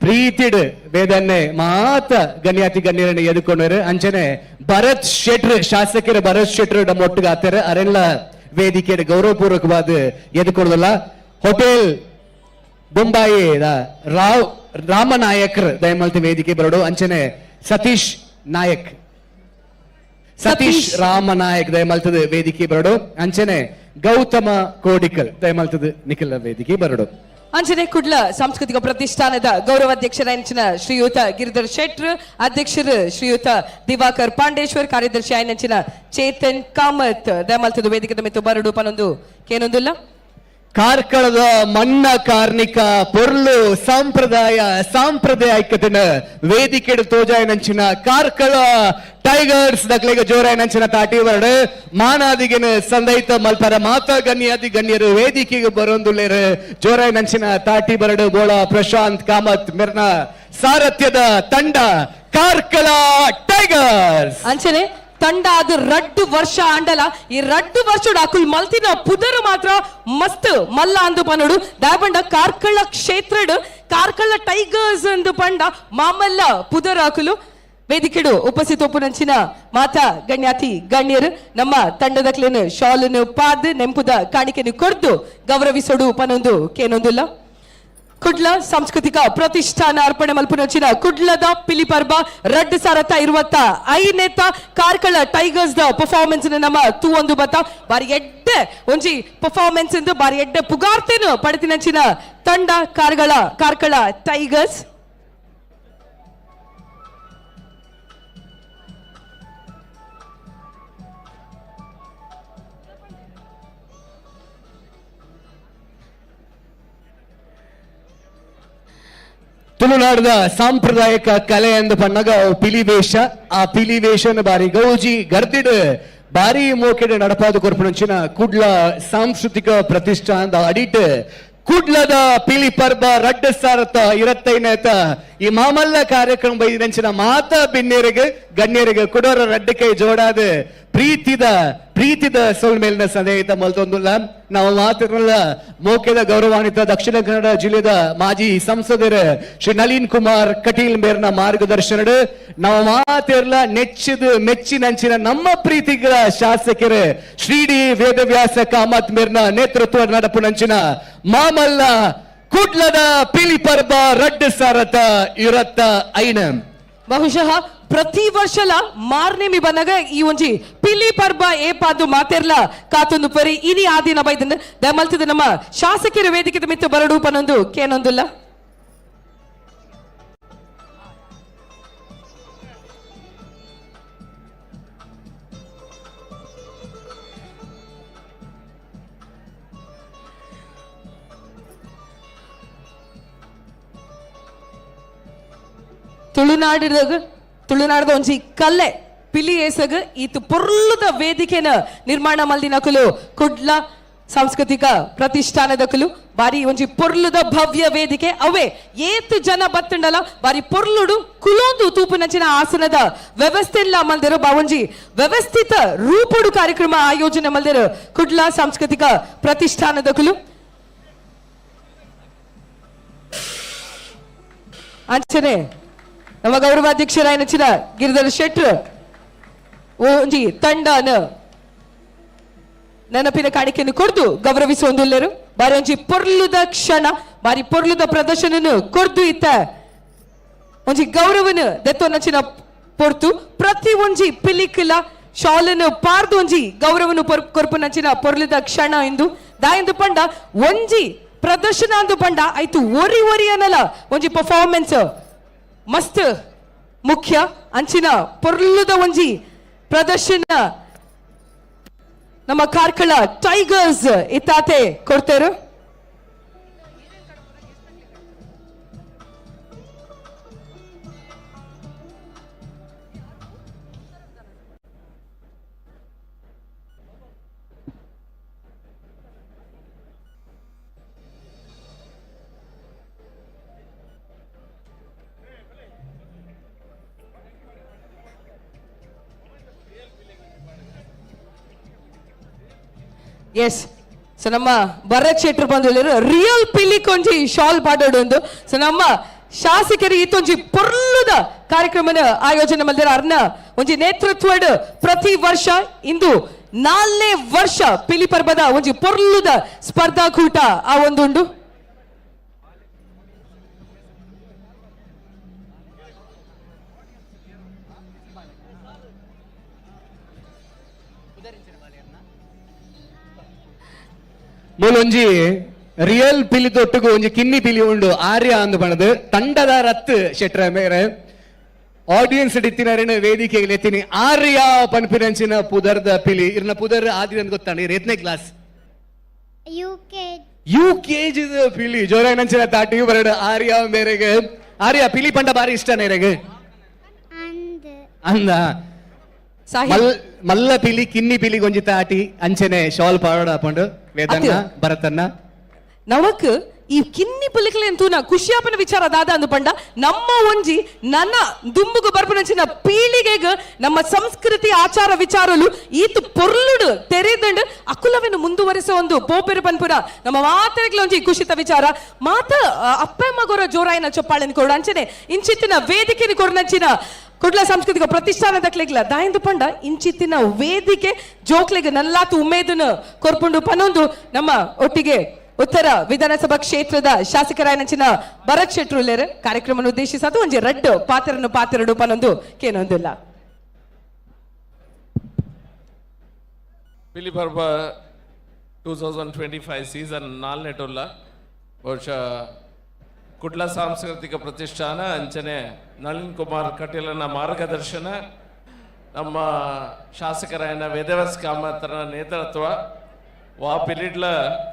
ಪ್ರೀತಿಡ್ ವೇದನ್ನೆ ಮಾತ ಗಣ್ಯಾತಿ ಗಣ್ಯರನ್ನು ಎದುಕೊಂಡರು. ಅಂಚನೆ ಭರತ್ ಶೆಟ್ರ್ ಶಾಸಕರು ಭರತ್ ಶೆಟ್ರ್ ನಮ್ಮ ಒಟ್ಟಿಗೆ ಆತಾರೆ ಅರೆಲ್ಲ ವೇದಿಕೆ ಗೌರವಪೂರ್ವಕವಾದ ಎದುಕೊಳ್ಳಲ್ಲ. ಹೋಟೆಲ್ ಬೊಂಬಾಯಿ ರಾವ್ ರಾಮನಾಯಕ್ರ ದಯಮಾಲ್ತಿ ವೇದಿಕೆ ಬರಡು. ಅಂಚನೆ ಸತೀಶ್ ನಾಯಕ್ ಸತೀಶ್ ರಾಮನಾಯಕ್ ದಯಮಾಲ್ತದ ವೇದಿಕೆ ಬರಡು. ಅಂಚನೆ ಗೌತಮ ಕೋಡಿಕಲ್ ದಯಮಾಲ್ತದ ನಿಖಿಲ ವೇದಿಕೆ ಬರಡು. ಅಂಚನೆ ಕುಡ್ಲ ಸಾಂಸ್ಕೃತಿಕ ಪ್ರತಿಷ್ಠಾನದ ಗೌರವಾಧ್ಯಕ್ಷರಾಯಂಚಿನ ಶ್ರೀಯುತ ಗಿರಿಧರ್ ಶೆಟ್ರ್, ಅಧ್ಯಕ್ಷರು ಶ್ರೀಯುತ ದಿವಾಕರ್ ಪಾಂಡೇಶ್ವರ್, ಕಾರ್ಯದರ್ಶಿ ಆಯನಂಚಿನ ಚೇತನ್ ಕಾಮತ್ ದಯಮಾಲ್ತದ ವೇದಿಕೆದ ಮಿತ್ತು ಬರಡು ಪನೊಂದು ಕೇನೊಂದುಲ್ಲ. ಕಾರ್ಕಳದ ಮಣ್ಣ ಕಾರ್ಣಿಕ ಪೊರ್ಲು ಸಾಂಪ್ರದಾಯ ಸಾಂಪ್ರದಾಯಿಕತೆನ ವೇದಿಕೆ ತೋಜಾಯನಂಚಿನ ಕಾರ್ಕಳ ಟೈಗರ್ಸ್ ದಕ್ಲೆಗ ಜೋರಾಯನಂಚಿನ ತಾಟಿ ಬರಡು. ಮಾನಾದಿಗೆನ ಸಂದೈತ ಮಲ್ಪರ ಮಾತಾ ಗಣ್ಯಾದಿ ಗಣ್ಯರು ವೇದಿಕೆಗೆ ಬರೋಂದುಲ್ಲೇರು ಜೋರಾಯನಂಚಿನ ತಾಟಿ ಬರಡು. ಬೋಳ ಪ್ರಶಾಂತ್ ಕಾಮತ್ ಮಿರ್ನ ಸಾರಥ್ಯದ ತಂಡ ಕಾರ್ಕಳ ಟೈಗರ್ಸ್. ಅಂಚನೆ ತಂಡ ಅದು ರಡ್ಡು ವರ್ಷ ಆಂಡಲ ಈ ರಡ್ಡು ವರ್ಷ ಅಕುಲ್ ಮಲ್ತಿನ ಪುದರು ಮಾತ್ರ ಮಸ್ತ್ ಮಲ್ಲ ಅಂದು ಪನೋಡು. ದಾಯಪಂಡ ಕಾರ್ಕಳ ಕ್ಷೇತ್ರಡ್ ಕಾರ್ಕಳ ಟೈಗರ್ಸ್ ಅಂದು ಪಂಡ ಮಾಮಲ್ಲ ಪುದರ್ ಅಕುಲು ವೇದಿಕೆಡು ಉಪಸ್ಥಿತ ಒಪ್ಪುನಂಚಿನ ಮಾತಾ ಗಣ್ಯಾತಿ ಗಣ್ಯರು ನಮ್ಮ ತಂಡದ ಕ್ಲೇನು ಶಾಲನು ಪಾದ್ ನೆಂಪುದ ಕಾಣಿಕೆನು ಕೊರ್ದು ಗೌರವಿಸೋಡು ಪನೊಂದು ಕೇನೊಂದುಲ್ಲ. ಕುಡ್ಲ ಸಾಂಸ್ಕೃತಿಕ ಪ್ರತಿಷ್ಠಾನ ಅರ್ಪಣೆ ಮಲ್ಪುನಂಚಿನ ಕುಡ್ಲದ ಪಿಲಿಪರ್ಬ ರಡ್ಡು ಸಾರತ್ತ ಇರುವತ್ತ ಐನೇತ ಕಾರ್ಕಳ tigers the performance ನಮ್ಮ ತೂ ಒಂದು ಬತ್ತ ಬಾರಿ ಎಡ್ಡೆ ಒಂಜಿ ಪರ್ಫಾರ್ಮೆನ್ಸ್ ಎಂದು ಬಾರಿ ಎಡ್ಡೆ ಪುಗಾರ್ತೇನು ಪಡೆತಿನಂಚಿನ ತಂಡ ಕಾರ್ಕಳ ಟೈಗರ್ಸ್. ತುಳುನಾಡದ ಸಾಂಪ್ರದಾಯಿಕ ಕಲೆ ಎಂದು ಪಣ್ಣಗ ಪಿಲಿವೇಷ. ಆ ಪಿಲಿವೇಷನ ಬಾರಿ ಗೌಜಿ ಗರ್ದಿಡ್ ಬಾರಿ ಮೋಕೆಡ್ ನಡಪಾದ ಕೊರ್ಪುನಂಚಿನ ಕುಡ್ಲ ಸಾಂಸ್ಕೃತಿಕ ಪ್ರತಿಷ್ಠಾನದ ಅಡಿಟ್ ಕುಡ್ಲದ ಪಿಲಿ ಪರ್ಬ ರಡ್ಡ ಸಾರತ ಇರತ್ತೈನೇತ ಈ ಮಾಮಲ್ಲ ಕಾರ್ಯಕ್ರಮ ಬೈದಿನಂಚಿನ ಮಾತಾ ಬಿನ್ನೇರಿಗೆ ಗಣ್ಯರಿಗೆ ಕುಡೋರ ರಡ್ಡಕೈ ಜೋಡಾದ ಪ್ರೀತಿದ ಪ್ರೀತಿದ ಸೋಲ್ ಮೇಲಿನ ಸಂದೇಹಿತ ಮಲ್ತೊಂದುಲ್ಲ. ನಾವು ಮಾತಿರಲ್ಲ ಮೋಕೆದ ಗೌರವಾನ್ವಿತ ದಕ್ಷಿಣ ಕನ್ನಡ ಜಿಲ್ಲೆದ ಮಾಜಿ ಸಂಸದರು ಶ್ರೀ ನಳಿನ್ ಕುಮಾರ್ ಕಟೀಲ್ ಮೇರ್ನ ಮಾರ್ಗದರ್ಶನಡು ನಾವು ಮಾತಿರ್ಲ ನೆಚ್ಚಿದ ಮೆಚ್ಚಿನಂಚಿನ ನಮ್ಮ ಪ್ರೀತಿಗಳ ಶಾಸಕರು ಶ್ರೀ ಡಿ ವೇದವ್ಯಾಸ ಕಾಮತ್ ಮೇರ್ನ ನೇತೃತ್ವ ನಡಪುನಂಚಿನ ಮಾಮಲ್ಲ ಕುಡ್ಲದ ಪಿಲಿ ಪರ್ಬ ರಡ್ಡ ಸಾರತ ಇರತ್ತ ಐನ. ಬಹುಶಃ ಪ್ರತಿ ವರ್ಷಲ ಮಾರ್ನೇಮಿ ಬನ್ನಗ ಈ ಒಂಜಿ ಪಿಲಿ ಪರ್ಬ ಏಪಾದು ಮಾತೆರ್ಲ ಕಾತೊಂದು ಪರಿ ಇನಿ ಆದಿನ ಬೈದನ್ ದಮಲ್ತದ ನಮ್ಮ ಶಾಸಕರ ವೇದಿಕೆ ಮಿತ್ತು ಬರಡು ಪನೊಂದು ಕೇನೊಂದುಲ್ಲ. ತುಳುನಾಡಿದ ತುಳುನಾಡದ ಒಂಜಿ ಕಲ್ಲೆ ಪಿಲಿ ಏಸಗ್ ಈತು ಪೊರ್ಲುದ ವೇದಿಕೆನ ನಿರ್ಮಾಣ ಮಲ್ದಿನಕುಲು ಕುಡ್ಲ ಸಾಂಸ್ಕೃತಿಕ ಪ್ರತಿಷ್ಠಾನದಕುಲು. ಬಾರಿ ಒಂಜಿ ಪೊರ್ಲುದ ಭವ್ಯ ವೇದಿಕೆ ಅವೇ ಏತ್ ಜನ ಬತ್ತುಂಡಲ ಬಾರಿ ಪೊರ್ಲುಡು ಕುಲೊಂದು ತೂಪುನಂಚಿನ ಆಸನದ ವ್ಯವಸ್ಥೆ ಇಲ್ಲ ಮಲ್ದಿರು. ಬಾ ಒಂಜಿ ವ್ಯವಸ್ಥಿತ ರೂಪುಡು ಕಾರ್ಯಕ್ರಮ ಆಯೋಜನೆ ಮಲ್ದಿರು ಕುಡ್ಲ ಸಾಂಸ್ಕೃತಿಕ ಪ್ರತಿಷ್ಠಾನದಕುಲು. ಅಂಚನೆ ನಮ್ಮ ಗೌರವಾಧ್ಯಕ್ಷರಾಯನಚಿನ ಗಿರಿಧರ್ ಶೆಟ್ರ್ ಒಂಜಿ ತಂಡನ ನೆನಪಿನ ಕಾಣಿಕೆಯನ್ನು ಕೊಡ್ದು ಗೌರವಿಸುವಂದುಲ್ಲೇರು. ಬಾರಿ ಒಂಜಿ ಪೊರ್ಲುದ ಕ್ಷಣ, ಬಾರಿ ಪೊರ್ಲುದ ಪ್ರದರ್ಶನ ಕೊರ್ದು ಇತ್ತ ಒಂಜಿ ಗೌರವನ ದೆತ್ತೊನಚಿನ ಪೊರ್ತು. ಪ್ರತಿ ಒಂಜಿ ಪಿಲಿಕ್ಲ ಶಾಲನ್ನು ಪಾರ್ದು ಒಂಜಿ ಗೌರವನು ಕೊರ್ಪುನಂಚಿನ ಪೊರ್ಲುದ ಕ್ಷಣ ಇಂದು ದಾಯಂದು ಪಂಡ ಒಂಜಿ ಪ್ರದರ್ಶನ ಅಂದು ಪಂಡ ಆಯ್ತು ಒರಿ ಒರಿ ಅನ್ನಲ್ಲ ಒಂಜಿ ಪರ್ಫಾರ್ಮೆನ್ಸ್ ಮಸ್ತ್ ಮುಖ್ಯ ಅಂಚಿನ ಪೊರ್ಲುದ ಒಂಜಿ ಪ್ರದರ್ಶನ ನಮ್ಮ ಕಾರ್ಕಳ ಟೈಗರ್ಸ್ ಇತ್ತಾತೆ ಕೊಡ್ತೇರು. ಎಸ್, ಸೊ ನಮ್ಮ ಭರತ್ ಶೆಟ್ರು ಬಂದು ರಿಯಲ್ ಪಿಲಿ ಕೊಂಜಿ ಶಾಲ್ ಪಾಡೋಡು. ಸೊ ನಮ್ಮ ಶಾಸಕರು ಈತೊಂಜಿ ಪೊರ್ಲುದ ಕಾರ್ಯಕ್ರಮನ ಆಯೋಜನೆ ಮಲ್ದಿರ ಅರ್ನ ಒಂಜಿ ನೇತೃತ್ವಡ್ ಪ್ರತಿ ವರ್ಷ ಇಂದು 4ನೇ ವರ್ಷ ಪಿಲಿ ಪರ್ಬದ ಒಂಜಿ ಪೊರ್ಲುದ ಸ್ಪರ್ಧಾಕೂಟ ಆ ಒಂದುಂಡು. ಮೂಲೊಂಜಿ ರಿಯಲ್ ಪಿಲಿ ತೊಟ್ಟುಗು ಒಂಜಿ ಕಿನ್ನಿ ಪಿಲಿ ಉಂಡು ಆರ್ಯ ಅಂದು ಬಣದು ತಂಡದ ರತ್ ಶೆಟ್ರ ಮೇರೆ ಆಡಿಯನ್ಸ್ ಡಿತ್ತಿನರೇನು ವೇದಿಕೆಗೆ ಎತ್ತೀನಿ ಆರ್ಯ ಪನ್ಪಿನಂಚಿನ ಪುದರ್ದ ಪಿಲಿ ಇರ್ನ ಪುದರ್ ಆದಿರ ಅಂತ ಗೊತ್ತಾಣ. ಎತ್ನೇ ಕ್ಲಾಸ್? ಯು ಕೆ ಜಿ ಪಿಲಿ ಜೋರಾಗಿನಂಚಿನ ತಾಟಿ ಬರಡು ಆರ್ಯ ಮೇರೆಗೆ. ಆರ್ಯ ಪಿಲಿ ಪಂಡ ಬಾರಿ ಇಷ್ಟ ನೇರೆಗೆ ಅಂದ ಮಲ್ಲ ಪಿಲಿ ಕಿನ್ನಿ ಪಿಲಿ ಗೊಂಜಿ ತಾಟಿ ಅಂಚನೆ ಶಾಲ್ ಪಾಡೋಡ ಹಾಕೊಂಡು ವೇದನ್ನ ಭರತನ್ನ ನಮಕ್ ಈ ಕಿನ್ನಿ ಪಿಲಿಕಲೆಂತೂ ಖುಷಿಯಾಪನ ವಿಚಾರ ದಾದ ಅಂದು ಪಂಡ ನಮ್ಮ ಒಂಜಿ ನನ್ನ ದುಂಬುಗು ಬರ್ಪುನಂಚಿನ ಪೀಳಿಗೆಗ್ ನಮ್ಮ ಸಂಸ್ಕೃತಿ ಆಚಾರ ವಿಚಾರಲು ಈತು ಪೊರ್ಲುಡು ತೆರೆದಂಡು ಅಕುಲವನ್ನು ಮುಂದುವರಿಸೋ ಒಂದು ಪೋಪೆರು ಪನ್ಪುರ ನಮ್ಮ ಮಾತೆಗ್ಲ ಒಂಜಿ ಖುಷಿತ ವಿಚಾರ. ಮಾತ ಅಪ್ಪ ಮಗೋರ ಜೋರಾಯಿನ ಚೊಪ್ಪಾಳನ್ ಕೊಡು ಅಂಚನೆ ಇಂಚಿತ್ತಿನ ವೇದಿಕೆನ ಕೊಡನಂಚಿನ ಕುಡ್ಲ ಸಾಂಸ್ಕೃತಿಕ ಪ್ರತಿಷ್ಠಾನದ ಕ್ಲೆಗ್ಲ ದಾಯಂದು ಪಂಡ ಇಂಚಿತ್ತಿನ ವೇದಿಕೆ ಜೋಕ್ಲೆಗ್ ನಲ್ಲಾತು ಉಮೇದನು ಕೊರ್ಪುಂಡು ಪನೊಂದು ನಮ್ಮ ಒಟ್ಟಿಗೆ ಉತ್ತರ ವಿಧಾನಸಭಾ ಕ್ಷೇತ್ರದ ಶಾಸಕರಾಯನಂಚಿನ ಭರತ್ ಶೆಟ್ರುಲ್ಲೇರ್ ಕಾರ್ಯಕ್ರಮ ಉದ್ದೇಶಿಸದು ಒಂಜಿ ರಡ್ಡು ಪಾತ್ರನು ಪಾತ್ರಡು ಪನೊಂದು ಕೇನೊಂದಿಲ್ಲ. ಪಿಲಿ ಪರ್ಬ 2025 ಸೀಸನ್ ನಾಲ್ನೆಟುಲ್ಲ ಬಹುಶಃ ಕುಡ್ಲ ಸಾಂಸ್ಕೃತಿಕ ಪ್ರತಿಷ್ಠಾನ ಅಂಚನೆ ನಳಿನ್ ಕುಮಾರ್ ಕಟೀಲನ ಮಾರ್ಗದರ್ಶನ, ನಮ್ಮ ಶಾಸಕರಾಯನ ವೇದವ್ಯಾಸ ಕಾಮತ್ರ ನೇತೃತ್ವ ವಾ ಪಿಲಿಡ್ಲ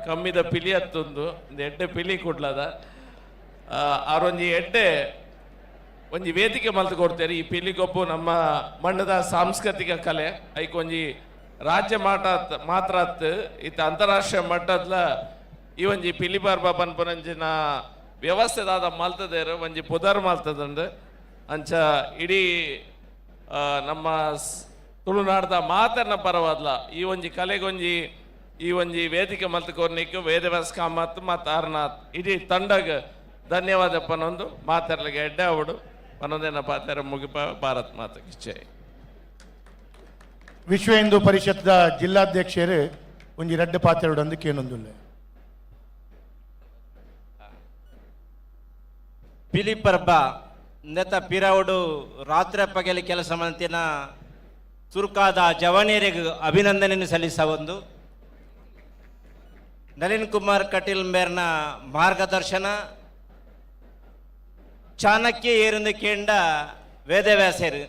ಕಮ್ಮಿದ ಪಿಲಿ ಹತ್ತೊಂದು ಒಂದು ಎಡ್ಡೆ ಪಿಲಿ ಕುಡ್ಲದ ಆರೊಂಜಿ ಎಡ್ಡೆ ಒಂಜಿ ವೇದಿಕೆ ಮಲ್ತು ಕೊಡ್ತೇವೆ. ಈ ಪಿಲಿಗೊಬ್ಬು ನಮ್ಮ ಮಣ್ಣದ ಸಾಂಸ್ಕೃತಿಕ ಕಲೆ ಐಕೊಂಜಿ ರಾಜ್ಯ ಮಟ್ಟ ಮಾತ್ರ ಇತ್ತ ಅಂತಾರಾಷ್ಟ್ರೀಯ ಮಟ್ಟದ್ಲ ಈ ಒಂಜಿ ಪಿಲಿಪರ್ಬ ಪನ್ಪುನಂಚಿನ ವ್ಯವಸ್ಥೆ ದಾದ ಮಲ್ತದೇರು ಒಂಜಿ ಪುದರ್ ಮಲ್ತದಂಡು. ಅಂಚ ಇಡೀ ನಮ್ಮ ತುಳುನಾಡ್ದ ಮಾತನ್ನ ಪರವಾದ್ಲ ಈ ಒಂಜಿ ಕಲೆಗೊಂಜಿ ಈ ಒಂಜಿ ವೇದಿಕೆ ಮಲ್ತ ಕೊರ್ನಿಕ್ ವೇದವ್ಯಾಸ ಕಾಮತ್ ಮತ್ತು ಅರ್ನಾಥ್ ಇಡೀ ತಂಡಗ್ ಧನ್ಯವಾದ ಪನೊಂದು ಮಾತಾಡ್ಲಿಕ್ಕೆ ಎಡ್ಡೆ ಅವಡು ಪನೊಂದೇನ ಪಾತ್ರ ಮುಗಿಪ. ಭಾರತ್ ಮಾತಕ್ಕೆ ಜೈ. ವಿಶ್ವ ಹಿಂದೂ ಪರಿಷತ್ದ ಜಿಲ್ಲಾಧ್ಯಕ್ಷರು ಒಂಜಿ ರಡ್ಡ್ ಪಾತೆರೊಡೊಂದು ಕೇನೊಂದುಲ್ಲೆ. ಪಿಲಿಪರ್ಬ ನೆತ ಪಿರವುಡು ರಾತ್ರಿ ಪಗಲಿ ಕೆಲಸ ಮಂತಿನ ಚುರುಕಾದ ಜವನಿಯರಿಗೆ ಅಭಿನಂದನೆಯನ್ನು ಸಲ್ಲಿಸ ಒಂದು ನಳಿನ್ ಕುಮಾರ್ ಕಟೀಲ್ ಮೇರ್ನ ಮಾರ್ಗದರ್ಶನ ಚಾಣಕ್ಯ ಏರಿಂದ ಕೇಂಡ ವೇದವ್ಯಾಸರು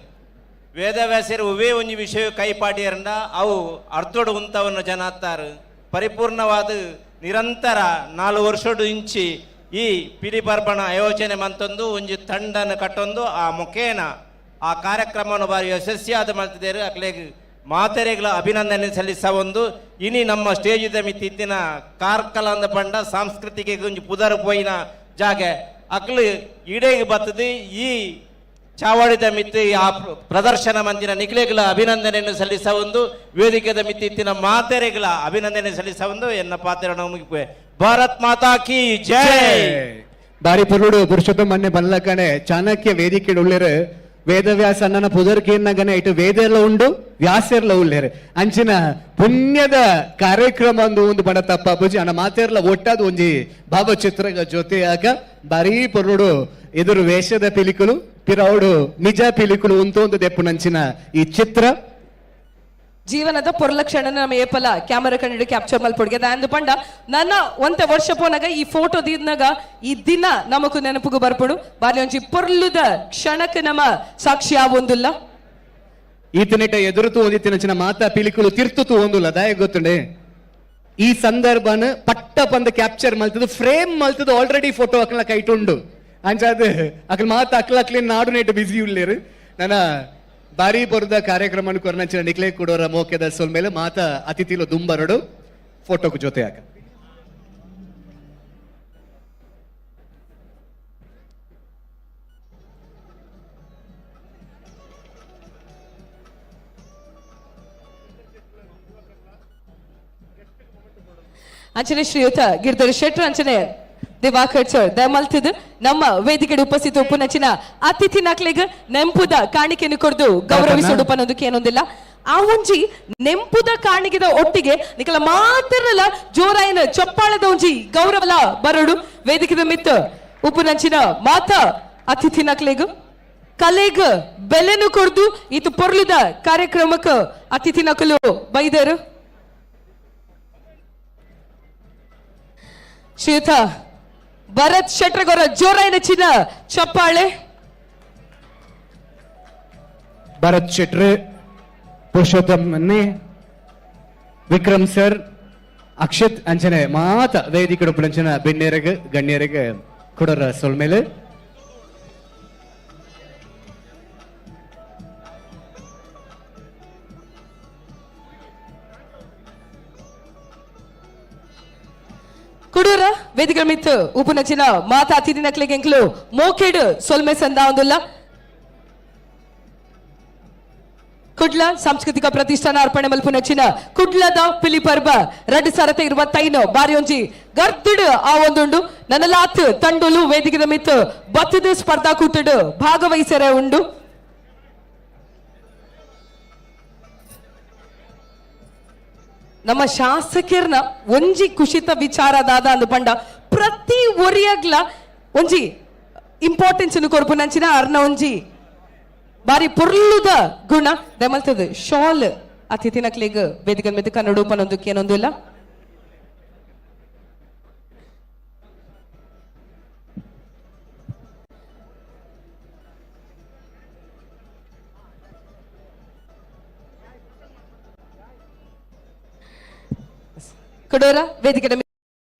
ವೇದವ್ಯಾಸರು ಉವೇ ಒಂಜಿ ವಿಷಯ ಕೈಪಾಡಿಯರಂಡ ಅವು ಅರ್ಧೋಡು ಉಂತವನ್ನು ಜನ ಅತ್ತಾರು ಪರಿಪೂರ್ಣವಾದ ನಿರಂತರ 4 ವರ್ಷಡು ಇಂಚಿ ಈ ಪಿಲಿಪರ್ಬಣ ಆಯೋಜನೆ ಮಂತೊಂದು ಒಂಜಿ ತಂಡನ್ನು ಕಟ್ಟೊಂದು ಆ ಮುಖೇನ ಆ ಕಾರ್ಯಕ್ರಮವನ್ನು ಬಾರಿ ಯಶಸ್ವಿಯಾದ ಮಲ್ತಿದ್ದೇರು. ಅಕ್ಲೆಗ್ ಮಾತೆರೆಗಳ ಅಭಿನಂದನೆ ಸಲ್ಲಿಸ ಒಂದು ಇನಿ ನಮ್ಮ ಸ್ಟೇಜಿದ ಮಿತಿ ಇತ್ತಿನ ಕಾರ್ಕಳ ಅಂದ ಪಂಡ ಸಾಂಸ್ಕೃತಿಕ ಒಂಜಿ ಪುದರ್ ಪೋಯಿನ ಜಾಗೆ ಅಕ್ಲು ಇಡೇಗೆ ಬರ್ತದೆ ಈ ಚಾವಡಿದ ಮಿತಿ ಆ ಪ್ರದರ್ಶನ ಮಂದಿನ ನಿಖಿಲೆಗಳ ಅಭಿನಂದನೆಯನ್ನು ಸಲ್ಲಿಸ ಒಂದು ವೇದಿಕೆದ ಮಿತಿ ಇತ್ತಿನ ಮಾತೆರೆಗಳ ಅಭಿನಂದನೆ ಸಲ್ಲಿಸ ಒಂದು ಎನ್ನ ಪಾತ್ರ ಮುಗಿಪುವೆ. ಭಾರತ್ ಮಾತಾ ಕಿ ಜೈ. ಬಾರಿ ಪುರುಡು ಪುರುಷೋತ್ತಮ ಮನ್ನೆ ಬಲ್ಲಕನೆ ಚಾಣಕ್ಯ ವೇದಿಕೆ ಉಳ್ಳೇರು ವೇದವ್ಯಾಸ ಅಣ್ಣನ ಪುದರ್ಕೇನ್ನಗನೆ ಇಟ್ಟು ವೇದೆಲ್ಲ ಉಂಡು ವ್ಯಾಸೆರ್ಲ ಉಳ್ಳೇರು ಅಂಚಿನ ಪುಣ್ಯದ ಕಾರ್ಯಕ್ರಮ ಒಂದು ಒಂದು ಬಡ ತಪ್ಪ ಬುಜಿ ಅಣ್ಣ ಮಾತೆರ್ಲ ಒಟ್ಟಾದ ಒಂಜಿ ಭಾವಚಿತ್ರ ಜೊತೆಯಾಗ ಬಾರಿ ಪೊರುಡು ಎದುರು ವೇಷದ ಪಿಲಿಕುಲು ಪಿರೌಡು ನಿಜ ಪಿಲಿಕುಲು ಉಂತೊಂದು ದೆಪ್ಪುನಂಚಿನ ಈ ಚಿತ್ರ ಜೀವನದ ಪೊರ್ಲಕ್ಷಣ ನಮ್ಮ ಏಪಲ ಕ್ಯಾಮರಾ ಕಣ್ಣಿಡು ಕ್ಯಾಪ್ಚರ್ ಮಲ್ಪೊಡ್ಗೆ ಅಂದು ಪಂಡ ನನ್ನ ಒಂತೆ ವರ್ಷ ಪೋನಾಗ ಈ ಫೋಟೋ ದೀದ್ನಾಗ ಈ ದಿನ ನಮಕು ನೆನಪುಗು ಬರ್ಪುಡು ಬಾರಿ ಒಂಜಿ ಪೊರ್ಲುದ ಕ್ಷಣಕ್ಕೆ ನಮ್ಮ ಸಾಕ್ಷಿ ಆವೊಂದುಲ್ಲ. ಈತನೆಟ ಎದುರುತು ಒಂದಿತ್ತಿನ ಮಾತಾ ಪಿಲಿಕುಲು ತಿರ್ತುತು ಒಂದುಲ್ಲ ದಾಯ ಗೊತ್ತುಂಡೆ ಈ ಸಂದರ್ಭನ ಪಟ್ಟ ಪಂದ ಕ್ಯಾಪ್ಚರ್ ಮಲ್ತದು ಫ್ರೇಮ್ ಮಲ್ತದು ಆಲ್ರೆಡಿ ಫೋಟೋ ಅಕ್ಲ ಕೈಟುಂಡು ಅಂಚಾದ ಅಕ್ಲ ಮಾತ ಅಕ್ಲ ಅಕ್ಲಿನ ನಾಡು ನೆಟ್ಟು ಬಿಸಿ ಉಳ್ಳೇರು. ನನ್ನ ಬಾರಿ ಬರುದ ಕಾರ್ಯಕ್ರಮ ಕೊರನಂಚಿನ ನಿಕ್ಲೆ ಕೊಡೋರ ಮೋಕೆದ ಸೊಲ್ ಮೇಲೆ ಮಾತಾ ಅತಿಥಿಲು ದುಂಬರಡು ಫೋಟೋకు ಜೊತೆ ಹಾಕ. ಅಂಚನೆ ಶ್ರೀಯುತ ಗಿರಿಧರ್ ಶೆಟ್ಟರ್ ಅಂಚನೆ ದಿವಾಕರ್ ಸರ್ ದಯಮಲ್ತಿದ್ ನಮ್ಮ ವೇದಿಕೆ ಉಪಸ್ಥಿತ ಉಪನಚಿನ ಅತಿಥಿ ನಕ್ಲೆಗ್ ನೆಂಪುದ ಕಾಣಿಕೆಯನ್ನು ಕೊಡ್ದು ಗೌರವಿಸೋಡು ಪನ್ನೊಂದಕ್ಕೆ ಏನೊಂದಿಲ್ಲ. ಆ ಒಂಜಿ ನೆಂಪುದ ಕಾಣಿಕೆದ ಒಟ್ಟಿಗೆ ನಿಕಲ ಮಾತ್ರಲ್ಲ ಜೋರಾಯಿನ ಚಪ್ಪಾಳದ ಒಂಜಿ ಗೌರವಲ ಬರಡು ವೇದಿಕೆದ ಮಿತ್ ಉಪನಂಚಿನ ಮಾತ ಅತಿಥಿ ನಕ್ಲೆಗ್ ಕಲೆಗ್ ಬೆಲೆನು ಕೊಡ್ದು ಇತು ಪೊರ್ಲುದ ಕಾರ್ಯಕ್ರಮಕ್ಕೆ ಅತಿಥಿ ನಕಲು ಬೈದರು. ಶ್ರೀಯುತ ಭರತ್ ಶೆಟ್ರಗೌರ ಜೋರಾಯಿನ ಚಿನ್ನ ಚಪ್ಪಾಳೆ. ಭರತ್ ಶೆಟ್ರ್, ಪುರುಷೋತ್ತಮ್ ವಿಕ್ರಮ್ ಸರ್, ಅಕ್ಷತ್ ಅಂಚನೆ ಮಾತ ವೇದಿಕೆ ಉಪ್ಪುನಂಚಿನ ಬೆಣ್ಣೆರಗ್ ಗಣ್ಯರಿಗೆ ಕೊಡರ ಸೊಲ್ಮೇಲೆ. ಕುಡೂರ ವೇದಿಕೆ ಮಿತ್ತು ಉಪನಚಿನ ಮಾತಾ ಅತಿಥಿ ನಕ್ಲಿಗೆ ಎಂಕ್ಲು ಮೋಕೆಡ್ ಸೊಲ್ಮೆ ಸಂದ ಒಂದುಲ್ಲ. ಕುಡ್ಲ ಸಾಂಸ್ಕೃತಿಕ ಪ್ರತಿಷ್ಠಾನ ಅರ್ಪಣೆ ಮಲ್ಪುನಚಿನ ಕುಡ್ಲದ ಪಿಲಿಪರ್ಬ 2025 ಬಾರಿ ಒಂಜಿ ಗರ್ತಿಡು ಆ ಒಂದುಂಡು. ನನ್ನಲಾತ್ ತಂಡುಲು ವೇದಿಕೆದ ಮಿತ್ತು ಬತ್ತದ ಸ್ಪರ್ಧಾ ಕೂಟಡು ಭಾಗವಹಿಸರೆ ಉಂಡು. ನಮ್ಮ ಶಾಸಕರ್ನ ಒಂಜಿ ಕುಶಿತ ವಿಚಾರ ದಾದ ಅಂದು ಪಂಡ ಪ್ರತಿ ಒರಿಯಗ್ಲ ಒಂಜಿ ಇಂಪಾರ್ಟೆನ್ಸ್ ಕೊರ್ಪುನಂಚಿನ ಅರ್ನ ಒಂಜಿ ಬಾರಿ ಪೊರ್ಲುದ ಗುಣ ದಮಲ್ತದ ಶಾಲ್ ಅತಿಥಿ ನಕ್ಲೆಗ್ ವೇದಿಕೆ ಮಿತ್ತು ಕನ್ನಡ ಪನೊಂದಕ್ಕೆ ಏನೊಂದಿಲ್ಲ. ಕೊಡೋರ ವೇದಿಕೆ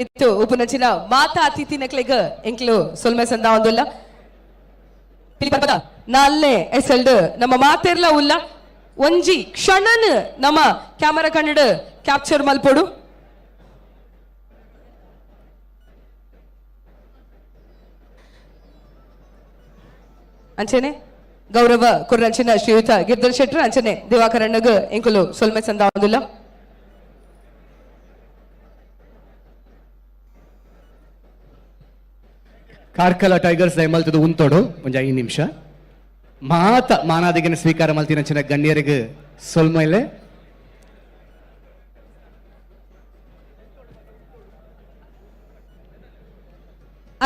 ಮಿತ್ತು ಉಪನಚಿನ ಮಾತಾ ಅತಿಥಿ ನಕ್ಲೆಗ್ ಎಂಕ್ಲು ಸೊಲ್ಮೆ ಸಂದ ಒಂದುಲ್ಲ. ನಾಲ್ನೇ ಎಸೆಲ್ಡ್ ನಮ್ಮ ಮಾತೆರ್ಲ ಉಲ್ಲ. ಒಂಜಿ ಕ್ಷಣನ್ ನಮ್ಮ ಕ್ಯಾಮರಾ ಕನ್ನಡ ಕ್ಯಾಪ್ಚರ್ ಮಲ್ಪೊಡು. ಅಂಚನೆ ಗೌರವ ಕುರ್ರಂಚಿನ ಶ್ರೀಯುತ ಗಿರ್ಧರ್ ಶೆಟ್ಟರ್ ಅಂಚನೆ ದಿವಾಕರಣ್ಣಗ್ ಎಂಕುಲು ಸೊಲ್ಮೆ ಸಂದಾವುದಿಲ್ಲ. ಕಾರ್ಕಳ ಟೈಗರ್ಸ್ ದಯಮಲ್ತದ ಉಂತೋಡು ಒಂಜಿ 5 ನಿಮಿಷ ಮಾತ ಮಾನಾದಿಗನ ಸ್ವೀಕಾರ ಮಲ್ತಿನಂಚಿನ ಗಣ್ಯರಿಗೆ ಸೊಲ್ಮೈಲೆ.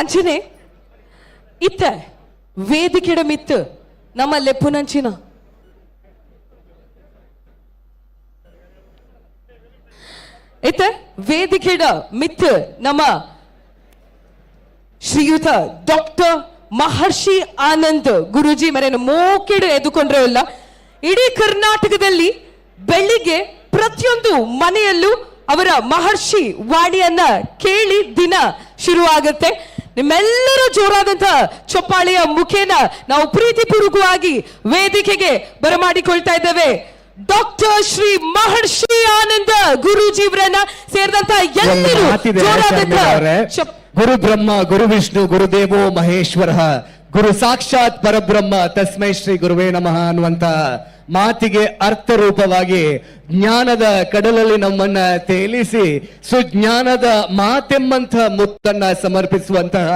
ಅಂಚನೆ ಇತ್ತ ವೇದಿಕೆಡ ಮಿತ್ತು ನಮ್ಮ ಲೆಪ್ಪುನಂಚಿನ ಇತ್ತ ವೇದಿಕೆಡ ಮಿತ್ತು ನಮ್ಮ ಶ್ರೀಯುತ ಡಾಕ್ಟರ್ ಮಹರ್ಷಿ ಆನಂದ್ ಗುರುಜಿ ಮರೇನು ಮೋಕೆಡು ಎದ್ದುಕೊಂಡ್ರೆ ಇಲ್ಲ. ಇಡೀ ಕರ್ನಾಟಕದಲ್ಲಿ ಬೆಳಿಗ್ಗೆ ಪ್ರತಿಯೊಂದು ಮನೆಯಲ್ಲೂ ಅವರ ಮಹರ್ಷಿ ವಾಣಿಯನ್ನ ಕೇಳಿ ದಿನ ಶುರುವಾಗುತ್ತೆ. ನಿಮ್ಮೆಲ್ಲರೂ ಜೋರಾದಂತಹ ಚಪ್ಪಾಳೆಯ ಮುಖೇನ ನಾವು ಪ್ರೀತಿಪೂರ್ವಕವಾಗಿ ವೇದಿಕೆಗೆ ಬರಮಾಡಿಕೊಳ್ತಾ ಇದ್ದೇವೆ ಡಾಕ್ಟರ್ ಶ್ರೀ ಮಹರ್ಷಿ ಆನಂದ ಗುರೂಜಿಯವರನ್ನ ಸೇರಿದಂತಹ ಎಲ್ಲರೂ ಜೋರಾದಂತಹ. ಗುರು ಬ್ರಹ್ಮ ಗುರು ವಿಷ್ಣು ಗುರುದೇವೋ ಮಹೇಶ್ವರ ಗುರು ಸಾಕ್ಷಾತ್ ಪರಬ್ರಹ್ಮ ತಸ್ಮೈ ಶ್ರೀ ಗುರುವೇ ನಮಃ ಅನ್ನುವಂತ ಮಾತಿಗೆ ಅರ್ಥರೂಪವಾಗಿ ಜ್ಞಾನದ ಕಡಲಲ್ಲಿ ನಮ್ಮನ್ನ ತೇಲಿಸಿ ಸುಜ್ಞಾನದ ಮಾತೆಂಬಂತಹ ಮುತ್ತನ್ನ ಸಮರ್ಪಿಸುವಂತಹ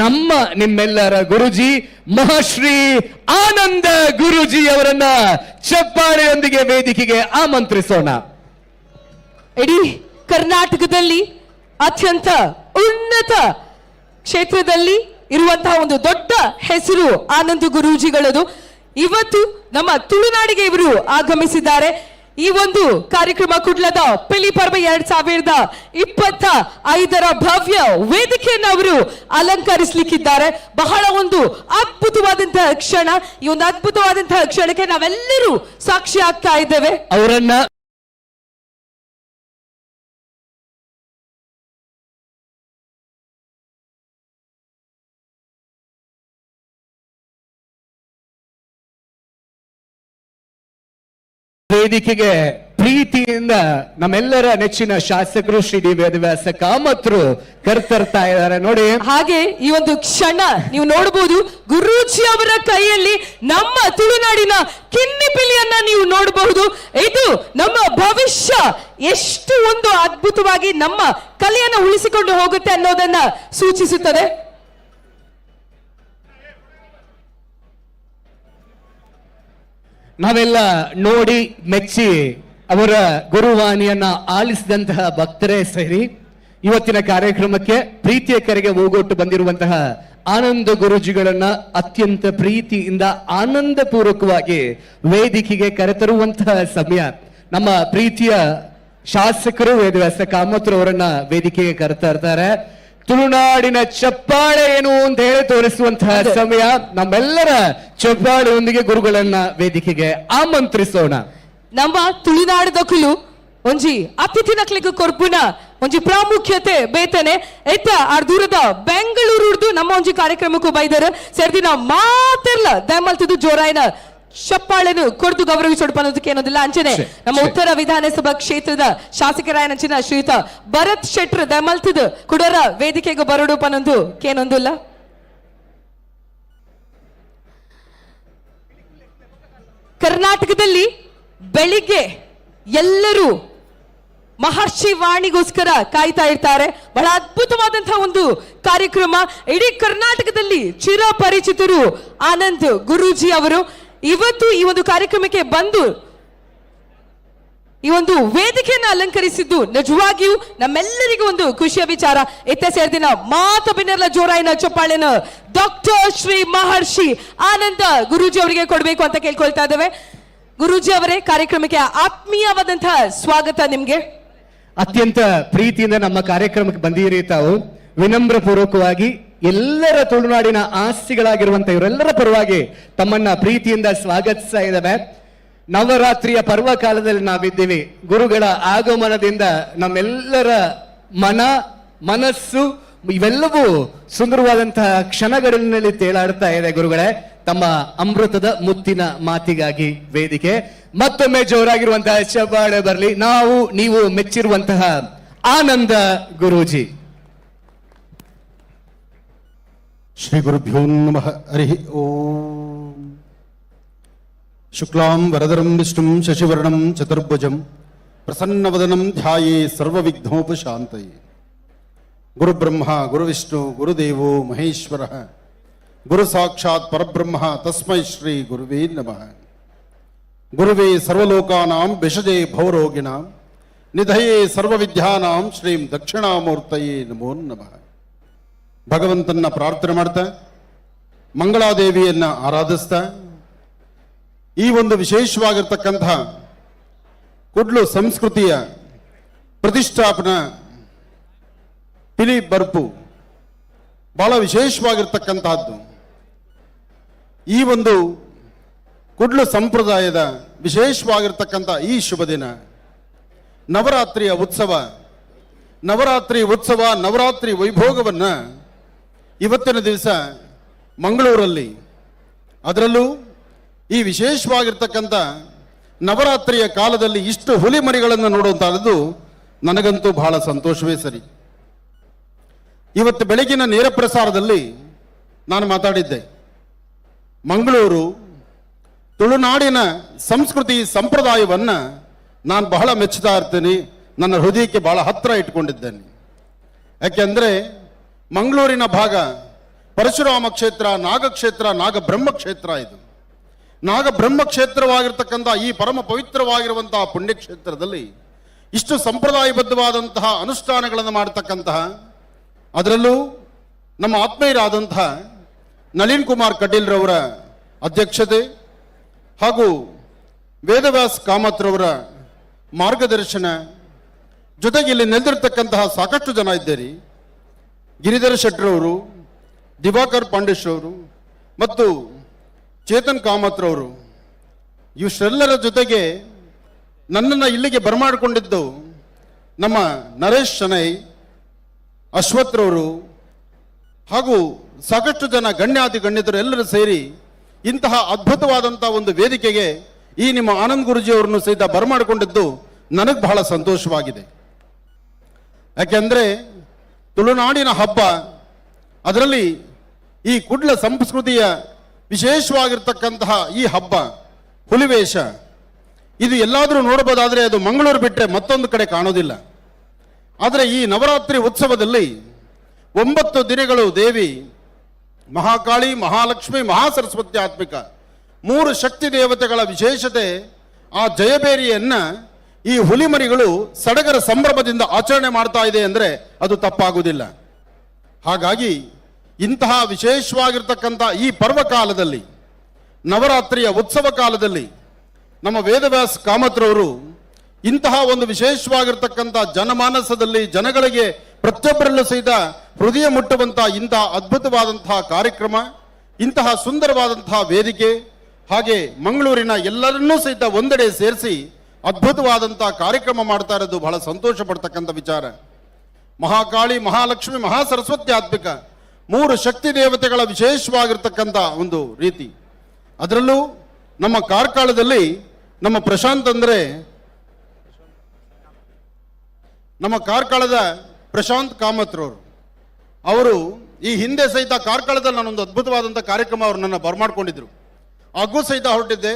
ನಮ್ಮ ನಿಮ್ಮೆಲ್ಲರ ಗುರುಜಿ ಮಹರ್ಷಿ ಆನಂದ ಗುರುಜಿ ಅವರನ್ನ ಚಪ್ಪಾಳೆಯೊಂದಿಗೆ ವೇದಿಕೆಗೆ ಆಮಂತ್ರಿಸೋಣ. ಇಡೀ ಕರ್ನಾಟಕದಲ್ಲಿ ಅತ್ಯಂತ ಉನ್ನತ ಕ್ಷೇತ್ರದಲ್ಲಿ ಇರುವಂತಹ ಒಂದು ದೊಡ್ಡ ಹೆಸರು ಆನಂದ ಗುರೂಜಿಗಳದು. ಇವತ್ತು ನಮ್ಮ ತುಳುನಾಡಿಗೆ ಇವರು ಆಗಮಿಸಿದ್ದಾರೆ. ಈ ಒಂದು ಕಾರ್ಯಕ್ರಮ ಕುಡ್ಲದ ಪಿಲಿ ಪರ್ವ 2025 ಭವ್ಯ ವೇದಿಕೆಯನ್ನು ಅವರು ಅಲಂಕರಿಸಲಿಕ್ಕಿದ್ದಾರೆ. ಬಹಳ ಒಂದು ಅದ್ಭುತವಾದಂತಹ ಕ್ಷಣ. ಈ ಒಂದು ಅದ್ಭುತವಾದಂತಹ ಕ್ಷಣಕ್ಕೆ ನಾವೆಲ್ಲರೂ ಸಾಕ್ಷಿ ಆಗ್ತಾ ಇದ್ದೇವೆ. ಅವರನ್ನ ವೇದಿಕೆಗೆ ಪ್ರೀತಿಯಿಂದ ನಮ್ಮೆಲ್ಲರ ನೆಚ್ಚಿನ ಶಾಸಕರು ಶ್ರೀ ಡಿ ವೇದವ್ಯಾಸ ಕಾಮತ್ರು ಕರ್ತರ್ತಾ ಇದ್ದಾರೆ ನೋಡಿ. ಹಾಗೆ ಈ ಒಂದು ಕ್ಷಣ ನೀವು ನೋಡಬಹುದು, ಗುರೂಜಿ ಅವರ ಕೈಯಲ್ಲಿ ನಮ್ಮ ತುಳುನಾಡಿನ ಕಿನ್ನಿ ಪಿಲಿಯನ್ನ ನೀವು ನೋಡಬಹುದು. ಇದು ನಮ್ಮ ಭವಿಷ್ಯ ಎಷ್ಟು ಒಂದು ಅದ್ಭುತವಾಗಿ ನಮ್ಮ ಕಲೆಯನ್ನು ಉಳಿಸಿಕೊಂಡು ಹೋಗುತ್ತೆ ಅನ್ನೋದನ್ನ ಸೂಚಿಸುತ್ತದೆ. ನಾವೆಲ್ಲ ನೋಡಿ ಮೆಚ್ಚಿ ಅವರ ಗುರುವಾಣಿಯನ್ನ ಆಲಿಸಿದಂತಹ ಭಕ್ತರೇ ಸೇರಿ ಇವತ್ತಿನ ಕಾರ್ಯಕ್ರಮಕ್ಕೆ ಪ್ರೀತಿಯ ಕರೆಗೆ ಓಗೊಟ್ಟು ಬಂದಿರುವಂತಹ ಆನಂದ ಗುರುಜಿಗಳನ್ನ ಅತ್ಯಂತ ಪ್ರೀತಿಯಿಂದ ಆನಂದ ಪೂರ್ವಕವಾಗಿ ವೇದಿಕೆಗೆ ಕರೆತರುವಂತಹ ಸಮಯ. ನಮ್ಮ ಪ್ರೀತಿಯ ಶಾಸಕರು ವೇದವ್ಯಾಸ ಕಾಮತ್ರವರನ್ನ ವೇದಿಕೆಗೆ ಕರೆತರ್ತಾರೆ. ತುಳುನಾಡಿನ ಚಪ್ಪಾಳೆ ಏನು ಅಂತ ಹೇಳಿ ತೋರಿಸುವಂತಹ ಸಮಯ. ನಮ್ಮೆಲ್ಲರ ಚಪ್ಪಾಳೆಯೊಂದಿಗೆ ಗುರುಗಳನ್ನ ವೇದಿಕೆಗೆ ಆಮಂತ್ರಿಸೋಣ. ನಮ್ಮ ತುಳುನಾಡದ ಕುಲು ಒಂಜಿ ಅತಿಥಿ ನಕ್ಲಿಗೆ ಕೊರ್ಪುನ ಒಂಜಿ ಪ್ರಾಮುಖ್ಯತೆ ಬೇತನೆ ಎತ್ತ ಆರ್ ದೂರದ ಬೆಂಗಳೂರುರ್ದು ನಮ್ಮ ಒಂಜಿ ಕಾರ್ಯಕ್ರಮಕ್ಕೂ ಬೈದರು ಸೇರ್ದಿನ ಮಾತೆರ್ಲ ದಯಮಲ್ತಿದ್ದು ಜೋರಾಯಿನ ಚಪ್ಪಾಳೆನು ಕೊಡ್ದು ಗೌರವಿಸೋಡು ಅನ್ನೋದಕ್ಕೆ ಏನೋದಿಲ್ಲ. ಅಂಚನೆ ನಮ್ಮ ಉತ್ತರ ವಿಧಾನಸಭಾ ಕ್ಷೇತ್ರದ ಶಾಸಕರಾಯನಂಚಿನ ಶ್ರೀಯುತ ಭರತ್ ಶೆಟ್ರ್ ದಯಮಲ್ತಿದ್ದು ಕುಡರ ವೇದಿಕೆಗೆ ಬರೋಡು ಪನ್ನೊಂದು ಕೇನೊಂದಿಲ್ಲ. ಕರ್ನಾಟಕದಲ್ಲಿ ಬೆಳಿಗ್ಗೆ ಎಲ್ಲರೂ ಮಹರ್ಷಿ ವಾಣಿಗೋಸ್ಕರ ಕಾಯ್ತಾ ಇರ್ತಾರೆ. ಬಹಳ ಅದ್ಭುತವಾದಂತಹ ಒಂದು ಕಾರ್ಯಕ್ರಮ. ಇಡೀ ಕರ್ನಾಟಕದಲ್ಲಿ ಚಿರಪರಿಚಿತರು ಆನಂದ್ ಗುರೂಜಿ ಅವರು ಇವತ್ತು ಈ ಒಂದು ಕಾರ್ಯಕ್ರಮಕ್ಕೆ ಬಂದು ಈ ಒಂದು ವೇದಿಕೆಯನ್ನು ಅಲಂಕರಿಸಿದ್ದು ನಿಜವಾಗಿಯೂ ನಮ್ಮೆಲ್ಲರಿಗೂ ಒಂದು ಖುಷಿಯ ವಿಚಾರ. ಎತ್ತ ಸೇರ್ದಿನ ಮಾತು ಬಿನ್ನೆಲ್ಲ ಜೋರಾಯಿನ ಚಪ್ಪಾಳೆನ ಡಾಕ್ಟರ್ ಶ್ರೀ ಮಹರ್ಷಿ ಆನಂದ ಗುರೂಜಿ ಅವರಿಗೆ ಕೊಡಬೇಕು ಅಂತ ಕೇಳ್ಕೊಳ್ತಾ ಇದ್ದೇವೆ. ಗುರೂಜಿ ಅವರೇ, ಕಾರ್ಯಕ್ರಮಕ್ಕೆ ಆತ್ಮೀಯವಾದಂತಹ ಸ್ವಾಗತ ನಿಮ್ಗೆ. ಅತ್ಯಂತ ಪ್ರೀತಿಯಿಂದ ನಮ್ಮ ಕಾರ್ಯಕ್ರಮಕ್ಕೆ ಬಂದಿರಿ ತಾವು. ವಿನಮ್ರ ಪೂರ್ವಕವಾಗಿ ಎಲ್ಲರ ತುಳುನಾಡಿನ ಆಸ್ತಿಗಳಾಗಿರುವಂತ ಇವರೆಲ್ಲರ ಪರವಾಗಿ ತಮ್ಮನ್ನ ಪ್ರೀತಿಯಿಂದ ಸ್ವಾಗತಿಸ್ತಾ ಇದ್ದೇವೆ. ನವರಾತ್ರಿಯ ಪರ್ವಕಾಲದಲ್ಲಿ ನಾವಿದ್ದೀವಿ. ಗುರುಗಳ ಆಗಮನದಿಂದ ನಮ್ಮೆಲ್ಲರ ಮನಸ್ಸು ಇವೆಲ್ಲವೂ ಸುಂದರವಾದಂತಹ ಕ್ಷಣಗಳಲ್ಲಿ ತೇಲಾಡ್ತಾ ಇದೆ. ಗುರುಗಳೇ, ತಮ್ಮ ಅಮೃತದ ಮುತ್ತಿನ ಮಾತಿಗಾಗಿ ವೇದಿಕೆ ಮತ್ತೊಮ್ಮೆ ಜೋರಾಗಿರುವಂತಹ ಚಪ್ಪಾಳೆ ಬರಲಿ. ನಾವು ನೀವು ಮೆಚ್ಚಿರುವಂತಹ ಆನಂದ ಗುರೂಜಿ. ಶ್ರೀ ಗುರುಭ್ಯೋ ನಮಃ. ಹರಿ ಓಂ. ಶುಕ್ಲಾಂ ವರದರಂ ವಿಷ್ಣುಂ ಶಶಿವರ್ಣಂ ಚತುರ್ಭುಜಂ ಪ್ರಸನ್ನವದನಂ ಧ್ಯಾಯೇ ಸರ್ವವಿಘ್ನೋಪಶಾಂತಯೇ. ಗುರುಬ್ರಹ್ಮ ಗುರುವಿಷ್ಣು ಗುರುದೇವೋ ಮಹೇಶ್ವರ ಗುರು ಸಾಕ್ಷಾತ್ ಪರಬ್ರಹ್ಮ ತಸ್ಮೈ ಶ್ರೀ ಗುರುವೇ ನಮಃ. ಗುರುವೇ ಸರ್ವಲೋಕಾನಾಂ ಭಿಷಜೇ ಭವರೋಗಿಣಾಂ ನಿಧಯೇ ಸರ್ವವಿದ್ಯಾನಾಂ ಶ್ರೀಂ ದಕ್ಷಿಣಾಮೂರ್ತಯೇ ನಮೋ ನಮಃ. ಭಗವಂತನ ಪ್ರಾರ್ಥನೆ ಮಾಡ್ತಾ, ಮಂಗಳಾದೇವಿಯನ್ನು ಆರಾಧಿಸ್ತಾ, ಈ ಒಂದು ವಿಶೇಷವಾಗಿರ್ತಕ್ಕಂತಹ ಕುಡ್ಲು ಸಂಸ್ಕೃತಿಯ ಪ್ರತಿಷ್ಠಾಪನಾ ಪಿಲಿ ಬರ್ಪು ಬಹಳ ವಿಶೇಷವಾಗಿರ್ತಕ್ಕಂತಹದ್ದು. ಈ ಒಂದು ಕುಡ್ಲು ಸಂಪ್ರದಾಯದ ವಿಶೇಷವಾಗಿರ್ತಕ್ಕಂಥ ಈ ಶುಭ ದಿನ ನವರಾತ್ರಿಯ ಉತ್ಸವ, ನವರಾತ್ರಿ ಉತ್ಸವ, ನವರಾತ್ರಿ ವೈಭೋಗವನ್ನು ಇವತ್ತಿನ ದಿವಸ ಮಂಗಳೂರಲ್ಲಿ, ಅದರಲ್ಲೂ ಈ ವಿಶೇಷವಾಗಿರ್ತಕ್ಕಂಥ ನವರಾತ್ರಿಯ ಕಾಲದಲ್ಲಿ ಇಷ್ಟು ಹುಲಿ ಮರಿಗಳನ್ನು ನೋಡುವಂತಹದ್ದು ನನಗಂತೂ ಬಹಳ ಸಂತೋಷವೇ ಸರಿ. ಇವತ್ತು ಬೆಳಗಿನ ನೇರ ಪ್ರಸಾರದಲ್ಲಿ ನಾನು ಮಾತಾಡಿದ್ದೆ. ಮಂಗಳೂರು ತುಳುನಾಡಿನ ಸಂಸ್ಕೃತಿ ಸಂಪ್ರದಾಯವನ್ನು ನಾನು ಬಹಳ ಮೆಚ್ಚುತ್ತಾ ಇರ್ತೀನಿ, ನನ್ನ ಹೃದಯಕ್ಕೆ ಬಹಳ ಹತ್ತಿರ ಇಟ್ಕೊಂಡಿದ್ದೇನೆ. ಯಾಕೆಂದರೆ ಮಂಗಳೂರಿನ ಭಾಗ ಪರಶುರಾಮ ಕ್ಷೇತ್ರ, ನಾಗಕ್ಷೇತ್ರ, ನಾಗಬ್ರಹ್ಮ ಕ್ಷೇತ್ರ. ಇದು ನಾಗಬ್ರಹ್ಮ ಕ್ಷೇತ್ರವಾಗಿರ್ತಕ್ಕಂಥ ಈ ಪರಮ ಪವಿತ್ರವಾಗಿರುವಂತಹ ಪುಣ್ಯಕ್ಷೇತ್ರದಲ್ಲಿ ಇಷ್ಟು ಸಂಪ್ರದಾಯಬದ್ಧವಾದಂತಹ ಅನುಷ್ಠಾನಗಳನ್ನು ಮಾಡತಕ್ಕಂತಹ, ಅದರಲ್ಲೂ ನಮ್ಮ ಆತ್ಮೀಯರಾದಂತಹ ನಳಿನ್ ಕುಮಾರ್ ಕಟೀಲ್ರವರ ಅಧ್ಯಕ್ಷತೆ ಹಾಗೂ ವೇದವ್ಯಾಸ್ ಕಾಮತ್ರವರ ಮಾರ್ಗದರ್ಶನ ಜೊತೆಗೆ ಇಲ್ಲಿ ನೆಲೆದಿರ್ತಕ್ಕಂತಹ ಸಾಕಷ್ಟು ಜನ ಇದ್ದೀರಿ. ಗಿರಿಧರ ಶೆಟ್ಟರವರು, ದಿವಾಕರ್ ಪಾಂಡೇಶ್ರವರು ಮತ್ತು ಚೇತನ್ ಕಾಮತ್ರವರು, ಇಷ್ಟೆಲ್ಲರ ಜೊತೆಗೆ ನನ್ನನ್ನು ಇಲ್ಲಿಗೆ ಬರಮಾಡಿಕೊಂಡಿದ್ದು ನಮ್ಮ ನರೇಶ್ ಶನೈ, ಅಶ್ವಥ್ರವರು ಹಾಗೂ ಸಾಕಷ್ಟು ಜನ ಗಣ್ಯಾತಿ ಗಣ್ಯರು ಎಲ್ಲರೂ ಸೇರಿ ಇಂತಹ ಅದ್ಭುತವಾದಂಥ ಒಂದು ವೇದಿಕೆಗೆ ಈ ನಿಮ್ಮ ಆನಂದ್ ಗುರುಜಿಯವರನ್ನು ಸಹಿತ ಬರಮಾಡಿಕೊಂಡಿದ್ದು ನನಗೆ ಬಹಳ ಸಂತೋಷವಾಗಿದೆ. ಯಾಕೆಂದರೆ ತುಳುನಾಡಿನ ಹಬ್ಬ, ಅದರಲ್ಲಿ ಈ ಕುಡ್ಲ ಸಂಸ್ಕೃತಿಯ ವಿಶೇಷವಾಗಿರ್ತಕ್ಕಂತಹ ಈ ಹಬ್ಬ ಹುಲಿವೇಷ, ಇದು ಎಲ್ಲಾದರೂ ನೋಡಬಹುದಾದರೆ ಅದು ಮಂಗಳೂರು ಬಿಟ್ಟರೆ ಮತ್ತೊಂದು ಕಡೆ ಕಾಣೋದಿಲ್ಲ. ಆದರೆ ಈ ನವರಾತ್ರಿ ಉತ್ಸವದಲ್ಲಿ 9 ದಿನಗಳು ದೇವಿ ಮಹಾಕಾಳಿ, ಮಹಾಲಕ್ಷ್ಮಿ, ಮಹಾಸರಸ್ವತಿ ಆತ್ಮಿಕ 3 ಶಕ್ತಿ ದೇವತೆಗಳ ವಿಶೇಷತೆ ಆ ಜಯಬೇರಿಯನ್ನು ಈ ಹುಲಿಮರಿಗಳು ಸಡಗರ ಸಂಭ್ರಮದಿಂದ ಆಚರಣೆ ಮಾಡ್ತಾ ಇದೆ ಅಂದರೆ ಅದು ತಪ್ಪಾಗುವುದಿಲ್ಲ. ಹಾಗಾಗಿ ಇಂತಹ ವಿಶೇಷವಾಗಿರ್ತಕ್ಕಂಥ ಈ ಪರ್ವಕಾಲದಲ್ಲಿ, ನವರಾತ್ರಿಯ ಉತ್ಸವ ಕಾಲದಲ್ಲಿ ನಮ್ಮ ವೇದವ್ಯಾಸ್ ಕಾಮತ್ರವರು ಇಂತಹ ಒಂದು ವಿಶೇಷವಾಗಿರ್ತಕ್ಕಂಥ ಜನಮಾನಸದಲ್ಲಿ ಜನಗಳಿಗೆ ಪ್ರತಿಯೊಬ್ಬರಲ್ಲೂ ಸಹಿತ ಹೃದಯ ಮುಟ್ಟುವಂತಹ ಇಂತಹ ಅದ್ಭುತವಾದಂತಹ ಕಾರ್ಯಕ್ರಮ, ಇಂತಹ ಸುಂದರವಾದಂತಹ ವೇದಿಕೆ, ಹಾಗೆ ಮಂಗಳೂರಿನ ಎಲ್ಲರನ್ನೂ ಸಹಿತ ಒಂದೆಡೆ ಸೇರಿಸಿ ಅದ್ಭುತವಾದಂತಹ ಕಾರ್ಯಕ್ರಮ ಮಾಡ್ತಾ ಇರೋದು ಬಹಳ ಸಂತೋಷ ಪಡ್ತಕ್ಕಂಥ ವಿಚಾರ. ಮಹಾಕಾಳಿ, ಮಹಾಲಕ್ಷ್ಮಿ, ಮಹಾಸರಸ್ವತಿ ಆತ್ಮಿಕ 3 ಶಕ್ತಿ ದೇವತೆಗಳ ವಿಶೇಷವಾಗಿರ್ತಕ್ಕಂಥ ಒಂದು ರೀತಿ. ಅದರಲ್ಲೂ ನಮ್ಮ ಕಾರ್ಕಳದಲ್ಲಿ ನಮ್ಮ ಪ್ರಶಾಂತ್ ಅಂದರೆ ನಮ್ಮ ಕಾರ್ಕಳದ ಪ್ರಶಾಂತ್ ಕಾಮತ್ರವರು, ಅವರು ಈ ಹಿಂದೆ ಸಹಿತ ಕಾರ್ಕಳದಲ್ಲಿ ನಾನೊಂದು ಅದ್ಭುತವಾದಂಥ ಕಾರ್ಯಕ್ರಮ ಅವರು ನನ್ನ ಬರಮಾಡ್ಕೊಂಡಿದ್ರು, ಹಾಗೂ ಸಹಿತ ಹೊರಟಿದ್ದೆ.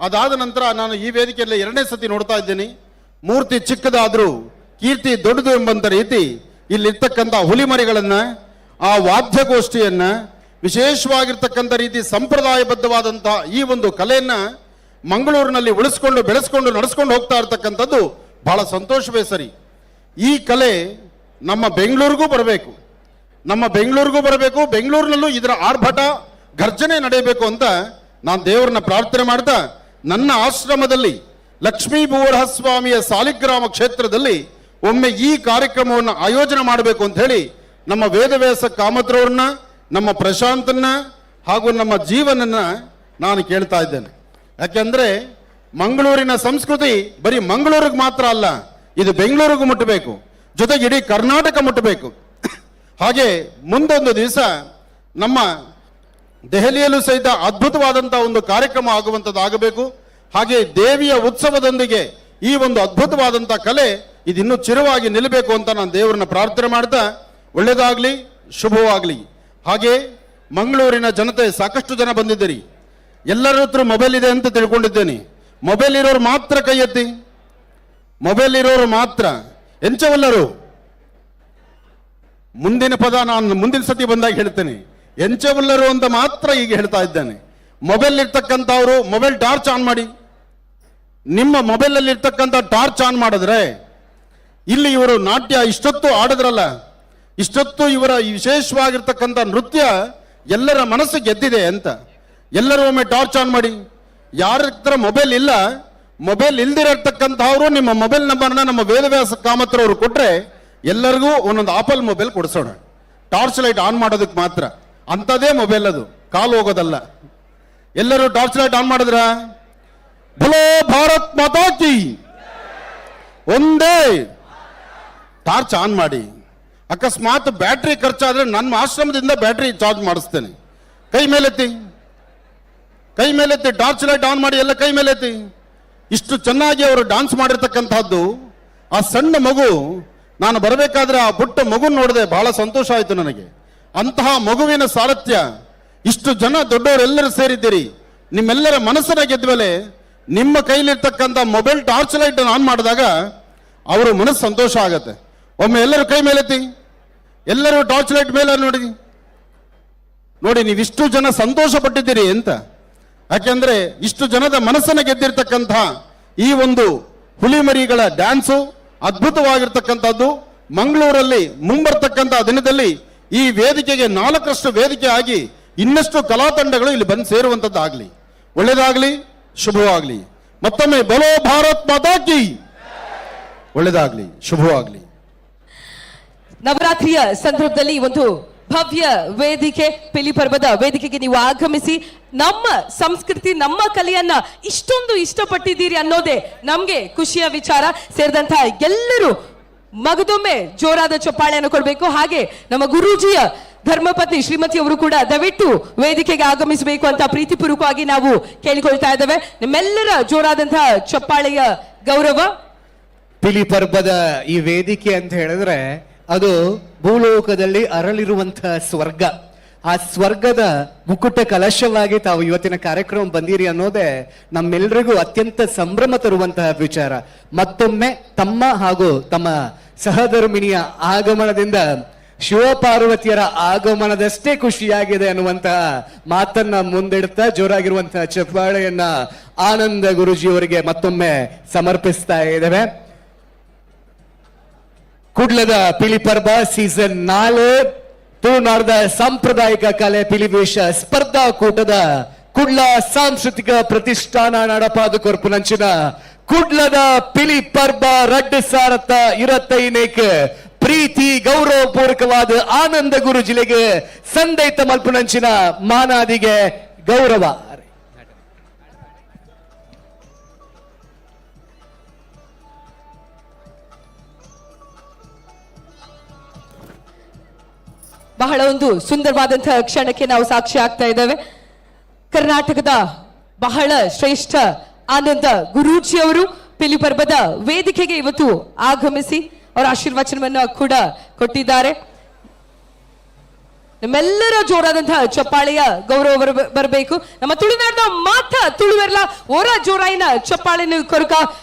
ಅದಾದ ನಂತರ ನಾನು ಈ ವೇದಿಕೆಯಲ್ಲಿ 2ನೇ ಸತಿ ನೋಡ್ತಾ ಇದ್ದೀನಿ. ಮೂರ್ತಿ ಚಿಕ್ಕದಾದರೂ ಕೀರ್ತಿ ದೊಡ್ಡದು ಎಂಬಂಥ ರೀತಿ ಇಲ್ಲಿರ್ತಕ್ಕಂಥ ಹುಲಿಮರಿಗಳನ್ನು, ಆ ವಾದ್ಯಗೋಷ್ಠಿಯನ್ನು, ವಿಶೇಷವಾಗಿರ್ತಕ್ಕಂಥ ರೀತಿ ಸಂಪ್ರದಾಯಬದ್ಧವಾದಂಥ ಈ ಒಂದು ಕಲೆಯನ್ನು ಮಂಗಳೂರಿನಲ್ಲಿ ಉಳಿಸ್ಕೊಂಡು ಬೆಳೆಸ್ಕೊಂಡು ನಡೆಸ್ಕೊಂಡು ಹೋಗ್ತಾ ಇರ್ತಕ್ಕಂಥದ್ದು ಬಹಳ ಸಂತೋಷವೇ ಸರಿ. ಈ ಕಲೆ ನಮ್ಮ ಬೆಂಗಳೂರಿಗೂ ಬರಬೇಕು, ನಮ್ಮ ಬೆಂಗಳೂರಿಗೂ ಬರಬೇಕು, ಬೆಂಗಳೂರಿನಲ್ಲೂ ಇದರ ಆರ್ಭಟ ಗರ್ಜನೆ ನಡೆಯಬೇಕು ಅಂತ ನಾನು ದೇವರನ್ನ ಪ್ರಾರ್ಥನೆ ಮಾಡ್ತಾ, ನನ್ನ ಆಶ್ರಮದಲ್ಲಿ ಲಕ್ಷ್ಮೀ ಭೂವರಹಸ್ವಾಮಿಯ ಸಾಲಿಗ್ರಾಮ ಕ್ಷೇತ್ರದಲ್ಲಿ ಒಮ್ಮೆ ಈ ಕಾರ್ಯಕ್ರಮವನ್ನು ಆಯೋಜನೆ ಮಾಡಬೇಕು ಅಂತ ಹೇಳಿ ನಮ್ಮ ವೇದವ್ಯಾಸ ಕಾಮತ್ರವ್ರನ್ನ, ನಮ್ಮ ಪ್ರಶಾಂತನ್ನ ಹಾಗೂ ನಮ್ಮ ಜೀವನನ್ನ ನಾನು ಕೇಳ್ತಾ ಇದ್ದೇನೆ. ಯಾಕೆಂದ್ರೆ ಮಂಗಳೂರಿನ ಸಂಸ್ಕೃತಿ ಬರೀ ಮಂಗಳೂರಿಗೆ ಮಾತ್ರ ಅಲ್ಲ, ಇದು ಬೆಂಗಳೂರಿಗೂ ಮುಟ್ಟಬೇಕು, ಜೊತೆಗೆ ಇಡೀ ಕರ್ನಾಟಕ ಮುಟ್ಟಬೇಕು. ಹಾಗೆ ಮುಂದೊಂದು ದಿವಸ ನಮ್ಮ ದೆಹಲಿಯಲ್ಲೂ ಸಹಿತ ಅದ್ಭುತವಾದಂಥ ಒಂದು ಕಾರ್ಯಕ್ರಮ ಆಗುವಂಥದ್ದು ಆಗಬೇಕು. ಹಾಗೆ ದೇವಿಯ ಉತ್ಸವದೊಂದಿಗೆ ಈ ಒಂದು ಅದ್ಭುತವಾದಂಥ ಕಲೆ ಇದಿನ್ನೂ ಚಿರವಾಗಿ ನಿಲ್ಲಬೇಕು ಅಂತ ನಾನು ದೇವರನ್ನ ಪ್ರಾರ್ಥನೆ ಮಾಡ್ತಾ, ಒಳ್ಳೆಯದಾಗಲಿ, ಶುಭವಾಗಲಿ. ಹಾಗೆ ಮಂಗಳೂರಿನ ಜನತೆ ಸಾಕಷ್ಟು ಜನ ಬಂದಿದ್ದೀರಿ. ಎಲ್ಲರ ಹತ್ರ ಮೊಬೈಲ್ ಇದೆ ಅಂತ ತಿಳ್ಕೊಂಡಿದ್ದೇನೆ. ಮೊಬೈಲ್ ಇರೋರು ಮಾತ್ರ ಕೈ ಎತ್ತಿ, ಮೊಬೈಲ್ ಇರೋರು ಮಾತ್ರ. ಎಂಚವಲ್ಲರು ಮುಂದಿನ ಪದ ನಾನು ಮುಂದಿನ ಸತಿ ಬಂದಾಗ ಹೇಳ್ತೇನೆ. ಎಂಚವಲ್ಲರು ಅಂತ ಮಾತ್ರ ಈಗ ಹೇಳ್ತಾ ಇದ್ದೇನೆ. ಮೊಬೈಲ್ ಇರ್ತಕ್ಕಂಥವ್ರು mobile torch on ಮಾಡಿ. ನಿಮ್ಮ ಮೊಬೈಲಲ್ಲಿ ಇರ್ತಕ್ಕಂಥ ಟಾರ್ಚ್ ಆನ್ ಮಾಡಿದ್ರೆ ಇಲ್ಲಿ ಇವರು ನಾಟ್ಯ ಇಷ್ಟೊತ್ತು ಆಡಿದ್ರಲ್ಲ, ಇಷ್ಟೊತ್ತು ಇವರ ವಿಶೇಷವಾಗಿರ್ತಕ್ಕಂಥ ನೃತ್ಯ ಎಲ್ಲರ ಮನಸ್ಸು ಗೆದ್ದಿದೆ ಅಂತ. ಎಲ್ಲರೂ ಒಮ್ಮೆ ಟಾರ್ಚ್ ಆನ್ ಮಾಡಿ. ಯಾರ ಹತ್ರ ಮೊಬೈಲ್ ಇಲ್ಲ, ಮೊಬೈಲ್ ಇಲ್ದಿರತಕ್ಕಂಥವ್ರು ನಿಮ್ಮ ಮೊಬೈಲ್ ನಂಬರ್ನ ನಮ್ಮ ವೇದವ್ಯಾಸ ಕಾಮತ್ರವರು ಕೊಟ್ಟರೆ ಎಲ್ಲರಿಗೂ ಒಂದೊಂದು ಆಪಲ್ ಮೊಬೈಲ್ ಕೊಡಿಸೋಣ. ಟಾರ್ಚ್ ಲೈಟ್ ಆನ್ ಮಾಡೋದಕ್ಕೆ ಮಾತ್ರ, ಅಂಥದ್ದೇ ಮೊಬೈಲ್ ಅದು, ಕಾಲು ಹೋಗೋದಲ್ಲ. ಎಲ್ಲರೂ ಟಾರ್ಚ್ ಲೈಟ್ ಆನ್ ಮಾಡಿದ್ರ? ಭಲೋ ಭಾರತ್ ಮಾತಾ ಕಿ. ಒಂದೇ ಟಾರ್ಚ್ ಆನ್ ಮಾಡಿ. ಅಕಸ್ಮಾತ್ ಬ್ಯಾಟ್ರಿ ಖರ್ಚಾದ್ರೆ ನನ್ನ ಆಶ್ರಮದಿಂದ ಬ್ಯಾಟ್ರಿ ಚಾರ್ಜ್ ಮಾಡಿಸ್ತೇನೆ. ಕೈ ಮೇಲೆತ್ತಿ, ಕೈ ಮೇಲೆತ್ತಿ, ಟಾರ್ಚ್ ಲೈಟ್ ಆನ್ ಮಾಡಿ, ಎಲ್ಲ ಕೈ ಮೇಲೆತ್ತಿ. ಇಷ್ಟು ಚೆನ್ನಾಗಿ ಅವರು ಡಾನ್ಸ್ ಮಾಡಿರ್ತಕ್ಕಂಥದ್ದು. ಆ ಸಣ್ಣ ಮಗು, ನಾನು ಬರಬೇಕಾದ್ರೆ ಆ ಪುಟ್ಟ ಮಗು ನೋಡಿದೆ, ಬಹಳ ಸಂತೋಷ ಆಯಿತು ನನಗೆ. ಅಂತಹ ಮಗುವಿನ ಸಾರಥ್ಯ, ಇಷ್ಟು ಜನ ದೊಡ್ಡವರೆಲ್ಲರೂ ಸೇರಿದ್ದೀರಿ, ನಿಮ್ಮೆಲ್ಲರ ಮನಸ್ಸನ್ನ ಗೆದ್ದ ಮೇಲೆ ನಿಮ್ಮ ಕೈಲಿರ್ತಕ್ಕಂಥ mobile torch light on ಮಾಡಿದಾಗ ಅವರ ಮನಸ್ಸು ಸಂತೋಷ ಆಗತ್ತೆ. ಒಮ್ಮೆ ಎಲ್ಲರೂ ಕೈ ಮೇಲೆತ್ತಿ, ಎಲ್ಲರೂ ಟಾರ್ಚ್ ಲೈಟ್ ಮೇಲೆ ನೋಡಿ ನೋಡಿ, ನೀವಿಷ್ಟು ಜನ ಸಂತೋಷ ಪಟ್ಟಿದ್ದೀರಿ ಅಂತ. ಯಾಕೆಂದ್ರೆ ಇಷ್ಟು ಜನದ ಮನಸ್ಸನ್ನು ಗೆದ್ದಿರ್ತಕ್ಕಂಥ ಈ ಒಂದು ಹುಲಿಮರಿಗಳ ಡ್ಯಾನ್ಸು ಅದ್ಭುತವಾಗಿರ್ತಕ್ಕಂಥದ್ದು. ಮಂಗಳೂರಲ್ಲಿ ಮುಂಬರ್ತಕ್ಕಂಥ ದಿನದಲ್ಲಿ ಈ ವೇದಿಕೆಗೆ 4ರಷ್ಟು ವೇದಿಕೆ ಆಗಿ ಇನ್ನಷ್ಟು ಕಲಾ ತಂಡಗಳು ಇಲ್ಲಿ ಬಂದು ಸೇರುವಂಥದ್ದು ಆಗಲಿ. ಒಳ್ಳೇದಾಗಲಿ, ಶುಭವಾಗಲಿ. ಮತ್ತೊಮ್ಮೆ ಬಲೋ ಭಾರತ್ ಮಾತಾ ಕಿ. ಒಳ್ಳೇದಾಗಲಿ, ಶುಭವಾಗಲಿ. ನವರಾತ್ರಿಯ ಸಂದರ್ಭದಲ್ಲಿ ಒಂದು ಭವ್ಯ ವೇದಿಕೆ, ಪಿಲಿ ಪರ್ವದ ವೇದಿಕೆಗೆ ನೀವು ಆಗಮಿಸಿ ನಮ್ಮ ಸಂಸ್ಕೃತಿ, ನಮ್ಮ ಕಲೆಯನ್ನ ಇಷ್ಟೊಂದು ಇಷ್ಟಪಟ್ಟಿದ್ದೀರಿ ಅನ್ನೋದೇ ನಮ್ಗೆ ಖುಷಿಯ ವಿಚಾರ. ಸೇರಿದಂತಹ ಎಲ್ಲರೂ ಮಗದೊಮ್ಮೆ ಜೋರಾದ ಚಪ್ಪಾಳೆಯನ್ನು ಕೊಡಬೇಕು. ಹಾಗೆ ನಮ್ಮ ಗುರೂಜಿಯ ಧರ್ಮಪತ್ನಿ ಶ್ರೀಮತಿ ಅವರು ಕೂಡ ದಯವಿಟ್ಟು ವೇದಿಕೆಗೆ ಆಗಮಿಸಬೇಕು ಅಂತ ಪ್ರೀತಿಪೂರ್ವಕವಾಗಿ ನಾವು ಕೇಳಿಕೊಳ್ತಾ ಇದ್ದೇವೆ. ನಿಮ್ಮೆಲ್ಲರ ಜೋರಾದಂತಹ ಚಪ್ಪಾಳೆಯ ಗೌರವ. ಪಿಲಿ ಪರ್ಬದ ಈ ವೇದಿಕೆ ಅಂತ ಹೇಳಿದ್ರೆ ಅದು ಭೂಲೋಕದಲ್ಲಿ ಅರಳಿರುವಂತಹ ಸ್ವರ್ಗ. ಆ ಸ್ವರ್ಗದ ಮುಕುಟ ಕಲಶವಾಗಿ ತಾವು ಇವತ್ತಿನ ಕಾರ್ಯಕ್ರಮ ಬಂದಿರಿ ಅನ್ನೋದೇ ನಮ್ಮೆಲ್ಲರಿಗೂ ಅತ್ಯಂತ ಸಂಭ್ರಮ ತರುವಂತಹ ವಿಚಾರ. ಮತ್ತೊಮ್ಮೆ ತಮ್ಮ ಹಾಗೂ ತಮ್ಮ ಸಹಧರ್ಮಿಣಿಯ ಆಗಮನದಿಂದ ಶಿವಪಾರ್ವತಿಯರ ಆಗಮನದಷ್ಟೇ ಖುಷಿಯಾಗಿದೆ ಅನ್ನುವಂತಹ ಮಾತನ್ನ ಮುಂದಿಡ್ತಾ ಜೋರಾಗಿರುವಂತಹ ಚಪ್ಪಾಳೆಯನ್ನ ಆನಂದ ಗುರುಜಿಯವರಿಗೆ ಮತ್ತೊಮ್ಮೆ ಸಮರ್ಪಿಸ್ತಾ ಇದ್ದೇವೆ. ಕುಡ್ಲದ ಪಿಲಿ ಪರ್ಬ ಸೀಸನ್ 4 ತುಳುನಾಡದ ಸಾಂಪ್ರದಾಯಿಕ ಕಲೆ ಪಿಲಿವೇಶ ಸ್ಪರ್ಧಾಕೂಟದ ಕುಡ್ಲ ಸಾಂಸ್ಕೃತಿಕ ಪ್ರತಿಷ್ಠಾನ ನಡಪಾದ ಕೊರ್ಪುನಂಚಿನ ಕುಡ್ಲದ ಪಿಲಿ ಪರ್ಬ 2025 ಪ್ರೀತಿ ಗೌರವಪೂರ್ವಕವಾದ ಆನಂದ ಗುರುಜಿಲೆಗೆ ಸಂದೈತ ಮಲ್ಪುನಂಚಿನ ಮಾನಾದಿಗೆ ಗೌರವ. ಬಹಳ ಒಂದು ಸುಂದರವಾದಂತಹ ಕ್ಷಣಕ್ಕೆ ನಾವು ಸಾಕ್ಷಿ ಆಗ್ತಾ ಇದ್ದೇವೆ. ಕರ್ನಾಟಕದ ಬಹಳ ಶ್ರೇಷ್ಠ ಆನಂದ ಗುರೂಜಿ ಅವರು ಪಿಲಿ ಪರ್ಬದ ವೇದಿಕೆಗೆ ಇವತ್ತು ಆಗಮಿಸಿ ಅವರ ಆಶೀರ್ವಚನವನ್ನು ಕೂಡ ಕೊಟ್ಟಿದ್ದಾರೆ. ನಮ್ಮೆಲ್ಲರ ಜೋರಾದಂತಹ ಚಪ್ಪಾಳೆಯ ಗೌರವ ಬರಬೇಕು. ನಮ್ಮ ತುಳುನಾಡಿನ ಮಾತ ತುಳುವೆರ್ಲ ಓರ ಜೋರಾಯಿನ ಚಪ್ಪಾಳೆಯನ್ನು ಕೊರಕ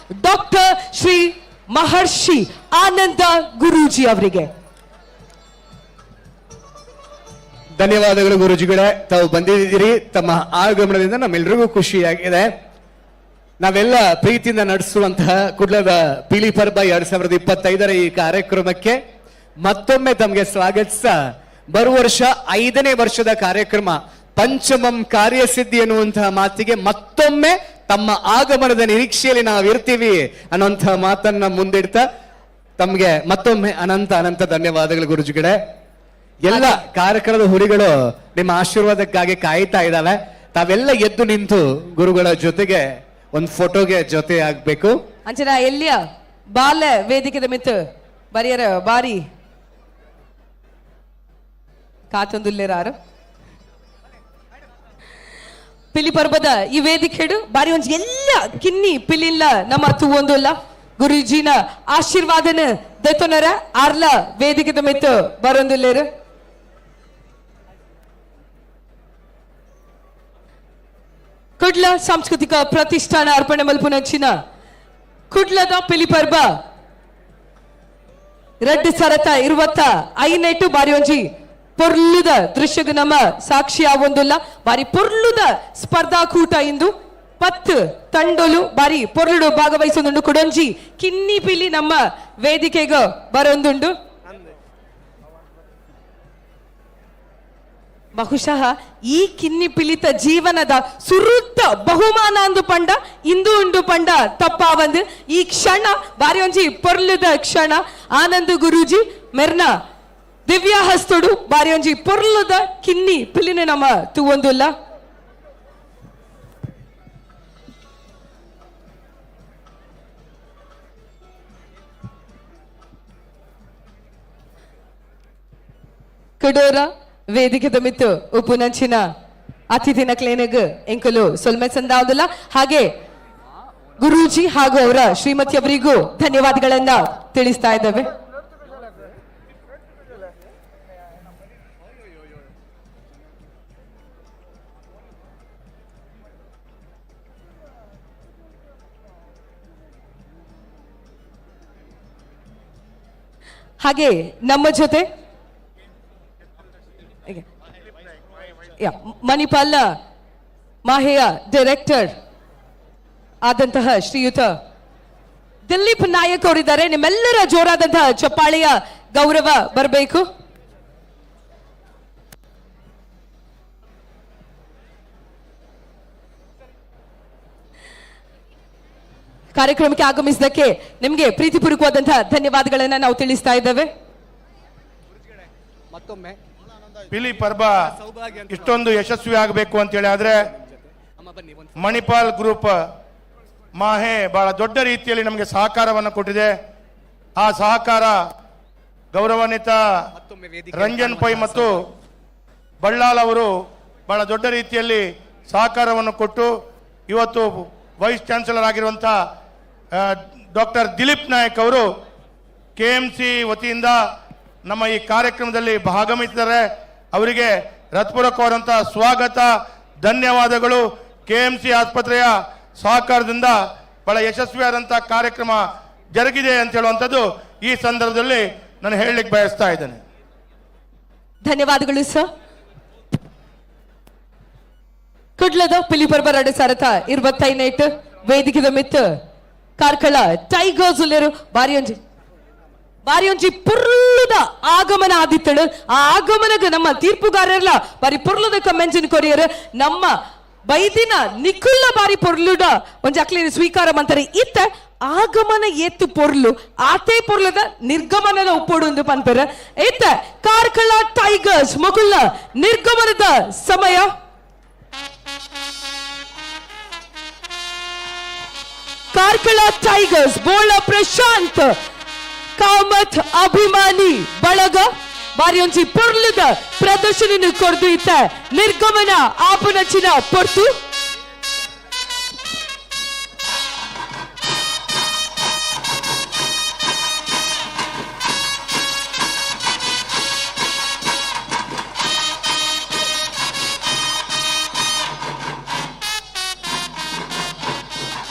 ಡಾಕ್ಟರ್ ಶ್ರೀ ಮಹರ್ಷಿ ಆನಂದ ಗುರೂಜಿ ಅವರಿಗೆ ಧನ್ಯವಾದಗಳು ಗುರುಜಿಗಳೇ, ತಾವು ಬಂದಿದ್ದೀರಿ. ತಮ್ಮ ಆಗಮನದಿಂದ ನಮ್ಮೆಲ್ಲರಿಗೂ ಖುಷಿಯಾಗಿದೆ. ನಾವೆಲ್ಲ ಪ್ರೀತಿಯಿಂದ ನಡೆಸುವಂತಹ ಕುಡ್ಲದ ಪಿಲಿ ಪರ್ಬ 2025 ಈ ಕಾರ್ಯಕ್ರಮಕ್ಕೆ ಮತ್ತೊಮ್ಮೆ ತಮಗೆ ಸ್ವಾಗತಿಸ ಬರುವ ವರ್ಷ 5ನೇ ವರ್ಷದ ಕಾರ್ಯಕ್ರಮ ಪಂಚಮಂ ಕಾರ್ಯಸಿದ್ಧಿ ಎನ್ನುವಂತಹ ಮಾತಿಗೆ ಮತ್ತೊಮ್ಮೆ ತಮ್ಮ ಆಗಮನದ ನಿರೀಕ್ಷೆಯಲ್ಲಿ ನಾವಿರ್ತೀವಿ ಅನ್ನುವಂತಹ ಮಾತನ್ನ ಮುಂದಿಡ್ತಾ ತಮ್ಗೆ ಮತ್ತೊಮ್ಮೆ ಅನಂತ ಅನಂತ ಧನ್ಯವಾದಗಳು ಗುರುಜಿಗಳೇ. ಎಲ್ಲ ಕಾರ್ಯಕ್ರಮದ ಹುರಿಗಳು ನಿಮ್ಮ ಆಶೀರ್ವಾದಕ್ಕಾಗಿ ಕಾಯ್ತಾ ಇದ್ದಾವೆ. ತಾವೆಲ್ಲ ಎದ್ದು ನಿಂತು ಗುರುಗಳ ಜೊತೆಗೆ ಒಂದು ಫೋಟೋಗೆ ಜೊತೆ ಆಗ್ಬೇಕು. ಅಂಚನ ಎಲ್ಲಿಯ ಬಾಲ ವೇದಿಕೆದ ಮಿತ್ತು ಬರಿಯರ ಬಾರಿ ಕಾತೊಂದುಲ್ಲೆರಾರು ಪಿಲಿ ಪರ್ಬದ ಈ ವೇದಿಕೆಡು ಬಾರಿ ಒಂಜಿ ಎಲ್ಲ ಕಿನ್ನಿ ಪಿಲಿಲ್ಲ ನಮ್ಮ ತೂವೊಂದುಲ್ಲ ಗುರುಜಿನ ಆಶೀರ್ವಾದನ ದೆತೊನರ ಆರ್ಲ ವೇದಿಕೆದ ಮಿತ್ತು ಬರೊಂದುಲ್ಲೇರು. ಕುಡ್ಲ ಸಾಂಸ್ಕೃತಿಕ ಪ್ರತಿಷ್ಠಾನ ಅರ್ಪಣೆ ಮಲ್ಪುನಂಚಿನ ಕುಡ್ಲದ ಪಿಲಿ ಪರ್ಬ ರಡ್ಡು ಸರತ ಇರುವತ್ತ ಐನೆಟ್ಟು ಬಾರಿ ಒಂಜಿ ಪೊರ್ಲುದ ದೃಶ್ಯಗ್ ನಮ್ಮ ಸಾಕ್ಷಿ ಆವೊಂದುಲ್ಲ. ಬಾರಿ ಪೊರ್ಲುದ ಸ್ಪರ್ಧಾಕೂಟ ಇಂದು 10 ತಂಡೊಲು ಬಾರಿ ಪೊರ್ಲುಡು ಭಾಗವಹಿಸೊಂದುಂಡು. ಕುಡೊಂಜಿ ಕಿನ್ನಿ ಪಿಲಿ ನಮ್ಮ ವೇದಿಕೆಗ ಬರೊಂದುಂಡು. ಬಹುಶಃ ಈ ಕಿನ್ನಿ ಪಿಲಿತ ಜೀವನದ ಸುರುತ್ತ ಬಹುಮಾನ ಅಂದು ಪಂಡ ಇಂದು ಉಂಡು ಪಂಡ ತಪ್ಪಾವಂದು ಈ ಕ್ಷಣ ಬಾರಿ ಒಂಜಿ ಪೊರ್ಲುದ ಕ್ಷಣ. ಆನಂದ್ ಗುರೂಜಿ ಮೆರ್ನ ದಿವ್ಯ ಹಸ್ತುಡು ಬಾರಿ ಒಂಜಿ ಪೊರ್ಲುದ ಕಿನ್ನಿ ಪಿಲಿನ ನಮ್ಮ ತೂವೊಂದುಲ್ಲ. ಕುಡೋರ ವೇದಿಕೆದ ಮಿತ್ತು ಉಪ್ಪುನಂಚಿನ ಅತಿಥಿನ ಕ್ಲೇನಗ್ ಎಂಕಲು ಸೊಲ್ಮೆ ಸಂದಾವುದಿಲ್ಲ. ಹಾಗೆ ಗುರೂಜಿ ಹಾಗೂ ಅವರ ಶ್ರೀಮತಿ ಅವರಿಗೂ ಧನ್ಯವಾದಗಳನ್ನ ತಿಳಿಸ್ತಾ ಇದ್ದೇವೆ. ಹಾಗೆ ನಮ್ಮ ಜೊತೆ ಮಣಿಪಾಲ್ನ ಮಾಹೆಯ ಡೈರೆಕ್ಟರ್ ಆದಂತಹ ಶ್ರೀಯುತ ದಿಲೀಪ್ ನಾಯಕ್ ಅವರಿದ್ದಾರೆ. ನಿಮ್ಮೆಲ್ಲರ ಜೋರಾದಂತಹ ಚಪ್ಪಾಳೆಯ ಗೌರವ ಬರಬೇಕು. ಕಾರ್ಯಕ್ರಮಕ್ಕೆ ಆಗಮಿಸಿದ್ದಕ್ಕೆ ನಿಮಗೆ ಪ್ರೀತಿಪೂರ್ವಕವಾದಂತಹ ಧನ್ಯವಾದಗಳನ್ನ ನಾವು ತಿಳಿಸ್ತಾ ಇದ್ದೇವೆ. ಮತ್ತೊಮ್ಮೆ ಪಿಲಿ ಪರ್ಬ ಇಷ್ಟೊಂದು ಯಶಸ್ವಿ ಆಗಬೇಕು ಅಂತೇಳಿ ಆದ್ರೆ ಮಣಿಪಾಲ್ ಗ್ರೂಪ್ ಮಾಹೆ ಬಹಳ ದೊಡ್ಡ ರೀತಿಯಲ್ಲಿ ನಮಗೆ ಸಹಕಾರವನ್ನು ಕೊಟ್ಟಿದೆ. ಆ ಸಹಕಾರ ಗೌರವಾನ್ವಿತ ರಂಜನ್ ಪೈ ಮತ್ತು ಬಳ್ಳಾಲ್ ಅವರು ಬಹಳ ದೊಡ್ಡ ರೀತಿಯಲ್ಲಿ ಸಹಕಾರವನ್ನು ಕೊಟ್ಟು ಇವತ್ತು ವೈಸ್ ಚಾನ್ಸಲರ್ ಆಗಿರುವಂಥ ಡಾಕ್ಟರ್ ದಿಲೀಪ್ ನಾಯಕ್ ಅವರು ಕೆಎಂಸಿ ವತಿಯಿಂದ ನಮ್ಮ ಈ ಕಾರ್ಯಕ್ರಮದಲ್ಲಿ ಭಾಗವಹಿಸಿದ್ದಾರೆ. ಅವರಿಗೆ ಹೃತ್ಪೂರ್ವಕವಾದಂಥ ಸ್ವಾಗತ, ಧನ್ಯವಾದಗಳು. ಕೆಎಂಸಿ ಆಸ್ಪತ್ರೆಯ ಸಹಕಾರದಿಂದ ಬಹಳ ಯಶಸ್ವಿಯಾದಂಥ ಕಾರ್ಯಕ್ರಮ ಜರುಗಿದೆ ಅಂತ ಹೇಳುವಂಥದ್ದು ಈ ಸಂದರ್ಭದಲ್ಲಿ ನಾನು ಹೇಳಲಿಕ್ಕೆ ಬಯಸ್ತಾ ಇದ್ದೇನೆ. ಧನ್ಯವಾದಗಳು ಸರ್. ಕುಡ್ಲದ ಪಿಲಿಪರ್ಬ 2025 ವೇದಿಕೆದ ಮಿತ್ತು ಕಾರ್ಕಳ ಟೈಗರ್ಸ್ ಉಲ್ಲೇರು ಬಾರಿಯೊಂಜಿ ಬಾರಿಯೊಂಜಿ ಪುರ್ಲುದ ಆಗಮನ ಆದಿತ್ತಳು. ಆ ಆಗಮನಗ ನಮ್ಮ ತೀರ್ಪುಗಾರರ್ಲ ಬಾರಿ ಪುರ್ಲುದ ಕಮ್ಮೆಂಜಿನ ಕೊರಿಯರ್ ನಮ್ಮ ಬೈದಿನ ನಿಖುಲ್ಲ ಬಾರಿ ಪೊರ್ಲುಡ ಒಂಜಿ ಅಕ್ಲಿನ ಸ್ವೀಕಾರ ಮಂತಾರೆ. ಇತ್ತ ಆಗಮನ ಏತ್ತು ಪೊರ್ಲು ಆತೇ ಪೊರ್ಲದ ನಿರ್ಗಮನದ ಉಪ್ಪೊಡು ಎಂದು ಪನ್ಪೆರ್. ಇತ್ತ ಕಾರ್ಕಳ ಟೈಗರ್ಸ್ ಮೊಗುಲ್ಲ ನಿರ್ಗಮನದ ಸಮಯ. ಕಾರ್ಕಳ ಟೈಗರ್ಸ್ ಬೋಳ ಪ್ರಶಾಂತ್ ಕಾಮತ್ ಅಭಿಮಾನಿ ಬಳಗ ಬಾರಿಯೊಂಜಿ ಪೊರ್ಲುದ ಪ್ರದರ್ಶನ ಕೊರ್ದು ಇತ್ತ ನಿರ್ಗಮನ ಆಪನಚಿನ ಪೊರ್ತು.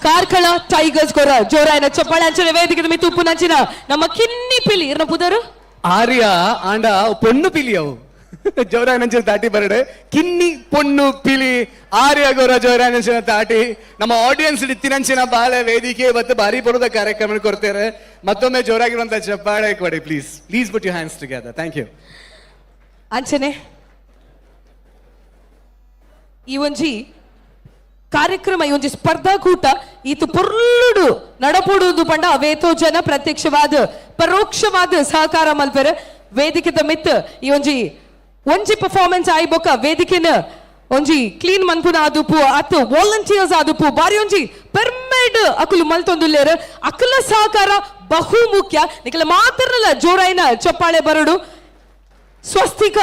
ಕಾರ್ಕಳ ಟೈಗರ್ಸ್ ಕೊರ ಜೋರಾಯನ ಚಪ್ಪಾಳೆ. ಅಂಚನೆ ವೇದಿಕೆ ಮಿತ್ತು ಉಪ್ಪುನಂಚಿನ ನಮ್ಮ ಕಿನ್ನಿ ಪಿಲಿ ಇರ್ನ ಪುದರು ಆರ್ಯ ಆಂಡ ಪೊಣ್ಣು ಪಿಲಿ ಅವು ಜೋರಾಯನಂಚಿನ ತಾಟಿ ಬರಡೆ ಕಿನ್ನಿ ಪೊಣ್ಣು ಪಿಲಿ ಆರ್ಯ ಗೌರ ಜೋರಾಯನಂಚಿನ ತಾಟಿ. ನಮ್ಮ ಆಡಿಯನ್ಸ್ ಇತ್ತಿನಂಚಿನ ಬಾಳೆ ವೇದಿಕೆ ಮತ್ತು ಭಾರಿ ಬರೋದ ಕಾರ್ಯಕ್ರಮ ಕೊಡ್ತಾರೆ. ಮತ್ತೊಮ್ಮೆ ಜೋರಾಗಿರುವಂತ ಚಪ್ಪಾಳೆ ಕೊಡಿ please. Please put you hands together. Thank you. ಅಂಚನೆ ಈ ಒಂಜಿ ಕಾರ್ಯಕ್ರಮ, ಈ ಒಂಜಿ ಸ್ಪರ್ಧಾಕೂಟ ಈತು ಪೊರ್ಲುಡು ನಡಪುಡುದು ಪಂಡ ಅವೇತೋ ಜನ ಪ್ರತ್ಯಕ್ಷವಾದ ಪರೋಕ್ಷವಾದ ಸಹಕಾರ ಮಲ್ಪೆರ್. ವೇದಿಕೆದ ಮಿತ್ ಈ ಒಂಜಿ ಒಂಜಿ ಪರ್ಫಾರ್ಮೆನ್ಸ್ ಆಯ್ಬೊಕ್ಕ ವೇದಿಕೆನ ಒಂಜಿ ಕ್ಲೀನ್ ಮನ್ಪುನ ಆದುಪು ಅತ್ ವಾಲಂಟಿಯರ್ಸ್ ಆದುಪು ಬಾರಿ ಒಂಜಿ ಪೆರ್ಮೆಡ್ ಅಕುಲು ಮಲ್ತೊಂದುಲ್ಲೇರು. ಅಕುಲ ಸಹಕಾರ ಬಹು ಮುಖ್ಯ. ನಿಕಲ ಮಾತ್ರಲ್ಲ ಜೋರಾಯಿನ ಚಪ್ಪಾಳೆ ಬರಡು. ಸ್ವಸ್ತಿಕ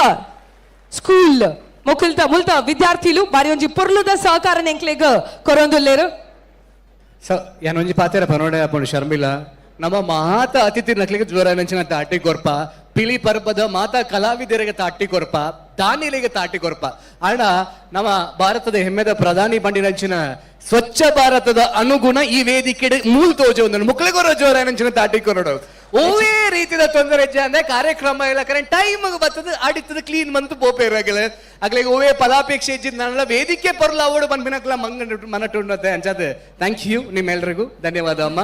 ಸ್ಕೂಲ್ ಮೊಕುಲ್ತ ಮುಲ್ತ ವಿದ್ಯಾರ್ಥಿಲು ಬಾರಿ ಒಂಜಿ ಪೊರ್ಲುದ ಸಹಕಾರ ನೆಂಕ್ಲೆಗ್ ಕೊರೊಂದುಲ್ಲೇರು. ಸೊ ಯಾನೊಂಜಿ ಪಾತೆರ ಪನೋಡೆ ಅಪ್ಪುಂಡು ಶರ್ಮಿಲ. ನಮ್ಮ ಮಾತ ಅತಿಥಿ ನಕ್ಲಿಗೆ ಜೋರಾಯನಂಚಿನ ತಾಟಿ ಕೊರ್ಪ, ಪಿಲಿ ಪರ್ಬದ ಮಾತಾ ಕಲಾವಿದರಿಗೆ ತಾಟಿ ಕೊರ್ಪ, ದಾನಿಲಿಗೆ ತಾಟಿ ಕೊರ್ಪ. ಅಣ್ಣ ನಮ್ಮ ಭಾರತದ ಹೆಮ್ಮೆದ ಪ್ರಧಾನಿ ಬಂಡಿನಂಚಿನ ಸ್ವಚ್ಛ ಭಾರತದ ಅನುಗುಣ ಈ ವೇದಿಕೆ ಮೂಲ ತೋಜ ಒಂದು ಮುಕ್ಳಿಗೊರ ಜೋರಾಯನಂಚಿನ ತಾಟಿ ಕೊರಡು. ಓವೇ ರೀತಿಯ ತೊಂದರೆ ಅಂದ್ರೆ ಕಾರ್ಯಕ್ರಮ ಇಲ್ಲ ಕರೆ ಟೈಮ್ ಬರ್ತದೆ ಅಡಿತದ ಕ್ಲೀನ್ ಮಂತು ಪೋಪೇರಾಗಲೆ ಅಗ್ಲಿಗೆ ಓವೇ ಫಲಾಪೇಕ್ಷೆ ಇದ್ದಿದ್ ನನ್ನ ವೇದಿಕೆ ಪರ್ಲ ಅವಡು ಬಂದ್ಬಿನಕ್ಲ ಮಂಗ ಮನಟುಂಡತೆ ಅಂಚದ. Thank you ನಿಮ್ಮೆಲ್ರಿಗೂ ಧನ್ಯವಾದ ಅಮ್ಮ.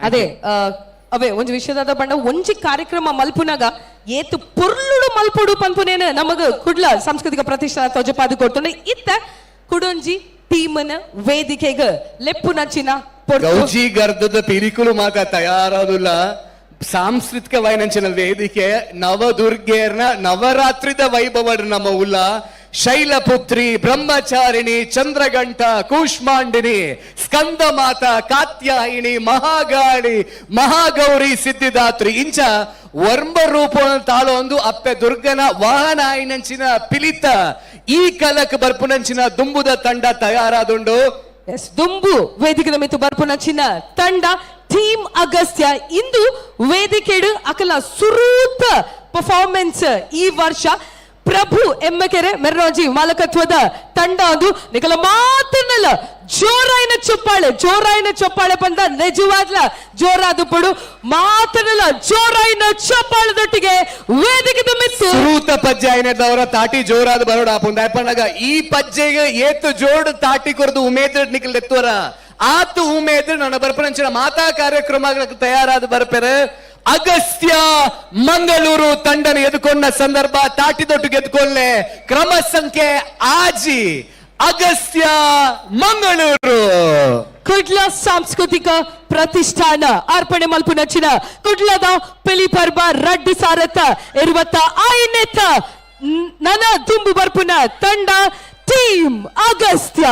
ಅದೇ ಅವೇ ಒಂಜಿ ವಿಷಯದಾದ ಪಂಡ ಒಂಜಿ ಕಾರ್ಯಕ್ರಮ ಮಲ್ಪುನಗ ಏತು ಪೊರ್ಲುಡು ಮಲ್ಪುಡು ಪನ್ಪುನೇನು ನಮಗ ಕುಡ್ಲ ಸಾಂಸ್ಕೃತಿಕ ಪ್ರತಿಷ್ಠಾನ ತೊಜಪಾದು ಕೊಡ್ತುಂಡು. ಇತ್ತ ಕುಡೊಂಜಿ ಟೀಮನ ವೇದಿಕೆಗ ಲೆಪ್ಪುನಂಚಿನ ಗೌಜಿ ಗರ್ದದ ಪಿರಿಕುಲು ಮಾತ ತಯಾರಾದುಲ್ಲ. ಸಾಂಸ್ಕೃತಿಕ ವೈನಂಚಿನ ವೇದಿಕೆ ನವದುರ್ಗೆಯರ್ನ ನವರಾತ್ರಿದ ವೈಭವ ನಮ್ಮ ಉಲ್ಲ. ಶೈಲಪುತ್ರಿ, ಬ್ರಹ್ಮಚಾರಿಣಿ, ಚಂದ್ರಗಂಟ, ಕೂಷ್ಮಾಂಡಿನಿ, ಸ್ಕಂದ ಮಾತಾ, ಕಾತ್ಯಾಯಿನಿ, ಮಹಾಗಾಳಿ, ಮಹಾಗೌರಿ, ಸಿದ್ಧಿದಾತ್ರಿ ಇಂಚ ವರ್ಮ ರೂಪ ತಾಳೊಂದು ಅಪ್ಪೆ ದುರ್ಗನ ವಾಹನ ಆಯಿನಂಚಿನ ಪಿಲಿತ ಈ ಕಲಕ್ ಬರ್ಪುನಂಚಿನ ದುಂಬುದ ತಂಡ ತಯಾರಾದುಂಡು. ಎಸ್ ದುಂಬು ವೇದಿಕೆದ ಮಿತ್ತು ಬರ್ಪುನಂಚಿನ ತಂಡ ಟೀಮ್ ಅಗಸ್ತ್ಯ ಇಂದು ವೇದಿಕೆಡು ಅಕಲ ಸುರೂತ ಪರ್ಫಾರ್ಮೆನ್ಸ್ ಈ ವರ್ಷ ಪ್ರಭು ಎಮ್ಮಕೆರೆ ಮೆರ್ನೋಜಿ ಮಾಲಕತ್ವದ ತಂಡ ಒಂದು ನಿಕಲ ಮಾತನ್ನಲ್ಲ ಜೋರಾಯಿನ ಚೊಪ್ಪಾಳೆ, ಜೋರಾಯಿನ ಚೊಪ್ಪಾಳೆ ಪಂದ ನಿಜವಾದ್ಲ ಜೋರಾದ ಪಡು ಮಾತನ್ನಲ್ಲ ಜೋರಾಯಿನ ಚೊಪ್ಪಾಳೆದೊಟ್ಟಿಗೆ ವೇದಿಕೆದ ಮಿತ್ತು ಸುರೂತ ಪಜ್ಜೆ ಆಯ್ನದವರ ತಾಟಿ ಜೋರಾದ ಬರೋಡ ಆಪುಂಡು. ಈ ಪಜ್ಜೆಗೆ ಏತು ಜೋಡು ತಾಟಿ ಕೊರದು ಉಮೇದ್ ನಿಕಲ್ ಎತ್ತುವರ ಆತು ಉಮೇದ್ ನನ್ನ ಬರ್ಪನಂಚಿನ ಮಾತಾ ಕಾರ್ಯಕ್ರಮಗಳ ತಯಾರಾದ ಬರ್ಪೆರೆ. ಅಗಸ್ತ್ಯ ಮಂಗಳೂರು ತಂಡನ ಎದುಕೊಂಡ ಸಂದರ್ಭ ತಾಟಿದೊಟ್ಟು ಗೆದ್ಕೊಳ್ಳೆ ಕ್ರಮ ಸಂಖ್ಯೆ ಆಜಿ ಅಗಸ್ತ್ಯ ಮಂಗಳೂರು. ಕುಡ್ಲ ಸಾಂಸ್ಕೃತಿಕ ಪ್ರತಿಷ್ಠಾನ ಅರ್ಪಣೆ ಮಲ್ಪುನಂಚಿನ ಕುಡ್ಲದ ಪಿಲಿ ಪರ್ಬ ರಡ್ಡು ಸಾರತ್ತ ಇರುವತ್ತ ಐನೆತ್ತ ನನ ದುಂಬು ಬರ್ಪುನ ತಂಡ ಟೀಮ್ ಅಗಸ್ತ್ಯ.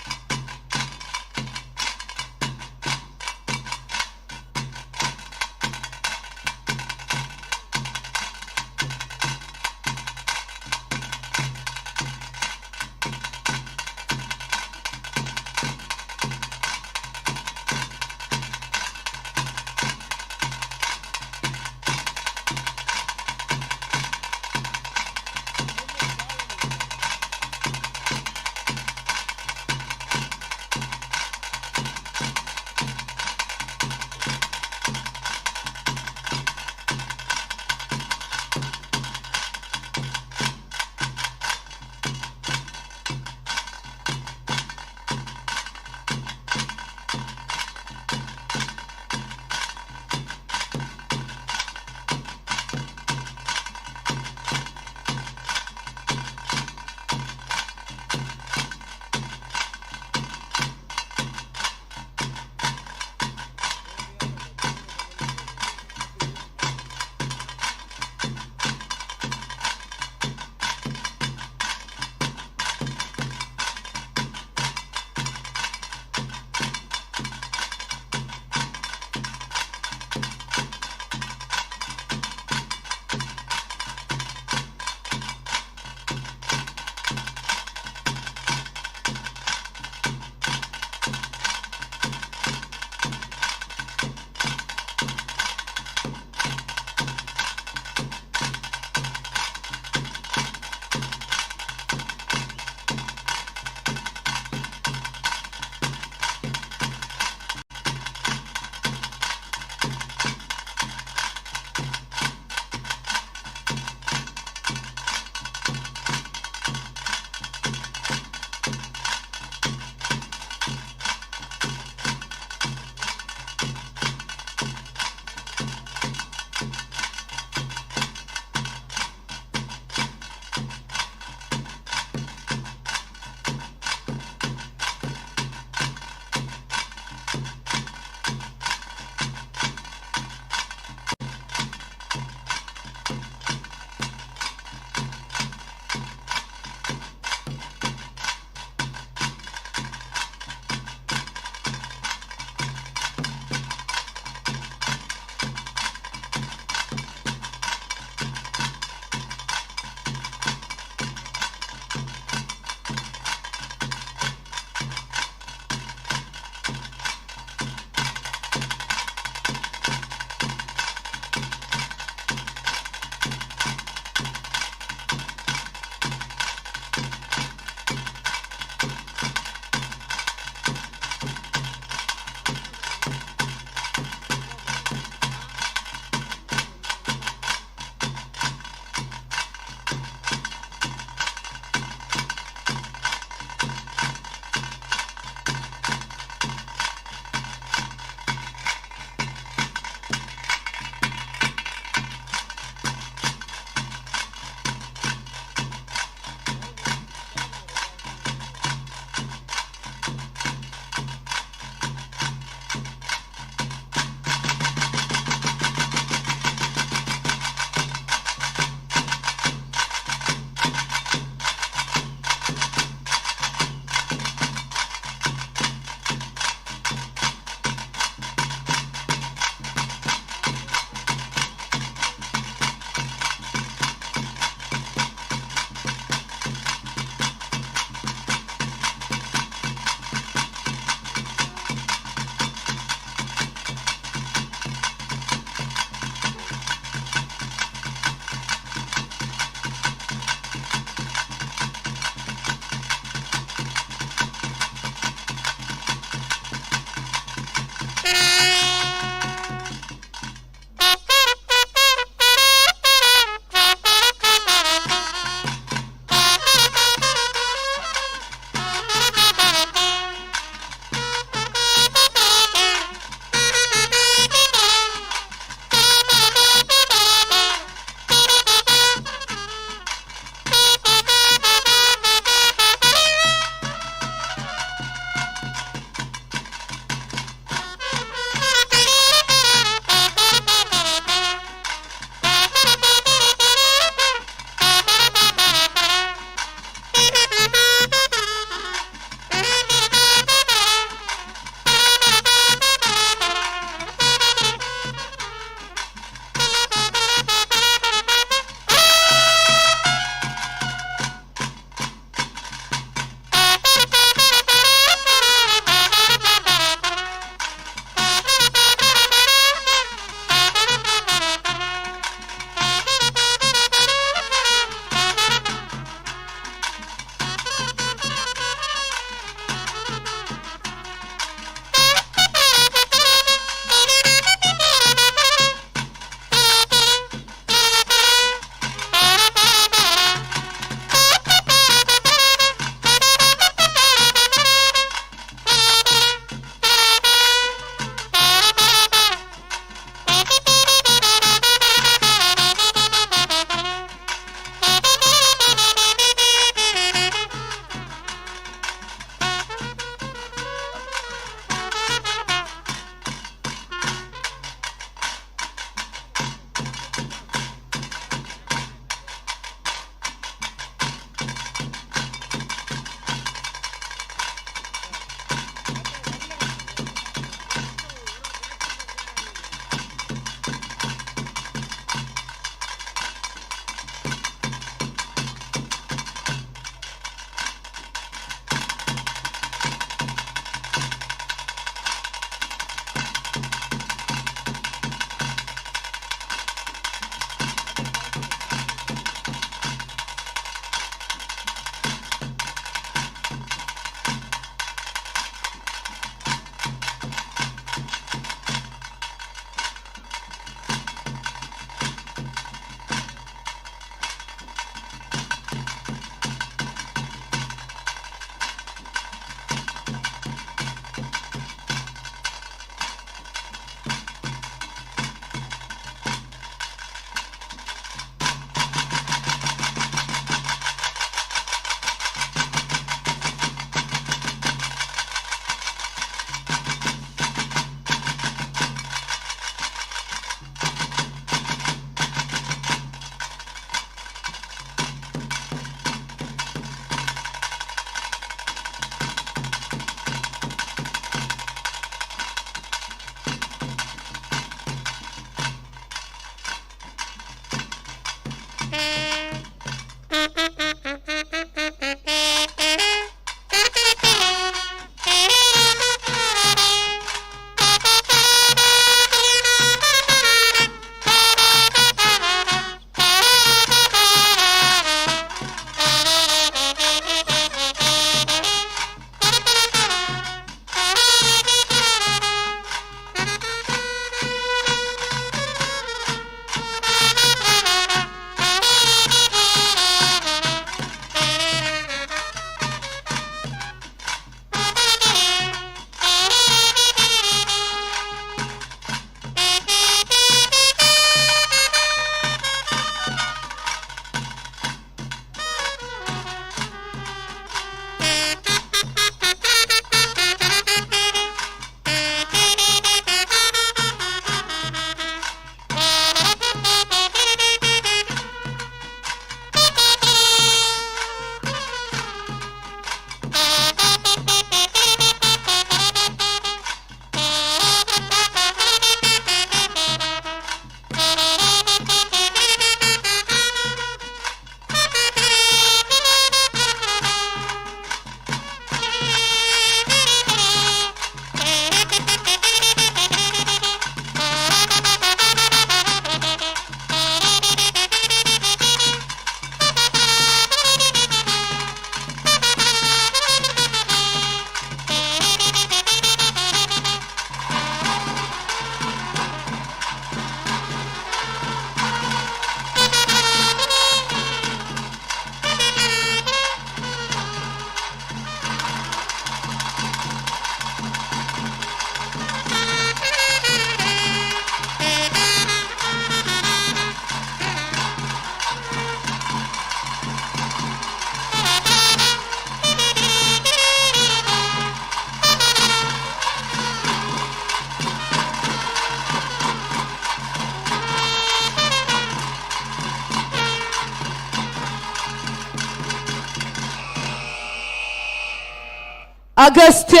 ಅಗಸ್ತ್ಯ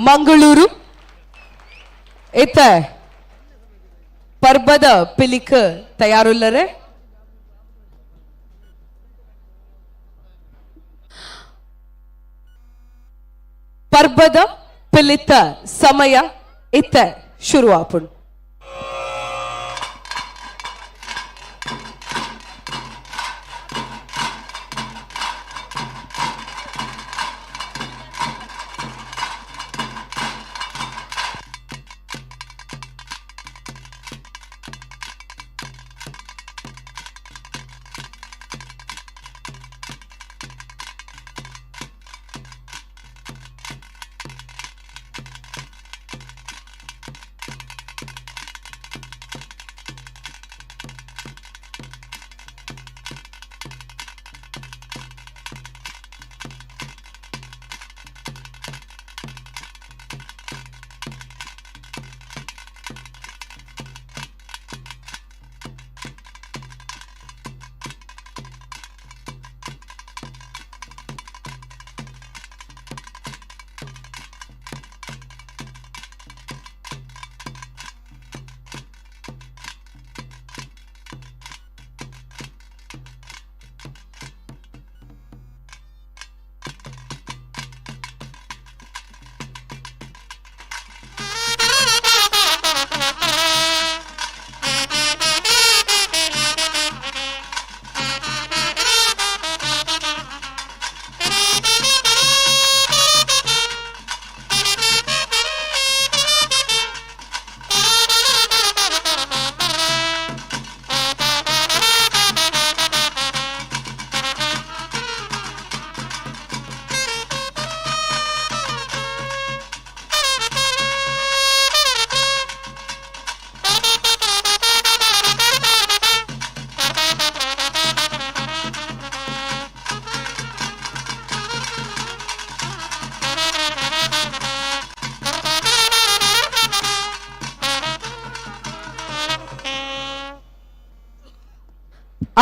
ಮಂಗಳೂರು ಇತ್ತ ಪರ್ಬದ ಪಿಲಿಕ್ ತಯಾರುಲ್ಲರೆ. ಪರ್ಬದ ಪಿಲಿತ ಸಮಯ ಇತ್ತ ಶುರುವಾಪುಂಡು.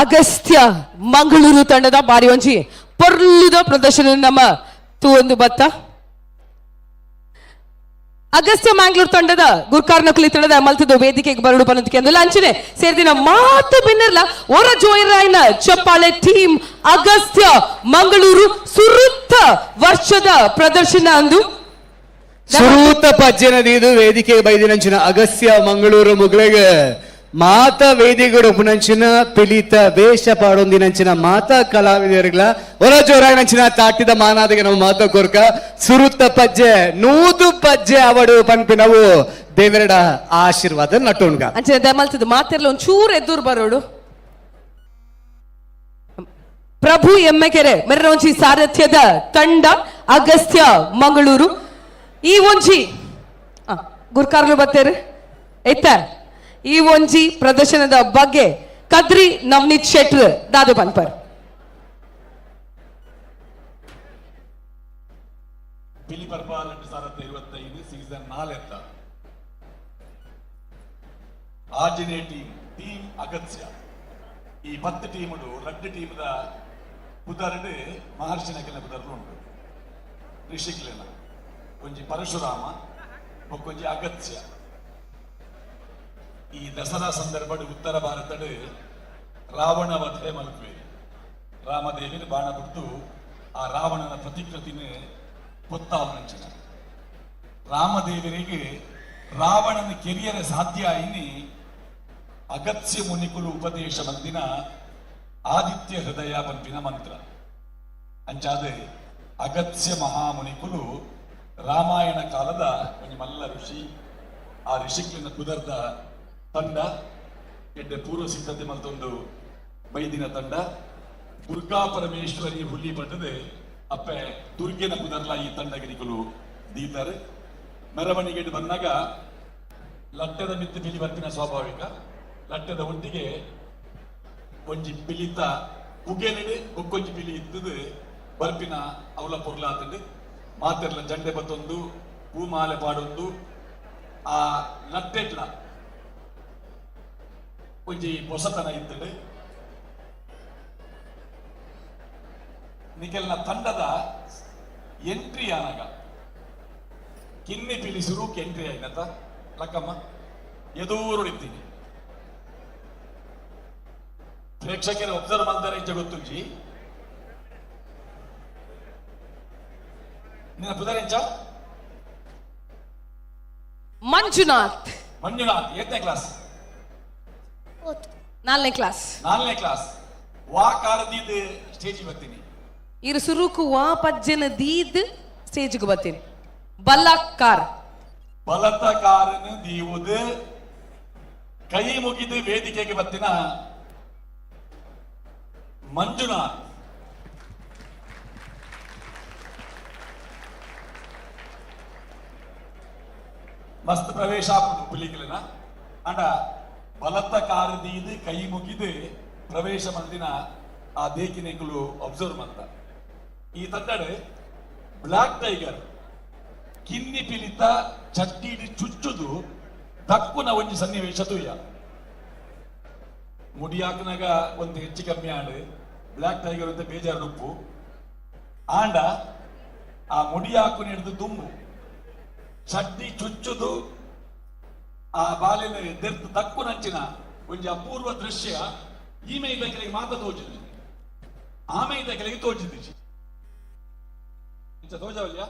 ಅಗಸ್ತ್ಯ ಮಂಗಳೂರು ತಂಡದ ಬಾರಿ ಒಂಜಿ ಪೊರ್ಲುದ ಪ್ರದರ್ಶನ ನಮ್ಮ ತೂವೊಂದು ಬತ್ತ. ಅಗಸ್ತ್ಯ ಮ್ಯಾಂಗ್ಳೂರ್ ತಂಡದ ಗುರ್ಕಾರ್ನಕುಲಿ ತಂಡದ ಮಲ್ತದ ವೇದಿಕೆಗೆ ಬರಡು ಬನ್ನದಕ್ಕೆ ಅಂದಲ್ಲ ಅಂಚನೆ ಸೇರ್ದಿನ ಮಾತು ಬಿನ್ನರ್ಲ ಒರ ಜೋಯರಾಯ್ನ ಚಪ್ಪಾಳೆ ಟೀಮ್ ಅಗಸ್ತ್ಯ ಮಂಗಳೂರು ಸುರುತ್ತ ವರ್ಷದ ಪ್ರದರ್ಶನ ಅಂದು ಸುರೂತ ಪಜ್ಜೆನದೀದು ವೇದಿಕೆ ಬೈದಿನಂಚಿನ ಅಗಸ್ತ್ಯ ಮಂಗಳೂರು ಮುಗ್ಲೆಗೆ ಮಾತಾ ವೇದಿಗಳು ಪುನಂಚಿನ ಪಿಲಿತ ವೇಷ ಪಾಡೊಂದಿನಂಚಿನ ಮಾತಾ ಕಲಾವಿದರುಗಳ ಹೊರ ಜೋರಾಗಿನಂಚಿನ ತಾಟಿದ ಮಾನಾದಿಗೆ ನಾವು ಮಾತಾ ಕೊರ್ಕ ಸುರುತ್ತ ಪಜ್ಜೆ ನೂದು ಪಜ್ಜೆ ಅವಡು ಪನ್ಪಿನವು ದೇವರಡ ಆಶೀರ್ವಾದ ನಟೋಣ್ಗ ಅಂಚಿನ ದಮಲ್ತದ ಮಾತೆರ್ಲ ಒಂಚೂರು ಎದ್ದುರ್ ಬರೋಡು. ಪ್ರಭು ಎಮ್ಮೆಕೆರೆ ಮೆರನೊಂಜಿ ಸಾರಥ್ಯದ ತಂಡ ಅಗಸ್ತ್ಯ ಮಂಗಳೂರು ಈ ಒಂಜಿ ಗುರ್ಕಾರ್ಲು ಬತ್ತೇರು ಎತ್ತ ಈ ಒಂಜಿ ಪ್ರದರ್ಶನದ ಬಗ್ಗೆ ಕದ್ರಿ ನವನೀತ್ ಶೆಟ್ರ್ ದಾದು ಪನ್ಪರ್. ಪಿಲಿ ಪರ್ಬ 2025 ಸೀಸನ್ 4 ಆಜನೇ ಟೀಮ್ ಟೀಮ್ ಅಗತ್ಯ ಈ 10 ಟೀಮುಡು 2 ಟೀಮ್ದ ಪುದರ್ಡು ಮಹರ್ಷಿನ ಕೆಲ ಪುದರ್ಲು ಉಂಟು. ಋಷಿಕ್ಲೆನ ಒಂಜಿ ಪರಶುರಾಮ ಬೊಕ್ಕೊಂಜಿ ಅಗತ್ಯ. ಈ ದಸರಾ ಸಂದರ್ಭಡ್ ಉತ್ತರ ಭಾರತಡ್ ರಾವಣ ವಧೆ ಮಲ್ಪೆ ರಾಮದೇವಿನ ಬಾಣ ಬಿಡ್ತು ಆ ರಾವಣನ ಪ್ರತಿಕೃತಿನ ಪೊತ್ತಾವನಂಚಿನ ರಾಮದೇವರಿಗೆ ರಾವಣನ ಕೆರಿಯರ ಸಾಧ್ಯ ಆಯಿನಿ ಅಗತ್ಯ ಮುನಿಕುಲು ಉಪದೇಶ ಮಂದಿನ ಆದಿತ್ಯ ಹೃದಯ ಪಂಪಿನ ಮಂತ್ರ ಅಂಚಾದೆ ಅಗತ್ಯ ಮಹಾಮುನಿಕುಲು ರಾಮಾಯಣ ಕಾಲದ ಒಂಜಿ ಮಲ್ಲ ಋಷಿ ಆ ಋಷಿಕ್ಲಿನ ಕುದರ್ದ ತಂಡ ಎಡ್ಡೆ ಪೂರ್ವ ಸಿದ್ಧತೆ ಮಲ್ತೊಂದು ಬೈದಿನ ತಂಡ ದುರ್ಗಾ ಪರಮೇಶ್ವರಿ ಹುಲಿ ಪಟ್ಟದೆ ಅಪ್ಪೆ ದುರ್ಗೆನ ಕುದರ್ಲ ಈ ತಂಡಗರಿಕುಲು ದೀತಾರೆ. ಮೆರವಣಿಗೆ ಬಂದಾಗ ಲಟ್ಟೆದ ಮಿತ್ತು ಪಿಲಿ ಬರ್ಪಿನ ಸ್ವಾಭಾವಿಕ ಲಟ್ಟೆದ ಒಟ್ಟಿಗೆ ಒಂಜಿ ಪಿಲಿತ ಉಗೆಲಿಡು ಬೊಕ್ಕೊಂಜಿ ಪಿಲಿ ಇತ್ತದು ಬರ್ಪಿನ ಅವಲ ಪೊರ್ಲಾತಂಡು ಮಾತೆರ್ಲ ಜಂಡೆ ಬತ್ತೊಂದು ಹೂಮಾಲೆ ಪಾಡೊಂದು ಆ ಲಟ್ಟೆಟ್ಲ ಒಂಜಿ ಹೊಸತನ ಇತ್ತಂಡು. ನಿಕೆಲ್ನ ತಂಡದ ಎಂಟ್ರಿ ಆನಗ ಕಿನ್ನಿ ಪಿಲಿ ಸುರೂಕ್ ಎಂಟ್ರಿ ಆಯ್ನತ ಲಕ್ಕಮ್ಮ ಎದೂರು ಇದ್ದೀನಿ ಪ್ರೇಕ್ಷಕರು ಒಬ್ಸರ್ವ್ ಮಾಡ್ತಾರೆ ಇಚ್ಛೆ ಗೊತ್ತುಂಜಿ ನಿನ್ನ ಪುದರೆಂಚ ಮಂಜುನಾಥ್. ಮಂಜುನಾಥ್ ಏತನೇ ಕ್ಲಾಸ್? ನಾಲ್ಕನೇ ಕ್ಲಾಸ್. ನಾಲ್ಕನೇ ಕ್ಲಾಸ್. ವಾ ಕಾಲದೀದ್ ಸ್ಟೇಜ್ ಬರ್ತೀನಿ. ಇರು ಸುರುಕು ವಾ ಪಜ್ಜನ ದೀದ್ ಸ್ಟೇಜ್ಗೆ ಬರ್ತೀನಿ. ಬಲಕ್ಕಾರ್ ಬಲತ ಕಾರನ್ನು ದೀವುದು ಕೈ ಮುಗಿದು ವೇದಿಕೆಗೆ ಬರ್ತಿನ ಮಂಜುನಾಥ್. ಮಸ್ತ್ ಪ್ರವೇಶ ಪುಲಿಗಿಲನ ಅಂಡ ಬಲತ್ತ ಕಾರದೀದು ಕೈ ಮುಗಿದು ಪ್ರವೇಶ ಮಂದಿನ ಆ ದೇಕಿನೆಗಳು ಅಬ್ಸರ್ವ್ ಮಂತ. ಈ ತಂಡಡೆ ಬ್ಲಾಕ್ ಟೈಗರ್ ಕಿನ್ನಿ ಪಿಲಿತ ಚಟ್ಟಿಡಿ ಚುಚ್ಚುದು ದಕ್ಕುನ ಒಂಜಿ ಸನ್ನಿವೇಶ ತುಯ್ಯ ಮುಡಿಯಾಕನಾಗ ಒಂದು ಹೆಚ್ಚು ಕಮ್ಮಿ ಆಂಡ್ ಬ್ಲಾಕ್ ಟೈಗರ್ ಅಂತ ಬೇಜಾರು ಉಪ್ಪು ಆಂಡ ಆ ಮುಡಿಯಾಕು ಹಿಡಿದು ದುಂಬು ಚಡ್ಡಿ ಚುಚ್ಚುದು ಆ ಬಾಲಿನ ದೆರ್ತು ದಕ್ಕು ನಂಚಿನ ಒಂಜಿ ಅಪೂರ್ವ ದೃಶ್ಯ ಈಮೆ ಇದ್ದಕೆಲೆಗೆ ಮಾತ ತೋಜಿದ್ದು ಆಮೆ ಇದ್ದಕೆಲೆಗೆ ತೋಜಿದ್ದು ತೋಜವಲ್ಯ.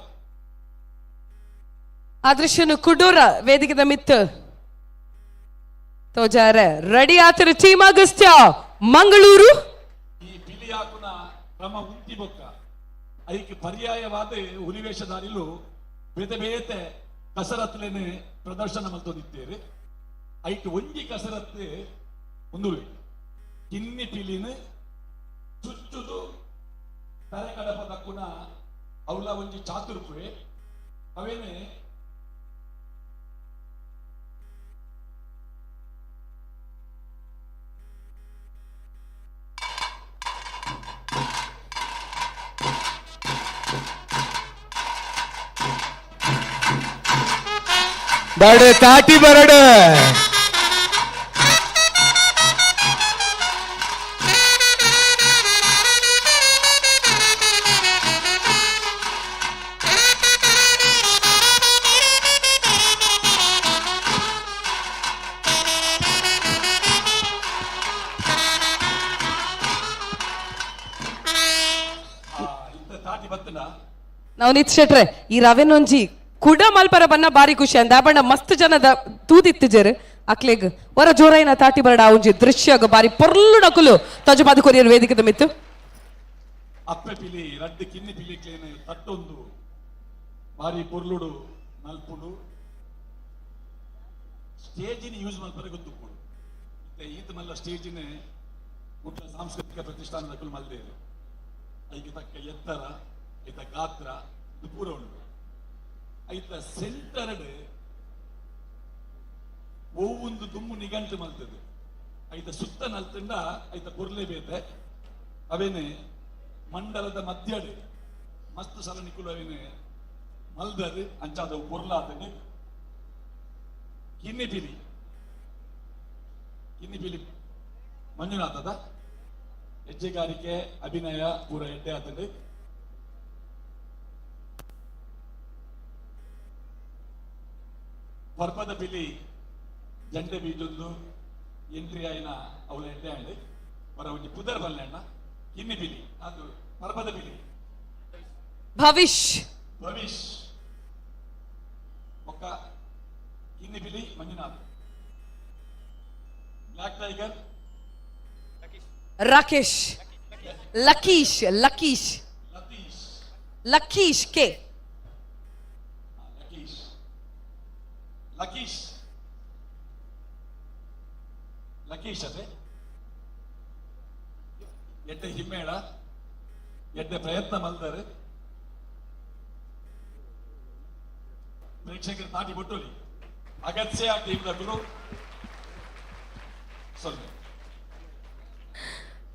ಆ ದೃಶ್ಯನು ಕುಡೂರ ವೇದಿಕೆದ ಮಿತ್ತು ತೋಜಾರೆ ರೆಡಿ ಆತರ ಟೀಮ್ ಅಗಸ್ತ್ಯ ಮಂಗಳೂರು. ಈ ಪಿಲಿಯಾಕುನ ಕ್ರಮ ಉಂತಿ ಬೊಕ್ಕ ಐಕ್ ಪರ್ಯಾಯವಾದ ಹುಲಿವೇಷಧಾರಿಲು ಬೇತೆ ಬೇತೆ ಕಸರತ್ಲೇನೆ ಪ್ರದರ್ಶನ ಮಲ್ತೊಂದಿತ್ತೇರು. ಐಟ್ ಒಂಜಿ ಕಸರತ್ತು ಉಂದುವೆ ಕಿನ್ನಿ ಪಿಲಿನ ಚುಚ್ಚುದು ತರೆ ಕಡಪ ದಕ್ಕುನ ಅವಲ ಒಂಜಿ ಚಾತುರ್ಪುವೆ ಅವೇನೆ ಬಡ ತಾಟಿ ಬರಡ. ನಾವು ನಿತ್ ಶೆಟ್ರೆ ಈ ರವೆನೊಂಜಿ ಕುಡ ಮಲ್ಪರ ಬನ್ನ ಬಾರಿ ಖುಷಿ ಅಂದ ಬಣ್ಣ ಮಸ್ತ್ ಜನದ ತೂದಿತ್ತು ಜೇರು ಅಕ್ಲೆಗ್ ಹೊರ ಜೋರಾಯಿನ ತಾಟಿ ಬರಡ ಆ ಒಂಜಿ ದೃಶ್ಯ ಬಾರಿ ಪೊರ್ಲು ನಕುಲು ತಜುಪಾದ ಕೊರಿಯರ್ ವೇದಿಕೆದ ಮಿತ್ತು. ಅಪ್ಪೆ ಪಿಲಿ ರಡ್ಡು ಕಿನ್ನಿ ಪಿಲಿ ಕ್ಲೇನ್ ತಟ್ಟೊಂದು ಬಾರಿ ಪೊರ್ಲುಡು ಮಲ್ಪುಡು ಸ್ಟೇಜಿನ ಯೂಸ್ ಮಲ್ಪರೆ ಗೊತ್ತುಪ್ಪುಡು. ಈತ ಮಲ್ಲ ಸ್ಟೇಜಿನ ಕುಡ್ಲ ಸಾಂಸ್ಕೃತಿಕ ಪ್ರತಿಷ್ಠಾನದ ಕುಲ್ ಮಲ್ದೇರು ಐಕೆ ತಕ್ಕ ಎತ್ತರ ಐತ ಗಾತ್ರ ಇದು ಪೂರ ಉಂಟು. ಐತ ಸೆಂಟರ್ಡ್ ಒವ್ವೊಂದು ದುಮ್ಮು ನಿಗಂಟು ಮಲ್ತದೆ ಐತ ಸುತ್ತ ನಲ್ತಂಡ ಐತ ಪೊರ್ಲೆ ಬೇತೆ ಅವೇನೆ ಮಂಡಲದ ಮಧ್ಯಡೆ ಮಸ್ತ್ ಸಲ ನಿಕುಲು ಅವೇನೆ ಮಲ್ದರ್ ಅಂಚಾದವು ಪೊರ್ಲಾತನೆ. ಕಿನ್ನಿ ಪಿಲಿ ಕಿನ್ನಿ ಪಿಲಿ ಮಂಜುನಾಥದ ಹೆಜ್ಜೆಗಾರಿಕೆ ಅಭಿನಯ ಪೂರ ಎಡ್ಡೆ ಆತಂಡು. ಪರ್ಪದ ಪಿಲಿ ಜಂಡೆ ಬೀಜೊಂದು ಎಂಟ್ರಿ ಆಯಿನ ಅವಳ ಎಡ್ಡೆ ಆಂಡ್ ಬರ ಒಂಜಿ ಪುದರ್ ಬಲ್ಲೆ ಅಣ್ಣ ಕಿನ್ನಿ ಪಿಲಿ ಅದು ಪರ್ಪದ ಪಿಲಿ ಭವಿಷ್ ಭವಿಷ್ ಒಕ್ಕ ಕಿನ್ನಿ ಪಿಲಿ Manjunath black tiger Rakesh Lakeesh Lakeesh Lakeesh K Lakeesh Lakeesh Lakeesh ಅದೇ ಎಡ್ಡೆ ಹಿಮ್ಮೇಳ ಎಡ್ಡೆ ಪ್ರಯತ್ನ ಮಲ್ದರು ಪ್ರೇಕ್ಷಕರು ತಾಟಿ ಬೊಟ್ಟೋಲಿ ಅಗತ್ಯ ಟೀಮ್ ದಕುಲು ಸೊನ್ನೆ.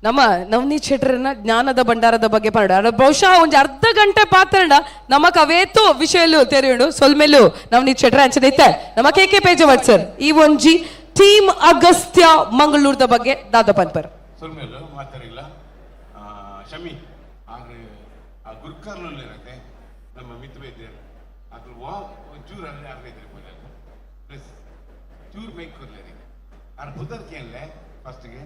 ನಮ್ಮ ನವನೀತ್ ಶೆಟ್ಟರ್ನ ಜ್ಞಾನದ ಭಂಡಾರದ ಬಗ್ಗೆ ಪನ್ನಡ ಬಹುಶಃ ಒಂಜಿ ಅರ್ಧ ಗಂಟೆ ಪಾತ್ರಣ ನಮ್ಮ ಕವೇತು ವಿಷಯಲು ತೆರೆಯುಂಡು ಸೊಲ್ಮೆಲು ನವನೀತ್ ಶೆಟ್ಟರ್ ಅಂಚನೆ ಇತ್ತೆ ನಮ್ಮ ಕೆ ಕೆ ಪೇಜವಟ್ ಸರ್ ಈ ಒಂಜಿ ಟೀಮ್ ಅಗಸ್ತ್ಯ ಮಂಗಳೂರದ ಬಗ್ಗೆ ದಾದ ಪನ್ಪರ್. ಸೊಲ್ಮೆಲು ಮಾತಾಡಿಲ್ಲ ಶಮಿ ಆರು ಆ ಗುರ್ಕಾರ್ಲಲ್ಲಿ ಇರತ್ತೆ ನಮ್ಮ ಮಿತ್ರ ಇದ್ದಾರೆ ಅಕುಲು ವಾ ಒಂಚೂರು ಅಲ್ಲೇ ಅರ್ಧ ಪೋಲೆ ಪ್ಲಸ್ ಚೂರು ಮೈಕ್ ಕೊರ್ಲೆ ಆರ್ ಪುದರ್ ಕೇನ್ಲೆ ಫಸ್ಟ್ಗೆ.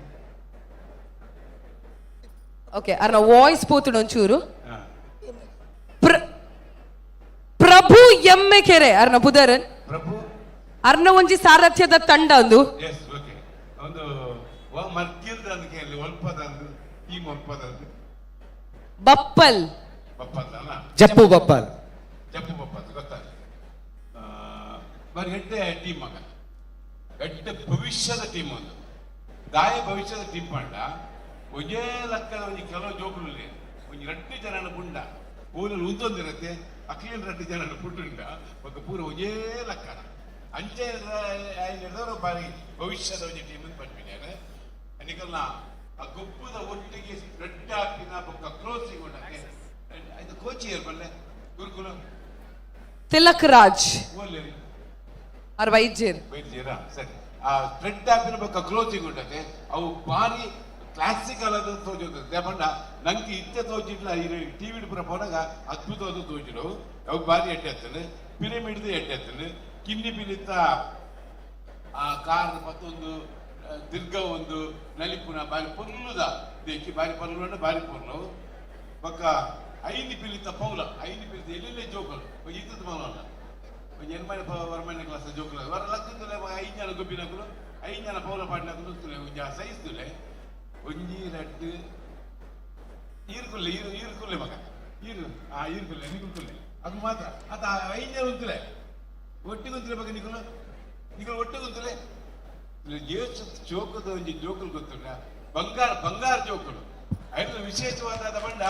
ಓಕೆ, ಅರ್ನ ವಾಯ್ಸ್ ಪೋತುಂಡು ಒಂಚೂರು. ಪ್ರಭು ಎಮ್ಮೆ ಕೆರೆ ಅರ್ನ ಪುದರನ್. ಪ್ರಭು ಅರ್ನ ಒಂಜಿ ಸಾರಥ್ಯದ ತಂಡ ಒಂದು. Yes, okay. ಒಂದು ವಾ ಮರ್ಕಿಲ್ದ ಅಂದ್ ಕೇಳಿ, ಒಲ್ಪದ ಟೀಮ್ ಒಲ್ಪದ? ಬಪ್ಪಲ್. ಬಪ್ಪಲ್ ಅಲ್ಲ? ಜಪ್ಪು ಬಪ್ಪಲ್. ಜಪ್ಪು ಬಪ್ಪಲ್ ಗೊತ್ತಾಗ. ಬಾರಿ ಎಡ್ಡೆ ಟೀಮ್ ಮಗ, ಎಡ್ಡೆ ಭವಿಷ್ಯದ ಟೀಮ್. ಒಂದು ದಾಯ ಭವಿಷ್ಯದ ಟೀಮ್ ಪಂಡ ಒಂಜೇ ಲಕ್ಕದ ಒಂಜಿ ಕೆಲವು ಜೋಕುಲು, ಒಂಜಿ ರಡ್ಡು ಜನನ ಪುಂಡ ಊರಲ್ಲಿ ಉಂತೊಂದಿರತ್ತೆ, ಅಕ್ಲಿನ ರಡ್ಡು ಜನನ ಪುಟ್ಟುಂಡ ಬೊಕ್ಕ ಪೂರ ಒಂಜೇ ಲಕ್ಕನ ಅಂಚೆ ಬಾರಿ ಭವಿಷ್ಯದ ಒಂಜಿ ಟೀಮ್ ಅಂತ ಪನ್ಪಿನೇನೆ. ನಿಕಲ್ನ ಆ ಗೊಬ್ಬುದ ಒಟ್ಟಿಗೆ ರಡ್ಡು ಹಾಕಿನ ಬೊಕ್ಕ ಕ್ಲೋಸಿಂಗ್ ಉಂಡಕ್ಕೆ ಇದು ಕೋಚ್ ಏರ್ ಬಲ್ಲೆ ಗುರುಕುಲ. ತಿಲಕ್ ರಾಜ್. ಓಲ್ಲೇರಿ? ಅರ್ ವೈದ್ಯರ್. ವೈದ್ಯರಾ? ಸರಿ. ಆ ಸ್ಪ್ರೆಡ್ ಆಪಿನ ಬೊಕ್ಕ ಕ್ಲೋಸಿಂಗ್ ಉಂಟತೆ, ಅವು ಭಾರಿ ಕ್ಲಾಸಿಕಲ್ ಆದ ತೋಜುತ್ತದೆ. ದೇಪಂಡ ನಂಗೆ ಇತ್ತೆ ತೋಜಿಡ್ಲ, ಈ ಟಿವಿ ಪೂರ ಪೋನಾಗ ಅದ್ಭುತವಾದ ತೋಜಿಡು. ಅವು ಭಾರಿ ಎಡ್ಡೆ ಆಗ್ತದೆ. ಪಿರಮಿಡ್ದು ಎಡ್ಡೆ ಆಗ್ತದೆ. ಕಿನ್ನಿ ಪಿಲಿತ್ತ ಆ ಕಾರ್ ಮತ್ತೊಂದು ದಿರ್ಗ ಒಂದು ನಲಿಪುನ ಬಾರಿ ಪೊರ್ಲುದ ದೇಕಿ, ಬಾರಿ ಪೊರ್ಲು, ಬಾರಿ ಪೊರ್ಲು. ಬೊಕ್ಕ ಐದು ಪಿಲಿತ ಪೌಲ, ಐದು ಪಿಲಿತ ಎಲ್ಲೆಲ್ಲೇ ಜೋಕುಲು ಇತ್ತದ ಮೌಲ. ಒಂಜಿ ಎನ್ಮನೆ ವರ್ಮನೆ ಕ್ಲಾಸ್ ಜೋಕುಲು ವರ ಲಕ್ಕುಲೆ, ಐದು ಜನ ಗೊಬ್ಬಿನಕುಲು, ಐದು ಜನ ಪೌಲ ಪಾಡಿನಕುಲು ತುಲೆ. ಒಂಜಿ ಆ ಸೈಜ್ ತುಲೆ, ಒಂಜಿ ರಡ್ಡು ಈರ್ಕುಲ್ಲೆ, ಈರು ಈರ್ಕುಲ್ಲೆ ಮಗ, ಈರು ಆ ಈರ್ಕುಲ್ಲೆ ನಿಕುಲ್ಕುಲ್ಲೆ ಅದು ಮಾತ್ರ. ಅತ ಐದು ಜನ ಉಂತುಲೆ, ಒಟ್ಟಿಗೆ ಉಂತುಲೆ ಮಗ. ನಿಕುಲು ನಿಕುಲು ಒಟ್ಟಿಗೆ ಉಂತುಲೆ. ಏಸು ಜೋಕದ ಒಂಜಿ ಜೋಕುಲು ಗೊತ್ತುಂಡ? ಬಂಗಾರ ಬಂಗಾರ ಜೋಕುಲು. ಐದು ವಿಶೇಷವಾದ ಬಂಡ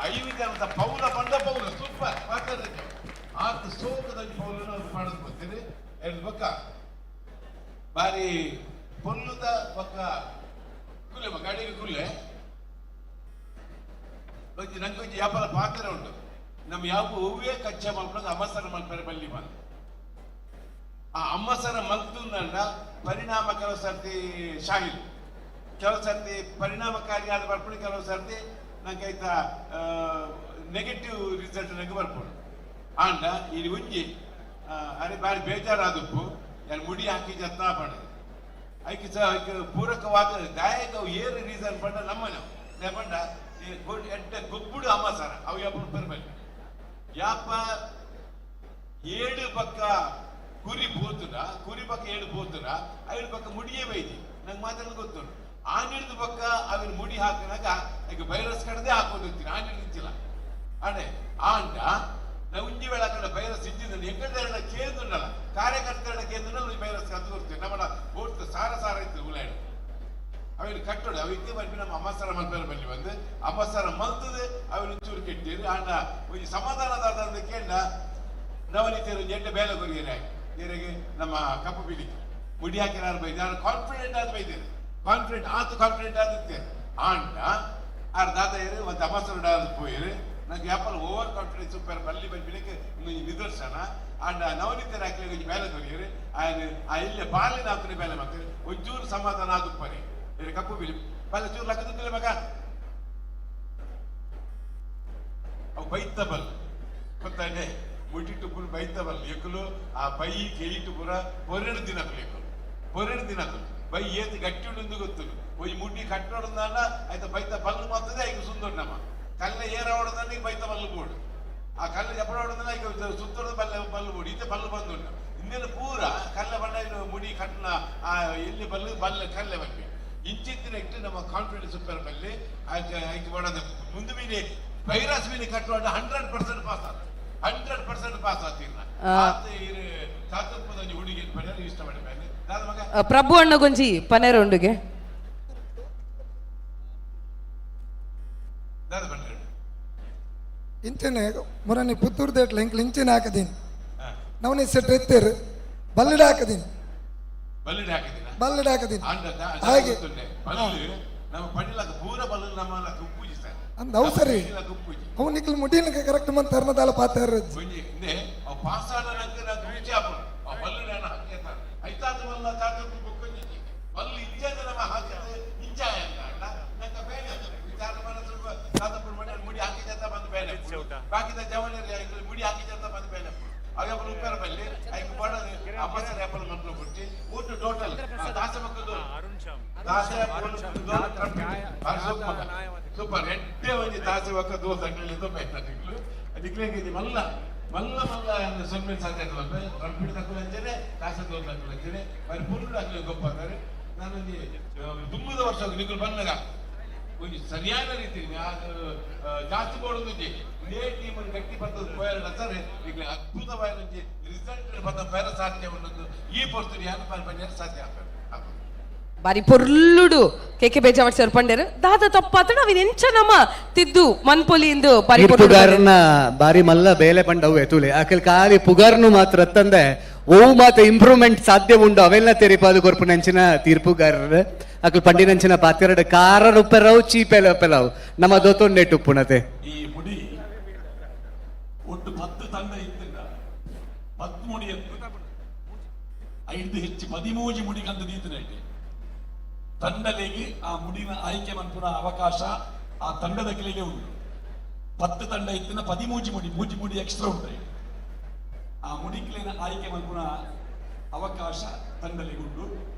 ಐದು ಜನದ ಪೌಲ ಬಂಡ ಪೌಲ ಸೂಪರ್ ಮಾತಾಡೋದಕ್ಕೆ. ಆತ ಸೋಕದ ಒಂಜಿ ಪೌಲನ್ನು ಅವ್ರು ಮಾಡೋದು ಗೊತ್ತೀರಿ. ಎರಡು ಬೊಕ್ಕ ಬಾರಿ ಪೊಲ್ಲುದ ಬೊಕ್ಕ ಕುಲ್ಲೆ ಮಗ, ಅಡಿಗೆ ಕುಲ್ಲೆ. ಒಂಜಿ ನಂಗೆ ಒಂಜಿ ವ್ಯಾಪಾರ ಪಾತ್ರ ಉಂಟು. ನಮ್ಮ ಯಾವ ಹೂವೇ ಕಚ್ಚ ಮಲ್ಪನಾಗ ಅಮಸರ ಮಲ್ಪರೆ ಬಲ್ಲಿ ಬಂದು ಆ ಅಮ್ಮಸರ ಮಲ್ತುಂದಂಡ ಪರಿಣಾಮ ಕೆಲವು ಸರ್ತಿ ಶಾಹಿಲ್, ಕೆಲವು ಸರ್ತಿ ಪರಿಣಾಮಕಾರಿ ಆದ ಬರ್ಪುಂಡು, ಕೆಲವು ಸರ್ತಿ ನಂಗೆ ಆಯ್ತಾ ನೆಗೆಟಿವ್ ರಿಸಲ್ಟ್ ನಂಗೆ ಬರ್ಪುಂಡು. ಆಂಡ ಈ ಒಂಜಿ ಅರೆ ಬಾರಿ ಬೇಜಾರಾದಪ್ಪು ಯಾರು ಮುಡಿ ಹಾಕಿ ಜತ್ನ ಪಂಡ ಐಕ್ ಸಹ ಐಕ್ ಪೂರಕವಾದ ದಾಯಕ ಏರು ರೀಸನ್ ಪಂಡ ನಮ್ಮನೆ ಪಂಡ ಎಡ್ಡೆ ಗೊಬ್ಬುಡು ಅಮ್ಮಸರ ಅವು ಯಾಪ ಪೆರ್ಬಲ್ಲಿ ಯಾಪ ಏಳು ಪಕ್ಕ ಕುರಿ ಪೋತುನ, ಕುರಿ ಪಕ್ಕ ಏಳು ಪೋತುನ, ಐದು ಪಕ್ಕ ಮುಡಿಯೇ ಬೈದಿ ನಂಗೆ ಮಾತಾಡೋದು ಗೊತ್ತುಂಟು. ಆನಿಡ್ದು ಪಕ್ಕ ಅವನ ಮುಡಿ ಹಾಕಿನಾಗ ಈಗ ವೈರಸ್ ಕಡದೆ ಹಾಕೊಂಡು ಆನಿಡ್ದು ಇಚ್ಚಿಲ್ಲ ಅಡೆ ಆಂಡ ನಾವು ಉಂಜಿ ವೇಳ ಕಡೆ ವೈರಸ್ ಇದ್ದಿದ್ದು ಎಕ್ಕಡೆ ಕೇಂದ್ರಲ್ಲ ಕಾರ್ಯಕರ್ತರ ಕೇಂದ್ರ ವೈರಸ್ ಕದ್ದು ಕೊಡ್ತೀವಿ. ನಮ್ಮ ಬೋಟ್ ಸಾರ ಸಾರ ಇತ್ತು ಉಲಾಡು ಅವಿನ ಕಟ್ಟೋಡು ಅವಿಕ್ಕೆ ಬರ್ಪಿ ನಮ್ಮ ಅಮ್ಮಸರ ಮಲ್ಪೇರ ಬಲ್ಲಿ ಬಂದು ಅಮ್ಮಸರ ಮಲ್ತದೆ ಅವನು ಚೂರು ಕೆಟ್ಟಿರು. ಆಂಡ ಒಂಜಿ ಸಮಾಧಾನದಾದ ಕೇಂದ್ರ ನವನೀತಿಯರು ಎಡ್ಡೆ ಬೇಲೆ ಕೊರಿಯರೆ ಏರೆಗೆ ನಮ್ಮ ಕಪ್ಪು ಬಿಳಿ ಮುಡಿ ಹಾಕಿರಾರು ಬೈದೆ. ನಾನು ಕಾನ್ಫಿಡೆಂಟ್ ಆದ ಬೈದೇನೆ, ಕಾನ್ಫಿಡೆಂಟ್ ಆತು, ಕಾನ್ಫಿಡೆಂಟ್ ಆದಿತ್ತೆ. ಆಂಡ ಆರ್ ದಾದ ಏರು ಒಂದು ಅಮಸರ ಪೋಯಿರು. ನಂಗೆ ಯಾಪಲ್ ಓವರ್ ಕಾನ್ಫಿಡೆನ್ಸ್ ಪೆರ್ ಬಲ್ಲಿ ಬರ್ಪಿನಕ್ಕೆ ಇನ್ನೊಂದು ನಿದರ್ಶನ. ಆಂಡ ನವನೀತಿಯರು ಹಾಕಿ ಒಂಜಿ ಬೇಲೆ ಕೊರಿಯರು ಆಯನ ಆ ಇಲ್ಲೇ ಬಾಲಿನ ಹಾಕುನ ಬೇಲೆ ಮಾಡ್ತಾರೆ. ಒಂಚೂರು ಸಮಾಧಾನ ಆದುಪ್ಪರೆ ಬೇರೆ ಕಪ್ಪು ಬಿಳಿ ಬಲ್ಲ ಚೂರು ಲಕ್ಕದಿಲ್ಲ ಮಗ. ಅವು ಬೈತ ಬಲ್ ಗೊತ್ತಾನೆ ಮುಟ್ಟಿಟ್ಟು ಪೂರ ಬೈತ ಬಲ್ ಎಕ್ಕಲು ಆ ಬೈ ಕೇಯಿಟ್ಟು ಪೂರ ಪೊರೆಡು ದಿನಕುಲು ಎಕ್ಕಲು ಪೊರೆಡು ದಿನಕುಲು ಬೈ ಏತ್ ಗಟ್ಟಿ ಉಂಡು ಗೊತ್ತುಲು. ಒಯ್ ಮುಡ್ಡಿ ಕಟ್ಟೋಡಂದಾನ ಆಯ್ತ ಬೈತ ಬಲ್ಲು ಮಾತದೆ ಐಕ ಸುಂದರ ನಮ್ಮ ಕಲ್ಲ ಏರ ಹೊಡೆದಾನ ಬೈತ ಬಲ್ಲು ಬೋಡು ಆ ಕಲ್ಲು ಜಪಡ ಹೊಡೆದಾನ ಈಗ ಸುತ್ತರದ ಬಲ್ಲ ಬಲ್ಲು ಬೋಡು ಈತ ಬಲ್ಲು ಬಂದುಂಡು ಇಂದಿನ ಪೂರ ಕಲ್ಲ ಬಣ್ಣ ಮುಡಿ ಕಟ್ಟನ ಆ ಎಲ್ಲಿ ಬಲ್ಲು ಬಲ್ಲ ಕಲ್ಲೆ ಬಲ್ಪಿ ಇಂಚಿತ್ತಿನ ಇಟ್ಟು ನಮ್ಮ ಕಾನ್ಫಿಡೆನ್ಸ್ ಸೂಪರ್ ಬಲ್ಲಿ ಆಯ್ಕೆ ಆಯ್ಕೆ ಮಾಡೋದು ಮುಂದೆ ಮೀನಿ ವೈರಸ್ ಮೀನಿ ಕಟ್ಟುವಾಗ 100% ಪಾಸ್ ಆತ, 100% ಪಾಸ್ ಆತಿರ್ನ ಆತ ಇರು ತಾತಪ್ಪದ ಒಂಜಿ ಹುಡುಗಿ ಪಡೆಯಲು ಇಷ್ಟ ಪಡೆ ದಾದ ಮಗ. ಪ್ರಭು ಅಣ್ಣಗೊಂಜಿ ಪನೇರುಂಡುಗೆ ದಾದ ಬಂದ್ರೆ ಇಂಚನೆ ಮುರನಿ ಪುತ್ತೂರು ದೇಟ್ಲ ಇಂಕ್ಲು ಇಂಚಿನ ಹಾಕದೀನಿ ನವನಿ ಸೆಟ್ ಎತ್ತೇರು ಬಲ್ಲಿಡ ಹಾಕದೀನಿ ಬಲ್ಲಿಡ ಹಾಕಿದಿನ ಬಲ್ಲಿಡ ಹಾಕದೀನಿ ಆಂಡ ಹಾಗೆ. ಬಲ್ಲು ನಮ್ಮ ಪಡಿಲಕ ಪೂರ ಬಲ್ಲು ನಮ್ಮ ಉಪ್ಪುಜಿ ಸರ್. ಅಂದ್ ಅವು ಸರಿ. ಉಪ್ಪುಜಿ. ಅವು ನಿಕ್ಲು ಮುಡಿನಕ ಕರೆಕ್ಟ್ ಮಂತ್ ತರ್ಮದಾಲ ಪಾತಾರ. ಒಂಜಿ ಇಂದೆ ಅವು ಪಾಸ್ ಆದ ನಂಗೆ ನಾನು ರುಚಿ ಆಪುಂಡು ಆ ಬಲ್ಲು ನಾನು ಹಾಕೇತಾನೆ ಐತಾದ ಬಲ್ಲ ತಾತಪ್ಪು ಬೊಕ್ಕೊಂಜಿ ಬಲ್ಲು ಇಂಚದ ನಮ್ಮ ಹಾಕಿದ ಇಂಚ ಅಂತ ನಂಗೆ ಬೇರೆ ವಿಚಾರ ಮನಸ್ಸು ತಾತಪ್ಪು ಮನೆ ಮುಡಿ ಹಾಕಿದಂತ ಬಂದು ಬೇಲೆ ಬಾಕಿದ ಜವಳಿ ಮುಡಿ ಹಾಕಿದಂತ ಬಂದು ಬೇಲೆ ಅವೆ ಅಪ್ಪಲ ಉಪ್ಪೇರ ಬಲ್ಲಿ ಐಕ್ ಬೋಡದು ಅಪಸರ ಅಪ್ಪಲ ಮಕ್ಕಳು ಕೊಟ್ಟಿ ಒಟ್ಟು ಟೋಟಲ್ ದಾಸೆ ಮಕ್ಕಳು ದಾಸೆ ಸೂಪರ್ ಎಡ್ಡೆ ಒಂಜಿ ದಾಸೆ ಒಕ್ಕ ದೋಸೆ ಅಗ್ಲಿ ಬೇಕು ನಿಕ್ಲೆಗ್ ಮಲ್ಲ ಮಲ್ಲ ಮಲ್ಲ ಸೊನ್ನೆ ಸಾಧ್ಯ ಆಗ್ತದೆ ಟ್ರಂಪಿಟ್ ತಕ್ಕಲು ಅಂಚನೆ ದಾಸೆ ದೋಸೆ ತಕ್ಕಲು ಅಂಚನೆ ಬಾರಿ ಪುಲ್ಲು ಅಕ್ಲೆ ಗೊಪ್ಪ ಅಂತಾರೆ. ನಾನೊಂಜಿ ತುಂಬದ ವರ್ಷ ನಿಕುಲು ಬಂದಾಗ ಒಂಜಿ ಸರಿಯಾದ ರೀತಿ ಜಾಸ್ತಿ ಬೋಡೊಂದುಜಿ ಇದೇ ಟೀಮ್ ಗಟ್ಟಿ ಬರ್ತದ ಪೋಯರ ಸರ್ ಈಗ ಅದ್ಭುತವಾದ ಒಂಜಿ ರಿಸಲ್ಟ್ ಬಂದ ಪೇರ ಸಾಧ್ಯ ಉಂಟು. ಈ ಪೊರ್ತುಡು ಯಾನು ಪಂಚಾಯತ್ ಸಾಧ್ಯ ಆಗ್ತದೆ. ಬಾರಿ ಪೊರ್ಲುಡು ಕೆಕೆ ಬೇಜಾವಟ್ ಸರ್ ಪಂಡೇರು ದಾದ ತಪ್ಪಾತ ಅವಿನ ಎಂಚ ನಮ್ಮ ತಿದ್ದು ಮನ್ಪೊಲಿ ಇಂದು ಬಾರಿ ಪುಗಾರ್ನ ಬಾರಿ ಮಲ್ಲ ಬೇಲೆ ಪಂಡವು ಎತುಲೆ ಆಕಲ್ ಖಾಲಿ ಪುಗಾರ್ನು ಮಾತ್ರ ತಂದೆ ಓ ಮಾತ ಇಂಪ್ರೂವ್ಮೆಂಟ್ ಸಾಧ್ಯ ಉಂಡು ಅವೆಲ್ಲ ತೆರಿಪಾದು ಕೊರ್ಪುನಂಚಿನ ತೀರ್ಪುಗಾರರು ಅಕಲ್ ಪಂಡಿನಂಚಿನ ಪಾತೆರಡು ಕಾರ ಉಪ್ಪೆರವು ಚೀಪೆಲೆ ಉಪ್ಪೆಲವು ನಮ್ಮ ದೋತೊಂಡೆ ಉಪ್ಪುನತೆ. ಈ ಮುಡಿ ಒಟ್ಟು 10 ತಂಡ ಇತ್ತಿಲ್ಲ 10 ಮುಡಿ 5 ಹೆಚ್ಚು 13 ಮುಡಿ ಕಂದು ದೀತನೈತೆ ತಂಡಲಿಗೆ ಆ ಮುಡಿನ ಆಯ್ಕೆ ಮನ್ಪುನ ಅವಕಾಶ ಆ ತಂಡದ ಕೆಳಗೆ ಉಂಟು. 10 ತಂಡ ಇತ್ತಿನ 13 ಮುಡಿ ಮೂಜಿ ಮುಡಿ ಎಕ್ಸ್ಟ್ರಾ ಉಂಟು. ಆ ಮುಡಿಕ್ಲೇನ ಆಯ್ಕೆ ಮನ್ಪುನ ಅವಕಾಶ ತಂಡಲಿಗೆ ಉಂಟು.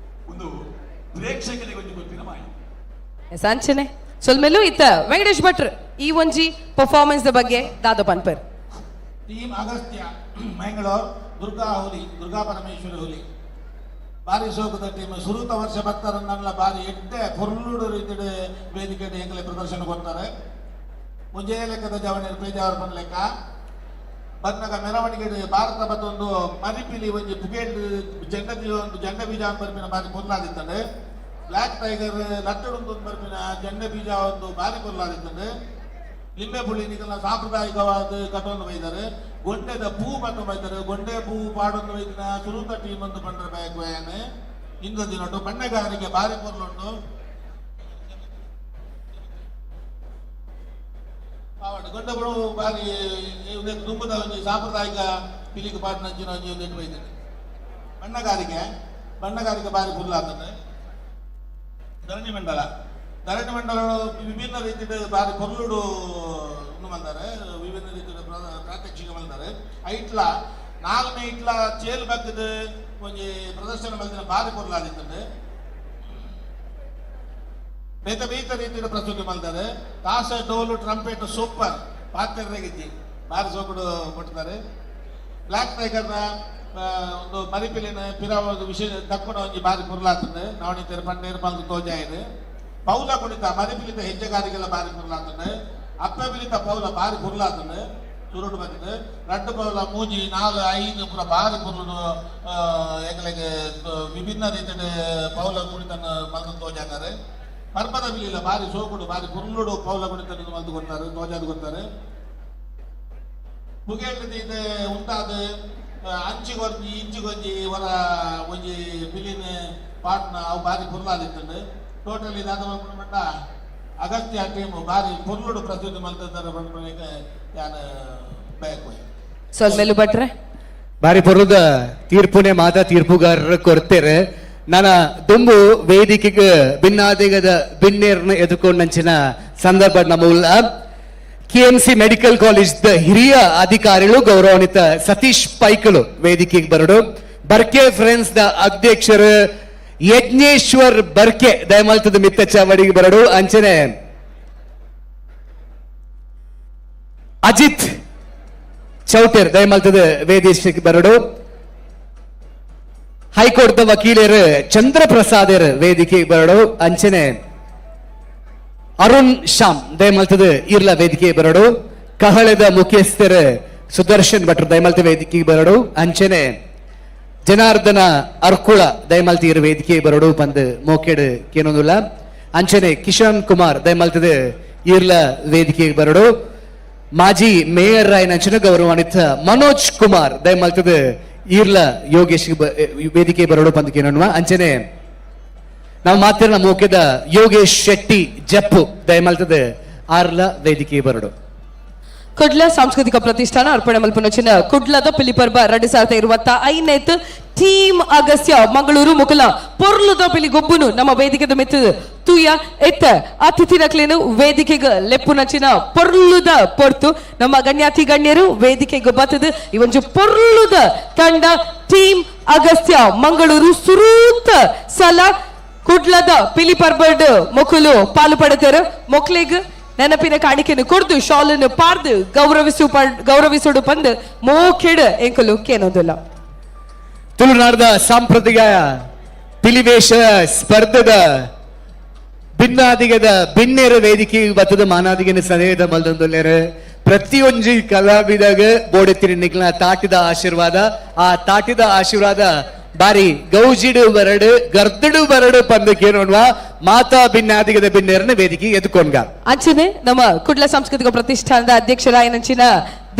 ಒಂದು ಪ್ರೇಕ್ಷಕರಿಗೆ ಒಂದು ಗೊತ್ತಿನ ಮಾಹಿತಿ ಸಂಚನೆ ಸೊಲ್ಮೆಲು ಇತ್ತ ವೆಂಕಟೇಶ್ ಭಟ್ರ್ ಈ ಒಂಜಿ ಪರ್ಫಾರ್ಮೆನ್ಸ್ ಬಗ್ಗೆ ದಾದ ಪನ್ಪರ್. ಟೀಮ್ ಅಗಸ್ತ್ಯ ಮಂಗಳೂರು ದುರ್ಗಾ ಹುಲಿ ದುರ್ಗಾ ಪರಮೇಶ್ವರಿ ಹುಲಿ ಬಾರಿ ಸೋಕದ ಟೀಮ್ ಸುರೂತ ವರ್ಷ ಭಕ್ತರನ್ನೆಲ್ಲ ಬಾರಿ ಎಡ್ಡೆ ಪೊರ್ಲುಡು ರೀತಿಡ್ ವೇದಿಕೆ ಎಂಕಲೆ ಪ್ರದರ್ಶನ ಕೊಡ್ತಾರೆ. ಮುಂಜೆ ಲೆಕ್ಕದ ಜವಣಿ ಪೇಜಾವರ ಪನ್ ಲೆಕ್ಕ ಬಂದಾಗ ಮೆರವಣಿಗೆ ಭಾರತ ಬತ್ತೊಂದು ಮರಿಪಿಲಿ ಒಂಜಿ ಪುಗೇಲ್ ಜೆಂಡ ಒಂದು ಜೆಂಡ ಬೀಜ ಬರ್ಪಿನ ಬಾರಿ ಪೊರ್ಲಾದಿತ್ತಂಡೆ. ಬ್ಲ್ಯಾಕ್ ಟೈಗರ್ ಲಟ್ಟಡುಂದು ಬರ್ಪಿನ ಜೆಂಡ ಬೀಜ ಒಂದು ಬಾರಿ ಪೊರ್ಲಾದಿತ್ತಂಡೆ. ಲಿಂಬೆ ಪುಳಿ ನಿಕಲ್ನ ಸಾಂಪ್ರದಾಯಿಕವಾದ ಕಟ್ಟೊಂದು ಬೈದಾರೆ. ಗೊಂಡೆದ ಪೂ ಪಟ್ಟು ಬೈತಾರೆ. ಗೊಂಡೆ ಪೂ ಪಾಡೊಂದು ಬೈದಿನ ಸುರೂತ ಟೀಮ್ ಒಂದು ಪಂಡ್ರೆ ಬ್ಯಾಕ್ ಬಯಾನೆ ಇಂದು ದಿನೊಟ್ಟು ಬಣ್ಣಗಾರಿಕೆ ಬಾರಿ ಪೊರ್ಲುಂಟು. ಗೊಂಡೆ ಪೂ ಬಾರಿ ದುಂಬುದ ಒಂಜಿ ಸಾಂಪ್ರದಾಯಿಕ ಪಿಲಿಗೆ ಪಾಟ್ನಂಚಿನ ಒಂಜಿ ಒಂದು ಬೈದಿದೆ. ಬಣ್ಣಗಾರಿಕೆ ಬಣ್ಣಗಾರಿಕೆ ಬಾರಿ ಪೊರ್ಲಾಗ್ತದೆ. ಧರಣಿ ಮಂಡಲ ಧರಣಿ ಮಂಡಲ ವಿಭಿನ್ನ ರೀತಿಯ ಬಾರಿ ಪೊರ್ಲುಡು ಬಂದಾರೆ. ವಿಭಿನ್ನ ರೀತಿಯ ಪ್ರಾತ್ಯಕ್ಷಿಕ ಬಂದಾರೆ. ಐಟ್ಲ ನಾಲ್ನೇ ಇಟ್ಲ ಚೇಲ್ ಬಗ್ಗದ ಒಂಜಿ ಪ್ರದರ್ಶನ ಮಲ್ದಿನ ಬಾರಿ ಪೊರ್ಲಾದಿತ್ತಂಡೆ. ಬೇತ ಬೇತ ರೀತಿಯ ಪ್ರಸ್ತುತಿ ಮಲ್ತಾರೆ. ತಾಸ ಡೋಲು ಟ್ರಂಪೆಟ್ ಸೂಪರ್ ಪಾತ್ರೆಗಿದ್ದಿ ಬಾರಿ ಸೋಕುಡು ಕೊಡ್ತಾರೆ. ಬ್ಲ್ಯಾಕ್ ಟೈಗರ್ನ ಒಂದು ಮರಿಪಿಲಿನ ಪಿರ ಒಂದು ವಿಶೇಷ ತಕ್ಕುನ ಒಂಜಿ ಬಾರಿ ಪೊರ್ಲಾತಂಡೆ. ನವಣಿತರ ಪಣ್ಣೇರು ಮಲ್ದು ತೋಜಾಯಿರು. ಪೌಲ ಕುಣಿತ ಮರಿಪಿಲಿತ ಹೆಜ್ಜೆಗಾರಿಗೆಲ್ಲ ಬಾರಿ ಪೊರ್ಲಾತಂಡೆ. ಅಪ್ಪೆ ಬಿಲಿತ ಪೌಲ ಬಾರಿ ಪೊರ್ಲಾತಂಡೆ. ಸುರುಟು ಬಂದಿದೆ ರಡ್ಡು ಪೌಲ ಮೂಜಿ 4 5 ಪೂರ ಬಾರಿ ಪೊರ್ಲು ಎಂಗಲಿಗೆ ವಿಭಿನ್ನ ರೀತಿಯ ಪೌಲ ಕುಣಿತನ ಮಲ್ದು ತೋಜಾತಾರೆ. ಪರ್ಬದ ಬಿಲಿಲ್ಲ ಬಾರಿ ಸೋಕುಡು ಬಾರಿ ಪೊರ್ಲುಡು ಪೌಲ ಕುಣಿತನ ಮಲ್ದು ಕೊಡ್ತಾರೆ ತೋಜಾದು ಕೊಡ್ತಾರೆ. ಪುಗೇಳ್ದ ಉಂಟಾದ ಅಂಚಿಗೊಂಜಿ ಇಂಚಿಗೊಂಜಿ ವರ ಒಂಜಿ ಬಿಲಿನ ಪಾಟ್ನ ಅವು ಬಾರಿ ಪೊರ್ಲಾದಿತ್ತಂಡೆ. ಟೋಟಲಿ ದಾದ ಮಟ್ಟ ಅಗಸ್ತ್ಯ ಟೀಮ್ ಬಾರಿ ಪೊರ್ಲುಡು ಪ್ರಸ್ತುತಿ ಮಲ್ತಿದ್ದಾರೆ ಪಂಡ್ಪುನೆಗ್ ಯಾನ್ ಬಯಕುವೆ. ಸೊಲ್ಮೆಲು ಭಟ್ರೆ ಬಾರಿ ಪೊರ್ಲುದ ತೀರ್ಪುನೆ ಮಾತ ತೀರ್ಪುಗಾರರು ಕೊಡ್ತೇರೆ. ನಾನ ದುಂಬು ವೇದಿಕೆಗೆ ಭಿನ್ನಾದಿಗದ ಬಿನ್ನೇರ್ನ ಎದುಕೊಂಡಂಚಿನ ಸಂದರ್ಭ ನಮ್ಮ KMC medical college the ಹಿರಿಯ ಅಧಿಕಾರಿಗಳು ಗೌರವಾನ್ವಿತ ಸತೀಶ್ ಪೈಕಲು ವೇದಿಕೆಗೆ ಬರಡು. ಬರ್ಕೆ ಫ್ರೆಂಡ್ಸ್ the ಅಧ್ಯಕ್ಷರು ಯಜ್ಞೇಶ್ವರ್ ಬರ್ಕೆ ದಯಮಲ್ತದ ಮಿತ್ತ ಚಾವಡಿಗೆ ಬರಡು. ಅಂಚನೆ ಅಜಿತ್ ಚೌಟೇರ್ ದಯಮಲ್ತದ ವೇದಿಕೆಗೆ ಬರಡು. ಹೈಕೋರ್ಟ್ the ವಕೀಲರು ಚಂದ್ರಪ್ರಸಾದರ್ ವೇದಿಕೆಗೆ ಬರಡು. ಅಂಚನೆ ಅರುಣ್ ಶ್ಯಾಮ್ ದಯಮಲ್ತದ ಇರ್ಲ ವೇದಿಕೆ ಬರಡು. ಕಹಳೆದ ಮುಖ್ಯಸ್ಥರು ಸುದರ್ಶನ್ ಭಟ್ರು ದಯಮಲ್ತ ವೇದಿಕೆಗೆ ಬರಡು. ಅಂಚನೆ ಜನಾರ್ದನ ಅರ್ಕುಳ ದಯಮಲ್ತಿ ಇರು ವೇದಿಕೆ ಬರಡು ಬಂದು ಮೋಕೆಡು ಕೇನೊಂದುಲ್ಲ. ಅಂಚನೆ ಕಿಶನ್ ಕುಮಾರ್ ದಯಮಲ್ತದ ಇರ್ಲ ವೇದಿಕೆ ಬರಡು. ಮಾಜಿ ಮೇಯರ್ ರಾಯನಂಚಿನ ಗೌರವಾನ್ವಿತ ಮನೋಜ್ ಕುಮಾರ್ ದಯಮಲ್ತದ ಈರ್ಲ ಯೋಗೇಶ್ ವೇದಿಕೆ ಬರಡು ಬಂದು ಕೇನೋಣ. ಅಂಚನೆ ನಾವು ಮಾತಿನ ಮೋಕೆದ ಯೋಗೇಶ್ ಶೆಟ್ಟಿ ಜಪ್ಪು ದಯಮಲ್ತದ ಆರ್ಲ ವೇದಿಕೆ ಬರಡು. ಕುಡ್ಲ ಸಾಂಸ್ಕೃತಿಕ ಪ್ರತಿಷ್ಠಾನ ಅರ್ಪಣೆ ಮಲ್ಪುನಚಿನ ಕುಡ್ಲದ ಪಿಲಿಪರ್ಬ 2025 ಟೀಮ್ ಅಗಸ್ತ್ಯ ಮಂಗಳೂರು ಮುಕುಲ ಪೊರ್ಲುದ ಪಿಲಿ ಗೊಬ್ಬುನು ನಮ್ಮ ವೇದಿಕೆದ ಮಿತ್ತು ತೂಯ ಎತ್ತ ಅತಿಥಿನಕ್ಲೇನು ವೇದಿಕೆಗೆ ಲೆಪ್ಪುನಂಚಿನ ಪೊರ್ಲುದ ಪೊರ್ತು ನಮ್ಮ ಗಣ್ಯಾತಿ ಗಣ್ಯರು ವೇದಿಕೆಗೆ ಬತ್ತದು ಈ ಒಂಜಿ ಪೊರ್ಲುದ ತಂಡ ಟೀಮ್ ಅಗಸ್ತ್ಯ ಮಂಗಳೂರು ಸುರೂತ ಸಲ ಕುಡ್ಲದ ಪಿಲಿ ಪರ್ಬರ್ಡ್ ಮೊಕುಲು ಪಾಲು ಪಡೆದರು ಮೊಕ್ಲೆಗ್ ನೆನಪಿನ ಕಾಣಿಕೆಯನ್ನು ಕೊಡ್ದು ಶಾಲನ್ನು ಪಾರ್ದು ಗೌರವಿಸುಡು ಪಂದ್ ಮೋಕೆಡ್ ಎಂಕುಲು ಕೇನೋದಿಲ್ಲ. ತುಳುನಾಡದ ಸಾಂಪ್ರದಾಯಿಕ ಪಿಲಿವೇಶ ಸ್ಪರ್ಧದ ಭಿನ್ನಾದಿಗದ ಬಿನ್ನೇರ ವೇದಿಕೆ ಬತ್ತದ ಮಾನಾದಿಗನ ಸನೇದ ಮಲ್ದೊಂದುಲ್ಲೇರು ಪ್ರತಿಯೊಂಜಿ ಕಲಾವಿದಾಗ ಬೋಡೆತ್ತಿನ ನಿಕ್ಲ ತಾಟಿದ ಆಶೀರ್ವಾದ, ಆ ತಾಟಿದ ಆಶೀರ್ವಾದ ಬಾರಿ ಗೌಜಿಡು ಬರಡು ಗರ್ದಡು ಬರಡು ಪಂದು ಕೇನೋಣ್ವ ಮಾತಾ ಭಿನ್ನಾದಿಗದ ಬಿನ್ನೇರನ ವೇದಿಕೆ ಎದ್ಕೊಂಡ್ಗ. ಅಂಚನೆ ನಮ್ಮ ಕುಡ್ಲ ಸಾಂಸ್ಕೃತಿಕ ಪ್ರತಿಷ್ಠಾನದ ಅಧ್ಯಕ್ಷರಾಯನಂಚಿನ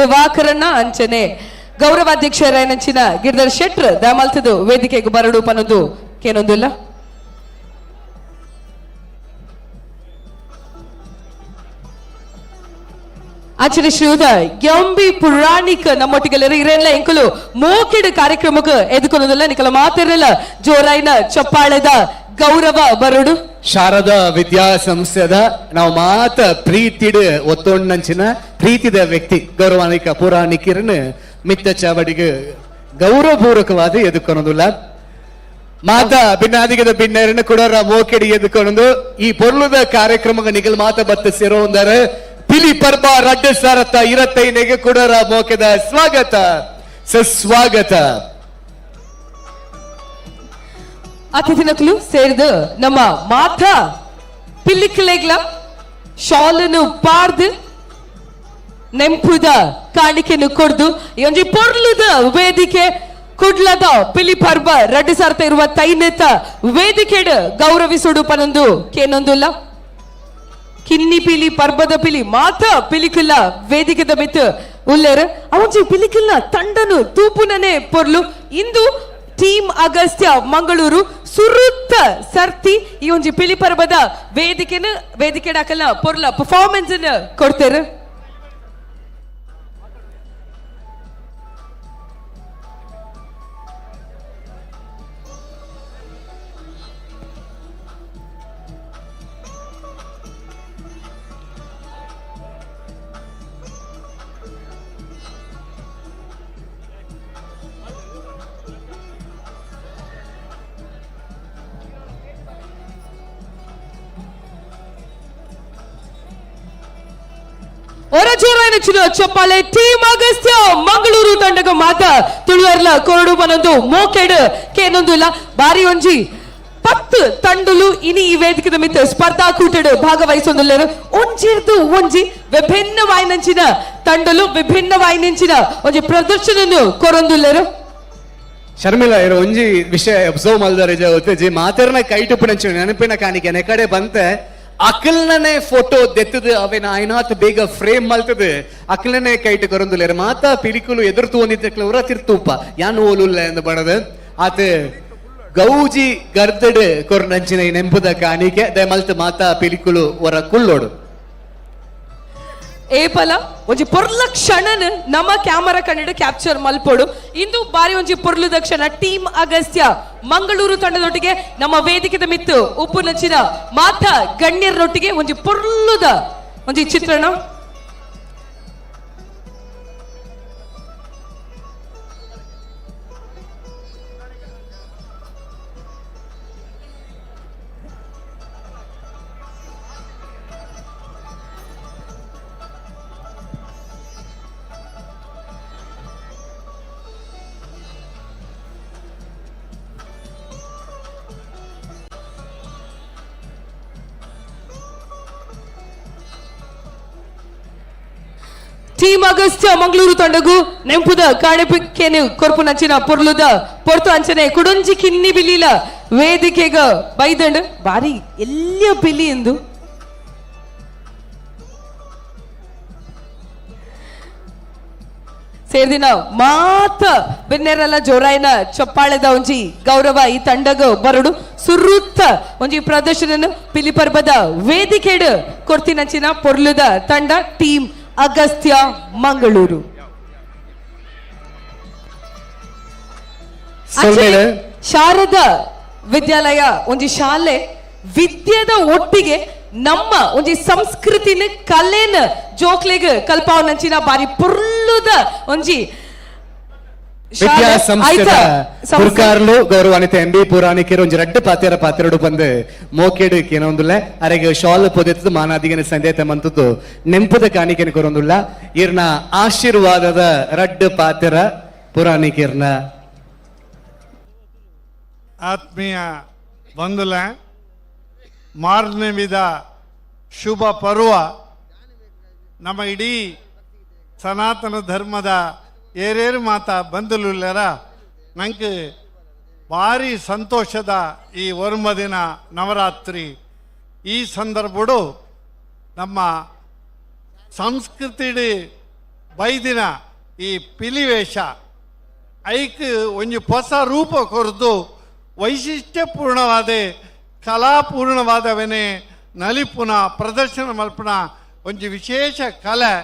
ದಿವಾಕರಣ್ಣ, ಅಂಚನೆ ಗೌರವಾಧ್ಯಕ್ಷರಾಯನಂಚಿನ ಗಿರಿಧರ್ ಶೆಟ್ರ್ ದಮಲ್ತದು ವೇದಿಕೆಗೆ ಬರಡು ಪನೊಂದು ಕೇನೊಂದಿಲ್ಲ. ಅಂಚನೆ ಶ್ರೀಯುತ ಎಂಬಿ ಪುರಾಣಿಕ ನಮ್ಮೊಟ್ಟಿಗೆಲ್ಲರೂ ಇರೆಲ್ಲ ಎಂಕುಲು ಮೋಕೆಡು ಕಾರ್ಯಕ್ರಮಕ್ಕೆ ಎದುಕೊನೋದಿಲ್ಲ ನಿಕಲ ಮಾತಿರಲ್ಲ ಜೋರಾಯಿನ ಚಪ್ಪಾಳೆದ ಗೌರವ ಬರಡು. ಶಾರದಾ ವಿದ್ಯಾಸಂಸ್ಥೆದ ನಾವು ಮಾತ ಪ್ರೀತಿಡು ಒತ್ತೊಣ್ಣಂಚಿನ ಪ್ರೀತಿದ ವ್ಯಕ್ತಿ ಗೌರವಾನಿಕ ಪುರಾಣಿಕರನ್ನು ಮಿತ್ತ ಚಾವಡಿಗೆ ಗೌರವಪೂರ್ವಕವಾದ ಎದುಕೊನೋದಿಲ್ಲ. ಮಾತಾ ಭಿನ್ನಾದಿಗದ ಭಿನ್ನರನ್ನು ಕೊಡೋರ ಮೋಕೆಡಿ ಎದುಕೊಂಡು ಈ ಪೊರ್ಲುದ ಕಾರ್ಯಕ್ರಮಕ್ಕೆ ನಿಗಲ್ ಮಾತ ಬತ್ತ ಸೇರೋ ಒಂದರೆ ಪಿಲಿ ಪರ್ಬ ರಡ್ಡ ಸಾರತ್ತ ಇರತ್ತೈನೆಗೆ ಕೊಡೋರ ಮೋಕೆದ ಸ್ವಾಗತ ಸುಸ್ವಾಗತ. ಅತಿಥಿನಕಲು ಸೇರಿದು ನಮ್ಮ ಮಾತಾ ಪಿಲ್ಲಿಕ್ಲೆಗ್ಲ ಶಾಲನ್ನು ಪಾರ್ದು ನೆಂಪುದ ಕಾಣಿಕೆಯನ್ನು ಕೊಡ್ದು ಈ ಒಂಜಿ ಪೊರ್ಲುದ ವೇದಿಕೆ ಕುಡ್ಲದ ಪಿಲಿ ಪರ್ಬ ರಡ್ಡು ಸಾರ್ತ ಇರುವ ತೈನೆತ ವೇದಿಕೆಡ್ ಗೌರವಿಸುಡು ಪನೊಂದು ಕೇನೊಂದುಲ್ಲ. ಕಿನ್ನಿ ಪಿಲಿ ಪರ್ಬದ ಪಿಲಿ ಮಾತ ಪಿಲಿಕುಲ್ಲ ವೇದಿಕೆದ ಮಿತ್ತು ಉಲ್ಲೇರು ಅವಂಜಿ ಪಿಲಿಕುಲ್ಲ ತಂಡನು ತೂಪುನನೆ ಪೊರ್ಲು. ಇಂದು ಟೀಮ್ ಅಗಸ್ತ್ಯ ಮಂಗಳೂರು ಸುರುತ್ತ ಸರ್ತಿ ಈ ಒಂಜಿ ಪಿಲಿ ಪರ್ಬದ ವೇದಿಕೆನ ವೇದಿಕೆ ಹಾಕಲ್ಲ ಪೊರ್ಲ ಪರ್ಫಾರ್ಮೆನ್ಸ್ ಕೊಡ್ತೇರು. ಚಪ್ಪಾಳೆ ಟೀಮ್ ಅಗಸ್ತ್ಯ ಮಂಗಳೂರು ತಂಡಗ ಮಾತ ತುಳುವರ್ಲ ಕೊರಡು ಬನೊಂದು ಮೋಕೆಡ್ ಕೇನೊಂದು ಇಲ್ಲ ಬಾರಿ ಒಂಜಿ 10 ತಂಡುಲು ಇನಿ ಈ ವೇದಿಕೆದ ಮಿತ್ತ ಸ್ಪರ್ಧಾಕೂಟಡ್ ಭಾಗವಹಿಸೊಂದುಲ್ಲೆರ್. ಒಂಜಿರ್ದು ಒಂಜಿ ವಿಭಿನ್ನ ವಾಯಿನಂಚಿನ ತಂಡಲು ವಿಭಿನ್ನ ವಾಯಿನಂಚಿನ ಒಂಜಿ ಪ್ರದರ್ಶನ ಕೊರೊಂದುಲ್ಲೆರ್. ಶರ್ಮಿಳಾ ಇರೋ ಒಂಜಿ ವಿಷಯ ಅಬ್ಸರ್ವ್ ಮಲ್ದಾರೆ ಜಿ ಮಾತೆರ್ನ ಕೈಟುಪ್ಪುನಂಚಿನ ನೆನಪಿನ ಕಾಣಿಕೆ ನೆಕಡೆ ಬಂತೆ ಅಕಲ್ನನೆ ಫೋಟೋ ದೆತ್ತದು ಅವೇನ ಆಯ್ನಾತ್ ಬೇಗ ಫ್ರೇಮ್ ಮಲ್ತದು ಅಕಲ್ನನೆ ಕೈಟ್ ಕೊರೊಂದುಲ್ಲೆರ್. ಮಾತಾ ಪಿಲಿಕುಲು ಎದುರು ತೂವೊಂದಿತ್ತಕ್ಲ ಉರ ತಿರ್ತೂಪ ಯಾನ್ ಓಲುಲ್ಲ ಎಂದು ಬಣದು ಆತ ಗೌಜಿ ಗರ್ದಡ್ ಕೊರ್ನಂಚಿನ ನೆಂಪುದ ಕಾಣಿಕೆ ದಯಮಲ್ತ್ ಮಾತಾ ಪಿಲಿಕುಲು ಹೊರ ಕುಳ್ಳೋಡು. ಏಪಲ ಒಂಜಿ ಪೊರ್ಲ ಕ್ಷಣನ್ ನಮ್ಮ ಕ್ಯಾಮರಾ ಕನ್ನಡ ಕ್ಯಾಪ್ಚರ್ ಮಲ್ಪೊಡು. ಇಂದು ಬಾರಿ ಒಂಜಿ ಪೊರ್ಲುದ ಕ್ಷಣ ಟೀಮ್ ಅಗಸ್ತ್ಯ ಮಂಗಳೂರು ತಂಡದೊಟ್ಟಿಗೆ ನಮ್ಮ ವೇದಿಕೆದ ಮಿತ್ತು ಉಪ್ಪು ನಂಚಿನ ಮಾತಾ ಗಣ್ಯರೊಟ್ಟಿಗೆ ಒಂಜಿ ಪೊರ್ಲುದ ಒಂಜಿ ಚಿತ್ರಣ. ಟೀಮ್ ಅಗಸ್ತ್ಯ ಮಂಗಳೂರು ತಂಡಗು ನೆಂಪುದ ಕಾಣಿಪಿಕೆನು ಕೊರ್ಪು ನಂಚಿನ ಪೊರ್ಲುದ ಪೊರ್ತು ಅಂಚನೆ ಕುಡೊಂಜಿ ಕಿನ್ನಿ ಬಿಲಿಲ ವೇದಿಕೆಗ ಬೈದಂಡ್ ಬಾರಿ ಎಲ್ಲಿಯ ಬಿಲಿ ಎಂದು ಸೇರ್ದಿನ ಮಾತ ಬಿನ್ನೆರಲ್ಲ ಜೋರಾಯಿನ ಚಪ್ಪಾಳೆದ ಒಂಜಿ ಗೌರವ ಈ ತಂಡಗ ಬರಡು ಸುರುತ್ತ ಒಂಜಿ ಪ್ರದರ್ಶನ ಪಿಲಿ ಪರ್ಬದ ವೇದಿಕೆಡ್ ಕೊರ್ತಿನಂಚಿನ ಪೊರ್ಲುದ ತಂಡ ಟೀಮ್ ಅಗಸ್ತ್ಯ ಮಂಗಳೂರು. ಶಾರದಾ ವಿದ್ಯಾಲಯ ಒಂಜಿ ಶಾಲೆ ವಿದ್ಯೆದ ಒಟ್ಟಿಗೆ ನಮ್ಮ ಒಂಜಿ ಸಂಸ್ಕೃತಿನ ಕಲೆನ ಜೋಕ್ಲೆಗ್ ಕಲ್ಪಾವನಂಚಿನ ಬಾರಿ ಪುರ್ಲುದ ಒಂಜಿ ವಿದ್ಯಾ ಸಂಸ್ಥೆದ ಗುರ್ಕಾರ್ಲು ಗೌರವಾನ್ವಿತ ಎಂ ಬಿ ಪುರಾಣಿಕರು ಒಂಜಿ ರಡ್ಡ್ ಪಾತೆರ ಪಾತೆರಡು ಬಂದು ಮೋಕೆಡ್ ಕೇನೊಂದುಲ್ಲ. ಅರೆಗ್ ಶಾಲ್ ಪೊದೆತ್ತದು ಮಾನಾದಿಗನ ಸಂದೇತ ಮಂತದ್ದು ನೆಂಪುದ ಕಾಣಿಕೆನ ಕೊರೊಂದುಲ್ಲ. ಇರ್ನ ಆಶೀರ್ವಾದದ ರಡ್ಡ್ ಪಾತೆರ ಪುರಾಣಿಕರ್ನ. ಆತ್ಮೀಯ ಬಂಧುಲ, ಮಾರ್ನಮಿದ ಶುಭ ಪರ್ವ ನಮ್ಮ ಇಡೀ ಸನಾತನ ಧರ್ಮದ ಏರೇರು ಮಾತ ಬಂಧುಲುಲ್ಲರ ನಂಗೆ ಭಾರಿ ಸಂತೋಷದ ಈ ಒರ್ಮ ದಿನ ನವರಾತ್ರಿ. ಈ ಸಂದರ್ಭಡು ನಮ್ಮ ಸಂಸ್ಕೃತಿಡಿ ಬೈದಿನ ಈ ಪಿಲಿವೇಷ ಐಕ್ ಒಂಜಿ ಹೊಸ ರೂಪ ಕೊರ್ದು ವೈಶಿಷ್ಟ್ಯಪೂರ್ಣವಾದ ಕಲಾಪೂರ್ಣವಾದವನೇ ನಲಿಪುನ ಪ್ರದರ್ಶನ ಮಲ್ಪುನ ಒಂಜಿ ವಿಶೇಷ ಕಲೆ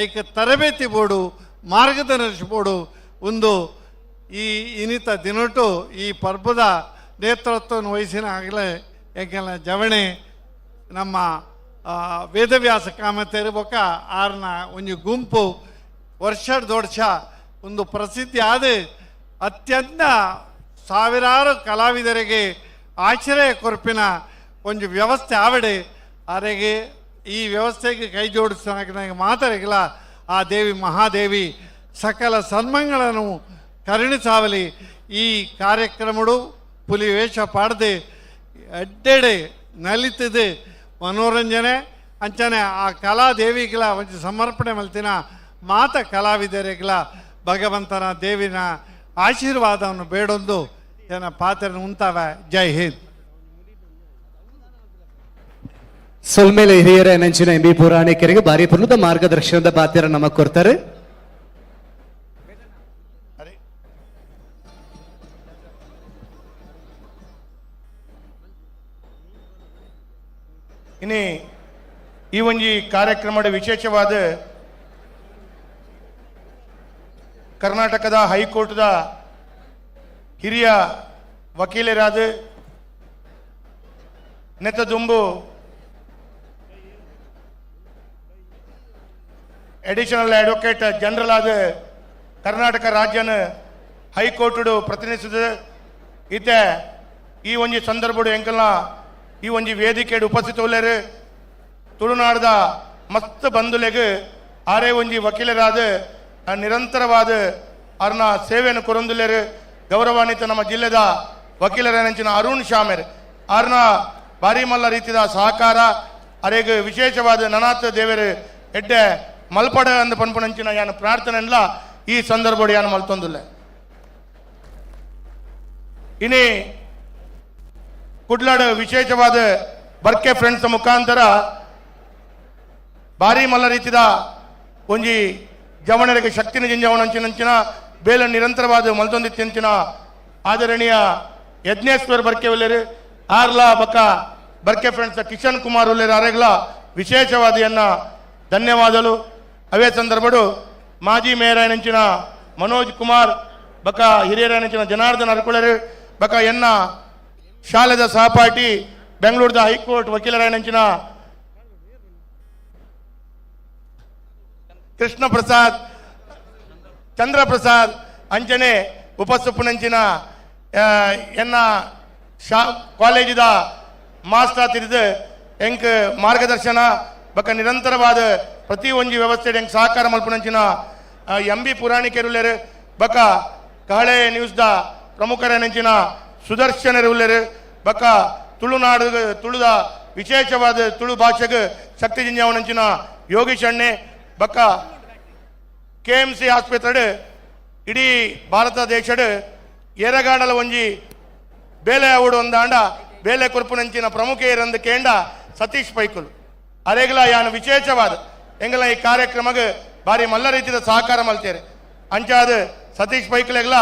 ಐಕ್ ತರಬೇತಿ ಬೋಡು ಮಾರ್ಗದರ್ಶನ ಬೋಡು ಒಂದು ಈ ಇನ್ನಿತ ದಿನಟು ಈ ಪರ್ಬದ ನೇತೃತ್ವವನ್ನು ವಹಿಸಿನ ಆಗಲೇ ಎಂಕೆಲ್ಲ ಜವಣೆ ನಮ್ಮ ವೇದವ್ಯಾಸ ಕಾಮತೇರು ಬೊಕ್ಕ ಆರ್ನ ಒಂಜಿ ಗುಂಪು ವರ್ಷದ ವರ್ಷ ಒಂದು ಪ್ರಸಿದ್ಧಿ ಆದ ಅತ್ಯಂತ ಸಾವಿರಾರು ಕಲಾವಿದರಿಗೆ ಆಶ್ರಯ ಕೊರ್ಪಿನ ಒಂದು ವ್ಯವಸ್ಥೆ ಆವಡೆ. ಆರೆಗೆ ಈ ವ್ಯವಸ್ಥೆಗೆ ಕೈ ಜೋಡಿಸ ಮಾತರಿಗಿಲ್ಲ. ಆ ದೇವಿ ಮಹಾದೇವಿ ಸಕಲ ಸನ್ಮಂಗಳನ್ನು ಕರುಣಿಸಾವಲಿ. ಈ ಕಾರ್ಯಕ್ರಮಡು ಪುಲಿ ವೇಷ ಪಾಡದೆ ಎಡ್ಡೆಡೆ ನಲಿತದೆ ಮನೋರಂಜನೆ ಅಂಚನೆ ಆ ಕಲಾದೇವಿಗಳ ಒಂಜಿ ಸಮರ್ಪಣೆ ಮಲ್ತಿನ ಮಾತ ಕಲಾವಿದರಿಗಳ ಭಗವಂತನ ದೇವಿನ ಆಶೀರ್ವಾದವನ್ನು ಬೇಡೊಂದು ಜನ ಪಾತ್ರ ಉಂತಾವ. ಜೈ ಹಿಂದ್. ಸೊಲ್ಮೇಲೆ ಹಿರಿಯರ ನೆಂಚಿನ ಎಂ ಬಿ ಪುರಾಣಿಕರಿಗೆ ಭಾರಿ ಪುರ್ಲುದ ಮಾರ್ಗದರ್ಶನದ ಪಾತ್ರ ನಮಗ್ ಕೊಡ್ತಾರೆ. ಇನಿ ಈ ಒಂಜಿ ಕಾರ್ಯಕ್ರಮದ ವಿಶೇಷವಾದ ಕರ್ನಾಟಕದ ಹೈಕೋರ್ಟ್ದ ಹಿರಿಯ ವಕೀಲರಾದ ನೆತ್ತದುಂಬು additional advocate general ಆದ ಕರ್ನಾಟಕ ರಾಜ್ಯನ ಹೈಕೋರ್ಟ್ ಪ್ರತಿನಿಧಿಸಿದ ಇತ್ತೆ ಈ ಒಂಜಿ ಸಂದರ್ಭಡು ಎಂಕಲ್ನ ಈ ಒಂಜಿ ವೇದಿಕೆಡ್ ಉಪಸ್ಥಿತ ಉಲ್ಲೇರು ತುಳುನಾಡದ ಮಸ್ತ್ ಬಂಧುಲೆಗ್ ಆರೇ ಒಂಜಿ ವಕೀಲರಾದ ನಿರಂತರವಾದ ಅರ್ನ ಸೇವೆಯನ್ನು ಕೊರೊಂದುಲ್ಲೇರು ಗೌರವಾನ್ವಿತ ನಮ್ಮ ಜಿಲ್ಲೆದ ವಕೀಲರ ಅರುಣ್ ಶಾಮೇರ್ ಆರ್ನ ಭಾರಿ ಮಲ್ಲ ರೀತಿಯ ಸಹಕಾರ ಅರೆಗ್ ವಿಶೇಷವಾದ ನನಾಥ ದೇವರು ಎಡ್ಡೆ ಮಲ್ಪಡ ಅಂದ ಪನ್ಪುನಂಚಿನ ಯಾನ ಪ್ರಾರ್ಥನೆ ಈ ಸಂದರ್ಭ ಯಾನ ಮಲ್ತೊಂದುಲ್ಲೆ. ಇನಿ ಕುಡ್ಲಾಡು ವಿಶೇಷವಾದ ಬರ್ಕೆ ಫ್ರೆಂಡ್ಸ್ ಮುಖಾಂತರ ಭಾರಿ ಮಲ್ಲ ರೀತಿಯ ಒಂಜಿ ಜವಣರಿಗೆ ಶಕ್ತಿನ ಜಿಂಜವಣಂಚಿನಂಚಿನ ಬೇಲ ನಿರಂತರವಾದ ಮಲ್ತೊಂದಿತ್ತಿಂಚಿನ ಆದರಣೀಯ ಯಜ್ಞೇಶ್ವರ್ ಬರ್ಕೆ ಉಲ್ಲೇರು ಆರ್ಲಾ ಬಕ ಬರ್ಕೆ ಫ್ರೆಂಡ್ಸ್ ಕಿಶನ್ ಕುಮಾರ್ ಉಲ್ಲೇರು ಅರೆಗ್ಲ ವಿಶೇಷವಾದ ಎನ್ನ ಧನ್ಯವಾದಲು. ಅವೇ ಸಂದರ್ಭಡು ಮಾಜಿ ಮೇಯರ್ ಮನೋಜ್ ಕುಮಾರ್ ಬಕ ಹಿರಿಯರ ಜನಾರ್ದನ್ ಅರ್ಕುಳರು ಬಕ ಎನ್ನ ಶಾಲೆದ ಸಹಪಾಠಿ ಬೆಂಗಳೂರದ ಹೈಕೋರ್ಟ್ ವಕೀಲರಾಯಣಂಚಿನ ಕೃಷ್ಣ ಪ್ರಸಾದ್ ಚಂದ್ರ ಪ್ರಸಾದ್ ಅಂಚನೆ ಉಪಸುಪ್ಪುನಂಚಿನ ಎನ್ನ ಕಾಲೇಜಿದ ಮಾಸ್ಟರ್ ತಿರಿದು ಎಂಕ್ ಮಾರ್ಗದರ್ಶನ ಬಕ ನಿರಂತರವಾದ ಪ್ರತಿ ಒಂಜಿ ವ್ಯವಸ್ಥೆ ಎಂಕ್ ಸಹಕಾರ ಮಲ್ಪುನಂಚಿನ ಎಂ ಬಿ ಪುರಾಣಿಕೆರುಲ್ಲೇರು ಬಕ ಕಹಳೆ ನ್ಯೂಸ್ದ ಪ್ರಮುಖರೇನಂಚಿನ ಸುದರ್ಶನರು ಉಲ್ಲೇರು ಬಕ ತುಳುನಾಡು ತುಳುದ ವಿಶೇಷವಾದ ತುಳು ಭಾಷೆಗೆ ಶಕ್ತಿ ಜಿಂಜಾವನಂಚಿನ ಯೋಗೀಶ್ ಅಣ್ಣೆ ಬಕ K M C ಆಸ್ಪತ್ರೆ ಇಡೀ ಭಾರತ ದೇಶಡ್ ಏರಗಾಡಲ ಒಂಜಿ ಬೇಲೆ ಅವಡು ಒಂದಾಂಡ ಬೇಲೆ ಕೊರ್ಪುನಂಚಿನ ಪ್ರಮುಖ ಏರಂದು ಕೇಂಡ ಸತೀಶ್ ಪೈಕುಲು ಅರೆಗ್ಲ ಯಾನು ವಿಶೇಷವಾದ ಎಂಗಲ ಈ ಕಾರ್ಯಕ್ರಮಕ್ಕೆ ಭಾರಿ ಮಲ್ಲ ರೀತಿಯ ಸಹಕಾರ ಮಲ್ತೇರೆ ಅಂಚಾದ ಸತೀಶ್ ಪೈಕುಲೆಗ್ಲ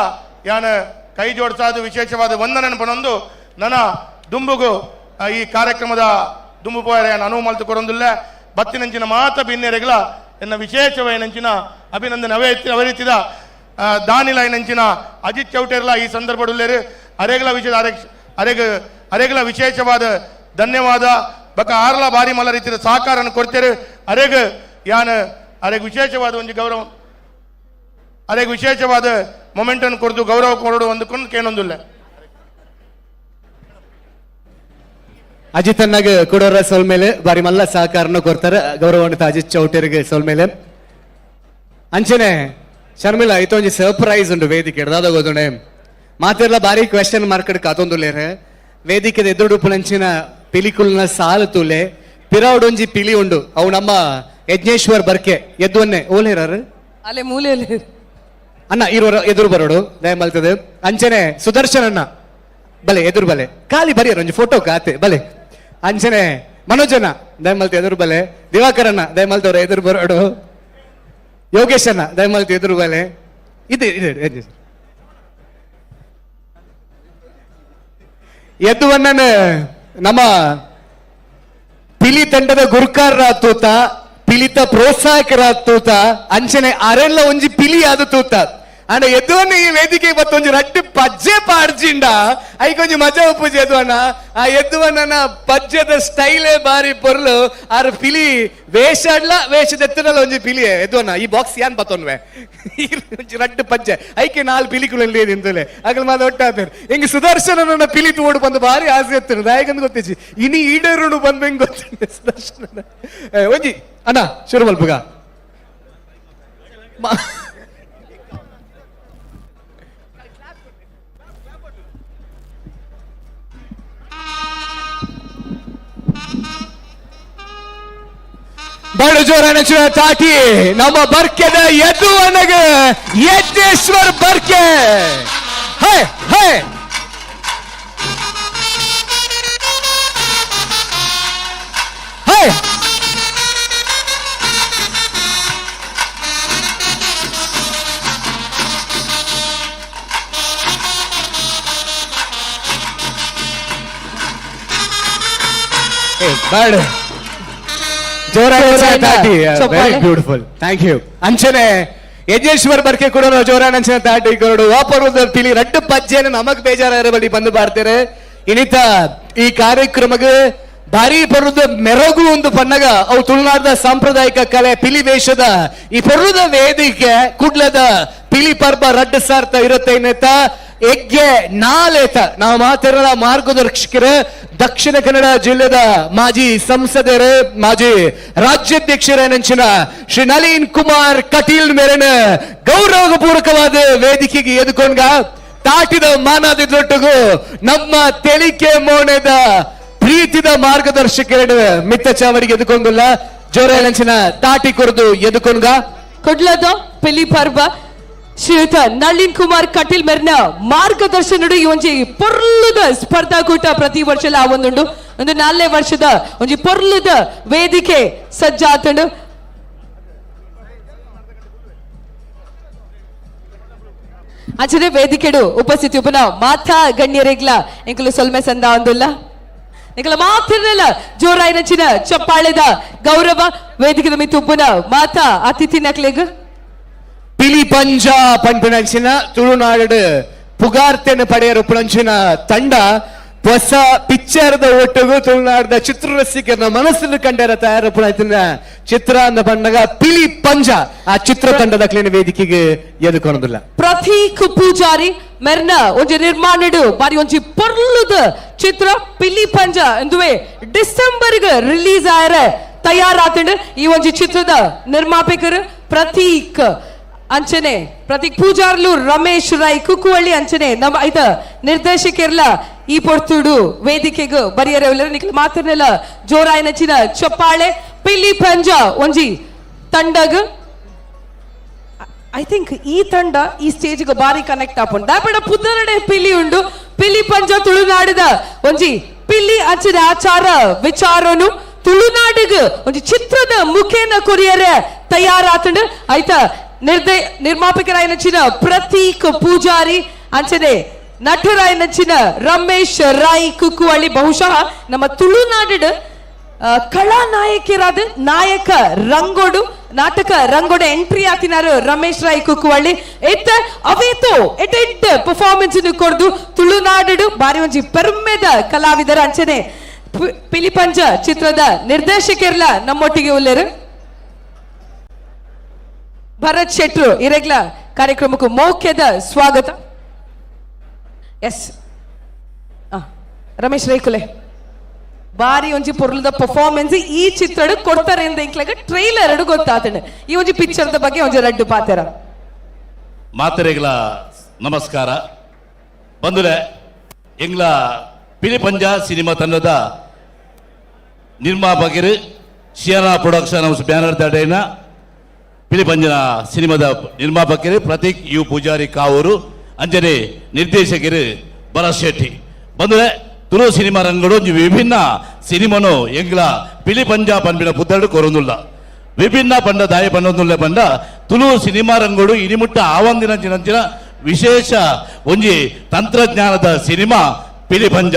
ಯಾನು ಕೈ ಜೋಡಿಸಾದ ವಿಶೇಷವಾದ ವಂದನೆ ಪನೊಂದು ನನ್ನ ದುಂಬುಗು ಈ ಕಾರ್ಯಕ್ರಮದ ದುಂಬು ಪೋಯರೆ ಯಾನು ಅನುವು ಮಲ್ತು ಕೊರೊಂದುಲ್ಲ ಬತ್ತಿನಂಚಿನ ಮಾತ ಬಿನ್ನೆರೆಗ್ಲ ಎನ್ನ ವಿಶೇಷವೈನಂಚಿನ ಅಭಿನಂದನೆ ಅವೇ ಅವರೀತಿದ ದಾನಿಲೈನಂಚಿನ ಅಜಿತ್ ಚೌಟೆರ್ಲ ಈ ಸಂದರ್ಭಡುಲ್ಲೇರು ಅರೆಗ್ಲ ವಿಶೇಷ ಅರೆಗ್ ಅರೆಗ್ಲ ವಿಶೇಷವಾದ ಧನ್ಯವಾದ. ಬಕ ಆರ್ಲ ಬಾರಿ ಮಲ್ಲ ರೀತಿಯ ಸಹಕಾರನ ಕೊಡ್ತೇವೆ. ಅರೆಗ್ ಯಾನ್ ಅರೆಗ್ ವಿಶೇಷವಾದ ಒಂದು ಗೌರವ, ಅರೆಗ್ ವಿಶೇಷವಾದ ಮೊಮೆಂಟನ್ನು ಕೊಡ್ದು ಗೌರವ ಕೊರಡು ಒಂದು ಕೇನೊಂದಿಲ್ಲ. ಅಜಿತ್ ಅಣ್ಣಗ್ ಕೊಡೋರ ಸೋಲ್ಮೇಲೆ ಬಾರಿ ಮಲ್ಲ ಸಹಕಾರನ ಕೊಡ್ತಾರೆ ಗೌರವಾನ್ವಿತ ಅಜಿತ್ ಚೌಟರಿಗೆ ಸೋಲ್ಮೇಲೆ. ಅಂಚನೆ ಶರ್ಮಿಳಾ ಇತ್ತೊಂಜಿ ಸರ್ಪ್ರೈಸ್ ಉಂಟು ವೇದಿಕೆ ದಾದ ಗೊತ್ತುಂಡೆ ಮಾತೆರ್ಲ ಬಾರಿ ಕ್ವೆಶನ್ ಮಾರ್ಕೆಟ್ ಕಾತೊಂದುಲ್ಲೇರೆ. ವೇದಿಕೆದ ಎದುರು ಪುನಂಚಿನ ಪಿಲಿಕುಲ್ನ ಸಾಲು ತೂಲೆ ಪಿರಾವುಡೊಂಜಿ ಪಿಲಿ ಉಂಡು. ಅವು ನಮ್ಮ ಯಜ್ಞೇಶ್ವರ್ ಬರ್ಕೆ ಎದ್ದುವನ್ನೆ ಓಲೇರಾರು ಅಲೆ ಮೂಲೆಯಲ್ಲಿ ಅಣ್ಣ ಇರೋರ ಎದುರು ಬರೋಡು ದಯ ಮಲ್ತದೆ. ಅಂಚನೆ ಸುದರ್ಶನ್ ಅಣ್ಣ ಬಲೆ ಎದುರು ಬಲೆ ಖಾಲಿ ಬರಿಯರ್ ಒಂಜಿ ಫೋಟೋ ಕಾತೆ ಬಲೆ. ಅಂಚನೆ ಮನೋಜನ ದಯಮಲ್ತಿ ಎದುರು ಬಲೆ, ದಿವಾಕರಣ್ಣ ದಯಮಲ್ತವ್ರ ಎದುರು ಬರೋಡು, ಯೋಗೇಶ್ ಅಣ್ಣ ದಯಮಲ್ತಿ ಎದುರು ಬಲೆ. ಇದೆ ಇದೆ ಎದ್ದುವನ್ನ ನಮ್ಮ ಪಿಲಿ ತಂಡದ ಗುರುಕಾರ ತೂತ, ಪಿಲಿತ ಪ್ರೋತ್ಸಾಹಕರ ತೂತ, ಅಂಚನೆ ಅರೆಲ್ಲ ಒಂಜಿ ಪಿಲಿ ಆದ ತೂತ. ಅಂಡ ಎದ್ದುವನ್ನ ಈ ವೇದಿಕೆ ಬತ್ತೊಂಜಿ ರಡ್ಡು ಪಜ್ಜೆ ಪಾಡ್ಜಿಂಡ ಐಕೊಂಜಿ ಮಜಾ ಉಪ್ಪುಜಿ ಎದ್ದುವಣ್ಣ. ಆ ಎದ್ದುವನ್ನ ಪಜ್ಜೆದ ಸ್ಟೈಲೇ ಬಾರಿ ಪೊರ್ಲು. ಆರ್ ಪಿಲಿ ವೇಷ ಅಡ್ಲ ವೇಷದ ಎತ್ತನಲ್ಲ ಒಂಜಿ ಪಿಲಿ ಎದ್ದುವಣ್ಣ. ಈ ಬಾಕ್ಸ್ ಏನ್ ಬತ್ತೊನ್ವೆ ಒಂಜಿ ರಡ್ಡು ಪಜ್ಜೆ ಐಕೆ ನಾಲ್ ಪಿಲಿಕುಲಲ್ಲಿ ನಿಂತಲೆ ಅಗಲ್ ಮಾದ ಒಟ್ಟಾಪೇರು ಹಿಂಗ್ ಸುದರ್ಶನ ಪಿಲಿ ತೋಡು ಬಂದು ಬಾರಿ ಆಸೆ ಎತ್ತನು ದಾಯಕಂದ್ ಗೊತ್ತಿಜ್ಜಿ ಇನಿ ಈಡೇರುಡು ಬಂದು ಹೆಂಗ್ ಗೊತ್ತಿಲ್ಲ ಸುದರ್ಶನ. ಒಂಜಿ ಅಣ್ಣ ಶುರು ಮಲ್ಪುಗ. ಬಡು ಜೋರಾನ ತಾಟಿ ನಮ್ಮ ಬರ್ಕೆದ ಎದ್ದುವನಗ ಯಜ್ಞೇಶ್ವರ್ ಬರ್ಕೆ. ಹೇ ಹೇ ಹೇ ಬೇಡ ತಾಟಿ. Very beautiful, thank you. ಅಂಚನೆ ಯಜ್ಞೇಶ್ವರ್ ಬರ್ಕೆ ಕೂಡ ಜೋರಾನ ಅಂಚನೆ ತಾಟಿ ಕೊರಡು ವಾಪರ್ ಪಿಲಿ ರಡ್ಡು ಪಜ್ಜೆನ ನಮಗ್ ಬೇಜಾರ ಬಳಿ ಬಂದು ಬಾರ್ತಾರೆ. ಇನಿತ ಈ ಕಾರ್ಯಕ್ರಮಕ್ಕೆ ಭಾರಿ ಪರ್ವದ ಮೆರಗು ಒಂದು ಪನ್ನಗ ಅವು ತುಳುನಾಡದ ಸಾಂಪ್ರದಾಯಿಕ ಕಲೆ ಪಿಲಿ ವೇಷದ ಈ ಪರ್ವದ ವೇದಿಕೆ ಕುಡ್ಲದ ಪಿಲಿ ಪರ್ಬ ರಡ್ಡು ಸಾರ್ತ ಇರುತ್ತೆ. ಇನ್ನೇತ ಯಜ್ಞೆ ನಾಲೇತ ನಾವು ಮಾತಿರಲ್ಲ ಮಾರ್ಗದರ್ಶಕರು ದಕ್ಷಿಣ ಕನ್ನಡ ಜಿಲ್ಲೆದ ಮಾಜಿ ಸಂಸದರು ಮಾಜಿ ರಾಜ್ಯಾಧ್ಯಕ್ಷರ ಶ್ರೀ ನಳಿನ್ ಕುಮಾರ್ ಕಟೀಲ್ ಮೇರೆನ ಗೌರವಪೂರ್ವಕವಾದ ವೇದಿಕೆಗೆ ಎದುಕೊಂಡ ತಾಟಿದ ಮಾನಾದಿದೊಟ್ಟಿಗೂ ನಮ್ಮ ತೆಲಿಕೆ ಮೋಣದ ಪ್ರೀತಿದ ಮಾರ್ಗದರ್ಶಕರ ಮಿತ್ತ ಚಾವಡಿಗೆ ಎದುಕೊಂಡುಲ್ಲ ಜೋರಾಯಂಚಿನ ತಾಟಿ ಕೊರದು ಎದುಕೊಂಡ ಕುಡ್ಲದ ಪಿಲಿ ಪರ್ವ ಶ್ರೀಯುತ ನಳಿನ್ ಕುಮಾರ್ ಕಟೀಲ್ ಮೆರ್ನ ಮಾರ್ಗದರ್ಶನಡು ಈ ಒಂಜಿ ಪೊರ್ಲುದ ಸ್ಪರ್ಧಾಕೂಟ ಪ್ರತಿ ವರ್ಷಲ ಒಂದುಂಡು. ಒಂದು ನಾಲ್ನೇ ವರ್ಷದ ಒಂಜಿ ಪೊರ್ಲುದ ವೇದಿಕೆ ಸಜ್ಜಾತುಂಡು. ಅಂಚನೆ ವೇದಿಕೆಡು ಉಪಸ್ಥಿತಿ ಉಪನ ಮಾತಾ ಗಣ್ಯರಿಗ್ಲ ಎಂಕುಲು ಸೊಲ್ಮೆ ಸಂದ ಒಂದುಲ್ಲ ಎಂಕುಲ ಮಾತಿರಲ್ಲ ಜೋರಾಯಿನಂಚಿನ ಚಪ್ಪಾಳೆದ ಗೌರವ ವೇದಿಕೆದ ಮಿತ್ತು ಉಪ್ಪುನ ಮಾತಾ ಅತಿಥಿ ನಕ್ಲೆಗ್. ಪಿಲಿ ಪಂಜ ಪನ್ಪಿನಂಚಿನ ತುಳುನಾಡು ಪುಗಾರ್ತೆನ ಪಡೆಯರು ಪುಣಂಚಿನ ತಂಡ ಹೊಸ ಪಿಕ್ಚರ್ದ ಒಟ್ಟಿಗೂ ತುಳುನಾಡದ ಚಿತ್ರರಸಿಕರನ ಮನಸ್ಸನ್ನು ಕಂಡರ ತಯಾರು ಪುಣಾಯ್ತಿನ ಚಿತ್ರ ಅಂದ ಬಂದಾಗ ಪಿಲಿ ಪಂಜ ಆ ಚಿತ್ರ ತಂಡದ ಕ್ಲೀನ್ ವೇದಿಕೆಗೆ ಎದುಕೊಳೋದಿಲ್ಲ. ಪ್ರತೀಕ್ ಪೂಜಾರಿ ಮೆರ್ನ ಒಂಜಿ ನಿರ್ಮಾಣಡು ಬಾರಿ ಒಂಜಿ ಪೊರ್ಲುದ ಚಿತ್ರ ಪಿಲಿ ಪಂಜ ಎಂದುವೆ ಡಿಸೆಂಬರ್ಗ್ ರಿಲೀಸ್ ಆಯರ ತಯಾರಾತಂಡು. ಈ ಒಂಜಿ ಚಿತ್ರದ ನಿರ್ಮಾಪಕರು ಪ್ರತೀಕ್ ಅಂಚನೆ ಪ್ರತೀಕ್ ಪೂಜಾರ್ಲು ರಮೇಶ್ ರೈ ಕುಕ್ಕುವಳ್ಳಿ ಅಂಚನೆ ನಮ್ಮ ಐತ ನಿರ್ದೇಶಕಿರ್ಲ ಈ ಪೊರ್ತುಡು ವೇದಿಕೆಗ್ ಬರಿಯರೆ ನಿಖಲ್ ಮಾತ್ರನೆಲ್ಲ ಜೋರಾಯಿನಚಿನ ಚಪ್ಪಾಳೆ ಪಿಲಿ ಪಂಜ ಒಂಜಿ ತಂಡಗ್. I think ಈ ತಂಡ ಈ ಸ್ಟೇಜ್ಗೆ ಬಾರಿ ಕನೆಕ್ಟ್ ಆಪುಂಡು. ದಾಪಡ ಪುದರಡೆ ಪಿಲಿ ಉಂಡು. ಪಿಲಿ ಪಂಜ ತುಳುನಾಡಿದ ಒಂಜಿ ಪಿಲಿ ಅಂಚಿನ ಆಚಾರ ವಿಚಾರನು ತುಳುನಾಡಿಗ್ ಒಂಜಿ ಚಿತ್ರದ ಮುಖೇನ ಕೊರಿಯರೆ ತಯಾರಾತಂಡು. ಆಯ್ತಾ ನಿರ್ಮಾಪಕರಾಯನಂಚಿನ ಪ್ರತೀಕ್ ಪೂಜಾರಿ ಅಂಚನೆ ನಟರಾಯನಂಚಿನ ರಮೇಶ್ ರೈ ಕುಕ್ಕುವಳ್ಳಿ ಬಹುಶಃ ನಮ್ಮ ತುಳುನಾಡು ಕಳಾನಾಯಕಿರಾದ ನಾಯಕ ರಂಗೋಡು ನಾಟಕ ರಂಗೋಡು ಎಂಟ್ರಿ ಆತಿನಾರು ರಮೇಶ್ ರೈ ಕುಕ್ಕುವಳ್ಳಿ. ಎತ್ತ ಅವೇತೋ ಎಟ್ ಪರ್ಫಾರ್ಮೆನ್ಸ್ ಕೊರ್ದು ತುಳುನಾಡು ಬಾರಿ ಒಂಜಿ ಪೆರ್ಮೆದ ಕಲಾವಿದರ ಅಂಚನೆ Pilipancha ಚಿತ್ರದ ನಿರ್ದೇಶಕರ್ಲ ನಮ್ಮೊಟ್ಟಿಗೆ ಉಲ್ಲೇರು ಭರತ್ ಶೆಟ್ರು ಇರೆಗ್ಲ ಕಾರ್ಯಕ್ರಮಕ್ಕೂ ಮೌಖ್ಯದ ಸ್ವಾಗತ. ಎಸ್ ರಮೇಶ್ ರೈಕುಲೆ ಬಾರಿ ಒಂಜಿ ಪೊರ್ಲುದ ಪರ್ಫಾರ್ಮೆನ್ಸ್ ಈ ಚಿತ್ರಡ್ ಕೊಡ್ತಾರೆ ಎಂದ ಟ್ರೈಲರ್ ಗೊತ್ತಾತಂಡ್. ಈ ಒಂಜಿ ಪಿಕ್ಚರ್ದ ಬಗ್ಗೆ ಒಂಜಿ ರಡ್ಡು ಪಾತೆರ. ಮಾತೆರೆಗಳ ನಮಸ್ಕಾರ. ಬಂಧುಲೆ, ಎಂಗ್ಲ ಪಿಲಿಪಂಜ ಸಿನಿಮಾ ತಂಡದ ನಿರ್ಮಾಪಕರು ಶಿಯಾನ production house banner ದಡೈನ ಪಿಲಿಪಂಜನ ಸಿನಿಮಾದ ನಿರ್ಮಾಪಕರು ಪ್ರತೀಕ್ you Poojary Kavoor, ಅಂಜನೆ ನಿರ್ದೇಶಕರು ಭರತ್ ಶೆಟ್ಟಿ. ಬಂಧುಲೆ, ತುಳು ಸಿನಿಮಾ ರಂಗಡು ಒಂಜಿ ವಿಭಿನ್ನ ಸಿನಿಮಾನು ಎಂಗ್ಲ ಪಿಲಿಪಂಜ ಪನ್ಪಿನ ಪುತ್ತಡು ಕೊರೊಂದುಲ್ಲ. ವಿಭಿನ್ನ ಪಂಡ ದಾಯ ಪನ್ನೊಂದುಲ್ಲ ಪಂಡ ತುಳು ಸಿನಿಮಾ ರಂಗಡು ಇನಿಮುಟ್ಟ ಆವಂದಿನ ನಂಚಿನ ವಿಶೇಷ ಒಂಜಿ ತಂತ್ರಜ್ಞಾನದ ಸಿನಿಮಾ ಪಿಲಿಪಂಜ.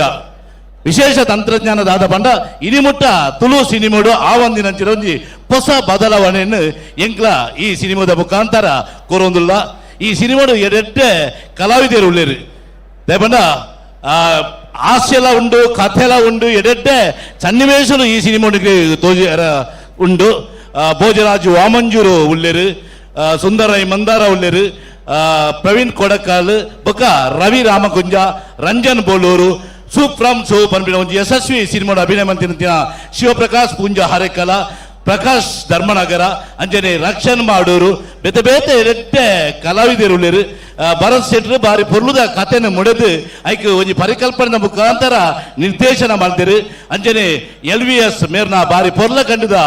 ವಿಶೇಷ ತಂತ್ರಜ್ಞಾನದ ಆದ ಪಂಡ ಇನಿಮುಟ್ಟ ತುಳು ಸಿನಿಮಾಡು ಆವಂದಿನ ಒಂಜಿ ಹೊಸ ಬದಲಾವಣೆಯನ್ನು ಎಂಕ್ಲ ಈ ಸಿನಿಮಾದ ಮುಖಾಂತರ ಕೊರೊಂದುಲ್ಲ. ಈ ಸಿನಿಮಾಡು ಎಡೆಡ್ಡೆ ಕಲಾವಿದರು ಉಳ್ಳೇರು. ದಯಪಂಡ ಹಾಸ್ಯಲ ಉಂಡು, ಕಥೆಲ ಉಂಡು, ಎಡೆಡ್ಡೆ ಸನ್ನಿವೇಶಲು ಈ ಸಿನಿಮಾಡಿಗೆ ತೋಜಿ ಉಂಡು. ಭೋಜರಾಜು ವಾಮಂಜೂರು ಉಳ್ಳೇರು, ಸುಂದರ ಮಂದಾರ ಉಳ್ಳೇರು, ಪ್ರವೀಣ್ ಕೊಡಕಾಲ್, ಬೊಕ್ಕ ರವಿ Ramakunja, Ranjan ಬೋಲೂರು, soup from soup ಪನ್ಪಿನ ಒಂಜಿ ಯಶಸ್ವಿ ಸಿನಿಮಾದ ಅಭಿನಯ ಮಂತಿನ ಶಿವಪ್ರಕಾಶ್ ಪೂಂಜಾ ಹರೇಕಲ, ಪ್ರಕಾಶ್ ಧರ್ಮನಗರ, ಅಂಜನೆ ರಕ್ಷಣ್ ಮಾಡೂರು, ಬೇತೆ ಬೇತೆ ಎಡ್ಡೆ ಕಲಾವಿದರು ಉಳ್ಳೇರು. ಭರತ್ ಶೆಟ್ರು ಬಾರಿ ಪೊರ್ಲುದ ಕಥೆನ ಮುಡೆದು ಐಕ್ ಒಂಜಿ ಪರಿಕಲ್ಪನೆ ಮುಖಾಂತರ ನಿರ್ದೇಶನ ಮಾಡ್ತೀರಿ. ಅಂಜನೆ L V S ಮೇರ್ನ ಬಾರಿ ಪೊರ್ಲ ಕಂಡದ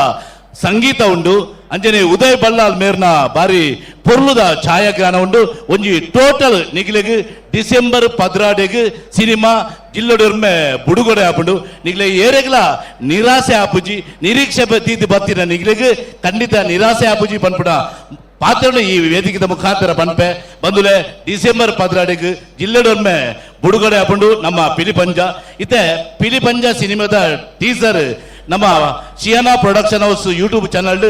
ಸಂಗೀತ ಉಂಡು. ಅಂಜನೆ ಉದಯ್ ಬಲ್ಲಾಲ್ ಮೇರ್ನ ಬಾರಿ ಪೊರ್ಲುದ ಛಾಯಾಗ್ರಹಣ ಉಂಡು. ಒಂಜಿ ಟೋಟಲ್ ನಿಗ್ಲೆಗ್ ಡಿಸೆಂಬರ್ 12 ಸಿನಿಮಾ ಜಿಲ್ಲೊಡೊರ್ಮೆ ಬುಡುಗಡೆ ಆಪುಂಡು. ನಿಗ್ಲೆ ಏರೆಗ್ಲ ನಿರಾಸೆ ಆಪುಜಿ, ನಿರೀಕ್ಷೆ ತೀತಿ ಬತ್ತಿನ ನಿಗ್ಲೆಗ್ ಖಂಡಿತ ನಿರಾಸೆ ಆಪುಜಿ ಪನ್ಪುಡ ಪಾತ್ರನು ಈ ವೇದಿಕೆದ ಮುಖಾಂತರ ಪನ್ಪೆ. ಬಂದುಲೆ ಡಿಸೆಂಬರ್ 12 ಜಿಲ್ಲೆಡೊರ್ಮೆ ಬುಡುಗಡೆ ಆಪುಂಡು ನಮ್ಮ ಪಿಲಿಪಂಜ. ಇತ್ತೆ ಪಿಲಿಪಂಜ ಸಿನಿಮಾದ ಟೀಸರ್ ನಮ್ಮ Shiyana production house YouTube channel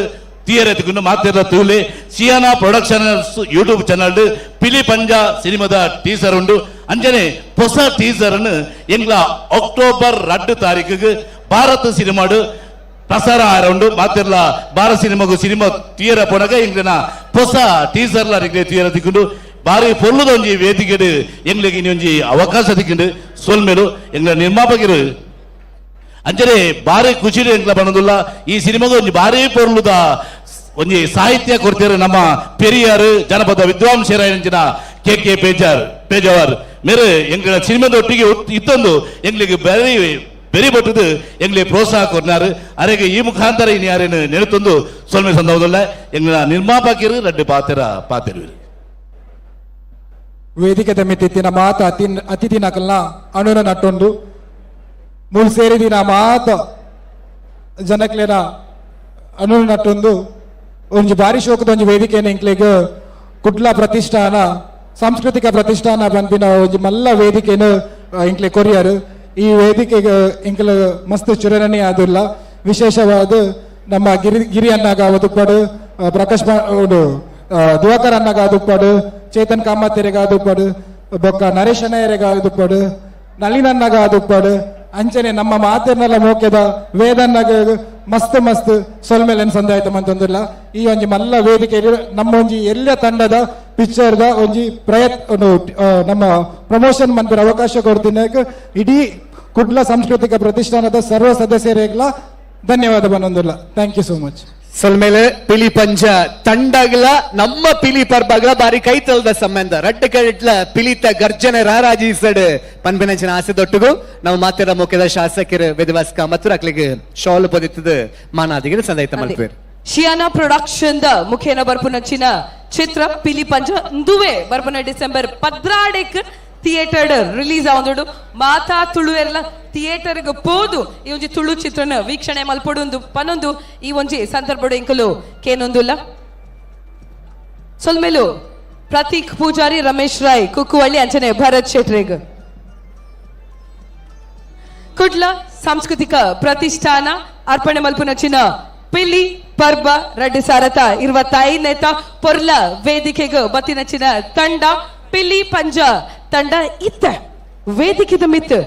ತೀಯರೆತ್ಕೊಂಡು ಮಾತಿರ ತೂಲೆ. Shiyana production house YouTube channel Pilipanja ಸಿನಿಮಾದ ಟೀಸರ್ ಉಂಡು. ಅಂಜನೆ ಹೊಸ ಟೀಸರ್ ಎಂಗ್ಲ ಅಕ್ಟೋಬರ್ 2 ತಾರೀಕಿಗೆ ಭಾರತ ಸಿನಿಮಾಡು ಪ್ರಸಾರ ಆರೌಂಡು. ಮಾತಿರ್ಲ ಭಾರತ ಸಿನಿಮಾಗು ಸಿನಿಮಾ ತೀಯರ ಪೋನಾಗ ಎಂಗ್ಲಿನ ಹೊಸ ಟೀಸರ್ಲ ತೀಯರ ತಿಕ್ಕೊಂಡು ಬಾರಿ ಪೊರ್ಲುದ ಒಂಜಿ ವೇದಿಕೆಡು ಎಂಗ್ಲಿಗೆ ಇನ್ನೊಂಜಿ ಅವಕಾಶ ತಿಕ್ಕೊಂಡು ಸೊಲ್ಮೇಲು ಎಂಗ್ಲ ನಿರ್ಮಾಪಕರು. ಅಂಚನೆ ಬಾರಿ ಖುಷಿ ಎಂಕ್ಲ ಬಣ್ಣದುಲ್ಲ. ಈ ಸಿನಿಮಾಗ ಒಂಜಿ ಬಾರಿ ಪೊರ್ಲುದ ಒಂಜಿ ಸಾಹಿತ್ಯ ಕೊಡ್ತೀರ ನಮ್ಮ ಪೆರಿಯಾರ್ ಜನಪದ ವಿದ್ವಾಂಸರ ಕೆ ಕೆ ಪೇಜಾವರ್ ಮೇರೆ ಎಂಗಳ ಸಿನಿಮಾದೊಟ್ಟಿಗೆ ಇತ್ತೊಂದು ಎಂಗ್ಲಿಗೆ ಬೆರಿ ಬೆರಿ ಬಟ್ಟದು ಎಂಗ್ಲಿ ಪ್ರೋತ್ಸಾಹ ಕೊರ್ನಾರು. ಅರೆಗೆ ಈ ಮುಖಾಂತರ ಇನ್ನು ಯಾರೇನು ನೆನೆತೊಂದು ಸೊಲ್ಮೆ ಸಂದವದಲ್ಲ ಎಂಗಳ ನಿರ್ಮಾಪಕರು ರಡ್ಡು ಪಾತ್ರ ಪಾತಿರುವರು. ವೇದಿಕೆ ಮಿತ್ತಿತ್ತಿನ ಮಾತ ಅತಿಥಿ ನಕಲ್ನ ಅಣುನ ನಟ್ಟೊಂದು ಮೂಲು ಸೇರಿದಿನ ಮಾತ ಜನಕ್ಲೆನ ಅಣುನ ನಟ್ಟೊಂದು ಒಂಜಿ ಬಾರಿ ಶೋಕದ ಒಂಜಿ ವೇದಿಕೆನ ಎಂಕ್ಲೆಗ್ ಕುಡ್ಲ ಪ್ರತಿಷ್ಠಾನ ಸಾಂಸ್ಕೃತಿಕ ಪ್ರತಿಷ್ಠಾನ ಪನ್ಪಿನ ಒಂಜಿ ಮಲ್ಲ ವೇದಿಕೆನು ಎಂಕ್ಲೆ ಕೊರಿಯರ್. ಈ ವೇದಿಕೆಗೆ ಎಂಕ್ಲ ಮಸ್ತ್ ಚುರನೆ ಆದುಲ್ಲ. ವಿಶೇಷವಾದ ನಮ್ಮ ಗಿರಿ ಗಿರಿ ಅನ್ನಾಗ ಒದುಪಡು, ಪ್ರಕಾಶ್ ದಿವಾಕರ್ ಅನ್ನಾಗ ಆದುಪ್ಪಡು, ಚೇತನ್ ಕಾಮತ್ತೆರೆಗ ಆದುಪ್ಪಡು, ಬೊಕ್ಕ ನರೇಶ್ ಅಣ್ಣಯ್ಯರೆಗ ಆದುಪ್ಪಡು, ನಳಿನನ್ನಾಗ ಆದುಪ್ಪಡು, ಅಂಚನೆ ನಮ್ಮ ಮಾತೆರ್ನೆಲ್ಲ ಮೋಕೆದ ವೇದನ್ನಾಗ ಮಸ್ತ್ ಮಸ್ತ್ ಸೊಲ್ಮೆಲೆನ್ ಸಂದಾಯ್ತ ಮಂತೊಂದಿಲ್ಲ. ಈ ಒಂಜಿ ಮಲ್ಲ ವೇದಿಕೆ ನಮ್ಮ ಒಂಜಿ ಎಲ್ಲ ತಂಡದ ಪಿಕ್ಚರ್ದ ಒಂಜಿ ಪ್ರಯತ್ನ ನಮ್ಮ ಪ್ರಮೋಷನ್ ಮನ್ಪುರ ಅವಕಾಶ ಕೊಡ್ತೀನಿ. ಇಡೀ ಕುಡ್ಲ ಸಾಂಸ್ಕೃತಿಕ ಪ್ರತಿಷ್ಠಾನದ ಸರ್ವ ಸದಸ್ಯರಿಗೆಲ್ಲ ಧನ್ಯವಾದ ಬಂದೊಂದಿಲ್ಲ. Thank you so much. ಸೊಲ್ಮೇಲೆ ಪಿಲಿ ಪಂಜ ತಂಡಗ್ಲ ನಮ್ಮ ಪಿಲಿ ಪರ್ಬಗ್ಲ ಬಾರಿ ಕೈತಲ್ದ ಸಂಬಂಧ ರಡ್ಡ ಕಡೆಟ್ಲ ಪಿಲಿತ ಗರ್ಜನೆ ರಾರಾಜಿಸಡ್ ಪನ್ಪಿನಂಚಿನ ಆಸೆ ದೊಟ್ಟುಗು ನಾವು ಮಾತಿರ ಮುಖ್ಯದ ಶಾಸಕರು ವೇದವಾಸ್ ಕಾಮತ್ತೂರ್ ಅಕ್ಲಿಗೆ ಶಾಲ್ ಪೊದಿತ್ತದ ಮಾನಾದಿಗೆ ಸಂದಾಯ್ತ ಮಲ್ಪೇರು. ಶಿಯಾನ ಪ್ರೊಡಕ್ಷನ್ the ಮುಖೇನ ಬರ್ಪುನಂಚಿನ ಚಿತ್ರ ಪಿಲಿ ಪಂಜ ಇಂದುವೆ ಬರ್ಪುನ December 14 theatre release ಆವೊಂದುಂಡು. ಮಾತಾ ತುಳುವೆರ್ಲ ಥಿಯೇಟರ್ಗೆ ಪೋದು ಈ ಒಂಜಿ ತುಳು ಚಿತ್ರನ ವೀಕ್ಷಣೆ ಮಲ್ಪೊಡುಂದು ಪನೊಂದು ಈ ಒಂಜಿ ಸಂದರ್ಭಡು ಇಂಕಲು ಕೇನೊಂದುಲ್ಲ. ಸೊಲ್ಮೆಲು ಪ್ರತೀಕ್ ಪೂಜಾರಿ, ರಮೇಶ್ ರಾಯ್ ಕುಕ್ಕುವಳ್ಳಿ, ಅಂಚನೆ ಭರತ್ ಶೆಟ್ರೆಗ್. ಕುಡ್ಲ ಸಾಂಸ್ಕೃತಿಕ ಪ್ರತಿಷ್ಠಾನ ಅರ್ಪಣೆ ಮಲ್ಪುನಂಚಿನ ಪಿಲಿ ಪರ್ಬ 2025 ಪೊರ್ಲ ವೇದಿಕೆಗೆ ಬತ್ತಿನಚಿನ ತಂಡ ಪಿಲಿ ಪಂಜ ತಂಡ ಇತ್ತ ವೇದಿಕೆದ ಮಿತ್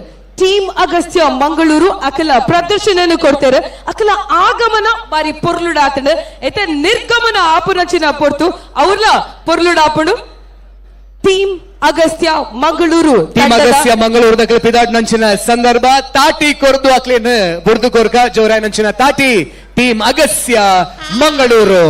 ಟೀಮ್ ಅಗಸ್ತ್ಯ ಮಂಗಳೂರು ಅಕಲ ಪ್ರದರ್ಶನ ಕೊಡ್ತಾರೆ. ಅಕಲ ಆಗಮನ ಬಾರಿ ಪೊರ್ಲುಡಾತಂಡ ಎತೆ ನಿರ್ಗಮನ ಆಪುನಚಿನ ಪೊರ್ತು ಅವ್ರಲ ಪೊರ್ಲುಡಾಪುಂಡು. ಟೀಮ್ ಅಗಸ್ತ್ಯ ಮಂಗಳೂರು ಟೀಮ್ ಅಗಸ್ತ್ಯ ಮಂಗಳೂರು ದಕಲ ಪಿದಾಟ್ ನಂಚಿನ ಸಂದರ್ಭ ತಾಟಿ ಕೊರ್ದು ಅಕ್ಲೇನ್ ಬುರ್ದು ಕೊರ್ಕ ಜೋರಾಯ್ ನಂಚಿನ ತಾಟಿ ಟೀಮ್ ಅಗಸ್ತ್ಯ ಮಂಗಳೂರು.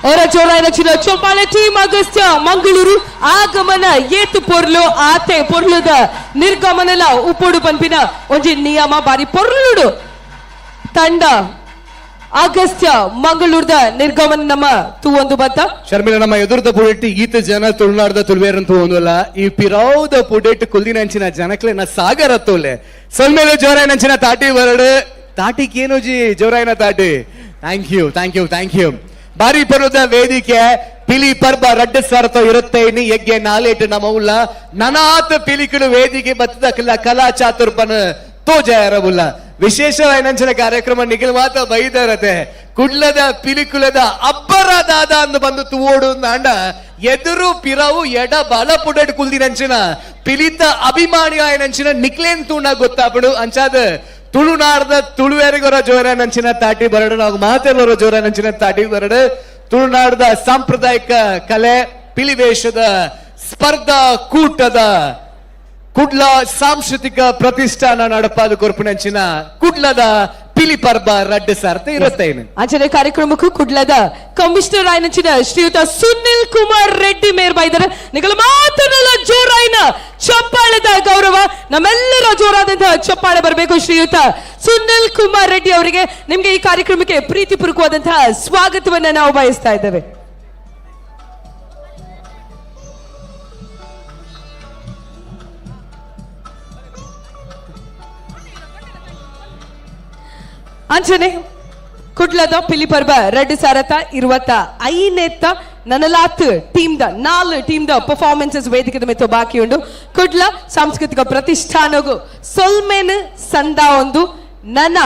ಅವರ ಜೋರಾಯಿನ ಚೊಂಬಾಳೆ ಟೀಮ್ ಅಗಸ್ತ್ಯ ಮಂಗಳೂರು ಆಗಮನ ಏತು ಪೊರ್ಲು ಆತೆ ಪೊರ್ಲುದ ನಿರ್ಗಮನಲ ಉಪ್ಪುಡು ಪನ್ಪಿನ ಒಂಜಿ ನಿಯಮ ಬಾರಿ ಪೊರ್ಲುಡು ತಂಡ ಅಗಸ್ತ್ಯ ಮಂಗಳೂರ್ದ ನಿರ್ಗಮನ ನಮ್ಮ ತೂವೊಂದು ಬತ್ತ. ಶರ್ಮಿಲ ನಮ್ಮ ಎದುರ್ದ ಪುಡೆಟ್ ಈತ ಜನ ತುಳುನಾಡ್ದ ತುಳುವೇರಂತ ಒಂದಲ್ಲ ಈ ಪಿರೌದ ಪುಡೆಟ್ ಕುಲ್ದಿನಂಚಿನ ಜನಕ್ಲೆನ ಸಾಗರ ತೋಲೆ ಸೊಲ್ಮೇಲೆ ಜೋರಾಯಿನಂಚಿನ ತಾಟಿ ಬರಡು ತಾಟಿಗೇನು G ಜೋರಾಯಿನ ತಾಟಿ. Thank you thank you thank you. ಬಾರಿ ಪರ್ವದ ವೇದಿಕೆ ಪಿಲಿ ಪರ್ಬ ರಡ್ಡ ಸಾರತ ಇರುತ್ತೆ ಇನ್ನು ಯಜ್ಞ ನಾಲೇಟು ನಮ್ಮ ಉಲ್ಲ ನನಾತ ಪಿಲಿಕುಲು ವೇದಿಕೆ ಬತ್ತದ ಕಲ ಕಲಾ ಚಾತುರ್ಪನ ತೋಜಾಯರವುಲ್ಲ ವಿಶೇಷವಾದ ಕಾರ್ಯಕ್ರಮ ನಿಖಿಲ್ ಮಾತ ಬೈದರತೆ ಕುಡ್ಲದ ಪಿಲಿಕುಲದ ಅಬ್ಬರ ದಾದ ಅಂದು ಬಂದು ತೂವೋಡು ಅಂಡ ಎದುರು ಪಿರವು ಎಡ ಬಲ ಪುಡಟ್ ಕುಲ್ದಿನಂಚಿನ ಪಿಲಿತ ಅಭಿಮಾನಿ ಆಯನಂಚಿನ ನಿಕ್ಲೇನ್ ತೂಣ ಗೊತ್ತಾಪಡು ಅಂಚಾದ ತುಳುನಾಡ್ದ ತುಳುವೆರಿಗೊರ ಜೋರನಂಚಿನ ತಾಟಿ ಬರಡು ನಾವು ಮಾತೆಲ್ಲರ ಜೋರನಂಚಿನ ತಾಟಿ ಬರಡು. ತುಳುನಾಡ್ದ ಸಾಂಪ್ರದಾಯಿಕ ಕಲೆ ಪಿಲಿವೇಶದ ಸ್ಪರ್ಧಾ ಕೂಟದ ಕುಡ್ಲ ಸಾಂಸ್ಕೃತಿಕ ಪ್ರತಿಷ್ಠಾನ ನಡಪಾದ ಕೊರ್ಪುನಂಚಿನ ಕುಡ್ಲದ ಪಿಲಿ ಪರ್ಬ ರಡ್ಡು ಸಾರ್ಥ ಇರುತ್ತೇನೆ. ಅಂಚನೆ ಕಾರ್ಯಕ್ರಮಕ್ಕೂ ಕುಡ್ಲದ ಕಮಿಷನರ್ ಆಯ್ನಂಚಿನ ಶ್ರೀಯುತ ಸುನಿಲ್ ಕುಮಾರ್ ರೆಡ್ಡಿ ಮೇರ್ ಬೈದರೆ ನಿಗಲ ಮಾತನ್ನೆಲ್ಲ ಜೋರಾಯಿನ ಚಪ್ಪಾಳೆದ ಗೌರವ, ನಮ್ಮೆಲ್ಲರ ಜೋರಾದಂತಹ ಚಪ್ಪಾಳೆ ಬರಬೇಕು ಶ್ರೀಯುತ ಸುನಿಲ್ ಕುಮಾರ್ ರೆಡ್ಡಿ ಅವರಿಗೆ. ನಿಮ್ಗೆ ಈ ಕಾರ್ಯಕ್ರಮಕ್ಕೆ ಪ್ರೀತಿಪೂರ್ವಕವಾದಂತಹ ಸ್ವಾಗತವನ್ನ ನಾವು ಬಯಸ್ತಾ ಇದ್ದೇವೆ. ಅಂಚನೆ ಕುಡ್ಲದ ಪಿಲಿಪರ್ಬ ರಡ್ಡು ಸಾರತ 25ನೇತ್ತ ನನಲಾತ್ ಟೀಮ್ದ 4 ಟೀಮ್ದ ಪರ್ಫಾರ್ಮೆನ್ಸಸ್ ವೇದಿಕೆದ ಮೆತ್ತು ಬಾಕಿ ಉಂಡು. ಕುಡ್ಲ ಸಾಂಸ್ಕೃತಿಕ ಪ್ರತಿಷ್ಠಾನಗು ಸೊಲ್ಮೆನ್ ಸಂದ ಒಂದು ನನ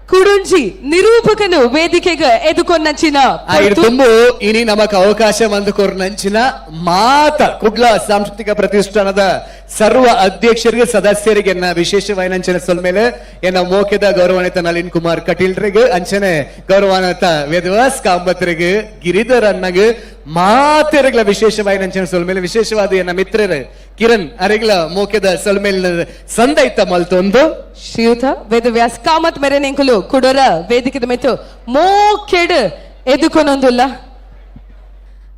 ಕುಡುಂಜಿ ನಿರೂಪಕನು ವೇದಿಕೆಗೆ ಎದುಕೊನ್ನಂಚಿನ ತುಂಬು ಇನಿ ನಮಕ್ ಅವಕಾಶ ಬಂದು ಕೊರ್ನಂಚಿನ ಮಾತ ಕುಡ್ಲ ಸಾಂಸ್ಕೃತಿಕ ಪ್ರತಿಷ್ಠಾನದ ಸರ್ವ ಅಧ್ಯಕ್ಷರಿಗೆ ಸದಸ್ಯರಿಗೆ ಎನ್ನ ವಿಶೇಷವಾಯಿನಂಚಿನ ಸೊಲ್ಮೇಲೆ ಎನ್ನ ಮೋಕೆದ ಗೌರವಾನ್ವಿತ ನಳಿನ್ ಕುಮಾರ್ ಕಟೀಲ್ರಿಗೆ, ಅಂಚನೆ ಗೌರವಾನ್ವಿತ ವೇದವಾಸ್ ಕಾಂಬತ್ರಿಗೆ, ಗಿರಿಧರ್ ಅಣ್ಣಗೆ, ಮಾತೆರಗ್ಲ ವಿಶೇಷವಾಯಿನಂಚಿನ ಸೊಲ್ಮೇಲೆ ವಿಶೇಷವಾದ ಎನ್ನ ಮಿತ್ರರು ಕಿರಣ್ ಅರೆಗ್ಲ ಮೋಕೆದ ಸೊಲ್ಮೇಲೆ ಸಂದೈತ ಮಲ್ತೊಂದು ಶ್ರೀಯುತ ವೇದವ್ಯಾಸ್ ಕಾಮತ್ ಮೇರೆ ನಿಂಕುಲು ಕುಡೋರ ವೇದಿಕೆದ ಮೆತ್ತು ಮೋಕೆಡ್ ಎದುಕೊನೊಂದುಲ್ಲ.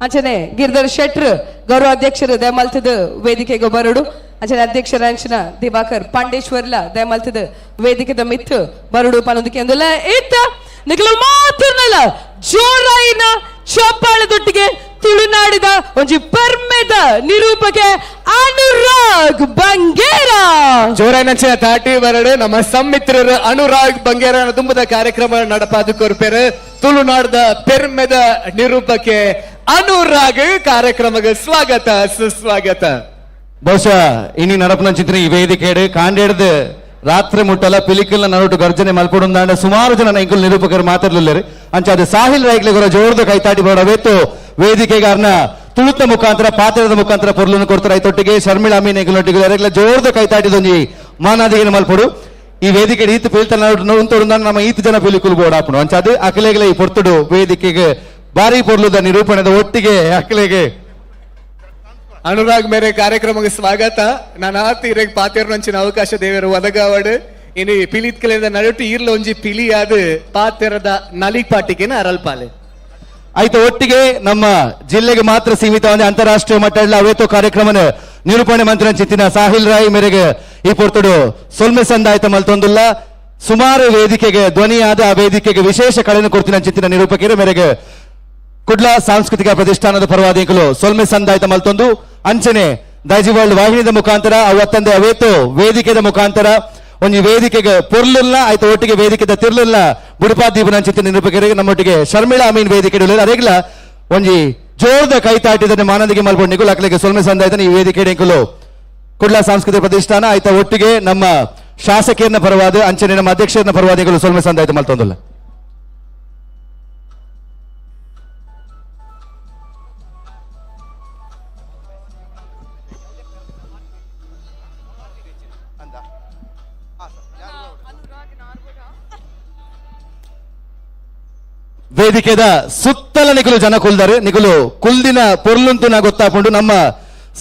ಅಂಚನೆ ಗಿರಿಧರ್ ಶೆಟ್ರ್ ಗೌರವ ಅಧ್ಯಕ್ಷರು ದಯಮಲ್ತದ ವೇದಿಕೆಗೆ ಬರಡು. ಅಂಚನೆ ಅಧ್ಯಕ್ಷರ ಅಂಚನ ದಿವಾಕರ್ ಪಾಂಡೇಶ್ವರ್ಲ ದಯಮಲ್ತದ ವೇದಿಕೆದ ಮಿತ್ತು ಬರಡು ಪನೊಂದಕ್ಕೆ ಅಂದುಲ್ಲ. ಇತ್ತ ನಿಖಲು ಮಾತುನಲ್ಲ ಜೋರಾಯಿನ ಚಪ್ಪಾಳೆದೊಟ್ಟಿಗೆ ತುಳುನಾಡಿದ ಒಂಜಿ ಪರ್ಮೆದ ನಿರೂಪಕೆ ಅನುರಾಗ್ ಬಂಗೇರ. ಜೋರಾಯಿನ ತಾಟಿ ಬರಡು ನಮ್ಮ ಸಮ್ಮಿತ್ರರು ಅನುರಾಗ್ ಬಂಗೇರ ತುಂಬದ ಕಾರ್ಯಕ್ರಮ ನಡಪಾದ ಕೊರ್ಪೇರು. ತುಳುನಾಡದ ಪೆರ್ಮೆದ ನಿರೂಪಕೆ ಅನುರಾಗ್ ಕಾರ್ಯಕ್ರಮಕ್ಕೆ ಸ್ವಾಗತ ಸುಸ್ವಾಗತ. ಬಹುಶಃ ಇನಿ ನಡಪನ ಚಿತ್ರ ಈ ವೇದಿಕೆ ಕಾಂಡೇಡ್ದು ರಾತ್ರಿ ಮುಟ್ಟಲ ಪಿಲಿಕಲ್ನ ನಡುಟು ಗರ್ಜನೆ ಮಲ್ಪಡುಂದಾಂಡ ಸುಮಾರು ಜನ ಇಂಕುಲ್ ನಿರೂಪಕರು ಮಾತಾಡಲಿಲ್ಲ. ಅಂಚ ಅದು ಸಾಹಿಲ್ ರೈಕ್ಲೆ ಗುರ ಜೋರ್ದು ಕೈತಾಟಿ ವೇತು ವೇದಿಕೆಗಾರನ ತುಳುತ ಮುಖಾಂತರ ಪಾತ್ರದ ಮುಖಾಂತರ ಪೊರ್ಲನ್ನು ಕೊಡ್ತಾರೆ. ಐತೊಟ್ಟಿಗೆ ಶರ್ಮಿಳಾ ಅಮೀನ್ ಎಂಕುಲೊಟ್ಟಿಗೆ ಅರೆಗ್ಲ ಜೋರ್ದು ಕೈತಾಟಿದೊಂಜಿ ಮಾನಾದಿಗೆ ಮಲ್ಪಡು. ಈ ವೇದಿಕೆ ಈತ ಪೀಳ್ತ ಉಂತೊಡುಂದಾಂಡ ನಮ್ಮ ಈತ ಜನ ಪಿಲಿಕುಲ್ ಬೋಡಾಪುಂಡು. ಅಂಚ ಅದು ಅಕಲೆಗ್ಲ ಈ ಪೊರ್ತುಡು ವೇದಿಕೆಗೆ ಭಾರಿ ಪೊರ್ಲುದ ನಿರೂಪಣೆದ ಒಟ್ಟಿಗೆ ಅಕಲೆಗೆ ಅನುರಾಗ್ ಮೇರೆ ಕಾರ್ಯಕ್ರಮಕ್ಕೆ ಸ್ವಾಗತ. ನಾನು ಆತ ಪಾತೇರ್ನಂಚಿನ ಅವಕಾಶ ದೇವರು ಒದಗಾವಡು. ಇನ್ನು ಪಿಲಿತ್ಕಲಿಂದ ನಡುಟು ಈರ್ಲ ಒಂಜಿ ಪಿಲಿಯಾದ ಪಾತೆರದ ನಲಿಪಾಟಿಗೆನ ಅರಲ್ಪಾಲೆ. ಆಯ್ತು, ಒಟ್ಟಿಗೆ ನಮ್ಮ ಜಿಲ್ಲೆಗೆ ಮಾತ್ರ ಸೀಮಿತವಾದ ಅಂತಾರಾಷ್ಟ್ರೀಯ ಮಟ್ಟದ ಅವೇತೋ ಕಾರ್ಯಕ್ರಮನ ನಿರೂಪಣೆ ಮಂತ್ರ ಚಿತ್ತಿನ ಸಾಹಿಲ್ ರಾಯ್ ಮೇರೆಗೆ ಈ ಪೊರ್ತುಡು ಸೊಲ್ಮೆ ಸಂದಾಯ್ತ ಮಲ್ತೊಂದುಲ್ಲ. ಸುಮಾರು ವೇದಿಕೆಗೆ ಧ್ವನಿಯಾದ ಆ ವೇದಿಕೆಗೆ ವಿಶೇಷ ಕಳೆಯನ್ನು ಕೊಡ್ತಿನ ಚಿತ್ತಿನ ನಿರೂಪಕರು ಮೇರೆಗೆ ಕುಡ್ಲ ಸಾಂಸ್ಕೃತಿಕ ಪ್ರತಿಷ್ಠಾನದ ಪರವಾದಿಗಳು ಸೊಲ್ಮೆ ಸಂದಾಯ್ತ ಮಲ್ತೊಂದು. ಅಂಚನೆ ದೈಜಿ ವರ್ಲ್ಡ್ ವಾಹಿನಿದ ಮುಖಾಂತರ ಅವತ್ತಂದೆ ಅವೇತು ವೇದಿಕೆದ ಮುಖಾಂತರ ಒಂಜಿ ವೇದಿಕೆಗೆ ಪೊರ್ಲಿಲ್ಲ ಆಯ್ತು ಒಟ್ಟಿಗೆ ವೇದಿಕೆದ ತಿರ್ಲಿಲ್ಲ ಬುಡುಪಾ ದೀಪನ ಚಿತ್ರ ನಿರೂಪಕರಿಗೆ ನಮ್ಮೊಟ್ಟಿಗೆ ಶರ್ಮಿಳಾ ಅಮೀನ್ ವೇದಿಕೆ ಅದೇಗ್ಲ ಒಂಜಿ ಜೋರದ ಕೈ ತಾಟಿದ ಮಾನದಿಗೆ ಮಲ್ಪೊಂಡು ನಿಕುಲು ಅಕ್ಲೆಗೆ ಸೊಲ್ಮೆ ಸಂದಾಯ್ತಾನೆ ಈ ವೇದಿಕೆ ನಿಕುಲು ಕುಡ್ಲ ಸಾಂಸ್ಕೃತಿಕ ಪ್ರತಿಷ್ಠಾನ ಆಯ್ತಾ ಒಟ್ಟಿಗೆ ನಮ್ಮ ಶಾಸಕಿಯನ್ನ ಪರವಾದ ಅಂಚನೆ ನಮ್ಮ ಅಧ್ಯಕ್ಷರನ್ನ ಪರವಾದಿಗಳು ಸೊಲ್ಮೆ ಸಂದಾಯ್ತು ಮಲ್ತೊಂದುಲ್ಲ. ವೇದಿಕೆದ ಸುತ್ತಲ ನಿಕುಲು ಜನ ಕುಲ್ದಾರೆ ನಿಕುಲು ಕುಲ್ದಿನ ಪೊರ್ಲುಂತು ನಾ ಗೊತ್ತಾಪುಂಡು. ನಮ್ಮ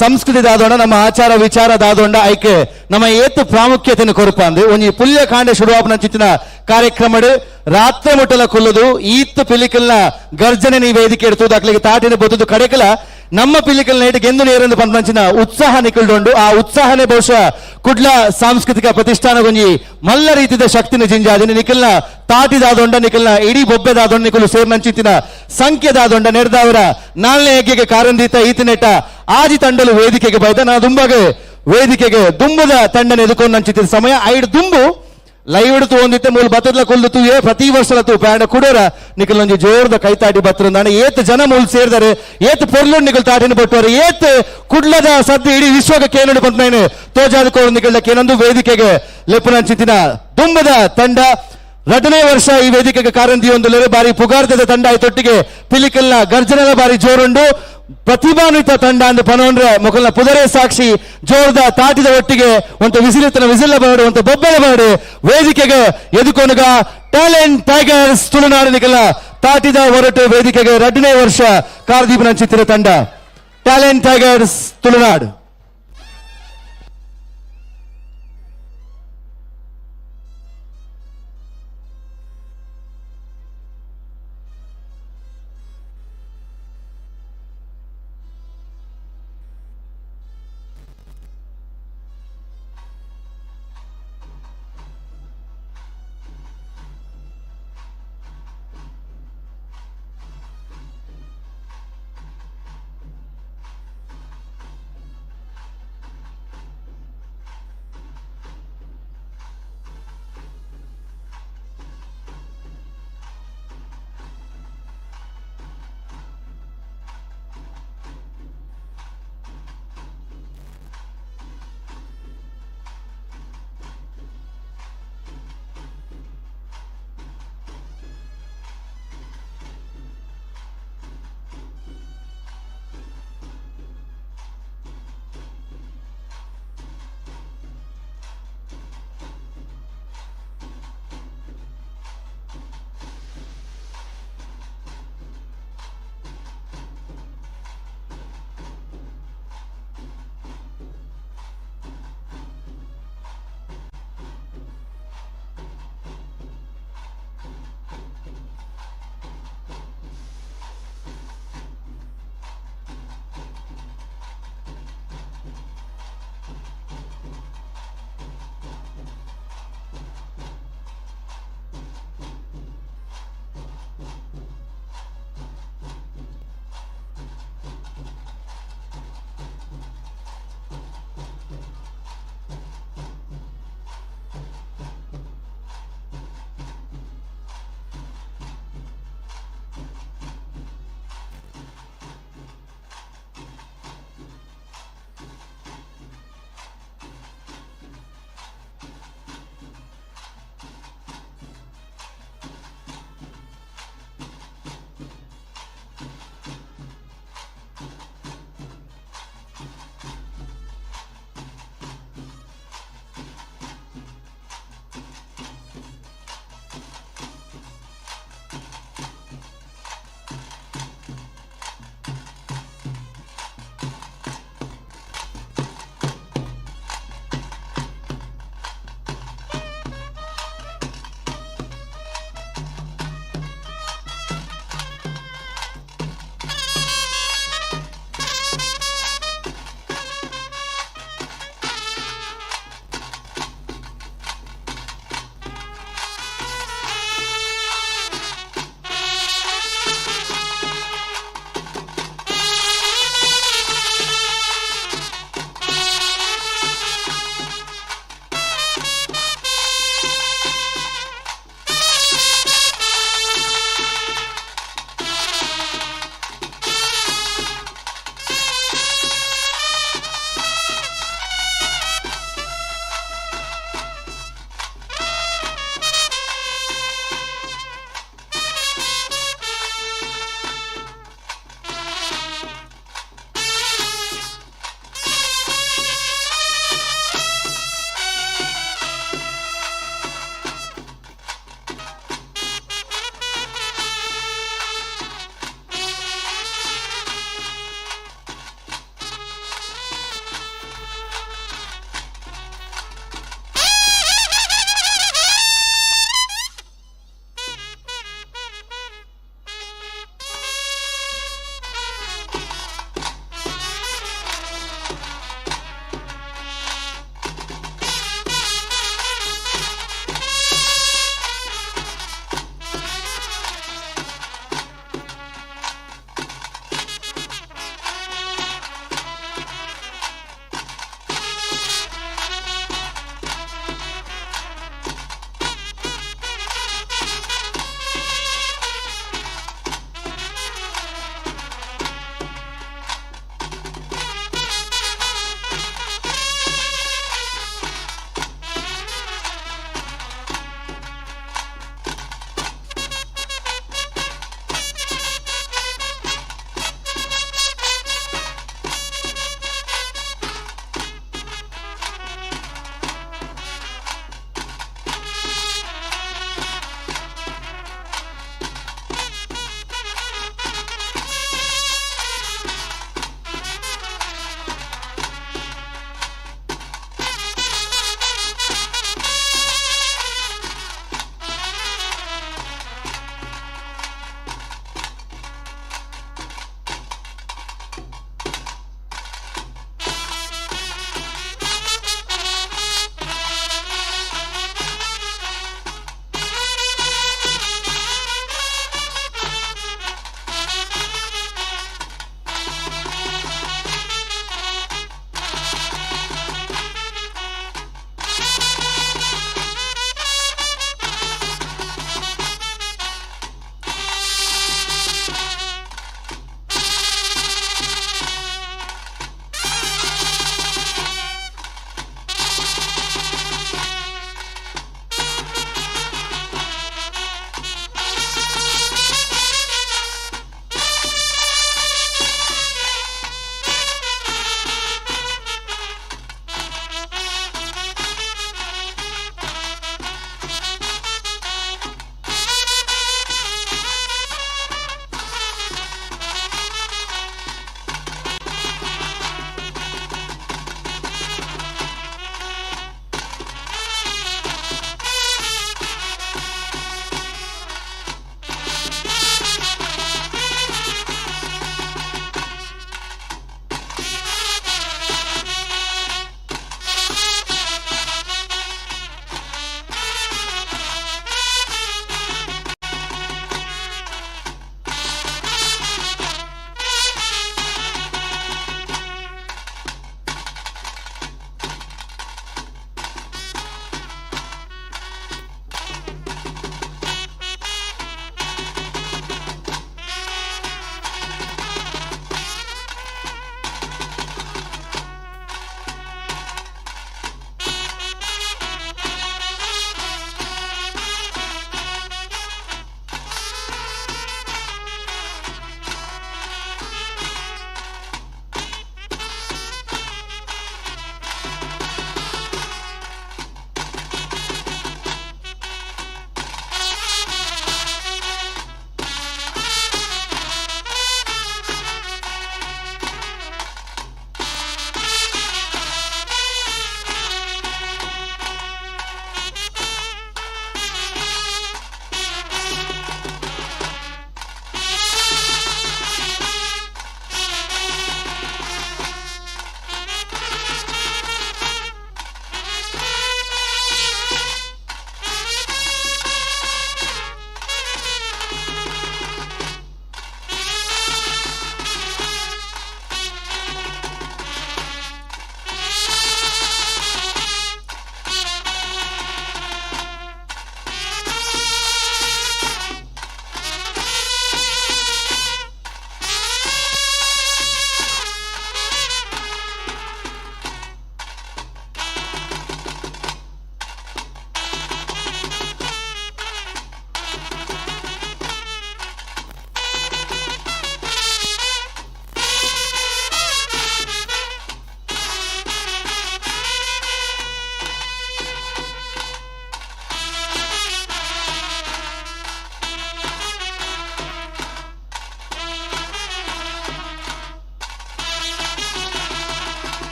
ಸಂಸ್ಕೃತಿ ದಾದೋಂಡ ನಮ್ಮ ಆಚಾರ ವಿಚಾರ ದಾದೋಂಡ ಐಕೆ ನಮ್ಮ ಏತು ಪ್ರಾಮುಖ್ಯತೆಯನ್ನು ಕೊರಪಾಂದು ಒಂಜಿ ಪುಲ್ಯ ಕಾಂಡೆ ಶುರುವಾಪನ ಚಿತ್ತಿನ ಕಾರ್ಯಕ್ರಮಡು ರಾತ್ರಿ ಮುಟ್ಟಲ ಕುಲ್ಲುದು ಈತ್ ಪಿಲಿಕಲ್ನ ಗರ್ಜನೆ ನೀ ವೇದಿಕೆ ಇಡ್ತುದು ಅಕ್ಲಿಗೆ ತಾಟಿನ ಬೊತ್ತುದು ಕಡೆಕಲ ನಮ್ಮ ಪಿಲಿಕಲ್ ನೇಟ್ ಗೆಂದು ನೇರಂದು ಪಂಪಂಚಿನ ಉತ್ಸಾಹ ನಿಕಲ್ಡೊಂಡು. ಆ ಉತ್ಸಾಹನೆ ಬಹುಶಃ ಕುಡ್ಲ ಸಾಂಸ್ಕೃತಿಕ ಪ್ರತಿಷ್ಠಾನಗೊಂಜಿ ಮಲ್ಲ ರೀತಿದ ಶಕ್ತಿನ ಜಿಂಜಾದಿನ ನಿಖಲ್ನ ತಾಟಿದಾದೊಂಡ ನಿಖಲ್ನ ಇಡೀ ಬೊಬ್ಬೆದಾದೊಂಡ ನಿಖಲು ಸೇರ್ನಂಚಿತ್ತಿನ ಸಂಖ್ಯೆದಾದೊಂಡ ನೆಡ್ದಾವರ ನಾಲ್ನೇ ಹೆಗ್ಗೆಗೆ ಕಾರಂದೀತ ಈತನೆಟ ಆಜಿ ತಂಡಲು ವೇದಿಕೆಗೆ ಬೈದ ನಾ ದುಂಬಗೆ ವೇದಿಕೆಗೆ ದುಂಬದ ತಂಡನ ಎದುಕೊಂಡು ನಂಚಿತ್ತಿನ ಸಮಯ ಐಡ್ ದುಂಬು ಲೈವ್ ಹಿಡಿದು ಒಂದಿತ್ತೆ ಮೂಲ ಬತ್ತದ ಕೊಲ್ದು ತೂಯೆ ಪ್ರತಿ ವರ್ಷಲ ತೂ ಪ್ಯಾಣ ಕುಡೋರ ನಿಖಲ್ ಒಂಜಿ ಜೋರದ ಕೈತಾಟಿ ಬತ್ತರಂದಾಣ ಏತ್ ಜನ ಮೂಲ್ ಸೇರ್ದಾರೆ ಏತ್ ಪೊರ್ಲು ನಿಖಲ್ ತಾಟಿನ ಬಟ್ಟುವರು ಏತ್ ಕುಡ್ಲದ ಸದ್ದು ಇಡೀ ವಿಶ್ವಕ್ಕೆ ಕೇನುಡು ಬಂದ್ಮೇನೆ ತೋಜಾದ ಕೋರು ನಿಖಲ್ದ ಕೇನೊಂದು ವೇದಿಕೆಗೆ ಲೆಪ್ಪುನಂಚಿತ್ತಿನ ದುಂಬದ ತಂಡ 2ನೇ ವರ್ಷ ಈ ವೇದಿಕೆಗೆ ಕಾರಂದಿ ಒಂದು ಬಾರಿ ಪುಗಾರ್ದದ ತಂಡ ಆಯ್ತೊಟ್ಟಿಗೆ ಪಿಲಿಕಲ್ನ ಗರ್ಜನೆಲ ಬಾರಿ ಜೋರುಂಡು ಪ್ರತಿಭಾನ್ವಿತ ತಂಡ ಅಂದ್ ಪನೋನ್ರೆ ಮೊಕಲ್ನ ಪುದರೆ ಸಾಕ್ಷಿ ಜೋರದ ತಾಟಿದ ಒಟ್ಟಿಗೆ ಒಂದು ವಿಸಿಲಿತನ ವಿಸಿಲ ಬಾಡು ಒಂದು ಬೊಬ್ಬೆಲ ಬಾಡು ವೇದಿಕೆಗೆ ಎದುಕೊನುಗ ಟ್ಯಾಲೆಂಟ್ ಟೈಗರ್ಸ್ ತುಳುನಾಡು ನಿಕಲ್ನ ತಾಟಿದ ಹೊರಟು ವೇದಿಕೆಗೆ 2ನೇ ವರ್ಷ ಕಾರ್ದೀಪನ ಚಿತ್ರ ತಂಡ. Talent Tigers Tulunadu.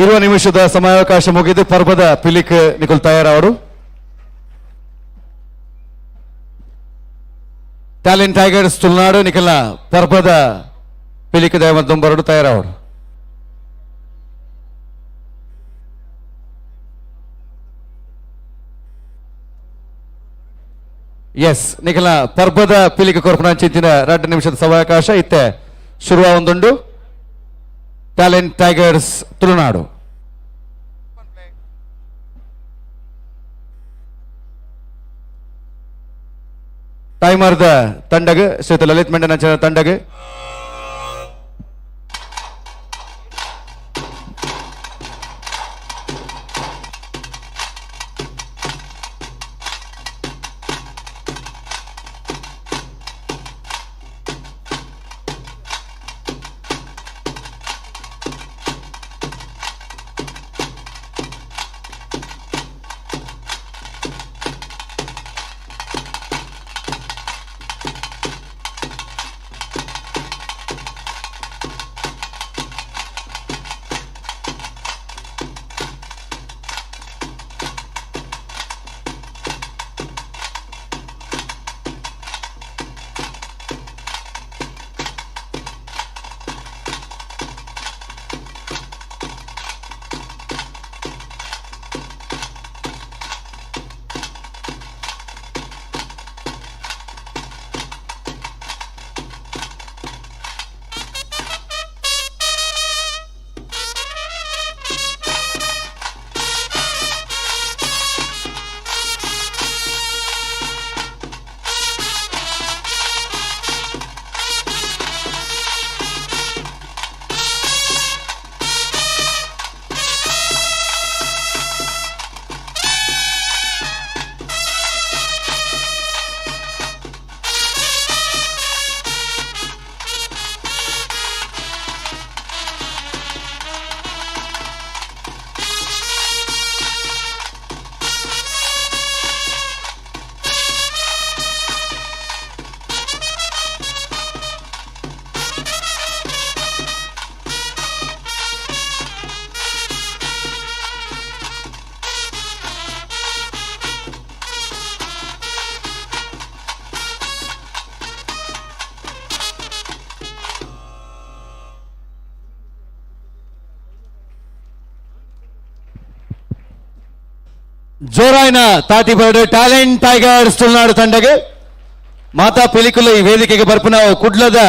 20 ನಿಮಿಷದ ಸಮಯಾವಕಾಶ ಮುಗಿದು ಪರ್ಬದ ಪಿಲಿಕ್ ನಿಕುಲ್ ತಯಾರಾವರು. ಟ್ಯಾಲೆಂಟ್ ಟೈಗರ್ಸ್ ತುಳುನಾಡು ನಿಖಲ್ನ ಪರ್ಬದ ಪಿಲಿಕ್ ದಯಮದ್ದೊಂಬರಡು ತಯಾರಾವರು. ಎಸ್ ನಿಖಲ ಪರ್ಬದ ಪಿಲಿಕ್ ಕೊರ್ಪಣ ಚಿಂತಿನ 2 ನಿಮಿಷದ ಸಮಯಾವಕಾಶ ಇತ್ತೆ ಶುರುವ ಒಂದುಂಡು. Talent tigers Tulunadu. Timer the ತಂಡಗ್ ಶ್ರೀತ Lalit ಮೆಂಡನ ತಂಡಗ್. ಜೋರಾಯ್ನ ತಾಟಿ ಬರಡು ಟ್ಯಾಲೆಂಟ್ ಟೈಗರ್ಸ್ ತುಳುನಾಡು ತಂಡಗೆ. ಮಾತಾ ಪಿಲಿಕುಲು ಈ ವೇದಿಕೆಗೆ ಬರ್ಪುನ ಕುಡ್ಲದ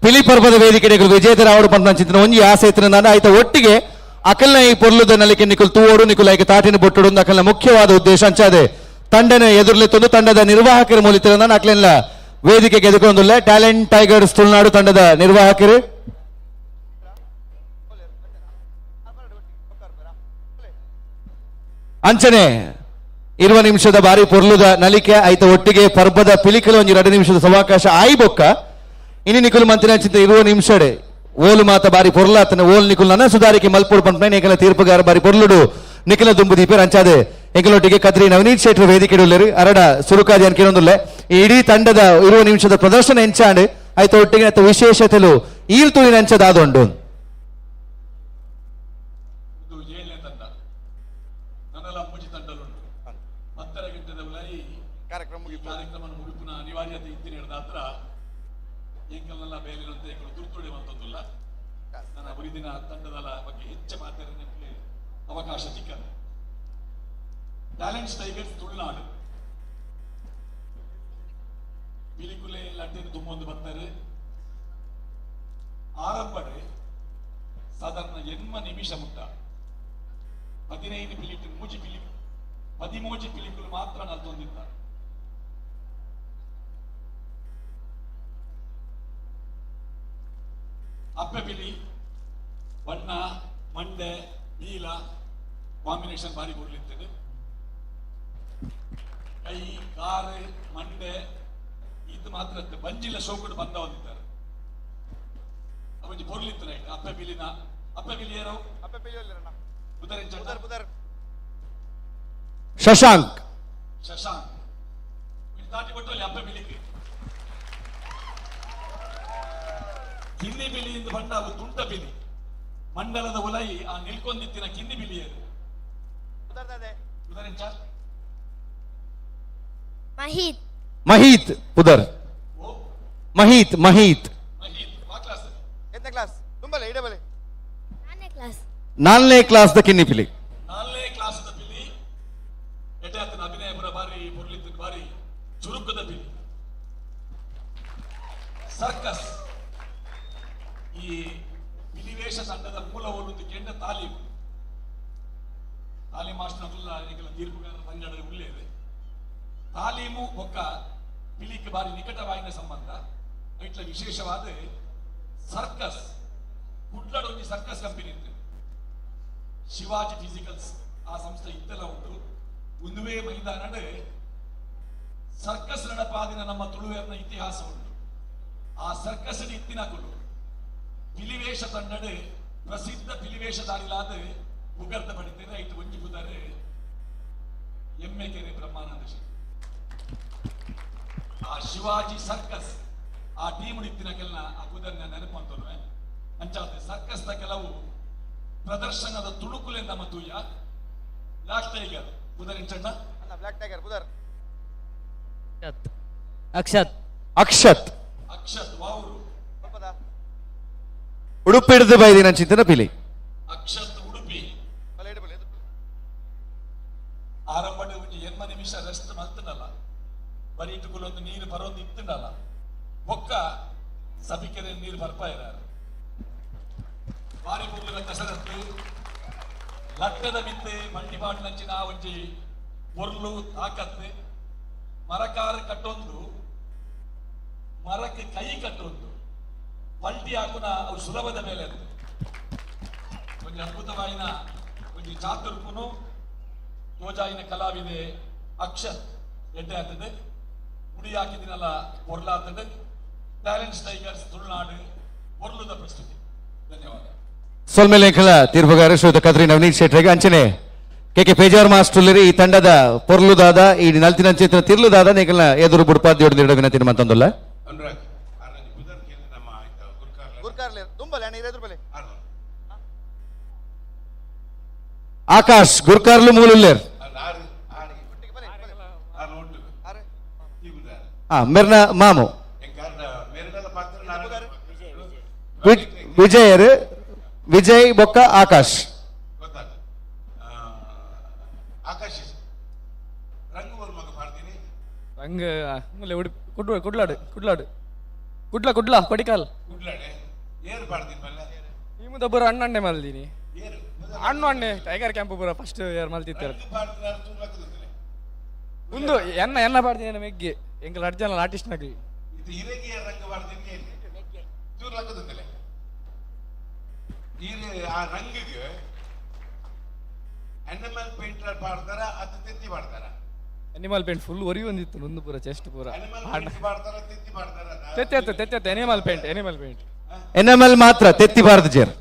ಪಿಲಿ ಪರ್ಬದ ವೇದಿಕೆ ವಿಜೇತರಾವಡು ಪಂತ ಚಿಂತನೆ ಒಂಜಿ ಆಸೆ ಇತ್ತಿನ ಆಯ್ತ ಒಟ್ಟಿಗೆ ಅಕಲ್ನ ಈ ಪೊರ್ಲುದ ನಲಿಕೆ ನಿಕುಲ್ ತೂವೋಡು ನಿಕುಲ್ ಐಕೆ ತಾಟಿನ ಬೊಟ್ಟುಡು ಅಕಲ್ನ ಮುಖ್ಯವಾದ ಉದ್ದೇಶ ಅಂಚಾದೆ ತಂಡನ ಎದುರ್ಲೆತ್ತೊಂದು ತಂಡದ ನಿರ್ವಾಹಕರ ಮೂಲಿತಿರ ಅಕ್ಲೆಲ್ಲ ವೇದಿಕೆಗೆ ಎದುಕೊಂದುಲ್ಲ ಟ್ಯಾಲೆಂಟ್ ಟೈಗರ್ಸ್ ತುಳುನಾಡು ತಂಡದ ನಿರ್ವಾಹಕರು. ಅಂಚನೆ 20 ನಿಮಿಷದ ಬಾರಿ ಪೊರ್ಲುದ ನಲಿಕೆ ಆಯ್ತ ಒಟ್ಟಿಗೆ ಪರ್ಬದ ಪಿಲಿಕಲು ಒಂಜಿ 2 ನಿಮಿಷದ ಸವಾಕಾಶ ಆಯಿ ಬೊಕ್ಕ ಇನಿ ನಿಕುಲು ಮಂತಿನ ಚಿಂತೆ 20 ನಿಮಿಷಡೆ ಓಲು ಮಾತ ಬಾರಿ ಪೊರ್ಲಾತನ ಓಲ್ ನಿಕುಲ್ ನನ್ನ ಸುಧಾರಿಕೆ ಮಲ್ಪುಡು ಪಂಪನೆ ಏಕಲ ತೀರ್ಪುಗಾರ ಬಾರಿ ಪೊರ್ಲುಡು ನಿಖಿಲ ದುಂಬು ದೀಪೇರ್ ಅಂಚಾದೆ ಎಂಕಲೊಟ್ಟಿಗೆ ಕದ್ರಿ ನವನೀತ್ ಶೆಟ್ರು ವೇದಿಕೆ ಉಲ್ಲೇರು ಅರಡ ಸುರುಕಾದಿ ಅನ್ಕಿನೊಂದುಲ್ಲೆ ಈ ಇಡೀ ತಂಡದ 20 ನಿಮಿಷದ ಪ್ರದರ್ಶನ ಎಂಚಾಂಡ್ ಆಯ್ತ ಒಟ್ಟಿಗೆ ಆಯ್ತ ವಿಶೇಷತೆಲು ಈಲ್ ತುಳಿನ ಅಂಚದಾದೊಂಡು. ಅವಕಾಶ ಸಿಕ್ಕದು. ಟ್ಯಾಲೆಂಟ್ಸ್ ಟೈಗರ್ಸ್ ತುಳುನಾಡು ಪಿಲಿಕುಲೆ ಲಡ್ಡೇನು ತುಂಬೊಂದು ಬರ್ತಾರೆ. ಆರಂಭಡೆ ಸಾಧಾರಣ 80 ನಿಮಿಷ ಮುಟ್ಟ 15 ಪಿಲಿಟು ಮೂಜಿ ಪಿಲಿ 13 ಪಿಲಿಕುಲು ಮಾತ್ರ ನಲ್ತೊಂದಿದ್ದ. ಅಪ್ಪೆ ಪಿಲಿ ಬಣ್ಣ ಮಂಡೆ ನೀಲ ಕಾಂಬಿನೇಷನ್ ಬಾರಿ ಕೊಡ್ಲಿರ್ತದೆ. ಕೈ ಕಾರು ಮಂಡೆ ಇದು ಮಾತ್ರ ಬಂಜಿಲ್ಲ ಶೋಕುಡು ಬಂದ ಬಂದಿದ್ದಾರೆ. ಒಂಜಿ ಪೊರ್ಲಿತ್ತು ರೈಟ್ ಅಪ್ಪೆ ಬಿಲಿನ ಅಪ್ಪೆ ಬಿಲಿ ಏರೋ ಬುದರ್ ಶಶಾಂಕ್ ಶಶಾಂಕ್ ತಾಟಿ ಕೊಟ್ಟಲ್ಲಿ ಅಪ್ಪೆ ಬಿಲಿಗೆ ಕಿನ್ನಿ ಬಿಲಿ ಇಂದ ಬಣ್ಣ ಅವು ತುಂಟ ಬಿಲಿ ಮಂಡಲದ ಉಲೈ ಆ ನಿಲ್ಕೊಂದಿತ್ತಿನ ಕಿನ್ನಿ ಬಿಲಿಯರು. ಮಹೀತ್. ಮಹೀತ್ ಪುದರ್. ಮಹೀತ್ ಮಹೀತ್. ನಾಲ್ನೇ ಕ್ಲಾಸ್ ದ ಕಿನ್ನಿ ಪಿಲಿ. ನಾಲ್ನೇ ಕ್ಲಾಸ್ ದ ಪಿಲಿ. ಎಟಾತನ ಅಭಿನಯ ಪುರ ಬಾರಿ ಪೊರ್ಲಿತ್ತು, ಬಾರಿ ಚುರುಕುದ ಪಿಲಿ. ಸರ್ಕಸ್ ಈ ಪಿಲಿವೇಶ ತಂಡದ ಮೂಲ ಒಂದು ಕೆಂಡ ತಾಲೀಮು. ತಾಲೀಮ್ ಮಾಸ್ಟರ್ನಲ್ಲ ಈಗಲ ತೀರ್ಪುಗಾರ ತಂಗಡ ಉಳ್ಳೇದೆ. ತಾಲೀಮು ಒಕ್ಕ ಪಿಲಿಕ್ ಬಾರಿ ನಿಕಟವಾಯಿನ ಸಂಬಂಧ. ಇಟ್ಲ ವಿಶೇಷವಾದ ಸರ್ಕಸ್ ಕುಡ್ಲಡ್ ಒಂಜಿ ಸರ್ಕಸ್ ಕಂಪನಿ ಇತ್ತು, ಶಿವಾಜಿ ಫಿಸಿಕಲ್ಸ್. ಆ ಸಂಸ್ಥೆ ಇತ್ತೆಲ್ಲ ಉಂಟು. ಉಂದುವೇ ಮೈದಾನಡ್ ಸರ್ಕಸ್ ನಡಪಾದಿನ ನಮ್ಮ ತುಳುವೇರ್ನ ಇತಿಹಾಸ ಉಂಟು. ಆ ಸರ್ಕಸ್ ಇತ್ತಿನಕುಲು ಪಿಲಿವೇಶ ತಂಡಡ್ ಪ್ರಸಿದ್ಧ ಪಿಲಿವೇಶಧಾರಿಲಾದ ಪುಗರ್ತ ಪಡಿತೇನೆ. ಐತು ಒಂಜಿ ಪುದರೆ ಎಮ್ಮೆಕೆರೆ ಬ್ರಹ್ಮಾನಂದ ಶೆಟ್ಟಿ. ಆ ಶಿವಾಜಿ ಸರ್ಕಸ್ ಆ ಟೀಮ್ ಇತ್ತಿನ ಕೆಲ ಆ ಪುದರ್ನ ನೆನಪಂತೋರ್ವೆ. ಅಂಚಾದ ಸರ್ಕಸ್ ದ ಕೆಲವು ಪ್ರದರ್ಶನದ ತುಣುಕುಲೆ ನಮ್ಮ ತೂಯ. ಬ್ಲಾಕ್ ಟೈಗರ್ ಪುದರ್ ಚಣ್ಣ. ಬ್ಲಾಕ್ ಟೈಗರ್ ಪುದರ್ ಅಕ್ಷತ್. ಅಕ್ಷತ್. ಅಕ್ಷತ್ ವಾವರು. ಉಡುಪಿ ಹಿಡಿದು ಬೈದಿನ ಚಿಂತನ ಪಿಲಿ. ಅಕ್ಷತ್ ಉಡುಪಿ. ಆರಂಭ ಒಂಜಿ ಎನ್ಮ ನಿಮಿಷ ರೆಸ್ಟ್ ಮಲ್ತನಲ್ಲ, ಬರೀ ಇಟ್ಟುಕೊಳ್ಳೊಂದು ನೀರು ಬರೋದು ಇತ್ತನಲ್ಲ, ಬೊಕ್ಕ ಸಭಿಕೆರೆ ನೀರು ಬರ್ಪಾ ಇರಾರು. ಬಾರಿ ಪೊರ್ಲುದ ಕಸರತ್ತು, ಲಟ್ಟದ ಮಿತ್ತೆ ಮಂಡಿಪಾಟ್ಲಂಚಿನ ಒಂಜಿ ಪೊರ್ಲು ತಾಕತ್ತು. ಮರಕಾರ ಕಟ್ಟೊಂದು, ಮರಕ್ಕೆ ಕೈ ಕಟ್ಟೊಂದು, ಪಲ್ಟಿ ಹಾಕುನ ಅವು ಸುಲಭದ ಮೇಲೆ ಅದು. ಒಂಜಿ ಅದ್ಭುತವಾಯಿನ ಒಂಜಿ ಚಾತುರ್ಪುನು ತೋಜಾಯಿನ ಕಲಾವಿದೆ ಅಕ್ಷತ್ ಎಡ್ಡೆ ಆಗ್ತದೆ. ಉಡಿ ಹಾಕಿದಿನಲ್ಲ ಪೊರ್ಲಾಗ್ತದೆ. ಟ್ಯಾಲೆಂಟ್ಸ್ ಟೈಗರ್ಸ್ ತುಳುನಾಡು ಪೊರ್ಲುದ ಪ್ರಸ್ತುತಿ. ಧನ್ಯವಾದ. ಸೊಲ್ಮೆಲೇಖಲ ತೀರ್ಪುಗಾರ ಶ್ರೀಯುತ ಕದ್ರಿ ನವನೀತ್ ಶೆಟ್ರಿಗೆ. ಅಂಚನೆ ಕೆ ಕೆ ಪೇಜಾವರ್ ಮಾಸ್ಟರ್ಲಿ ಈ ತಂಡದ ಪೊರ್ಲುದಾದ ಈ ನಲ್ತಿನಂಚಿನ ತಿರ್ಲುದಾದ ನಿಕಲ್ನ ಎದುರು ಬುಡ್ಪಾದ್ಯೋಡು ನೀಡೋ ವಿನಂತಿ ಮಂತಂದುಲ್ಲ. ಆಕಾಶ್ ಗುರ್ಕಾರ್ಲು ಮೂಲುಲ್ಲೇರ್. ಮೆರ್ನ ಮಾಮು ವಿಜಯರ್ ವಿಜಯ್ ಬೊಕ್ಕ ಆಕಾಶ್. ರಂಗ ಉಡುಪಿ ಕುಡ್ಲಾಡು ಕುಡ್ಲಾಡು ಕುಡ್ಲ ಕುಡ್ಲ ಕೊಡಿಕಾಲ್ ನಿಮ್ಮದೊಬ್ಬರು ಅಣ್ಣಣ್ಣೆ ಮಲ್ದೀನಿ. ಅಣ್ಣು ಅಣ್ಣೆ ಟೈಗರ್ ಕ್ಯಾಂಪ್ ಪೂರ ಫಸ್ಟ್ ಇಯರ್ ಮಲ್ತಿತ್ತಾರೆ. ಒಂದು ಎನ್ನ ಎನ್ನ ಪಾಡ್ತೀನಿ ಮೆಗ್ಗೆ ಎಂಕಲ್ ಅರ್ಜನ ಆರ್ಟಿಸ್ಟ್ ನಗಲಿ. ಆ ರಂಗಿಗೆ ಅನಿಮಲ್ ಪೇಂಟರ್ ಪಾಡ್ತಾರ ಅದು ತೆತ್ತಿ ಪಾಡ್ತಾರ? ಅನಿಮಲ್ ಪೇಂಟ್ ಫುಲ್ ಒರಿ ಒಂದಿತ್ತು ಒಂದು ಪೂರ ಚೆಸ್ಟ್ ಪೂರ. ತೆತ್ತಿ ಪಾಡ್ತಾರ? ತೆತ್ತಿ ತೆತ್ತಿ animal paint. Animal paint animal ಮಾತ್ರ ತೆತ್ತಿ ಬಾರ್ದು ಜೇರ್.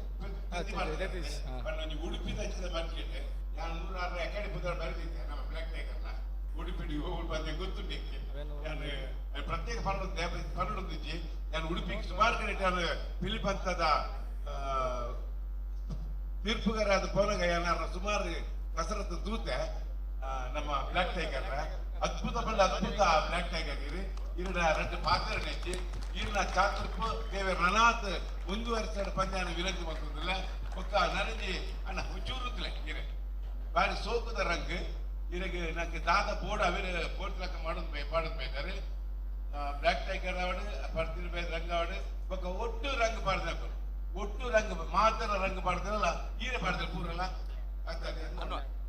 ಪ್ರತ್ಯೇಕ ಉಡುಪಿ ಸುಮಾರು ಕಡೆ ಪಿಲಿಪಂತದ ತೀರ್ಪುಗಾರ ಪೋನಗ ಏನಾರ ಸುಮಾರು ಕಸರತ್ತು ತೂತೆ ನಮ್ಮ ಬ್ಲಾಕ್ ಟೈಗರ್. ಅದ್ಭುತ ಬಲ್ಲ ಅದ್ಭುತ ಬ್ಲಾಕ್ ಟೈಗರ್ ಇರಿ. ಇರಡ ರಡ್ಡು ಪಾತ್ರ ನೆಚ್ಚಿ ಇರ್ನ ಚಾತುರ್ಪು ದೇವ ರಣಾತ್ ಮುಂದುವರಿಸ ಪಂದ್ಯಾನ ವಿನಂತಿ ಮಾಡ್ತದಿಲ್ಲ. ಒಕ್ಕ ನನಂಜಿ ಅಣ್ಣ ಹುಚ್ಚೂರುತ್ತಲೆ ಇರೆ ಬಾರಿ ಸೋಕುದ ರಂಗ್ ಇರಗೆ ನಂಗೆ ದಾದ ಬೋರ್ಡ್ ಅವಿರ ಬೋರ್ಡ್ ಮಾಡೋದು ಪಾಡೋದು ಬೇಕಾರೆ. ಬ್ಲಾಕ್ ಟೈಗರ್ ಅವಡು ಪರ್ತಿನ ಬೇರೆ ರಂಗ ಅವಡು ಬೊಕ್ಕ ಒಟ್ಟು ರಂಗ್ ಪಾಡ್ದಕ್ಕರು ಒಟ್ಟು ರಂಗ್ ಮಾತ್ರ ರಂಗ್ ಪಾಡ್ತಾರಲ್ಲ ಈರೆ ಪಾಡ್ತಾರೆ ಪೂರಲ್ಲ.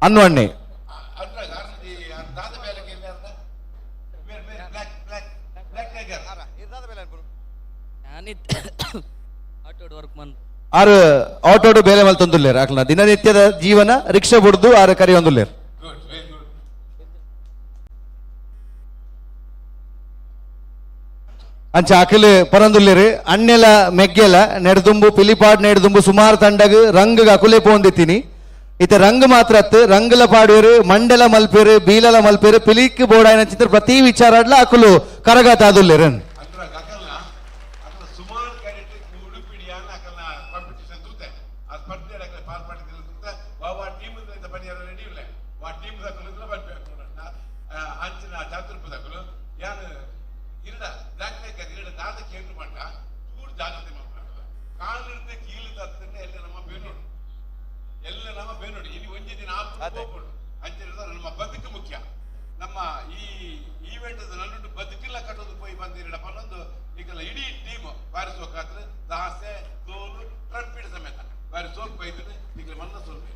ಅನ್ನು ಅಣ್ಣೆ ದಾದ ಬೇಲೆಗೆ ಬ್ಲಾಕ್ ಬ್ಲಾಕ್ ಟೈಗರ್ ಆರು ಆಟೋಡು ಬೇಲೆ ಮಲ್ತೊಂದುಲ್ಲೇರ್ ಅಕ್ಲ ದಿನನಿತ್ಯದ ಜೀವನ ರಿಕ್ಷಾ ಬುಡ್ದು ಆರು ಕರಿಯೊಂದುಲ್ಲೇರ್. ಅಂಚ ಅಖಿಲ್ ಪರಂದುಲ್ಲೇರು ಅಣ್ಣೆಲ ಮೆಗ್ಗೆಲ ನೆಡ್ದುಂಬು ಪಿಲಿಪಾಡ್ ನೆಡ್ದುಂಬು ಸುಮಾರು ತಂಡಗ್ ರಂಗ್ ಅಕುಲೆ ಪೋಂದಿತ್ತೀನಿ. ಇತ್ತೆ ರಂಗ್ ಮಾತ್ರ ಅತ್ತು ರಂಗುಲ ಪಾಡುವೆರು ಮಂಡಲ ಮಲ್ಪೇರು ಬೀಲಲ ಮಲ್ಪೇರು ಪಿಲಿಕ್ ಬೋಡಾಯಿನ ಚಿತ್ರ ಪ್ರತಿ ವಿಚಾರಡ್ಲ ಅಕುಲು ಕರಗಾತ ಆದುಲ್ಲೇರು. ಸುಮಾರು ಕ್ಯಾಡೆಟ್ ಉಡುಪಿಡಿಯಾನ ಅಕಲ್ನ ಕಾಂಪಿಟಿಷನ್ ತೂತೆ ಆ ಸ್ಪರ್ಧೆ ತಂಡದಗಳು ಯಾನ್ ಇರಡ ಬ್ಲಾಕ್ ಟೈಗರ್ ಇರಡ ದಾದ ಕೇಂದ್ರ ಪಂಡ ಚೂರು ಜಾಗ್ರತೆ ಮಲ್ಪುನಕುಲು ಕಾಲಿರ್ದ್ ಕೀಲು ತತ್ತಂಡ ಎಲ್ಲ ನಮ್ಮ ಬೇನೋಡು ಎಲ್ಲ ನಮ್ಮ ಬೇನೋಡು ಇನಿ ಒಂಜಿ ದಿನ ಆಪುಂಡು ಪೋಪುಂಡು ಅಂಚ ನಮ್ಮ ಬದುಕು ಮುಖ್ಯ. ನಮ್ಮ ಈ ಈವೆಂಟ್ ನಡುಟು ಬದುಕಿಲ್ಲ ಕಟ್ಟೋದು ಪೋಯಿ ಬಂದಿರಡ ಪನ್ನೊಂದು ಈಗಲ್ಲ ಇಡೀ ಟೀಮ್ ಬಾರಿ ಸೋಕಾತ್ರ ದಾಸೆ ತೋಲು ಟ್ರಂಪಿಡ್ ಸಮೇತ ಬಾರಿ ಸೋಕ್ ಬೈದ್ರೆ ಈಗಲ ಮನ್ನ ಸೋಲ್ಬೇಕು.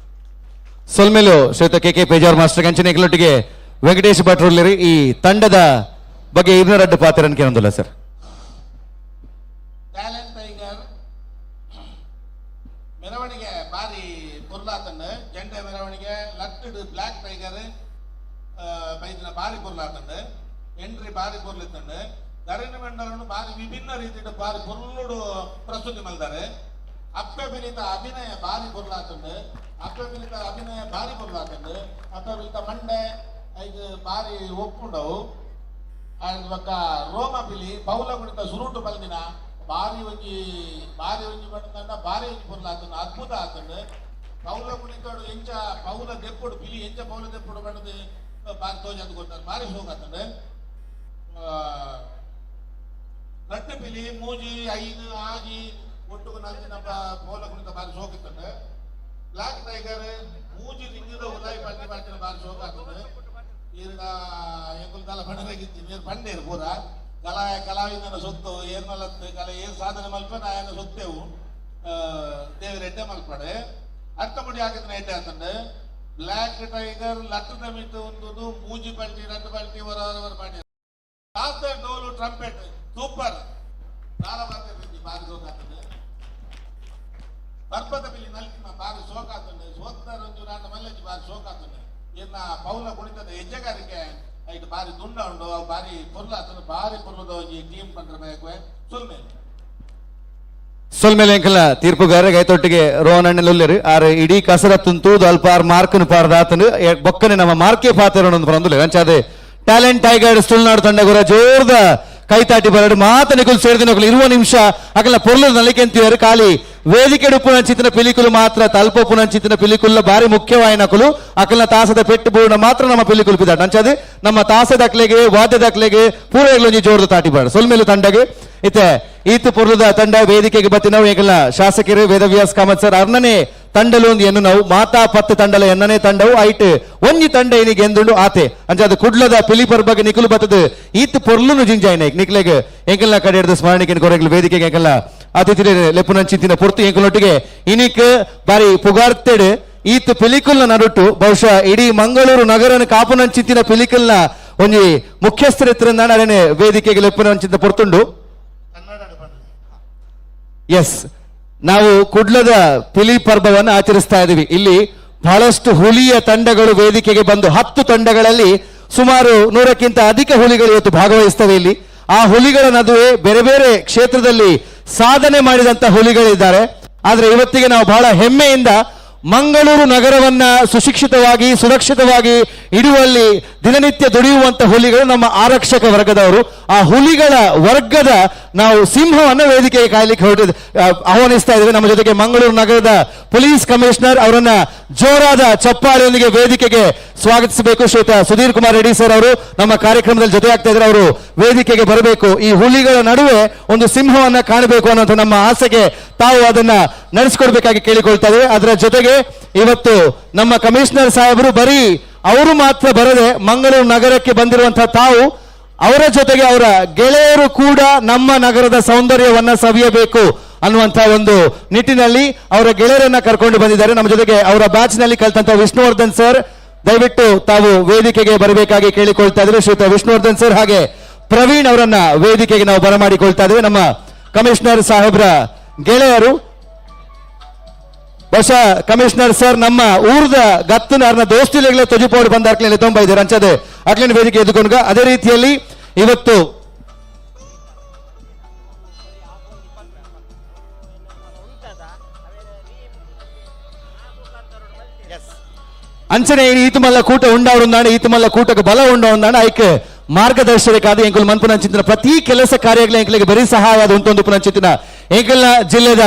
ಸೊಲ್ಮೇಲು ಶ್ವೇತ K K Pejawar master ಕಂಚನೆ Venkatesh ಭಟ್ರುಲ್ಲಿರಿ ಈ ತಂಡದ ಬಗ್ಗೆ ಇನ್ನರಡ್ಡು ಪಾತ್ರ ಕೇಳೊಂದಿಲ್ಲ sir. Talent tiger ಮೆರವಣಿಗೆ ಬಾರಿ ಪೊರ್ಲಾತಂಡು ಜೆಂಡೆ ಮೆರವಣಿಗೆ ಲಟ್ಟಡ್ ಬ್ಲ್ಯಾಕ್ ಟೈಗರ್ ಬೈದಿನ ಬಾರಿ ಪೊರ್ಲಾತಂಡು ಎಂಟ್ರಿ ಬಾರಿ ಪೊರ್ಲಿತ್ತಂಡು ಧರಣಿ ಮಂಡಲನು ಬಾರಿ ವಿಭಿನ್ನ ರೀತಿಯ ಬಾರಿ ಪೊರ್ಲುಡು ಪ್ರಸ್ತುತಿ ಮಲ್ದಾರೆ. ಅಪ್ಪೆ ಬಿಲಿತ ಅಭಿನಯ ಬಾರಿ ಪೊರ್ಲಾತಂಡು ಅಪ್ಪೆ ಬಿಲಿತ ಅಭಿನಯ ಬಾರಿ ಪೊರ್ಲಾತಂಡು ಅಪ್ಪೆ ಬಿಲಿತ ಮಂಡೆ ಐದು ಬಾರಿ ಒಪ್ಪುಂಡವು. ಬೊಕ್ಕ ರೋಮ ಪಿಲಿ ಪೌಲ ಕುಣಿತ ಸುರುಟು ಬಲ್ದಿನ ಬಾರಿ ಒಂಜಿ ಬಾರಿ ಒಂಜಿ ಬಂಡ ಬಾರಿ ಒಂಜಿ ಪೊರ್ಲಾತಂಡು ಅದ್ಭುತ ಆತಂಡು. ಪೌಲ ಕುಣಿತಡು ಎಂಚ ಪೌಲ ದೆಪ್ಪುಡು ಪಿಲಿ ಎಂಚ ಪೌಲ ದೆಪ್ಪುಡು ಬಣ್ಣದ ಬಾರಿ ತೋಜಂದು ಗೊತ್ತಾರೆ ಬಾರಿ ಸೋಗಾತಂಡು. ರಟ್ಟು ಪಿಲಿ ಮೂಜಿ ಐದು ಆಜಿ ಒಟ್ಟುಗು ನಲ್ದಿನ ಪೌಲ ಕುಣಿತ ಬಾರಿ ಸೋಕಿತ್ತಂಡು. ಬ್ಲಾಕ್ ಟೈಗರ್ ಮೂಜಿ ರಿಂಗದ ಉಲಾಯಿ ಪಲ್ಟಿ ಪಲ್ಟಿನ ಬಾರಿ ಸೋಕಾತಂಡು. ಈರ್ಡ ಎಂಕುಲು ದಲ ಬಣ್ಣದಾಗಿತ್ತಿ ನೀರು ಬಂಡೇರು ಪೂರ ಕಲಾ ಕಲಾವಿದನ ಸೊತ್ತು ಏರ್ನಲತ್ತು ಕಲೆ ಏನ್ ಸಾಧನೆ ಮಲ್ಪೆ ನಾಯನ ಸೊತ್ತೇವು ದೇವರ ಎಡ್ಡೆ ಮಲ್ಪಡೆ ಅರ್ಥ ಮುಡಿ ಹಾಕಿದ್ರೆ ಎಡ್ಡೆ ಆತಂಡು. ಬ್ಲ್ಯಾಕ್ ಟೈಗರ್ ಲಟ್ಟದ ಮಿತ್ತು ಒಂದು ಮೂಜಿ ಪಲ್ಟಿ ರಟ್ಟು ಪಲ್ಟಿ ಹೊರ ಹೊರ ಮಾಡಿ ಡೋಲು ಟ್ರಂಪೆಟ್ ಸೂಪರ್ ಬಾರಿ ಸೋಕಾತಂಡು. ಪರ್ಪದ ಬಿಲ್ಲಿ ನಲ್ಕಿನ ಬಾರಿ ಸೋಕಾತಂಡು ಸೋತ್ತಾರ ಒಂಜು ನಾಟ ಮಲ್ಲಜ್ಜಿ ಬಾರಿ ಸೋಕಾತಂಡು. ಇನ್ನ ಪೌಲ ಕುಣಿತದ ಹೆಜ್ಜೆಗಾರಿಕೆ ಐಟ್ ಬಾರಿ ದುಂಡ ಉಂಡು ಅವು ಬಾರಿ ಪೊರ್ಲಾತಂಡು ಬಾರಿ ಪೊರ್ಲದ ಒಂಜಿ ಟೀಮ್ ಪಂಡ್ರೆ ಬೇಕು ಸುಲ್ಮೇಲೆ ಸೊಲ್ಮೇಲೆ ಎಂಕಲ್ನ ತೀರ್ಪುಗಾರ ಗೈತೊಟ್ಟಿಗೆ ರೋಹನ್ ಅಣ್ಣಲುಲ್ಲೆರು ಆರ್ ಇಡೀ ಕಸರತ್ತುನ್ ತೂದು ಅಲ್ಪ ಆರ್ ಮಾರ್ಕನ್ ಪಾರ್ದಾತನು ಬೊಕ್ಕನೆ ನಮ್ಮ ಮಾರ್ಕೆ ಪಾತ್ರ ಪರಂದುಲೆ ಅಂಚಾದೆ ಟ್ಯಾಲೆಂಟ್ ಟೈಗರ್ ಸುಳ್ನಾಡು ತಂಡಗುರ ಜೋರ್ದ ಕೈತಾಟಿ ಬರಡು ಮಾತ ನಿಕುಲ್ ಸೇರಿದಿನಕುಲು 20 ನಿಮಿಷ ಅಕಲ್ನ ಪೊರ್ಲು ನಲಿಕೆಂತಿಯರು ಖಾಲಿ ವೇದಿಕೆ ಉಪ್ಪುನಂಚಿತ್ತಿನ ಪಿಲಿಕುಲು ಮಾತ್ರ ತಲ್ಪೊಪ್ಪುನಂಚಿತ್ತಿನ ಪಿಲಿಕುಲ್ಲ ಬಾರಿ ಮುಖ್ಯವಾಯಿನಕುಲು ಅಕಲ್ನ ತಾಸದ ಪೆಟ್ಟು ಬೂರ್ಣ ಮಾತ್ರ ನಮ್ಮ ಪಿಲಿಕುಲು ಪಿದಾಟ ಅಂಚಾದೆ ನಮ್ಮ ತಾಸದಕ್ಲೆಗೆ ವಾದ್ಯದಕ್ಲೆಗೆ ಪೂರೈಗ್ಲೊಂಜಿ ಜೋರ್ದ ತಾಟಿ ಬಾಡ ಸೊಲ್ಮೇಲು ತಂಡಗೆ ಇತ್ತೆ ಈತ ಪೊರ್ಲುದ ತಂಡ ವೇದಿಕೆಗೆ ಬತ್ತಿನವು ಏಕಲ್ಲ ಶಾಸಕರು ವೇದವ್ಯಾಸ್ ಕಾಮತ್ ಸರ್ ಅರ್ನನೆ ತಂಡಲು ಒಂದು ಎನ್ನು ನಾವು ಮಾತಾ ಪತ್ತು ತಂಡಲ ಎನ್ನನೇ ತಂಡವು ಐಟ್ ಒಂಜಿ ತಂಡ ಏನಿಗೆ ಎಂದುಂಡು ಆತೆ ಅಂಚಾದ ಕುಡ್ಲದ ಪಿಲಿಪರ್ ಬಗ್ಗೆ ನಿಕುಲು ಬತ್ತದು ಈತ್ ಪೊರ್ಲುನು ಜಿಂಜಾಯ್ನ ನಿಕ್ಲೆಗ್ ಎಂಕಲ್ನ ಕಡೆ ಹಿಡಿದು ಸ್ಮರಣಿಕೆ ಕೊರಗ್ಲು ವೇದಿಕೆಗೆ ಎಂಕಲ್ನ ಅತಿಥಿ ಲೆಪ್ಪುನಂಚಿತ್ತಿನ ಪೊರ್ತು ಎಂಕಲೊಟ್ಟಿಗೆ ಇನಿಕ್ ಬಾರಿ ಪುಗಾರ್ತೆಡ್ ಈತ್ ಪಿಲಿಕುಲ್ನ ನಡುಟು ಬಹುಶಃ ಇಡೀ ಮಂಗಳೂರು ನಗರನ ಕಾಪುನಂಚಿತ್ತಿನ ಪಿಲಿಕುಲ್ನ ಒಂಜಿ ಮುಖ್ಯಸ್ಥರ ಇತ್ತಿರಂದಾಣ ಅರೇನೆ ವೇದಿಕೆಗೆ ಲೆಪ್ಪುನಂಚಿತ್ತ ಪೊರ್ತುಂಡು. ಎಸ್, ನಾವು ಕುಡ್ಲದ ಪಿಲಿ ಪರ್ಬವನ್ನು ಆಚರಿಸ್ತಾ ಇದ್ದೀವಿ. ಇಲ್ಲಿ ಬಹಳಷ್ಟು ಹುಲಿಯ ತಂಡಗಳು ವೇದಿಕೆಗೆ ಬಂದು 10 ತಂಡಗಳಲ್ಲಿ ಸುಮಾರು 100ಕ್ಕಿಂತ ಅಧಿಕ ಹುಲಿಗಳು ಇವತ್ತು ಭಾಗವಹಿಸ್ತವೆ. ಇಲ್ಲಿ ಆ ಹುಲಿಗಳ ನಡುವೆ ಬೇರೆ ಬೇರೆ ಕ್ಷೇತ್ರದಲ್ಲಿ ಸಾಧನೆ ಮಾಡಿದಂತ ಹುಲಿಗಳಿದ್ದಾರೆ. ಆದ್ರೆ ಇವತ್ತಿಗೆ ನಾವು ಬಹಳ ಹೆಮ್ಮೆಯಿಂದ ಮಂಗಳೂರು ನಗರವನ್ನ ಸುಶಿಕ್ಷಿತವಾಗಿ ಸುರಕ್ಷಿತವಾಗಿ ಇಡುವಲ್ಲಿ ದಿನನಿತ್ಯ ದುಡಿಯುವಂತ ಹುಲಿಗಳು ನಮ್ಮ ಆರಕ್ಷಕ ವರ್ಗದವರು. ಆ ಹುಲಿಗಳ ವರ್ಗದ ನಾವು ಸಿಂಹವನ್ನು ವೇದಿಕೆಗೆ ಕಾಯಲಿಕ್ಕೆ ಹೊರಟಿದ್ ಆಹ್ವಾನಿಸ್ತಾ ಇದ್ದೇವೆ. ನಮ್ಮ ಜೊತೆಗೆ ಮಂಗಳೂರು ನಗರದ ಪೊಲೀಸ್ ಕಮಿಷನರ್ ಅವರನ್ನ ಜೋರಾದ ಚಪ್ಪಾಳೆಯೊಂದಿಗೆ ವೇದಿಕೆಗೆ ಸ್ವಾಗತಿಸಬೇಕು. ಶ್ರೀಯುತ ಸುಧೀರ್ ಕುಮಾರ್ ರೆಡ್ಡಿ ಸರ್ ಅವರು ನಮ್ಮ ಕಾರ್ಯಕ್ರಮದಲ್ಲಿ ಜೊತೆಯಾಗ್ತಾ ಇದ್ದಾರೆ. ಅವರು ವೇದಿಕೆಗೆ ಬರಬೇಕು. ಈ ಹುಲಿಗಳ ನಡುವೆ ಒಂದು ಸಿಂಹವನ್ನ ಕಾಣಬೇಕು ಅನ್ನೋಂಥ ನಮ್ಮ ಆಸೆಗೆ ತಾವು ಅದನ್ನ ನಡೆಸಿಕೊಡ್ಬೇಕಾಗಿ ಕೇಳಿಕೊಳ್ತಾ ಇದ್ದೇವೆ. ಅದರ ಜೊತೆಗೆ ಇವತ್ತು ನಮ್ಮ ಕಮಿಷನರ್ ಸಾಹೇಬರು ಬರೀ ಅವರು ಮಾತ್ರ ಬರದೆ ಮಂಗಳೂರು ನಗರಕ್ಕೆ ಬಂದಿರುವಂತಹ ತಾವು ಅವರ ಜೊತೆಗೆ ಅವರ ಗೆಳೆಯರು ಕೂಡ ನಮ್ಮ ನಗರದ ಸೌಂದರ್ಯವನ್ನ ಸವಿಯಬೇಕು ಅನ್ನುವಂತ ಒಂದು ನಿಟ್ಟಿನಲ್ಲಿ ಅವರ ಗೆಳೆಯರನ್ನ ಕರ್ಕೊಂಡು ಬಂದಿದ್ದಾರೆ. ನಮ್ಮ ಜೊತೆಗೆ ಅವರ ಬ್ಯಾಚ್ ನಲ್ಲಿ ಕಲ್ತಂತ ವಿಷ್ಣುವರ್ಧನ್ ಸರ್, ದಯವಿಟ್ಟು ತಾವು ವೇದಿಕೆಗೆ ಬರಬೇಕಾಗಿ ಕೇಳಿಕೊಳ್ತಾ ಇದ್ದಾರೆ. ಶ್ರೀಯುತ ವಿಷ್ಣುವರ್ಧನ್ ಸರ್ ಹಾಗೆ ಪ್ರವೀಣ್ ಅವರನ್ನ ವೇದಿಕೆಗೆ ನಾವು ಬರಮಾಡಿಕೊಳ್ತಾ ಇದ್ದೇವೆ. ನಮ್ಮ ಕಮಿಷನರ್ ಸಾಹೇಬ್ರ ಗೆಳೆಯರು, ಬಹುಶಃ ಕಮಿಷನರ್ ಸರ್ ನಮ್ಮ ಊರ್ದ ಗತ್ತನ ಅವ್ರನ್ನ ದೋಸ್ತಿಲೆಗಳೇ ತೊಜುಪೋಡು ಬಂದ ಅಕ್ಲೇನೆ ತೊಂಬ ಇದ್ದಾರೆ ಅಂಚದೆ ಅಕ್ಲೇನ ವೇದಿಕೆ ಎದುಕೊಂಡ್ಗ. ಅದೇ ರೀತಿಯಲ್ಲಿ ಇವತ್ತು ಅಂಚನೆ ಈತಮಲ್ಲ ಕೂಟ ಉಂಡವರುಂದಾಣ ಈತಮಲ್ಲ ಕೂಟಕ್ಕೆ ಬಲ ಉಂಡವರುಂದಾಣ ಐಕ್ ಮಾರ್ಗದರ್ಶಕರಾದ ಎಂಕುಲ್ ಮನ್ಪುನಂಚಿತ್ತಿನ ಪ್ರತಿ ಕೆಲಸ ಕಾರ್ಯಗಳ ಎಂಕಲಿಗೆ ಬರೀ ಸಹಾಯ ಆದ ಉಂಟೊಂದು ಪುನಂಚಿತ್ತಿನ ಎಂಕಲ್ನ ಜಿಲ್ಲೆದ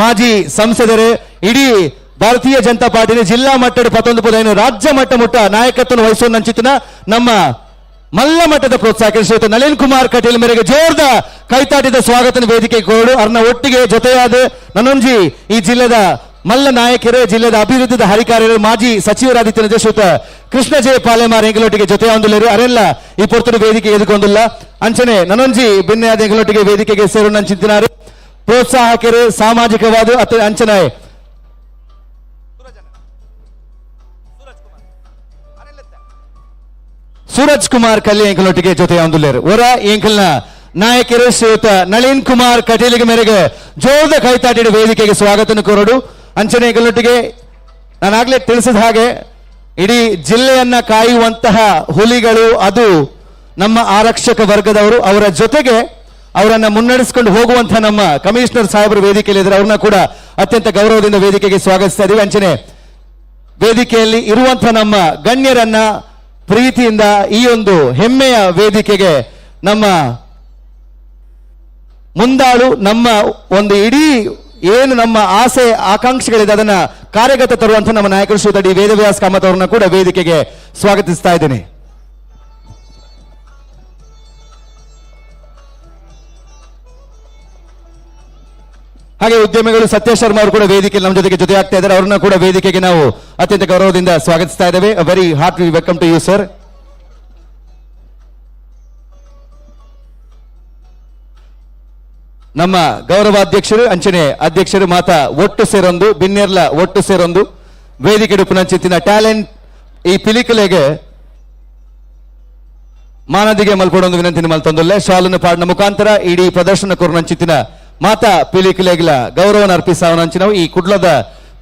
ಮಾಜಿ ಸಂಸದರು ಇಡೀ ಭಾರತೀಯ ಜನತಾ ಪಾರ್ಟಿನ ಜಿಲ್ಲಾ ಮಟ್ಟದ 19 ರಾಜ್ಯ ಮಟ್ಟ ಮುಟ್ಟ ನಾಯಕತ್ವ ವಹಿಸುವ ನಂಚಿತ್ತಿನ ನಮ್ಮ ಮಲ್ಲ ಮಟ್ಟದ ಪ್ರೋತ್ಸಾಹಕ ಶ್ರೀಯುತ ನಳಿನ್ ಕುಮಾರ್ ಕಟೀಲ್ ಮೇರೆಗೆ ಜೋರ್ದ ಕೈತಾಟಿದ ಸ್ವಾಗತನ ವೇದಿಕೆ ಕೋಡು. ಅರ್ನ ಒಟ್ಟಿಗೆ ಜೊತೆಯಾದ ನನೊಂಜಿ ಈ ಜಿಲ್ಲೆದ ಮಲ್ಲ ನಾಯಕರು, ಜಿಲ್ಲೆದ ಅಭಿವೃದ್ಧಿದ ಹರಿಕಾರ್ಯರು, ಮಾಜಿ ಸಚಿವರಾದಿತ್ಯ ಶ್ರೀಯುತ ಕೃಷ್ಣ ಜಯ ಪಾಲೆಮಾರ್ ಎಂಗಲೊಟ್ಟಿಗೆ ಜೊತೆ ಹೊಂದಿಲ್ಲರು. ಅರೆಲ್ಲ ಈ ಪೊರ್ತುಡು ವೇದಿಕೆ ಎದುಕೊಂದಿಲ್ಲ. ಅಂಚನೆ ನನೊಂಜಿ ಭಿನ್ನೆಯಾದ ಎಂಗಲೊಟ್ಟಿಗೆ ವೇದಿಕೆಗೆ ಸೇರು ಚಿಂತಿನಾರು ಪ್ರೋತ್ಸಾಹಕರು ಸಾಮಾಜಿಕವಾದ ಅತ ಅಂಚನೆ ಸೂರಜ್ ಕುಮಾರ್ ಕಲ್ಲಿ ಎಂಕಲೊಟ್ಟಿಗೆ ಜೊತೆ ಹೊಂದಿಲ್ಲರು. ಒರ ಎಂಕಲ್ನ ನಾಯಕರು ಶ್ರೀಯುತ ನಳಿನ್ ಕುಮಾರ್ ಕಟೀಲಿಗೆ ಮೇರೆಗೆ ಜೋರದ ಕೈತಾಟಿಡ ವೇದಿಕೆಗೆ ಸ್ವಾಗತನ ಕೋರಡು. ಅಂಚನೆ ಎಂಕಲೊಟ್ಟಿಗೆ ನಾನಾಗ್ಲೇ ತಿಳಿಸಿದ ಹಾಗೆ ಇಡೀ ಜಿಲ್ಲೆಯನ್ನ ಕಾಯುವಂತಹ ಹುಲಿಗಳು ಅದು ನಮ್ಮ ಆರಕ್ಷಕ ವರ್ಗದವರು. ಅವರ ಜೊತೆಗೆ ಅವರನ್ನ ಮುನ್ನಡೆಸಿಕೊಂಡು ಹೋಗುವಂತಹ ನಮ್ಮ ಕಮಿಷನರ್ ಸಾಹೇಬರು ವೇದಿಕೆಯಲ್ಲಿ ಇದ್ದಾರೆ. ಅವ್ರನ್ನ ಕೂಡ ಅತ್ಯಂತ ಗೌರವದಿಂದ ವೇದಿಕೆಗೆ ಸ್ವಾಗತಿಸ್ತಾ ಇದೀವಿ. ಅಂಚನೆ ವೇದಿಕೆಯಲ್ಲಿ ಇರುವಂತಹ ನಮ್ಮ ಗಣ್ಯರನ್ನ ಪ್ರೀತಿಯಿಂದ ಈ ಒಂದು ಹೆಮ್ಮೆಯ ವೇದಿಕೆಗೆ ನಮ್ಮ ಮುಂದಾಳು, ನಮ್ಮ ಒಂದು ಇಡೀ ಏನು ನಮ್ಮ ಆಸೆ ಆಕಾಂಕ್ಷೆಗಳಿದೆ ಅದನ್ನ ಕಾರ್ಯಗತ ತರುವಂತ ನಮ್ಮ ನಾಯಕರು ಶ್ರೀಯುತ ಡಿ ವೇದವ್ಯಾಸ್ ಕಾಮತ್ ಅವರನ್ನ ಕೂಡ ವೇದಿಕೆಗೆ ಸ್ವಾಗತಿಸ್ತಾ ಇದ್ದೇನೆ. ಹಾಗೆ ಉದ್ಯಮಿಗಳು ಸತ್ಯ ಶರ್ಮಾ ಅವರು ಕೂಡ ವೇದಿಕೆಯಲ್ಲಿ ನಮ್ಮ ಜೊತೆಗೆ ಜೊತೆ ಆಗ್ತಾ ಇದ್ದಾರೆ. ಅವರನ್ನ ಕೂಡ ವೇದಿಕೆಗೆ ನಾವು ಅತ್ಯಂತ ಗೌರವದಿಂದ ಸ್ವಾಗತಿಸ್ತಾ ಇದ್ದೇವೆ. Very hearty welcome to you sir. ನಮ್ಮ ಗೌರವಾಧ್ಯಕ್ಷರು ಅಂಚನೆ ಅಧ್ಯಕ್ಷರು ಮಾತಾ ಒಟ್ಟು ಸೇರೊಂದು ಬಿನ್ನೆರ್ಲ ಒಟ್ಟು ಸೇರೊಂದು ವೇದಿಕೆ ಪುನಂಚಿತ್ತಿನ ಟ್ಯಾಲೆಂಟ್ ಈ ಪಿಲಿಕಲೆಗೆ ಮಾನದಿಗೆ ಮಲ್ಪಡೊಂದು ವಿನಂತಿನ ಮಲ್ತೊಂದುಲ್ಲೆ. ಶಾಲನ್ನು ಪಾಡಿನ ಮುಖಾಂತರ ಇಡೀ ಪ್ರದರ್ಶನ ಕೊರನಂಚಿತ್ತಿನ ಮಾತಾ ಪಿಲಿಕಲೆಗ್ಲ ಗೌರವನ ಅರ್ಪಿಸಾವನಂಚಿನವು ಈ ಕುಡ್ಲದ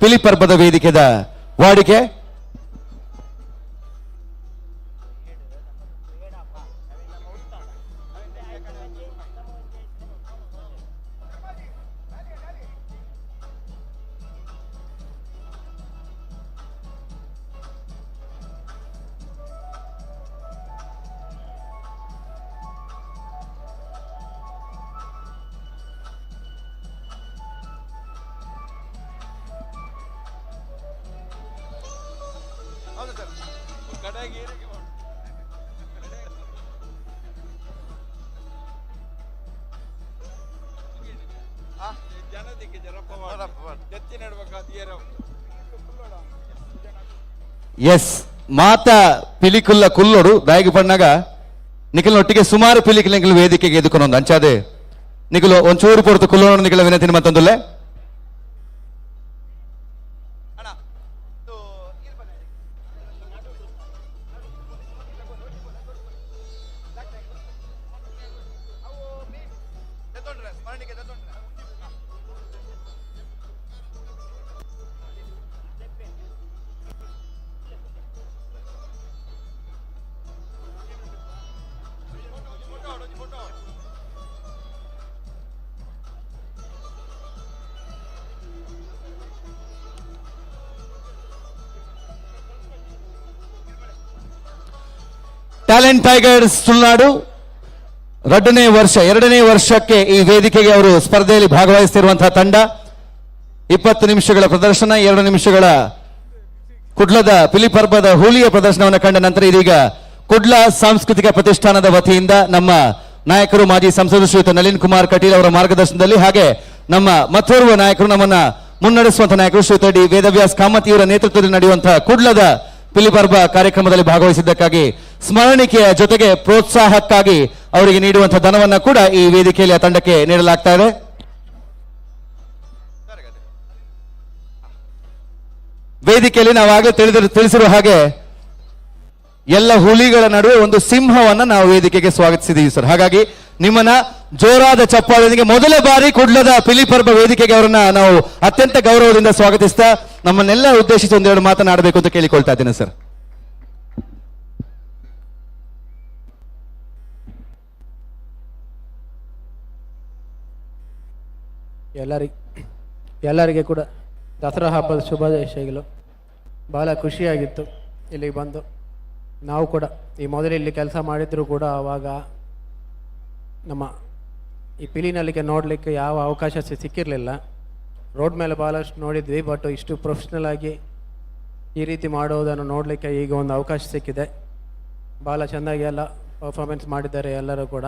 ಪಿಲಿ ಪರ್ಬದ ವೇದಿಕೆದ ವಾಡಿಕೆ. ಎಸ್ ಮಾತಾ ಪಿಲಿಕುಲ್ಲ ಕುಲ್ಲೋಡು ದಾಯಿಗೆ ಪಣ್ಣಾಗ ನಿಖಲ್ನೊಟ್ಟಿಗೆ ಸುಮಾರು ಪಿಲಿಕುಲ ನಿಖಲ್ ವೇದಿಕೆಗೆ ಎದುಕೊನೊಂದು ಅಂಚಾದೆ ನಿಖಲು ಒಂಚೂರು ಪೊರ್ತು ಕುಲ್ಲೋಡು ನಿಖಲ ವಿನಂತಿ ಮತ್ತೊಂದುಲ್ಲೆ. ಟ್ಯಾಲೆಂಟ್ ಟೈಗರ್ಸ್ ತುಳುನಾಡು ಎರಡನೇ ವರ್ಷಕ್ಕೆ ಈ ವೇದಿಕೆಗೆ ಅವರು ಸ್ಪರ್ಧೆಯಲ್ಲಿ ಭಾಗವಹಿಸುತ್ತಿರುವಂತಹ ತಂಡ. 20 ನಿಮಿಷಗಳ ಪ್ರದರ್ಶನ, 2 ನಿಮಿಷಗಳ ಕುಡ್ಲದ ಪಿಲಿಪರ್ಬದ ಹುಲಿಯ ಪ್ರದರ್ಶನವನ್ನು ಕಂಡ ನಂತರ ಇದೀಗ ಕುಡ್ಲ ಸಾಂಸ್ಕೃತಿಕ ಪ್ರತಿಷ್ಠಾನದ ವತಿಯಿಂದ ನಮ್ಮ ನಾಯಕರು ಮಾಜಿ ಸಂಸದ ಶ್ರೀಯುತ ನಳಿನ್ ಕುಮಾರ್ ಕಟೀಲ್ ಅವರ ಮಾರ್ಗದರ್ಶನದಲ್ಲಿ ಹಾಗೆ ನಮ್ಮ ಮತ್ತೋರ್ವ ನಾಯಕರು, ನಮ್ಮನ್ನ ಮುನ್ನಡೆಸುವಂತಹ ನಾಯಕರು ಶ್ರೀಯುತ ಡಿ ವೇದವ್ಯಾಸ್ ಕಾಮತ್ ಇವರ ನೇತೃತ್ವದಲ್ಲಿ ನಡೆಯುವಂತಹ ಕುಡ್ಲದ ಪಿಲಿಪರ್ಬ ಕಾರ್ಯಕ್ರಮದಲ್ಲಿ ಭಾಗವಹಿಸಿದ್ದಕ್ಕಾಗಿ ಸ್ಮರಣಿಕೆಯ ಜೊತೆಗೆ ಪ್ರೋತ್ಸಾಹಕ್ಕಾಗಿ ಅವರಿಗೆ ನೀಡುವಂತಹ ಧನವನ್ನ ಕೂಡ ಈ ವೇದಿಕೆಯಲ್ಲಿ ಆ ತಂಡಕ್ಕೆ ನೀಡಲಾಗ್ತಾ ಇದೆ. ವೇದಿಕೆಯಲ್ಲಿ ನಾವಾಗಲೇ ತಿಳಿಸಿರುವ ಹಾಗೆ ಎಲ್ಲ ಹುಲಿಗಳ ನಡುವೆ ಒಂದು ಸಿಂಹವನ್ನ ನಾವು ವೇದಿಕೆಗೆ ಸ್ವಾಗತಿಸಿದೀವಿ ಸರ್. ಹಾಗಾಗಿ ನಿಮ್ಮನ್ನ ಜೋರಾದ ಚಪ್ಪಾಳೆಯೊಂದಿಗೆ ಮೊದಲ ಬಾರಿ ಕುಡ್ಲದ ಪಿಲಿಪರ್ಬ ವೇದಿಕೆಗೆ ಅವರನ್ನ ನಾವು ಅತ್ಯಂತ ಗೌರವದಿಂದ ಸ್ವಾಗತಿಸ್ತಾ ನಮ್ಮನ್ನೆಲ್ಲ ಉದ್ದೇಶಿಸಿ ಒಂದೆರಡು ಮಾತನಾಡಬೇಕು ಅಂತ ಕೇಳಿಕೊಳ್ತಾ ಇದ್ದೇನೆ ಸರ್. ಎಲ್ಲರಿಗೆ ಕೂಡ ದಸರಾ ಹಬ್ಬದ ಶುಭಾಶಯಗಳು. ಭಾಳ ಖುಷಿಯಾಗಿತ್ತು ಇಲ್ಲಿಗೆ ಬಂದು. ನಾವು ಕೂಡ ಈ ಮೊದಲು ಇಲ್ಲಿ ಕೆಲಸ ಮಾಡಿದರೂ ಕೂಡ ಆವಾಗ ನಮ್ಮ ಈ ಪಿಲಿನಲ್ಲಿಗೆ ನೋಡಲಿಕ್ಕೆ ಯಾವ ಅವಕಾಶ ಸಿಕ್ಕಿರಲಿಲ್ಲ. ರೋಡ್ ಮೇಲೆ ಭಾಳಷ್ಟು ನೋಡಿದ್ವಿ, ಬಟ್ ಇಷ್ಟು ಪ್ರೊಫೆಷ್ನಲ್ ಆಗಿ ಈ ರೀತಿ ಮಾಡೋದನ್ನು ನೋಡಲಿಕ್ಕೆ ಈಗ ಒಂದು ಅವಕಾಶ ಸಿಕ್ಕಿದೆ. ಭಾಳ ಚೆನ್ನಾಗಿ ಎಲ್ಲ ಪರ್ಫಾರ್ಮೆನ್ಸ್ ಮಾಡಿದ್ದಾರೆ ಎಲ್ಲರೂ ಕೂಡ.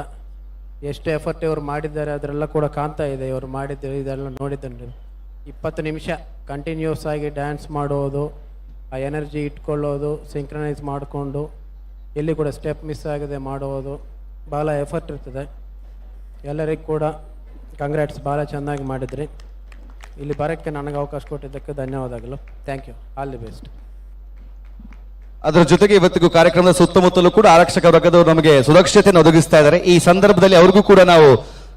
ಎಷ್ಟು ಎಫರ್ಟ್ ಇವರು ಮಾಡಿದ್ದಾರೆ ಅದರೆಲ್ಲ ಕೂಡ ಕಾಣ್ತಾ ಇದೆ. ಇವರು ಮಾಡಿದ್ದು ಇದೆಲ್ಲ ನೋಡಿದ್ದೇನೆ. 20 ನಿಮಿಷ ಕಂಟಿನ್ಯೂಸ್ ಆಗಿ ಡ್ಯಾನ್ಸ್ ಮಾಡೋದು, ಆ ಎನರ್ಜಿ ಇಟ್ಕೊಳ್ಳೋದು, ಸಿಂಕ್ರನೈಸ್ ಮಾಡಿಕೊಂಡು ಎಲ್ಲಿ ಕೂಡ ಸ್ಟೆಪ್ ಮಿಸ್ ಆಗದೆ ಮಾಡೋದು, ಭಾಳ ಎಫರ್ಟ್ ಇರ್ತದೆ. ಎಲ್ಲರಿಗೂ ಕೂಡ ಕಂಗ್ರ್ಯಾಟ್ಸ್, ಭಾಳ ಚೆನ್ನಾಗಿ ಮಾಡಿದ್ರಿ. ಇಲ್ಲಿ ಬರೋಕ್ಕೆ ನನಗೆ ಅವಕಾಶ ಕೊಟ್ಟಿದ್ದಕ್ಕೆ ಧನ್ಯವಾದಗಳು. Thank you, all the best. ಅದರ ಜೊತೆಗೆ ಇವತ್ತಿಗೂ ಕಾರ್ಯಕ್ರಮದ ಸುತ್ತಮುತ್ತಲೂ ಕೂಡ ಆರಕ್ಷಕ ವರ್ಗದವರು ನಮಗೆ ಸುರಕ್ಷತೆಯನ್ನು ಒದಗಿಸ್ತಾ ಇದ್ದಾರೆ. ಈ ಸಂದರ್ಭದಲ್ಲಿ ಅವ್ರಿಗೂ ಕೂಡ ನಾವು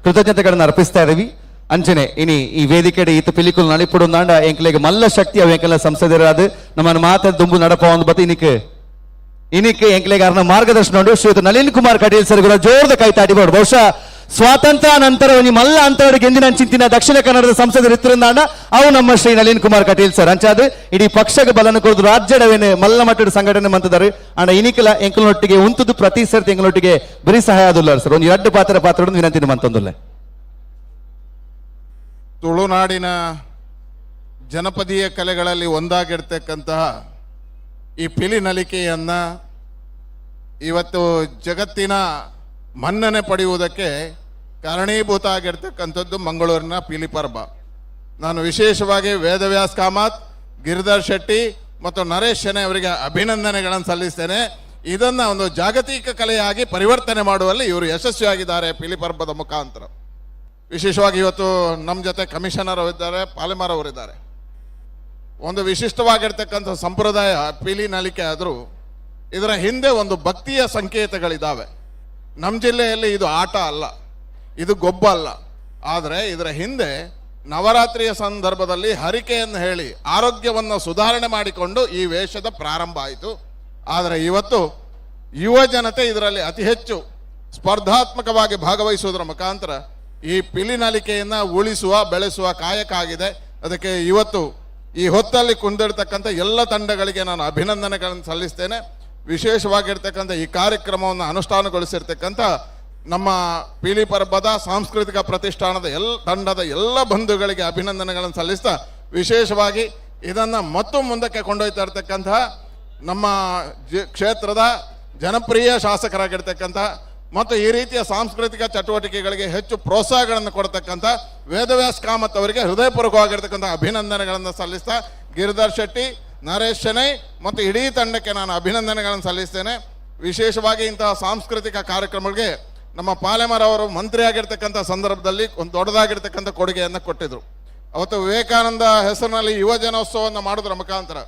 ಕೃತಜ್ಞತೆಗಳನ್ನು ಅರ್ಪಿಸ್ತಾ ಇದ್ದೀವಿ. ಅಂಚನೆ ಇನಿ ಈ ವೇದಿಕೆಡೆ ಈತ ಪಿಲಿಕುಲ್ ನಳಿಪುಡು ನಾಂಡ ಎಂಕ್ಲೆಗ್ ಮಲ್ಲ ಶಕ್ತಿ ಅವು ಎಂಕೆಲ್ಲ ಸಂಸದರಾದ ನಮ್ಮನ್ನು ಮಾತ ದುಂಬು ನಡಪ ಒಂದು ಬತ್ತಿ ಇನಿಕ್ ಇನಿಕ್ ಎಂಕ್ಲೆಗ್ ಅರ್ನ ಮಾರ್ಗದರ್ಶನ ಉಂಟು. ಶ್ರೀಯುತ ನಳಿನ್ ಕುಮಾರ್ ಕಟೀಲ್ ಸರ್ ಕೂಡ ಜೋರದ ಕೈ ತಾಟಿಬೋಡು. ಬಹುಶಃ ಸ್ವಾತಂತ್ರ್ಯ ನಂತರ ಒಂಜಿ ಮಲ್ಲ ಅಂತರಡಿಗೆ ಎಂದಿನ ಚಿಂತಿನ ದಕ್ಷಿಣ ಕನ್ನಡದ ಸಂಸದರು ಇತ್ತಿರಂದಾಂಡ ಅವು ನಮ್ಮ ಶ್ರೀ ನಳಿನ್ ಕುಮಾರ್ ಕಟೀಲ್ ಸರ್. ಅಂಚಾದ ಇಡೀ ಪಕ್ಷಕ್ಕೆ ಬಲನ ಕೊಡದು ರಾಜ್ಯಡವೇನೆ ಮಲ್ಲ ಮಟ್ಟದ ಸಂಘಟನೆ ಮಂತದಾರೆ. ಅಂಡ ಇನಿಕಲ ಎಂಕಲ್ನೊಟ್ಟಿಗೆ ಉಂತುದು ಪ್ರತಿ ಸರ್ತಿ ಎಂಕಲ್ನೊಟ್ಟಿಗೆ ಬರೀ ಸಹಾಯ ಆದುಲ್ಲ ಸರ್. ಒಂದು ಎರಡು ಪಾತ್ರ ಪಾತ್ರ ವಿನಂತಿ ಮಂತೊಂದುಲ್ಲ. ತುಳುನಾಡಿನ ಜನಪದೀಯ ಕಲೆಗಳಲ್ಲಿ ಒಂದಾಗಿರ್ತಕ್ಕಂತಹ ಈ ಪಿಲಿ ನಲಿಕೆಯನ್ನು ಇವತ್ತು ಜಗತ್ತಿನ ಮನ್ನಣೆ ಪಡೆಯುವುದಕ್ಕೆ ಕಾರಣೀಭೂತ ಆಗಿರ್ತಕ್ಕಂಥದ್ದು ಮಂಗಳೂರಿನ ಪಿಲಿ ಪರ್ಬ. ನಾನು ವಿಶೇಷವಾಗಿ ವೇದವ್ಯಾಸ್ ಕಾಮತ್, ಗಿರಿಧರ್ ಶೆಟ್ಟಿ ಮತ್ತು ನರೇಶ್ ಶೆಣೈ ಅವರಿಗೆ ಅಭಿನಂದನೆಗಳನ್ನು ಸಲ್ಲಿಸ್ತೇನೆ. ಇದನ್ನು ಒಂದು ಜಾಗತಿಕ ಕಲೆಯಾಗಿ ಪರಿವರ್ತನೆ ಮಾಡುವಲ್ಲಿ ಇವರು ಯಶಸ್ವಿಯಾಗಿದ್ದಾರೆ ಪಿಲಿ ಪರ್ಬದ ಮುಖಾಂತರ. ವಿಶೇಷವಾಗಿ ಇವತ್ತು ನಮ್ಮ ಜೊತೆ ಕಮಿಷನರ್ ಅವರಿದ್ದಾರೆ, ಪಾಲೆಮಾರ್ ಅವರಿದ್ದಾರೆ. ಒಂದು ವಿಶಿಷ್ಟವಾಗಿರ್ತಕ್ಕಂಥ ಸಂಪ್ರದಾಯ ಪಿಲಿ ನಲಿಕೆ ಆದರೂ ಇದರ ಹಿಂದೆ ಒಂದು ಭಕ್ತಿಯ ಸಂಕೇತಗಳಿದ್ದಾವೆ. ನಮ್ಮ ಜಿಲ್ಲೆಯಲ್ಲಿ ಇದು ಆಟ ಅಲ್ಲ, ಇದು ಗೊಬ್ಬ ಅಲ್ಲ. ಆದರೆ ಇದರ ಹಿಂದೆ ನವರಾತ್ರಿಯ ಸಂದರ್ಭದಲ್ಲಿ ಹರಿಕೆಯನ್ನು ಹೇಳಿ ಆರೋಗ್ಯವನ್ನು ಸುಧಾರಣೆ ಮಾಡಿಕೊಂಡು ಈ ವೇಷದ ಪ್ರಾರಂಭ ಆಯಿತು. ಆದರೆ ಇವತ್ತು ಯುವ ಜನತೆ ಇದರಲ್ಲಿ ಅತಿ ಹೆಚ್ಚು ಸ್ಪರ್ಧಾತ್ಮಕವಾಗಿ ಭಾಗವಹಿಸುವುದರ ಮುಖಾಂತರ ಈ ಪಿಲಿ ನಲಿಕೆಯನ್ನು ಉಳಿಸುವ ಬೆಳೆಸುವ ಕಾಯಕ ಆಗಿದೆ. ಅದಕ್ಕೆ ಇವತ್ತು ಈ ಹೊತ್ತಲ್ಲಿ ಕುಂದಿರ್ತಕ್ಕಂಥ ಎಲ್ಲ ತಂಡಗಳಿಗೆ ನಾನು ಅಭಿನಂದನೆಗಳನ್ನು ಸಲ್ಲಿಸ್ತೇನೆ. ವಿಶೇಷವಾಗಿರ್ತಕ್ಕಂಥ ಈ ಕಾರ್ಯಕ್ರಮವನ್ನು ಅನುಷ್ಠಾನಗೊಳಿಸಿರ್ತಕ್ಕಂಥ ನಮ್ಮ ಪಿಲಿ ಪರ್ಬದ ಸಾಂಸ್ಕೃತಿಕ ಪ್ರತಿಷ್ಠಾನದ ತಂಡದ ಎಲ್ಲ ಬಂಧುಗಳಿಗೆ ಅಭಿನಂದನೆಗಳನ್ನು ಸಲ್ಲಿಸ್ತಾ, ವಿಶೇಷವಾಗಿ ಇದನ್ನು ಮತ್ತು ಮುಂದಕ್ಕೆ ಕೊಂಡೊಯ್ತಾ ಇರ್ತಕ್ಕಂತಹ ನಮ್ಮ ಕ್ಷೇತ್ರದ ಜನಪ್ರಿಯ ಶಾಸಕರಾಗಿರ್ತಕ್ಕಂಥ ಮತ್ತು ಈ ರೀತಿಯ ಸಾಂಸ್ಕೃತಿಕ ಚಟುವಟಿಕೆಗಳಿಗೆ ಹೆಚ್ಚು ಪ್ರೋತ್ಸಾಹಗಳನ್ನು ಕೊಡ್ತಕ್ಕಂಥ ವೇದವ್ಯಾಸ್ ಕಾಮತ್ ಅವರಿಗೆ ಹೃದಯಪೂರ್ವಕವಾಗಿರ್ತಕ್ಕಂಥ ಅಭಿನಂದನೆಗಳನ್ನು ಸಲ್ಲಿಸ್ತಾ, ಗಿರಿಧರ್ ಶೆಟ್ಟಿ, ನರೇಶ್ ಶೆಣೈ ಮತ್ತು ಇಡೀ ತಂಡಕ್ಕೆ ನಾನು ಅಭಿನಂದನೆಗಳನ್ನು ಸಲ್ಲಿಸ್ತೇನೆ. ವಿಶೇಷವಾಗಿ ಇಂತಹ ಸಾಂಸ್ಕೃತಿಕ ಕಾರ್ಯಕ್ರಮಗಳಿಗೆ ನಮ್ಮ ಪಾಲೆಮಾರ್ ಅವರು ಮಂತ್ರಿಯಾಗಿರ್ತಕ್ಕಂಥ ಸಂದರ್ಭದಲ್ಲಿ ಒಂದು ದೊಡ್ಡದಾಗಿರ್ತಕ್ಕಂಥ ಕೊಡುಗೆಯನ್ನು ಕೊಟ್ಟಿದ್ದರು. ಅವತ್ತು ವಿವೇಕಾನಂದ ಹೆಸರಿನಲ್ಲಿ ಯುವ ಜನೋತ್ಸವವನ್ನು ಮಾಡೋದ್ರ ಮುಖಾಂತರ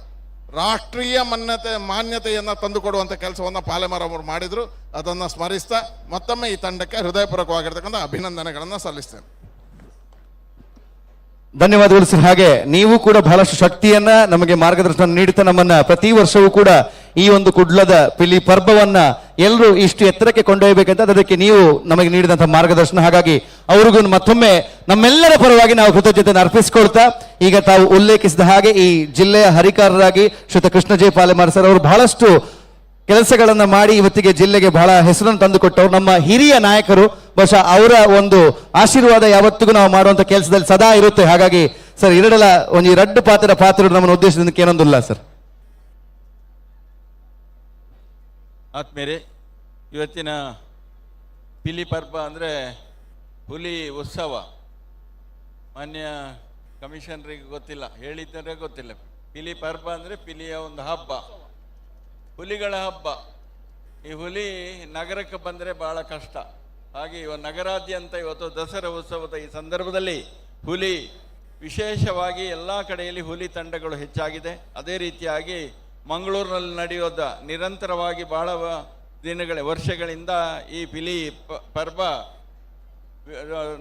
ರಾಷ್ಟ್ರೀಯ ಮಾನ್ಯತೆಯನ್ನು ತಂದುಕೊಡುವಂಥ ಕೆಲಸವನ್ನು ಪಾಲೆಮಾರ್ ಅವರು ಮಾಡಿದರು. ಅದನ್ನು ಸ್ಮರಿಸ್ತಾ ಮತ್ತೊಮ್ಮೆ ಈ ತಂಡಕ್ಕೆ ಹೃದಯಪೂರ್ವಕವಾಗಿರ್ತಕ್ಕಂಥ ಅಭಿನಂದನೆಗಳನ್ನು ಸಲ್ಲಿಸ್ತೇನೆ. ಧನ್ಯವಾದಗಳು ಸರ್. ಹಾಗೆ ನೀವು ಕೂಡ ಬಹಳಷ್ಟು ಶಕ್ತಿಯನ್ನ ನಮಗೆ ಮಾರ್ಗದರ್ಶನ ನೀಡುತ್ತಾ ನಮ್ಮನ್ನ ಪ್ರತಿ ವರ್ಷವೂ ಕೂಡ ಈ ಒಂದು ಕುಡ್ಲದ ಪಿಲಿ ಪರ್ಬವನ್ನ ಎಲ್ಲರೂ ಇಷ್ಟು ಎತ್ತರಕ್ಕೆ ಕೊಂಡೊಯ್ಯಬೇಕಂತ ಅದಕ್ಕೆ ನೀವು ನಮಗೆ ನೀಡಿದಂತಹ ಮಾರ್ಗದರ್ಶನ. ಹಾಗಾಗಿ ಅವ್ರಿಗೂ ಮತ್ತೊಮ್ಮೆ ನಮ್ಮೆಲ್ಲರ ಪರವಾಗಿ ನಾವು ಕೃತಜ್ಞತೆಯನ್ನು ಅರ್ಪಿಸಿಕೊಳ್ತಾ, ಈಗ ತಾವು ಉಲ್ಲೇಖಿಸಿದ ಹಾಗೆ ಈ ಜಿಲ್ಲೆಯ ಹರಿಕಾರರಾಗಿ ಶ್ರೀಯುತ ಕೃಷ್ಣ ಜೆ ಪಾಲೆಮಾರ್ ಸರ್ ಅವರು ಬಹಳಷ್ಟು ಕೆಲಸಗಳನ್ನ ಮಾಡಿ ಇವತ್ತಿಗೆ ಜಿಲ್ಲೆಗೆ ಬಹಳ ಹೆಸರನ್ನು ತಂದುಕೊಟ್ಟವರು ನಮ್ಮ ಹಿರಿಯ ನಾಯಕರು. ಬಹುಶಃ ಅವರ ಒಂದು ಆಶೀರ್ವಾದ ಯಾವತ್ತಿಗೂ ನಾವು ಮಾಡುವಂತ ಕೆಲಸದಲ್ಲಿ ಸದಾ ಇರುತ್ತೆ. ಹಾಗಾಗಿ ಸರ್ ಎರಡಲ ಒಂದು ಎರಡು ಪಾತ್ರ ಪಾತ್ರ ನಮ್ಮ ಉದ್ದೇಶದಿಂದ ಏನೊಂದಿಲ್ಲ ಸರ್. ಆತ್ಮೇರೆ, ಇವತ್ತಿನ ಪಿಲಿ ಪರ್ಬ ಅಂದರೆ ಹುಲಿ ಉತ್ಸವ. ಮಾನ್ಯ ಕಮಿಷನರಿಗೆ ಗೊತ್ತಿಲ್ಲ, ಹೇಳಿದ್ದರೆ ಗೊತ್ತಿಲ್ಲ. ಪಿಲಿ ಪರ್ಬ ಅಂದರೆ ಪಿಲಿಯ ಒಂದು ಹಬ್ಬ, ಹುಲಿಗಳ ಹಬ್ಬ. ಈ ಹುಲಿ ನಗರಕ್ಕೆ ಬಂದರೆ ಭಾಳ ಕಷ್ಟ. ಹಾಗೆ ಇವ ನಗರಾದ್ಯಂತ ಇವತ್ತು ದಸರಾ ಉತ್ಸವದ ಈ ಸಂದರ್ಭದಲ್ಲಿ ಹುಲಿ ವಿಶೇಷವಾಗಿ ಎಲ್ಲ ಕಡೆಯಲ್ಲಿ ಹುಲಿ ತಂಡಗಳು ಹೆಚ್ಚಾಗಿದೆ. ಅದೇ ರೀತಿಯಾಗಿ ಮಂಗಳೂರಿನಲ್ಲಿ ನಡೆಯೋದ ನಿರಂತರವಾಗಿ ಭಾಳ ದಿನಗಳ ವರ್ಷಗಳಿಂದ ಈ ಪಿಲಿ ಪರ್ವ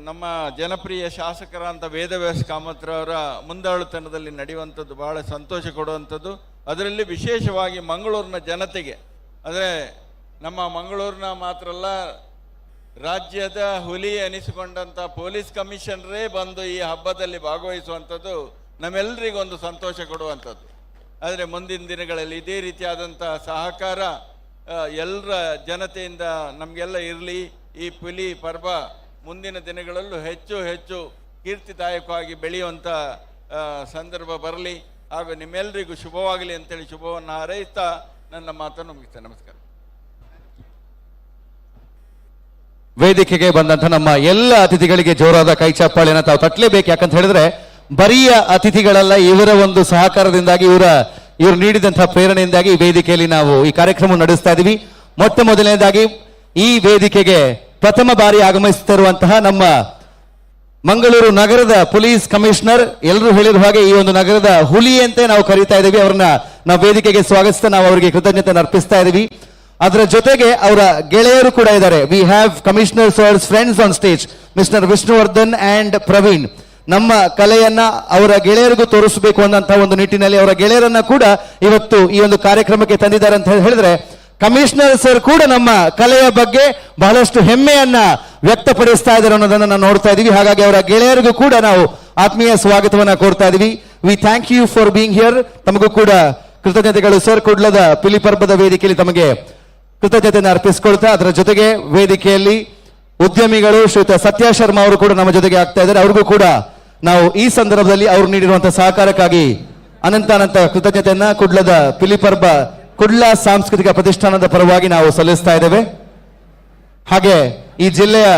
ನಮ್ಮ ಜನಪ್ರಿಯ ಶಾಸಕರಾದಂಥ ವೇದವ್ಯಾಸ ಕಾಮತ್ರವರ ಮುಂದಾಳುತನದಲ್ಲಿ ನಡೆಯುವಂಥದ್ದು ಭಾಳ ಸಂತೋಷ ಕೊಡುವಂಥದ್ದು. ಅದರಲ್ಲಿ ವಿಶೇಷವಾಗಿ ಮಂಗಳೂರಿನ ಜನತೆಗೆ, ಅಂದರೆ ನಮ್ಮ ಮಂಗಳೂರಿನ ಮಾತ್ರ ಅಲ್ಲ, ರಾಜ್ಯದ ಹುಲಿ ಅನಿಸಿಕೊಂಡಂಥ ಪೊಲೀಸ್ ಕಮಿಷನರೇ ಬಂದು ಈ ಹಬ್ಬದಲ್ಲಿ ಭಾಗವಹಿಸುವಂಥದ್ದು ನಮ್ಮೆಲ್ಲರಿಗೊಂದು ಸಂತೋಷ ಕೊಡುವಂಥದ್ದು. ಆದರೆ ಮುಂದಿನ ದಿನಗಳಲ್ಲಿ ಇದೇ ರೀತಿಯಾದಂಥ ಸಹಕಾರ ಎಲ್ಲರ ಜನತೆಯಿಂದ ನಮಗೆಲ್ಲ ಇರಲಿ. ಈ ಹುಲಿ ಪರ್ವ ಮುಂದಿನ ದಿನಗಳಲ್ಲೂ ಹೆಚ್ಚು ಹೆಚ್ಚು ಕೀರ್ತಿದಾಯಕವಾಗಿ ಬೆಳೆಯುವಂಥ ಸಂದರ್ಭ ಬರಲಿ ಹಾಗೂ ನಿಮ್ಮೆಲ್ಲರಿಗೂ ಶುಭವಾಗಲಿ ಅಂತೇಳಿ ಶುಭವನ್ನು ಹಾರೈಸ್ತಾ ನನ್ನ ಮಾತನ್ನು ಮುಗಿಸ್ತೇನೆ. ನಮಸ್ಕಾರ. ವೇದಿಕೆಗೆ ಬಂದಂಥ ನಮ್ಮ ಎಲ್ಲ ಅತಿಥಿಗಳಿಗೆ ಜೋರಾದ ಕೈ ಚಪ್ಪಾಳೆಯನ್ನು ತಾವು ತಟ್ಟಲೇಬೇಕು. ಯಾಕಂತ ಹೇಳಿದ್ರೆ ಬರಿಯ ಅತಿಥಿಗಳಲ್ಲ, ಇವರ ಒಂದು ಸಹಕಾರದಿಂದಾಗಿ, ಇವರು ನೀಡಿದಂತಹ ಪ್ರೇರಣೆಯಿಂದಾಗಿ ಈ ವೇದಿಕೆಯಲ್ಲಿ ನಾವು ಈ ಕಾರ್ಯಕ್ರಮ ನಡೆಸ್ತಾ ಇದ್ದೀವಿ. ಮೊಟ್ಟ ಮೊದಲನೇದಾಗಿ ಈ ವೇದಿಕೆಗೆ ಪ್ರಥಮ ಬಾರಿ ಆಗಮಿಸುತ್ತಿರುವಂತಹ ನಮ್ಮ ಮಂಗಳೂರು ನಗರದ ಪೊಲೀಸ್ ಕಮಿಷನರ್, ಎಲ್ಲರೂ ಹೇಳಿರುವ ಹಾಗೆ ಈ ಒಂದು ನಗರದ ಹುಲಿ ಅಂತ ನಾವು ಕರೀತಾ ಇದ್ದೀವಿ, ಅವರನ್ನ ನಾವು ವೇದಿಕೆಗೆ ಸ್ವಾಗತಿಸ್ತಾ ನಾವು ಅವರಿಗೆ ಕೃತಜ್ಞತೆ ಅರ್ಪಿಸ್ತಾ ಇದ್ದೀವಿ. ಅದರ ಜೊತೆಗೆ ಅವರ ಗೆಳೆಯರು ಕೂಡ ಇದ್ದಾರೆ. We have commissioner sir's friends on stage, mister Vishnuvardhan and Praveen. ನಮ್ಮ ಕಲೆಯನ್ನ ಅವರ ಗೆಳೆಯರಿಗೂ ತೋರಿಸಬೇಕು ಅನ್ನಂತ ಒಂದು ನಿಟ್ಟಿನಲ್ಲಿ ಅವರ ಗೆಳೆಯರನ್ನ ಕೂಡ ಇವತ್ತು ಈ ಒಂದು ಕಾರ್ಯಕ್ರಮಕ್ಕೆ ತಂದಿದ್ದಾರೆ ಅಂತ ಹೇಳಿದ್ರೆ, ಕಮಿಷನರ್ ಸರ್ ಕೂಡ ನಮ್ಮ ಕಲೆಯ ಬಗ್ಗೆ ಬಹಳಷ್ಟು ಹೆಮ್ಮೆಯನ್ನ ವ್ಯಕ್ತಪಡಿಸ್ತಾ ಇದ್ದಾರೆ ಅನ್ನೋದನ್ನ ನಾವು ನೋಡ್ತಾ ಇದೀವಿ. ಹಾಗಾಗಿ ಅವರ ಗೆಳೆಯರಿಗೂ ಕೂಡ ನಾವು ಆತ್ಮೀಯ ಸ್ವಾಗತವನ್ನ ಕೋರ್ತಾ ಇದೀವಿ. We thank you for being here. ತಮಗೂ ಕೂಡ ಕೃತಜ್ಞತೆಗಳು ಸರ್. ಕುಡ್ಲದ ಪಿಲಿಪರ್ಬದ ವೇದಿಕೆಯಲ್ಲಿ ತಮಗೆ ಕೃತಜ್ಞತೆಯನ್ನು ಅರ್ಪಿಸಿಕೊಳ್ತಾ, ಅದರ ಜೊತೆಗೆ ವೇದಿಕೆಯಲ್ಲಿ ಉದ್ಯಮಿಗಳು ಶ್ರೀಯುತ ಸತ್ಯ ಶರ್ಮಾ ಅವರು ಕೂಡ ನಮ್ಮ ಜೊತೆಗೆ ಆಗ್ತಾ ಇದ್ದಾರೆ. ಅವ್ರಿಗೂ ಕೂಡ ನಾವು ಈ ಸಂದರ್ಭದಲ್ಲಿ ಅವರು ನೀಡಿರುವಂತಹ ಸಹಕಾರಕ್ಕಾಗಿ ಅನಂತ ಅನಂತ ಕೃತಜ್ಞತೆಯನ್ನ ಕುಡ್ಲದ ಪಿಲಿಪರ್ಬ ಕುಡ್ಲ ಸಾಂಸ್ಕೃತಿಕ ಪ್ರತಿಷ್ಠಾನದ ಪರವಾಗಿ ನಾವು ಸಲ್ಲಿಸ್ತಾ ಇದ್ದೇವೆ. ಹಾಗೆ ಈ ಜಿಲ್ಲೆಯ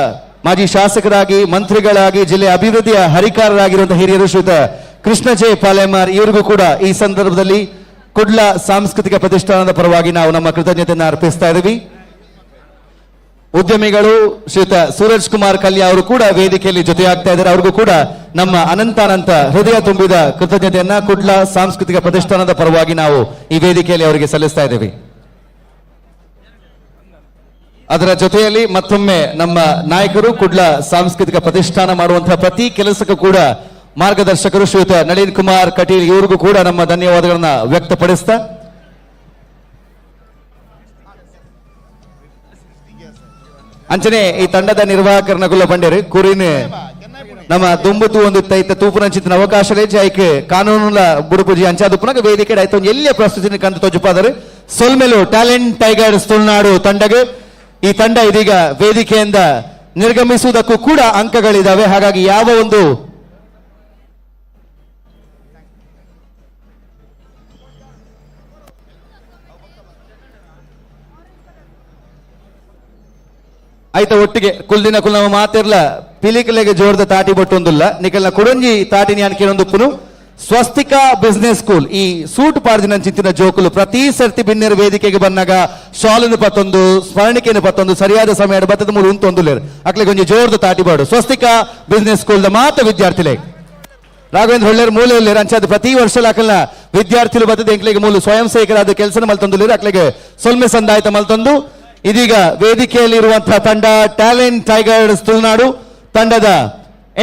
ಮಾಜಿ ಶಾಸಕರಾಗಿ, ಮಂತ್ರಿಗಳಾಗಿ, ಜಿಲ್ಲೆಯ ಅಭಿವೃದ್ಧಿಯ ಹರಿಕಾರರಾಗಿರುವಂತಹ ಹಿರಿಯರು ಶ್ರೀಯುತ ಕೃಷ್ಣ ಜೆ ಪಾಲೇಮಾರ್ ಇವರಿಗೂ ಕೂಡ ಈ ಸಂದರ್ಭದಲ್ಲಿ ಕುಡ್ಲ ಸಾಂಸ್ಕೃತಿಕ ಪ್ರತಿಷ್ಠಾನದ ಪರವಾಗಿ ನಾವು ನಮ್ಮ ಕೃತಜ್ಞತೆಯನ್ನು ಅರ್ಪಿಸ್ತಾ ಇದ್ದೀವಿ. ಉದ್ಯಮಿಗಳು ಶ್ರೀಯುತ ಸೂರಜ್ ಕುಮಾರ್ ಕಲ್ಯ ಅವರು ಕೂಡ ವೇದಿಕೆಯಲ್ಲಿ ಜೊತೆಯಾಗ್ತಾ ಇದ್ದಾರೆ. ಅವ್ರಿಗೂ ಕೂಡ ನಮ್ಮ ಅನಂತಾನಂತ ಹೃದಯ ತುಂಬಿದ ಕೃತಜ್ಞತೆಯನ್ನ ಕುಡ್ಲ ಸಾಂಸ್ಕೃತಿಕ ಪ್ರತಿಷ್ಠಾನದ ಪರವಾಗಿ ನಾವು ಈ ವೇದಿಕೆಯಲ್ಲಿ ಅವರಿಗೆ ಸಲ್ಲಿಸ್ತಾ ಇದ್ದೀವಿ. ಅದರ ಜೊತೆಯಲ್ಲಿ ಮತ್ತೊಮ್ಮೆ ನಮ್ಮ ನಾಯಕರು ಕುಡ್ಲ ಸಾಂಸ್ಕೃತಿಕ ಪ್ರತಿಷ್ಠಾನ ಮಾಡುವಂತಹ ಪ್ರತಿ ಕೆಲಸಕ್ಕೂ ಕೂಡ ಮಾರ್ಗದರ್ಶಕರು ಶ್ರೀಯುತ ನಳಿನ್ ಕುಮಾರ್ ಕಟೀಲ್ ಇವರಿಗೂ ಕೂಡ ನಮ್ಮ ಧನ್ಯವಾದಗಳನ್ನ ವ್ಯಕ್ತಪಡಿಸ್ತಾ, ಅಂಚನೆ ಈ ತಂಡದ ನಿರ್ವಾಹಕರನ್ನ ಗುಲ್ಲ ಬಂಡೇರು ಕುರಿನ ನಮ್ಮ ದುಂಬುತು ಒಂದು ತೈತ ತೂಪುನಂಚಿತ್ತಿನ ಅವಕಾಶ ಐಕ್ ಕಾನೂನುಲ ಬುಡುಪುಜಿ ಅಂಚಾದುಪ್ಪುನಾಗ ವೇದಿಕೆ ಆಯ್ತು ಒಂದು ಎಲ್ಲಿಯ ಪ್ರಸ್ತುತಿನ ಕಂದು ತೊಜುಪಾದರು. ಸೊಲ್ಮೆಲು ಟ್ಯಾಲೆಂಟ್ ಟೈಗರ್ಸ್ ತುಳುನಾಡು ತಂಡಗೆ ಈ ತಂಡ ಇದೀಗ ವೇದಿಕೆಯಿಂದ ನಿರ್ಗಮಿಸುವುದಕ್ಕೂ ಕೂಡ ಅಂಕಗಳಿದ್ದಾವೆ. ಹಾಗಾಗಿ ಯಾವ ಒಂದು ಆಯ್ತ ಒಟ್ಟಿಗೆ ಕುಲ್ದಿನ ಕುಲ್ ನಮ್ಮ ಮಾತಿರ್ಲ ಪಿಲಿಕಲೆಗೆ ಜೋರ್ದ ತಾಟಿ ಬೊಟ್ಟೊಂದುಲ್ಲ ನಿಕಲ್ನ ಕುಡಂಜಿ ತಾಟಿನಿ ಅನ್ಕೇನೊಂದು ಪುನು ಸ್ವಸ್ತಿಕಾ ಬಿಸ್ನೆಸ್ ಸ್ಕೂಲ್ ಈ ಸೂಟ್ ಪಾಡ್ದಿನ ಚಿಂತಿನ ಜೋಕುಲು ಪ್ರತಿ ಸರ್ತಿ ಬಿನ್ನೆರ ವೇದಿಕೆಗೆ ಬಂದಾಗ ಶಾಲನ್ನು ಪತ್ತೊಂದು ಸ್ಮರಣಿಕೆಯನ್ನು ಪತ್ತೊಂದು ಸರಿಯಾದ ಸಮಯ ಬತ್ತದ ಮೂರು ಉಂತೊಂದುಲೇರು ಅಕ್ಲೆ ಕೊಂಚ ಜೋರ್ದ ತಾಟಿ ಬಾಡು. ಸ್ವಸ್ತಿಕಾ business school the ಮಾತ ವಿದ್ಯಾರ್ಥಿಲೆ ರಾಘವೇಂದ್ರ ಹೊಳ್ಳೇರು ಮೂಲೆ ಉಳ್ಳೇರು ಅಂಚಾದ ಪ್ರತಿ ವರ್ಷ ಅಕಲ್ನ ವಿದ್ಯಾರ್ಥಿಗಳು ಬತ್ತದ ಎಂಕ್ಲೆಗೆ ಮೂಲು ಸ್ವಯಂ ಸೇವಕರಾದ ಕೆಲಸ ಮಲ್ತೊಂದುಲೇರು ಅಕ್ಲೆಗೆ ಸೊಲ್ಮೆ ಸಂದಾಯ್ತ ಮಲ್ತೊಂದು. ಇದೀಗ ವೇದಿಕೆಯಲ್ಲಿ ಇರುವಂತಹ ತಂಡ ಟ್ಯಾಲೆಂಟ್ ಟೈಗರ್ಸ್ ತುಳುನಾಡು ತಂಡದ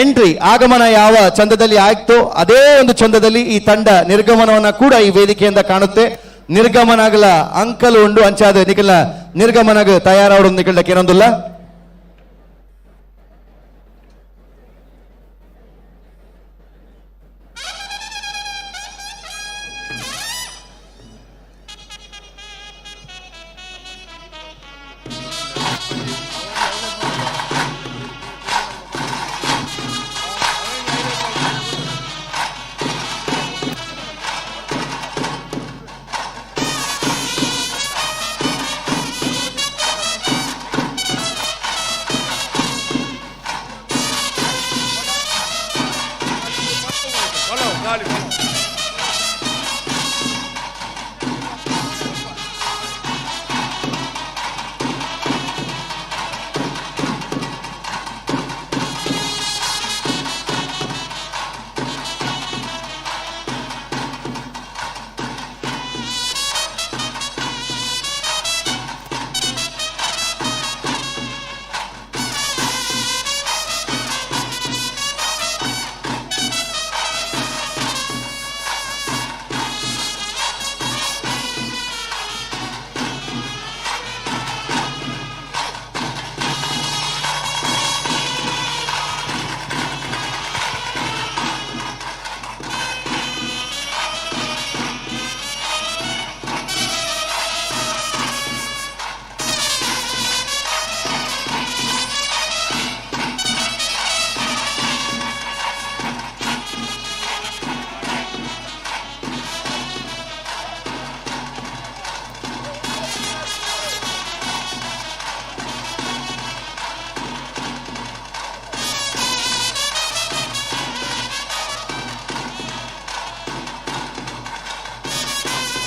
ಎಂಟ್ರಿ ಆಗಮನ ಯಾವ ಚಂದದಲ್ಲಿ ಆಯ್ತೋ ಅದೇ ಒಂದು ಚಂದದಲ್ಲಿ ಈ ತಂಡ ನಿರ್ಗಮನವನ್ನ ಕೂಡ ಈ ವೇದಿಕೆಯಿಂದ ಕಾಣುತ್ತೆ. ನಿರ್ಗಮನ ಆಗಲ ಅಂಕಲು ಉಂಡು ಅಂಚಾದ ನಿಖಲ್ನ ನಿರ್ಗಮನಗ ತಯಾರಾವಡು ನಿಖಲ್ಡ ಕೇನೊಂದುಲ್ಲ.